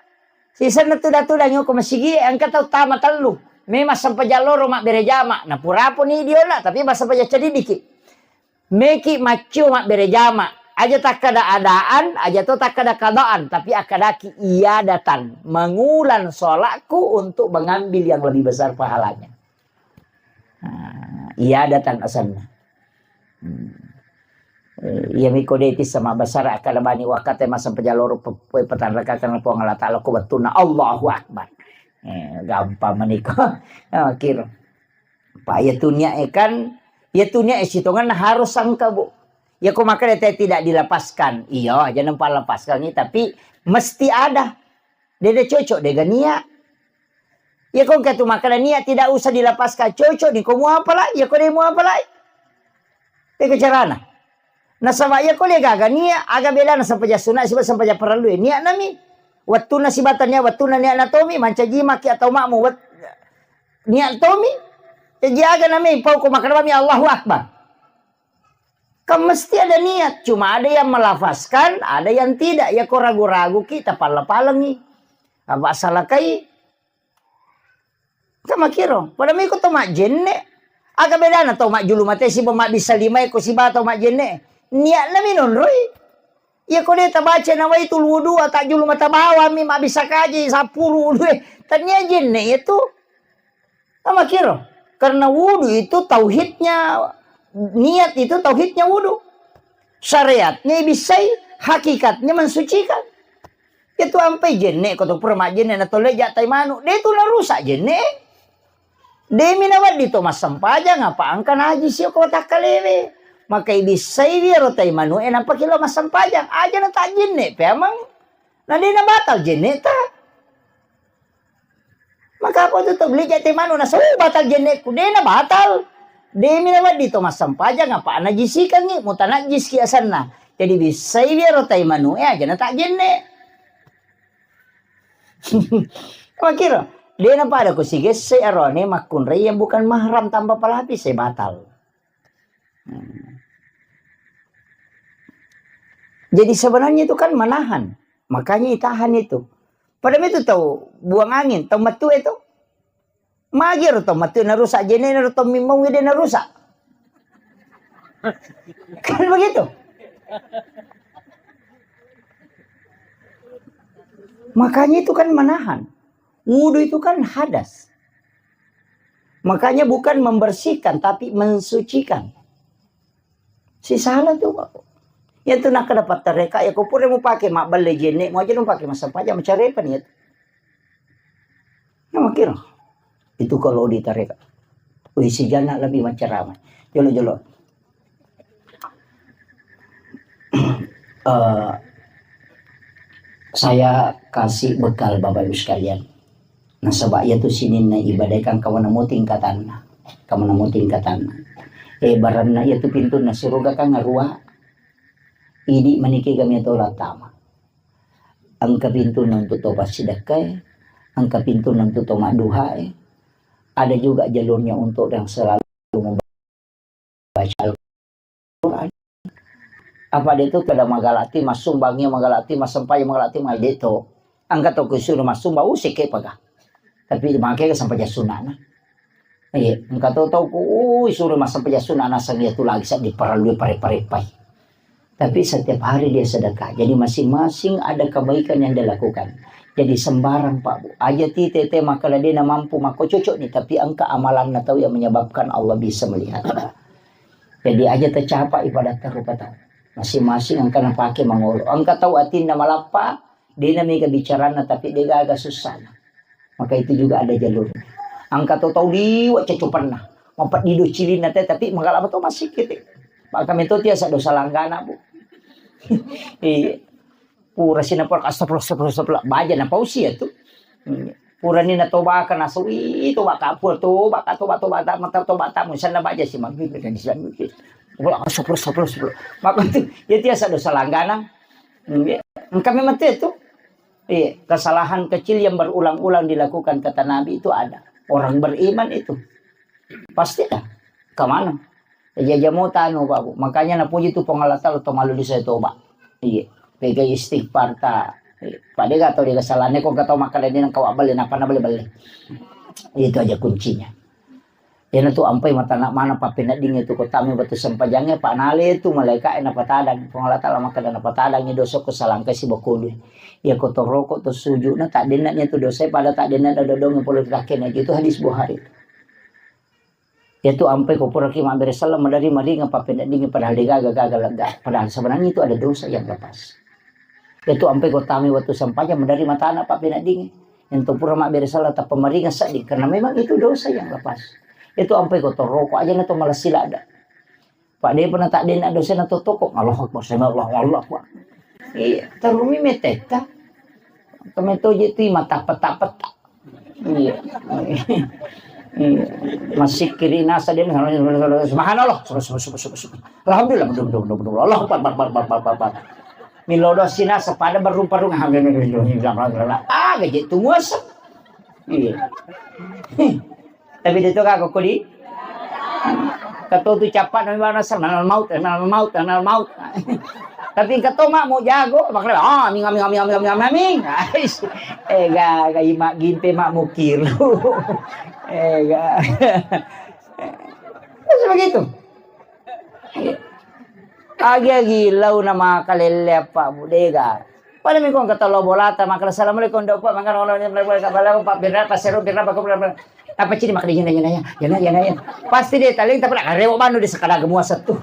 Sisenna tuda-tuda nyoko masigi, engka tau tama tellu. Memang sempajang loro mabbere jama. Nah, purapo ni diona, tapi massempajang cadiddiki. Meki maccio mabbere jama. Aja takkada adaan, aja to takkada qadaan, tapi akkadaki iyadatan, mengulang sholatku untuk mengambil yang lebih besar pahalanya. Nah, iyadatan asenna. Hmm. Eh, iya miko de tissa mabbasara akkada bani wakkate massempajang loro pe-, pe-, petanrakakang Puang Allah Ta'ala ko wettunna Allahu Akbar. Eh, gampang maniko. Ah, kiro. Pa iya tu niat e kan, iya tu niat e sitongenna harus engka, Bu. Iya ko makkeda te tidak dilepaskan. Iya, aja nampa lepaskan ni, tapi mesti ada. Dede cocok dega niat. Iya ko engka tu makkeda niat tidak usah dilepaskan, cocok ni ko muapalai, iya ko de muapalai. Tega carana. Nasaba iya ko de gaga niat, aga bedana sempajang sunat siba sempajang parellu e. Niat nami. Wettunna sibata niat, wettunna niat natomi, mancaji maki atau makmu wet-, niat tomi. Jaji aga nami pau ko makkeda bami Allahu Akbar. Kan mesti ada niat, cuma ada yang melafazkan, ada yang tidak. Ya ko ragu-ragu ki, tapalla-palengi. Apa salakai? Kan makiro. Pada miko to majjenne. Aga bedana to majjulu mate siba mabbissa lima e ko siba to majjenne. Niat nami nonroi. Iya ko de tabaca nawaitul wudu, tajjulu mata bawang mi mabbissa kaji sappuru wudu e. Tania jenne itu. Amakiro, karena wudu itu tauhidnya, niat itu tauhidnya wudu. Syariatnya ibissai, hakikatnya mensucikan. Itu ampai jenne ko to pura majjenne na tolle ja tai manu. De tu narusak jenne. Demi nawedding to massempajang apa engka najis ko takkalewe. Maka ibissai wiro tai manu e nampa kilo massempajang. Aja na tak jenne pe amang. Na de na batal jenne ta. Maka apa tu tabligh jate manu nasau batal jenneku, de na batal. De mi na wedding to massempajang apa najisikangi, mutanajjis ki asanna. Jadi bissai wiro tai manu e aja na tak jenne. Makiro, de na pada ku sigesse arone makkunrai yang bukan mahram tanpa pelapis e batal. Hmm. Jadi sebenarnya itu kan menahan. Makanya itahan itu. Pada itu tau buang angin, tau metu itu. Magi ro tau metu narusak, jene ro tau mimmau de narusak. Kan begitu. Makanya itu kan menahan. Wudhu itu kan hadas. Makanya bukan membersihkan, tapi mensucikan. Si salah tu, Pak. Ya tu nak dapat tareka, ya ko pura mau pakai mak belle jene, mau aja dong pakai masa paja, mencari apa niat? Nah, makiro. Itu kalau di tareka. Wih, si jana lebih menceramah. Jolo-jolo. Eh, saya kasih bekal Bapak Ibu sekalian. Nasaba iya tu sininna ibadah kan kawana mo tingkatanna. Kawana mo tingkatanna. Eh, baranna iya tu pintunna suruga kan ngarua. Idi maniki kami to latama. Engka pintunna untuk to passidekkae, engka pintunna untuk to madduhae. Ada juga jalurnya untuk yang selalu membaca Al-Quran. Apa de tu kada magalati, massumbangi magalati, massempajang magalati, mai de to. Engka to kusuruh massumba, uh, sekke paga. Tapi make sempajang sunnana. Iya, engka to tau ku, uh, suruh massempajang sunnana, sang iya tu lagi sa diparallui pare-parepai. Tapi setiap hari dia sedekah. Jadi masing-masing ada kebaikan yang dia lakukan. Jadi sembarang, Pak, Bu. Aja ti tete makkeda de na mampu, mako cocok ni, tapi engka amalanna tau yang menyebabkan Allah bisa melihat. Jadi aja tercapai pada tarupa tau. Masing-masing engka napake mangolo. Engka tau atinna malappa, de na mega bicaranna, tapi de gaga sussana. Maka itu juga ada jalur. Engka to tau liwa cacopanna. Mapeddi do cilinna te, tapi magalama to masih kete. Maka metto tiasa dosa langgana, Bu. Iya. Pura sina pura, astagfirullah, astagfirullah, astagfirullah. Baja na pausi ya tu. Hmm. Pura ni na toba ka nasu, ih, toba ka pura, toba ka, toba, toba, ta, mata, toba, ta, musanna baja si manggi, dan si manggi. Pura, astagfirullah, astagfirullah, astagfirullah. Maka itu, ya tiasa dosa langgana. Hmm, ya. Engka memang tu, ya tu. Iya, kesalahan kecil yang berulang-ulang dilakukan kata Nabi itu ada. Orang beriman itu. Pasti ada. Kemana? Jaja mo tanu, Pak, Bu. Makanya napuji tu Puang Allah Taala to malu di saya toba. Iya. Pegai istighfar ta. Iya. Pada gak tau dia kesalahannya kok gak tau makan dia nang kawak beli, napa na beli-beli. Itu aja kuncinya. Iyana tu ampai matana mana pappeneddingnge tu kotame batu sempajangnge, pa nale tu malaika'e napatadang. Puang Allah Taala makkeda napatadangngi dosa ko salangkai sibawa kolue. Iya ko toroko to sujudna, taddenna nia tu dosae pada taddenna dodongnge pole ri takkena. Itu hadis Bukhari. Iya tu ampai ko puraki mabbere selleng madari maringa pappeneddingnge padahal degaga gaga lega. Padahal sebenarnya itu ada dosa yang lepas. Iya tu ampai ko tame wettu sempajang madari matana pappeneddingnge. Yang tu pura mabbere selleng tappa maringa sedding karena memang itu dosa yang lepas. Itu ampai ko toroko aja na to malessi ladda. Pak de pernah tak dena dosa na to toko. Allahu Akbar, sami Allah, Allahu Akbar. Iya, terumi meteta. Kami toje tu mata peta-peta. Iya. Iya. Masih kiri nasa dia, subhanallah, subhanallah, subhanallah, subhanallah. Alhamdulillah, betul, betul, betul, betul. Allahu Akbar, Akbar, Akbar, Akbar, Akbar. Milodo sina sepada berumparung, alhamdulillah. Ah, gaji tu muasa. Iya. Tapi dia tu kagak kuli. Kata tu capat nami bana, "Malakal maut, malakal maut, malakal maut." Tapi kata mak mau jago, makanya, "Ah, aming, aming, aming, aming, aming, aming, aming." Eh, ga, ga imak gimpe mak mukir. Eh, ga. Terus begitu. Agi-agi lau na makalelle apa budega. Pada mi kong kata lo bolata, makala assalamualaikum, dok, Pak, mangkana ono ni, Pak, Pak, Pak, Pak, Birra, Pak, Seru, Birra, Pak, Birra, Pak. Apa cini makanya, yana, yana, yana, yana, yana. Pasti dia taling, tapi nak rewo banu di sekadar gemua satu.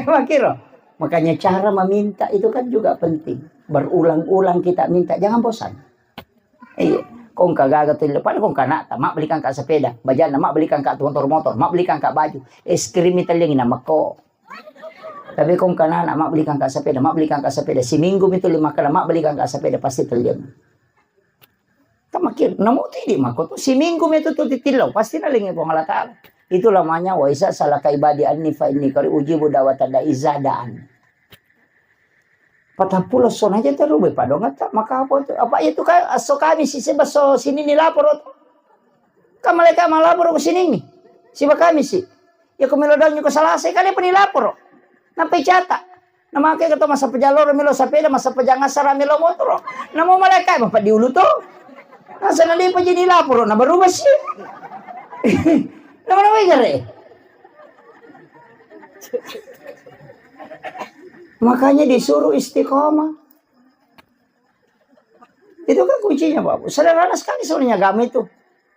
Makiro. Makanya cara meminta itu kan juga penting. Berulang-ulang kita minta, jangan bosan. Iya. Kong kagaga tu, pada kong kanata, mak belikan kak sepeda. Bajana, mak belikan kak motor-motor, mak belikan kak baju. Es krim itu lagi nama ko. Tapi kong kanana, mak belikan kak sepeda, mak belikan kak sepeda. Seminggu itu lima kali, mak belikan kak sepeda, pasti terlihat. Tamakir, namu tidi mako tu. Seminggu itu tu titillau, pasti nalingi Puang Allah Ta'ala. Itu lamanya, "Wa iza salaka ibadi anni fa inni qari ujibu da'wata da'i iza da'an." Patappulo sona aja terus be padongatta, maka apa itu? Apa itu ka asso kami si seba so sini ni lapor tu. Ka malaika malapor ke sini ni. Siba kami si. Ya ko melo daun ko salase kali pa ni lapor. Nampai cata. Namake keto massappa jalloro melo sapeda, massappa jangassara melo motoro. Namo malaika mapeddi ulu to. Nasana de pajini laporo na baru besi. Nama nama gare. Makanya disuruh istiqomah. Itu kan kuncinya, Pak Bu. Sederhana sekali sebenarnya agama itu.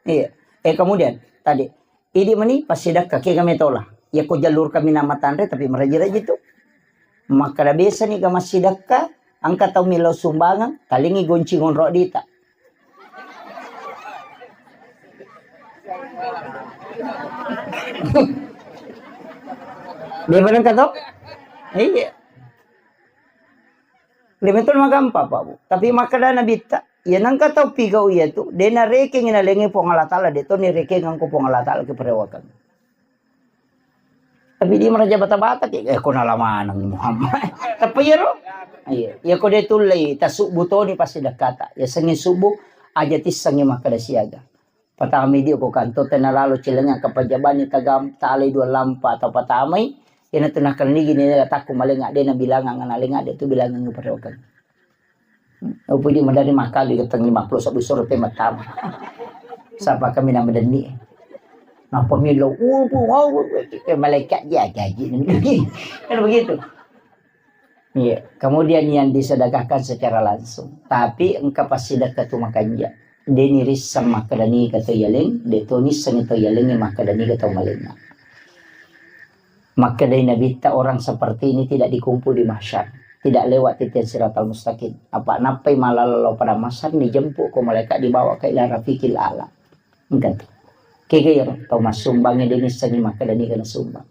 Iya. Eh, kemudian tadi, idi meni passidakka kega metola. Ya ko jalur kami nama tanre tapi meraji-raji tu. Makkada biasa ni ga massidakka, angka tau melo sumbangan, talingi gonci ngonro dita. Dia bilang kata, iya. Lemetol magampa, Pak Bu. Tapi makkada Nabitta, iya nangka tau pigau iya tu, de narekeng nalengnge Puang Allah Taala, de to nirekeng angko Puang Allah Taala ke perewakang. Tapi dia meraja bata-bata ke, eh, kona lamanang Muhammad. Tapi iya ro? Iya, iya ko de tullei tasubbu toni pasti dakata. Ya sengi subuh aja tissengi makkada siaga. Patamai dio ko kantor tena lalo cilenga kapajabani tagam talai dua lampa atau patamai, ina tu nakenni gini takku malenga de na bilangang na lenga de tu bilangang perewakang. Upudi madari makkali geteng lima puluh sebbu soro pe mattama. Sapa kami na madenni. Nappa milo, "Upu, wau, wau," eh, malaikat dia gaji. Kan begitu. Iya, kemudian yang disedekahkan secara langsung. Tapi engka passidekka tu makanja. De nirisseng makkadani ka to yaleng, de to nisseng to yaleng makkadani ka to malenna. Makkedai Nabitta, orang seperti ini tidak dikumpul di mahsyar, tidak lewat titian siratal mustaqim. Apa nappai malala lao pada mahsyar, dijemput ko malaikat, dibawa ke ila rafiqil a'la. Engka tu. Kega iyaro tau massumbangnge de nissengi makkedani kana sumbang.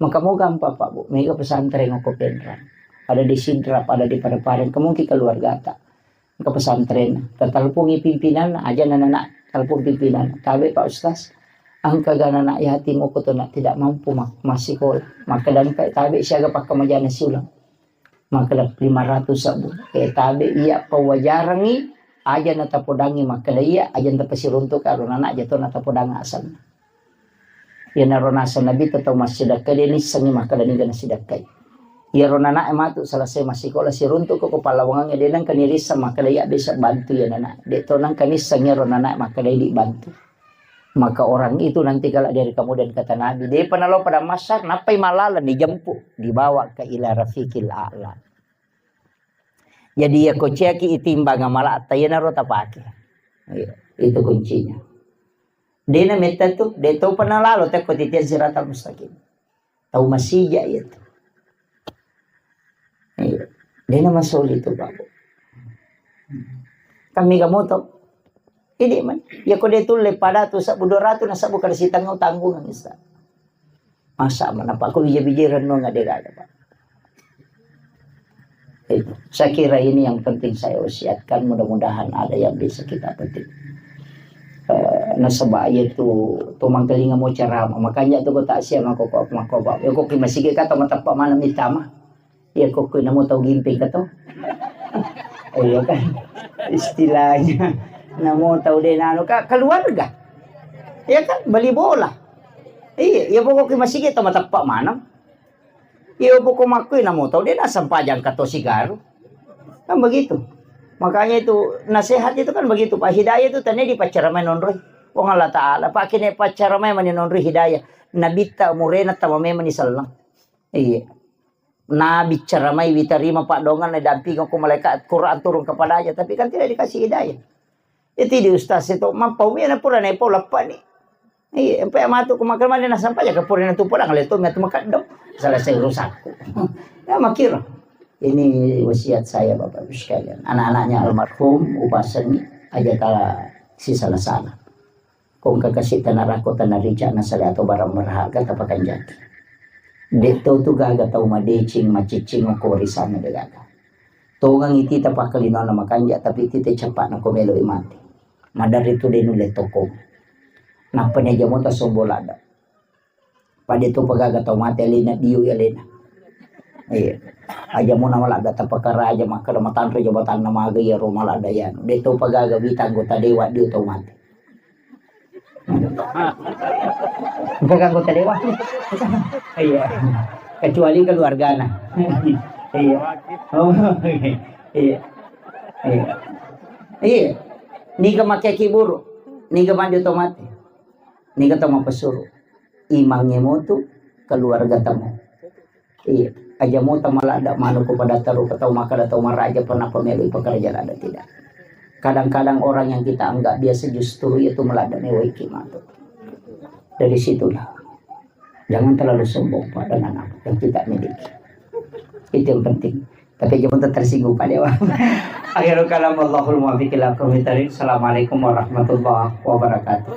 Maka moga ampa Pak Bu, mega pesantren ko Penrang. Ada di Sidrap, ada di Padang-Padang, ke mungkin keluargata. Engka pesantren, tatalpungi pimpinanna, aja nana telepon pimpinanna. Tabe Pak Ustaz, engka ga anak yatim ko tona tidak mampu ma-, massekolah. Maka dan engka tabe siaga pakkamajana siulang. Maka lima ratus sebbu. Eh, tabe iya pawajarangi aja na tapodangi maka iya aja na tapasiruntuk karo anak aja to na tapodang asanna. Iyanaro naseng Nabitta tau massidakka de nissengngi makkeda niga nasidakkai. Iyaro nana'e matu selesai massikola siruntuk ko pallawangangnge de nengka nirisseng makkeda iya bisa bantu iya nana. De to nengka nisseng iyaro nana'e makkeda idi bantu. Maka orang itu nanti kalau dari kemudian kata Nabi, depa nalo pada masar, nappai malala dijemput, dibawa ke ila rafiqil a'la. Jadi ya ko ciaki itimbang amala'ta iyanaro tapake. Iya, itu kuncinya. Dena metta tu, de topa nalalo tekko titian siratal mustaqim. Tau masija iya tu. Iya. Dena masoli tu, Pak. Kami ga moto. Ini man. Ya ko de tulle pada tu sebbu dua ratus na sebbu kada sitanggung tanggungan Ustaz. Masa mana Pak, ko bija-bija renung ada ada Pak. Itu. Saya kira ini yang penting saya wasiatkan, mudah-mudahan ada yang bisa kita petik. Eh, nasaba iya tu, tu mangkalinga mo ceramah, makanya tu ko tak siap mako, mako, mako, ya ko ki masigi kata matappa mana mitama. Ya ko ki namo tau gimping kato. Oh, iya kan? Istilahnya namo tau de nano ka keluarga. Ya kan? Beli bola. Iya, ya pokoknya masigi kata matappa mana. Iya, poko makkui namo tau de nasempajang kato sigaru. Kan begitu. Makanya itu nasihat itu kan begitu, Pak. Hidayah itu tadi dipaccaramai nonroi. Wong Allah Ta'ala, Pak, kene paccaramai mani nonroi hidayah. Nabitta murena tama memang ni sallang. Iya. Nabi ceramai, witerima, Pak, dongan, dampingi ko malaikat Quran turun kepadanya, tapi kan tidak dikasih hidayah. Itu di ustaz itu, mappau mi na pura na pau leppa ni. Iya, empe matu ko makan mana na sampai ya ke pura na tu pulang le tu matu makaddo. Selesai urusanku. Ya makiro. Ini wasiat saya Bapak Ibu sekalian. Anak-anaknya almarhum Upasen aja tala si salah-salah. Ko engka kasi tanah rako tanah rica na sale atau barang berharga tapakanjaki. De to tu gaga tau madeceng macicing ko warisanna de gaga. Tongang iti tapakkalinona makanja, tapi iti te capakna ko meloi mate. Maderri tu de nulle toko. Nappa ni aja mota sombo ladda. Pada to pagaga tau mate alena dio alena. Iya. Aja mona maladda tapakaraja makkeda matanre jabatanna maga iya ro maladda iya. De to pagaga wita anggota dewan dio tau mate. Bukan anggota dewan. Iya. Kecuali keluargana. Iya. Oh, iya. Iya. Iya. Niga makkekki buru, niga maju to mate, niga to mapesuru. Imangnge motu, keluarga temu. Iya. Aja mota maladda manu ko pada taru ke tau makkeda tau maraja pernah pemelu pekerja ada tidak. Kadang-kadang orang yang kita anggap biasa justru itu maladda mewai kimatu. Dari situlah. Jangan terlalu sombong, Pak, dengan apa yang kita miliki. Itu yang penting. Tapi jangan tersinggung, Pak Dewa. Akhirul kalam, wallahul muwaffiq ila aqwamit thariq. Assalamualaikum warahmatullahi wabarakatuh.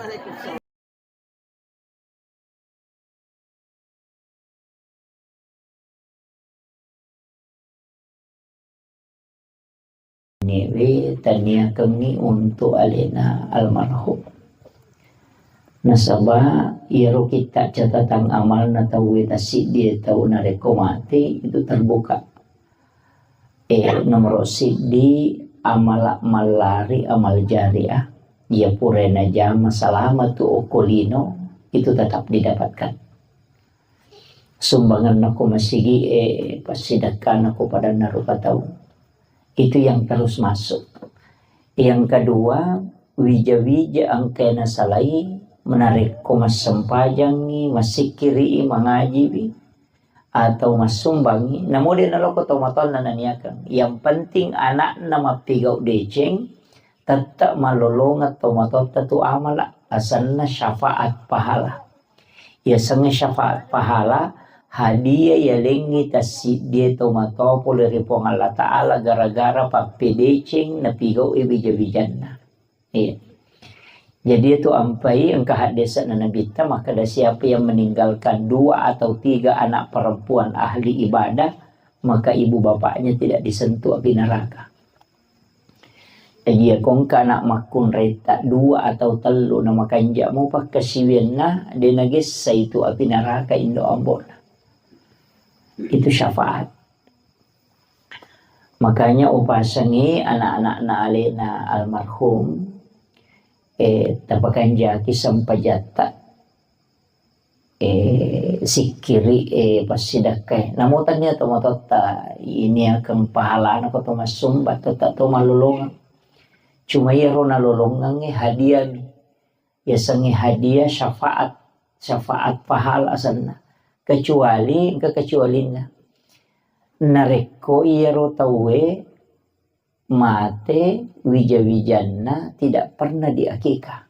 Newe taniakengngi untuk alena almarhum. Nasaba iyaro kitta catatan amalna tauwe tassiddie tau narekko mate itu terbuka. Eh, nomoro siddi, amala mallari, amal jariah. Iya pura najama salama tu okko lino, itu tetap didapatkan. Sumbanganna ko masigi, eh, passidekkana ko padanna rupa tau. Itu yang terus masuk. Yang kedua, wija-wija engkae nasalai, menarekko massempajangi, massikkiri, mangajiwi, atau massumbangi, namo de naloko tomatoanna naniakeng. Yang penting anakna mappigau deceng, tette malolongeng tomatoatta tu amala, asenna syafaat pahala. Yasengnge syafaat pahala, hadiah yalengngi tassiddie tomatoa pole ri Puang Allah Ta'ala gara-gara pappedeceng napigau'i wija-wijanna. Iya. Jadi itu ampai engka haddese'na Nabitta makkeda, siapa yang meninggalkan dua atau tiga anak perempuan ahli ibadah, maka ibu bapaknya tidak disentuh api neraka. Jadi ya kongka anak makkunraita dua atau tellu na makanja mu pakkasiwianna de nagessa itu api neraka indo ambona. Itu syafaat. Makanya upasengi anak-anakna alena almarhum, eh, tapakanjaki sempajatta, eh, sikkiri, eh, passidakkai. Namo tania tomatoatta ini akan pahalana ko to massumba, tetap to malolongeng. Cuma iyaro nalolongengnge hadiah mi. Yasengnge hadiah syafaat, syafaat pahala asenna. Kecuali, engka kecualinna. Narekko iyaro tauwe mate wija-wijanna tidak pernah diakikah.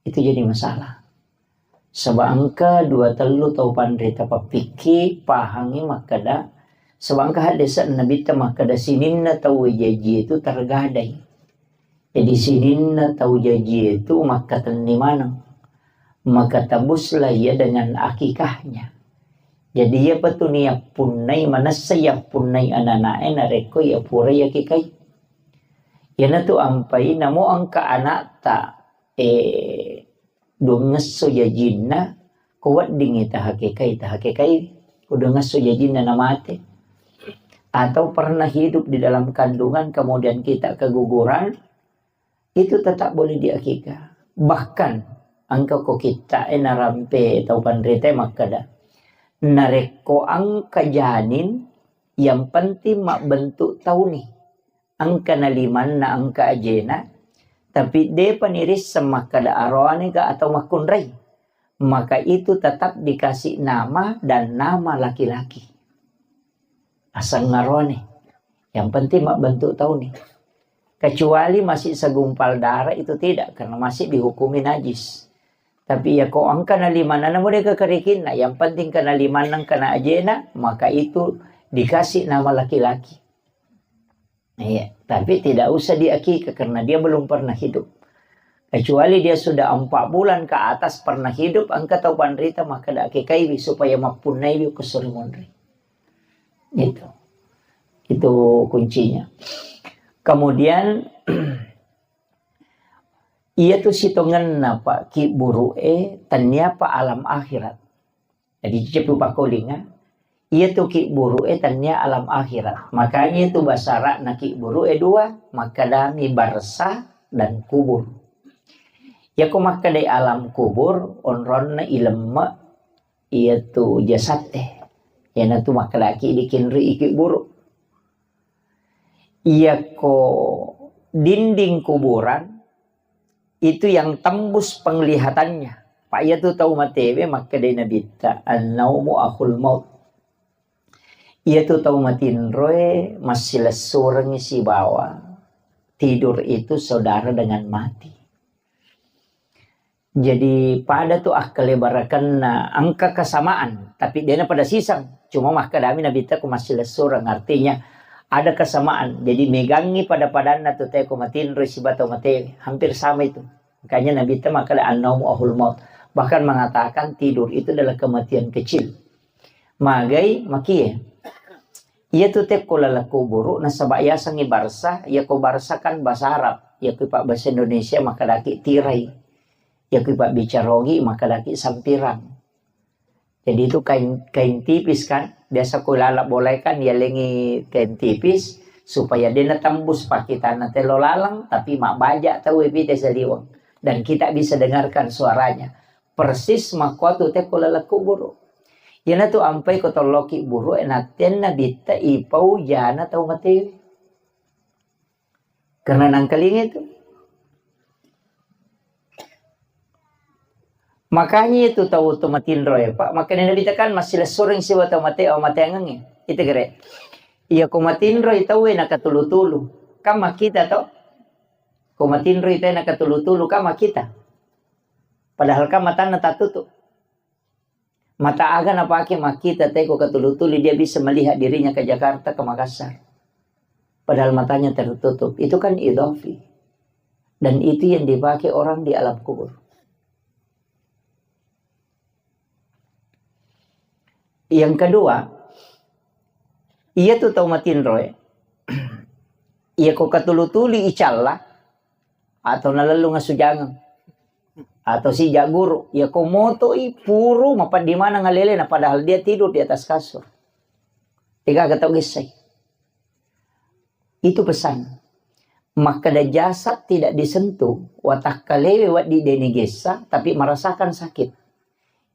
Itu jadi masalah. Saba engka dua tellu tau panrita pappikki pahangi makkeda, saba engka haddese'na Nabitta makkeda sininna tauwe jaji itu tergadai. Jadi sininna tau jaji itu makkatenni maneng, maka tebuslah ia dengan akikahnya. Jadi iyapa tu niyappunnai, manessa yappunnai anana'e narekko iya pura yakikai. Iyanatu ampai namo engka anakta, eh, duangngesso jajinna, ko weddingngi tahakekai, tahakekai, ko duangngesso jajinna namate. Atau pernah hidup di dalam kandungan, kemudian kita keguguran, itu tetap boleh diakikah. Bahkan, engka ko kitta'e narampe tau panritae makkeda, narekko engka janin, yang penting mabbentuk tauni. Engka na limanna, engka ajena, tapi depa nirisseng makkeda aroane ga atau makkunrai. Maka itu tetap dikasih nama dan nama laki-laki. Aseng aroane. Yang penting mabbentuk tauni. Kecuali masih segumpal darah itu tidak, karena masih dihukumi najis. Tapi ya ko engka na limanna, namu deka kerikinna, yang penting kena limanna, kena ajena, maka itu dikasih nama laki-laki. Iya, tapi tidak usah diakikah karena dia belum pernah hidup. Kecuali dia sudah empat bulan ke atas pernah hidup, engka tau panrita maka da akikaiwi supaya mappunnaiwi ko suri monri. Itu. Itu kuncinya. Kemudian, iya tu sitongenna, Pak, ki buru'e, tennia pa alam akhirat. Jadi, ceppu pakkolinga, iya tu ki buru'e tennia alam akhirat. Makanya itu bahasa Arabna ki buru'e dua, makkadami barsa dan kubur. Yako makkedai alam kubur, onronna ilemme iya tu jasatte. Iyanatu makkedaki dikinri iki buruk. Iyako dinding kuburan itu yang tembus penglihatannya. Pak, iyatu tau matewe makkedai Nabitta, "An-naumu akhul maut." Iyatu tau matinroe massilessurengngi sibawa tidur itu saudara dengan mati. Jadi pada tu akkalebarekenna engka kesamaan, tapi dena pada siseng. Cuma makkedami Nabitta ko massilessureng, artinya ada kesamaan. Jadi megangngi pada-padanna tu teko matinroi siba tau mate, hampir sama itu. Makanya Nabitta makkeda, "An-naumu akhul maut." Bahkan mengatakan tidur itu adalah kematian kecil. Magai makie. Iya tu tekko laleng kuburu nasaba yasengngi barsah, iya ko barsah kan bahasa Arab, iya ko pak bahasa Indonesia makkedaki tirai. Iya ko pak bicara ogi makkedaki sampirang. Jadi itu kain, kain tipis kan, biasa ko laleng bolai kan yalengi kain tipis supaya dena tembus pakitanna telo laleng, tapi mabbaja tau epite saliweng dan kita bisa dengarkan suaranya. Persis makkuatu tekko laleng kuburu. Iyanatu ampai ko tolloki buru e nattenna bitta ipau jana tau matewe. Karena nangkalinga itu. Makanya itu tau to matinro ya, Pak. Makanya Nabitta kan massilessureng siwa tau mate, o mateangengnge. Itu kere. Iya ko matinro tau e nakatulu-tulu. Kan makkita to? Ko matinro tau e nakatulu-tulu kan makkita. Padahal kan matanna tatutup. Mata aga napake makkita teko katulu-tuli, dia bisa melihat dirinya ke Jakarta, ke Makassar. Padahal matanya tertutup. Itu kan idhafi. Dan itu yang dipakai orang di alam kubur. Yang kedua, iya tu tau matinroe, iya ko katulu-tuli icalla, atau nalellung asujangeng, atau sija guru, iya ko motoi puru mapaddi maneng alele, na padahal dia tidur di atas kasur. Tega tau gessai. Itu pesan. Makkeda jasad tidak disentuh, watakkalewe wedding deni gessa, tapi merasakan sakit.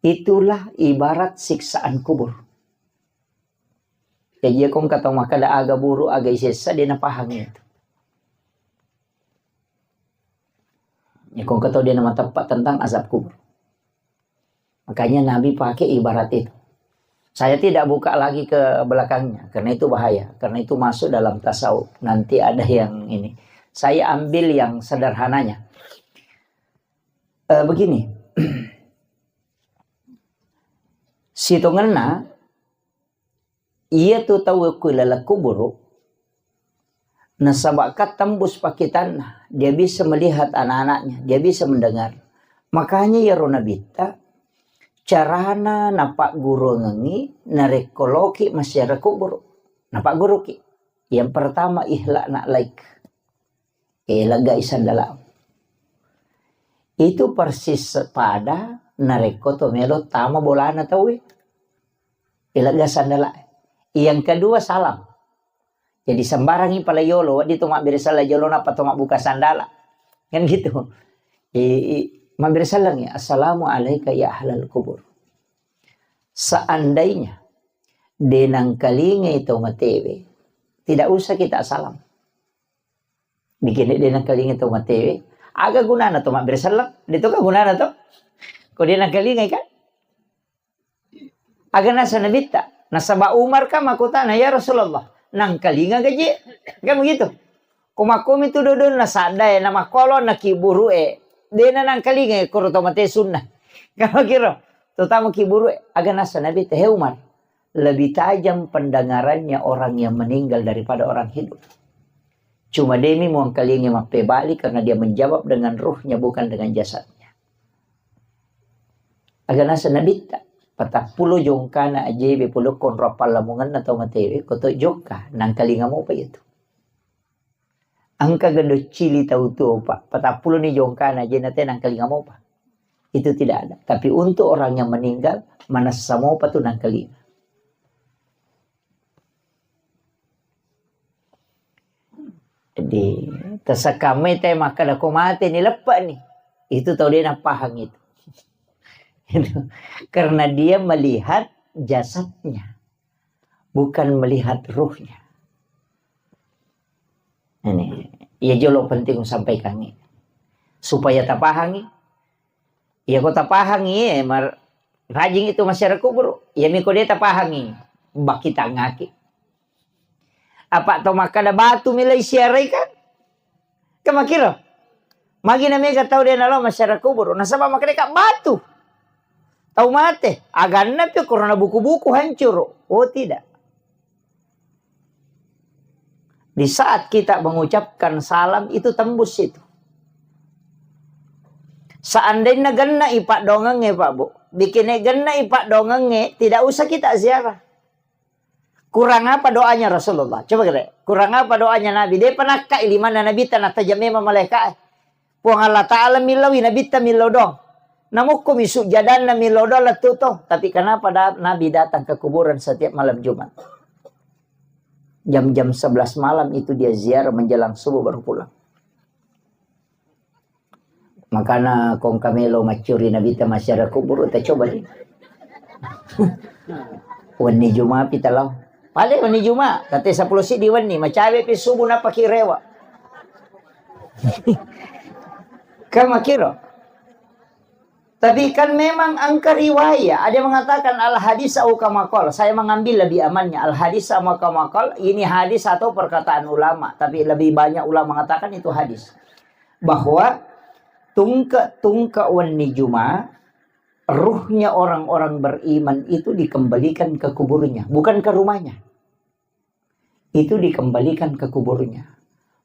Itulah ibarat siksaan kubur. Jadi, iya ko engka tau makkeda aga buru, aga isessa, de napahang itu. Iya ko engka tau de namateppa tentang azab kubur. Makanya Nabi pakai ibarat itu. Saya tidak buka lagi ke belakangnya, karena itu bahaya, karena itu masuk dalam tasawuf. Nanti ada yang ini. Saya ambil yang sederhananya. Eh, begini, sitongenna iya tu tau ku laleng kuburu, nasaba kan tembus pakitanna, dia bisa melihat anak-anaknya, dia bisa mendengar. Makanya iyaro Nabitta carana napagguruangengngi narekko loki massiara kuburu. Napagguruki. Yang pertama, ikhla' na'laik. Eh, lega sandala. Itu persis pada narekko to melo tama bolana tauwe. Eh, lega sandala. Yang kedua, salam. Jadi sembarangi pala yolo, wedding to mabbere sala yolo nappa to mabbuka sandala. Kan gitu. Eh, eh, mabbere salang ya, "Assalamu alaika ya ahlal kubur." Seandainya de nangkalingai tau matewe, tidak usah kita salam. Bikin de nangkalingai tau matewe, aga gunana to mabbere salang? De to ka gunana to? Ko de nangkalingai kan? Aga nasa Nabitta? Nasaba Umar kan makkutana, "Ya Rasulullah, nangkalinga gaji?" Kan begitu. Ko makkomi tu dodonna sadda e, na makkolo na kiburu e, de na nangkalinga e, koro to mate sunna. Kan kiro, terutama kiburu e, aga nasa Nabitta, "He Umar, lebih tajam pendengarannya orang yang meninggal daripada orang hidup. Cuma demi muangkalinga mappebali karena dia menjawab dengan ruhnya, bukan dengan jasadnya." Aga nasa Nabitta, patappulo jongkana ajebe pole konro appallamungenna tau matewe, ko to jongka, nangkalinga mopa itu. Engka gendo cili tau tuo, Pak, patappulo ni jongkana ajena te nangkalinga mopa. Itu tidak ada. Tapi untuk orang yang meninggal, manessa mopa tu nangkalinga. Jadi, tersekamme te makkeda ko mate ni, leppe ni. Itu tau de napahang itu. Itu. Karena dia melihat jasadnya. bukan melihat ruhnya. Ini, iya jolo penting sampaikan ini. Supaya tapahangi. Iya ko tapahangi, eh, mar-, rajing itu masyarakat kubur. Iya miko de tapahangi. Baki tangaki. Apa to makkada batu milai siarai kan? Kemakiro. Magi na mega tau de nalo masyarakat kubur. Nasaba makkada ka batu. Tau mate. Aganna pi korona buku-buku hancur. Oh tidak. Di saat kita mengucapkan salam itu tembus itu. Seandainya genna ipak dongengnge, Pak Bu. Bikinnya genna ipak dongengnge, tidak usah kita ziarah. Kurang apa doanya Rasulullah? Coba kira, kurang apa doanya Nabi? Dia pernah kai limanna Nabi tanah tajam memang malaikat. Puang Allah Ta'ala millaui Nabitta millau doang. Namukku mi sujjadanna millau doang lettu to. Tapi kenapa da-, Nabi datang ke kuburan setiap malam Jumat? Jam-jam sebelas malam itu dia ziarah menjelang subuh baru pulang. Makana kong kamelo maccuri Nabitta masyarakat kubur, ta coba di. Wenni Juma pi talau. Pale wenni Juma, kate sepuluh sidi wenni, macawe pi subuh napaki rewa. Kan makiro. Tapi kan memang angka riwayat, ada yang mengatakan al hadis au kama qal. Saya mengambil lebih amannya al hadis sama kama qal. Ini hadis atau perkataan ulama, tapi lebih banyak ulama mengatakan itu hadis. Bahwa tungke-tungke wenni Juma, ruhnya orang-orang beriman itu dikembalikan ke kuburnya, bukan ke rumahnya. Itu dikembalikan ke kuburnya.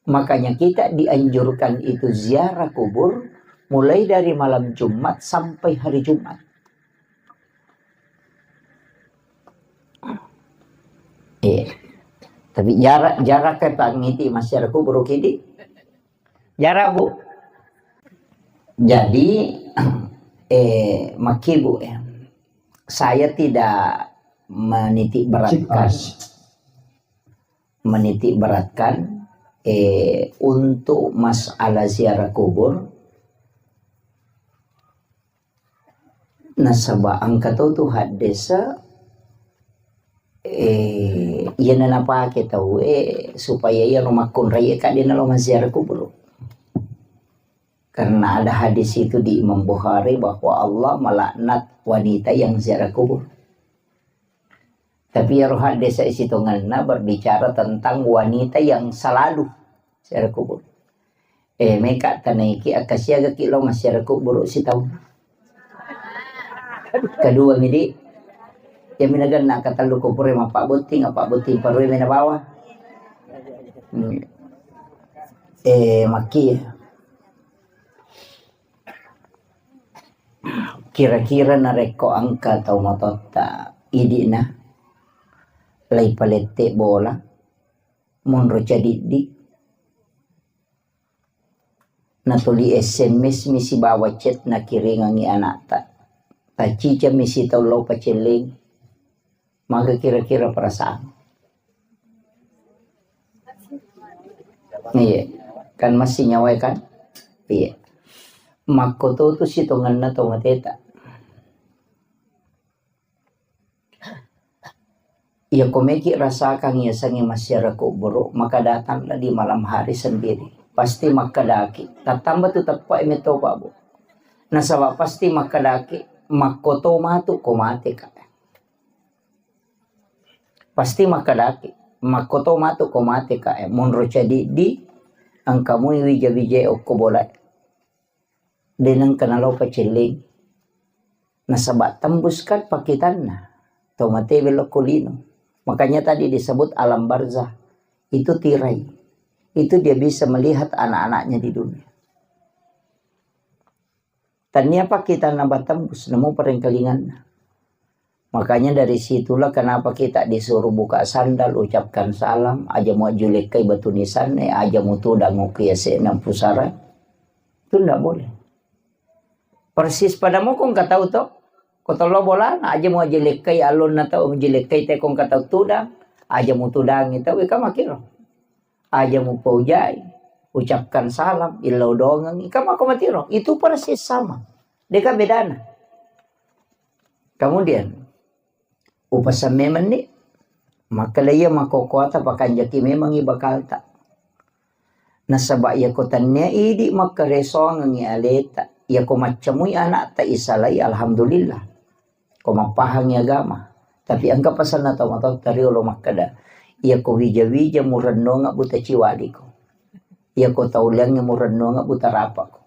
Makanya kita dianjurkan itu ziarah kubur mulai dari malam Jumat sampai hari Jumat. Eh, tapi jarak, jarak ke pangiti masyarakat kubur kidi. Jarak, Bu. Jadi, eh, maki, Bu, ya. Saya tidak menitik beratkan, menitik beratkan, eh, untuk masalah ziarah kubur. Nasaba engka to tu haddesa, eh, iyana napake tau, eh, supaya iyaro makkunrai ka de nalo maziarah kubur. Karena ada hadis itu di Imam Bukhari bahwa Allah melaknat wanita yang ziarah kubur. Tapi iyaro haddesa sitongenna berbicara tentang wanita yang selalu ziarah kubur. Eh, meka tanaiki, akkasiagaki lao massiarah kuburu sitaung. Kedua midi, iya minaganna katellu ko pura mappabotting, mappabotting parue mena bawa. Hmm. Eh, makki. Kira-kira narekko engka tau matotta idi'na, lai palette bola, monro cadiddi, natuli S M S mi sibawa chat nakiringangi anakta, taccicammi sitaung lao pacelleng, maga kira-kira perasaan? Iya, kan masih nyawa kan? Iya. Makkoto tu sitongenna tau mateta. Iya, ko meki rasakan yasengnge massiarah kuburu, maka datanglah di malam hari sendiri. Pasti makkedaki, tattamba tu teppa e metto, Pak, Bu. Nasaba pasti makkedaki, makkoto matu ko mate ka. Pasti makkedaki, makkoto matu ko mate ka, eh, monro cadiddi, engka mui wija-wijae okko bola. De nengka nalao pacelleng. Nasaba tembus kan pakitanna. Tau mate belokko lino. Makanya tadi disebut alam barzah. Itu tirai. Itu dia bisa melihat anak-anaknya di dunia. Tania pakitanna batembus, namo parengkalinganna. Makanya dari situlah kenapa kita disuruh buka sandal, ucapkan salam, aja muajjulekkai batu nisanna, aja mutudang okko yase'na pusara. Itu ndak boleh. Persis pada mokong katau to, ko tollo bolana, aja muajjulekkai alonna tau, mujjulekkai te kong katau tudang, aja mutudangi tau, ika makiro. Aja mupaujai, ucapkan salam, illau doangeng, ika mako matiro. Itu persis sama. Deka bedana. Kemudian, upasamme menni, Makkeda iya makkokkoata pakanjaki memangngi bakalta. Nasaba iyako tennia idi makkaresoangengngi aleta, iyako maccamui anakta isalai, alhamdulillah. Ko mappahangngi agama. Tapi engka pasanna tau matoatta riolo makkeda, iyako wija-wija murennuangeng buta ciwaliko. Iyako tau liangnge murennuangeng buta rapako.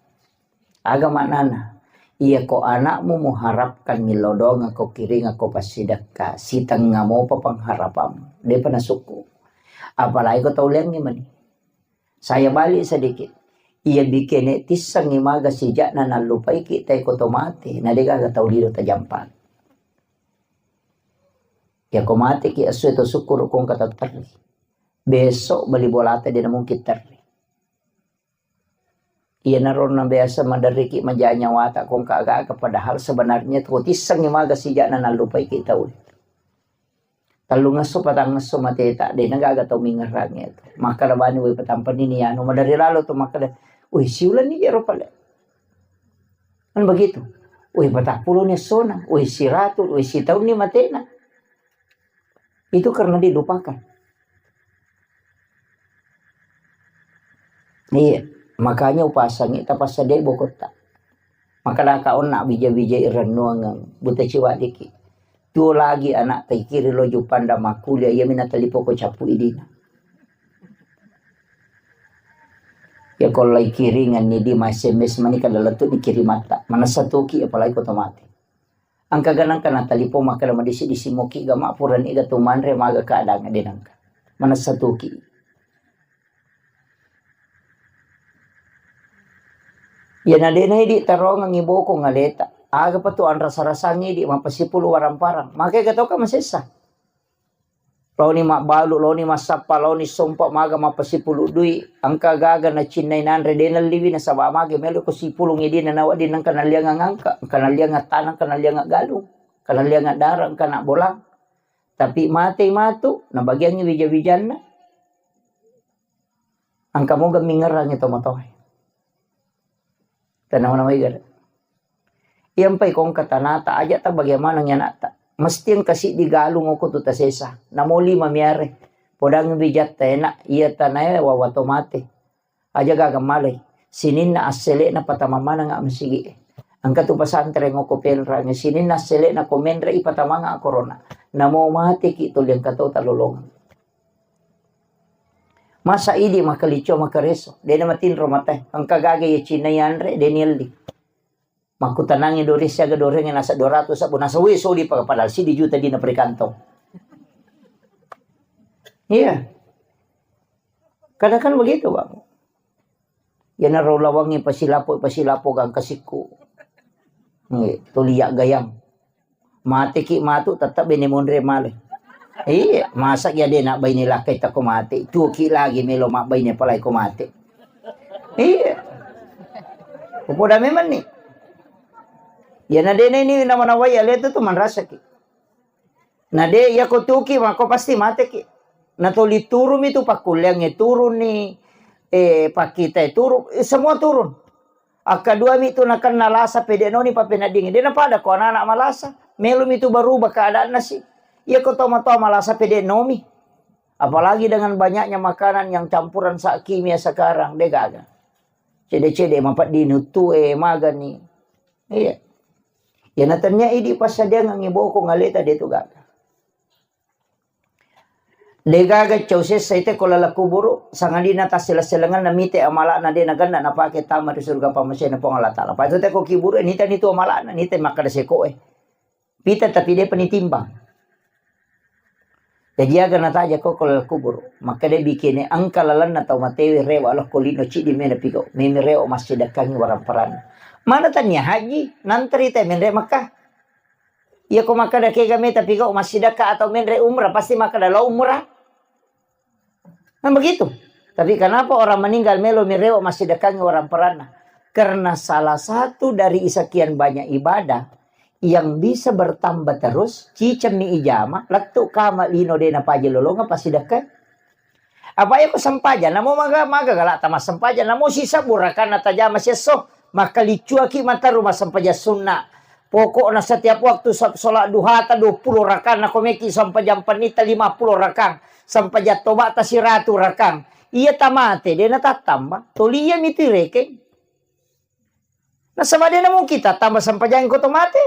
Aga maknana? Iyako anakmu muharapkan millau doangeng ko kiringeng ko passidekka, sitengnga mopa pengharapanmu. Depa nasukku. Apalagi ko tau liangnge mani. Saya balik sedikit. Iya bikene tissengngi maga sijakna nallupaiki tae ko to mate, na degaga tau lino tajampa. Iyako mateki esso to sukkuru kongka tatterri. Besok bali bolata dena mungkin terri. Iyanaro na biasa maderriki maja nyawata kongka aga-aga, padahal sebenarnya to tissengngi maga sijakna nallupaiki tau. Tellungesso patangesso mateta, dena gaga tau mingerangi tu. Makkeda bani wai patampani ni anu, maderri lalo tu makkeda, "Wih, siulan ni jero pale." Kan begitu. "Wih, patappulo ni essona, wih, siratu, wih, sitaun ni matena." Itu karena dilupakan. Iya, makanya upasangi tapassadai bokotta. Makadaka onna bija-bijai rennuangeng, buta ciwadiki. Tuo lagi anak taikiri lo Jupanda makkuliah, iya mina talipo ko cappu idina. Ya ko lai kiringan ni di ma S M S mani kada lettu dikirimatta. Manessa tuki apalagi ko to mati. Engka ganang kana talipo makkeda madisi-disi moki ga ma purani ga tu manre maga keadaan de nangka. Manessa tuki. Iya na dena idi tarongeng iboko ngaleta. Aga pa tu anrasa-rasangi di mapasipulu warang-parang. Makai ga toka masessa. Laoni mabbalu, laoni massappa, laoni sompa, maga mappasipulu dui, engka gaga nacinnai nanre, de nelliwi nasaba mage melo ko sipulung idina nawedding nengka nalliangang angka, engka nalliangang tanang, engka nalliangang galung, engka nalliangang darang, engka na bolang. Tapi matei matu, nabagiangngi wija-wijanna. Engka moga mingerangi tomatoae. Tanawa-nawai gare. Iyampai kongka tanata, aja ta bagaimana anakta. Mesti engka siddi galung oko tu tasesa. Namo lima miare. Podangi wijatta enak, iya tanae wawa to mate. Aja gaga malai. Sininna assele'na patama maneng masigi. Engka tu pesantren oko penrangi. Sininna assele'na ko menre i patamanga korona. Namo mateki tuli engka to talolongeng. Masa idi makkalicua makkareso, de na matinro matae, engka gaga iya cinai anre, de nielli. Makkutanangi dore siaga dorengnge nasa dua ratus sabbu nasa, weh, sodi pa-, padahal siddi juta dina ri kantong. Iya. Kadang kan begitu, Bang. Iyanaro lawangngi pasilapo, pasilapo gangka sikku. Nggih, tuli yaggayang. Mateki matu tetap bene monre male. Iya, masa ya de na baine lakkai tako mate. Tuoki lagi melo mabbaine palai ko mate. Iya. Upoda memang ni. Ya na dene ni nama-nawai ale tu, tu manrasaki. Na de, iya ko tuki mako pasti mateki. Na toli turun itu pakkulleangnge turun ni, eh, pakkitae turun, eh, semua turun. Akkadua mi tu nakenna lasa pede noni papeneddingi. De napada ko anak-anak malasa. Melo mi tu berubah keadaanna si. Iya ko tomatoa malasa pede nomi. Apalagi dengan banyaknya makanan yang campuran sa-, kimia sekarang, de gaga. Cede-cede mapeddingi uttue, magani. Iya. Iya na tennia idi passadiangengngi boko ngaleta de tu gaga. De gaga cau sessa ite ko laleng kuburu, sangadinna tassele-selengenna mite amala'na de nagenna napake tama ri surga pammasena Puang Allah Ta'ala. Pada te ko kiburu, nita nitu amala'na, nita makkeda sekoe. Pita tapi depa nitimbang. Jaji aga nataja ko ko laleng kuburu. Makkeda bikene engka lalenna tau matewe rewa lokko lino ciddi mena pigau. Memi rewa massidekkangi warang paranna. Mana tania haji, nantri te menre Mekah. Iya ko makkeda kega meta pigau massidekka atau menre umrah, pasti makkeda lao umrah. Kan begitu. Tapi kenapa orang meninggal melo mi rewa massidekkangi warang paranna? Karena salah satu dari sekian banyak ibadah yang bisa bertambah terus, cicemmi ijama, lettu kama lino de napaja lolonga passidekka. Apa iya ko sempajang, namo maga, maga galata massempajang, namo sisebbu rakanna tajama siesso, makkaliccuaki mataru massempajang sunna. Pokokna setiap waktu sa-, sholat duhata dua puluh rakang, nako meki sempajang pennita lima puluh rakang, sempajang tobata siratu rakang. Iya tamate, de natattamba. Toli iya miti rekeng. Nasaba de namungkin tattamba sempajang ko to mate.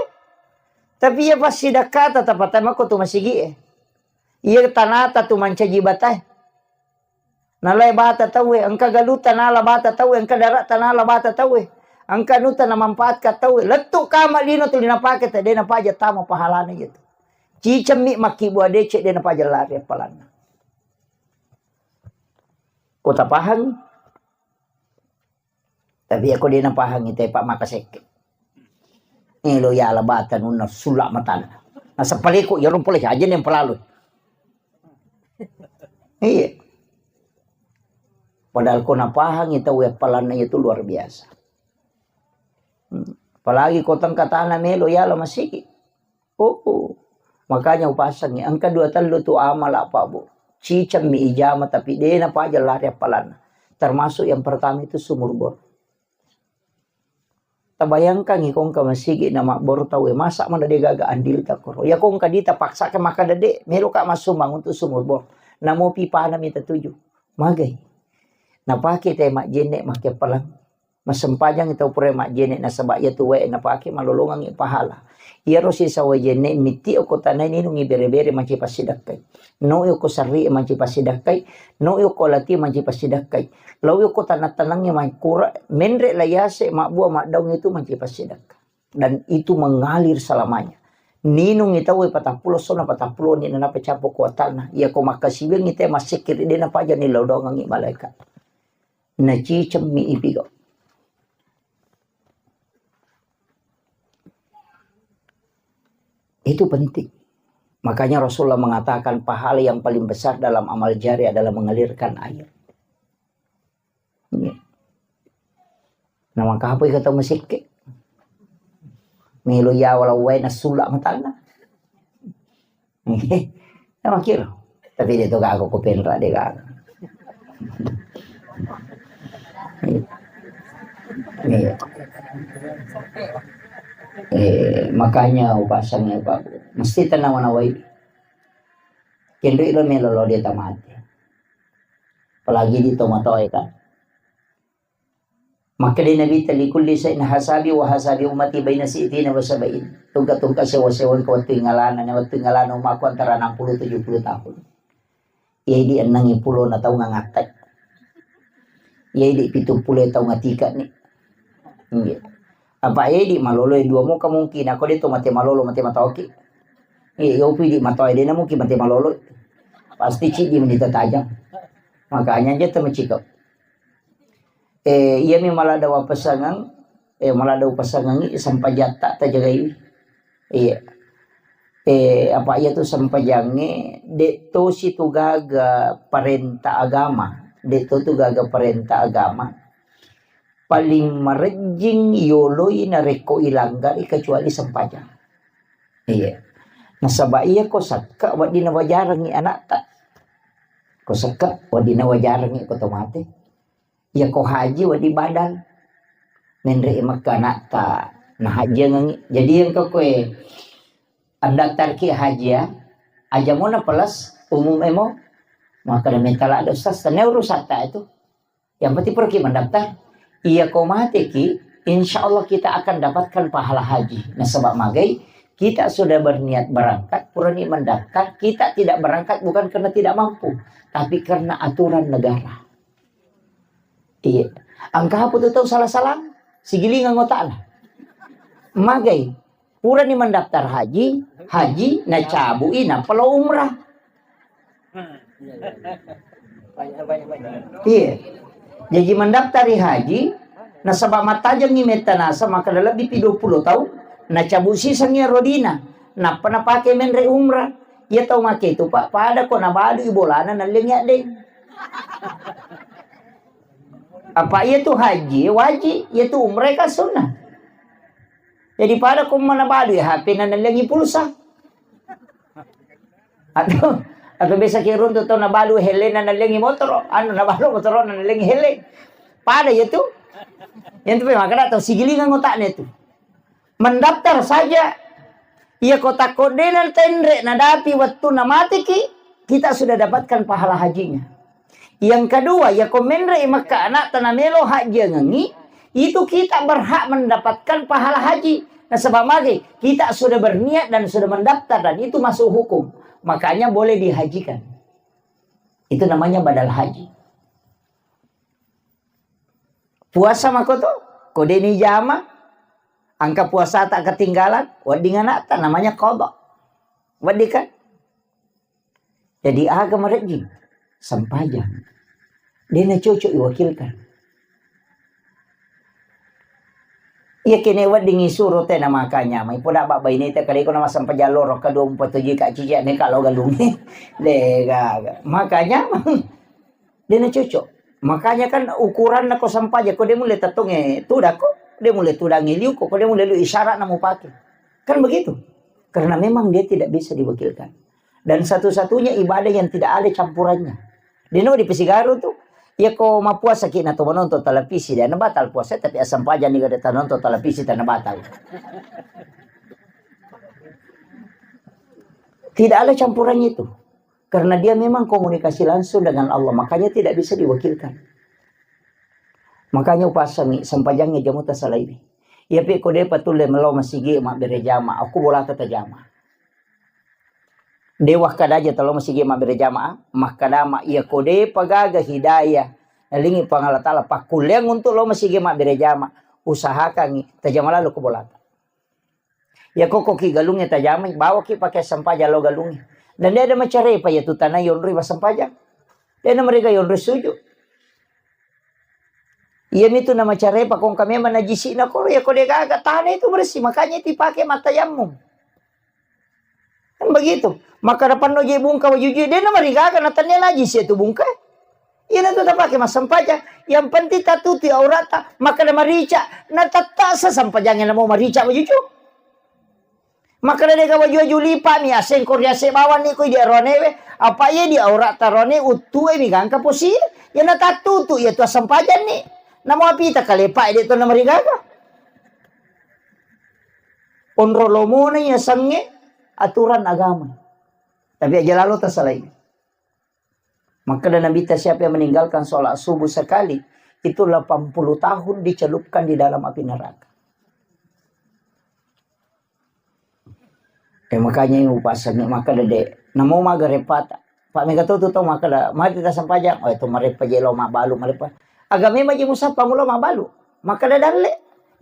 Tapi iya passidakkata tapatama ko to masigi e. Iya tanata tu mancaji batae. Nalai bata tauwe, engka galuta nala bata tauwe, engka darata nala bata tauwe, engka anuta namanfaatka tauwe. Lettu kama lino tuli napake te, de napaja tama pahalana iya tu. Cicemmi makkibua decek, de napaja lari appalanna. Ko tapahang? Tapi ako de napahangi te, Pak, maka sekke. Elo yala bata nunna sulla matana. Nasaba paleko, iyaro pole aja yang pelalu. Iya. Padahal ko napahangi tau appalanna itu luar biasa. Hmm. Apalagi ko tengka tana melo yala masigi. Oh, oh. Makanya upasangi, engka dua tellu tu amala, Pak, Bu. Cicemmi ijama, tapi de napaja lari appalanna. Termasuk yang pertama itu sumur bor. Tabayangkangi kongka masigi na mabboro tauwe, masa mana de gaga andil takoro. Ya kongka dita paksa ke maka dede, melo ka massumbang untuk sumur bor. Namo pipana mita tuju. Magai. Napake te majjenne make pelang. Massempajang tau pura majjene nasaba iyatu wae napake malolongangngi pahala. Iyaro sisa wae jenne mitti okko tanae ninungngi bere-bere mancaji passidakkai. No okko sarri mancaji passidakkai, no okko lati mancaji passidakkai. Lau okko tanang-tanangnge makkura menre la yase mabbua maddaung itu mancaji passidakka. Dan itu mengalir selamanya. Ninungngi tau patappulo sona patappulo ni nanapa cappo kuatanna. Iyako makkasiwiangngi te massekkiri de napaja ni lao doangangngi malaikat. Nacicemmi ipigo. Itu penting. Makanya Rasulullah mengatakan pahala yang paling besar dalam amal jari adalah mengalirkan air. Iya. Nah, maka apa kata masih ke? Melo ya walau wae nasulla matana. Nah, makiro. Tapi de to gaga ko penra de gaga. Iya. Eh, makanya upasang ya, Pak. Mesti tenang mana wai. Kendri lo melo lo dia tamate. Apalagi di tomatoe kan. Makkeda Nabitta, "Likulli syai'in hasabi wa hasabi ummati baina sittina wa sab'in." Tungka-tungka sewa-sewa engka wettu ingalana, na wettu ingalana ummakku antara enam puluh tujuh puluh tahun. Iya idi enneng pulo na taung angattai. Iya idi pitung pulo taung atika ni. Iya. Apa idi malolo dua mo kemungkinan, ko de to mate malolo, mate matoki. Iya, yo pi di matoe de na mungkin mate malolo. Pasti cidi menita tajang. Makanya aja temacikau. Eh, iyami maladda wapasangeng, eh, maladda upasangengi sempajatta tajagaiwi. Iya. Eh, apa iya tu sempajangnge, de tosi tu gaga parenta agama, de to tu gaga parenta agama. Paling marejjing yoloi narekko ilanggari kecuali sempajang. Iya. Nasaba iya ko sakka wedding nawajarengi anatta. Ko sakka wedding nawajarengi ko tomate. Iya ko haji wedding badal. Menre Mekka anatta nahajjangengi. Jadi engka koe andaftarki haji ya, aja mona plus umum emo. Maka da mentala ada ustaz, tanya urusatta itu. Yang penting pergi mendaftar. Iya ko mateki, insya Allah kita akan dapatkan pahala haji. Nasaba magai, kita sudah berniat berangkat, purani mendaftar, kita tidak berangkat bukan karena tidak mampu, tapi karena aturan negara. Iya. Engka apa tu tau salah-salah? Sigilingang otakna. Magai. Purani mendaftar haji, haji, nacabui, nappa lao umrah. Iya. Jaji mendaftari haji, nasaba mattajengngi metta nasa, maka lebbi pi dua puluh tahun, nacabu sisengngi rodina, nappa napake menre umrah. Iya tau make tu, Pak, pada ko nabalu i bolana nallengi addeng. Apa iya tu haji, wajib, iya tu umrah kan sunnah. Jadi pada ko mana balu ya H P na nallengi pulsa. Atau, atau biasa ki runtu tau nabalu helena nallengi motoro, anu nabalu motoro nallengi hele. Pada ya tu. Yang tu memang kada tau sigilingan otaknya tu. Mendaftar saja. Iya, ko takko de' na tenre' nadapi wettunna mateki, kita sudah dapatkan pahala hajinya. Yang kedua, ya ko menre' i Mekka anakta namelo hajiangengi, itu kita berhak mendapatkan pahala haji. Nasaba magi, kita sudah berniat dan sudah mendaftar dan itu masuk hukum. Makanya boleh dihajikan. Itu namanya badal haji. Puasa mako to, ko de' ni jama, engka puasata ketinggalan, wedding anakta, namanya qada. Wedding kan? Jadi aga marejjing? Sempajang. De' na cocok iwakilkan. Iya kene wedding isuro te na makanya, mai poda ba baineta kale ko na massempajang loro kedua mupatujui ka cici ne ka lo galungi. De' gaga. Makanya De' na cocok. Makanya kan ukuranna ko sempajang, ko de' mulle tettongnge tudakko, de' mulle tudangnge liuko, ko de' mulle liu isyara'na mupake. Kan begitu. Karena memang dia tidak bisa diwakilkan. Dan satu-satunya ibadah yang tidak ada campurannya. De' no dipasigaru tu. Iya ko mappuasaki na to menonton televisi, de' na batal puasa, tapi asempajang ni gade tanonton televisi tana batal. Tidak ada campurannya itu. Karena dia memang komunikasi langsung dengan Allah, makanya tidak bisa diwakilkan. Makanya upasangi, sempajangi jamu tasalaini. Iya pi ko de' patulle melo masigi mabbere jama, aku bolata tajama. De' wakkada aja talo masigi mabbere jama, makkada ma iya ko de' pagaga hidayah, nalingi Puang Allah Ta'ala pakkulleang untuk lo masigi mabbere jama, usahakangi tajama lalu ko bolata. Iya ko koki galungnge tajamai, bawaki pake sempajang lo galungnge. Dan de' ada macarepa iya tu tana yonroi massempajang. De' na mariga yonroi sujud. Iya mitu na macarepa kongka memang najisi'na koro, iya ko de' gaga tana itu bersih, makanya itu dipake mattayammum. Kan begitu. Maka depan no je bungka wajujui, de' na marigaga na tania najisi itu bungka. Iyanatu tapake massempajang. Yang penting tatutu aurata, makkada marica, na tattasa sempajangnge namo marica wajuju. Makkada de' ga waju-waju lipa mi aseng ko riase bawang ni ko di aroanewe, apa iya di aurata roane uttue mi gangka posi, ya na tattutu iya tu assempajang ni. Namo apita kalepa de' to na marigaga. Onro lomona iya sangnge aturan agama. Tapi aja lalo tasalai. Makkeda Nabitta, siapa yang meninggalkan sholat subuh sekali, itu delapan puluh tahun dicelupkan di dalam api neraka. Eh, makanya ini upasannya, makkeda de'. Namo maga repata. Pak mega tu tu tau makkeda, mati ta sempajang. Oh, itu marepa je lo mabalu, marepa. Agama maji musappa mulo mabalu. Makkeda dalle.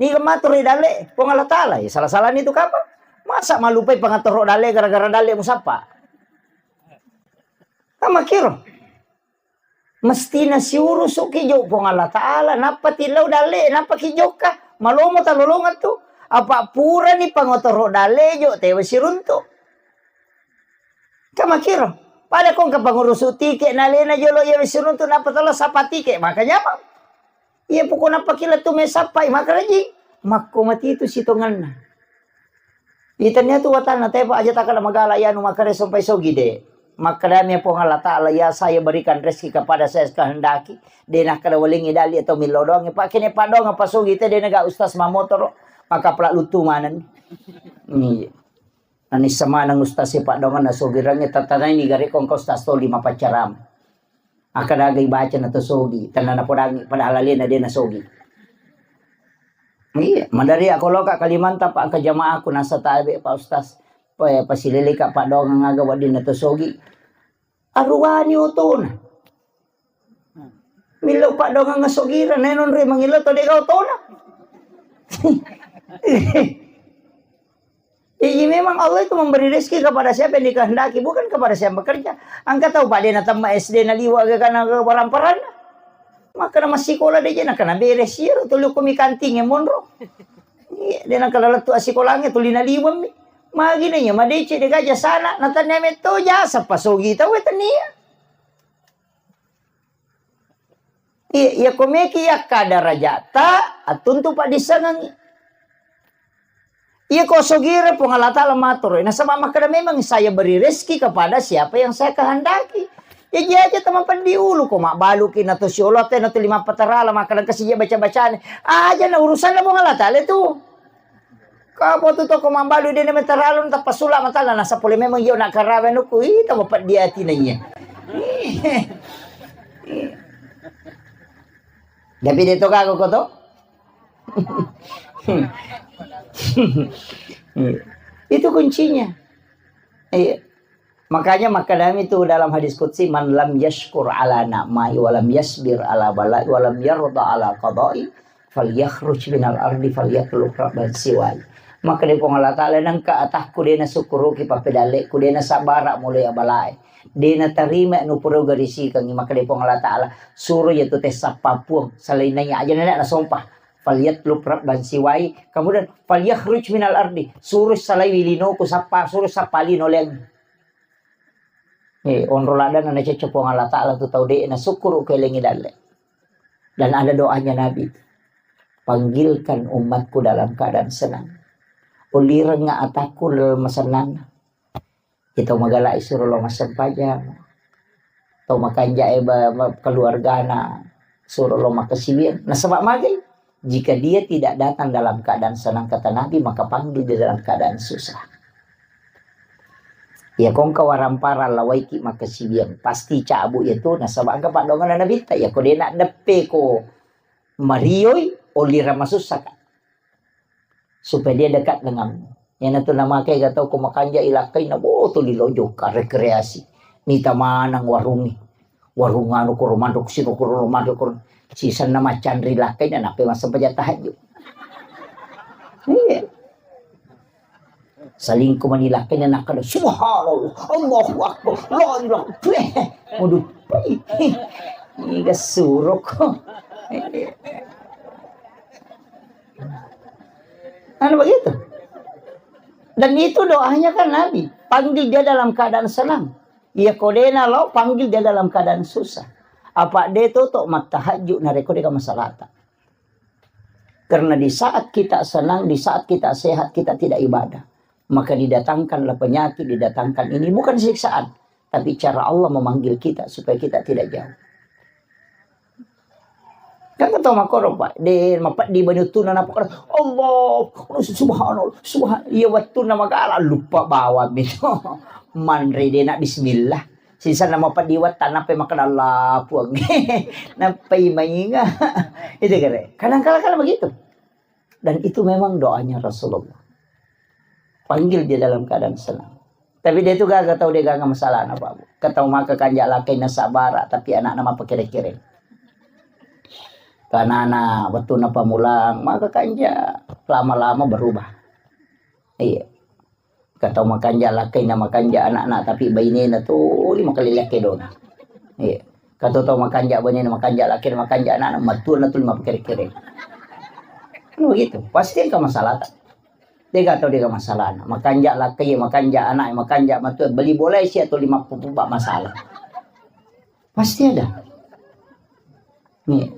Ni matur dalle, Puang Allah Ta'ala. Ya, salah-salah ni tu kapang. Masa malupai pangatoro dalle gara-gara dalle musappa? Kan makkiro. Mestina siurusuki jo Puang Allah Ta'ala, nappa tillau dalle, nappa ki jokka. Malomo talolongang tu. Apa purani pangotoro dalle jo, tewa siruntu. Kan makkiro. Pada kongka pangurusu tike, nalena jolo iya siruntu, nappa tala sapa tike, maka nyamang. Iya, pokokna pakila tu mesappai, makkaraji. Makko mati tu sitonganna. Itania tu watanna tepa aja takala magala yanu makkare sompai sogi de. Makkadami Puang Allah Ta'ala, "Ya, saya berikan rezeki kepada saya kehendaki." De nakkada walengi dali atau millo doang. Pakene padong apa sogi te de naga ustaz mamotoro. Maka pala lutu maneng. Iya. Nanissa maneng ustaz e padongan na sogi rangi tatanai ni gare kongko ustaz toli mapaccaram. Akkadaga ibaca na to sogi, tenna napodangi, padahal alena de na sogi. Iya, madari ako loka Kalimantan, Pak, engka jamaaku nasa tabe, Pak Ustaz. Pa-, pasileleka padongang aga wedding na to sogi. Aruwani otona. Millau padongang sogira, nenonre mangillau to dega otona. Jadi memang Allah itu memberi rezeki kepada siapa yang dikehendaki, bukan kepada siapa yang bekerja. Engka tau, Pak, de natemma S D naliwa' aga kana aga paran-paranna. Maka na massikola de je nakana beres iyaro tuli ko mi kanting e monro. Iya, de nakana lettu assikolangnge tuli naliweng mi. Magi na iya madeceng de gaja sana, na tania metto jasa pasogi tau e tania. Iya, iya ko meki iya kada rajata, attuntu paddissengengngi. Iya ko sogira Puang Allah Ta'ala matoro, nasaba makkeda memang saya beri rezeki kepada siapa yang saya kehendaki. Ya, iya aja tama peddi ulu ko mabbaluki na to siolo te na to lima patarala makkeda kasi iya baca-bacane. Aja na urusanna Puang Allah Ta'ala tu. Ka potu toko mambalu de na meteralun tappa sula matana nasa pole memang iyo nak karawe nuku ita mapeddi atina iya. Tapi de to kago ko to. Itu kuncinya. Iya. Makanya maknanya itu dalam hadis qudsi, "Man lam yashkur ala na'mai wa lam yasbir ala balai wa lam yarda ala qadai, falyakhruj minal ardi falyatlub rabban siwai." Maka di Puang Allah Ta'ala nengka atakku dena syukuruki papedalekku dena sabara mulai abalae. Dena tarima nupuro garisikangi maka di Puang Allah Ta'ala suruh yaitu tes sappa puang selain nanya aja nenek nasompah. Falyatlub rabban siwai. Kemudian falyakhruj minal ardi. Suruh salai wilinoku sappa, suruh sappa lino leng. Eh, onro ladana nacecco Puang Allah Ta'ala tu tau de' na syukuru kelengi dalle. Dan ada doanya Nabi. Panggilkan umatku dalam keadaan senang. Ulirengnga atakku dalam senang. Itu magala isuro lo massempajang. Tau makanja e ba, ba, keluargana suro lo makasiwiang. Nasaba magai? Jika dia tidak datang dalam keadaan senang, kata Nabi, maka panggil dia dalam keadaan susah. Ya, kongka warampara lawaiki makasiwiang, pasti cabu ya tu, nasaba engka paddoanganna Nabitta, ya ko dena deppe ko marioi, olira masussa ka. Supaya dia dekat denganmu. Yana tu nama kai gatau ko makanja ilakkai na boto lilo joka rekreasi. Nita manang warungi. Warung anu koro manruk sino koro manruk koro. Sisanna macanri lakkaina nappe massempajang tahajud. Iya. Salingku mani lakkaina nakkada, "Subhanallah, Allahu Akbar, la ilaha." Waduh, iga suroko. Anu begitu. Dan itu doanya kan Nabi, panggil dia dalam keadaan senang. Iya kodena lo, panggil dia dalam keadaan susah. Apa dia tutup mata tahajud nareko deka masalata. Karena di saat kita senang, di saat kita sehat, kita tidak ibadah, maka didatangkanlah penyakit, didatangkan ini bukan siksaan, tapi cara Allah memanggil kita supaya kita tidak jauh. Kan kata makoro, Pak, de mapeddi bani uttuna napa kada, Allah, subhanallah, subhan-, iya wettunna magala lupa bawang mi to. Manre de na bismillah. Sisanna mapeddi wetta nappai makkeda Allah puang. Nappai mainga. Itu kere. Kadang-kala kan begitu. Dan itu memang doanya Rasulullah. Panggil dia dalam keadaan senang. Tapi dia itu gaga tau dia gaga masalah na Pak Bu. Ketau maka kanja lakai na sabara tapi anakna mapakere-kere. Karena anak waktu na pamulang maka kanja lama-lama berubah. Iya. Katau makanja lakkaina makanja anakna, tapi bainena tuli makalilekkedona. Iya. Katau tau makanja bainena makanja lakkaina makanja anakna, mattuanna tuli mapakere-kere. Kan begitu. Pasti engka masalahta. Dega tau dega masalahna. Makanja lakkai, makanja anak, makanja mattua, beli bola sia tuli mappupu ba masalah. Pasti ada. Nih.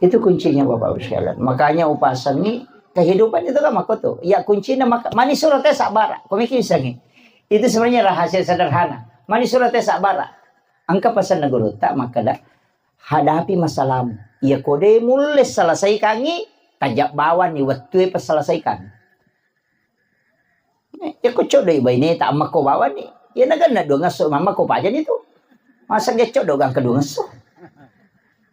Itu kuncinya Bapak Ibu sekalian. Makanya upasangi kehidupan itu kan makoto. Ya kuncinya maka mani surate sabara. Komiki isangi. Itu sebenarnya rahasia sederhana. Mani surate sabara. Engka pesan guru tak makada hadapi masalahmu. Ya kode mulle selesaikangi tajak bawani wettue peselesaikan. Eh, iya ko coddo i baineta ammakko bawani. Iya naganna duangesso mammakko pajani tu. Masa ge coddo gangka duangesso.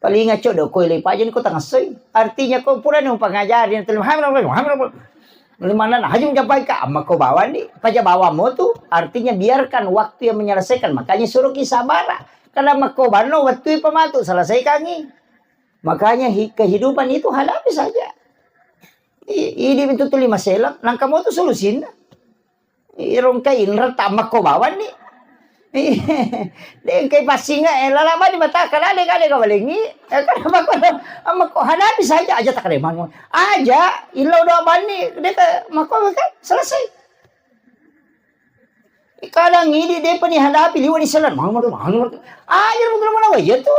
Palinga coddo ko ile pajani ko tangassoi. Artinya ko purani upangajari na tuli mana na haju mencapai ka ammakko bawani. Paja bawammo tu. Artinya biarkan waktu yang menyelesaikan. Makanya suruh ki sabara. Karena makko banno wettui pamatu selesaikangi. Makanya hi-, kehidupan itu hadapi saja. I-, idi itu tuli maselang, nangka mo tu solusinna. Irongka inra tammakko bawanni. Dengkai passinga, eh, lala bani mataka, lale kale kawalengi. Eh, kan makko, makko hadapi saja aja takale manu. Aja, illau doa bani, deka makko kan selesai. Kadang idi depa ni hadapi liwa ni selan. Manu, manu, manu. Aja manu, manu, iya tu.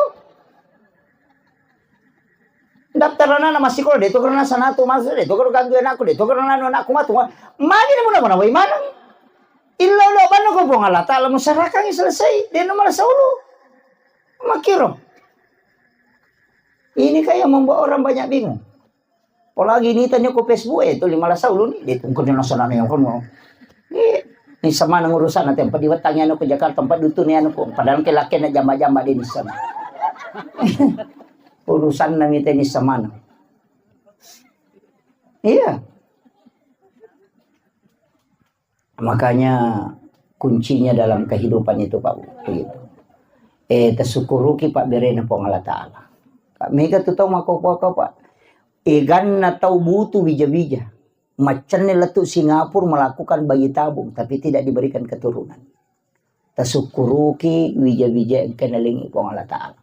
Daftar anak-anak masih sekolah, de to karena sana tu masuk, de to karena ganggu anakku, de to karena anu anakku matu. Magi ni muna-muna wai maneng. Illa lo banna ko Puang Allah Ta'ala musarakangi selesai, de no malah saulu. Makiro. Ini kayak membuat orang banyak bingung. Apalagi ni tanya ko Facebook e, tuli malasa uluni, de tungkuni nasana yang kono. Eh, ni sama nang urusan nanti empat diwetangi anu ke Jakarta, empat dutuni anu ko, padahal ke laki na jamba-jamba de ni sama. Urusan nami te ni sama na. Iya. Makanya kuncinya dalam kehidupan itu, Pak, begitu. Eh, tasyukuruki pabberena Puang Allah Ta'ala. Pak, mega tu tau makkokkoe, Pak. Eganna tau butuh bija-bija. Maccanne lettu Singapura melakukan bayi tabung, tapi tidak diberikan keturunan. Tasyukuruki wija-wija engka nalengi Puang Allah Ta'ala.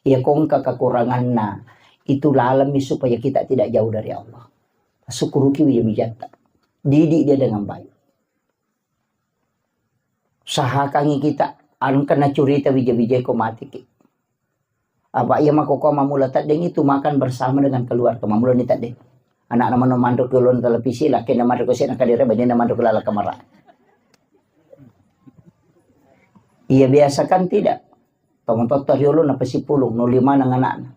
Iya ko engka kekuranganna, itu lalemi supaya kita tidak jauh dari Allah. Tasyukuruki wija-wijatta. Didik dia dengan baik. Usahakangi kita, engka nacurita wija-wija ko matiki. Apa iya makkokkoe mammula teddeng itu makan bersama dengan keluarga. Mammula ni teddeng. Anakna mano manro ke ulun televisi, lakena manro ke sena kadere, banina manro ke lala kamara. Iya biasa kan tidak. Tomatotta riolo napasipulung, no lima nang anakna.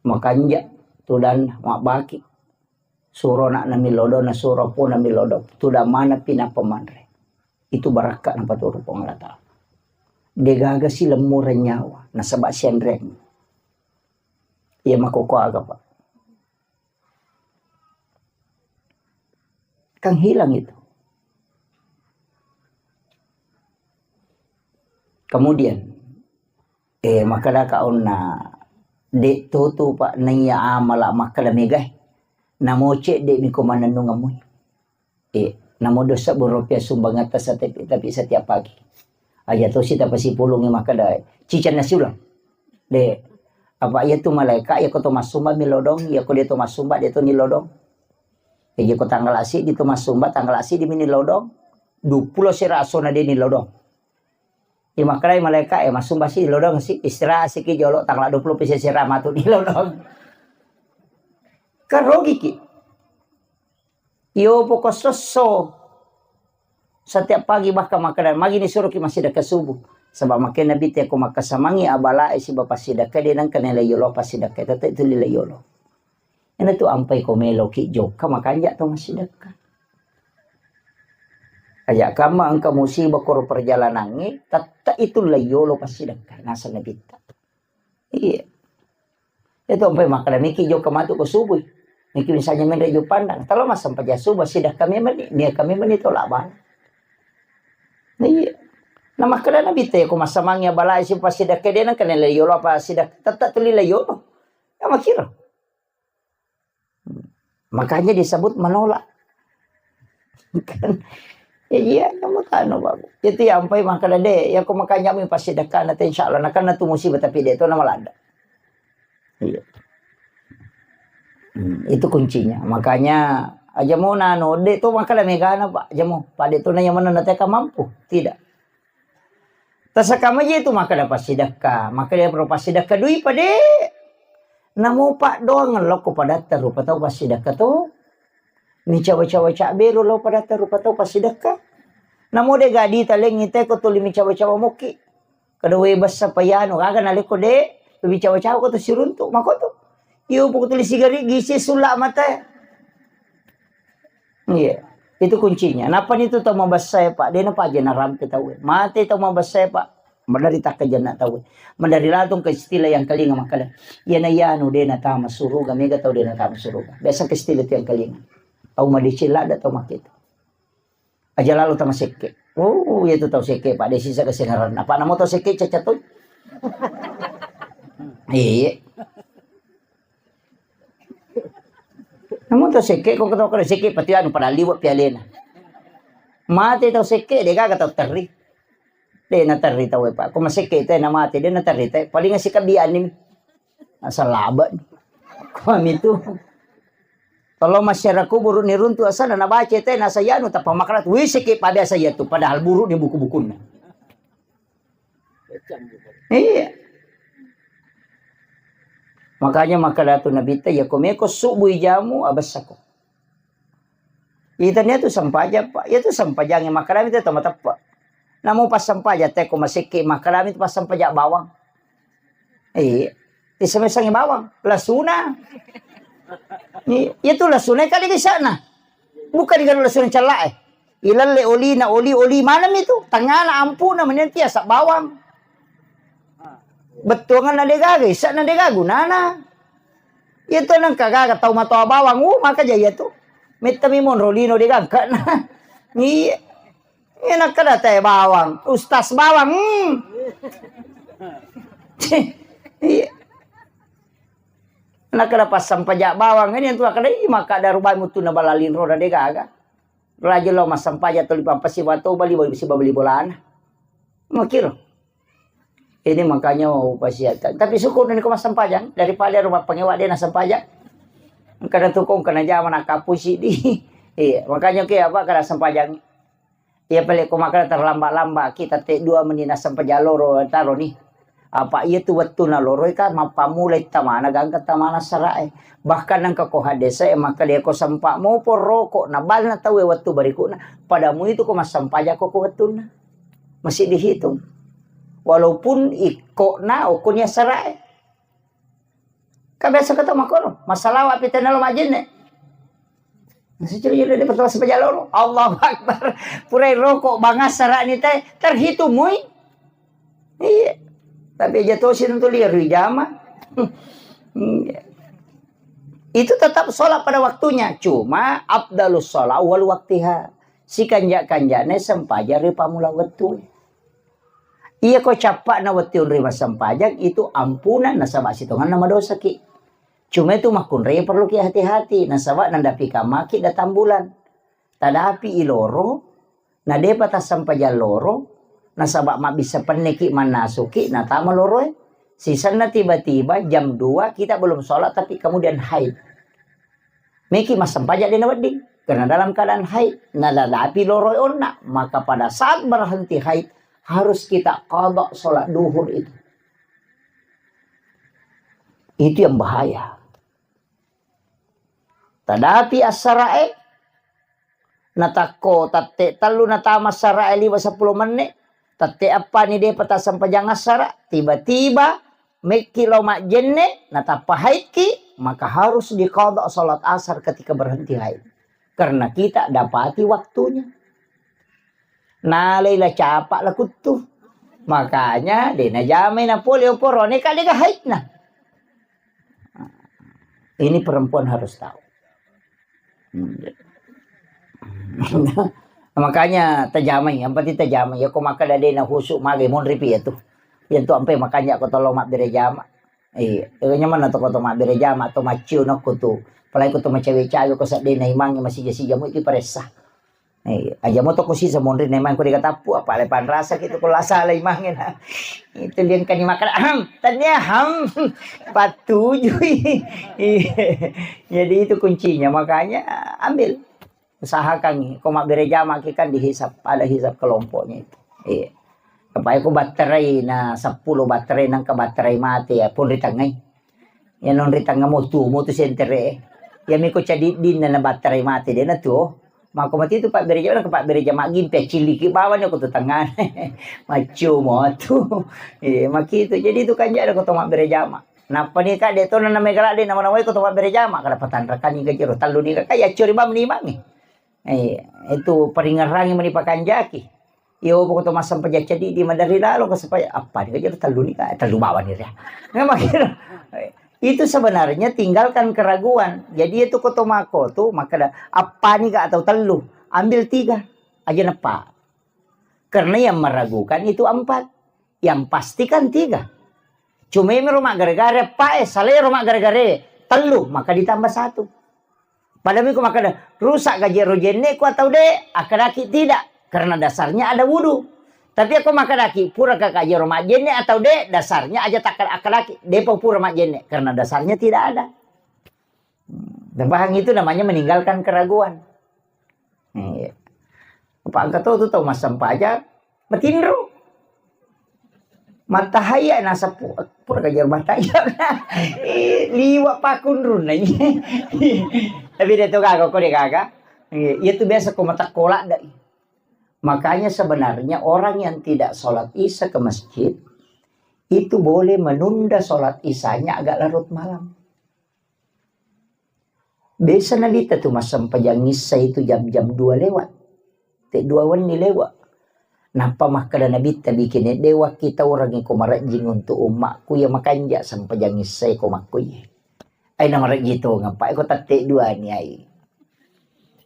Makanja, tudanna, mabbaki. Suro anakna millodo, na suro apona millodo. Tudang manappi nappa manre. Itu barakka napaturu Puang Allah Ta'ala. Degaga si lemmureng nyawa, nasaba sianreng. Iya makkokkoe aga, Pak. Kan hilang itu. Kemudian, eh, makkeda ka onna, de' to tu, Pak, naiya amala makkeda megae. Namo cedde' mi ko manennungeng mui. Eh, namo dua sebbu rupiah sumbangatta setiap, tapi setiap pagi. Aja tosi tapasipulungi makkeda, ciceng nasi ulang. De', apa iya tu malaeka, iya ko to massumba mi lodong, iya ko de' to massumba, de' to ni lodong. Jadi ko tanggal asi di to massumba, tanggal asi di mi ni lodong. Dua puluh sera asona de' ni lodong. Iya makkedai malaeka, eh, massumba si lodong si, istirahat siki jolo, tanggal dua puluh pisi sera matu ni lodong. Kan rogiki. Iyo poko sosso. Setiap pagi bahkan makkeda, magi ni suruki massidekka subuh. Sebab makkeda Nabi te ko makkasamangi abalae siba passidekka de' nengka nilai yolo passidekka, tette' tuli lai yolo. Ena tu ampai ko meloki jokka makanja to massidekka. Aja kamma engka musibah koro perjalanangnge, tette' itu lai yolo passidekka. Naseng Nabitta. Iya. Itu ampai makkeda miki jokka matu ko subui. Miki misalnya menre jo pandang. Talo massempajang subuh sidakka memang ni, niakka memang ni tolak bang. Nah, iya. Nah, makkeda Nabi te ko massamangi abalai si pasidakka de' nengka nilai yolo apa sidak, tette' tuli lai yolo. Ya makkiro. Makanya disebut menolak. Kan? Ya, iya, kamu tano, Bapak. Itu ya, ampai makkeda de', ya, ko makanja mi pasidakka na te, insya Allah, na kan na tu musibah, tapi de' to na malada. Iya. Hmm, itu kuncinya. Makanya, aja mau nano, de' to makkeda megana, Pak. Aja mau, Pak, de' to na yang mana na te ka mampu. Tidak. Tasakamaji itu makkeda passidakka, makkeda pro passidakka dui pade. Namo paddoang lokko padatta rupa tau passidakka to. Micawa-cawa cabberu lo padatta rupa tau passidakka. Namo de' gadi talengi te ko tuli micawa-cawa mokki. Kada we bessa payano, aga nalekko de', micawa-cawa ko to siruntu, makoto. Iyo, poko tuli sigari gisi sula mata. Iya, itu kuncinya. Napa ni tu tau mabessa ya, Pak? De' na paja narampe tau. Mate tau mabessa ya, Pak. Madari takkajanna tau. Madari latung ke istilah yang kalinga makkeda. Iya na iya anu de' na tama suruga, mega tau de' na tama suruga. Biasa ke istilah tiang kalinga. Tau madeceng lada tau makkeda. Aja lalo tama sekke. Oh, iya tu tau sekke, Pak. De' sisa kesengaran. Apa namo tau sekke cacat tu? Iya. Namun tau sekke, ko tau kada sekke, pati anu pada liwat pialena. Mate tau sekke, de' gaga tau terri. De' na terri tau, Pak. Ko masekke te na mate, de' na terri te. Paling sikabiani. Asal laba. Ko ami tu. Kalau masyarakat kubur ni runtu asal na baca te na sayanu tapa makrat. Wih, sekke pa biasa ya tu. Padahal buruk ni buku-bukunna. Iya. Makanya makkeda tu Nabitta, ya ko meko subuh jamu, abessako. Itania tu sempajang, Pak. Ya tu sempajang yang makkeda mi tu tama teppa. Namo pas sempajang te ko masekke makkeda mi tu pas sempajang bawang. Iya. Isame-same bawang. Lasuna. Iya tu lasuna kali isa'na. Bukan digaru lasuna cella'e. Ilalle olina, oli, oli maneng itu. Tangana ampuna meni tiasa bawang. Bettuanganna degaga, isa'na degaga gunana. Iya tu nengka gaga tau matoa bawang, uh, maka jaya tu. Metta mi monro lino degangkana. Iya. Iya nakkeda teh bawang, ustas bawang. Hmm. Iya. Nakkeda passampaja bawang, ini tu nakkeda, "Ih, maka daru bai mutunna bala linro na degaga." Raja lo massampaja tuli pampasi wato bali, bali siba beli bolana. Makiro. Ini makanya upasiakan. Tapi syukur ni ko massampajang daripada rumah pengewa dia nassampajang. Engka tu ko engka najama nakapusi di. Iya, makanya ke apa kada sempajang. Iya pale ko makkeda terlambat-lambat kita te dua meni nasempajang loro taro ni. Apa iya tu wettu na loroi ka mappamulai tamana gangka tamana sarae. Bahkan nengka ko hadese maka dia ko sempa mopo roko na balna tau wettu berikutna. Padamu itu ko massampajang ko ko wettunna. Masih dihitung. Walaupun ikkona okko ni sarae. Ka biasa kata makono, massalawa pi tenna lo majenne. Nasi curi juri de pertama sampai jalur. Allahu Akbar. Purai rokok bangas sarani teh terhitung mui. Iya. Tapi aja tosi tentu liar di jama. Iya. Itu tetap sholat pada waktunya. Cuma afdalus sholat wal waktiha. Si kanja-kanjane sempaja ri pamula wettu. Iya ko cappa'na wettu onroi massempajang itu ampunan nasaba sitonganna madosaki. Cuma itu makkunrai perlu ki hati-hati nasaba nandapika maki datang bulan. Tadapi iloro na depa tassempajang loro nasaba mabbissa penneki mannasuki natama loroe. Sisenna tiba-tiba jam dua kita belum sholat tapi kemudian haid. Meki massempajang dena wedding karena dalam keadaan haid. Nadadapi loro onna, maka pada saat berhenti haid harus kita qada sholat duhur itu. Itu yang bahaya. Tadapi assarae natakko tatte tellu natama assarae liwa seppulo menne, tatte appa ni depa tassempajang assara, tiba-tiba mekki lao majjenne natappa haidki, maka harus diqada salat asar ketika berhenti haid. Karena kita dapati waktunya. Nalai la capa la kuttu. Makanya de najamai na pole oporone ka dega haidna. Ini perempuan harus tahu. Hmm. Makanya tajamai, yang penting tajamai. Ya ko makkeda de na husu magai monri pi ya tu. Yang tu ampe makanya ko tolong mabbere jama. Iya, nyamanna to ko to mabbere jama to maccio nokko tu. Apalagi ko to macawe-cawe ko seddena imangnge masija-sija mu itu paressa. Eh, aja mo toko sisa monri nemang ko dikatappu apa le panrasa gitu ko lasa le imangnge na. Itu liang kani makan ham, tania ham. Patujui. Iya. Jadi itu kuncinya makanya ambil usahakan ko mabbere jama ki kan dihisap ada hisap kelompoknya itu. Iya. Apa ko batterai na seppulo batterai nangka batterai mati ya pun ritangai. Ya non ri tengnga motu, motu sentere. Ya miko cadiddinna na batterai mate de na tuo. Mako mati tu pabbere jama, pabbere jama gimpe ciliki bawani ko tu tengnga. Maccio motu. Eh, makitu. Jadi itu kan jada ko to mabbere jama. Nappa ni ka de to na mega ladde nama nawai ko to mabbere jama kada patanrakani ka jero tellu ni ka ya cori bam ni mangi. Eh, itu peringerangi meni pakanjaki. Iyo pokok to massempajang ceddi di madari lalo ke supaya apa ni aja tellu ni ka tellu bawa ni ya. Memang gitu. Itu sebenarnya tinggalkan keraguan. Jadi itu koto mako tu maka ada apa ni ka atau tellu, ambil tiga aja nepa. Karena yang meragukan itu empat, yang pasti kan tiga. Cuma mero maggare-gare, pae, salero maggare-gare, tellu, maka ditambah satu. Padahal miko makkeda, rusak gaji ero jenneku atau de, akkedaki tidak, karena dasarnya ada wudu. Tapi aku makkedaki, pura ka gaji ero majjenne atau de, dasarnya aja tak akkedaki, depa pura majjenne, karena dasarnya tidak ada. Dan paham itu namanya meninggalkan keraguan. Iya. Apa engka to tu tau massempajang, matinro. Mattahaya nasappu, pura kajar mattahaya. Eh, liwa pakunrunna. Tapi dia tu gaga ko dia gaga. Iya, iya tu biasa ko matakkola dai. Makanya sebenarnya orang yang tidak sholat isya ke masjid itu boleh menunda sholat isyanya agak larut malam. Biasa Nabitta tu massempajang issa itu jam-jam dua lewat. Te dua wenni lewat. Nappa makkeda Nabitta, bikin de wakkitaurangi ko marejjing untuk ummakku ya makanja sempajang issa ko makkuye. Ai na marejji tongeng, Pak, ko tette dua ni ai.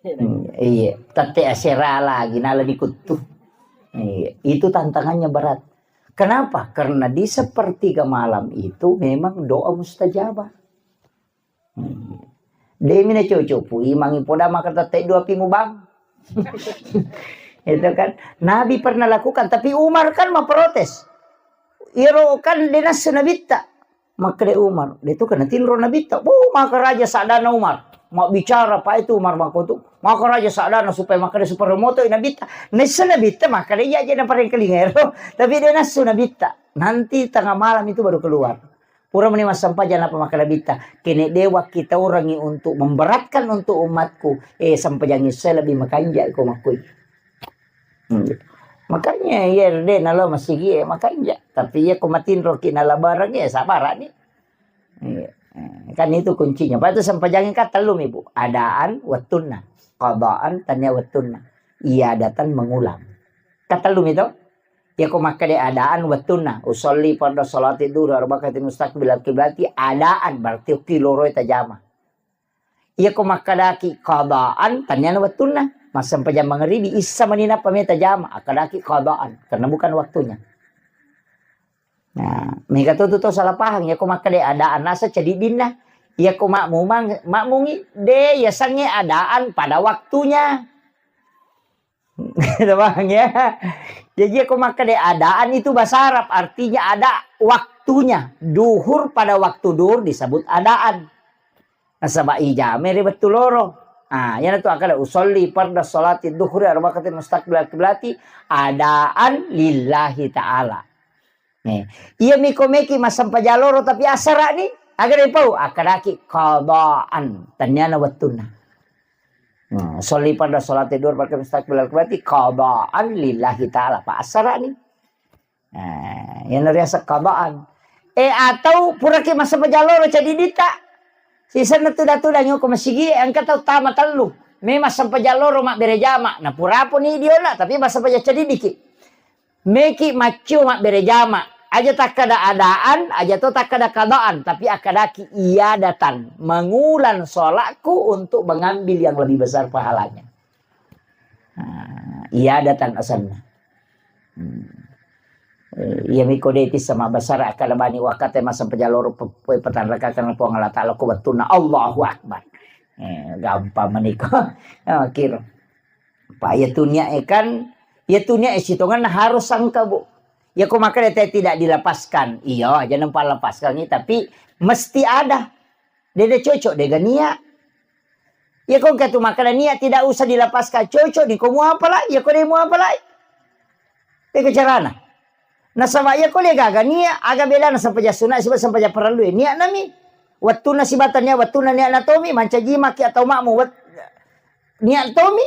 Hmm, iya, tette asera lagi, nala dikuttu. Iya, itu tantangannya berat. Kenapa? Karena di sepertiga malam itu memang doa mustajabah. Hmm. Demi na cocok pu imangi poda maka tette dua pi mubang. Itu kan Nabi pernah lakukan, tapi Umar kan memprotes. Iro kan de nassu Nabitta. Makkeda Umar, de tu kena tinro Nabitta. Oh, maka raja sadana Umar. Mau bicara apa itu Umar mako tu. Maka raja sadana supaya makkeda supaya moto Nabitta. Nessa Nabitta makkeda iya aja na parengkalinga ero. Tapi de nassu Nabitta. Nanti tengah malam itu baru keluar. Pura meni massempajang, napa makkeda Nabitta, kene de wakkitaurangi untuk memberatkan untuk umatku, eh, sempajang issa lebih makanja ko makkui. Hmm. Makanya iya de nalo masigi e makanja. Tapi iya ko matinroki nala barang ya sabarani. Iya. Kan itu kuncinya. Patu sempajang kan tellu mi, Bu. Adaan wettunna, qadaan tania wettunna. Iya datang mengulang. Kan tellu mi to? Iya ko makkeda adaan wettunna, usolli farda salati duhri arba'ati mustaqbilal kiblati, adaan berarti okki loroi tajama. Iya ko makkedaki qadaan, taniana wettunna, massempajang mangribi, issa mani nappa meta jama, akkadaki qadaan, karena bukan waktunya. Nah, mega tu tu to salah paham, iya ko makkeda adaan nasa cadiddinna. Iya ko makmumang, makmungi, de, iya sange adaan pada waktunya. Paham ya? Jadi aku makkeda adaan itu bahasa Arab, artinya ada waktunya. Duhur pada waktu duhur disebut adaan. Nasaba ijame ri wettu loro. Ah, yana tu akkeda usolli farda salati duhri arba'ati mustaqbilal kiblati adaan lillahi ta'ala. Nih, iya miko meki massempajang loro tapi asara ni, aga dipau, akkadaki qadaan, taniana wettunna. Hmm, sholli farda sholati duhur pakai mustaqbilal kiblati qadaan lillahi ta'ala. Pa asara ni. Nah, yang riaseng qadaan. Eh, atau puraki massempajang loro cadiddita. Sisenna tuda-tuda nyoko masigi, engka tau tama tellu. Memang sempajang loro mabbere jama. Nah, purapo ni diona, tapi massempajang cadiddiki. Meki maccio mabbere jama. Aja takkada adaan, aja to takkada qadaan, tapi akkadaki iyadatan, mengulang sholatku untuk mengambil yang lebih besar pahalanya. Nah, iyadatan asenna. Hmm. Eh, iya miko de tissa mabbasara akkada bani wakkate massempajang loro pe-, pe-, petanrakakang Puang Allah Ta'ala ko wettunna Allahu Akbar. Eh, gampang maniko. Ah, kiro. Pa, iya tu niat e kan, iya tu niat e sitongenna harus sangka, Bu. Iya ko makkeda te tidak dilepaskan. Iya, aja nampa lepaskan ni, tapi mesti ada. Dede cocok dega niat. Iya ko engka tu makkeda niat tidak usah dilepaskan. Cocok ni ko muapalai, iya ko de muapalai. Dega carana. Nasaba iya ko de gaga niat, aga bedana sempajang sunat siba sempajang parellu e. Niat nami. Wettunna sibata niat, wettunna niat natomi, mancaji maki atau makmu wet-, niat tomi.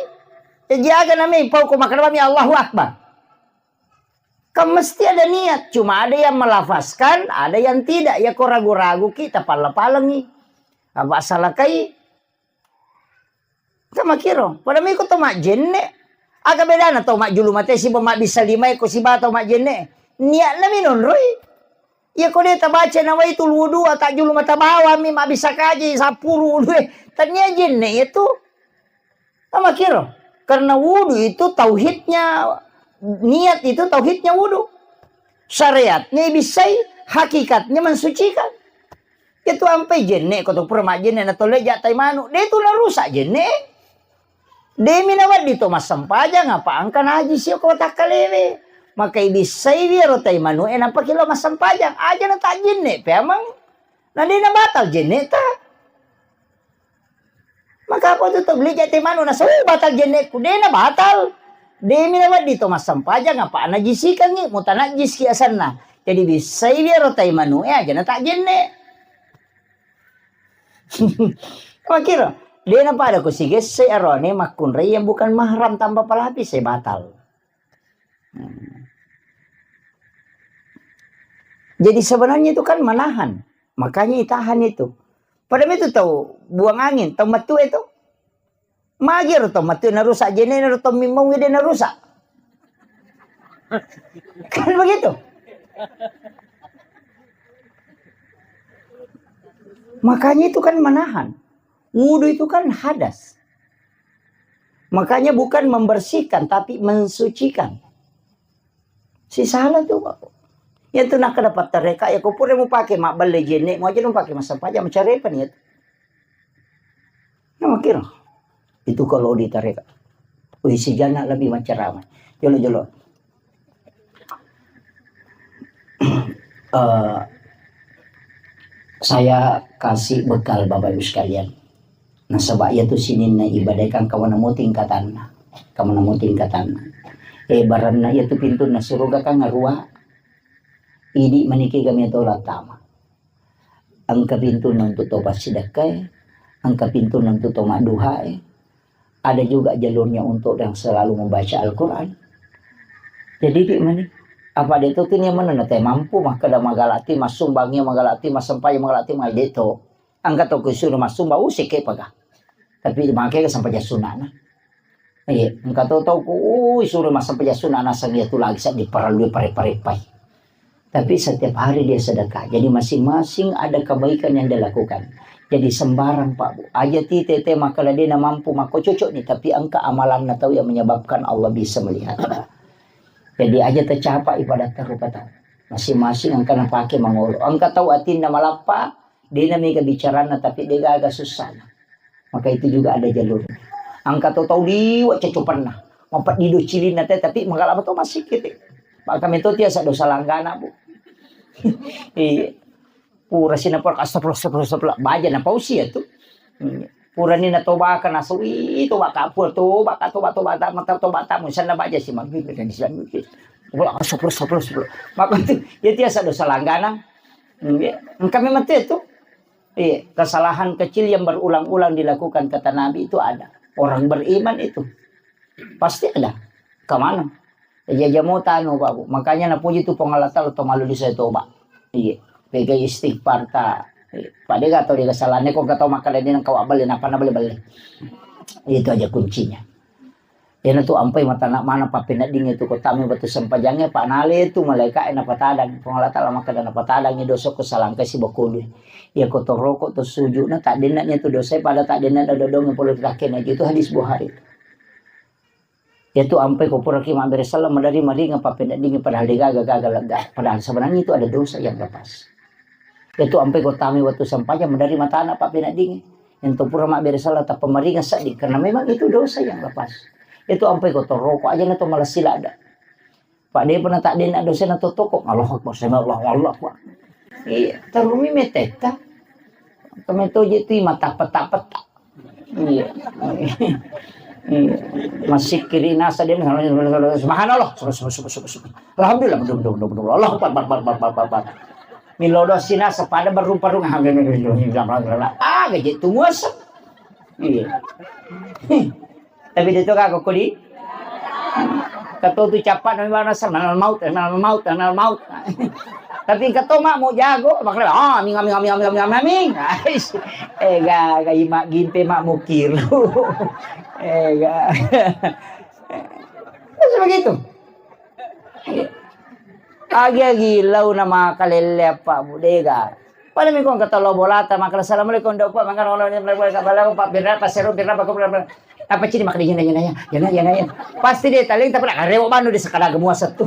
Jaji aga nami pau ko makkeda bami Allahu Akbar. Kan mesti ada niat, cuma ada yang melafazkan, ada yang tidak. Ya ko ragu-ragu ki, tapalla-palengi. Apa salakai? Kan makiro. Pada miko to majjenne. Aga bedana to majjulu mate siba mabbissa lima e ko siba to majjenne. Niat nami nonroi. Iya ko de tabaca nawaitul wudu, tajjulu mata bawang mi mabbissa kaji sappuru wudu e. Tania jenne itu. Apa kiro? Karena wudu itu tauhidnya, niat itu tauhidnya wudu. Syariatnya ibissai, hakikatnya mensucikan. Itu ampai jenne ko to pura majjenne na tolle ja tai manu. De tu narusak jenne. Demi nawedding to massempajang, apa engka najis yo ko takkalewe. Maka ibissai wi ero tai manu e nappa kilo massempajang. Aja na tajjenne pe amang. Na de na batal jenne ta. Maka apa tu tau beli jate manu na sau batal jenneku, de na batal. Demi nawedding to massempajang apa najisikangi, mutanajjis ki asenna. Jadi bissai wi ero tai manu e aja na tak jenne. Makiro, de na pada ko sigesse arone makkunrai yang bukan mahram tanpa pelapis e batal. Hmm. Jadi sebenarnya itu kan menahan. Makanya itahan itu. Pada itu tau buang angin, tau metu itu. Magi ro tau metu narusak jene'na ro tau mimmau ide narusak. Kan begitu. Makanya itu kan menahan. Wudhu itu kan hadas. Makanya bukan membersihkan, tapi mensucikan. Si salah tu, Pak. Ya tu nak dapat tareka, ya ko pura mu pake mabbelle jenne, mu aja nu pake massempajang, macarepa niat. Nah, makira. Itu kalau di tareka. Wih, si jana lebih macerama. Jolo-jolo. Eh, saya kasih bekal Bapak Ibu sekalian. Nasaba iyatu sininna ibadah kan kawana mo tingkatanna. Kawana mo tingkatanna. Eh, baranna iyatu pintunna suruga kan ngarua. Idi maniki kami tola tama. Engka pintunna untuk to passidekkae, engka pintunna untuk to madduhae. Ada juga jalurnya untuk yang selalu membaca Al-Quran. Jadi, di mana? Apa dia tuh, ini mana nanti mampu, maka ada magalati, masumbangi magalati, masempai magalati, madeto. Engka to kusuruh massumbang, uh, seke paga. Tapi makai ke sampai sunana. Iya, engka to tau ku, uh, suruh massempa sunana sang iya tu lagi sa diperlu pare-parepai. Tapi setiap hari dia sedekah. Jadi masing-masing ada kebaikan yang dia lakukan. Jadi sembarang, Pak, Bu. Aja ti tete maka dia mampu maka cocok nih, tapi engka amalanna tau yang menyebabkan Allah bisa melihat. Jadi aja tercapai pada tarupa tau. Masing-masing engka napake mangolo. Engka tau atinna malappa, dena mega bicaranna, tapi de gaga sussana. Maka itu juga ada jalur. Engka to tau liwa cacopanna. Mapeddi do cilinna te, tapi magalama to masih kete. Maka metto tiasa dosa langgana, Bu. Iya. Pura sina pura astagfirullah, astagfirullah, astagfirullah. Baja na pausi ya tu. Hmm. Pura ni na toba ka nasu, ih, toba ka pura, toba ka, toba, toba, ta, mata, toba, ta, musanna baja si mabi, dan si mabi. Pura astagfirullah, astagfirullah, astagfirullah. Maka tu, ya tiasa dosa langgana. Hmm, ya. Engka memang tu, tu. Iya, kesalahan kecil yang berulang-ulang dilakukan kata Nabi itu ada. Orang beriman itu pasti ada. Kemana? Jaja mo tanu, Pak, Bu. Makanya napuji tu Puang Allah Taala to malu di saya toba. Iya. Pega istighfar ta. Iya. Pada gak tahu dia kesalahannya kok gak tahu maka dia nang kawak beli, napa na beli-beli. Itu aja kuncinya. Iyana tu ampai matana mana pappeneddingnge tu kotame wettu sempajangnge, pa nale tu malaika'e napatadang. Puang Allah Taala makkeda napatadangngi dosa ko salangkai sibawa kolue. Iya ko toroko to sujudna taddenna nia tu dosae pada taddenna dodongnge pole ri takkena. Itu hadis Bukhari. Iya tu ampai ko puraki mabbere selleng madari maringa pappeneddingnge padahal degaga gaga lega. Padahal sebenarnya itu ada dosa yang lepas. Iya tu ampai ko tame wettu sempajang madari matana pappeneddingnge. Yang to pura mabbere selleng tappa maringa sedding, karena memang itu dosa yang lepas. Itu ampai ko toroko aja na to malessi ladda. Pak de pernah tak dena dosa na to toko. Allahu Akbar, sami Allah, Allahu Akbar. Iya, terumi meteta. Kami to je tu mata peta-peta. Iya. Iya. Masih kiri nasa dia, subhanallah. Alhamdulillah, betul, betul, betul, betul. Allahu Akbar, Akbar, Akbar, Akbar, Akbar. Milo doa sina sepada berumpa-rumpa. Ah, gaji tu muasa. Iya. Tapi dia tu kagak kodi. Kata tu capat nama bana sama maut, nama maut, nama maut. Tapi kata mak mau jago, makanya ah ming ming ming ming ming ming. Eh ga ga imak gimpe mak mukir. Eh ga. Terus begitu. Agi-agi lau na makalelle apa budega. Pada mi kong kata lo bolata makala assalamualaikum dok pak mangga ono ni mereka kata lo pak birra pasero birra pak apa cini makanya jena jena ya jena jena ya pasti dia taling tapi nak rewo banu di sekadar gemua satu.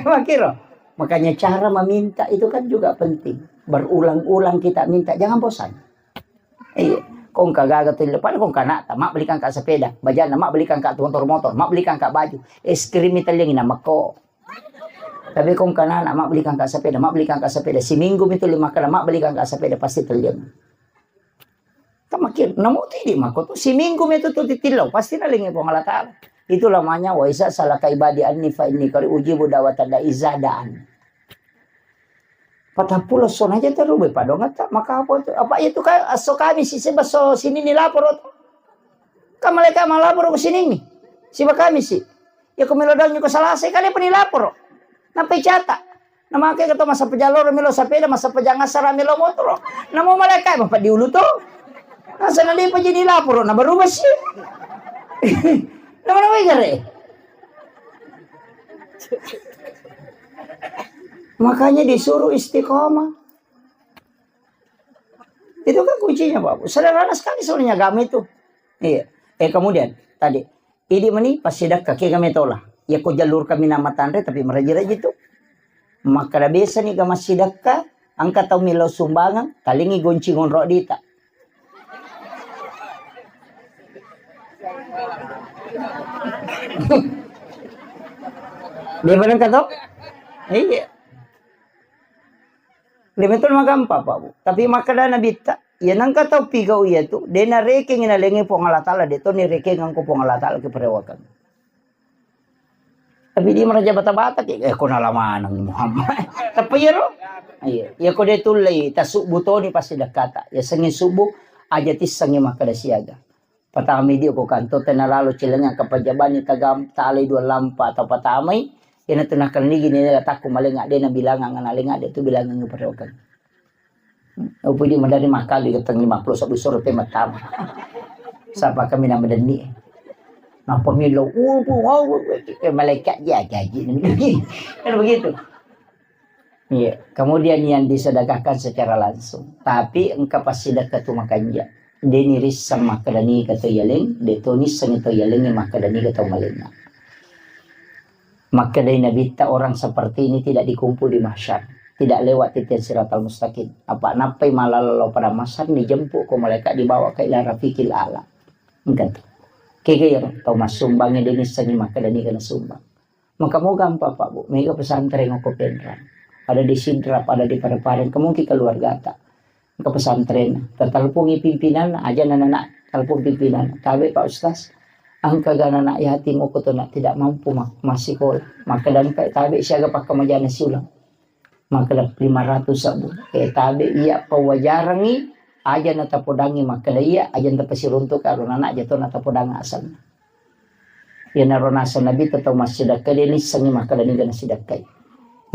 Makiro makanya cara meminta itu kan juga penting berulang-ulang kita minta jangan bosan. Iya, kong kagaga tu pada kong kanata mak belikan kak sepeda bajana mak belikan kak motor motor mak belikan kak baju es krim itu yang ina mako. Tapi kong kanana mak belikan kak sepeda mak belikan kak sepeda seminggu itu lima kali mak belikan kak sepeda pasti terlihat. Tamakir namu tidi mako tu seminggu itu tu titillau pasti nalingi kong Allah Taala. Itu lamanya wa isa salaka ibadi anni fa inni kari ujibu dawat ada izadaan. Patappulo sona aja terus be padongatta maka apa tu apa itu kan aso kami si seba so sini ni lapor tu. Kan malaikat malapor ke sini ni. Siba kami si. Ya ko melo dong ko salase kali apa ni lapor. Nampai cata. Namake keto massappa jalloro melo sapeda, massappa jangassara melo motoro. Namo malaika bapa diulu to. Nasana lepa jadi laporo na baru besi. Nama nama gare. Makanya disuruh istiqomah. Itu kan kuncinya, Pak. Sederhana sekali sebenarnya agama itu. Iya. Eh, kemudian tadi, idi meni passidekka kega metola. Ya ko jalur kami nama tanre tapi meraji-raji tu. Makkada biasa ni ga massidekka, angka tau melo sumbangan, talingi gonci ngonro dita. Dia benar kata? Iya. Lemetol magampa, Pak, Bu. Tapi makkeda Nabitta, iya nengka tau pigau iya tu, de narekeng nalengnge Puang Allah Taala, de to nirekengeng ko Puang Allah Taala ke perewakeng. Tapi dia meraja bata-bata ke, eh, ko nalamaneng Muhammad. Tapi iya ro? Iya, iya ko de tullei tasubbu toni pasti dekkata. Ya sengi subuh aja tissengi makkeda siaga. Patamai dio ko kanto, tena lalo cilengang kapajabani tagam talai dua lampa atau patamai, ina tu nakalnigi ni takku malenga de na bilangang na lenga de tu bilangang perokeng. Upu di madari makali geteng lima puluh satu sore pe matama. Sapa kami na madenni. Napa milo, upu, upu, upu, malaikat dia gaji. Kan begitu. Iya, kemudian yang disedekahkan secara langsung. Tapi engka passidekka tu makanja. De nirisseng makkeda niga to yaleng, de to nisseng to yaleng makkeda niga to malenna. Makkedai Nabitta, orang seperti ini tidak dikumpul di mahsyar, tidak lewat titian siratal mustaqim. Apa nappai malala lao pada mahsyar, dijemput ko malaikat, dibawa ke ila rafiqil a'la. Engka tu. Kega ya, tau massumbangi de nissengi makkeda niga nasumbang. Maka moga ampa, Pak, Bu, mega pesantren okko Penrang. Ada di Sidrap, ada di Parepareng, ke mungkin keluargata. Engka pesantren, tatalpungi pimpinanna, aja nana telepon pimpinanna. Tabe, Pak Ustaz, engka ga anak yatim okko tu nak tidak mampu ma-, massikola. Maka dan engka tabe siaga pakkamajana siulang. Makkeda lima ratus sabbu. Eh, tabe iya pawajarangngi aja natapodangngi makkeda iya aja tapasiruntuk karo nana aja to natapodang asanna. Iyanaro naseng Nabitta tau massidekka de nissengngi makkeda niga nasidekkai.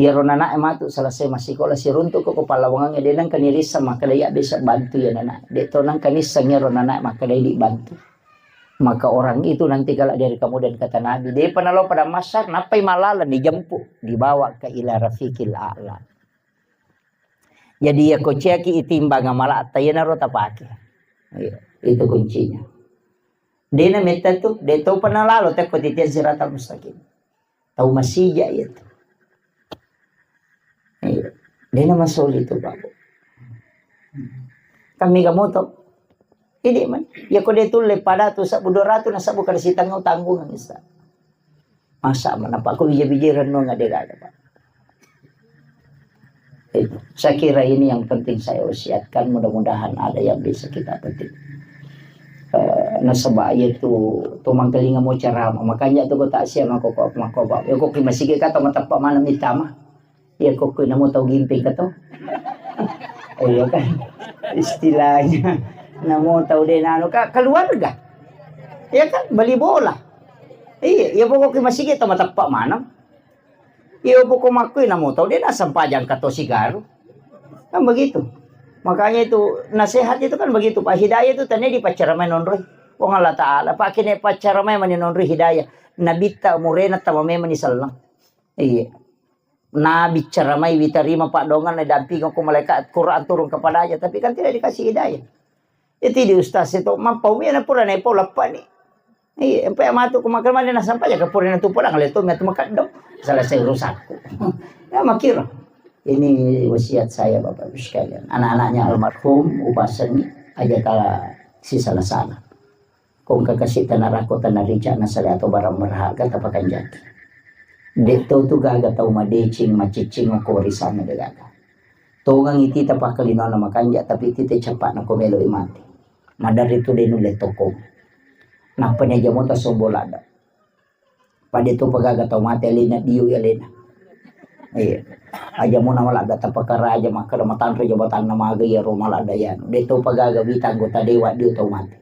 Iyaro nanae matu selesai massikola siruntuk ko pallawangangnge de nengka nirisseng makkeda iya bisa bantu iya nana. De to nengka nisseng iyaro nanae makkeda idi bantu. Maka orang itu nanti kelak di hari kemudian, kata Nabi, depa nalo pada mahsyar, nappai malala dijemput, dibawa ke ila rafiqil a'la. Jadi, iya ko ciaki itimbang amala'ta, iyanaro tapake. Iya, itu kuncinya. Dena metta tu, de topa nalalo tekko titian siratal mustaqim. Tau masija iya tu. Iya. Dena masoli tu, Pak. Kami ga moto. Idi man. Ya ko de tulle pada tu sabbu dua ratus na sabbu kada sitanggung tanggungan isa. Masa mana Pak, ko bija-bija renung ada ada, Pak. Itu. Saya kira ini yang penting saya wasiatkan, mudah-mudahan ada yang bisa kita petik. Eh, nasaba iya tu, tu mangkalinga mo ceramah. Makanya tu ko tak siap mako, mako, mako, ya ko ki masigi kata matappa mana mitama. Ya ko ki namo tau gimping kato. Iya kan? Istilahnya namo tau de nano ka keluarga. Ya kan? Beli bola. Iya, ya pokok ki masigi to matappa mana. Iya, poko makkui namo tau de nasempajang kato sigaru. Kan begitu. Makanya itu nasihat itu kan begitu, Pak. Hidayah itu tania dipaccaramai nonroi Puang Allah Ta'ala. Pak, kene paccaramai mani nonroi hidayah. Nabitta umurena tama memang ni selleng. Iya. Nabi caramai witarima padongan na dampingi ko malaikat Quran turun kepadanya, tapi kan tidak dikasih hidayah. Itu di ustaz itu mampu mi na pura na pau leppa ni. Iya, empe matu ko makan mana na sampai ya ke pura na tu pulang le tu matu makaddo. Selesai urusanku. Ya makiro. Ini wasiat saya Bapak Ibu sekalian. Anak-anaknya almarhum upasengi aja tala si salah-salah. Ko engka kasi tanarako tanarica nasale atau barang berharga tapakanjaki. De to tu gaga tau madeceng macicing ko warisanna de gaga. Tongang iti tapakkalinona makanja, tapi iti te capakna ko melo i mati. Maderri tu de nulle toko. Nappa ni aja mota sombo ladda. Pada to pagaga tau mate alena dio alena. Iya. Aja mona maladda tapakaraja makkada matanre jabatanna maga iya ro maladda yanu. De to pagaga wita anggota dewan dio tau mate.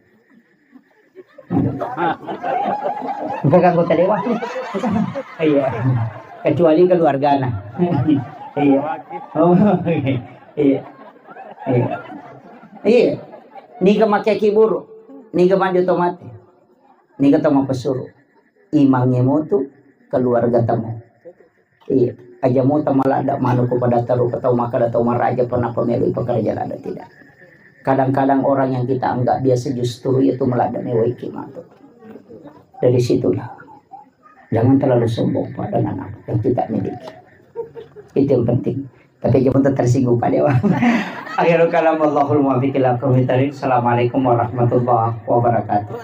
Bukan anggota dewan. Iya. Kecuali keluargana. Iya. Oh, iya. Iya. Iya. Niga makkekki buru, niga maju to mate, niga to mapesuru. Imangnge motu, keluarga temu. Iya. Aja mota maladda manu ko pada taru ke tau makkeda tau maraja pernah pemilu pekerja ladda tidak. Kadang-kadang orang yang kita anggap biasa justru itu maladda mewai kimatu. Dari situlah. Jangan terlalu sombong, Pak, dengan apa yang kita miliki. Itu yang penting. Tapi jangan tersinggung, Pak Dewa. Akhirul kalam, wallahul muwaffiq ila aqwamit thariq. Assalamualaikum warahmatullahi wabarakatuh.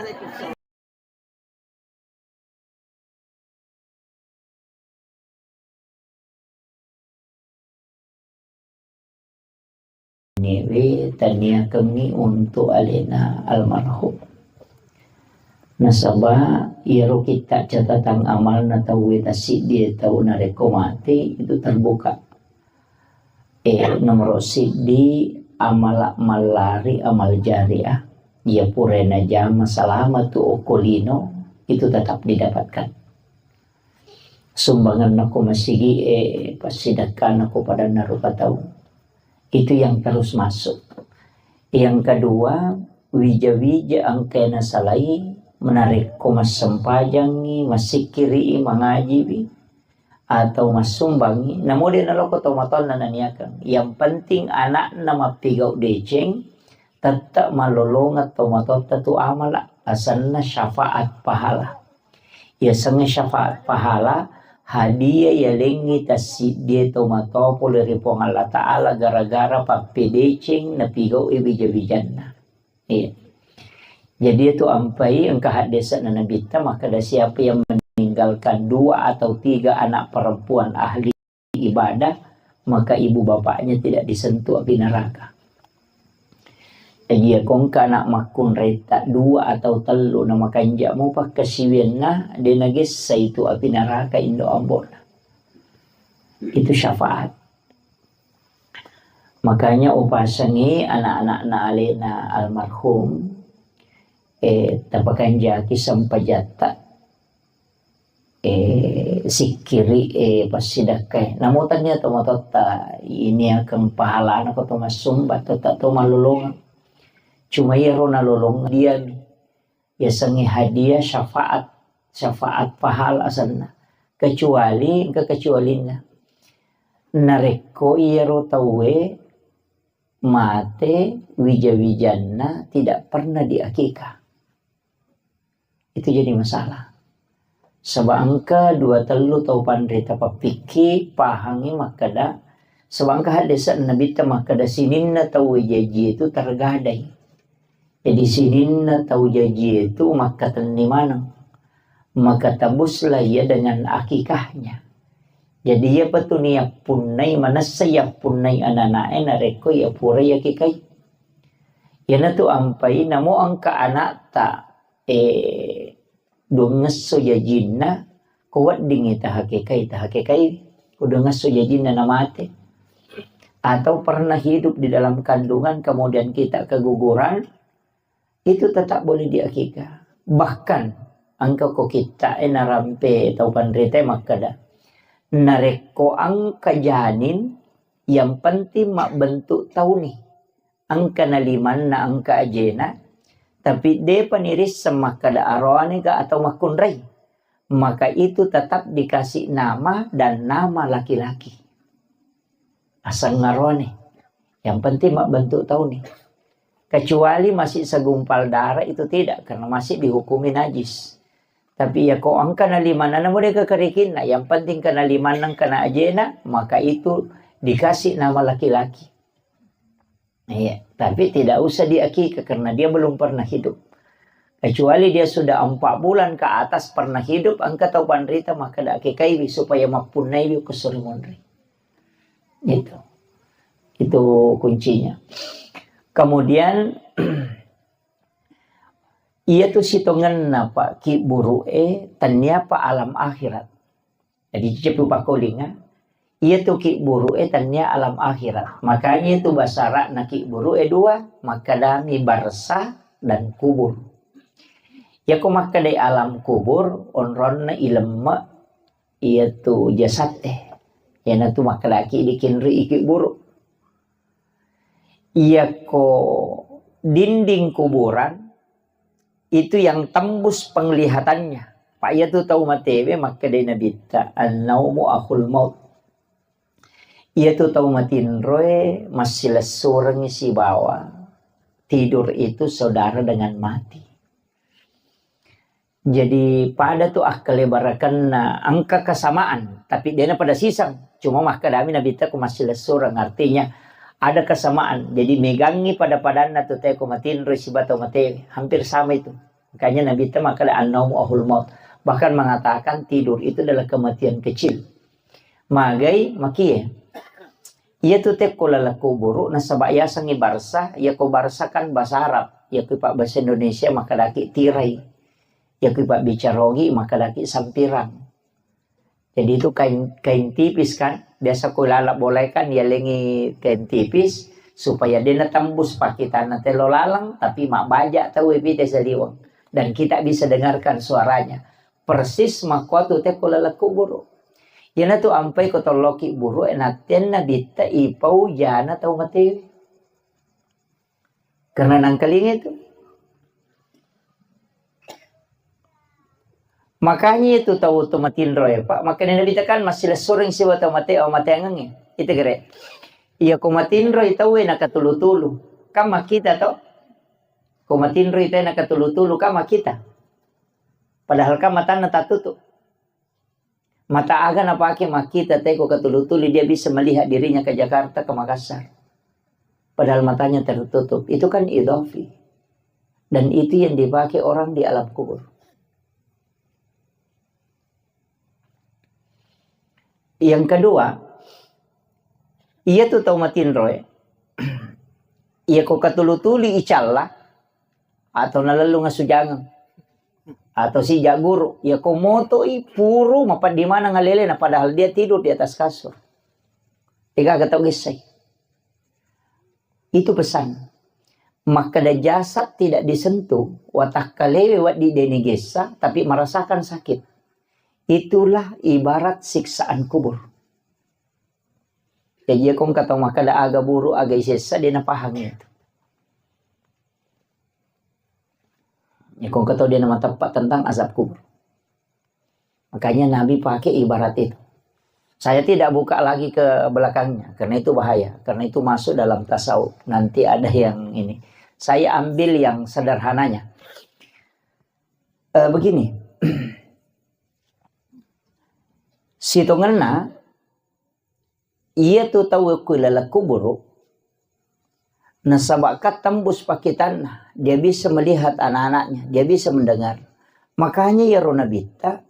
Newe taniakengngi untuk alena almarhum. Nasaba iyaro kitta catatan amalna tauwe tassiddie tau narekko mate itu terbuka. Eh, nomoro siddi, amala mallari, amal jariah. Iya pura najama salama tu okko lino, itu tetap didapatkan. Sumbanganna ko masigi e, passidakkana ko padanna rupa tau. Itu yang terus masuk. Yang kedua, wija-wija engka nasalai, menarekko massempajangi, massikkiri, mangajiwi, atau massumbangi, namo de naloko tomatoanna naniakeng. Yang penting anakna mappigau deceng, tetap malolongeng tomatoatta tu amala, asenna syafaat pahala. Yasengnge syafaat pahala, hadiah yalengngi tassiddie tomatoa pole ri Puang Allah Ta'ala gara-gara pappedeceng napigau e wija-wijanna. Iya. Jadi itu ampai engka haddese'na Nabitta makkeda, siapa yang meninggalkan dua atau tiga anak perempuan ahli ibadah, maka ibu bapaknya tidak disentuh api neraka. Jadi ya kongka anak makkunraita dua atau tellu na makanja mupa kasiwianna de nagessa itu api neraka indo ambona. Itu syafaat. Makanya upasangi anak-anakna alena almarhum, eh, tapakanjaki sempajatta, eh, sikkiri, eh, passidakkai. Namo tania tomatotta ini akan pahalana ko to massumba, tetap to malolongang. Cuma iyaro nalolong diami. Yasengnge hadiah syafaat, syafaat pahala asenna. Kecuali, engka kecualinna. Narekko iyaro tauwe mate wija-wijanna tidak pernah diakikah. Itu jadi masalah. Saba engka dua tellu tau panrita pappikki pahangi makkeda, saba engka haddese'na Nabitta makkeda sininna tauwe jaji itu tergadai. Jadi sininna tau jaji itu makkatenni maneng, maka tebuslah ia dengan akikahnya. Jadi iyapa tu niappunnai, manessa yappunnai anana'e narekko iya pura yakikai. Iyanatu ampai namo engka anakta, eh, duangngesso jajinna, ko weddingngi tahakekai, tahakekai, ko duangngesso jajinna namate. Atau pernah hidup di dalam kandungan, kemudian kita keguguran, itu tetap boleh diakikah. Bahkan, engka ko kitta e narampe tau panrita e makkeda, narekko engka janin, yang penting mabbentuk tauni. Engka na limanna, engka ajena, tapi depa nirisseng makkeda aroane ga atau makkunrai. Maka itu tetap dikasih nama dan nama laki-laki. Aseng aroane. Yang penting mabbentuk tauni. Kecuali masih segumpal darah itu tidak, karena masih dihukumi najis. Tapi ya ko engka na limanna namo de kekerikinna, yang penting kena limanna, kena ajena, maka itu dikasih nama laki-laki. Iya, tapi tidak usah diakikah karena dia belum pernah hidup. Kecuali dia sudah empat bulan ke atas pernah hidup, engka tau panrita maka da akikaiwi supaya mappunnaiwi ko suri monri. Gitu. Itu kuncinya. Kemudian, iya tu sitongenna, Pak, ki buru'e, tennia pa alam akhirat. Jadi, cepu pakkolinga, iya tu ki buru'e tennia alam akhirat. Makanya itu basara'na ki buru'e dua, makkadami barzah dan kubur. Yako makkedai alam kubur, onronna ilemme iya tu jasatte. Iyanatu makkedaki dikinrui iki buru. Iyako dinding kuburan itu yang tembus penglihatannya. Pak, iyatu tau matewe makkedai Nabitta, "An-naumu akhul maut." Iyatu tau matinroe massilessurengngi sibawa tidur itu saudara dengan mati. Jadi pada tu akkalebarekenna engka kesamaan, tapi dena pada siseng. Cuma makkedami Nabitta ko massilessureng, artinya ada kesamaan. Jadi megangngi pada-padanna tu teko matinroi siba tau mate, hampir sama itu. Makanya Nabitta makkeda, "An-naumu ahlul maut." Bahkan mengatakan tidur itu adalah kematian kecil. Magai makie. Iya tu tekko laleng kuburu nasaba yasengngi barsah, iya ko barsah kan bahasa Arab, iya ko pak bahasa Indonesia makkedaki tirai. Iya ko pak bicarogi makkedaki sampirang. Jadi itu kain, kain tipis kan, biasa ko laleng bolai kan yalengi kain tipis supaya dena tembus pakitanna telo laleng, tapi mabbaja tau ipite saliweng dan kita bisa dengarkan suaranya. Persis makkuatu tekko laleng kuburu. Iyanatu ampai ko tolloki buru e nattenna bitta ipau jana tau matewe. Karena nangkalinga itu. Makanya itu tau to matinro e, Pak. Makanya Nabitta kan massilessureng siwa tau mate, o mateangengnge. Itu kere. Iya ko matinro i tau e nakatulu-tulu. Kan makkita to. Ko matinro i tau e nakatulu-tulu kan makkita. Padahal kan matanna tattutu. Mata aga napake makkita teko katulu-tuli, dia bisa melihat dirinya ke Jakarta, ke Makassar. Padahal matanya tertutup. Itu kan idhafi. Dan itu yang dipakai orang di alam kubur. Yang kedua, iya tu tau matinro e. Iya ko katulu-tuli icalla atau nalellung asujangeng atau sija guru, iya ko moto i puru mapaddi maneng alele na padahal dia tidur di atas kasur. Ega tau gessai. Itu pesan. Makkeda jasad tidak disentuh, watakkalewe wedding deni gessa, tapi merasakan sakit. Itulah ibarat siksaan kubur. Jadi, iya ko engka tau makkeda aga buru, aga isessa, dia napahang itu. Iya ko engka tau dia namateppa tentang azab kubur. Makanya Nabi pakai ibarat itu. Saya tidak buka lagi ke belakangnya, karena itu bahaya, karena itu masuk dalam tasawuf. Nanti ada yang ini. Saya ambil yang sederhananya. Eh, begini, sitongenna iya tu tau ku laleng kuburu, nasaba kan tembus pakitanna, dia bisa melihat anak-anaknya, dia bisa mendengar. Makanya iyaro Nabitta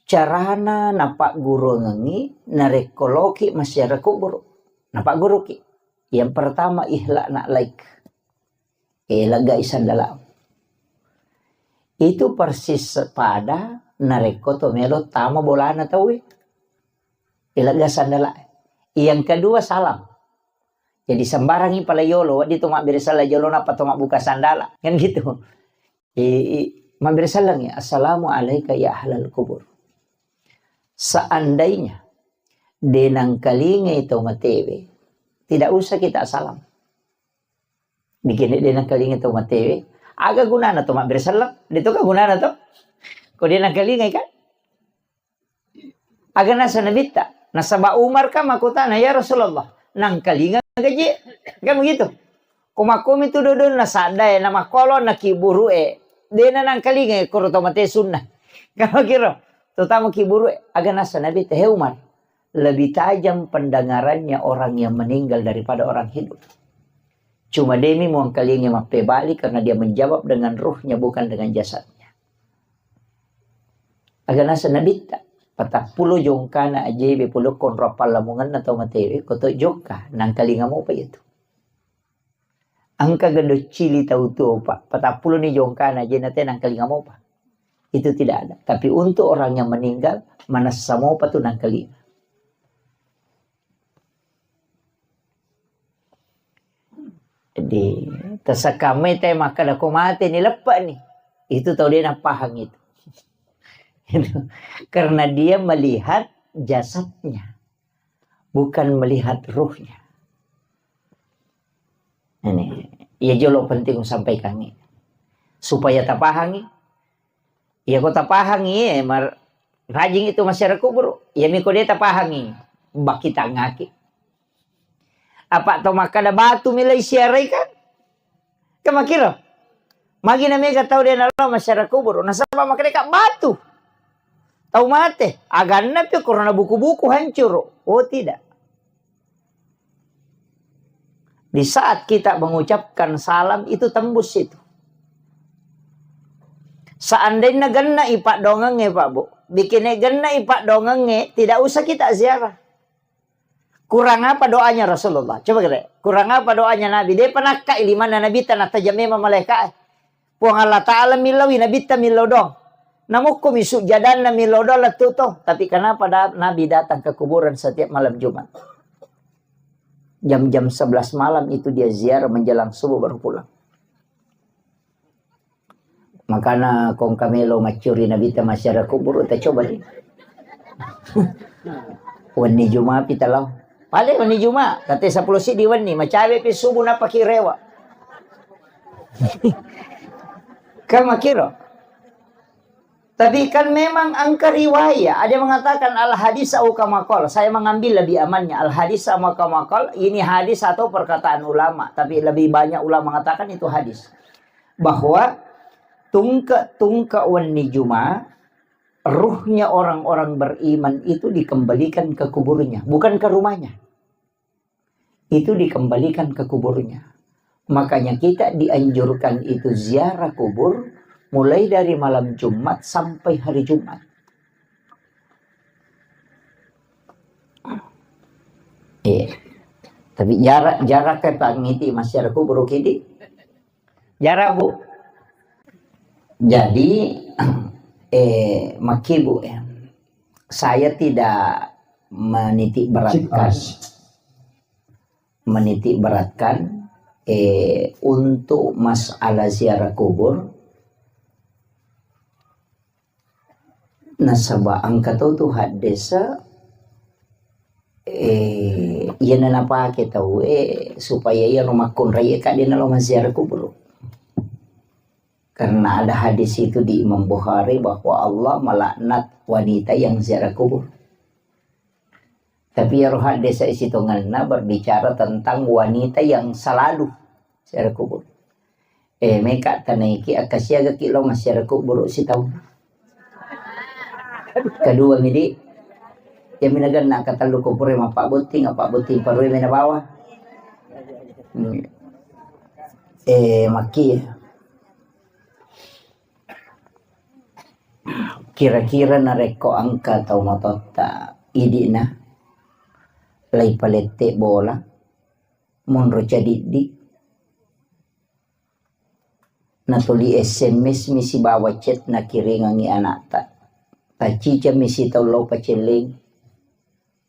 carana napagguruangengngi narekko loki massiara kuburu. Napagguruki. Yang pertama, ikhla na'laik. Eh, lega sandala. Itu persis pada narekko to melo tama bolana tauwe. Eh, lega sandala. Yang kedua, salam. Jadi sembarangi pala yolo, wedding to mabbere sala jolo napa to mabbuka sandala. Kan gitu. Eh, eh, mabbere salangi, "Assalamu alaika ya ahlal kubur." Seandainya denangkalingai tau matewe, tidak usah kita salam. Bikin denangkalingai tau matewe, aga gunana to mabbere salam? De to ka gunana to? Ko denangkalingai kan? Aga nasa Nabitta? Nasaba Umar kan makkutana, "Ya Rasulullah, nangkalinga gaje?" Kan begitu. Ko makkomi tu dodonna saddae, na makkolo na kiburu e, dena nangkalinga koro to mate sunnah. Kan kiro, terutama kiburu e, aga nasa Nabitta, "He Umar, lebih tajam pendengarannya orang yang meninggal daripada orang hidup. Cuma demi muangkalinga mappebali karena dia menjawab dengan ruhnya bukan dengan jasadnya." Aga nasa Nabitta, patappulo jongkana ajebe pole konro pallamungenna tau matewe, ko to jokka, nangkalinga mopa iya tu. Engka gado cili tau tuo, Pak, patappulo ni jongkana ajena te nangkalinga mopa. Itu tidak ada. Tapi untuk orang yang meninggal, manessa mopa tu nangkalinga. Jadi, tersekamai te makkeda ko mate ni, leppe ni. Itu tau dia napahang itu. Itu. Karena dia melihat jasadnya. bukan melihat ruhnya. Ini, iya jolo penting sampaikan ini. Supaya tapahangi. Iya ko tapahangi, eh, mar-, rajing itu masyarakat kubur. Iya miko dia tapahangi. Baki tangaki. Apa to makkada batu milai siarai kan? Kan makiro. Magi na mega tau de nalo masyarakat kubur. Nasaba makkada ka batu. Tau mate. Aganna pi korona buku-buku hancur. Oh, tidak. Di saat kita mengucapkan salam itu tembus itu. Seandainya genna ipak dongengnge, Pak Bu. Bikinnya genna ipak dongengnge, tidak usah kita ziarah. Kurang apa doanya Rasulullah? Coba kira, kurang apa doanya Nabi? Dia pernah kai lima Nabi tanah tajam memang malaikat. Puang Allah Ta'ala millaui Nabitta millau doang. Namukku mi sujjadanna millau doang lettu to. Tapi kenapa da-, Nabi datang ke kuburan setiap malam Jumat? Jam-jam sebelas malam itu dia ziarah menjelang subuh baru pulang. Makana kong kamelo maccuri Nabitta masyarakat kubur, ta coba di. Wenni Juma pi talau. Pale wenni Juma, kate sepuluh siddi wenni, macawe pi subuh napaki rewa. Kan makiro. Tapi kan memang angka riwayat, ada yang mengatakan al hadis au kama qal. Saya mengambil lebih amannya al hadis sama kama qal. Ini hadis atau perkataan ulama, tapi lebih banyak ulama mengatakan itu hadis. Bahwa tungke-tungke wenni Juma, ruhnya orang-orang beriman itu dikembalikan ke kuburnya, bukan ke rumahnya. Itu dikembalikan ke kuburnya. Makanya kita dianjurkan itu ziarah kubur mulai dari malam Jumat sampai hari Jumat. Iya. Tapi jarak, jarak ke pangiti masyarakat kubur kidi. Jarak, Bu. Jadi, eh, maki, Bu, ya. Saya tidak menitik beratkan, menitik beratkan, eh, untuk masalah ziarah kubur. Nasaba engka to tu haddesa, eh, iyana napake tau, eh, supaya iyaro makkunrai ka de nalo maziarah kubur. Karena ada hadis itu di Imam Bukhari bahwa Allah melaknat wanita yang ziarah kubur. Tapi iyaro haddesa isitongenna berbicara tentang wanita yang selalu ziarah kubur. Eh, meka tanaiki, akkasiagaki lao massiarah kuburu sitaung. Kedua midi, iya minaganna katellu ko pura mappabotting, appabbotting parue mena bawa. Hmm. Eh, makki. Kira-kira narekko engka tau matotta idi'na, lai palette bola, monro cadiddi, natuli S M S mi sibawa chat nakiringangi anakta, taccicammi sitaung lao pacelleng,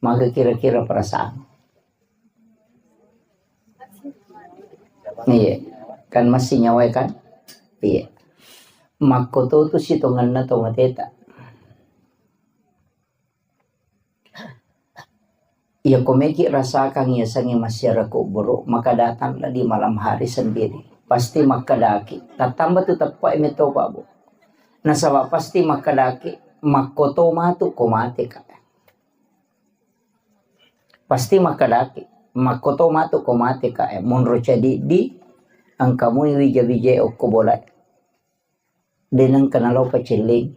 maga kira-kira perasaan? Iya, kan masih nyawa kan? Iya. Makkoto tu sitongenna tau mateta. Iya, ko meki rasakan yasengnge massiarah kuburu, maka datanglah di malam hari sendiri. Pasti makkedaki, tattamba tu teppa meto, Pak, Bu. Nasaba pasti makkedaki, makkoto matu ko mate ka. Pasti makkedaki, makkoto matu ko mate ka, eh, monro cadiddi, engka mui wija-wijae okko bola. De nengka nalo pacelleng.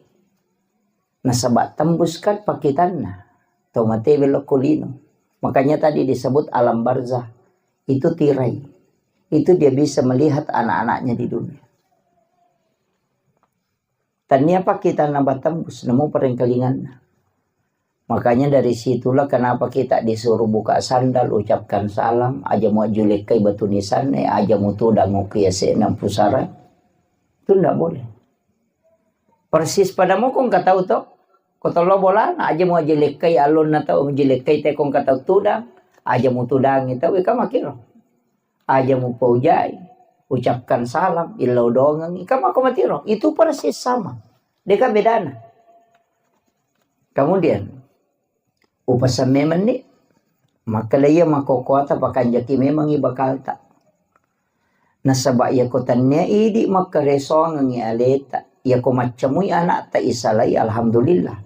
Nasaba tembus kan pakkitanna. Tau mate belok ko lino. Makanya tadi disebut alam barzah. Itu tirai. Itu dia bisa melihat anak-anaknya di dunia. Tania pakkitanna batembus, namo parengkalinganna. Makanya dari situlah kenapa kita disuruh buka sandal, ucapkan salam, aja muajjulekkai batu nisanna, aja mutudang okko yase'na pusara. Itu ndak boleh. Persis pada mokong katau to, ko tollo bolana, aja muajjulekkai allonna tau, mujjulekkai tekong katau tudang, aja mutudangi tau, ika makiro. Aja mupaujai, ucapkan salam, illau doangeng, ika mako matiro. Itu persis sama. Deka bedana. Kemudian, upasamme menni, Makkeda iya makkokkoata pakanjaki memangngi bakalta. Nasaba iyako tennia idi makkaresoangengngi aleta, iyako maccamui anakta isalai, alhamdulillah.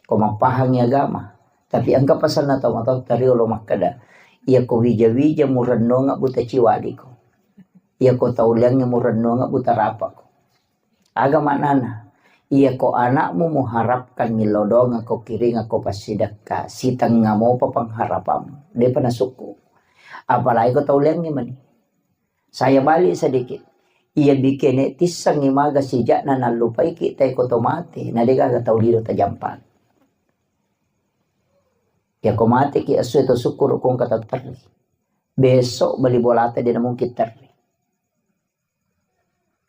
Ko mappahangngi agama. Tapi engka pasanna tau matoatta riolo makkeda, iyako wija-wija murennuangeng buta ciwadiko. Iyako tauliangnge murennuangeng buta rapako. Aga maknana? Iyako anakmu muharapkan millau doang ko kiring ko passidekka, sitengnga mopa pengharapanmu. Depa nasukku. Apalagi ko tauliangnge mani. Saya balik sedikit. Iya bikene tissengngi maga sijakna nallupaiki tae ko to mate, na degaga tau lino tajampa. Iyako mateki esso to sukkuru kongka tatterri. Besok bali bolata de namungkin terri.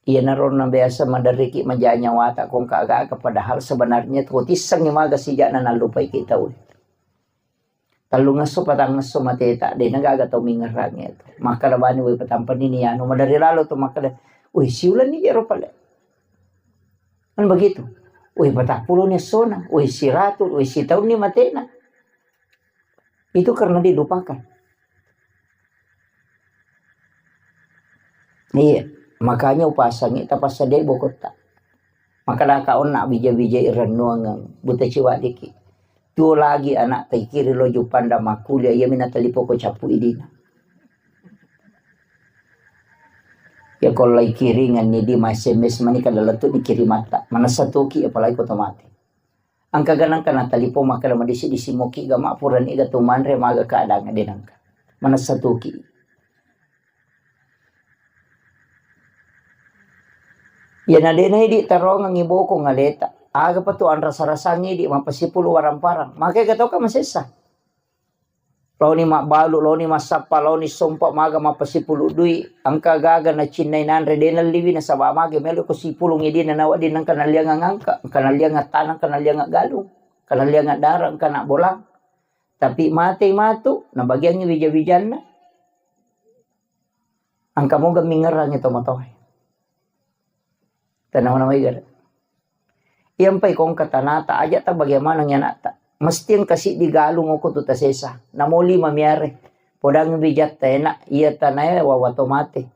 Iyanaro na biasa maderriki maja nyawata kongka aga-aga, padahal sebenarnya to tissengngi maga sijakna nallupaiki tau. Tellungesso patangesso mateta, de nagaga tau mingerangi tu. Makkeda bani wai patampani ni anu, maderri lalo tu makkeda, "Wih, siulan ni jero pale." Kan begitu. "Wih, patappulo ni essona, wih, siratu, wih, sitaun ni matena." Itu karena dilupakan. Iya, makanya upasangi tapassadai bokotta. Makkadaka onna bija-bijai rennuangeng, buta ciwadiki. Tuo lagi anak taikiri lo Jupanda makkuliah, iya mina talipo ko cappu idina. Ya ko lai kiringan ni di ma S M S mani kada lettu dikirimatta. Manessa tuki apalagi ko to mati. Engka ganang kana talipo makkeda madisi-disi moki ga ma purani ga tu manre maga keadaan de nangka. Manessa tuki. Iyana de na idi tarongeng iboko ngaleta. Aga pa tu anrasa-rasangi di mapasipulu warang-parang. Makai ga toka masessa. Laoni mabbalu, laoni massappa, laoni sompa maga mapasipulu dui. Engka gaga nacinnai nanre de nalliwi nasaba maga melo ko sipulung idi nanawa di nangka nallianga ngangka, engka nallianga tanang, engka nallianga galung, engka nallianga darang, engka na bolang. Tapi matei matu, nabagiangngi wija-wijanna. Engka moga mingerangi tomatoae. Tanawa-nawai gare. Iyampai kongka tanata, aja ta bagaimana anakta. Mesti engka siddi galung oko tu tasesa. Namo lima miare. Podang wijatta enak, iya tanae wawa to mate.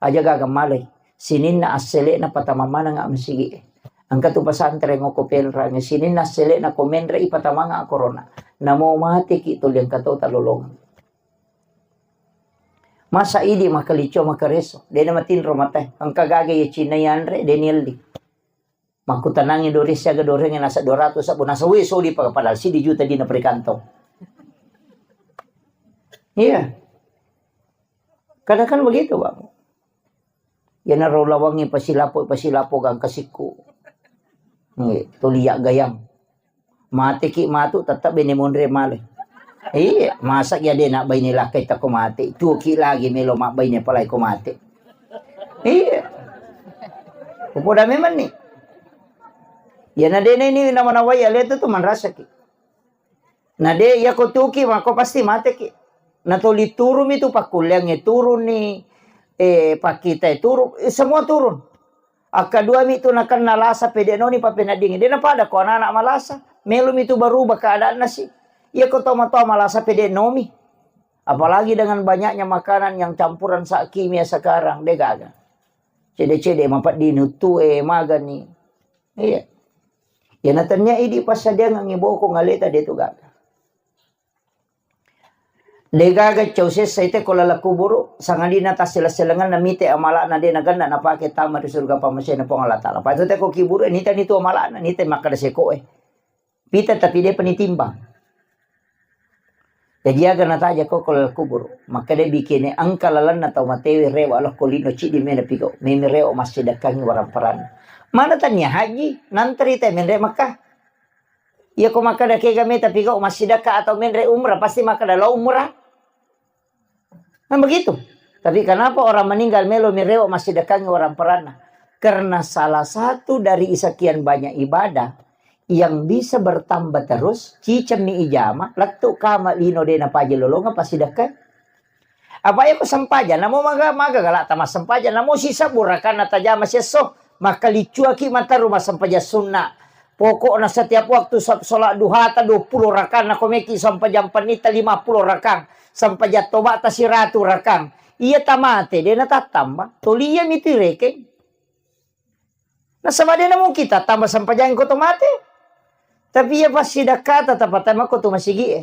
Aja gaga malai. Sininna assele'na patama maneng masigi'e. Engka tu pesantren oko Penrang, sininna assele'na ko menre i patamanga korona. Namo mateki tuli engka to talolongeng. Masa idi makkalicua makkareso, de na matinro matae. Engka gaga iya cinai anre, de nielli. Makkutanangi dore siaga dorengnge nasa dua ratus sabbu nasa we sodi pa-, padahal siddi juta dina perikantong. Iya. Kadang kan begitu, Bang. Iyanaro lawangngi pasilapo, pasilapo gangka sikku. Nggih, tuli yaggayang. Mateki matu tetap bene monre male. Iya, masa ya de na baine lakkai tako mate. Tuoki lagi melo mabbaine palai ko mate. Iya. Upoda memang ni. Ya na dene ini nama-nawai ale tu, tu manrasaki. Na de, iya ko tuki mako pasti mateki. Na toli turun itu pakkuliangnge turun ni, eh, pakkitae turun, eh, semua turun. Akkadua mi tu nakenna lasa pede noni papeneddingi. De napada ko anak-anak malasa, melo mi tu berubah keadaanna si. Iya ko toma-toma malasa pede nomi. Apalagi dengan banyaknya makanan yang campuran sa-, kimia sekarang, de gaga. Cede-cede mapeddingi uttue, magani. Iya. Iya, na tennia idi passadiangengngi boko ngaleta de tu gaga. De gaga cau sessa ite ko laleng kuburu, sangadinna tassele-selengenna mite amala'na de nagenna napake tama ri surga pammasena Puang Allah Ta'ala. Patu te ko kiburu, nita nitu amala'na, nita makkeda sekoe. Pita tapi depa nitimbang. Jaji aga nataja ko ko laleng kuburu. Makkeda bikene engka lalenna tau matewe rewa lokko lino ciddi mena pigau. Memi rewa massidekkangi warang paranna. Mana tania haji, nantri te menre Mekah. Iya ko makkeda kega meta pigau massidekka atau menre umrah, pasti makkeda lao umrah. Kan begitu. Tapi kenapa orang meninggal melo mi rewa massidekkangi warang paranna? Karena salah satu dari sekian banyak ibadah yang bisa bertambah terus, cicemmi ijama, lettu kama lino de napaja lolonga passidekka. Apa iya ko sempajang, namo maga, maga galata massempajang, namo sisebbu rakanna tajama siesso, makkaliccuaki mataru massempajang sunna. Pokokna setiap waktu sa-, sholat duhata dua puluh rakang, nako meki sempajang pennita lima puluh rakang, sempajang tobata siratu rakang. Iya tamate, de natattamba. Toli iya mitu irekeng. Nasaba de namungkin tattamba sempajang ko to mate. Tapi iya passidakkata tapatama ko to masigi e.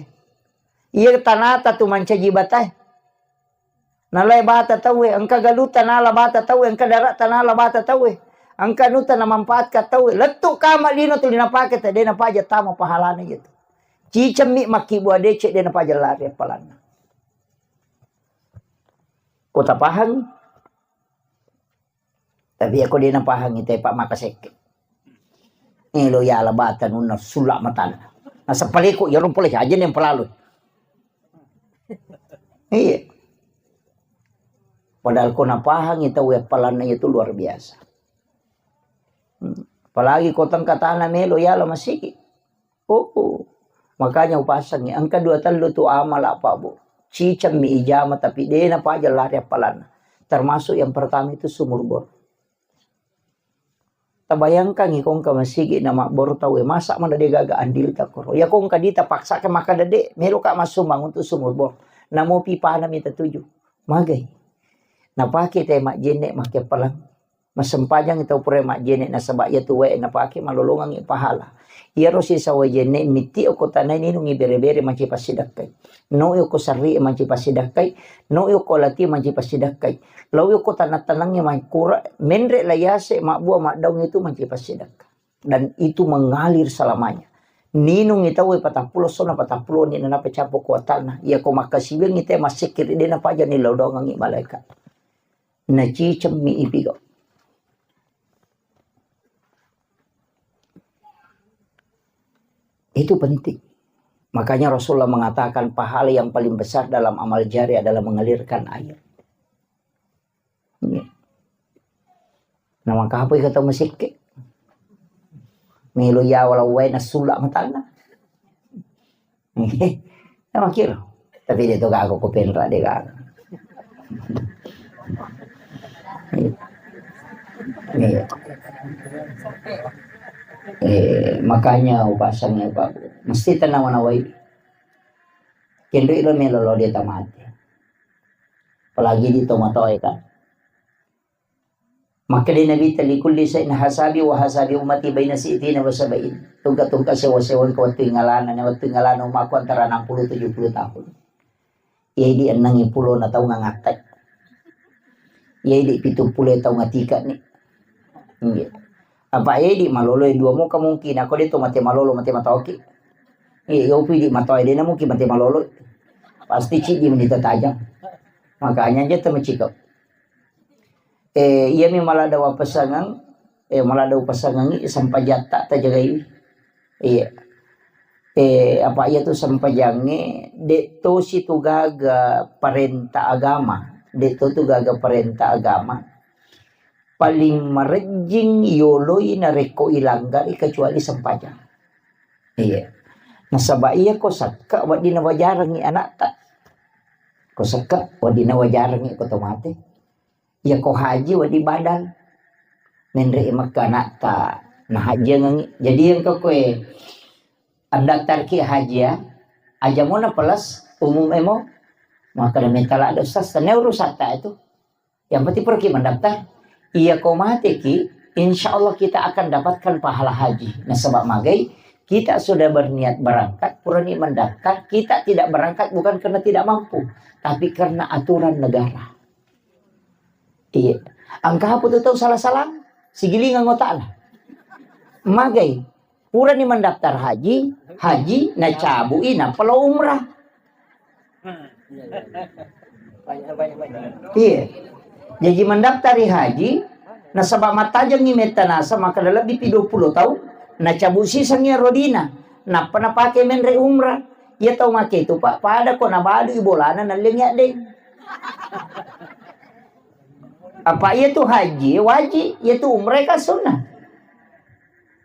Iya tanata tu mancaji batae. Nalai bata tauwe, engka galuta nala bata tauwe, engka darata nala bata tauwe, engka anuta namanfaatka tauwe. Lettu kama lino tuli napake, te de napaja tama pahalana iya tu. Cicemmi makkibua decek de napaja lari appalanna. Ko tapahangi? Tapi ako de napahangi te, Pak, maka sekke. Elo yala bata nunna sulla matanna. Nasaba paleko, iyaro pole aja nen palalo. Iya. Padahal ko napahangi tau appalanna itu luar biasa. Hmm. Apalagi ko tengka tana melo yala masigi. Oh, oh. Makanya upasangi, engka dua tellu tu amala, Pak, Bu. Cicemmi ijama, tapi de napaja lari appalanna. Termasuk yang pertama itu sumur bor. Tabayangkangi ko engka masigi na mabboro tauwe, masa mana de gaga andilta koro. Ya ko engka dita paksa ke maka dede, meloka massumbang untuk sumur bor. Namo pipana mita tuju. Magai. Napake te majjenne make pelang. Massempajang tau pura majjene nasaba iyatu wae napake malolongangngi pahala. Iyaro sisa wae jenne mitti okko tanae ninungi bere-bere mancaji passidakkai. No okko sarri mancaji passidakkai, no okko lati mancaji passidakkai. Lau okko tanang-tanangnge makkura menre la yase mabbua maddaung itu mancaji passidakka. Dan itu mengalir selamanya. Ninungi tau patappulo sona patappulo ni nanapa cappo kuatanna. Iyako makkasiwiangngi te massekkiri de napajani lao doangangngi malaikat. Nacicemmi ipigo. Itu penting. Makanya Rasulullah mengatakan pahala yang paling besar dalam amal jari adalah mengalirkan air. Iya. Nah, maka apa kata masih ke? Melo ya walau wae nasulla matanna. Iya, makkiro. Tapi de to gaga ko penra de gaga. Iya. Iya. Eh, makanya upasangnya Pak, mesti tenang mana wai. Kendri lo melo lo dia tamate. Apalagi di tomatoe kan. Makkeda Nabitta, "Likulli syai'in hasabi wa hasabi ummati baina sittina wa sab'in." Tungka-tungka sewa-sewa engka wettu ingalana, na wettu ingalana ummakku antara enam puluh tujuh puluh tahun. Iya idi enneng pulo na taung angattai. Iya idi pitu pulo taung atika ni. Iya. Apa idi malolo dua mo kemungkinan, ko de to mate malolo, mate matoki. Iya, yo pi di matoe de na mungkin mate malolo. Pasti cidi menita tajang. Makanya aja temecikau. Eh, iyami maladde wapasangeng, eh, maladde upasangengngi sempajatta tajagaiwi. Iya. Eh, apa iya tu sempajangnge, de tosi tu gaga parenta agama, de to tu gaga parenta agama. Paling marejjing yoloi narekko ilanggari kecuali sempajang. Iya. Nasaba iya ko sakka wedding nawajarengngi anakta. Ko sakka wedding nawajarengngi ko to mate. Iya ko haji wedding badal. Menre mekka anakta nahajjiangengngi. Jadi engka koe andaftarki haji ya, aja mona plus umum emo. Maka da mentala ada ustaz, tanya urusatta itu. Yang penting pergi mendaftar. Iya ko mateki, insya Allah kita akan dapatkan pahala haji. Nasaba magai, kita sudah berniat berangkat, purani mendaftar, kita tidak berangkat bukan karena tidak mampu, tapi karena aturan negara. Iya. Engka apa tu tau salah-salah? Sigilingang otakna. Magai. Purani mendaftar haji, haji, nacabui, nappa lao umrah. Iya. Jaji mendaftar ri haji, nasaba mattajengngi metta nasa, maka lebbi pi dua puluh tahun, nacabu sisengngi rodina, nappa napake menre umrah. Iya tau make tu, Pak, pada ko nabalui bolana nallengngi addeng. Apa iya tu haji, wajib, iya tu umrah kan sunnah.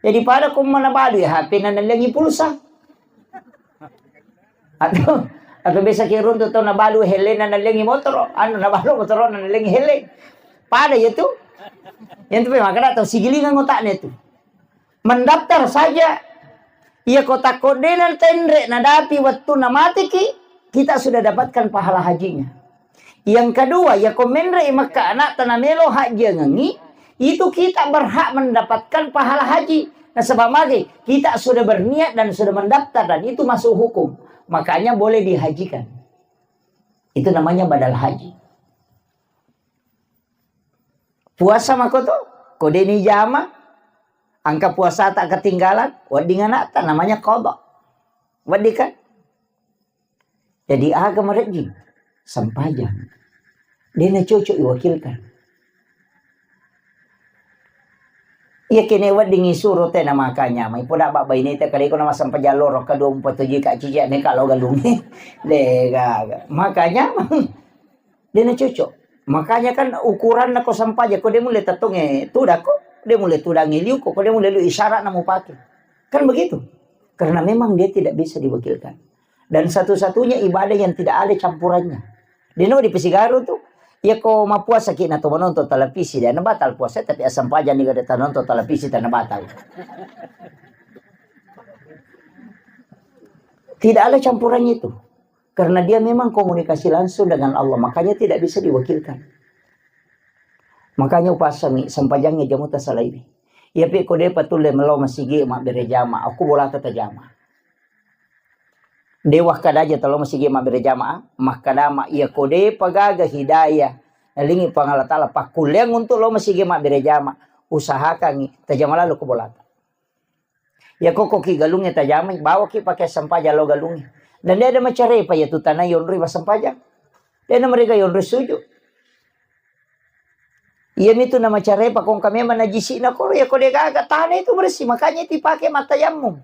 Jadi pada ko mana balu ya H P na nalengi pulsa. Atau atau biasa ki runtu tau nabalu hele na nalengi motoro, anu nabalu motoro na nalengi hele. Pada ya tu. Yang tu memang kada tau sigilingan otaknya tu. Mendaftar saja. Iya, ko takko de' na tenre' nadapi wettunna mateki, kita sudah dapatkan pahala hajinya. Yang kedua, ya ko menre' i Mekka anakta namelo hajiangengi, itu kita berhak mendapatkan pahala haji. Nasaba magi, kita sudah berniat dan sudah mendaftar dan itu masuk hukum. Makanya boleh dihajikan. Itu namanya badal haji. Puasa mako to, ko de' ni jama, engka puasata ketinggalan, wedding anakta, namanya qada. Wedding kan? Jadi aga marejjing? Sempajang. De' na cocok iwakilkan. Iya kene wedding isuro te na makanya, mai poda ba baineta kale ko na massempajang loro, kedua umpatujui ka cici ne ka lo galungi. De' gaga. Makanya, de' na cocok. Makanya kan ukuranna ko sempajang, ko de' mulle tettonge tudakko, de' mulle tudangi liuko, ko de' mulle lu isyarat na mupake. Kan begitu. Karena memang dia tidak bisa diwakilkan. Dan satu-satunya ibadah yang tidak ada campurannya. De' no dipasigaru tu. Iya ko mappuasa ki na to menonton televisi, de' na batal puasa, tapi asempajang ni gada tanonton televisi, tena batal. Tidak ada campurannya itu. Karena dia memang komunikasi langsung dengan Allah, makanya tidak bisa diwakilkan. Makanya upasami, sempajangngi jamu tasalaini. Iya pi ko de' patulle melo masigi mabbere jama, aku bolata tajama. De' wakkada aja talo masigi mabbere jama, makkada ma iya ko de' pagaga hidayah, nalingi Puang Allah Ta'ala pakkulleang untuk lo masigi mabbere jama, usahakangi tajama lalo ko bolata. Iya ko ko ki galungnge tajamai, bawa ki pake sempajang lo galungnge. Dan de' ada macarepa iya tu tana yonroi massempajang. De' na mereka yonroi sujud. Iya mitu na macarepa kongka memang najisi na koro, iya ko de' gaga tana itu bersih, makanya itu dipake mattayammum.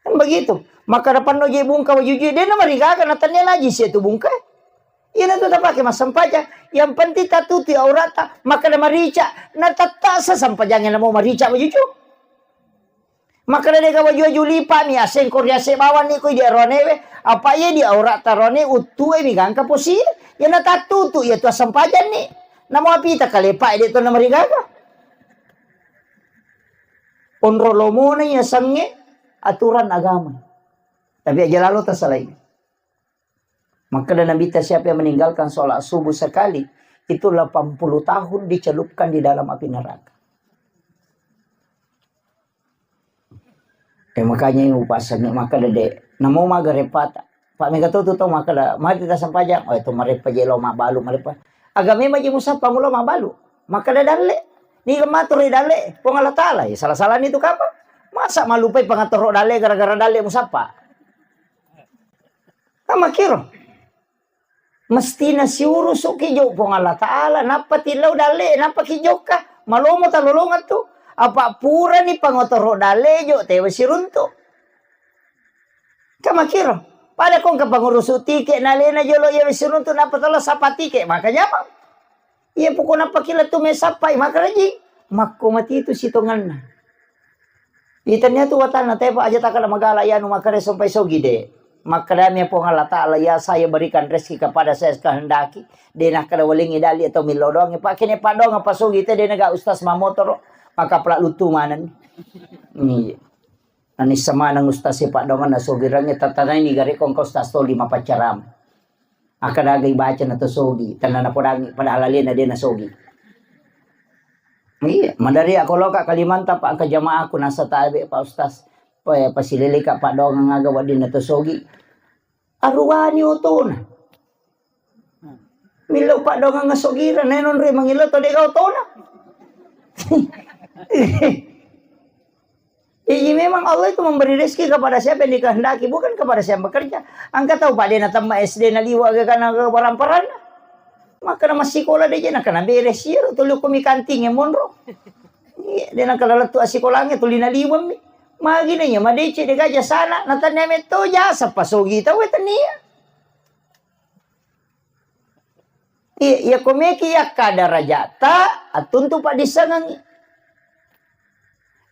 Kan begitu. Maka depan no je bungka wajujui, de' na marigaga na tania najisi itu bungka. Iyana tu tapake massempajang. Yang penting tatutu aurata, maka na marica, na tatta sa sempajangnge na mau marica wajuju. Maka na de' ga waju-waju lipa mi aseng ko riase bawang ni ko di aroanewe. Apa iya di aurata roane uttue mi gangka posi. Iyana tatutu iya tu assempajang ni. Na mau apita kalepa de' to na marigaga. Onro lomona iya sangnge aturan agama. Tapi aja lalo tasalai. Makkeda Nabitta, siapa yang meninggalkan sholat subuh sekali, itu delapan puluh tahun dicelupkan di dalam api neraka. Eh, makanya ini upasang, makkeda de'. Namo maga repata. Pak mega tu tu tau makkeda, mati ta sempajang. Oh, itu marepa je lo mabalu, marepa. Agame maji musappa mulo mabalu. Makkeda dalle. Ni matur dalle, Puang Allah Ta'ala. Ya, salah-salah ni tu kapang. Masa malupai pangatoro dalle gara-gara dalle musappa? Kan makkiro. Mestina siurusuki jo Puang Allah Ta'ala, nappa tillau dalle, nappa ki jokka. Malomo talolongang tu. Apa purani pangotoro dalle jo, tewa siruntu. Kan makkiro. Pada kongka pangurusu tike, nalena jolo iya siruntu, nappa tala sapa tike, maka nyamang. Iya, pokokna pakila tu mai sappai, makkaraji. Makko mati tu sitonganna. Itania tu watanna tepa aja takala magala yanu makkare sompai sogi de. Makkadami Puang Allah Ta'ala, "Ya, saya berikan rezeki kepada saya kehendaki." De nakkada walengi dali atau millo doang. Pak kene padong apa sogi te de naga ustaz mamotoro. Maka pala lutu maneng. Iya. Nani semaneng ustaz si padongan na sogi rangi tatanai ni gare kongko ustaz toli mapaccaram. Akkadaga ibaca na to sogi, tenna napodangi, padahal alena de na sogi. Iya, madari ako loka Kalimantan, Pak, engka jamaaku nasa tabe, Pak Ustaz. Pa-, pasileleka padongang aga wedding na to sogi. Aruwani otona. Millau padongang sogira, nenonre mangillau to dega otona. Jadi memang Allah itu memberi rezeki kepada siapa yang dikehendaki, bukan kepada siapa yang bekerja. Engka tau, Pak, de natemma S D naliwa' aga kana aga paran-paranna. Maka na massikola de je nakana beres iyaro tuli ko mikanting e monro. Iya, de nakana lettu assikolangnge tuli naliwemmi. Magi na iya madeceng de gaga jasana, na tania metto jasa pasogi tau e tania. Iya, iya ko meki iya kada rajata, attuntu paddissengengngi.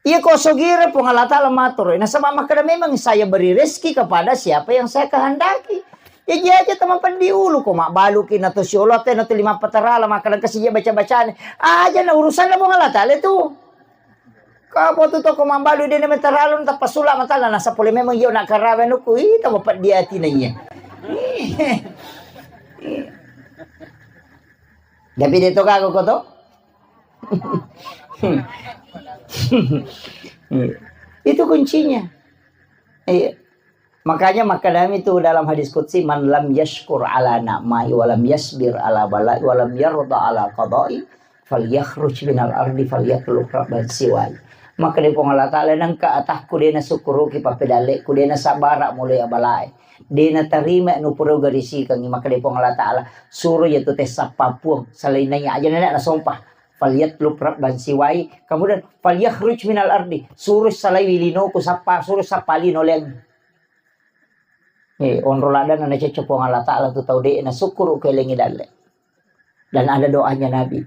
Iya ko sogire Puang Allah Ta'ala matoro, nasaba makkeda memang saya beri rezeki kepada siapa yang saya kehendaki. Jaji aja tama peddi ulu ko mabbaluki na to siolo te na to lima patarala makkeda kasi baca-bacane. Aja na urusanna Puang Allah Ta'ala tu. Apa tu toko mambalu de na metaralun tappa sula matana nasa pole memang iyo nak karawe nuku ita mapeddi atina iya. Tapi de to gago ko to. Itu kuncinya. Iya. Makanya makadami itu dalam hadis qudsi, "Man lam yashkur ala na'mai wa lam yasbir ala balai wa lam yarda ala qadai, falyakhruj minal ardi falyatlub rabban siwai." Maka di Puang Allah Ta'ala, nengka atakku dena syukuruki papedalekku, dena sabara mulai abalae, dena tarima nupuro garisikangi. Maka di Puang Allah Ta'ala, suruh yaitu tes sappa puang selain nanya aja nenek nasompah. Falyatlub rabban siwai, kemudian falyakhruj minal ardi, suruh salai wilinoku sappa, suruh sappa lino leng. Eh, onro ladana nacocco Puang Allah Ta'ala tu tau de'na sukkuru kelengi dalle. Dan ada doanya Nabi,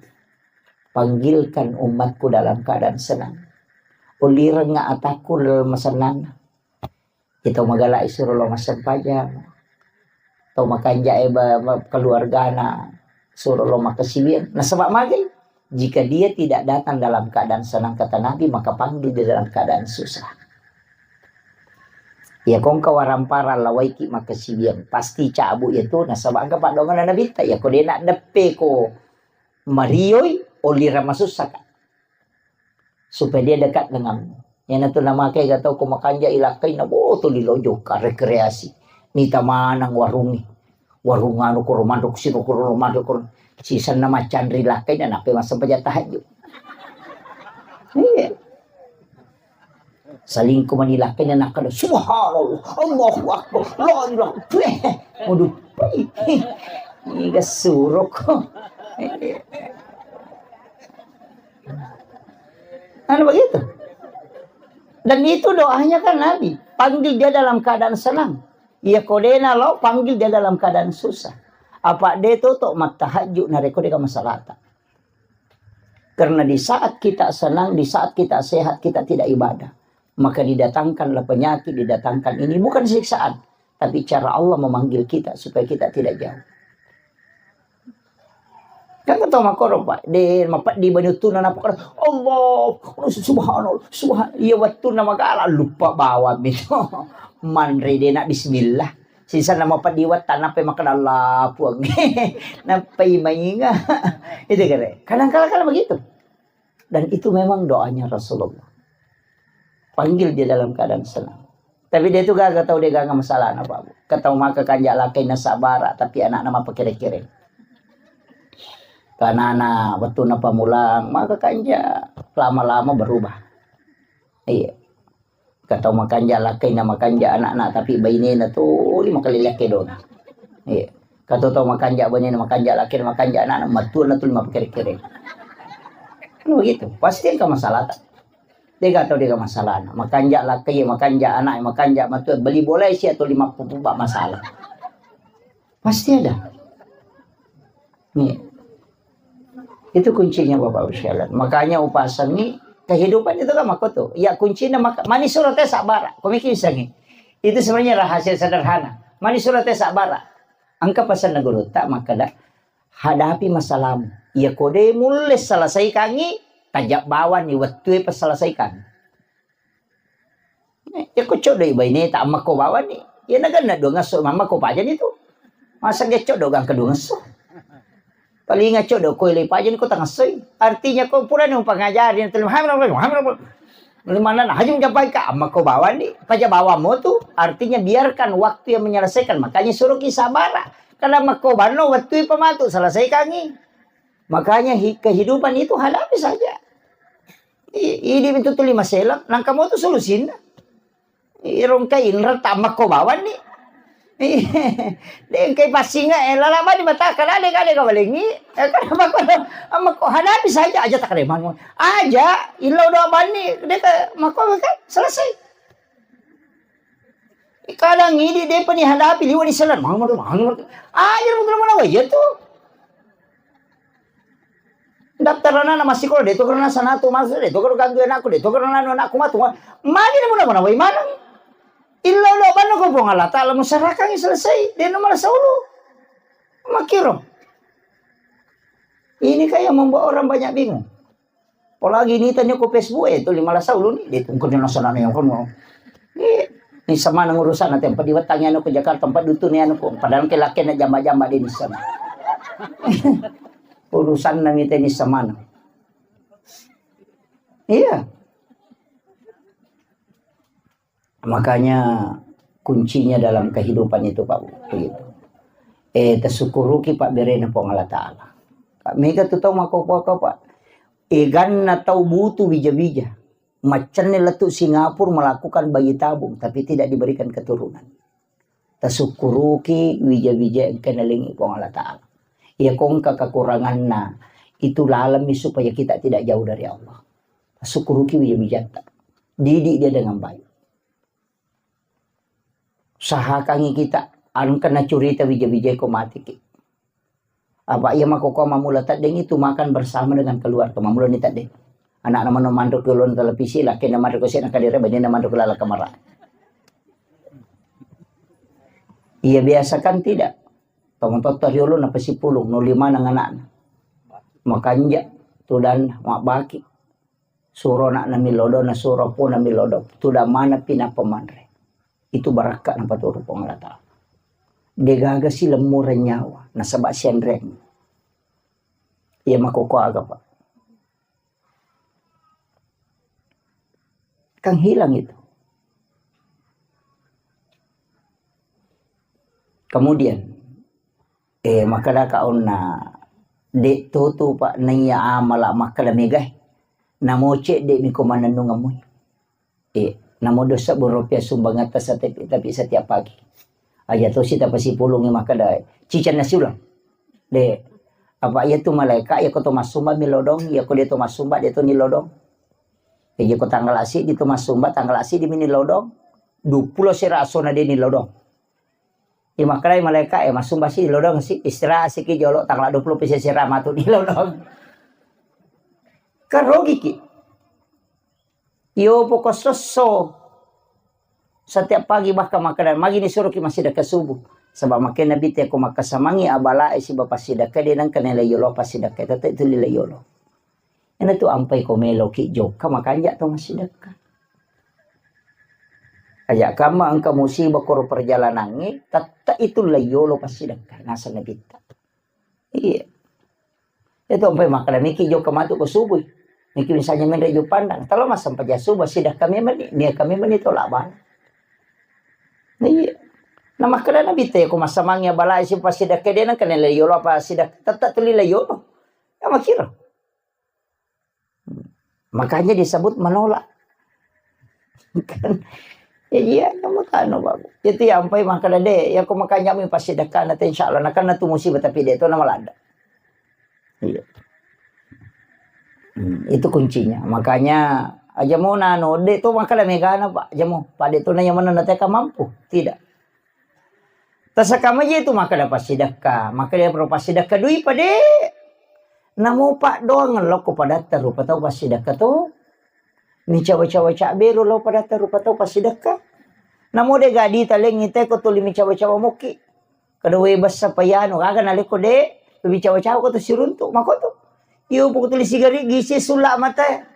"Panggilkan umatku dalam keadaan senang. Ulirengnga atakku dalam senang." Itu magala isuro lo massempajang. Tau makanja e ba, ba, keluargana suro lo makasiwiang. Nasaba magai? Jika dia tidak datang dalam keadaan senang, kata Nabi, maka panggil dia dalam keadaan susah. Ya, kongka warampara lawaiki makasiwiang, pasti cabu ya tu, nasaba engka paddoanganna Nabitta, ya ko dena deppe ko marioi, olira masussa ka. Supaya dia dekat denganmu. Yana tu nama kai gatau ko makanja ilakkai na boto lilojo ka rekreasi. Nita manang warungi. Warung anu koro mandok siro koro mandok koro. Sisan nama candri lakkai na nape masa baca tahajud. Iya. Salingku manilakkai na nakada, "Subhanallah, Allahu Akbar, la ilaha." Waduh, iga suruk. Anu begitu. Dan itu doanya kan Nabi, panggil dia dalam keadaan senang. Iya kodena lo, panggil dia dalam keadaan susah. Apa dia tutup mata hajju nareko dia masalahta. Karena di saat kita senang, di saat kita sehat, kita tidak ibadah, maka didatangkanlah penyakit, didatangkan ini bukan siksaan, tapi cara Allah memanggil kita supaya kita tidak jauh. Kan kata makoro, Pak, de mapeddi bani uttuna napa kada, Allah, subhanallah, subhan-, iya wettunna magala lupa bawang itu. Manre de nak bismillah. Sisa nama padiwa tanah pe makan Allah puang. Napai mainga. Itu kere. Kadang kala kala begitu. Dan itu memang doanya Rasulullah. Panggil dia dalam keadaan senang. Tapi dia itu gagal tahu dia gagal masalah apa, Bu. Ketemu maka kanja lakai nasabara, tapi anak nama kere-kere. Karena anak waktu napa mulang, maka kanja lama-lama berubah. Iya. Katau makanja lakkaina makanja anakna, tapi bainena tuli makalilekkedona. Iya. Katau tau makanja bainena makanja lakkaina makanja anakna, matuana tuli mapakere-kere. Kan begitu. Pasti engka masalahta. Dega tau dega masalahna. Makanja lakkai, makanja anak, makanja matua. Beli bola isi atau lima puluh masalah. Pasti ada. Nih. Itu kuncinya Bapak Ibu sekalian. Makanya upasangi kehidupan itu kan makoto. Ya kuncinya maka mani surat sabara. Komiki sangi. Itu sebenarnya rahasia sederhana. Mani surat sabara. Engka pesan guru tak makada hadapi masalahmu. Ya kode mulle selesaikangi tajak bawani wettue peselesaikan. Eh, iya ko coddo i baineta, ammakko bawani. Iya naganna duangesso, mammakko pajani tu. Masa ge coddo gangka duangesso. Palinga coddo ko ile pajani ko tangessoi. Artinya ko purani upangajari na tuli, limanana haji mencapai ka, ammakko bawani. Paja bawammo tu. Artinya biarkan waktu yang menyelesaikan. Makanya suruh ki sabara. Kada makko banno wettui pematu selesaikangi. Makanya hi-, kehidupan itu hadapi saja. I-, idi itu tuli maselang, nangka mo tu solusinna. Irongka inra tammakko bawanni. Dengkai passinga, eh, lala bani mata, kada de, kada kawalengi. Eh, kada makko, makko hadapi saja aja tak ada. Aja, illau doa bani, deka makko kan selesai. Kadang idi depa ni hadapi liwa di selan. Mang, mang, mang, mang. Aja mau kena mana wajah tu. Daftar anak-anak masih sekolah, de to karena sana tu masuk, de to karena ganggu anakku, de to karena anu anakku matu. Magi ni muna-muna wai maneng. Illa ulo banna ko Puang Allah Ta'ala musarakangi selesai, de no malah saulu. Makiro. Ini kan yang membuat orang banyak bingung. Apalagi ni tanya ko Facebook e, tu lima belas uluni, de tungkuni nasana yang kono. Eh, ni sama nang urusan nanti empat diwetangi anu ke Jakarta, empat dutuni anu ko, padahal ke laki na jamba-jamba de ni sama. Urusan nami te ni sama. Iya. Makanya kuncinya dalam kehidupan itu, Pak, begitu. Eh, tasyukuruki pabberena Puang Allah Ta'ala. Pak, mega tu tau makkokkoe, Pak. Eganna tau butuh bija-bija. Macenne lettu Singapura melakukan bayi tabung, tapi tidak diberikan keturunan. Tasyukuruki wija-wija engka nalengi Puang Allah Ta'ala. Iya ko engka kekuranganna, itu lalemi supaya kita tidak jauh dari Allah. Tasyukuruki wija-wijatta. Didik dia dengan baik. Usahakangi kita, engka nacurita wija-wija ko matiki. Apa iya makkokkoe mammula teddeng itu makan bersama dengan keluarga. Mammula ni teddeng. Anakna mano manro ke ulun televisi, lakena manro ke sena kadere, banina manro ke lala kamara. Iya biasa kan tidak. Tomatotta riolo napasipulung, no lima nang anakna. Makanja, tudanna, mabbaki. Suro anakna millodo, na suro pona millodo. Tudang mana pinappa manre. Itu barakka napaturu Puang Allah Ta'ala. Degaga si lemmu renyawa, nasaba sianreng. Iya makkokkoe aga, Pak. Kan hilang itu. Kemudian, eh, makkadaka onna, de' to tu, Pak, naiya amala makkada megae. Namo cedde' mi ko manennungeng mui. Eh, namo dua sebbu rupiah sumbangatta setiap, tapi setiap pagi. Aja tosi tapasipulungi makkada, ciceng nasi ulang. De', apa iya tu malaeka, iya ko to massumba mi lodong, iya ko de' to massumba, de' to ni lodong. Iya ko tanggal asi di to massumba, tanggal asi di mi ni lodong. Dua puluh sera asona de' ni lodong. Iya makkedai malaeka, eh, massumba si lodong si, istirahat siki jolo, tanggal dua puluh pisi sera matu ni lodong. Kan rogiki. Iyo poko sosso. Setiap pagi bahkan makkeda, magi ni suruki massidekka subuh. Sebab makkeda Nabi te ko makkasamangi abalae siba passidekka, de' nengka nilai yolo passidekka, tette' tuli lai yolo. Ena tu ampai ko meloki jokka, makanja to massidekka. Aja kamma engka musibah koro perjalanangnge, tette' itu lai yolo passidekka, naseng Nabitta. Iya. Itu ampai makkeda miki jokka matu ko subuh. Miki misalnya menre jopandang. Talo massempajang subuh, sidekka memang ni, niakka memang ni tolak bala. Nah, iya. Nah, makkeda Nabi te ko massamangi abalae si passidekka de' nengka nilai yolo apa sidekka, tette' tuli lai yolo. Ya makkiro. Makanya disebut menolak. Kan? Ya, iya, kamu tano, Bapak. Itu ya, ampai makkeda de', ya, ko makanja mi passidekka, na te, insya Allah, na kan na tu musibah, tapi de' to na malada. Iya. Hmm, itu kuncinya. Makanya, aja mo nano, de' to makkeda megana, Pak. Aja mo, Pak, de' to na yang mana na teka mampu. Tidak. Tasaka maje tu makkeda passidekka, makkeda pro passidekka dui pade. Namo paddoang lokko padatta rupa tau passidekka to. Micawa-cawa cabberu lo padatta rupa tau passidekka. Namo de' gadi talengi te ko tuli micawa-cawa mokki. Kada we bessa payano, aga nalekko de', micawa-cawa ko to siruntu, makoto. Iyo, poko tuli sigari gisi sula mate.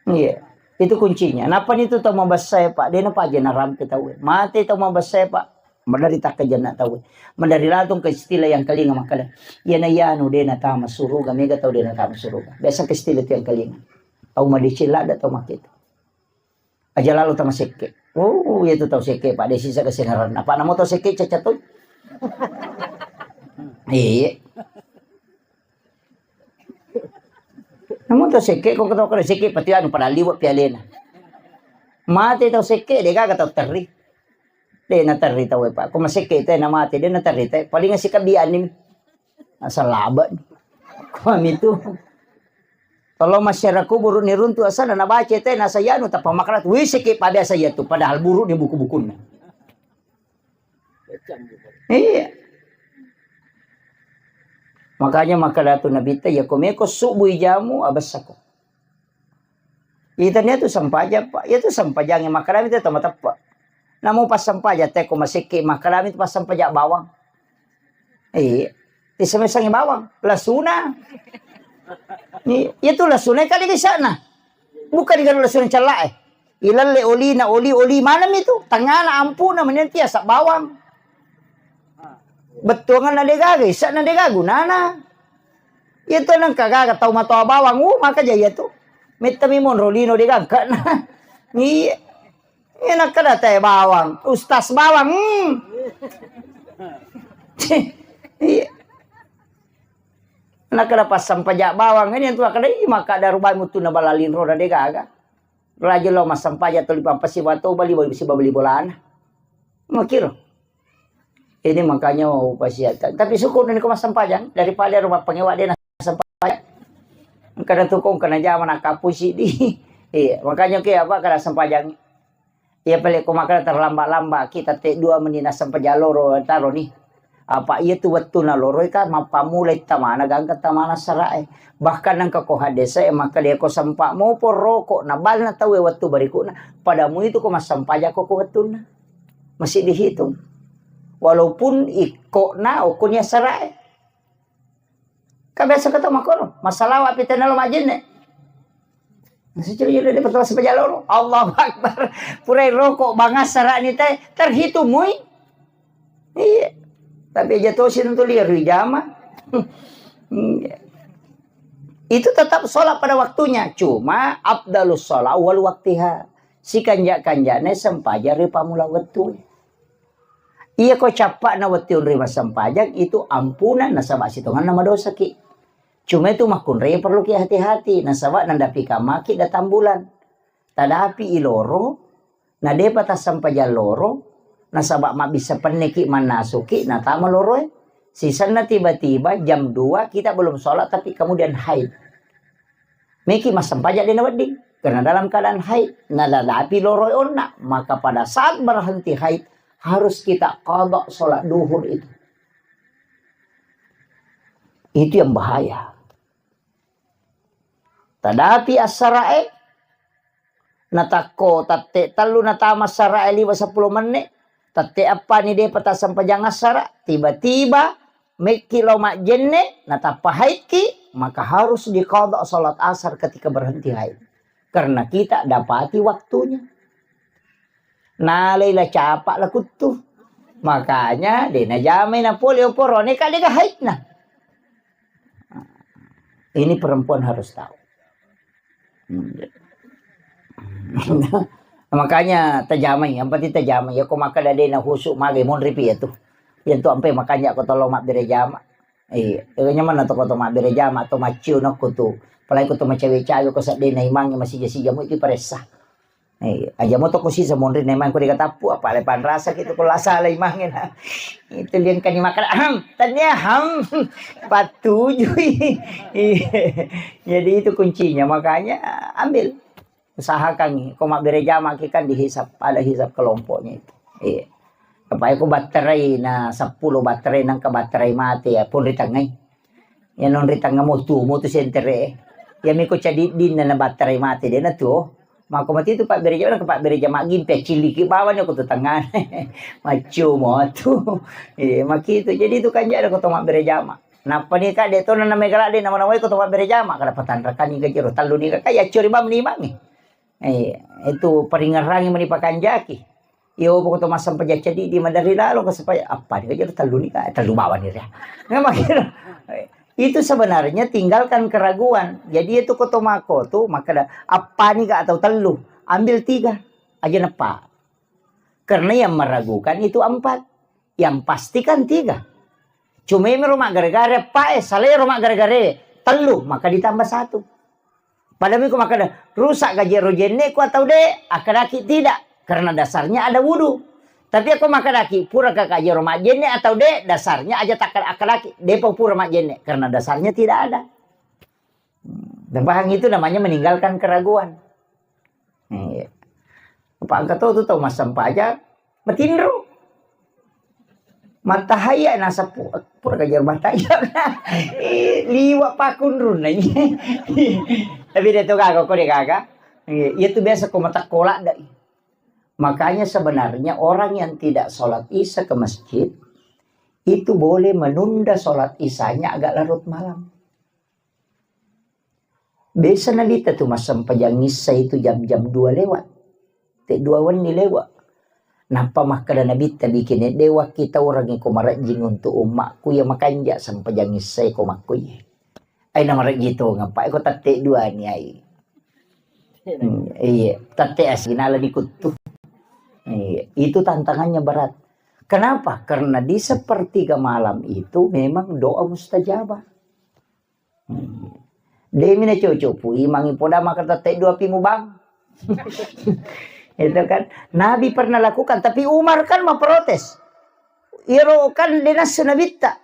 Iya, itu kuncinya. Napa ni tu tau mabessae, Pak? De' napa aja narampe tau. Mate tau mabessae, Pak. Madari takkajanna tau. Madari latung ke istilah yang kalinga makkeda. Iya na iya anu de' natama suruga, mega tau de' natama suruga. Biasa ke istilah tu yang kalinga. Tau madeceng ladda tau makkeda. Aja lalo tama sekke. Oh, iya tu tau sekke, Pak. De' sisa kesengaran. Apa namo tau sekke caca tu? Iya. Namo tau sekke, ko tau kena sekke, pati anu pada liwat pialena. Mate tau sekke, de' gaga tau terri. De' na terri tau, Pak. Ko masekke te na mate, de' na terri te. Paling si kabiani. Asal laba. Ko ami tu. Tolong masyarakat buru ni runtu asal na baca te na sayanu tapa makarat. Wih, sekke pa biasa iya tu. Padahal buru ni buku-bukunna. Iya. Makanya makkeda tu Nabitta, ya ko meko subuh jamu, abessako. Itania tu sempajang, Pak. Iya tu sempajang yang makkeda mi tu tama teppa. Namo pas sempajang te ko masekke makkeda mi tu pas sempajang bawang. Iya. Isemesangi bawang, lasuna. Iya tu lasuna kali isa'na. Bukan digaru lasuna cella'e. Ilalle olina, oli, oli maneng itu. Tengana ampuna menentia sa bawang. Bettuanganna de gaga, isa'na de gaga gunana. Iya tu nengka gaga tau matoa bawang, uh, maka jaya tu. Mettami monro lino de gangkana. Iya. Iya, nakkeda teh bawang, ustaz bawang. Hmm. Iya. Nakkeda passampaja bawang, ini tu nakkeda, "Ih, maka daru bai mutunna bala linro na de gaga." Raja lo massampaja tuli pampasi bato bali bali siba beli bolana. Makiro. Ini makanya mau upasiakan. Tapi syukur ini kau massampajang daripada rumah pengewa dia nak sampajang. Kada tukung kena jama nak kapusi di. Iya, makanya ke apa kada sampajang. Iya, pale ko makkeda terlambat-lambat kita te dua menit naseng pajaloro taro ni. Apa iya tu wettu naloroi ka mappamulai tamana gangka tamana sarae. Bahkan nengka ko hadese makkeda ko sempa mopo roko na balna tau wettu berikutna. Pada mu itu ko massempajako ko wettunna. Masih dihitung. Walaupun ikkona okko ni sarae. Ka biasa kata makkoro, massalawa pi tenna lo majjenne. Nasi curi juri de pertama sepaja loro. Allahu Akbar. Purai rokok bangas sarani te terhitung mui. Iya. Tapi aja tosi tentu liar ri jama. Iya. Itu tetap sholat pada waktunya, cuma afdalus sholat wal waktiha. Sikanja-kanjane sempaja ri pamula wettu. Iya ko cappa'na wettu onroi massempajang itu ampunan nasaba sitonganna madosaki. Cuma itu makkunrai perlu ki hati-hati nasaba nadapi kamaki datang bulan. Tadapi iloro, na depa tassempajang loro, nasaba mabbissa penneki mannasuki natama loroe. Sisenna tiba-tiba jam dua kita belum sholat tapi kemudian haid. Meki massempajang de nawedding karena dalam keadaan haid, nadadapi loroe onna, maka pada saat berhenti haid harus kita qada sholat duhur itu. Itu yang bahaya. Tadapi assarae, natakko tatte tellu natama assarae liwa seppulo menne, tatte eppa ni depa tassempajang assara, tiba-tiba mekki lo majjenne, natappa haidki, maka harus diqada sholat asar ketika berhenti haid. Karena kita dapati waktunya. Nalai la capa la kuttu. Makanya de najamai na pole oporone ka de ga haidna. Ini perempuan harus tahu. Hmm. Makanya tajamai, yang penting tajamai. Ya ko makkeda de na husu magai monri pi ya tu. Yang tu ampe makanya ko tolo mabbere jama. Iya, nyamanna to ko to mabbere jama to maccio nakko tu. Apalagi ko to macawe-cawe ko seddena imangnge masija-sija mu itu paressa. Iya, aja mo to ko sisa monri na imang ko de ga tappu apa le panrasa ki tu ko la sala imangnge na. Itu liang kani makan ham, tania ham. Patujui. Iya. Jadi itu kuncinya makanya ambil. Usahakan ko mabbere jama ki kan dihisap, ada hisap kelompoknya itu. Iya. Apa ko batterai na seppulo batterai nangka batterai mate ya pun ri tengngai. Ya non ri tengnga mo tu, mo tu sentere. Ya miko cadiddin na batterai mate de na tu. Mako mati tu pabbere jama, nangka pabbere jama gimpe ciliki bawani ko tu tengnga. Maccio mo tu. Iya, maki tu. Jadi tu kan jada ko to mabbere jama. Nappa ni ka de to na mega ladde nama-namai ko to mabbere jama kada patanrakan ni gajero tellu ni ka ya curi bam ni mangi. Eh, itu peringerangi meni pakanjaki. Iyo poko to massempajang ceddi di madari lalo ka supaya apa ni gajero tellu ni ka tellu bawa ni ria. Memang gitu. Itu sebenarnya tinggalkan keraguan. Jadi itu ko to mako tu makkeda apa ni ka atau tellu, ambil tiga aja nepa. Karena yang meragukan itu empat. Yang pasti kan tiga. Cuma ro maggare-gare, pae, salai ro maggare-gare, tellu, maka ditambah satu. Pada miko makkeda, rusak gaji ro jenneku atau de, akadaki tidak, karena dasarnya ada wudu. Tapi aku makadaki, pura kaka jero majjenne atau de, dasarnya aja tak akadaki, depa pura majjenne, karena dasarnya tidak ada. Dan paham itu namanya meninggalkan keraguan. Iya. Apa engka to tu tau massempajang, matinro. Matahaya nasappu, pura kajar matahaya. Eh, liwa pakunrun nanya. Tapi dia tu gaga, kau dia gaga. Iya, iya tu biasa kau mata kolak dai. Makanya sebenarnya orang yang tidak sholat isya ke masjid itu boleh menunda sholat isyanya agak larut malam. Biasa Nabitta tu massempajang issa itu jam-jam dua lewat. Te dua wenni lewat. Nappa makkeda Nabitta, bikin de wakkitaurangi ko marejjing untuk ummakku ya makanja sempajang issa ko makkuye. Ai na marejji tongeng, Pak, ko tette dua ni ai. Hmm, iya, tette asina lani kuttu. Iya, itu tantangannya berat. Kenapa? Karena di sepertiga malam itu memang doa mustajabah. Hmm. Demi na cocok pu imangi poda maka tette dua pi mubang. Itu kan Nabi pernah lakukan, tapi Umar kan memprotes. Iyaro kan de nassu Nabitta.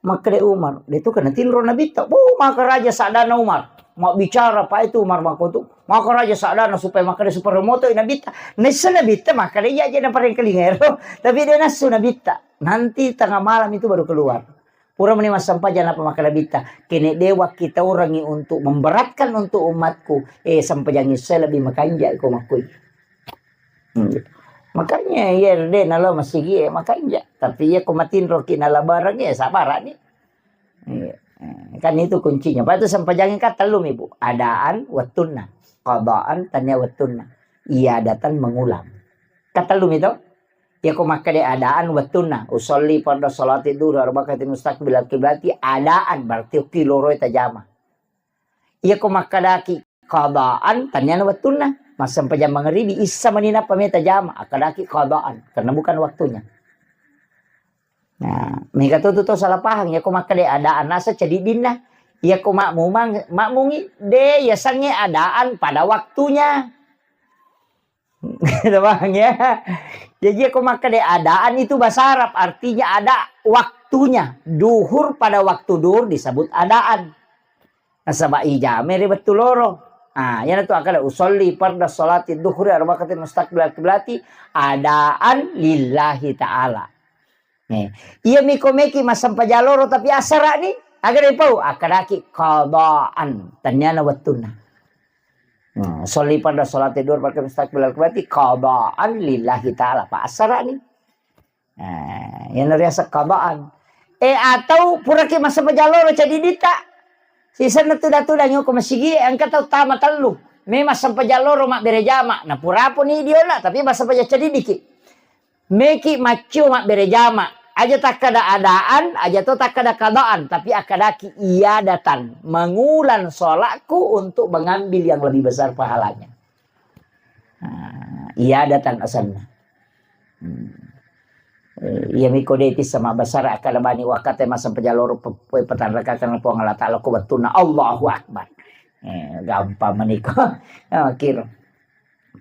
Makkeda Umar, de tu kena tinro Nabitta. Oh, maka raja sadana Umar. Mabbicara pa itu Umar mako tu. Maka raja sadana supaya makkeda supaya moto Nabitta. Nessa Nabitta makkeda iya aja na parengkalinga ero. Tapi de nassu Nabitta. Nanti tengah malam itu baru keluar. Pura meni massempajang apa makkeda Nabitta. Kene de wakkitaurangi untuk memberatkan untuk umatku. Eh, sempajangi saya lebih makanja ko makkui. Hmm. Makanya iya de nalo masigi e makanja. Tapi iya ko matinroki nala bareng ya sabarani. Iya. Kan itu kuncinya. Patu sempajangnya kan tellu mi, Bu. Adaan wettunna. Qadaan tania wettunna. Iadatan mengulang. Kan tellu mi to? Iya ko makkeda adaan wettunna. Usolli farda salati duhur arba'ati mustaqbilal kiblati adaan berarti okki loroi tajama. Iya ko makkedaki qadaan, taniana wettunna. Massempajang mangaribi, issa mani nappa meta jama, akkadaki qadaan, karena bukan waktunya. Nah, mega to tu to salah paham, iya ko makkeda adaan nasa cadiddinna. Iya ko makmumang, makmungi, de, yasengnge adaan pada waktunya. Gitu, paham ya? Jadi iya ko makkeda adaan itu bahasa Arab, artinya ada waktunya. Duhur pada waktu duhur disebut adaan. Nasaba ijama ri wettu loro. Ah, iyanatu akkeda usolli farda salati duhri arba'ati mustaqbilal kiblati adaan lillahi ta'ala. Nih, iya miko meki massempajang loro tapi asara ni, aga dipau? Akkadaki qadaan, taniana wettunna. Nah, solli farda salati duhri arba'ati mustaqbilal kiblati qadaan lillahi ta'ala. Pa asara ni. Eh, iyana riaseng qadaan. Eh, atau puraki massempajang loro cadiddita. Sisenna tuda-tudangi ko masigi, engka tau tama tellu. Memang sempajang loro mabbere jama. Na puraponi diona, tapi massempajang cadiddiki. Meki maccio mabbere jama. Aja takkada adaan, aja to takkada qadaan, tapi akkadaki iadatan. Mengulang sholatku untuk mengambil yang lebih besar pahalanya. Nah, iadatan asenna. Hmm. Eh, iya miko de tissa mabbasara akkada bani wakkate massempajang loro pe-, pe-, petanrakakang Puang Allah Ta'ala ko wettunna Allahu Akbar. Eh, gampang maniko. Ah, kiro.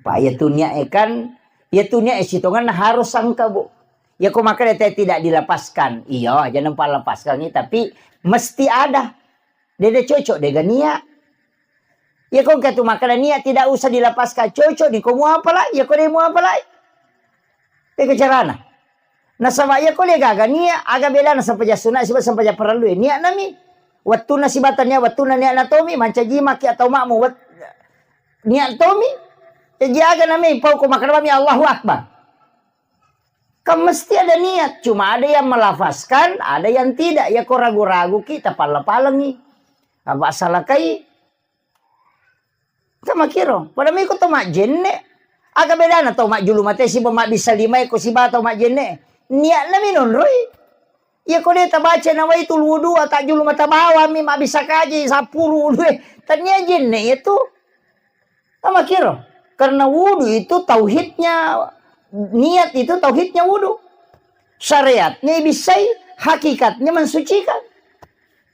Pa iya tu niat e kan, iya tu niat e sitongenna harus sangka, Bu. Iya ko makkeda te tidak dilepaskan. Iya, aja nampa lepaskan, tapi mesti ada. Dede cocok dega niat. Iya ko engka tu makkeda niat tidak usah dilepaskan, cocok ni ko muapalai, iya ko de muapalai. Ega carana. Nasaba iya ko de gaga niat, aga bedana sempajang sunat siba sempajang parellu e. Niat nami. Wettunna sibata niat, wettunna niat natomi, mancaji maki atau makmu wet-, niat tomi. Jaji aga nami pau ko makkeda bami Allahu Akbar. Kan mesti ada niat, cuma ada yang melafazkan, ada yang tidak. Ya ko ragu-ragu ki, tapalla-pallengi. Apa salakai? Kan makiro. Pada miko to majjenne. Aga bedana to majjulu mate siba mabbissa lima e ko siba to majjenne. Niatna mi nonroi. Iya ko de tabaca nawaitul wudu, tajjulu mata bawang mi mabbissa kaji sappuru wudu e. Tania jenne itu. Amakiro, karena wudu itu tauhidnya, niat itu tauhidnya wudu. Syariatnya ibissai, hakikatnya mensucikan.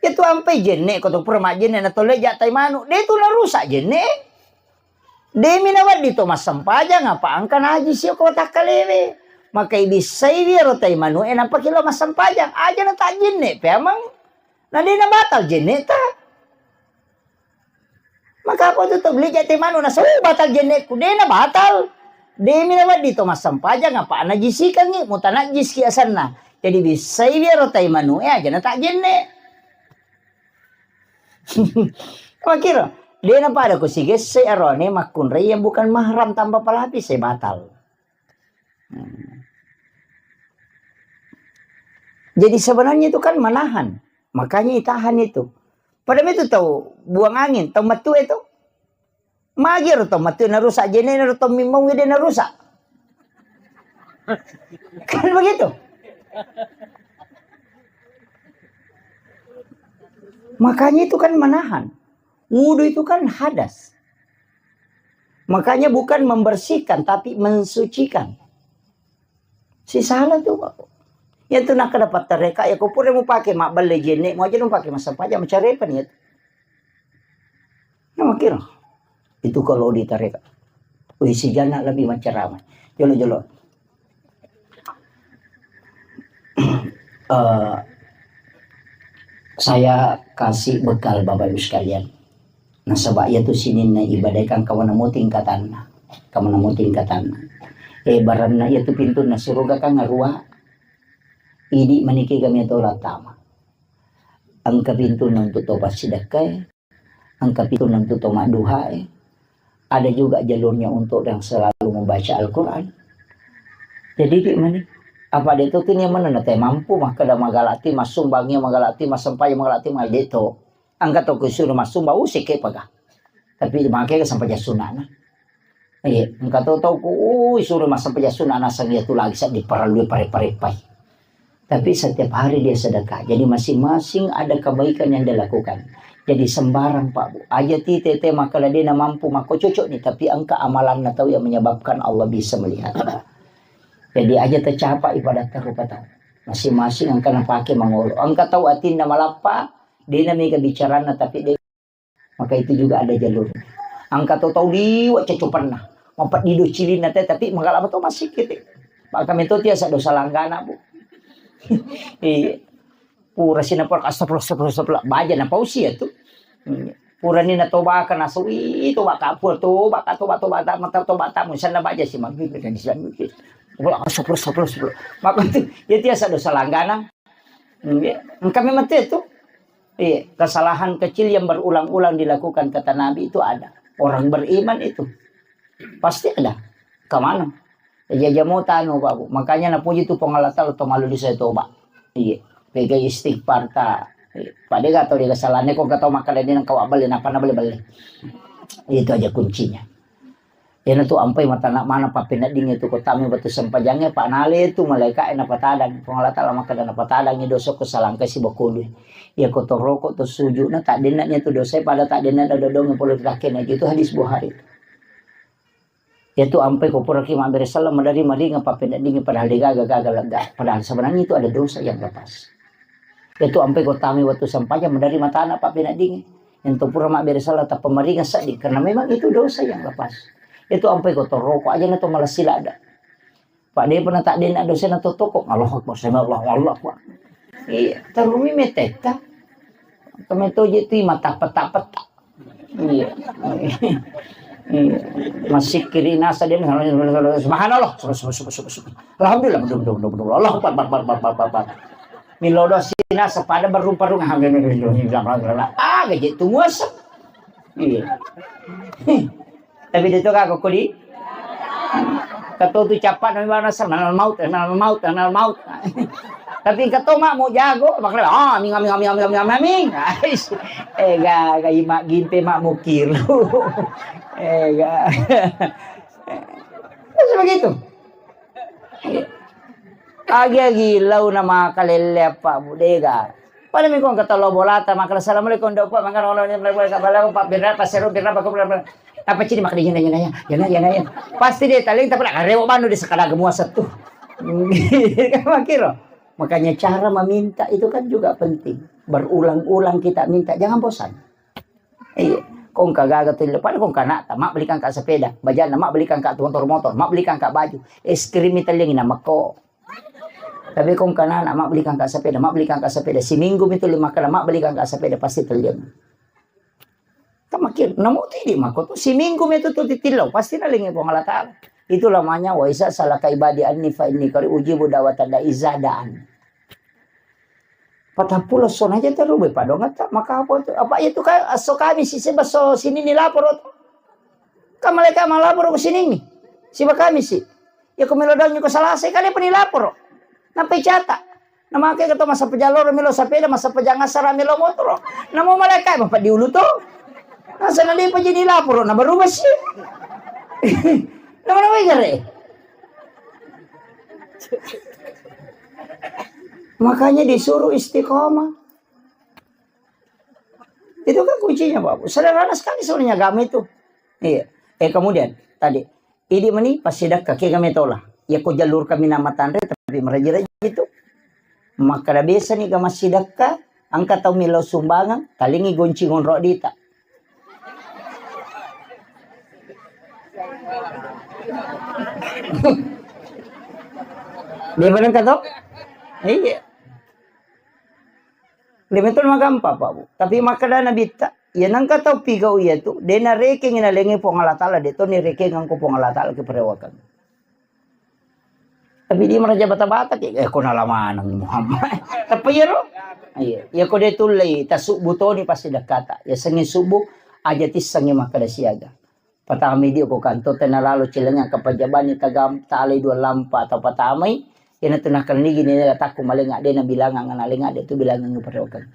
Itu ampai jenne ko to pura majjenne na tolle ja tai manu. De tu narusak jenne. De mi nawedding to massempajang apa angka najis ko takkalewe. Maka ibissai wiro tai manu e nampa kilo massempajang. Aja na tak jenne pe amang. Na de na batal jenne ta. Maka apa tu tau beli jate manu na sau batal jenneku, de na batal. De mi na wedding to massempajang apa najisikangi, mutanajjis ki asenna. Jadi bissai biaro tai manu e aja na tak jenne. Makiro, de na pada ku sigesse arone makkunrai yang bukan mahram tanpa pelapis e batal. Hmm. Jadi sebenarnya itu kan menahan. Makanya itahan itu. Pada itu tau buang angin, tau matue itu. Magi ro tau matue narusak, jene ro tau mimmau de narusak. Kan begitu. Makanya itu kan menahan. Wudhu itu kan hadas. Makanya bukan membersihkan, tapi mensucikan. Si salah tu, Pak. Yang tu nak dapat tereka, ya kau pura mau pakai mak beli jenek, mau aja dong pakai masa pajak, macam apa nih? Nah, makanya. Itu kalau di tarekat. Wih, si Jana lebih menceramah. Jolo-jolo. Eh, saya kasih bekal Bapak Ibu sekalian. Nasaba iya tu sininna ibadah kan kawana mo tingkatanna. Kawana mo tingkatanna. Eh, baranna iya tu pintunna suruga kan ngarua. Idi maniki kami atau latama. Engka pintunna untuk tobat sidakkai. Engka pitu nentu to madduhae. Ada juga jalurnya untuk yang selalu membaca Al-Quran. Jadi, ki mani, apa de to tini mana nate mampu makkeda magalati, massumbangi magalati, massempajang magalati, mai de to. Engka to kusuruh massumbang, usik ke paga. Tapi make ke sempajang sunana. Iya, engka to tau ku, ui, suruh massempajang sunana sang iya tu lagi sa diperlui pare-parepai. Tapi setiap hari dia sedekah. Jadi masing-masing ada kebaikan yang dia lakukan. Jadi sembarang, Pak, Bu. Aja ti tete makkeda de na mampu, mako cocok nih, tapi engka amalanna tau yang menyebabkan Allah bisa melihat. Jadi aja tercapai pada tarupa tau. Masing-masing engka napake mangolo. Engka tau atinna malappa, de na mega bicarana, tapi de Maka itu juga ada jalur. Engka to tau liwa cacopanna. Mapeddi do cilinna te, tapi magalama to masih kete. Maka meto tiasa dosa langgana, Bu. Iya. Pura sinapal, astagfirullah, astagfirullah, astagfirullah. Baja na pausi ya tu. Iya. Pura ni na toba ka nasu, ih, toba ka, pura toba ka, toba, toba, ta, mata, toba, ta, musanna baja si maggi, dan si maggi. Astagfirullah, astagfirullah, astagfirullah. Maka itu, ya tiasa dosa langgana. Iya. Engka memang tu itu. Iya, kesalahan kecil yang berulang-ulang dilakukan kata Nabi itu ada. Orang beriman itu pasti ada. Kemana? Ya, ya, mau tanu, Pak, Bu. Makanya napuji tu Puang Allah Taala to malu di saya toba. Iya. Pegai istighfar ta. Iya. Pada gak tahu dia kesalahannya kok gak tahu maka dia nang kawak beli, napa na beli-beli. Itu aja kuncinya. Iyana tu ampai matana mana pappeneddingnge tu ko tami wettu sempajangnge, pa nale tu malaeka'e napatadang. Puang Allah Taala makkeda napatadangngi dosa ko salangkai sibawa kolue. Iya ko toroko to sujudna, taddenna nia tu dosae pada taddenna dodongnge pole tu takkena. Itu hadis Bukhari. Iya tu ampai ko puraki mabbere selleng madari maringa pappeneddingnge padahal degaga gaga lega. Padahal sebenarnya itu ada dosa yang lepas. Iya tu ampai ko tami wettu sempajang madari matana pappeneddingnge. Yang to pura mabbere selleng tappa maringa sedding, karena memang itu dosa yang lepas. Itu ampai ko toroko aja na to malessi ladda. Pak de pernah tak dena dosa na to toko. Allahu Akbar, sami Allah, Allahu Akbar. Iya, terumi meteta. Kami to je tu mata peta-peta. Iya. Iya. Masih kiri nasa dia, subhanallah, subhanallah, subhanallah, subhanallah. Alhamdulillah, betul, betul, betul, betul. Allahu Akbar, Akbar, Akbar, Akbar, Akbar. Milodo sina sepada berumpa-rumpa. Ah, gaji tu muasa. Iya. Tapi dia tu kagak kuli. Kata tu capat nama nasar, mana maut, mana maut, mana maut. Tapi kata mak mau jago, makanya ah, ming, ming, ming, ming, ming, ming. Eh, ga, ga imak gimpe mak mukir. Eh, ga. Terus begitu. Agi-agi lau na makalelle apa budega. Pada mi kong kata lo bolata, makala assalamualaikum, dok, Pak, mangga, ono, ini, mereka, mereka, bala, Pak, birra, Pak, seru, birra, Pak, birra. Apa ciri makanya, yana, yana, yana, yana, yana. Pasti dia taling, tapi nak rewo manu di sekadar gemua satu. Makiro. Makanya cara meminta itu kan juga penting. Berulang-ulang kita minta, jangan bosan. Iya, kong kagaga tu, pada kong kanata, mak belikan kak sepeda, bajana, mak belikan kak motor-motor, mak belikan kak baju, es krim itu lagi nama ko. Tapi kong kanana, mak belikan kak sepeda, mak belikan kak sepeda, seminggu itu lima kali, mak belikan kak sepeda, pasti terlihat. Tamakir, namu tu idi mako tu, seminggu itu tu titillo, pasti nalingi Puang Allah Taala. Itu lamanya, wa isa salaka ibadi anni fa inni kari ujibu dawata da izadaan. Patappulo sona aja terus be padongatta, maka apa tu? Apa itu ka asso kami si seba so sini ni lapor tu. Ka malaika malapor ko sini ni. Siba kami si. Ya ko melodong ko salase kali apa ni lapor. Nampai cata. Namake keto massappa jalloro melo sapeda, massappa jangassara melo motoro. Namo malaika mappa diulu to. Nasana de pajini laporo na baru besi. Nama nama gare. Makanya disuruh istiqomah. Itu kan kuncinya, Bapak. Sederhana sekali sebenarnya agama itu. Iya. Eh, kemudian tadi, idi meni passidekka, kega metola. Ya ko jalur kami nama tanre, tapi meraji-raji itu. Makkeda biasa ni ga massidekka, engka tau melo sumbangan, talingi gonci ngonro dita. Dia bilang kata, iya. Lemetun magampa, Pak, Bu. Tapi makkeda Nabitta, iya nengka tau pigau iya tu, de narekeng nalengnge Puang Allah Taala, de to nirekeng angko Puang Allah Taala ke perewakang. Tapi dia meraja bata-bata ke, eh, kona lamanang Muhammad. Tapi iya ro? Iya, iya ko de tullei tasubbu toni pasti dekkata. Ya sengi subuh aja tissengi makkeda siaga. Patamai dio ko kanto tena lalo cilenga kapajabani tagam talai dua lampa atau patamai, ina tu nakalnigi ni takku malenga de na bilangang na lenga de tu bilangang perokeng.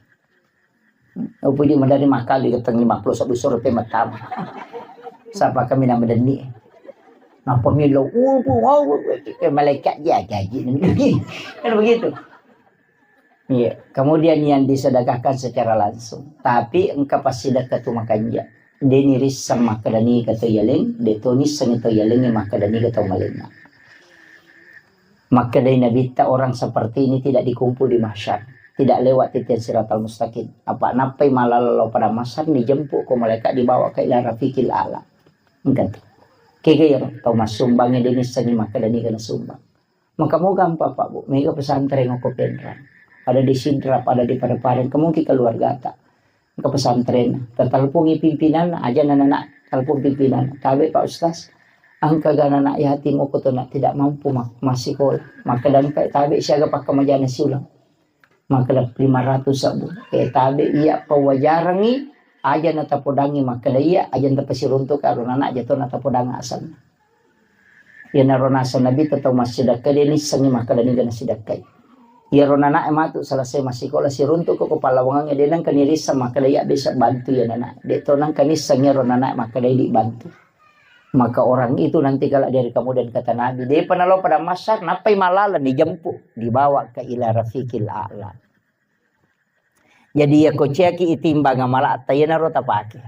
Upu di madari makali geteng lima puluh satu sore pe matama. Sapa kami na madenni. Napa milo upu wau malaikat dia gaji. Kan begitu. Iya, kemudian yang disedekahkan secara langsung. Tapi engka passidekka tu makanja. De nirisseng makkeda niga to yaleng, de to nisseng to yaleng makkeda niga to malenga. Makkedai Nabitta, orang seperti ini tidak dikumpul di mahsyar, tidak lewat titian siratal mustaqim. Apa nappai malala lao pada mahsyar, dijemput ko malaikat dibawa ke ila rafiqil a'la. Engka tu. Kega ya, tau massumbangi de nissengi makkeda niga nasumbang. Maka mau gampang, Pak, Bu. Mega pesantren ko Penrang. Ada di Sidrap, ada di Padang-Padang. Kemungkin keluarga tak. Ke pesantren. Teleponi pimpinan, aja anak-anak telepon pimpinan. Tabe, Pak Ustaz. Angka ga anak yatim ko tu nak tidak mampu mak masih sekolah. Maka dan kayak tabe siaga pakai majana siulang. Makkeda lima ratus sabbu. Eh, tabe iya pawajarangi aja natapodangi makkeda iya aja tapasiruntuk karo nana aja to natapodang asanna. Iyanaro naseng Nabitta tau massidekka de nissengi makkeda niga nasidekkai. Iyaro nana matu selesai massikola siruntuk ko pallawangangnge de nengka nirisseng makkeda iya bisa bantu iya nana. De to nengka nisseng iyaro nana makkeda idi bantu. Maka orang itu nanti kalau dari kemudian kata Nabi, depa nalo pada mahsyar, nappai malala dijemput, dibawa ke ila rafiqil a'la. Jadi ya ko ciaki itimbang amala ta iyanaro tapake.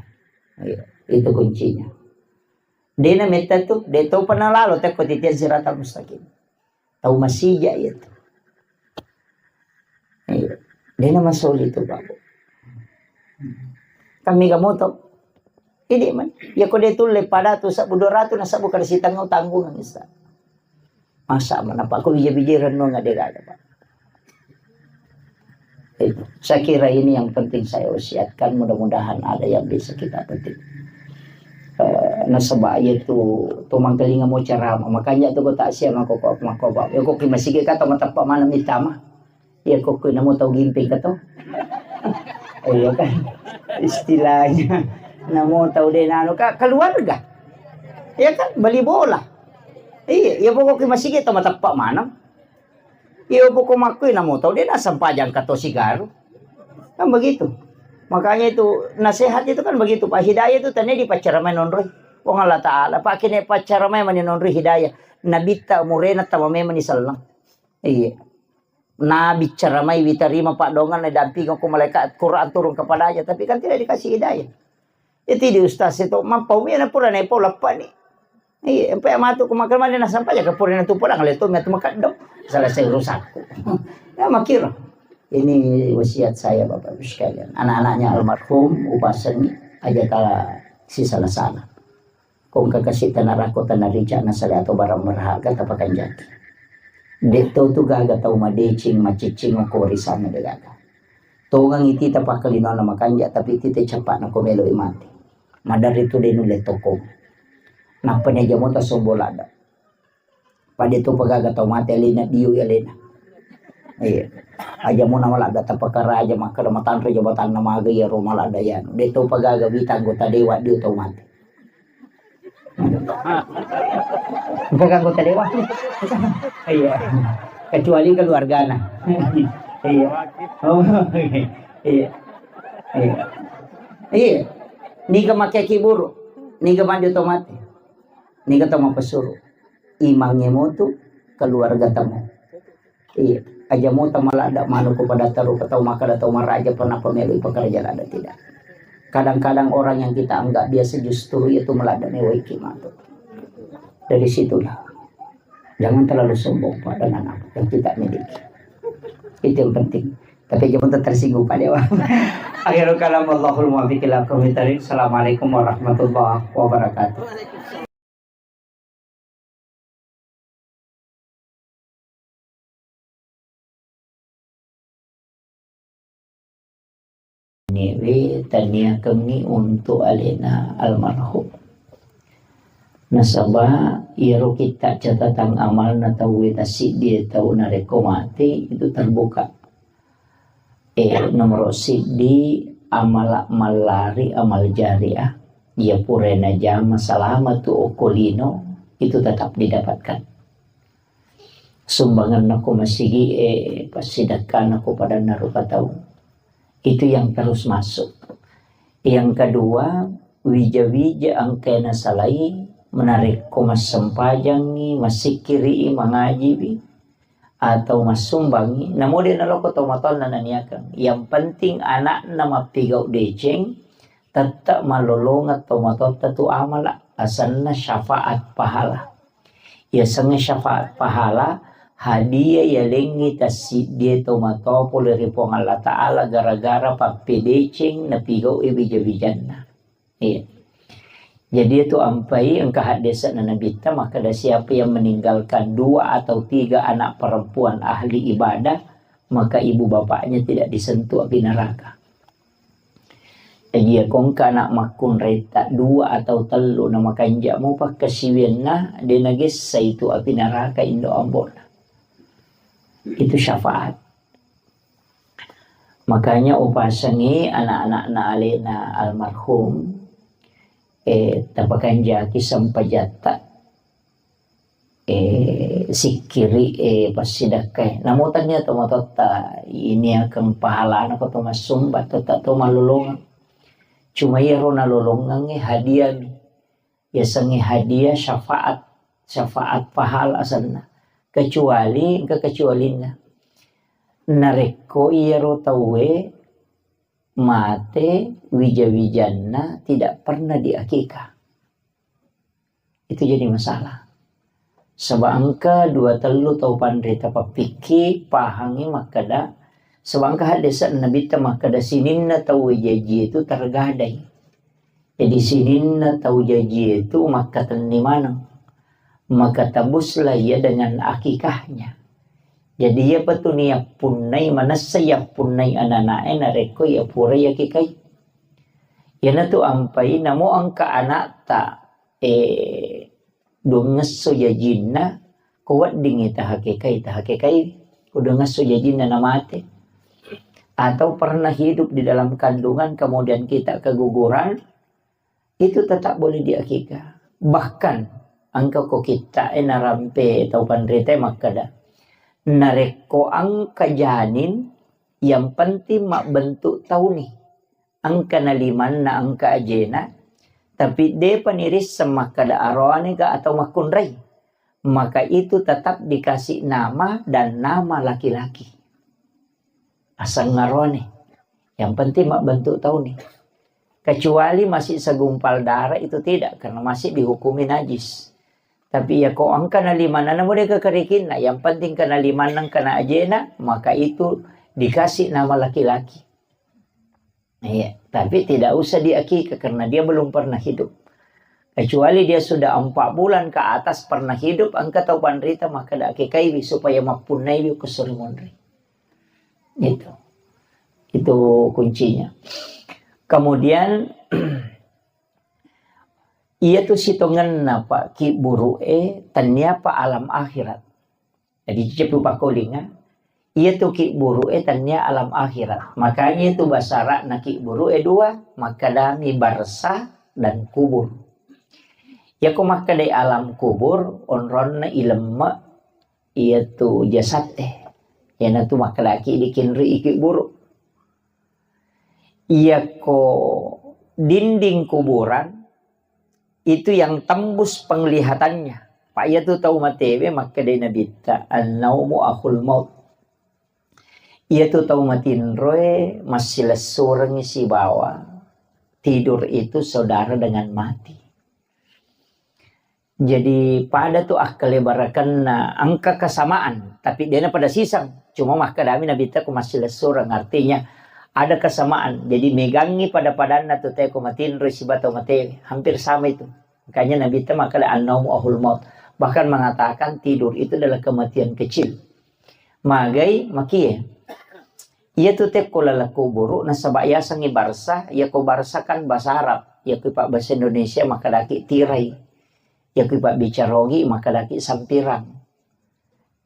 Iya, itu kuncinya. Dena metta tu, de to pernah lalo tekko titian siratal mustaqim. Tau masija iya tu. Iya. Dena masoli tu, Pak. Kami ga moto. Idi man. Ya ko de tulle pada tu sabbu dua ratus na sabbu kada sitanggung tanggungan ista. Masa mana Pak ko bija-bija renung ada ada Pak. Itu. Saya kira ini yang penting saya wasiatkan, mudah-mudahan ada yang bisa kita petik. Eh, nasaba iya tu, tu mangkalinga mo ceramah. Makanya tu ko tak siap mako ko mako Pak. Ya ko ki masigi kata matappa mana mitama. Iya ko ko namo tau gimping kato. Iya kan? Istilahnya namo tau de nano ka keluarga. Iya kan? Bali bola. Iya, iya pokoknya masigi to matappa maneng. Iya pokok makkui namo tau de nasempajang kato sigaru. Kan begitu. Makanya itu nasihat itu kan begitu Pak. Hidayah itu tane dipaccaramai nonroi Puang Allah Ta'ala. Pak kene paccaramai mani nonroi hidayah. Nabitta murena tama memang ni sallang. Iya. Nabicara mai witarima paddongan na dampingako malaikat Quran turun kepadanya, tapi kan tidak dikasih hidayah. Itu di ustaz itu mappau mi na pura na pau leppa ni. Iya, empai matu ku makan mana na sampai ya ke pura na tu pulang le tu matu makaddong. Selesai urusanku. Ya makira. Ini wasiat saya Bapak Ibu sekalian. Anak-anaknya almarhum upasengi aja tala si salah-salah. Ko engka kasi tanarako tanarica nasale atau barang berharga tapakanjaki. De to tu gaga tau madeceng, maciccing ko warisanna de gaga. Tongang iti tapakkalinona makanja tapi iti te capakna ko meloi mati. Maderri tu de nulle toko. Nappa ni aja mota sombo ladda. Pada to pagaga tau mate alena dio alena. Iya. Aja mona maladda tapakaraja makkeda matanre jabatanna maga iya ro maladda yanu. De to pagaga wita anggota dewan dio tau mate. Bukan anggota dewan. Iya. Kecuali keluargana. Iya. Oh, iya. Iya. Iya. Niga makkekki buru, niga maju to mate, niga to mapesuru. Imangnge motu, keluarga tamo. Iya. Aja mota maladda manu ko pada taru ko tau makkeda tau maraja pernah pemelu pekerja ladda, tidak. Kadang-kadang orang yang kita anggap biasa justru itu maladda mewai ki matu. Dari situlah. Jangan terlalu sombong pada anak yang kita miliki. Itu yang penting. Tapi jangan tersinggung pada orang. Akhirul kalam, wallahul muwaffiq ila aqwamit thariq. Assalamualaikum warahmatullahi wabarakatuh. Newe taniakengngi untuk alena almarhum. Nasaba iyaro kitta catatan amalna tauwe tassiddie tau narekko mate itu terbuka. Eh, nomoro siddi, amala mallari, amal jariah. Iya pura najama salama tu okko lino, itu tetap didapatkan. Sumbanganna ko masigi e, passidakkana ko padanna rupa tau. Itu yang terus masuk. Yang kedua, wija-wija engkae nasalai, menarekko massempajangngi, massikkiri'i, mangajiwi, atau massumbangngi, namo de naloko tomatoanna naniakeng. Yang penting anakna mappigau deceng, tette malolongeng tomatoatta tu amala, asenna syafaat pahala. Yasengnge syafaat pahala, hadiah yalengngi tassiddie tomatoa pole ri Puang Allah Ta'ala gara-gara pappedeceng napigau'i wija-wijanna. Iya. Jadi itu ampai engka haddese'na Nabitta makkeda, siapa yang meninggalkan dua atau tiga anak perempuan ahli ibadah, maka ibu bapaknya tidak disentuh api neraka. Jadi ya kongka anak makkunraita dua atau tellu na makanja mupa kasiwianna de nagessa itu api neraka indo ambona. Itu syafaat. Makanya upasangi anak-anakna alena almarhum, eh, tapakanjaki sempajatta, eh, sikkiri, eh, passidakkai. Namo tania tomatoatta iniakeng pahalana ko to massumba, tetta to malolongeng. Cuma iyaro nalolongengnge hadiahmi. Yasengnge hadiah syafaat, syafaat pahala asenna. Kecuali, engka kecualinna. Narekko iyaro tauwe mate wija-wijanna tidak pernah diakikah. Itu jadi masalah. Saba engka dua tellu tau panrita pappikki pahangi makkeda, saba engka haddese'na Nabitta makkeda sininna tauwe jaji itu tergadai. Jadi sininna tau jaji itu makkatenni maneng. Maka tabuslah ia dengan akikahnya. Jadi iyapa tu niyappunnai, manessa yappunnai anana'e narekko iya pura yakikai. Iyanatu ampai namo engka anakta, eh, duangngesso jajinna, ko weddingngi tahakekai, tahakekai, ko duangngesso jajinna namate. Atau pernah hidup di dalam kandungan, kemudian kita keguguran, itu tetap boleh diakikah. Bahkan, engka ko kitta'e narampe tau panritae makkeda, narekko engka janin, yang penting mabbentuk tauni. Engka na limanna, engka ajena, tapi depa nirisseng makkeda aroane ga atau makkunrai, maka itu tetap dikasih nama dan nama laki-laki. Aseng aroane. Yang penting mabbentuk tauni. Kecuali masih segumpal darah itu tidak, karena masih dihukumi najis. Tapi ya ko engka na limanna, namo de kekerikinna, yang penting kena limanna, kena ajena, maka itu dikasih nama laki-laki. Iya, tapi tidak usah diakikah karena dia belum pernah hidup. Kecuali dia sudah empat bulan ke atas pernah hidup, engka tau panrita maka diakikaiwi supaya mappunnaiwi ko suri monri. Itu. Itu kuncinya. Kemudian, iya tu sitongenna, Pak, ki buru'e, tennia pa alam akhirat. Jadi, ceppu pakkolinga, iya tu ki buru'e tennia alam akhirat. Makanya itu bahasa Arabna ki buru'e dua, makkadami barsa dan kubur. Yako makkedai alam kubur, onronna ilemme, iyatu jasatte. Iyanatu makkedaki dikinriki buru. Iyako dinding kuburan itu yang tembus penglihatannya. Pak, iyatu tau matewe makkedai Nabitta, "An-naumu akhul maut." Iyatu tau matinroe massilessurengngi sibawa tidur itu saudara dengan mati. Jadi pada tu akkalebarakenna engka kesamaan, tapi dena pada siseng. Cuma makkedami Nabitta ko massilessureng, artinya ada kesamaan. Jadi megangi pada-padanna tu teko matinro siba tau mate, hampir sama itu. Makanya Nabitta makkeda, "An-naumu akhul maut." Bahkan mengatakan tidur itu adalah kematian kecil. Magai makie. Iya tu tekko laleng kuburu nasaba yasengngi barsa, iya ko barsa kan bahasa Arab, iya ko pak bahasa Indonesia makkedaki tirai. Iya ko pak bicarogi makkedaki sampirang.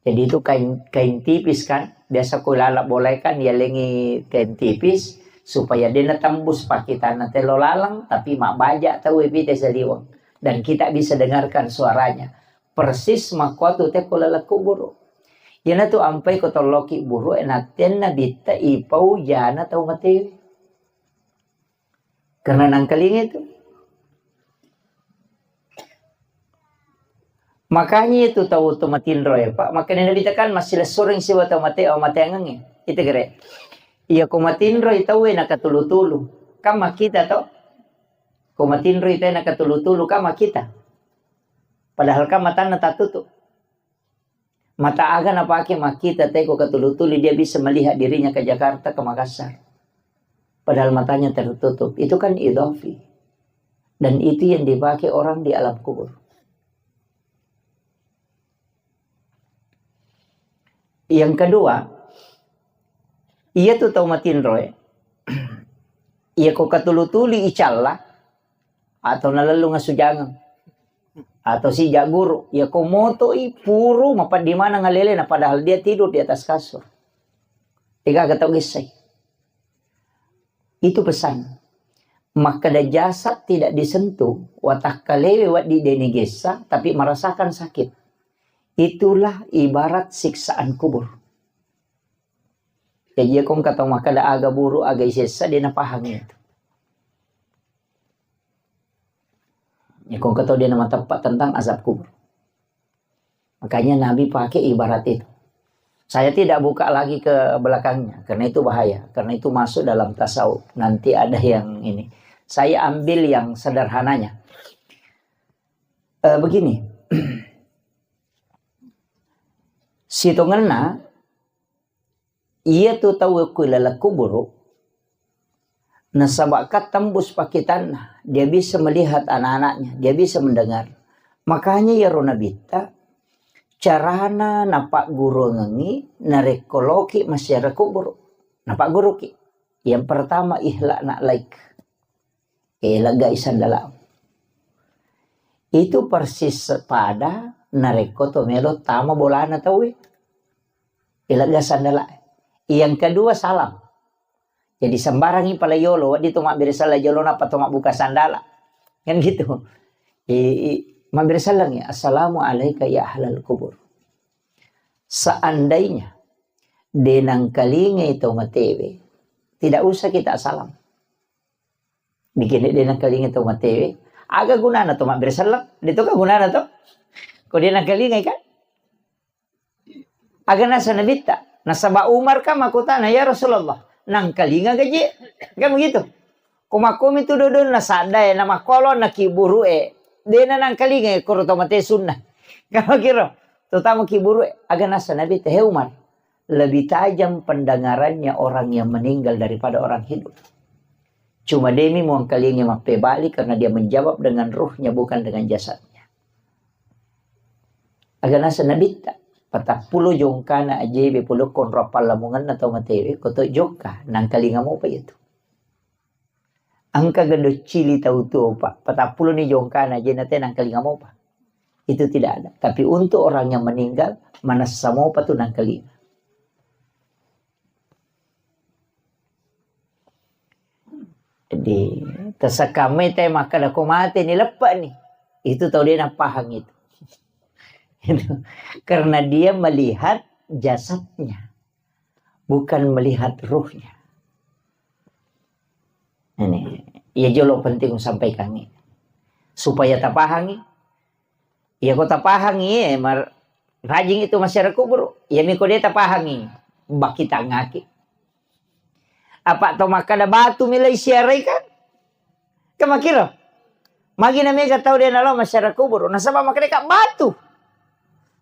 Jadi itu kain, kain tipis kan, biasa ko laleng bolae kan yalengi kain tipis supaya dena tembus pakitanna telo laleng, tapi mabbaja tau epite saliweng dan kita bisa dengarkan suaranya. Persis makkuatu tekko laleng kuburu. Iyanatu ampai ko tolloki buru e nattenna bitta ipau jana tau matewe. Karena nangkalinga itu. Makanya itu tau tu matinro ya, Pak. Makanya Nabi tekan masih lesuring siwa tau mate, oh, mateangengnge. Itu kere. Iya ko matinro itu we nakatulu-tulu. Kan makita to. Ko matinro itu nakatulu-tulu kan makita. Padahal kan matanna tatutup. Mata aga napake makkita teko katulu-tuli, dia bisa melihat dirinya ke Jakarta, ke Makassar. Padahal matanya tertutup. Itu kan idhafi. Dan itu yang dipakai orang di alam kubur. Yang kedua, iya tu tau matinroe, iya ko katulu-tuli icalla, atau nalellung asujangeng, atau sija guru, iya ko motoi puru mapaddi maneng alelena, padahal dia tidur di atas kasur. Degaga tau gessai. Itu pesan. Makkeda jasad tidak disentuh, watakkalewe wedding deni gessa, tapi merasakan sakit. Itulah ibarat siksaan kubur. Jadi, iya ko engka tau makkeda aga buru, aga isessa, de napahang itu. Iya ko engka tau de namateppa tentang azab kubur. Makanya Nabi pakai ibarat itu. Saya tidak buka lagi ke belakangnya, karena itu bahaya, karena itu masuk dalam tasawuf. Nanti ada yang ini. Saya ambil yang sederhananya. Eh, begini, sitongenna iya tu tau ku laleng kuburu, nasaba kan tembus pakitanna, dia bisa melihat anak-anaknya, dia bisa mendengar. Makanya iyaro nabitta carana napagguruangengngi narekko loki massiara kuburu, napagguruki. Yang pertama, ikhla' na'laik. Eleggai sandala'. Itu persis pada narekko to melo tama bolana tauwe. Elegga sandala'. Yang kedua, salam. Jadi sembarangi pala yolo, wedding to mabbere sala jolo nappa to mabbuka sandala'. Kan gitu. I, i, mabbere salang ya, "Assalamu alaika ya ahlal kubur." Seandainya de nangkalingai tau matewe, tidak usah kita salam. Bikin de nangkalingai tau matewe, aga gunana to mabbere selleng? De to ka gunana to? Ko de nangkalingai kan? Aga nasa nabitta? Nasaba Umar kan makkutana, "Ya Rasulullah, nangkalinga gaji?" Kan begitu. Ko makkomi tu dodonna sadda e, na makkolo na kiburu e, de na nangkalinga e, koro tau mate sunna. Kan kiro, terutama kiburu e, aga nasa nabitta, "He Umar, lebih tajam pendengarannya orang yang meninggal daripada orang hidup. Cuma demi muangkalingi mappebali karena dia menjawab dengan ruhnya, bukan dengan jasadnya." Aga nasa nabitta, patappulo jongkana ajebe pole konro pallamungenna tau matewe, ko to jongka, nangkalinga mopa itu. Engka gado cili tau tuo, Pak, patappulo ni jongkana, je nate nangkalinga mopa. Itu tidak ada. Tapi untuk orang yang meninggal, manessa mopa tu nangkalinga. Jadi, tersekamme te makkeda ko mate ni leppe ni. Itu tau de napahang itu. Karena dia melihat jasadnya, bukan melihat ruhnya. Ini, iya jolo penting sampaikan ini. Supaya tapahangi. Iya ko tapahangi, eh, mar-, rajing itu masyarakat kubur. Iya miko dia tapahangi. Baki tangaki. Apa tau makkada batu milai siarai kan? Kan makkiro. Magi na mega tau de nalo masyarakat kubur. Nasaba makkada ka batu.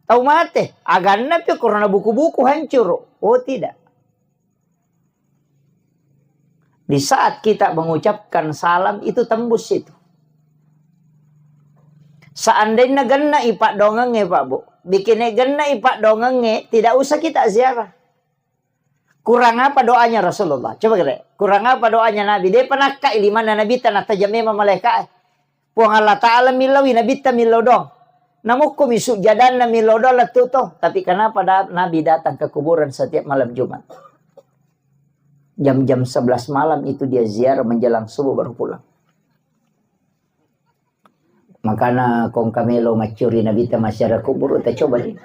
Tau mate. Aganna pi korona buku-buku hancur. Oh tidak. Di saat kita mengucapkan salam itu tembus itu. Seandainya genna ipak dongengnge, Pak Bu. Bikinnya genna ipak dongengnge, tidak usah kita ziarah. Kurang apa doanya Rasulullah? Coba kira, kurang apa doanya Nabi? Dia pernah kak limanna Nabi tanah tajam memang malaikat. Puang Allah Ta'ala millaui Nabi ta millau dong. Namukku mi sujadanna millau dong lettu to. Tapi kenapa da-, Nabi datang ke kuburan setiap malam Jumat? Jam-jam sebelas malam itu dia ziarah menjelang subuh baru pulang. Makana kong kamelo maccuri Nabi ta masyarakat kubur, ta coba ni.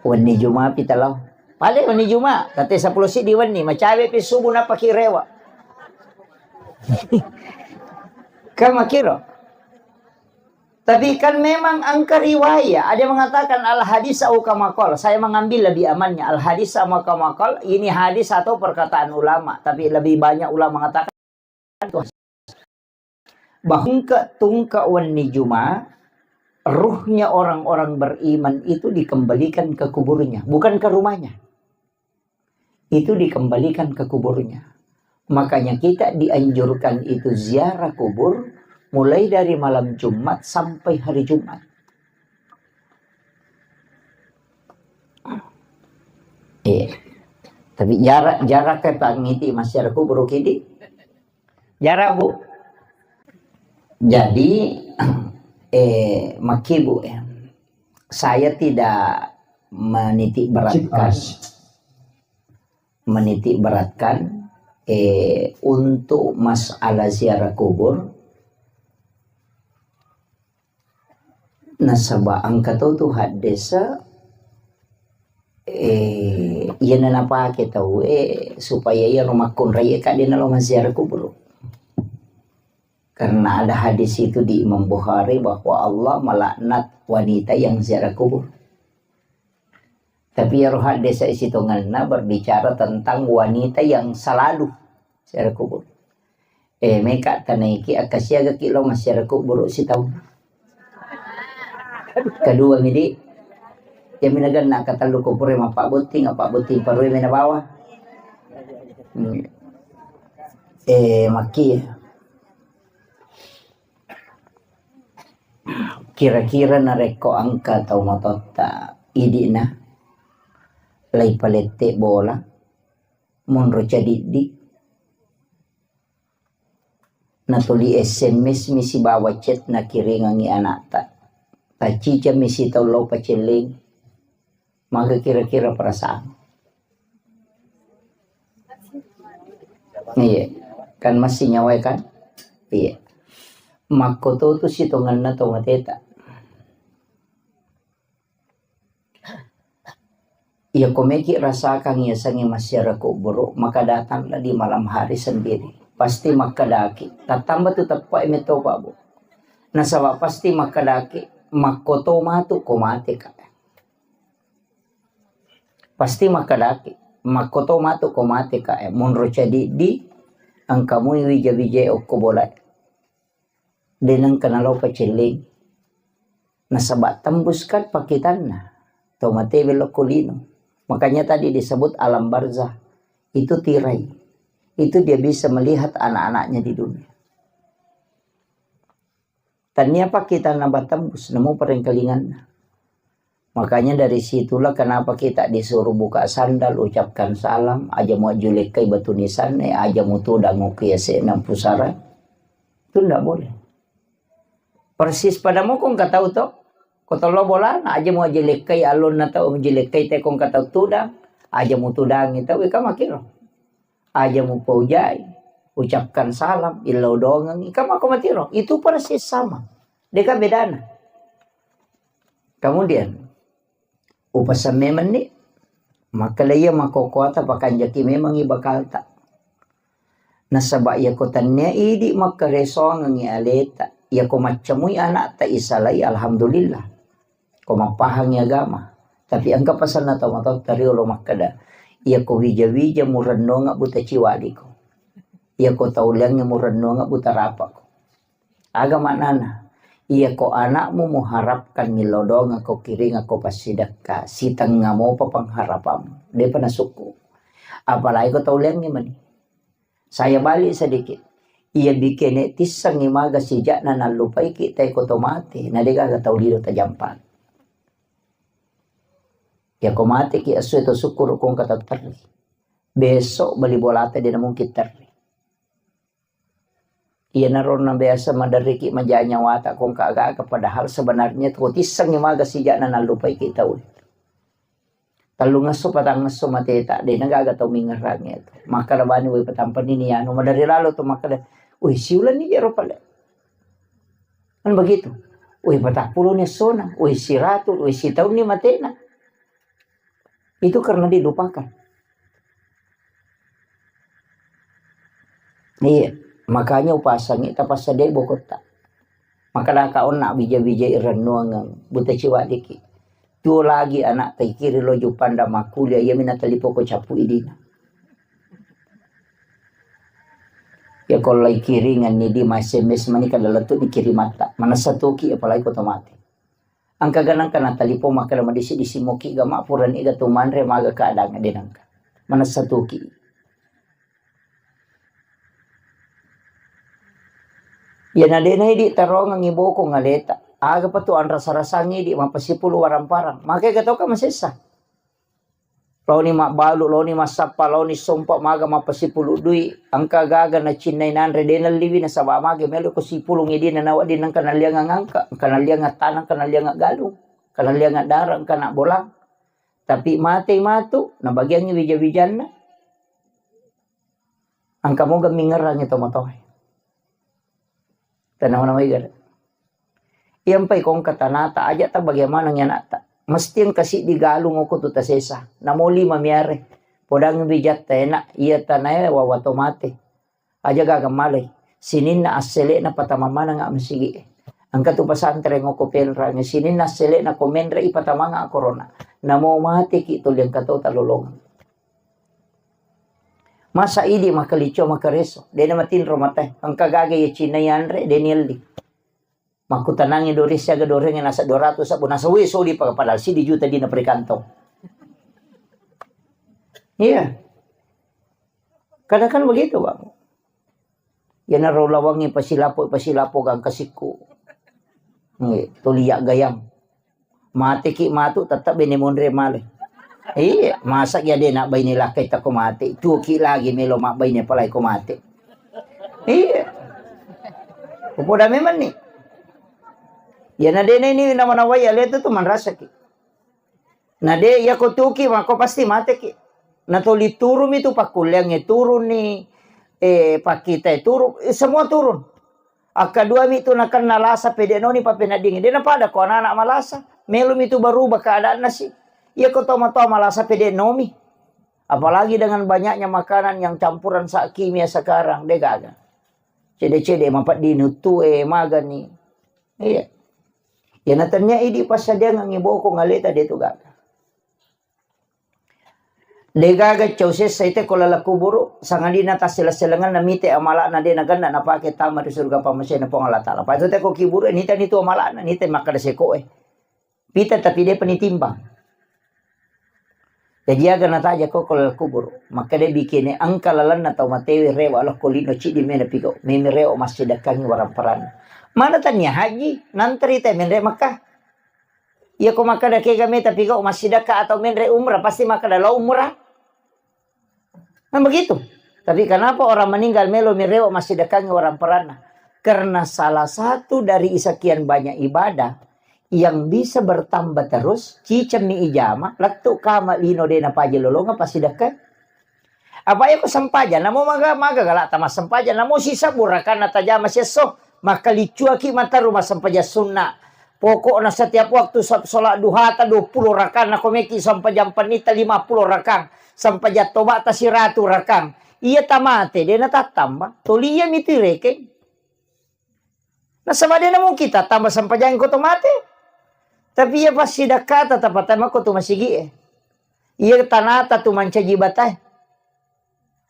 Wenni Juma pi talo. Pale wenni Juma, kate sepuluh siddi wenni, macawe pi subuh napaki rewa. Kan makiro. Tapi kan memang angka riwayat, ada yang mengatakan al hadis au kama qal. Saya mengambil lebih amannya al hadis sama kama qal. Ini hadis atau perkataan ulama, tapi lebih banyak ulama mengatakan bahwa tungke wenni Juma, ruhnya orang-orang beriman itu dikembalikan ke kuburnya, bukan ke rumahnya. Itu dikembalikan ke kuburnya. Makanya kita dianjurkan itu ziarah kubur mulai dari malam Jumat sampai hari Jumat. Iya. Tapi jarak, jarak ke pangiti masyarakat kubur kidi. Jarak, Bu. Jadi, eh, maki, Bu, ya. Saya tidak menitik beratkan, menitik beratkan, eh, untuk masalah ziarah kubur. Nasaba engka to tu haddesa, eh, iyana napake tau, eh, supaya iyaro makkunrai e kadena lo maziarah kubur. Karena ada hadis itu di Imam Bukhari bahwa Allah melaknat wanita yang ziarah kubur. Tapi iyaro haddesa isitongenna berbicara tentang wanita yang selalu ziarah kubur. Eh, meka tanaiki, akkasiagaki lo masyarakat kubur sitaung. Kedua midi, ya minaganna katellu kubur e mappabbotting, appabbotting parue mena bawa. Hmm. Eh, maki. Kira-kira narekko engka tau matotta idi'na, laipalette bola, monro cadiddi, natuli S M S mi sibawa chat nakiringengngi anakta, taccicammi sitaung lao pacelleng, Maga kira-kira perasaan? Iya, kan masih nyawa kan? Iya. Makkoto tu sitongenna to mateta. Iya, ko meki rasakan iya sangi masyarakat kubur, maka datanglah di malam hari sendiri. Pasti makkedaki, tattamba tu teppa e meto, Pak Bu. Nasaba pasti makkedaki, makkoto matu ko mate ka. Pasti makkedaki, makkoto matu ko mate ka, eh, monro cadiddi, engka mui wija-wijae okko bolae. De nengka nalo pacelleng. Nasaba tembus kan pakitanna. Tau mate belokko lino. Makanya tadi disebut alam barzah. Itu tirai. Itu dia bisa melihat anak-anaknya di dunia. Tania pakitanna batembus, namo parengkalinganna. Makanya dari situlah kenapa kita disuruh buka sandal, ucapkan salam, aja muajjulekkai batu nisanna, aja mutudang okko yase'na pusara. Itu ndak boleh. Persis pada mukong katau to, ko tollo bolana, aja muajjulekkai allonna tau, muajjulekkai tekong katau tudang, aja mutudangi tau, ika makiro. Aja mupaujai, ucapkan salam, illau doangengngi, kan makko matiro. Itu persis sama. Deka bedana. Kemudian, upaseng memenni, makkeda iya makkokkoata pakanjaki memengngi bakalta. Nasaba iyako tennia idi makkaresoangengngi aleta, iyako maccamui anakta isalai, alhamdulillah. Ko mappahangngi agama. Tapi engka pasenna tau matoatta riolo makkeda, iyako wija-wija murennuangeng buta ciwadiko. Iyako tauliangnge murennuangeng buta rapako. Aga maknana? Iyako anakmu muharapkan millau doangeng ko kiringeng ko passidekka, sitengnga mopa pengharapanmu. Depa nasukku. Apalagi ko tauliangnge mani. Saya balik sedikit. Iya bikene tissengngi maga sijakna nallupaiki tae ko to mate, na degaga tau lino tajampa. Iyako mateki esso to sukkuru kongka tatterri. Besok bali bolata dena mungkin terri. Iyanaro na biasa maderriki maja nyawata kongka aga-aga, padahal sebenarnya to tissengngi maga sijakna nallupaiki tau. Tellungesso patangesso mateta, dena gaga tau mingerangi tu. Makkeda bani wai patampani ni anu, madari lalo tu makkeda, "Wih, siulan ni jero pale." Kan begitu. "Wih, patappulo ni essona, wih, siratu, wih, sitaun ni matena." Itu karena dilupakan. Iya, makanya upasangi tapassadai bokotta. Makkeda ka onna bija-bijai rennuangeng buta ciwadiki. Tuo lagi anak taikiri lo Jupanda makkuliah, iya mina talipo ko cappu idina. Ya ko lai kiringan ni di ma S M S mani kada lettu dikirimatta. Manessa toki apalagi ko to mate. Engka ganang kana talipo makkeda madisi-disi moki ga ma purani ga tu manre maga keadaan de nangka. Manessa toki. Iyana de'na idi tarongeng iboko ngaleta. Aga pa tu anrasa-rasangngi idi mappasipulu warang-parang. Maka ega toka masessa. Laoni mabbalu, laoni massappa, laoni sompa, maga mappasipulu dui. Engka gaga nacinnai nanre de nalliwi nasaba mage melo ko sipulung idi nanawa di nengka nalliang ngangka, engka nalliang tanang, engka nalliang galung, engka nalliang dara, engka na bolang. Tapi matei matu, nabagiangngi wija-wijanna. Engka moga mingerangi tomatoae. Tanawa-nawai gare. Iyampai kongka tanata, aja ta bagaimana ngi anakta. Mesti engka siddi galung oko tu tasesa. Namo lima miare. Podangngi wijatta enak, iya tanae wawa to mate. Aja gaga malai. Sininna assele'na patama maneng masigi'e. Engka tu pesantren oko penrangi. Sininna assele'na ko menre i patamanga korona. Namo mateki tuli engka to talolongeng. Masa idi makkaliccio makkareso, de na matinro matae. Engka gaga iya cinai anre, de nielli. Makkutanangi dore siaga dorengnge nasa dua ratus sabbu, nasa we sodi pa-, padahal siddi juta dina perikantong. Iya. Kadang kan begitu, Bang. Iyanaro lawangngi pasilapo, pasilapo gangka sikku. Nggih, tuli yaggayang. Mateki matu tetap bene monre male. Iya, masa ya de na baine lakkai tako mate. Tuoki lagi melo mabbaine palai ko mate. Iya. Upoda memang ni. Ya na dene ini nama-nawai ale tu tu manrasaki. Na de, iya ko tuki, mako pasti mateki. Na toli turumi tu pakkulleangnge turuni, eh, pakkitae turun, eh, semua turun. Akkadua mi tu nakenna lasa pede noni papeneddingi. De na pada ko anak-anak malasa, melo mi tu berubah keadaanna si. Iya ko toma-toma malasa pede nomi. Apalagi dengan banyaknya makanan yang campuran sa-, kimia sekarang, de gaga. Cede-cede mapeddingi uttue, magani. Iya. Iya na tennia idi passadiangengngi boko ngaleta de tu gaga. De gaga cau sessa ite ko laleng kuburu, sangadinna tassele-selengenna mite amala'na de nagenna napake tama ri surga pammasena Puang Allah Ta'ala. Pada te ko kiburu, nita nitu amala'na, nita makkeda sekoe. Pita tapi depa nitimbang. Jaji aga nataja ko ko laleng kuburu. Makkeda bikene engka lalenna tau matewe rewa lokko lino ciddi mena pigau. Memi rewa massidekkangi warang paranna. Mana tania haji, nantri te menre Mekah. Iya ko makkeda kega meta pigau massidekka atau menre umrah, pasti makkeda lao umrah. Kan begitu. Tapi kenapa orang meninggal melo mi rewa massidekkangi warang paranna? Karena salah satu dari sekian banyak ibadah yang bisa bertambah terus, cicemmi ijama, lettu kama lino de napaja lolonga passidekkai. Apa iya ko sempajang, namo maga, maga galata massempajang, namo sisa burakanna tajama siesso, makkaliccuaki mataru massempajang sunna, Pokokna setiap waktu sa-, sholat duhata dua puluh rakang, nako meki sempajang pennita lima puluh rakang, sempajang tobata siratu rakang. Iya tamate, de natattamba. Toli iya mitu irekeng. Nasaba de namungkin tattamba sempajang ko to mate. Tapi iya passidakkata tapatamako tu masigi'e. Iya tanata tu mancaji batae.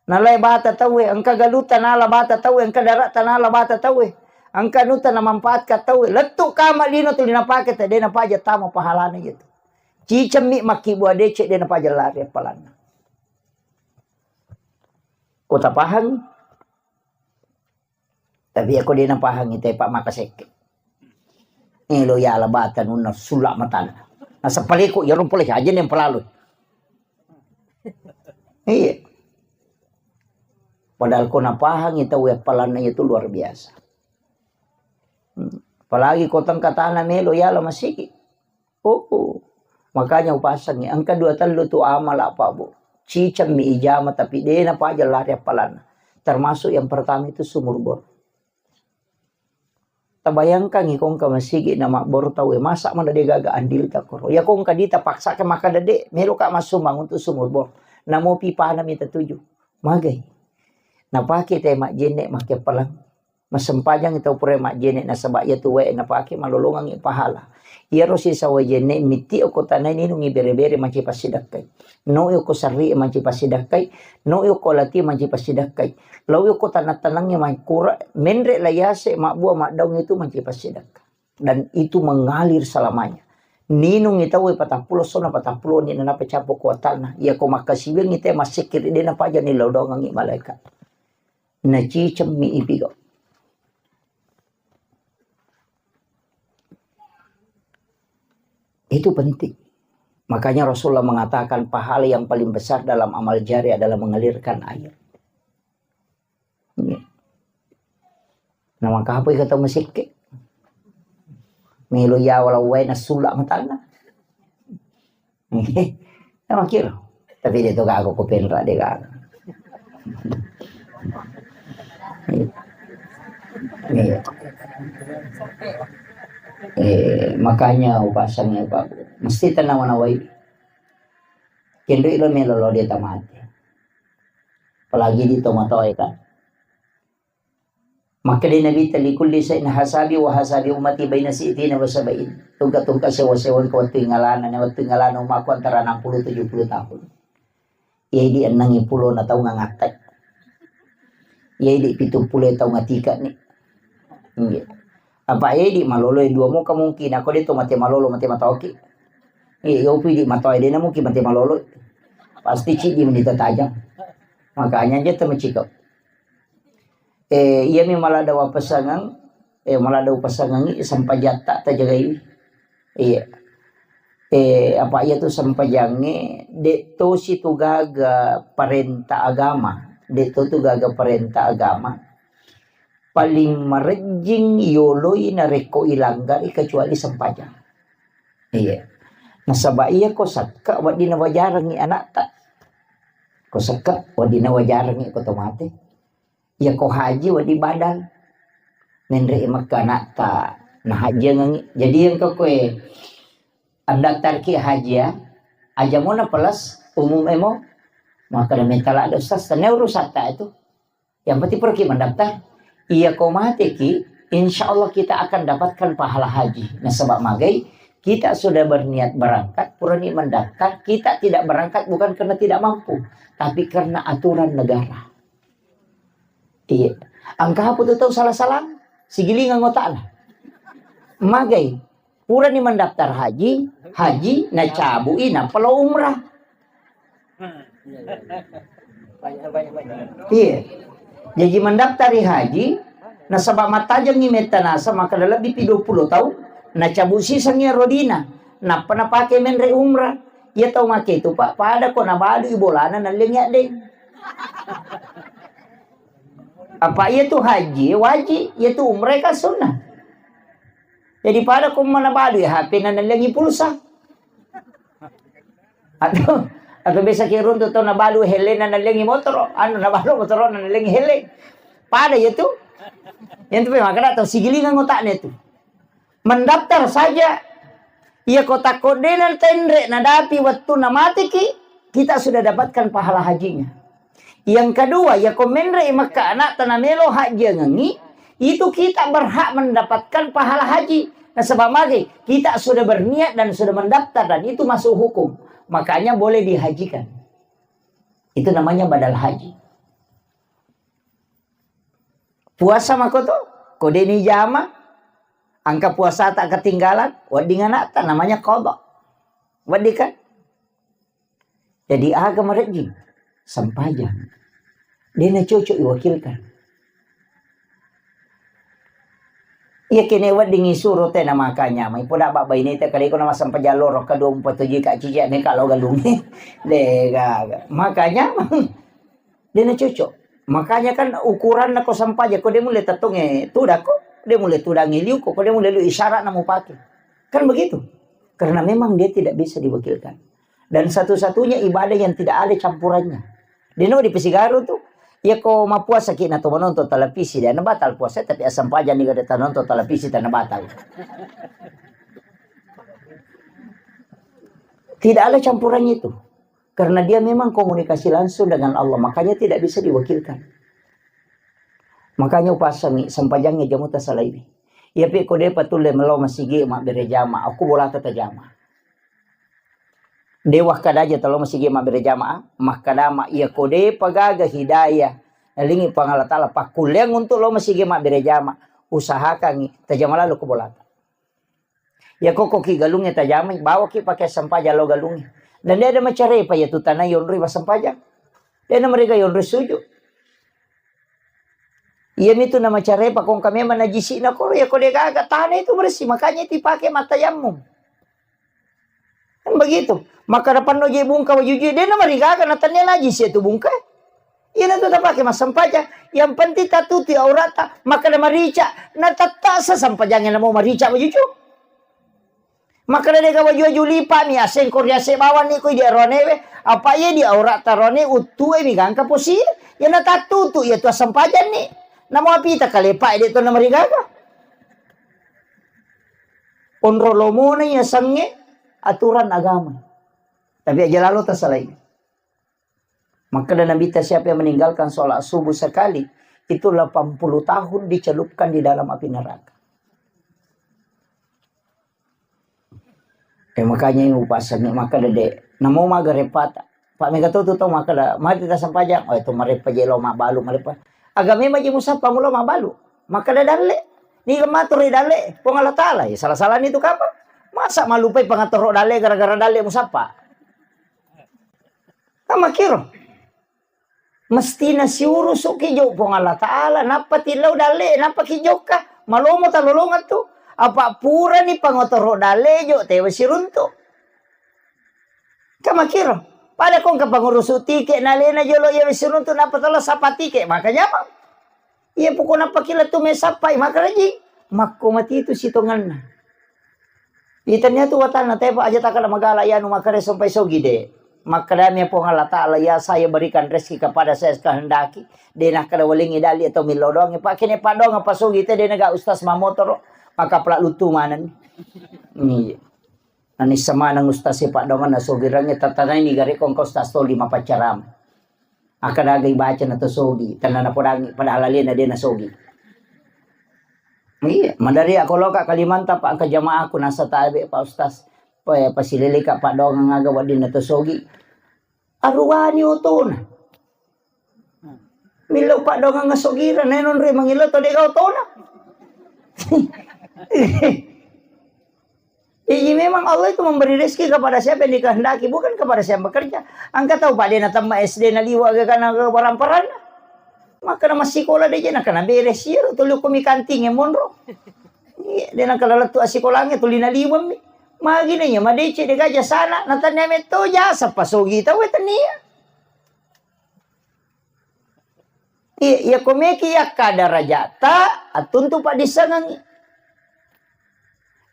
Nalai bata tauwe, engka galuta nala bata tauwe, engka darata nala bata tauwe, engka anuta namanfaatka tauwe. Lettu kama lino tuli napake, te de napaja tama pahalana iya tu. Cicemmi makkibua decek de napaja lari appalanna. Ko tapahangi? Tapi ako de napahangi, te pa makasekke. Elo yala bata nunna sulla matana. Nasaba paleko iyaro pole aja yang pelalu. Iya. Padahal ko napahangi tau appalanna itu luar biasa. Hmm. Apalagi ko tengka tana melo yala masigi. Oh, oh. Makanya upasangi, engka dua tellu tu amala, Pak, Bu. Cicemmi ijama, tapi de napaja lari appalanna. Termasuk yang pertama itu sumur bor. Tabayangkangi ko engka masigi na mabbor tauwe, masa mana de gaga andilta koro. Ya ko engka dita paksa ke maka dede, meloka massumbang untuk sumur bor. Namo pipana mita tuju. Magai. Napake te majjenne make pelang. Massempajang tau pura majjene nasaba iya tu wae napake malolongangngi pahala. Iyaro sisa wae jenne mitti okko tanai ninungi bere-bere manci passidakkai. No okko sarri manci passidakkai, no okko lati manci passidakkai. Lau okko tanang-tanangnge makkura menre la yase mabbua maddaung itu manci passidakka. Dan itu mengalir selamanya. Ninungi tau patappulo sona patappulo ni nanapa cappo kuatanna. Iya ko makkasiwiangngi te massekkiri de napaja ni lao doangangngi malaikat. Nacicemmi ipigo. Itu penting. Makanya Rasulullah mengatakan pahala yang paling besar dalam amal jari adalah mengalirkan air. Iya. Nah, maka apa kata masikke? Melo ya walau wae nasulla matana. Sama kira. Tapi de to gaga ko penra de gaga. Iya. Eh, makanya upasangnya Pak, mesti tenang mana wai. Kendri lo melo lo dia tamate. Apalagi di tomatoe kan. Makkeda Nabitta, "Likulli syai'in hasabi wa hasabi ummati baina sitina wa sabain." Tungka-tungka sewa-sewa engka wettu ingalana, na wettu ingalana umakku antara enam puluh tujuh puluh tahun. Iya idi enneng pulo na tau ngangattai. Iya idi pitung pulo tau ngatika ni. Iya. Apa idi malolo dua mo kemungkinan, ko de to mate malolo, mate matoki. Iya, yopi di matoe de na mungkin mate malolo. Pasti cidi menita tajang. Makanya aja temecikau. Eh, iyami maladda wapasangeng, eh, maladda upasangengi sempajatta tajagai. Iya. Eh, apa iya tu sempajangnge, de tosi tu gaga parenta agama, de to tu gaga parenta agama. Paling marejjing yoloi narekko ilanggari kecuali sempajang. Iya. Nasaba iya ko sakka wedding nawajarengi anakta. Ko sakka wedding nawajarengi ko tomate. Iya ko haji wedding badal. Menre Mekka anakta nahajjangengi. Jadi engka koe andaftarki haji ya, aja mona plus umum emo. Maka da mentala ada ustaz, tanya urusatta itu. Yang penting pergi mendaftar. Iya ko mateki, insya Allah kita akan dapatkan pahala haji. Nasaba magai, kita sudah berniat berangkat, purani mendaftar, kita tidak berangkat bukan karena tidak mampu, tapi karena aturan negara. Iya. Engka apa tu tau salah-salah? Sigilingang otakna. Magai. Purani mendaftar haji, haji, nacabui, nappa lao umrah. Iya. Jaji mendaftar ri haji, nasaba mattajengngi metta nasa, maka lebbi pi dua puluh tahun, nacabu sisengngi rodina, nappa napake menre umrah. Iya tau make itu, Pak, pada ko nabalui bolana nallengi addeng. Apa iya tu haji, wajib, iya tu umrah kan sunnah. Jadi pada ko mana balu ya H P na nallengi pulsa. Atau atau biasa ki runtu to na balu hele na nallengi motoro, anu na balu motoro na nallengi hele. Pada ya tu. Yang tu memang kada tau sigilingan otaknya tu. Mendaftar saja. Iya, ko takko de' na tenre' nadapi wettunna mateki, kita sudah dapatkan pahala hajinya. Yang kedua, ya ko menre' i Mekka anakta namelo hajiangengi, itu kita berhak mendapatkan pahala haji. Nasaba magi, kita sudah berniat dan sudah mendaftar dan itu masuk hukum. Makanya boleh dihajikan. Itu namanya badal haji. Puasa mako to, ko de' ni jama, engka puasata ketinggalan, wedding anakta, namanya qada. Wedding kan? Jadi aga marejjing? Sempajang. De' na cocok iwakilkan. Iya kene wedding isuro te na makanya, mai poda ba baineta kale ko na massempajang loro kedua umpatujui ka cici ne ka lo galungi. De' gaga. Makanya de' na cocok. Makanya kan ukuranna ko sempajang, ko de' mulle tettongnge tudakko, de' mulle tudangnge liuko, ko de' mulle liu isyarat na mupake. Kan begitu. Karena memang dia tidak bisa diwakilkan. Dan satu-satunya ibadah yang tidak ada campurannya. De' no dipasigaru tu. Iya ko mappuasa ki na to menonton televisi, de' na batal puasa, tapi asempajang ni gada tanonton televisi tana batal. Tidak ada campurannya itu. Karena dia memang komunikasi langsung dengan Allah, makanya tidak bisa diwakilkan. Makanya upasangi, sempajangi jamu tasalaini. Iya pi ko de' patulle melo masigi mabbere jama, aku bolata tajama. De' wakkada aja talo masigi mabbere jama, makkada ma iya ko de' pagaga hidayah, nalingi Puang Allah Ta'ala pakkulleang untuk lo masigi mabbere jama, usahakangi tajama lalo ko bolata. Iya ko ko ki galungnge tajamai, bawa ki pake sempajang lo galungnge. Dan de' ada macarepa iya tu tana yonroi massempajang. De' na mereka yonroi sujud. Iya mitu na macarepa kongka memang najisi na koro, iya ko de' gaga tana itu bersih, makanya itu dipake mattayammum. Kan begitu. Maka depan no je bungka wajujui, de' na marigaga na tania najisi itu bungka. Iyana tu tapake massempajang. Yang penting tatutu aurata, maka na marica, na tattasa sempajangnge na mau marica wajuju. Maka na dega waju-waju lipa mi aseng ko riase bawang ni ko di aroane we. Apa iya di aurata roane uttue mi gangka posi. Iyana tattutu iya tu assempajang ni. Namo apita kalepa de' to na marigaga. Onro lomona iya sangnge aturan agama. Tapi aja lalo tasalai. Makkeda Nabitta, siapa yang meninggalkan sholat subuh sekali, itu delapan puluh tahun dicelupkan di dalam api neraka. Eh, makanya ini upasangi, makkeda de'. Namo maga repata. Pak mega tu tu tau makkeda, mati ta sempajang. Oh, itu marepa je lo mabalu, marepa. Agame maji musappa mulo mabalu. Makkeda dalle. Niga maturi dalle, Puang Allah Ta'ala. Ya, salah-salah ni tu kapang. Masa malupai pangatoro dalle gara-gara dalle musappa? Kan makkiro. Mestina siurusuki jo Puang Allah Ta'ala, nappa tillau dalle, nappa ki jokka. Malomo talolongang tu. Apa purani pangotoro dalle jo, tewa siruntu. Kan makkiro. Pada kongka pangurusu tike, nalena jolo iya siruntu, nappa tala sapa tike, maka nyamang. Iya pokokna pakila tu mai sappai, maka rajing. Makko mati tu sitonganna. Itania tu watanna tepa aja takala magala yanu makare sompai sogi de. Makkedami Puang Allah Ta'ala, "Ya, saya berikan rezeki kepada saya kehendaki." De nakkeda walengi dali atau millo doang. Pak kene paddoang apa sogi te de naga ustaz mamotoro. Maka pala lutu maneng. Iya. Nanissa maneng ustaz e paddoangan nasogirangnge tatanai ni gare kongko ustaz toli mapaccarama. Akkadaga ibaca na to sogi, tenna napodangi, padahal alena de nasogi. Iya, madari ako loka Kalimantan, Pak, engka jamaaku nasa tabe, Pak Ustaz. Pa-, pasileleka paddoangeng aga wedding na to sogi. Aruwani otona. Millau paddoangeng asogireng, nae nonroi mangillau to dega otona. Jadi memang Allah itu memberi rezeki kepada siapa yang dikehendaki, bukan kepada siapa yang bekerja. Engka tau, Pak, de natemma S D naliwa' aga kana aga waramparanna. Maka na massikola de je nakana beres iyaro tuli ko mi kanting e monro. Iya, de nakana lettu assikolangnge tuli naliweng mi. Magi na iya madeceng de gaga jasana, na tania metto jasa pasogi tau e tania. Iya, iya ko meki yakka darajata, attuntu paddissengengngi.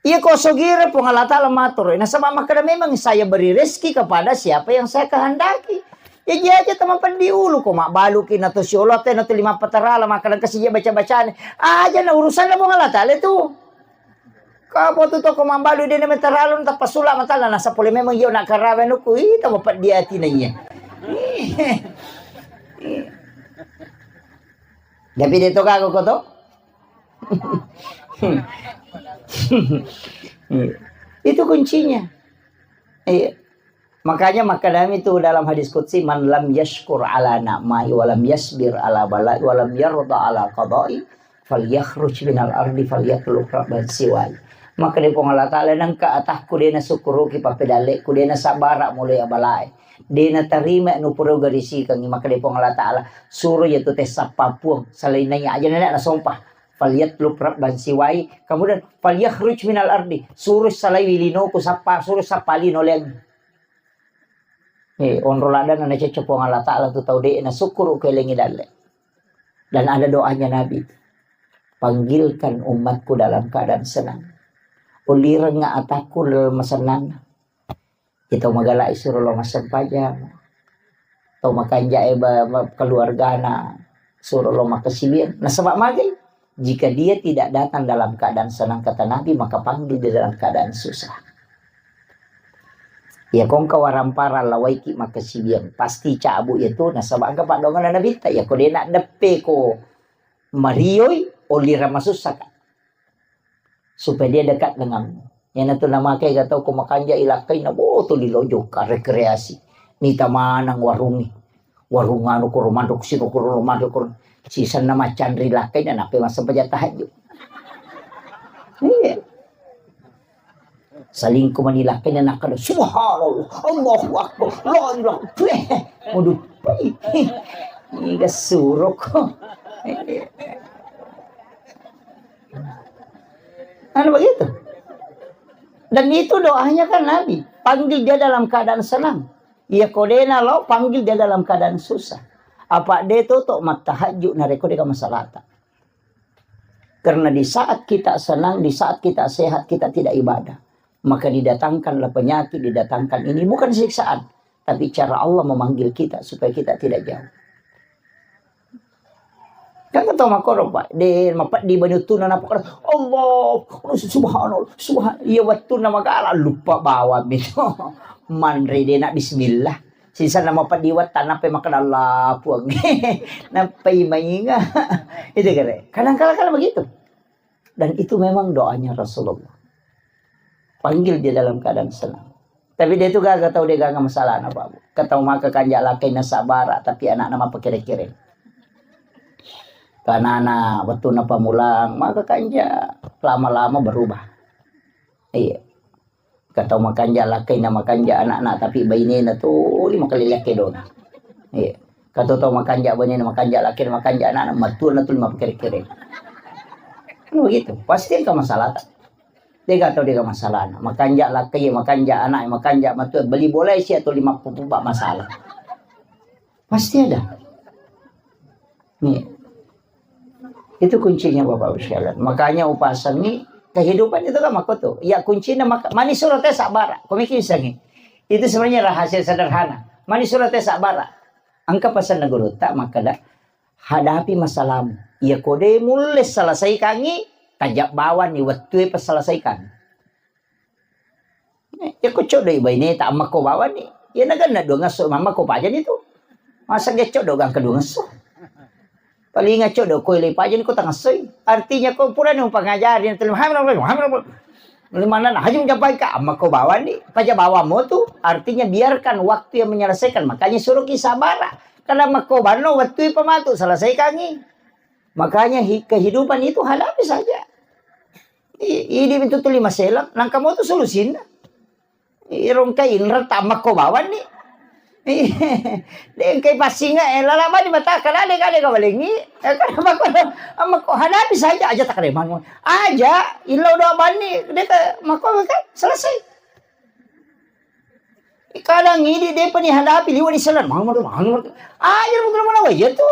Iya ko sogire Puang Allah Ta'ala matoro. Nasaba makkeda memang saya beri rezeki kepada siapa yang saya kehendaki. Ya, iya aja tama peddi ulu ko mabbaluki na to siolo te na to lima patarala makkeda kasi je baca-bacane. Aja na urusanna Puang Allah Ta'ala tu. Apa tu toko mambalu de na meteralun tapasula matala nasa pole memang iyo nak karawe nuku ita mapeddi ati na iya. Tapi de to kago ko to. Itu kuncinya. Iya. Makanya makadami tu dalam hadis qudsi, "Man lam yashkur ala na'mai wa lam yasbir ala balai wa lam yarda ala qadai, falyakhruj minal ardi falyatlub rabban siwai." Maka di Puang Allah Ta'ala, nengka atakku dena syukuruki papedalekku, dena sabara mulai abalae, dena tarima nupuro garisikangi. Maka di Puang Allah Ta'ala, suruh yaitu tes sappa puang, selain nanya aja nenek na sompa. Falyatlub rabban siwai, kemudian falyakhruj minal ardi, suruh salai wilinoku sappa, suruh sappa lino leang. Eh, onro ladana na cocok Puang Allah Ta'ala tu tau de' na syukuru kelengi dalle. Dan ada doanya Nabi, "Panggilkan umatku dalam keadaan senang. Ulirengnga atakku dalam senang." Itu magala suro lo massempajang. Tau makanja e ba, ba, keluargana suro lo makasibian. Nasaba magai? Jika dia tidak datang dalam keadaan senang, kata Nabi, maka panggil dia dalam keadaan susah. Ya, kongka warampara lawaiki makasibiang, pasti cabu ya tu, nasaba engka paddoanganna Nabitta, ya ko dena deppe ko marioi, olira masussa ka. Supaya dia dekat denganmu. Yana tu nama kai gatau ko makanja ilakkai na boto di lojo ka rekreasi. Nita manang warungi. Warung anu koro mandok siro koro mandok koro. Sisan nama canri lakkai na nape masa baca tahajud. Iya. Salingku manilakkan anak kada, "Subhanallah, Allahu Akbar, la ilaha illallah." Waduh, iga suruk. Anu begitu. Dan itu doanya kan Nabi, panggil dia dalam keadaan senang. Iya kodena lo, panggil dia dalam keadaan susah. Apa dia tutup mata hajju nareko dia masalahta. Karena di saat kita senang, di saat kita sehat, kita tidak ibadah, maka didatangkanlah penyakit, didatangkan ini bukan siksaan, tapi cara Allah memanggil kita supaya kita tidak jauh. Kan kata makoro, Pak, de mapeddi bani uttuna napa kara, Allah, subhanallah, subhan-, iya wettunna magala lupa bawang itu. Manre de nak bismillah. Sisa nama padiwat tanah pe makan Allah puang. Nampai mainga. Itu kare. Kadang kala kala begitu. Dan itu memang doanya Rasulullah. Panggil dia dalam keadaan senang. Tapi dia itu gagal tahu dia gagal masalah apa, Bu. Ketemu maka kanja lakai nasabara, tapi anak nama kere-kere. Karena anak waktu napa mulang, maka kanja lama-lama berubah. Iya. Katau makanja lakkaina makanja anakna, tapi bainena tuli makalilekkedona. Iya. Katau tau makanja bainena makanja lakkaina makanja anakna, matuana tuli mapakere-kere. Kan begitu. Pasti engka masalahta. Dega tau dega masalahna. Makanja lakkai, makanja anak, makanja matua. Beli bola isi atau lima puluh masalah. Pasti ada. Nih. Itu kuncinya Bapak Ibu sekalian. Makanya upasangi kehidupan itu kan makoto. Ya kuncinya maka mani surat sabara. Komiki sangi. Itu sebenarnya rahasia sederhana. Mani surat sabara. Engka pesan guru tak maka dah hadapi masalahmu. Ya kode mulai selesaikangi tajak bawani waktu pas selesaikan. Eh, iya ko coddo i baineta, ammakko bawani. Iya naganna duangesso, mammakko pajani tu. Masa gecco do gangka duangesso. Palinga coddo ko ile pajani ko tangessoi. Artinya ko purani upangajari na tuli, limanna na haju mencapai ka, ammakko bawani. Paja bawammu tu, artinya biarkan waktu yang menyelesaikan. Makanya suruh ki sabara. Karena makko banno waktu pematu selesaikangi. Makanya hi-, kehidupan itu hadapi saja. I-, idi itu tuli maselang, nangka mo tu solusinna. Irongka inra tammakko bawanni. Dengkai passinga, eh, lala bani mata, kada de, kada kawalengi. Eh, kada makko, makko hadapi saja aja tak ada manu. Aja, illau doa bani, deka makko kan selesai. Kadang idi depa ni hadapi liwa di selan. Manu, manu, manu. Aja mungkin mana wajah tu.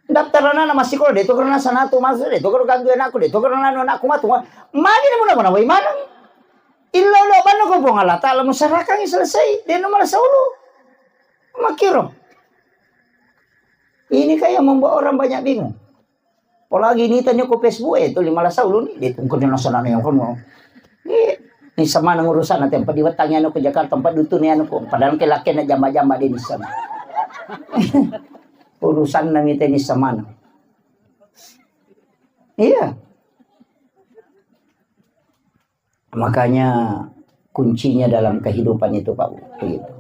Daftar anak-anak masih sekolah, de to karena sana tu masuk, de to karena ganggu anakku, de to karena anu anakku matu. Magi ni muna muna wai maneng. Illa ulo banna ko Puang Allah Taala musarakangi selesai, de no malah saulu. Makiro. Ini kan yang membuat orang banyak bingung. Apalagi nita ni ko Facebook e, tuli malasa uluni, de tungkuni nasana yang kono. Eh, ni sama nang urusan nanti empat diwetangi anu ke Jakarta, empat dutuni anu ko, padahal ke laki na jamba-jamba de ni sama. Urusan nami te ni sama. Iya. Makanya kuncinya dalam kehidupan itu, Pak, begitu.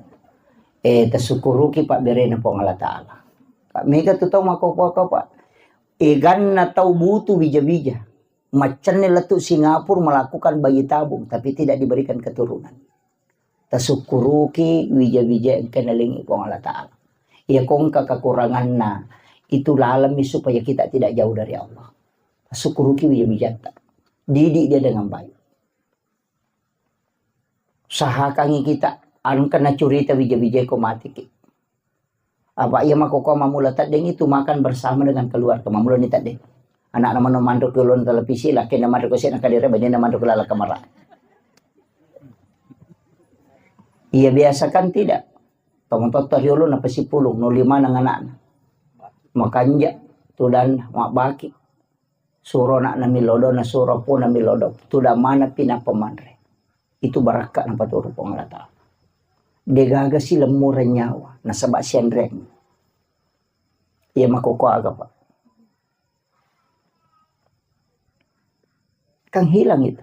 Eh, tasyukuruki pabberena Puang Allah Ta'ala. Pak, mega tu tau makopa-kopa. Eganna tau butuh bija-bija. Macenne lettu Singapura melakukan bayi tabung, tapi tidak diberikan keturunan. Tasukkuruki wija-wija engka nalengi Puang Allah Ta'ala. Iya ko engka kekuranganna, itu lalemmi supaya kita tidak jauh dari Allah. Tasukkuruki wija-wijatta. Didik dia dengan baik. Usahakangi kita, engka nacurita wija-wija ko matiki. Apa iya makkokkoe mammula teddeng itu makan bersama dengan keluarga. Mammulani teddeng. Anakna mano manro ke ulun televisi, lakena manro ke sena kadere, banina manro ke lala kamara. Iya biasa kan tidak. Tomatotta riolo napasipulung, no lima nang anakna. Makanja, tudanna, mabbaki. Suro anakna milodong, nasuro apona milodong. Tudang manappi nappa manre. Itu barakka napaturu Puang Allah Ta'ala. Degaga si lemmureng nyawa, nasaba sianreang. Iya makkokkoe aga, Pak. Kan hilang itu.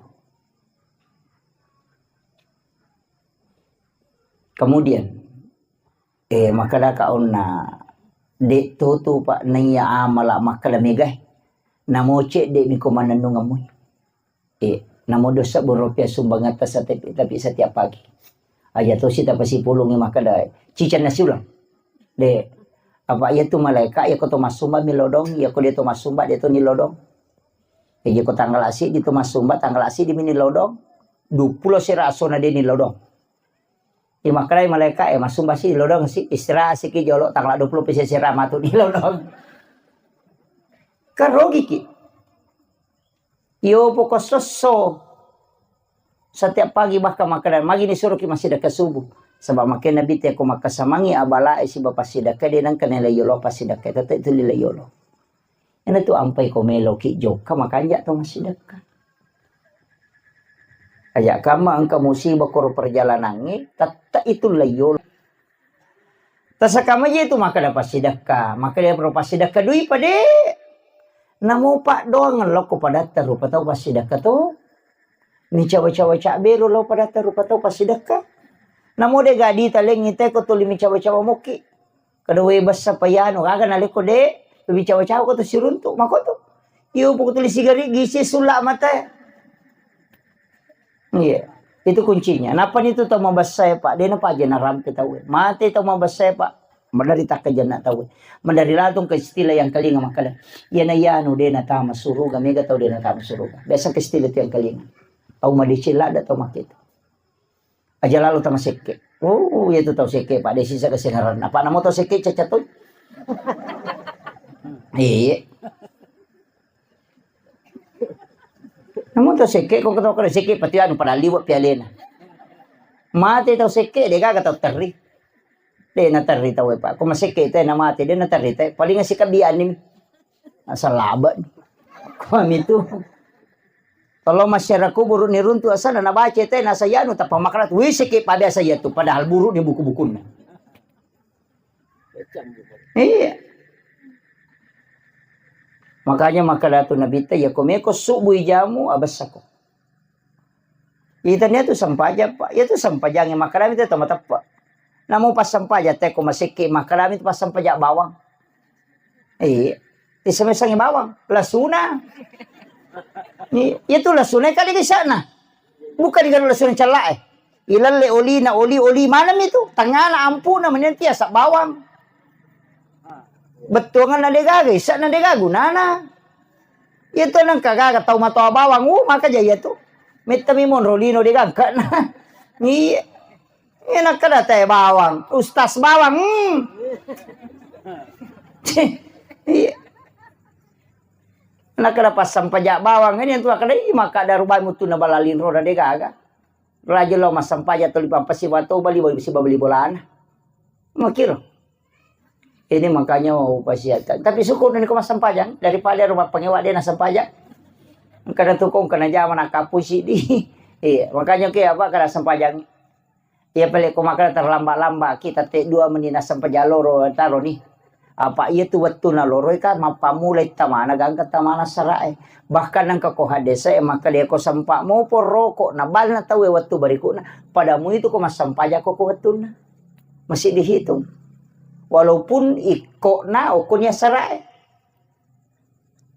Kemudian, eh, makkadaka onna, de' to tu, Pak, naiya amala makkada megae. Namo cedde' mi ko mannennungeng mui. Eh, namo dua sebbu rupiah sumbangatta setiap, tapi setiap pagi. Aja tosi tapasipulungi makkada, ciceng nasi ulang. De', apa iya tu malaeka, iya ko to massumba mi lodong, iya ko de' to massumba, de' to ni lodong. Iya ko tanggal siddi to massumba, tanggal siddi mi ni lodong. Duappulo sera asona de' ni lodong. Iya makkedai malaeka, eh, massumba si lodong si, istirahat siki jolo, tanggal duappulo pese sera matu ni lodong. Kan rogiki. Iyo poko sosso. Setiap pagi bahkan makkeda, magi ni suruki massidekka subuh. Sebab makkeda Nabi te ko makkasamangi abalae siba passidekka, de' nengka nilai yolo passidekka, tette' tuli lai yolo. Ena tu ampai ko meloki jokka makanja to massidekka. Aja kamma engka musibah koro perjalanangnge, tette' itu lai yolo. Tasakamaji tu makkeda passidekka, makkeda pro passidekka dui pade. Namo paddoang lokko padatta rupa tau passidekka to. Micawa-cawa cabberu lo padatta rupa tau passidekka. Namo de' gadi talengi te ko tuli micawa-cawa mokki. Kada we bessa payanu, aga nalekko de', micawa-cawa ko to siruntu, mako to. Iyo poko tuli sigari gisi sulla mata. Iya, itu kuncinya. Napani tu tau mabessae, Pak, de' napaja narampe tau. Mate tau mabessae, Pak. Madari takkajanna tau. Madari latung ke istilah yang kalinga makkeda. Iyana iyanu de' natama suruga, mega tau de' natama suruga. Biasa ke istilah tu yang kalinga. Tau madeceng ladda tau makketu. Aja lalo tama sekke. Oh, iya tu tau sekke, Pak, de' sisa kesengaran. Apa namo tau sekke cacat tu? Iya. Namu tau sekke, ko tau kena sekke, pati anu pada liwat pialena. Mate tau sekke, de' gaga tau terri. De' naterri tau, Pak. Ko masekke te namate, de' naterri te. Paling sikabiani. Asal laba. Ko mitu. Kalau masyarakat kubur ni runtu asana nabaca te, nasayanu, tappa makkeda, wih, sekke pabiasa iya tu. Padahal buruk ni buku-bukunna. Iya. Makanya makkeda tu Nabitta, iya ko meko subuh ijamu, abessako. Itania tu sempajang, Pak. Iya tu sempajang yang makkeda itu tama teppe. Namu pas sempajang te ko masekke makkeda itu pas sempajang bawang. Iya. Disemesangi bawang, lasuna. Iya tu lasuna kali di sana. Bukan di lasuna cella eh. Ilalle olina, oli, oli maneng itu. Tengana ampuna menian tiasa bawang. Bettuanganna de' gaga, isa'na de' gaga gunana. Iya tu nengka gaga tau matoa bawang, uh, maka jaya tu. Metta mi monro lino de' gangkana. Iya. Iya nakkeda te bawang, ustaz bawang. Hmm. Iya. Nakkeda pas sempajang bawang, ini tu nakkeda, ih, maka ada rubai mutu na balaling roda de' gaga. Raja lo massempajang tuli pampasi wato bali, bali, bali bolana. Makiro. Ini makanya mau upasiakan. Tapi syukur niko massempajang daripada rumah pengewa dia nassempajang. Engka na tukung kena jama na kapusi di. Iya, makanya ke apa kada sempajang. Iya pale ko makana terlambat-lambat kita te dua meni nassempajang loro taro ni. Apa iya tu wettu na loro ka mappamulai tamana gangka tamana sarae. Bahkan nangka ko hadese maka dia ko sempa mopo roko na balna tawe wettu berikutna. Padamu itu ko massempajang ko ko wettunna. Masih dihitung. Walaupun ikkona okkonya sarae.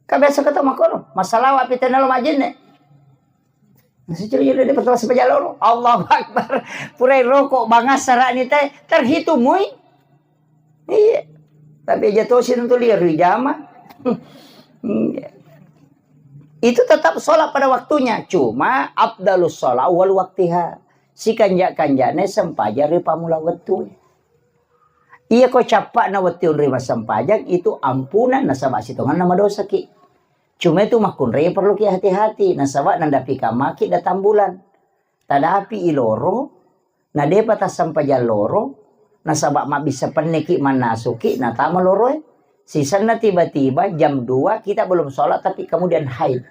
Ka biasa kata makono, massalawa pi tenna lo majenne. Nasi ciri jere de pertama sepeja loro. Allahu Akbar. Purai rokok bangas sarani te terhitung mui. Iya. Tapi aja tosi tentu liar di jama. Iya. Itu tetap sholat pada waktunya. Cuma afdalus sholat wal waktiha. Si kanja-kanjane sempaja ri pamula wettu. Iya ko cappa'na wettu onroi massempajang itu ampunan nasaba sitonganna madosaki. Cuma itu makkunrai perlu ki hati-hati nasaba nandapi kamaki datang bulan. Tadapi iloro, na depa tassempajang loro, nasaba mabbissa penneki mannasuki natama loroe. Sisenna tiba-tiba jam dua kita belum sholat tapi kemudian haid.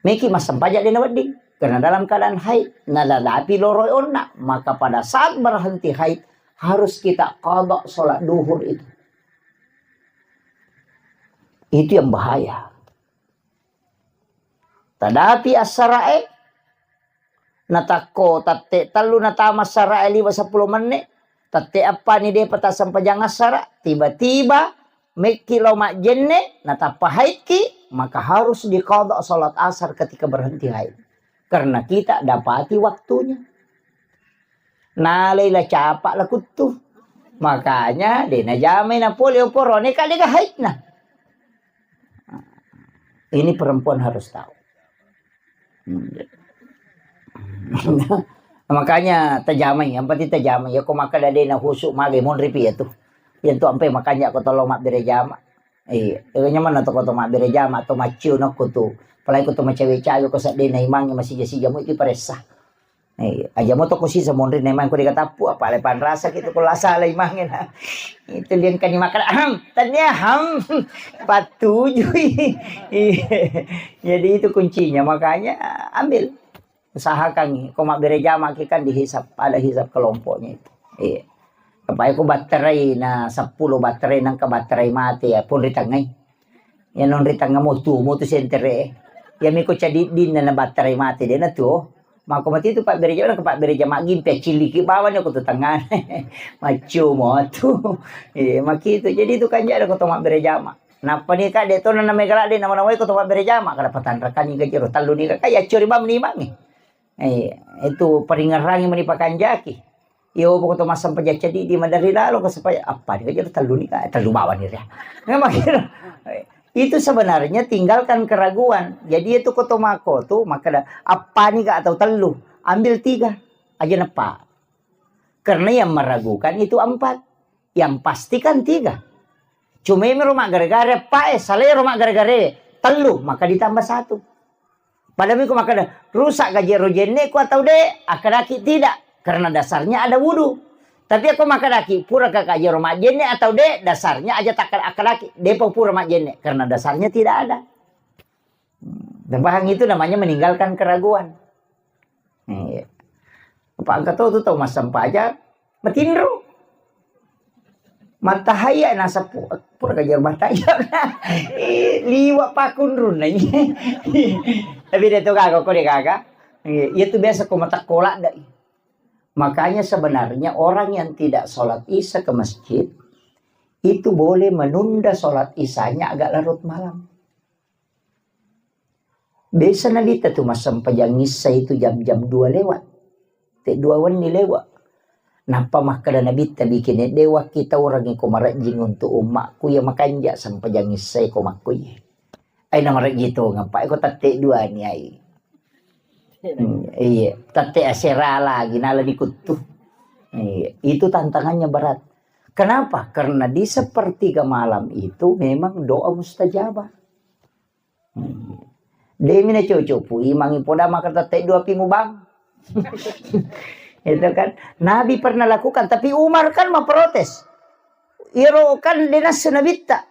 Meki massempajang dena wedding karena dalam keadaan haid. Nadadapi loroe onna, maka pada saat berhenti haid harus kita qada sholat duhur itu. Itu yang bahaya. Tadapi assarae, natakko tette tellu natama assarae liwa seppulo menne, tette eppa ni depa tassempajang assara, tiba-tiba mekki lo majjenne, natappa haidki, maka harus diqada sholat asar ketika berhenti haid. Karena kita dapati waktunya. Nalai la capa la kuttu. Makanya de najamai na pole oporone ka de ga haidna. Ini perempuan harus tahu. Hmm. Makanya tajamai, yang penting tajamai. Ya ko makkeda de na husu mage monri pi ya tu. Yang tu ampe makanya ko tolong mabbere jama. Iya, nyamanna to ko to mabbere jama to maccio nokko tu. Apalagi ko to macawe-cawe ko seddena imangnge masija-sija mu iki paressa. Eh, aja mo to ko sisa monri na imang ko de ga tappu, apa le panrasa ki tu ko la sala imangnge na. Itu liang kani makan, ahem, tania ham, patujui. Iya. Jadi itu kuncinya, makanya ambil. Usahakan ko mabbere jama ki kan dihisap, ada hisap kelompoknya itu. Iya. Apa ko batterai na seppulo batterai nangka batterai mate ya pun ri tengngai. Ya non ri tengnga mo tu, mo tu sentere. Ya miko cadiddinna na batterai mate de na tu. Mako mati tu pabbere jama, pabbere jama gimpe ciliki bawani ko tu tengngana. Maccio mo tu. Eh, maki tu. Jadi tu kan jada ko to mabbere jama. Nappa ni ka de to na mega ladde nama nawai ko to mabbere jama kada patanrakan ni gajero tellu ni ka ya curi bam ni mangi. Eh, itu peringerangi meni pakanjaki. Iyo, pokok to massempajang ceddi di madari lalo ke supaya apa ni aja tellu ni ka, tellu bawani ria. Memang gitu. Itu sebenarnya tinggalkan keraguan. Jadi itu koto mako tu makkeda apa ni ka atau tellu, ambil tiga aja nepa. Karena yang meragukan itu empat, yang pasti kan tiga. Cuma ro maggare-gare, pa e, salai ro maggare-gare, tellu, maka ditambah satu. Padahal miko makkeda, rusak gaji ro jenneku atau de, akadaki tidak, karena dasarnya ada wudu. Tapi aku makkadaki, pura ka gaji ro majjenne atau de, dasarnya aja tak akadaki, depa pura majjenne, karena dasarnya tidak ada. Dan paham itu namanya meninggalkan keraguan. Iya. Apa engka to tu tau massempajang, matinro. Matahaya nasappu, pura gajar matahaya. Eh, liwa pakunrun na. Tapi de to gaga ko de gaga. Iya, iya tu biasa ko matakkola dai. Makanya sebenarnya orang yang tidak sholat isya ke masjid itu boleh menunda sholat isyanya agak larut malam. Biasa Nabitta tu massempajang issa itu jam-jam dua lewat. Te dua wenni lewat. Nappa makkeda Nabitta bikini, de wakkitaurengi ko marejjing untuk ummakku ya makanja sempajang issa ko makkuye. Ai na marejji tongeng pa ko tette dua ni ai. Hmm, iya, tette asera lagi nala dikuttu. Iya, itu tantangannya berat. Kenapa? Karena di sepertiga malam itu memang doa mustajabah. Hmm. Demi na cocok pu imangi poda maka tette dua pi mubang. Itu kan Nabi pernah lakukan, tapi Umar kan memprotes. iyaro kan de nassu nabitta.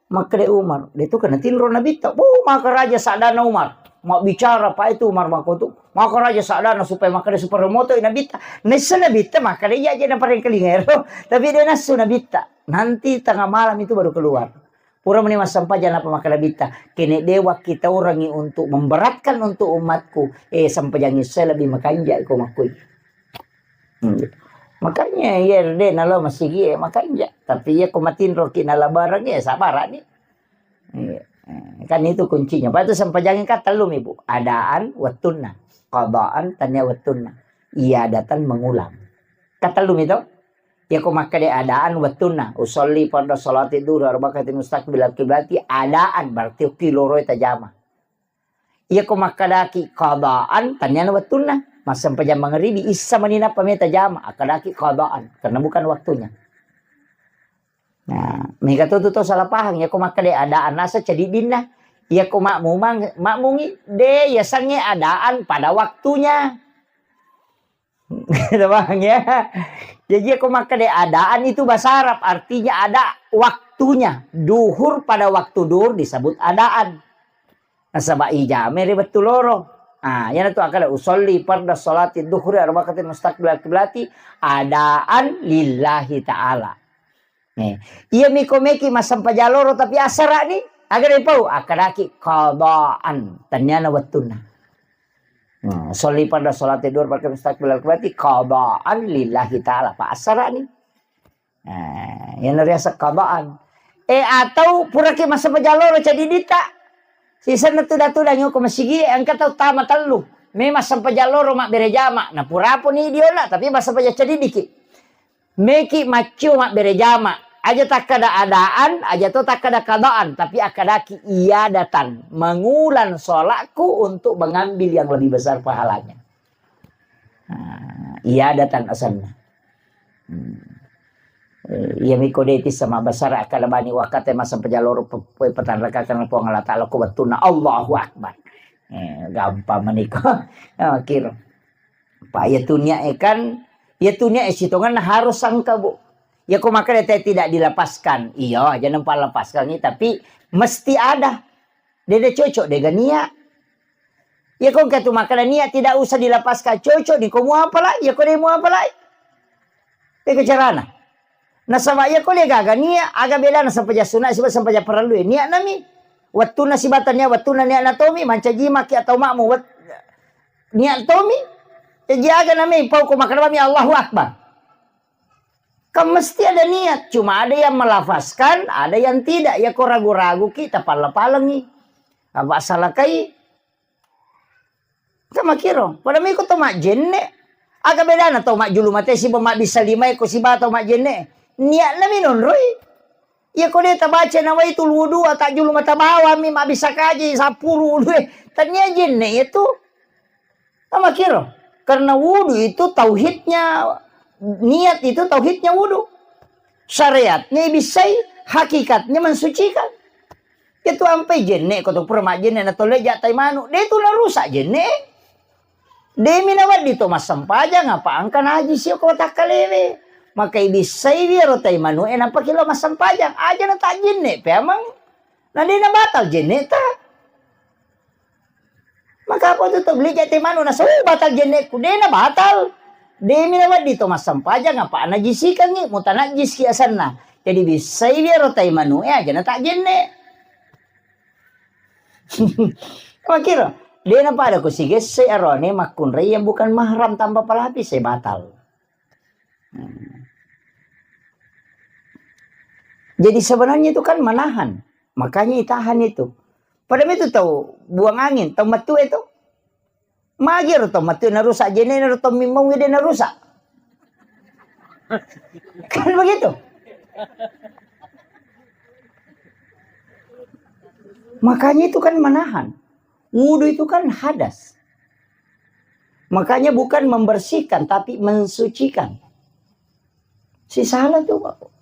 Makkeda Umar, de tu kena tinro nabitta. Oh, maka raja sadana Umar. Mabbicara pa itu Umar makotu. Maka raja sadana supaya makkeda supaya moto nabitta. Nessa nabitta makkeda iya je na parengkalinga ero. Tapi de nassu nabitta. Nanti tengah malam itu baru keluar. Pura meni massempajang apa makkeda nabitta. Kene dewa kita urangi untuk memberatkan untuk umatku. Eh, sempajangi saya lebih makanja ko makkui. Hmm. Makanya iya de nalo masigi e makanja. Tapi iya ko matinroki nala barang ya sabarani. Iya. Eh, kan itu kuncinya. Patu sempajangi kan tellu mi, Bu. Adaan wettunna. Qadaan tania wettunna. Iya datang mengulang. Kan tellu mi to? Iya ko makkeda adaan wettunna. Usolli pada salati duhur arba'ati mustaqbilal kiblati adaan berarti okki loro tajama. Iya ko makkadaki qadaan, taniana wettunna. Massempajang mangaribi, issa mani nappa meta jama, akkadaki qadaan, karena bukan waktunya. Nah, mega tu tu salah paham. Iya ko makkada adaan nasa cadiddinna. Iya ko makmumang, makmungi, de, yasengnge adaan pada waktunya. Paham ya? Jadi aku makkeda adaan itu bahasa Arab, artinya ada waktunya. Duhur pada waktu duhur disebut adaan. Nasaba ijama ri wettu loro. Ah, yana tu akkada usolli farda salati duhri arba'ati mustaqbilal kiblati adaan lillahi ta'ala. Eh, iya miko meki massempajang loro tapi asara'ni, aga dipau? Akkadaki qadaan, tenniana wettunna. Hmm, sholli farda sholati duhur pakai mustaqbilal kiblati qadaan lillahi ta'ala. Pa asara'ni. Nah, yang riaseng qadaan. Eh, atau puraki massempajang loro cadiddita. Sisenna tuda-tuda nyoko masigi, engka tau tama tellu. Memang sempajang loro mabbere jama. Nah, purapuni diona, tapi massempajang cadiddiki. Meki maccio mabbere jama, aja takkada adaan, aja to takkada qadaan, tapi akkadaki iyadatan, mengulang sholatku untuk mengambil yang lebih besar pahalanya. Nah, iyadatan asanna. Hmm. Eh, iya miko de tissa mabbasara akkada bani wakkate massempajang loro pe-, pe-, petanrakakang Puang Allah Ta'ala ko wettunna Allahu Akbar. Eh, gampang maniko. Ah, kiro. Pa, iya tu niat e kan, iya tu niat e sitongenna harus sangka, Bu. Iya ko makkeda te tidak dilepaskan. Iya, aja nampa lepaskan ni, tapi mesti ada. Dede cocok dega niat. Iya ko engka tu makkeda niat tidak usah dilepaskan, cocok ni ko muapalai, iya ko de muapalai. Pega carana. Nasaba iya ko de gaga niat, aga bedana sempajang sunat siba sempajang parellu e. Niat nami. Wettunna sibata niat, wettunna niat natomi, mancaji maki atau makmu wet-, niat tomi. Jaji aga nami pau ko makkeda bami Allahu Akbar. Kan mesti ada niat, cuma ada yang melafazkan, ada yang tidak. Iya ko ragu-ragu ki, tapalla-pallengi. Apa salakai? Kan makkiro. Pada miko to majjenne. Aga bedana to majjulu mate siba mabbissa lima e ko siba to majjenne. Niat nami nonroi. Iya ko de tabaca nawaitul wudu, tajjulu mata bawang mi mabbissa kaji sappuru wudu e. Tania jenne itu. Apa kiro? Karena wudu itu tauhidnya, niat itu tauhidnya wudu. Syariatnya ibissai, hakikatnya mensucikan. Itu ampai jenne ko to pura majjenne na tolle ja tai manu. De tu narusak jenne. Demi nawedding to massempajang apa engka najis yo ko takkalewe. Maka ibissai wiro tai manu e nappa kilo massempajang. Aja na tak jenne pe amang. Na de na batal jenne ta. Maka apa tu tau beli jate manu nasau batal jenneku, de na batal. Demi nawedding to massempajang apa najisikangi, mutanajjiski asanna. Jadi bissai wiro tai manu e aja na tak jenne. Makiro, de na pada ko sigesse arone makkunrai yang bukan mahram tanpa pelapis e batal. Hmm. Jadi sebenarnya itu kan menahan. Makanya itahan itu. Pada itu tau buang angin, tau metu itu. Magi ro tau metu narusak jenne ro tau mimau de narusak. Kan begitu. Makanya itu kan menahan. Wudu itu kan hadas. Makanya bukan membersihkan, tapi mensucikan. Si salah tu, Pak.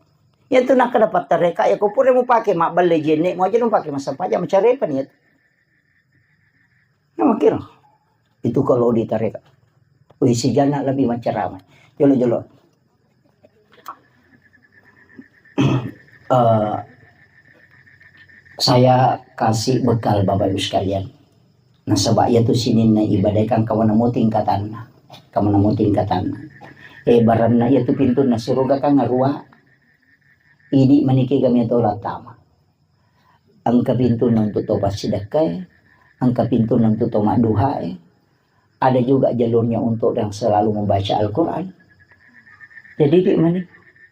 Ya tu nak dapat tareka, ya ko pura mu pake mabbelle jenne, mu aja mu pake massempajang, macarepa ni ya. Nah, makiro. Itu kalau di tareka. Wih, si jana lebih macerama. Jolo-jolo. Eh, saya kasih bekal Bapak Ibu sekalian. Nasaba iyatu sininna ibadah kan kamu nemu tingkatanna. Kamu nemu tingkatanna. Eh, baranna iyatu pintunna suruga kan ngarua. Idi maniki kami tola tama. Engka pintunna untuk to passidekkae, engka pintunna untuk to madduhae. Ada juga jalurnya untuk yang selalu membaca Al-Quran. Jadi, di mana?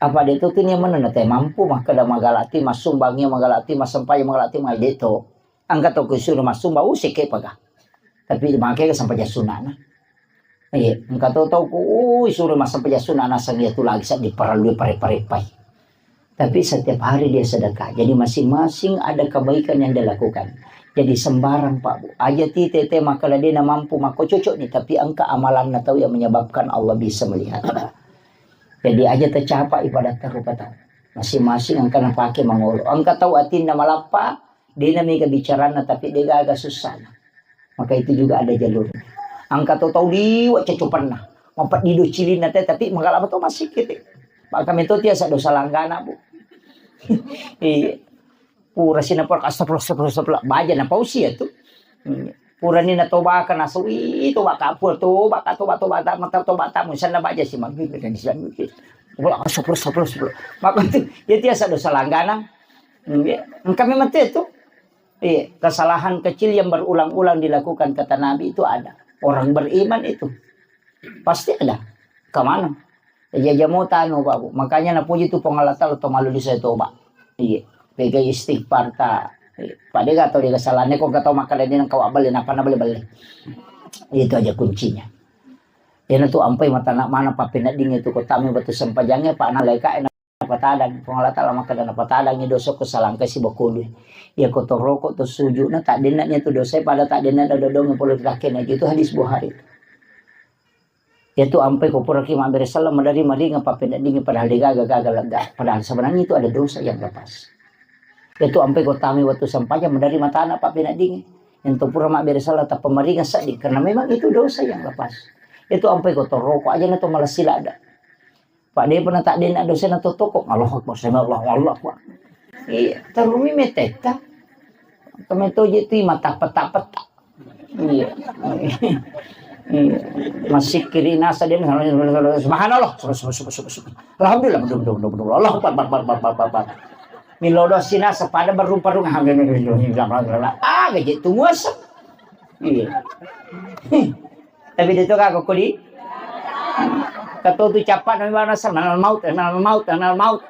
Apa dia tuh tuh mana nanti mampu maka ada magalati, masumbangi magalati, masempai magalati, mal deto. Angkat toko suruh masumba, usik ke paga. Tapi makai sampai jasunana. Iya, engka to tau ku, ui, suruh masang pejasuna nasang iya tu lagi sa diperlui pare-parepai. Tapi setiap hari dia sedekah. Jadi masing-masing ada kebaikan yang dia lakukan. Jadi sembarang Pak Bu. Aja ti tete maka ladena mampu mako cocok nih, tapi engka amalanna tau yang menyebabkan Allah bisa melihat. Jadi aja tercapai pada tarupa tau. Masing-masing engka napake mangolo. Engka tau atinna malappa, dena mega bicaranna tapi degaga sussana. Maka itu juga ada jalurnya. Angka to tau liwa cacopanna. Mapeddi do cilinna te, tapi magalama to masih kete. Maka meto tiasa dosa langgana, Bu. Iya. Pura sina pura astagfirullah, astagfirullah, astagfirullah. Baja na pausi ya tu. Iya. Pura ni na toba ka nasu, ih, toba ka pura, toba ka, toba, toba, ta, mata, toba, ta, musanna baja si maghrib dan islam. Pura astagfirullah, astagfirullah, astagfirullah. Maka itu, ya tiasa dosa langgana. Iya. Engka memang tu. Iya, kesalahan kecil yang berulang-ulang dilakukan, kata Nabi, itu ada. Orang beriman itu pasti ada. Kemana? Ya, jamo tanu, Pak, Bu. Makanya napuji tu Puang Allah Taala, to malu di saya toba. Iya. Pega istighfar ta. Iya. Pada gak tau dia kesalahannya, kok gak tau makan dia nang kawak beli, napa na beli-beli. Itu aja kuncinya. Iyana tu ampai mata anak mana papenedding itu kota mi batu sempajangnya, Pak, anak leka patadang, Puang Allah Taala makkeda, "Napatadangngi dosa ko salangkai sibawa kului." Iya ko toroko to sujudna, taddenna nia tu dosa, pada taddenna dodongi pole ri lakkena. Itu hadis Bukhari. Iya tu ampai ko puraki mabbere sallang, madari maringa papeneddingi, padahal degaga gaga lega. Padahal sebenarnya itu ada dosa yang lepas. Iya tu ampai ko tami waktu sempajang, madari matana papeneddingi. Yang tu pura mabbere sallang tappa maringa seddi, karena memang itu dosa yang lepas. Iya tu ampai ko toroko aja na to malassi ladda. Pak, depa na taddenna dosana to toko. Allahu Akbar, sami Allahu, Allahu Akbar. Iya, terumi meteta. Kami toje tu mata peta-peta. Iya. Iya. Masikkiri nasa dia, subhanallah, subhanallah, subhanallah, subhanallah. Alhamdulillah, betul, betul, betul, betul. Allahu Akbar, Akbar, Akbar, Akbar, Akbar. Milodo sinasa pada berumpa-rumpa. Alhamdulillah. Ah, gaji tu muasa. Iya. Tapi dia tu kak kok di. Ketua tu capat nama bana sama maut, nama maut, nama maut.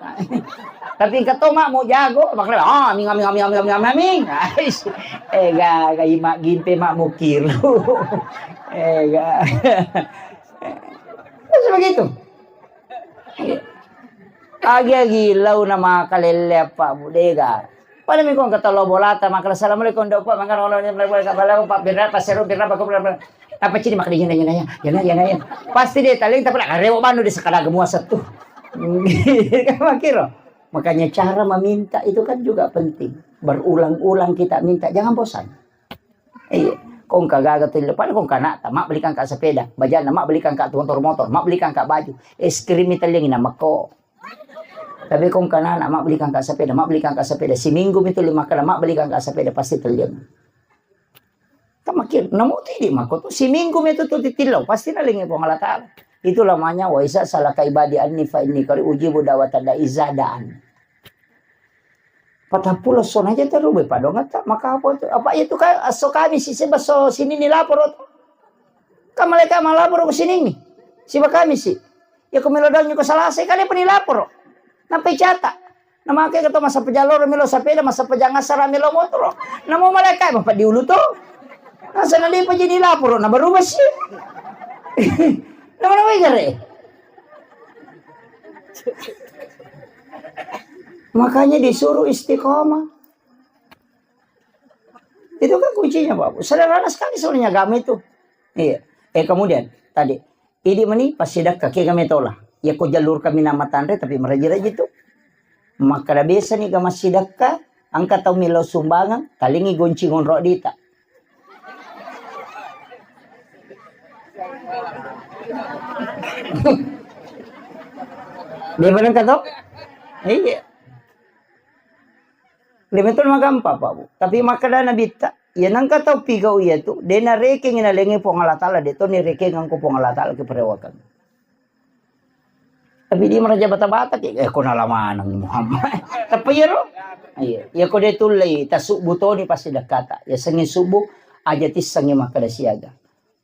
Tapi ketua mak mau jago, makanya ah, aming, aming, aming, aming, aming, aming. Ais. Eh, ga, ga imak gimpe mak mukir. Eh, ga. Terus begitu. Agi-agi lau na makalelle apa budega. Pada mi kong kata lo bolata, makala assalamualaikum, dok, Pak, mangkana wala ni melayu kata bala, Pak, birra, pasero, birra, bako, birra, birra. Apa cini makanya jena, jena, ya, jena, jena, ya. Pasti dia taling, tapi nak rewo banu di sekadar gemua satu. Makiro. Makanya cara meminta itu kan juga penting. Berulang-ulang kita minta, jangan bosan. Iya. Kong kagaga tu, pada kong kana, mak belikan kak sepeda, bajana, mak belikan kak motor, motor, mak belikan kak baju, es krim itu yang ina mako. Tapi kong kana, mak belikan kak sepeda, mak belikan kak sepeda. Seminggu itu lima kali, mak belikan kak sepeda, pasti telliang. Tamakir, namu tu idi mako tu, seminggu itu tu titillau, pasti nalingi Puang Allah Taala. Itu lamanya, wa isa salaka ibadi anni fa inni kari ujibu dawata da iza daan. Patappulo sona aja terus be padongatta, maka apa tu? Apa itu kan aso kami si seba so sini ni lapor tu. Kan malaikat malapor ke sini ni. Siba kami si. Ya ko melo daun ko salase kali apa ni lapor. Nampai cata. Namake keto masa pejalo melo sapeda, masa pejang asara melo motoro. Namo malaikat bapak diulu tu. Nasa nalipa jadi lapor na baru besi. Nama nama gare. Makanya disuruh istiqomah. Itu kan kuncinya, Bapak. Sederhana sekali sebenarnya agama itu. Iya. Eh, kemudian tadi, idi meni pasidakka ke kami tola. Ya ko jalur kami nama tanre tapi meraji-raji tu. Maka da biasa ni kama sidakka, angka tau milo sumbangan, talingi gonci ngonro dita. Dia bilang kata, iya. Lemetto magampa, Pak, Bu. Tapi makkeda Nabitta, iya nengka tau pigau iya tu, de narekengi nalengnge Puang Allah Taala, de to nirekengeng ko Puang Allah Taala ke perewakeng. Tapi dia meraja bata-bata ke, eh, ko nalamaneng Muhammad. Tapi iya ro? Iya, iya ko de tullei, tasubbu toni pasti dekkata. Ya sengi subuh, aja tissengi makkeda siaga.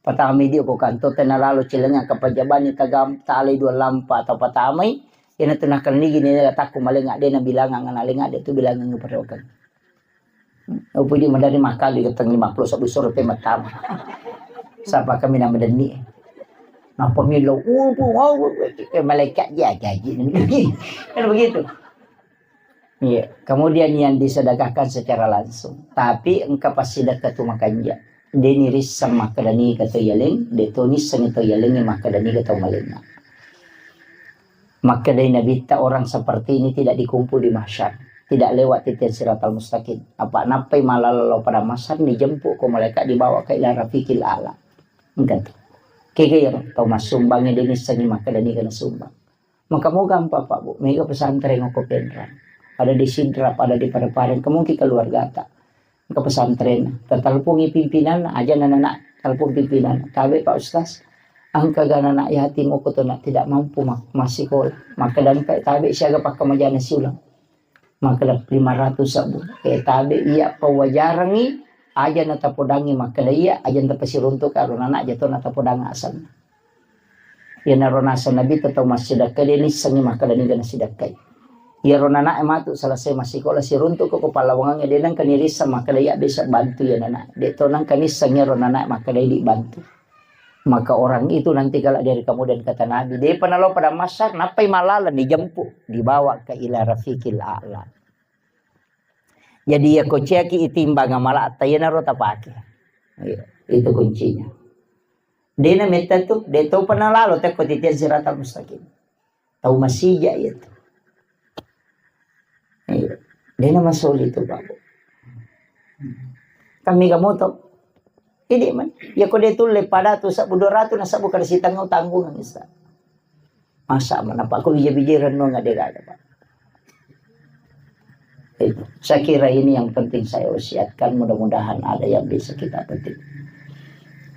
Patamai dio ko kantor, tena lalo cilenga kapajabani tagam, talai dua lampa atau patamai, ina tu nakalnigi ni la takku malenga de na bilangang na lenga de tu bilangang perewakeng. Upu di madari makali keteng lima puluh satu sore pe matama. Sapa kami na madenni. Napa milo upu, wow, eh, malaikat dia gaji. Kan begitu. Iya, kemudian yang disedekahkan secara langsung. Tapi engka passidekka tu makanja. De nirisseng makkeda niga to yaleng, de to nisseng to yaleng makkeda niga to malenga. Makkedai Nabitta, orang seperti ini tidak dikumpul di mahsyar, tidak lewat titian siratal mustaqim. Apa nappai malala lao pada mahsyar, dijemput ko malaikat, dibawa ke ila rafiqil a'la. Engka tu. Kega ya tau massumbang de nissengi makkeda niga nasumbang. Maka mau gampang, Pak, Bu. Mega pesantren ko Penrang. Ada di Sidrap, ada di Parepare. Kemungkin keluargata. Engka pesantren. Tatalpungi pimpinanna, aja nana, talpung pimpinanna. Tabe, Pak Ustaz. Engka ga anak yatim ko tu nak tidak mampu mak-, massikola. Maka dan ka tabe siaga pakkamajana siulang. Maka lima ratus sabu. Eh, tabe iya pawajarangi, aja na tapodangi makkeda iya, aja na tapasiruntuk karo nana aja to na tapodang asanna. Iyanaro naseng Nabitta tau massidekka de nissengi makkeda niga nasidekkai. Iyaro nanae matu selesai massikola siruntuk ko pallawangangnge de nengka nirisseng makkeda iya bisa bantu iya nana. De to nengka nisseng iyaro nanae makkeda idi bantu. Maka orang itu nanti kelak di hari kemudian kata Nabi, depa nalo pada mahsyar, nappai malala dijemput, dibawa ke ila rafiqil a'la. Jadi iya ko ciaki itimbang amala'ta iyanaro tapake. Iya, itu kuncinya. Dena metta tu, de to pernah lalo tekko titian siratal mustaqim. Tau masija iya tu. Iya. Dena masoli tu, Pak. Kami ga moto. Ini man, ya ko de tulle pada tu sabu dua ratus na sabu kada sitanggung tanggungan Ustaz. Masa mana Pak, ko bija-bija renung ada ada Pak. Itu. Saya kira ini yang penting saya wasiatkan, mudah-mudahan ada yang bisa kita petik.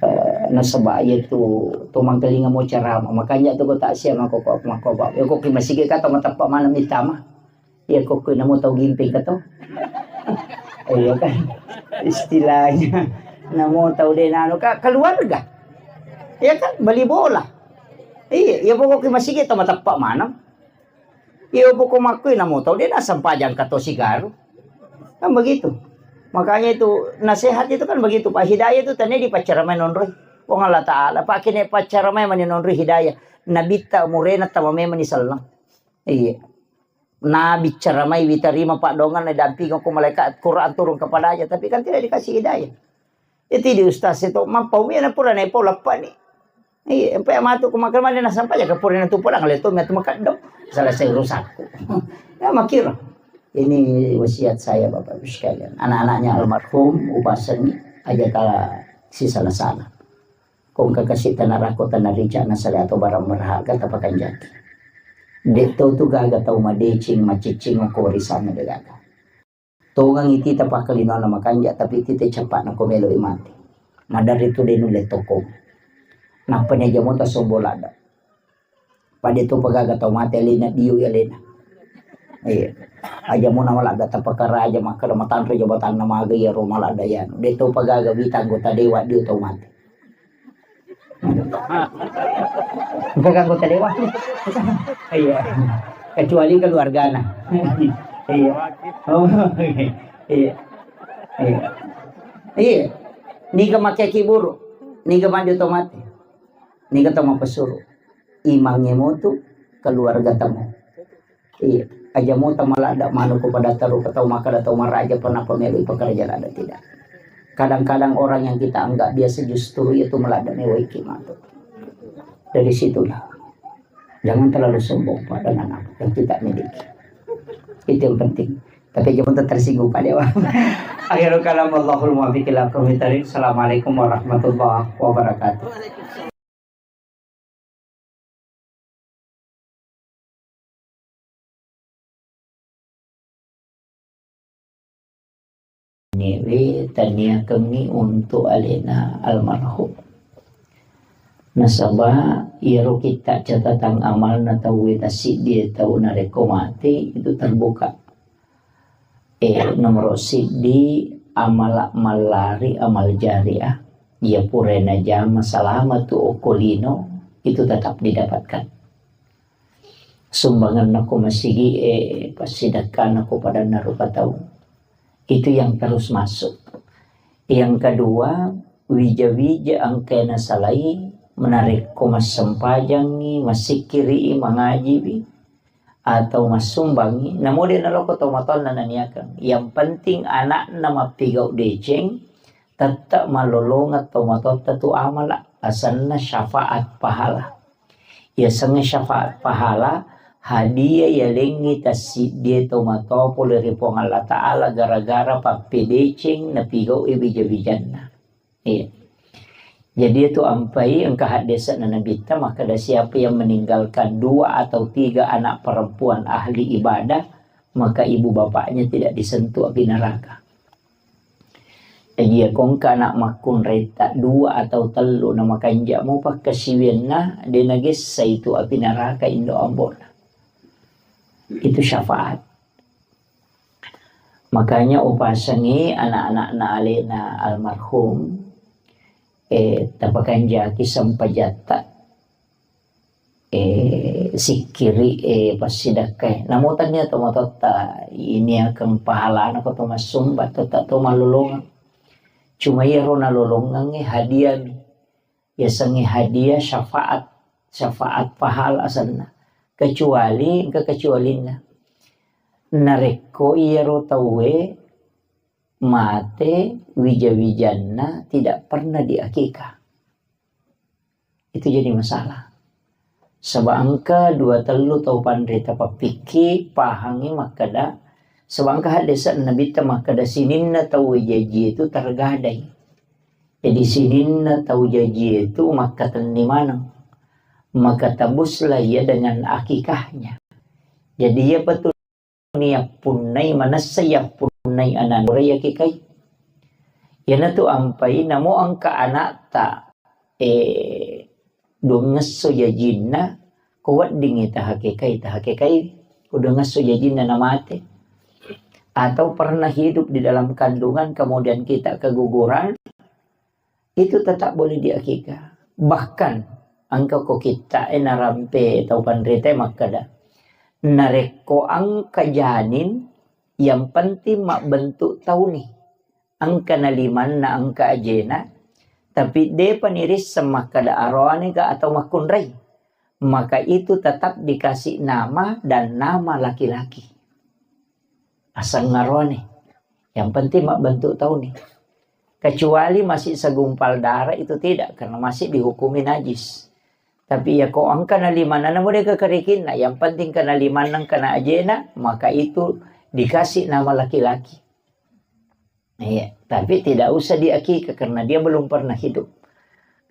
Eh, nasaba iya tu, tu mangkalinga mo ceramah, makanya tu ko tak siap mako, mako, mako, ya ko ki masigi kata matappa mana mitama. Iya ko ki namo tau gimping kato. Iya kan? Istilahnya namo tau de nanu ka keluarga. Iya kan? Beli bola. Iya, iya pokok ki masigi to matappa mana. Iya, pokok makkui namo tau de nasampajang kato sigaru. Kan begitu. Makanya itu nasihat itu kan begitu, Pak. Hidayah itu tadi dipaccaramai nonroi. Wong Allah Ta'ala, Pak, kene paccaramai mani nonroi hidayah. Nabitta murena tama memang ni sellang. Iya. Nabi ceramai, witerima, Pak, dongan, dampingi ko malaikat, Quran turun kepadanya, tapi kan tidak dikasih hidayah. Itu di ustaz itu, mappau mi na pura na pau lappa ni. Iya, empe matu ku makan mana na sampai ya ke pura na tu pulang le tu matu makaddo. Selesai urusanku. Ya makiro. Ini wasiat saya Bapak Ibu sekalian. Anak-anaknya almarhum Upa Seni aja kala si salah-salah. Kong kakasi tanah rako tanah rica na sale atau barang berharga tapakan jati. Dek tau tu gaga tau madeceng, macicing ko warisan de gaga. Tongang iti tapakkalinona makanja, tapi iti te capakna ko meloi mate. Maderri tu de nulle toko. Nappa ni aja mo tasombo ladda. Pada tu pagaga tau mate alena dio ya alena. Iya. Aja mo nama ladda tapakara aja makkada matanre jabatanna maga iya ro maladda ya. De tu pagaga wita anggota dewa dio tau mate. Bukan anggota dewan. Iya. Kecuali keluargana. Iya. Oh, iya. Iya. Iya. Niga makkaki buru. Niga maju to mati. Niga to mapesuru. Imangnge motu keluarga temu. Iya, aja mo tamaladda manu ko pada taru ke tau makkada tau maraja pernah pemelu pekerja ladda tidak. Kadang-kadang orang yang kita anggap biasa justru itu meladda mewai matu. Dari situlah. Jangan terlalu sombong Pak dengan apa yang kita miliki. Itu yang penting. Tapi jangan tersinggung Pak Dewa. Akhirul kalam, wallahul muwaffiq ila aqwamit thariq. Assalamualaikum warahmatullahi wabarakatuh. we taniakengngi untuk alena almarhum. Nasaba iyaro kitta catatan amalna tauwe tassiddie tau narekko mate itu terbuka. Eh, nomoro siddi, amala mallari amal jariah. Iya pura najama salama tu okko lino, itu tetap didapatkan. Sumbanganna ko masigi e, passidakkana ko padanna rupa tau. Itu yang terus masuk. Yang kedua, wija-wija engka nasalai, menarekko massempajangi, massikkiri, mangajiwi, atau massumbangi, namo de naloko tomatoanna naniakeng. Yang penting anakna mappigau deceng, tette mallolongeng tomatoatta tu amala, asenna syafaat pahala. Yasengnge syafaat pahala, hadiah yalengngi tassiddie tomatoa pole ri Puang Allah Ta'ala gara-gara pappedeceng napigau e wija-wijanna. Iya. Jadi itu ampai engka haddese'na Nabitta makkeda, siapa yang meninggalkan dua atau tiga anak perempuan ahli ibadah, maka ibu bapaknya tidak disentuh api neraka. Jadi ya kongka anak makkunraita dua atau tellu na makanja mu pakkasiwianna de nagessa itu api neraka indo ambona. Itu syafaat. Makanya upasangi anak-anakna alena almarhum, eh, tapakanjaki sempajatta, eh, sikkiri, eh, passidakkai. Namo tania tomatoatta ini akan pahalana ko to massumba, tetap to malolongeng. Cuma iyaro nalolongeng, eh, hadiah mi. Yasengnge hadiah syafaat, syafaat pahala asenna. Kecuali, engka kecualinna. Narekko iyaro tauwe mate wija-wijanna tidak pernah diakikah. Itu jadi masalah. Saba engka dua tellu tau panre tapappikki, pahangi makkeda, saba engka haddese'na Nabitta makkeda sininna tauwe jaji itu tergadai. Jadi sininna tau jaji itu makkatenni maneng. Maka tebuslah ia dengan akikahnya. Jadi iyapa tu niyappunnai, manessa yappunnai ananura yakikai. Iyanatu ampai namo engka anakta, eh, duangngesso jajinna, ko weddingngi tahakekai, tahakekai, ko duangngesso jajinna namate. Atau pernah hidup di dalam kandungan, kemudian kita keguguran, itu tetap boleh diakikah. Bahkan, engka ko kitta e narampe tau panrita e makkeda, narekko engka janin, yang penting mabbentuk tauni. Engka na limanna, engka ajena, tapi depa nirisseng makkeda aroane ga atau makkunrai. Maka itu tetap dikasih nama dan nama laki-laki. Aseng aroane. Yang penting mabbentuk tauni. Kecuali masih segumpal darah itu tidak, karena masih dihukumi najis. Tapi ya ko engka na limanna, namo de kekerikinna, yang penting kena limanna, kena ajena, maka itu dikasih nama laki-laki. Iya, tapi tidak usah diakikah karena dia belum pernah hidup.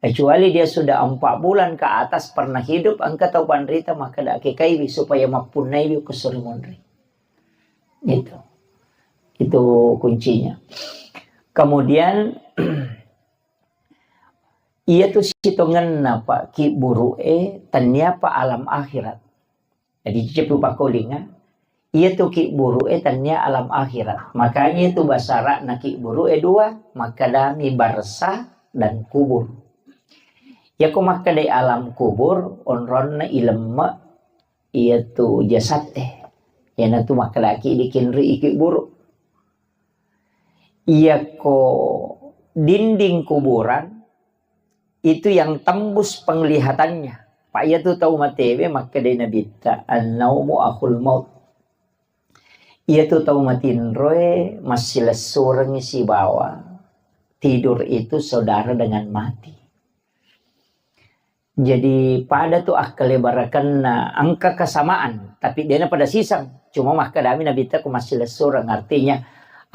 Kecuali dia sudah empat bulan ke atas pernah hidup, engka tau panrita maka da akikaiwi supaya mappunnaiwi ko suri monri. Itu. Itu kuncinya. Kemudian, iya tu sitongenna, Pak, ki buru'e, tennia pa alam akhirat. Jadi, cepu pakolinga, iya tu ki buru'e tennia alam akhirat. Makanya itu bahasa Arabna ki buru'e dua, makkadami barsa dan kubur. Yako makkedai alam kubur, onronna ilemme iya tu jasatte. Iyanatu makkedaki dikinri iki buru. Iyako dinding kuburan itu yang tembus penglihatannya. Pak, iya tu tau matewe makkedai Nabitta, "An-naumu akhul maut." Iya tu tau matinroe massilessurengngi sibawa tidur itu saudara dengan mati. Jadi pada tu akkalebarakenna engka kesamaan, tapi dena pada siseng. Cuma makkedami Nabitta ko massilessureng, artinya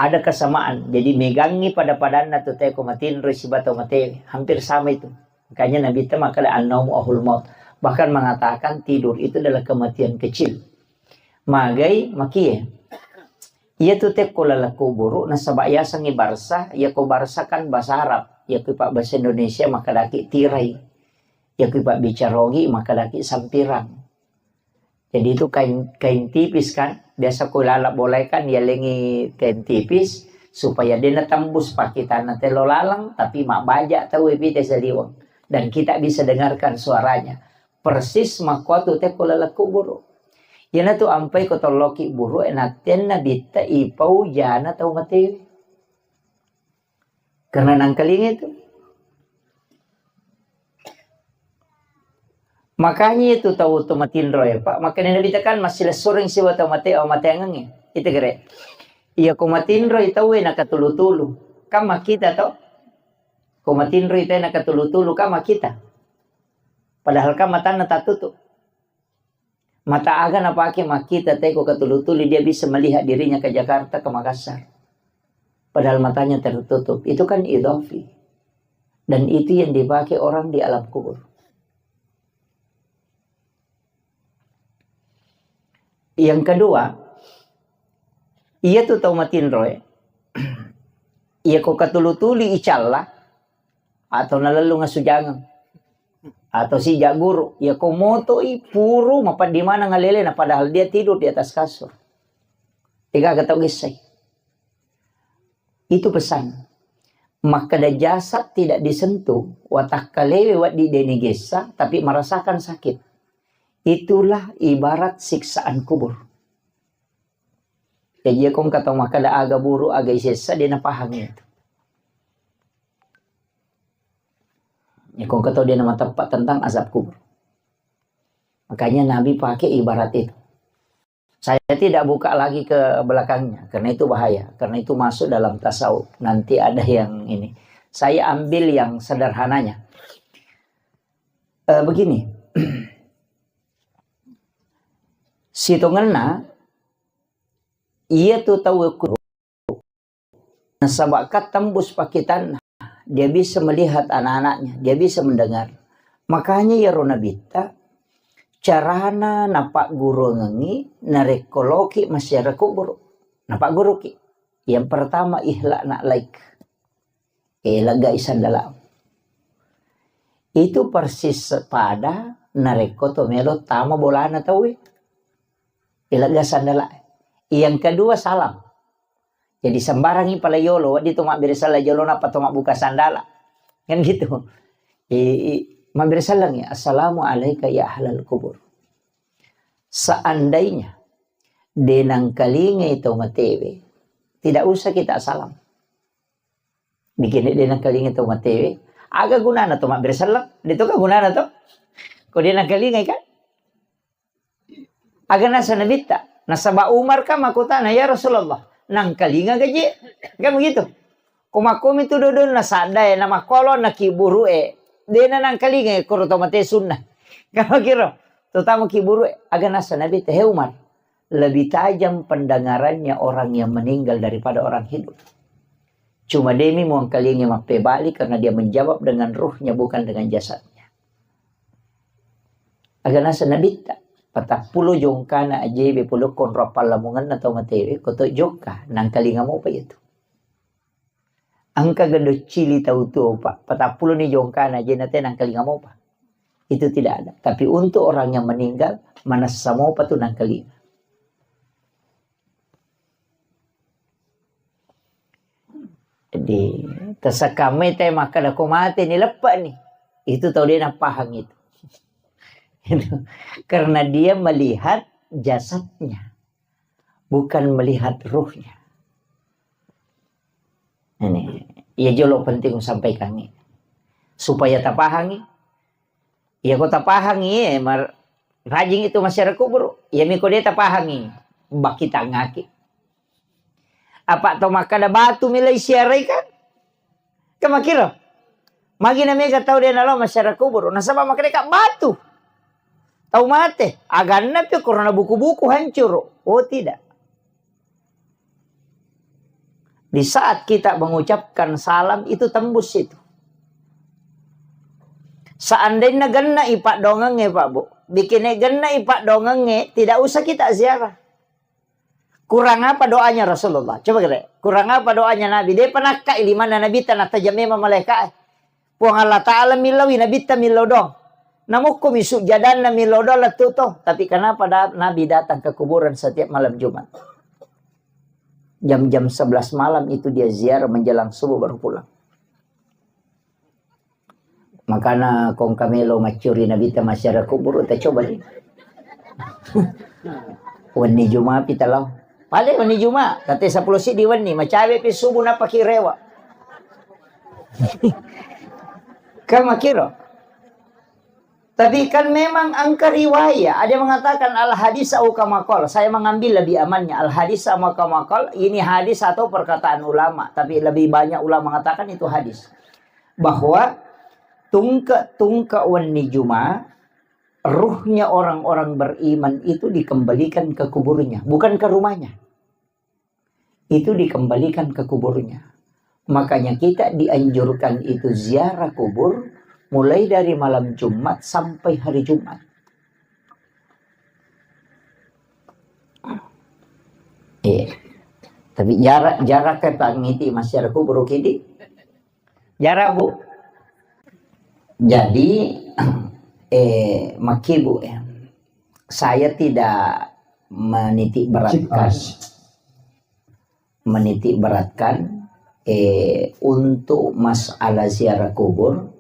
ada kesamaan. Jadi megangi pada-padanna tu teko matinro sibawa tau mate, hampir sama itu. Makanya Nabitta makkeda, "An-naumu akhul maut." Bahkan mengatakan tidur itu adalah kematian kecil. Magai makie. Iya tu tekko laleng kuburu nasaba yasengngi barsa, iya ko barsa kan bahasa Arab, iya ko ipabbasa Indonesia makkedaki tirai, iya ko ipabbicara Ogi makkedaki sampirang. Jadi itu kain, kain tipis kan, biasa ko laleng bolae kan yalengi kain tipis supaya de natembus pakitanna telo laleng, tapi mabbaja tau e pite saliweng dan kita bisa dengarkan suaranya. Persis makkuatu tekko laleng kuburu. Iyanatu ampai ko tolloki buru e nattenna bitta ipau jana tau matewe. Karena nangkalinga itu. Makanya itu tau tu matinro ya, Pak. Makanya Nabi tekan masih lesuring siwa tau mate, oh, mateangengnge. Itu kere. Iya ko matinro itu we nakatulu-tulu. Kan makita to. Ko matinro itu nakatulu-tulu kan makita. Padahal kan matanna tatutup. Mata aga napake makkita teko katulu-tuli, dia bisa melihat dirinya ke Jakarta, ke Makassar. Padahal matanya tertutup. Itu kan idhafi. Dan itu yang dipakai orang di alam kubur. Yang kedua, iya tu tau matinroe, iya ko katulu-tuli icalla, atau nalellung asujangeng, atau sija guru, iya ko motoi puru mapaddi maneng alelena, padahal dia tidur di atas kasur. Tega tau gessai. Itu pesan. Makkeda jasad tidak disentuh, watakkalewe wedding deni gessa, tapi merasakan sakit. Itulah ibarat siksaan kubur. Jadi, iya ko engka tau makkeda aga buru, aga isessa, de napahang itu. Iya ko engka tau de namateppa tentang azab kubur. Makanya Nabi pakai ibarat itu. Saya tidak buka lagi ke belakangnya, karena itu bahaya, karena itu masuk dalam tasawuf. Nanti ada yang ini. Saya ambil yang sederhananya. Eh, begini, sitongenna, iya tu tau ku Nasaba kan tembus pakitanna, dia bisa melihat anak-anaknya, dia bisa mendengar. Makanya iyaro nabitta carana napagguruangengngi narekko loki masyarakat kubur. Napagguruki. Yang pertama, ikhla' na'laik. Eh, lega sandala. Itu persis pada narekko to melo tama bolana tauwe. Eh, lega sandala. Yang kedua, salam. Jadi sembarangi pala yolo, wedding to mabbere selleng jolo nappa to mabbuka sandala. Kan gitu. I, i, mabbere selleng ya, "Assalamu alaika ya ahlal kubur." Seandainya de nangkalingai tau matewe, tidak usah kita salam. Bikin de nangkalingai tau matewe, aga gunana to mabbere selleng? De to ka gunana to? Ko de nangkalingai kan? Aga nasa nabitta? Nasaba Umar kan makkutana, "Ya Rasulullah, nangkalinga gaje?" Kan begitu. Ko makkomi tu dodonna sadda e, na makkolonna kiburu e, dena nangkalinga e, koro to mate sunna. Kan kiro, terutama kiburu e, aga nasa nabitta, "He Umar, lebih tajam pendengarannya orang yang meninggal daripada orang hidup." Cuma demi muangkalinga mappebali karena dia menjawab dengan ruhnya, bukan dengan jasadnya. Aga nasa nabitta, patappulo jongkana ajebe pole konro pallamungenna tau matewe, ko to jokka, nangkalinga mopa iya tu. Engka gado cili tau tuo, Pak, patappulo ni jongkana ajena te nangkalinga mopa. Itu tidak ada. Tapi untuk orang yang meninggal, manessa mopa tu nangkalinga. Jadi, tersekamai te makkeda ko mate ni, leppe ni. Itu tau de napahang itu. Itu. Karena dia melihat jasadnya, bukan melihat ruhnya. Ini, iya jolo penting sampaikan ini. Supaya tapahangi, iya ko tapahangi, eh, mar-, rajing itu masyarakat kubur. Iya mi ko de tapahangi, baki tangaki. Apa to makkeda batu milai siarai kan? Kan makiro. Magi na mega tau de nalo masyarakat kubur. Nasaba makkeda ka batu. Tau mate, aganna pi korona buku-buku hancur. Oh tidak. Di saat kita mengucapkan salam itu tembus itu. Seandainya genna ipadongengnge, Pak Bu. Bikinnya genna ipadongengnge, tidak usah kita ziarah. Kurang apa doanya Rasulullah? Coba kira, kurang apa doanya Nabi? Dia pernah kak limanna Nabi tanah tajam memang malaikat. Puang Allah Ta'ala millaui Nabi ta millau doang. Namukku mi sujjadanna millau doang lettu to. Tapi kenapa da-, Nabi datang ke kuburan setiap malam Jumat? Jam-jam sebelas malam itu dia ziarah menjelang subuh baru pulang. Makana kong kamelo maccuri Nabi ta masyarakat kubur, ta coba deh. Wenni Juma pi talau. Pale wenni Juma, kate sepuluh siddi wenni, macawe pi subuh napaki rewa. Kan makiro. Tapi kan memang angka riwayat, ada yang mengatakan al hadis au kama qal. Saya mengambil lebih amannya al hadis sama kama qal. Ini hadis atau perkataan ulama, tapi lebih banyak ulama mengatakan itu hadis. Bahwa tungke-tungke wenni Juma, ruhnya orang-orang beriman itu dikembalikan ke kuburnya, bukan ke rumahnya. Itu dikembalikan ke kuburnya. Makanya kita dianjurkan itu ziarah kubur mulai dari malam Jumat sampai hari Jumat. Iya. Tapi jarak, jarak ke pangiti masyarakat kubur kidi. Jarak, Bu. Jadi, eh, maki, Bu, ya. Saya tidak menitik beratkan, menitik beratkan, eh, untuk masalah ziarah kubur.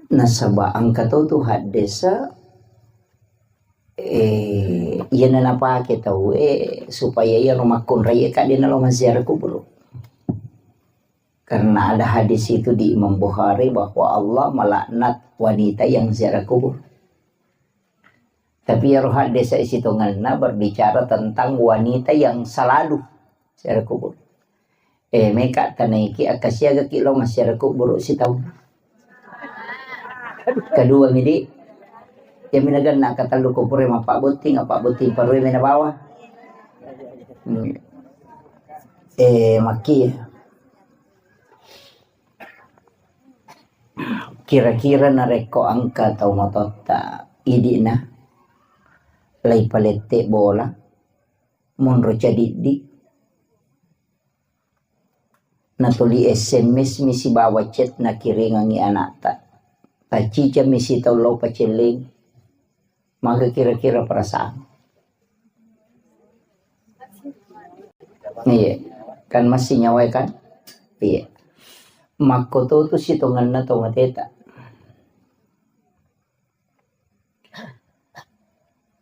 Nasaba engka to tu haddesa, eh, iyana napake tau, eh, supaya iyaro makkunrai ka de nalo maziarah kubur. Karena ada hadis itu di Imam Bukhari bahwa Allah melaknat wanita yang ziarah kubur. Tapi iyaro haddesa sitongenna berbicara tentang wanita yang selalu ziarah kubur. Eh, meka tanaiki, akkasiagaki lao massiara kuburu sitaung. Kedua midi, iya minaganna katellu kupure mappabbotting, appabbotting parue mena bawa. Hmm. Eh, makki. Kira-kira narekko engka tau matotta idi'na, lai palette bola, monro cadiddi, natuli S M S mi sibawa chat nakiringangi anakta. Taccicami sitaung lao pacelling. Maga kira-kira perasaan? Iya, kan masih nyawa kan? Iya. Makkoto tu sitongenna to mateta.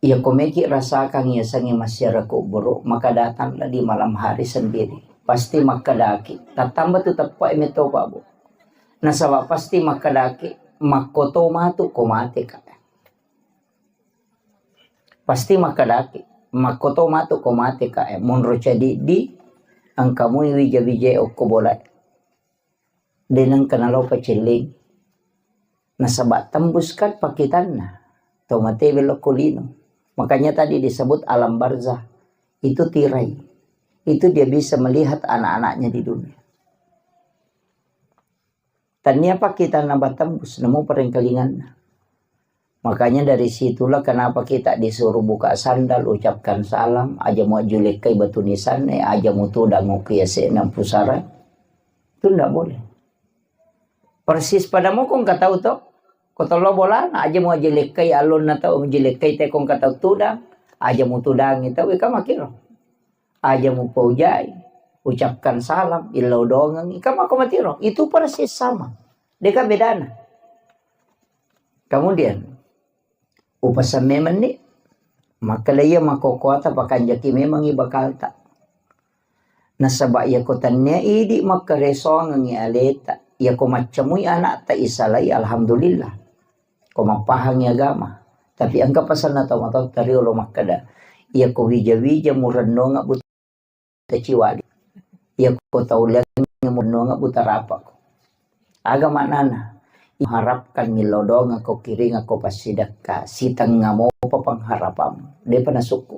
Iya, ko meki rasakan iya sangi masyarakat kuburu, maka datanglah di malam hari sendiri. Pasti makkedaki, tattamba tu teppa mi to, Pak, Bu. Nasaba pasti makkedaki, makkoto matu ko mate ka. Pasti makkedaki, makkoto matu ko mate ka, eh, monro cadiddi, engkamui wija-wija okko bola. De nengka nalao pacelling. Nasaba tembus kan pakitanna. Tau mate belok ko lino. Makanya tadi disebut alam barzah. Itu tirai. Itu dia bisa melihat anak-anaknya di dunia. Tania pakitanna batembus, namo perengkalinganna. Makanya dari situlah kenapa kita disuruh buka sandal, ucapkan salam, aja muajjulekkai batu nisanna, aja mutudang okko yase'na pusara. Itu ndak boleh. Persis pada mokong katau to, ko tollo bolana, aja muajjulekkai allonna tau, muajjulekkai tekong katau tudang, aja mutudangi tau, ika makiro. Aja mupaujai, ucapkan salam, illau doangengngi, ika mako matiro. Itu persis sama. Deka bedana. Kemudian, upasamme menni, makkeda iya makkokkoata pakanjaki memangngi bakalta. Nasaba iyako tannia idi makkaresoangengngi aleta, iyako maccamui anakta isalai, alhamdulillah. Ko mappahangngi agama. Tapi engka pasanna tau matoatta riolo makkeda, iyako wija-wija murennonga buta ciwali. Iyako tau liangnge murennonga buta rapako. Aga maknana? Mengharapkan millau doangekko, kiringekko passidekka, sitengnga mopa pengharapammu. Depa nasukku.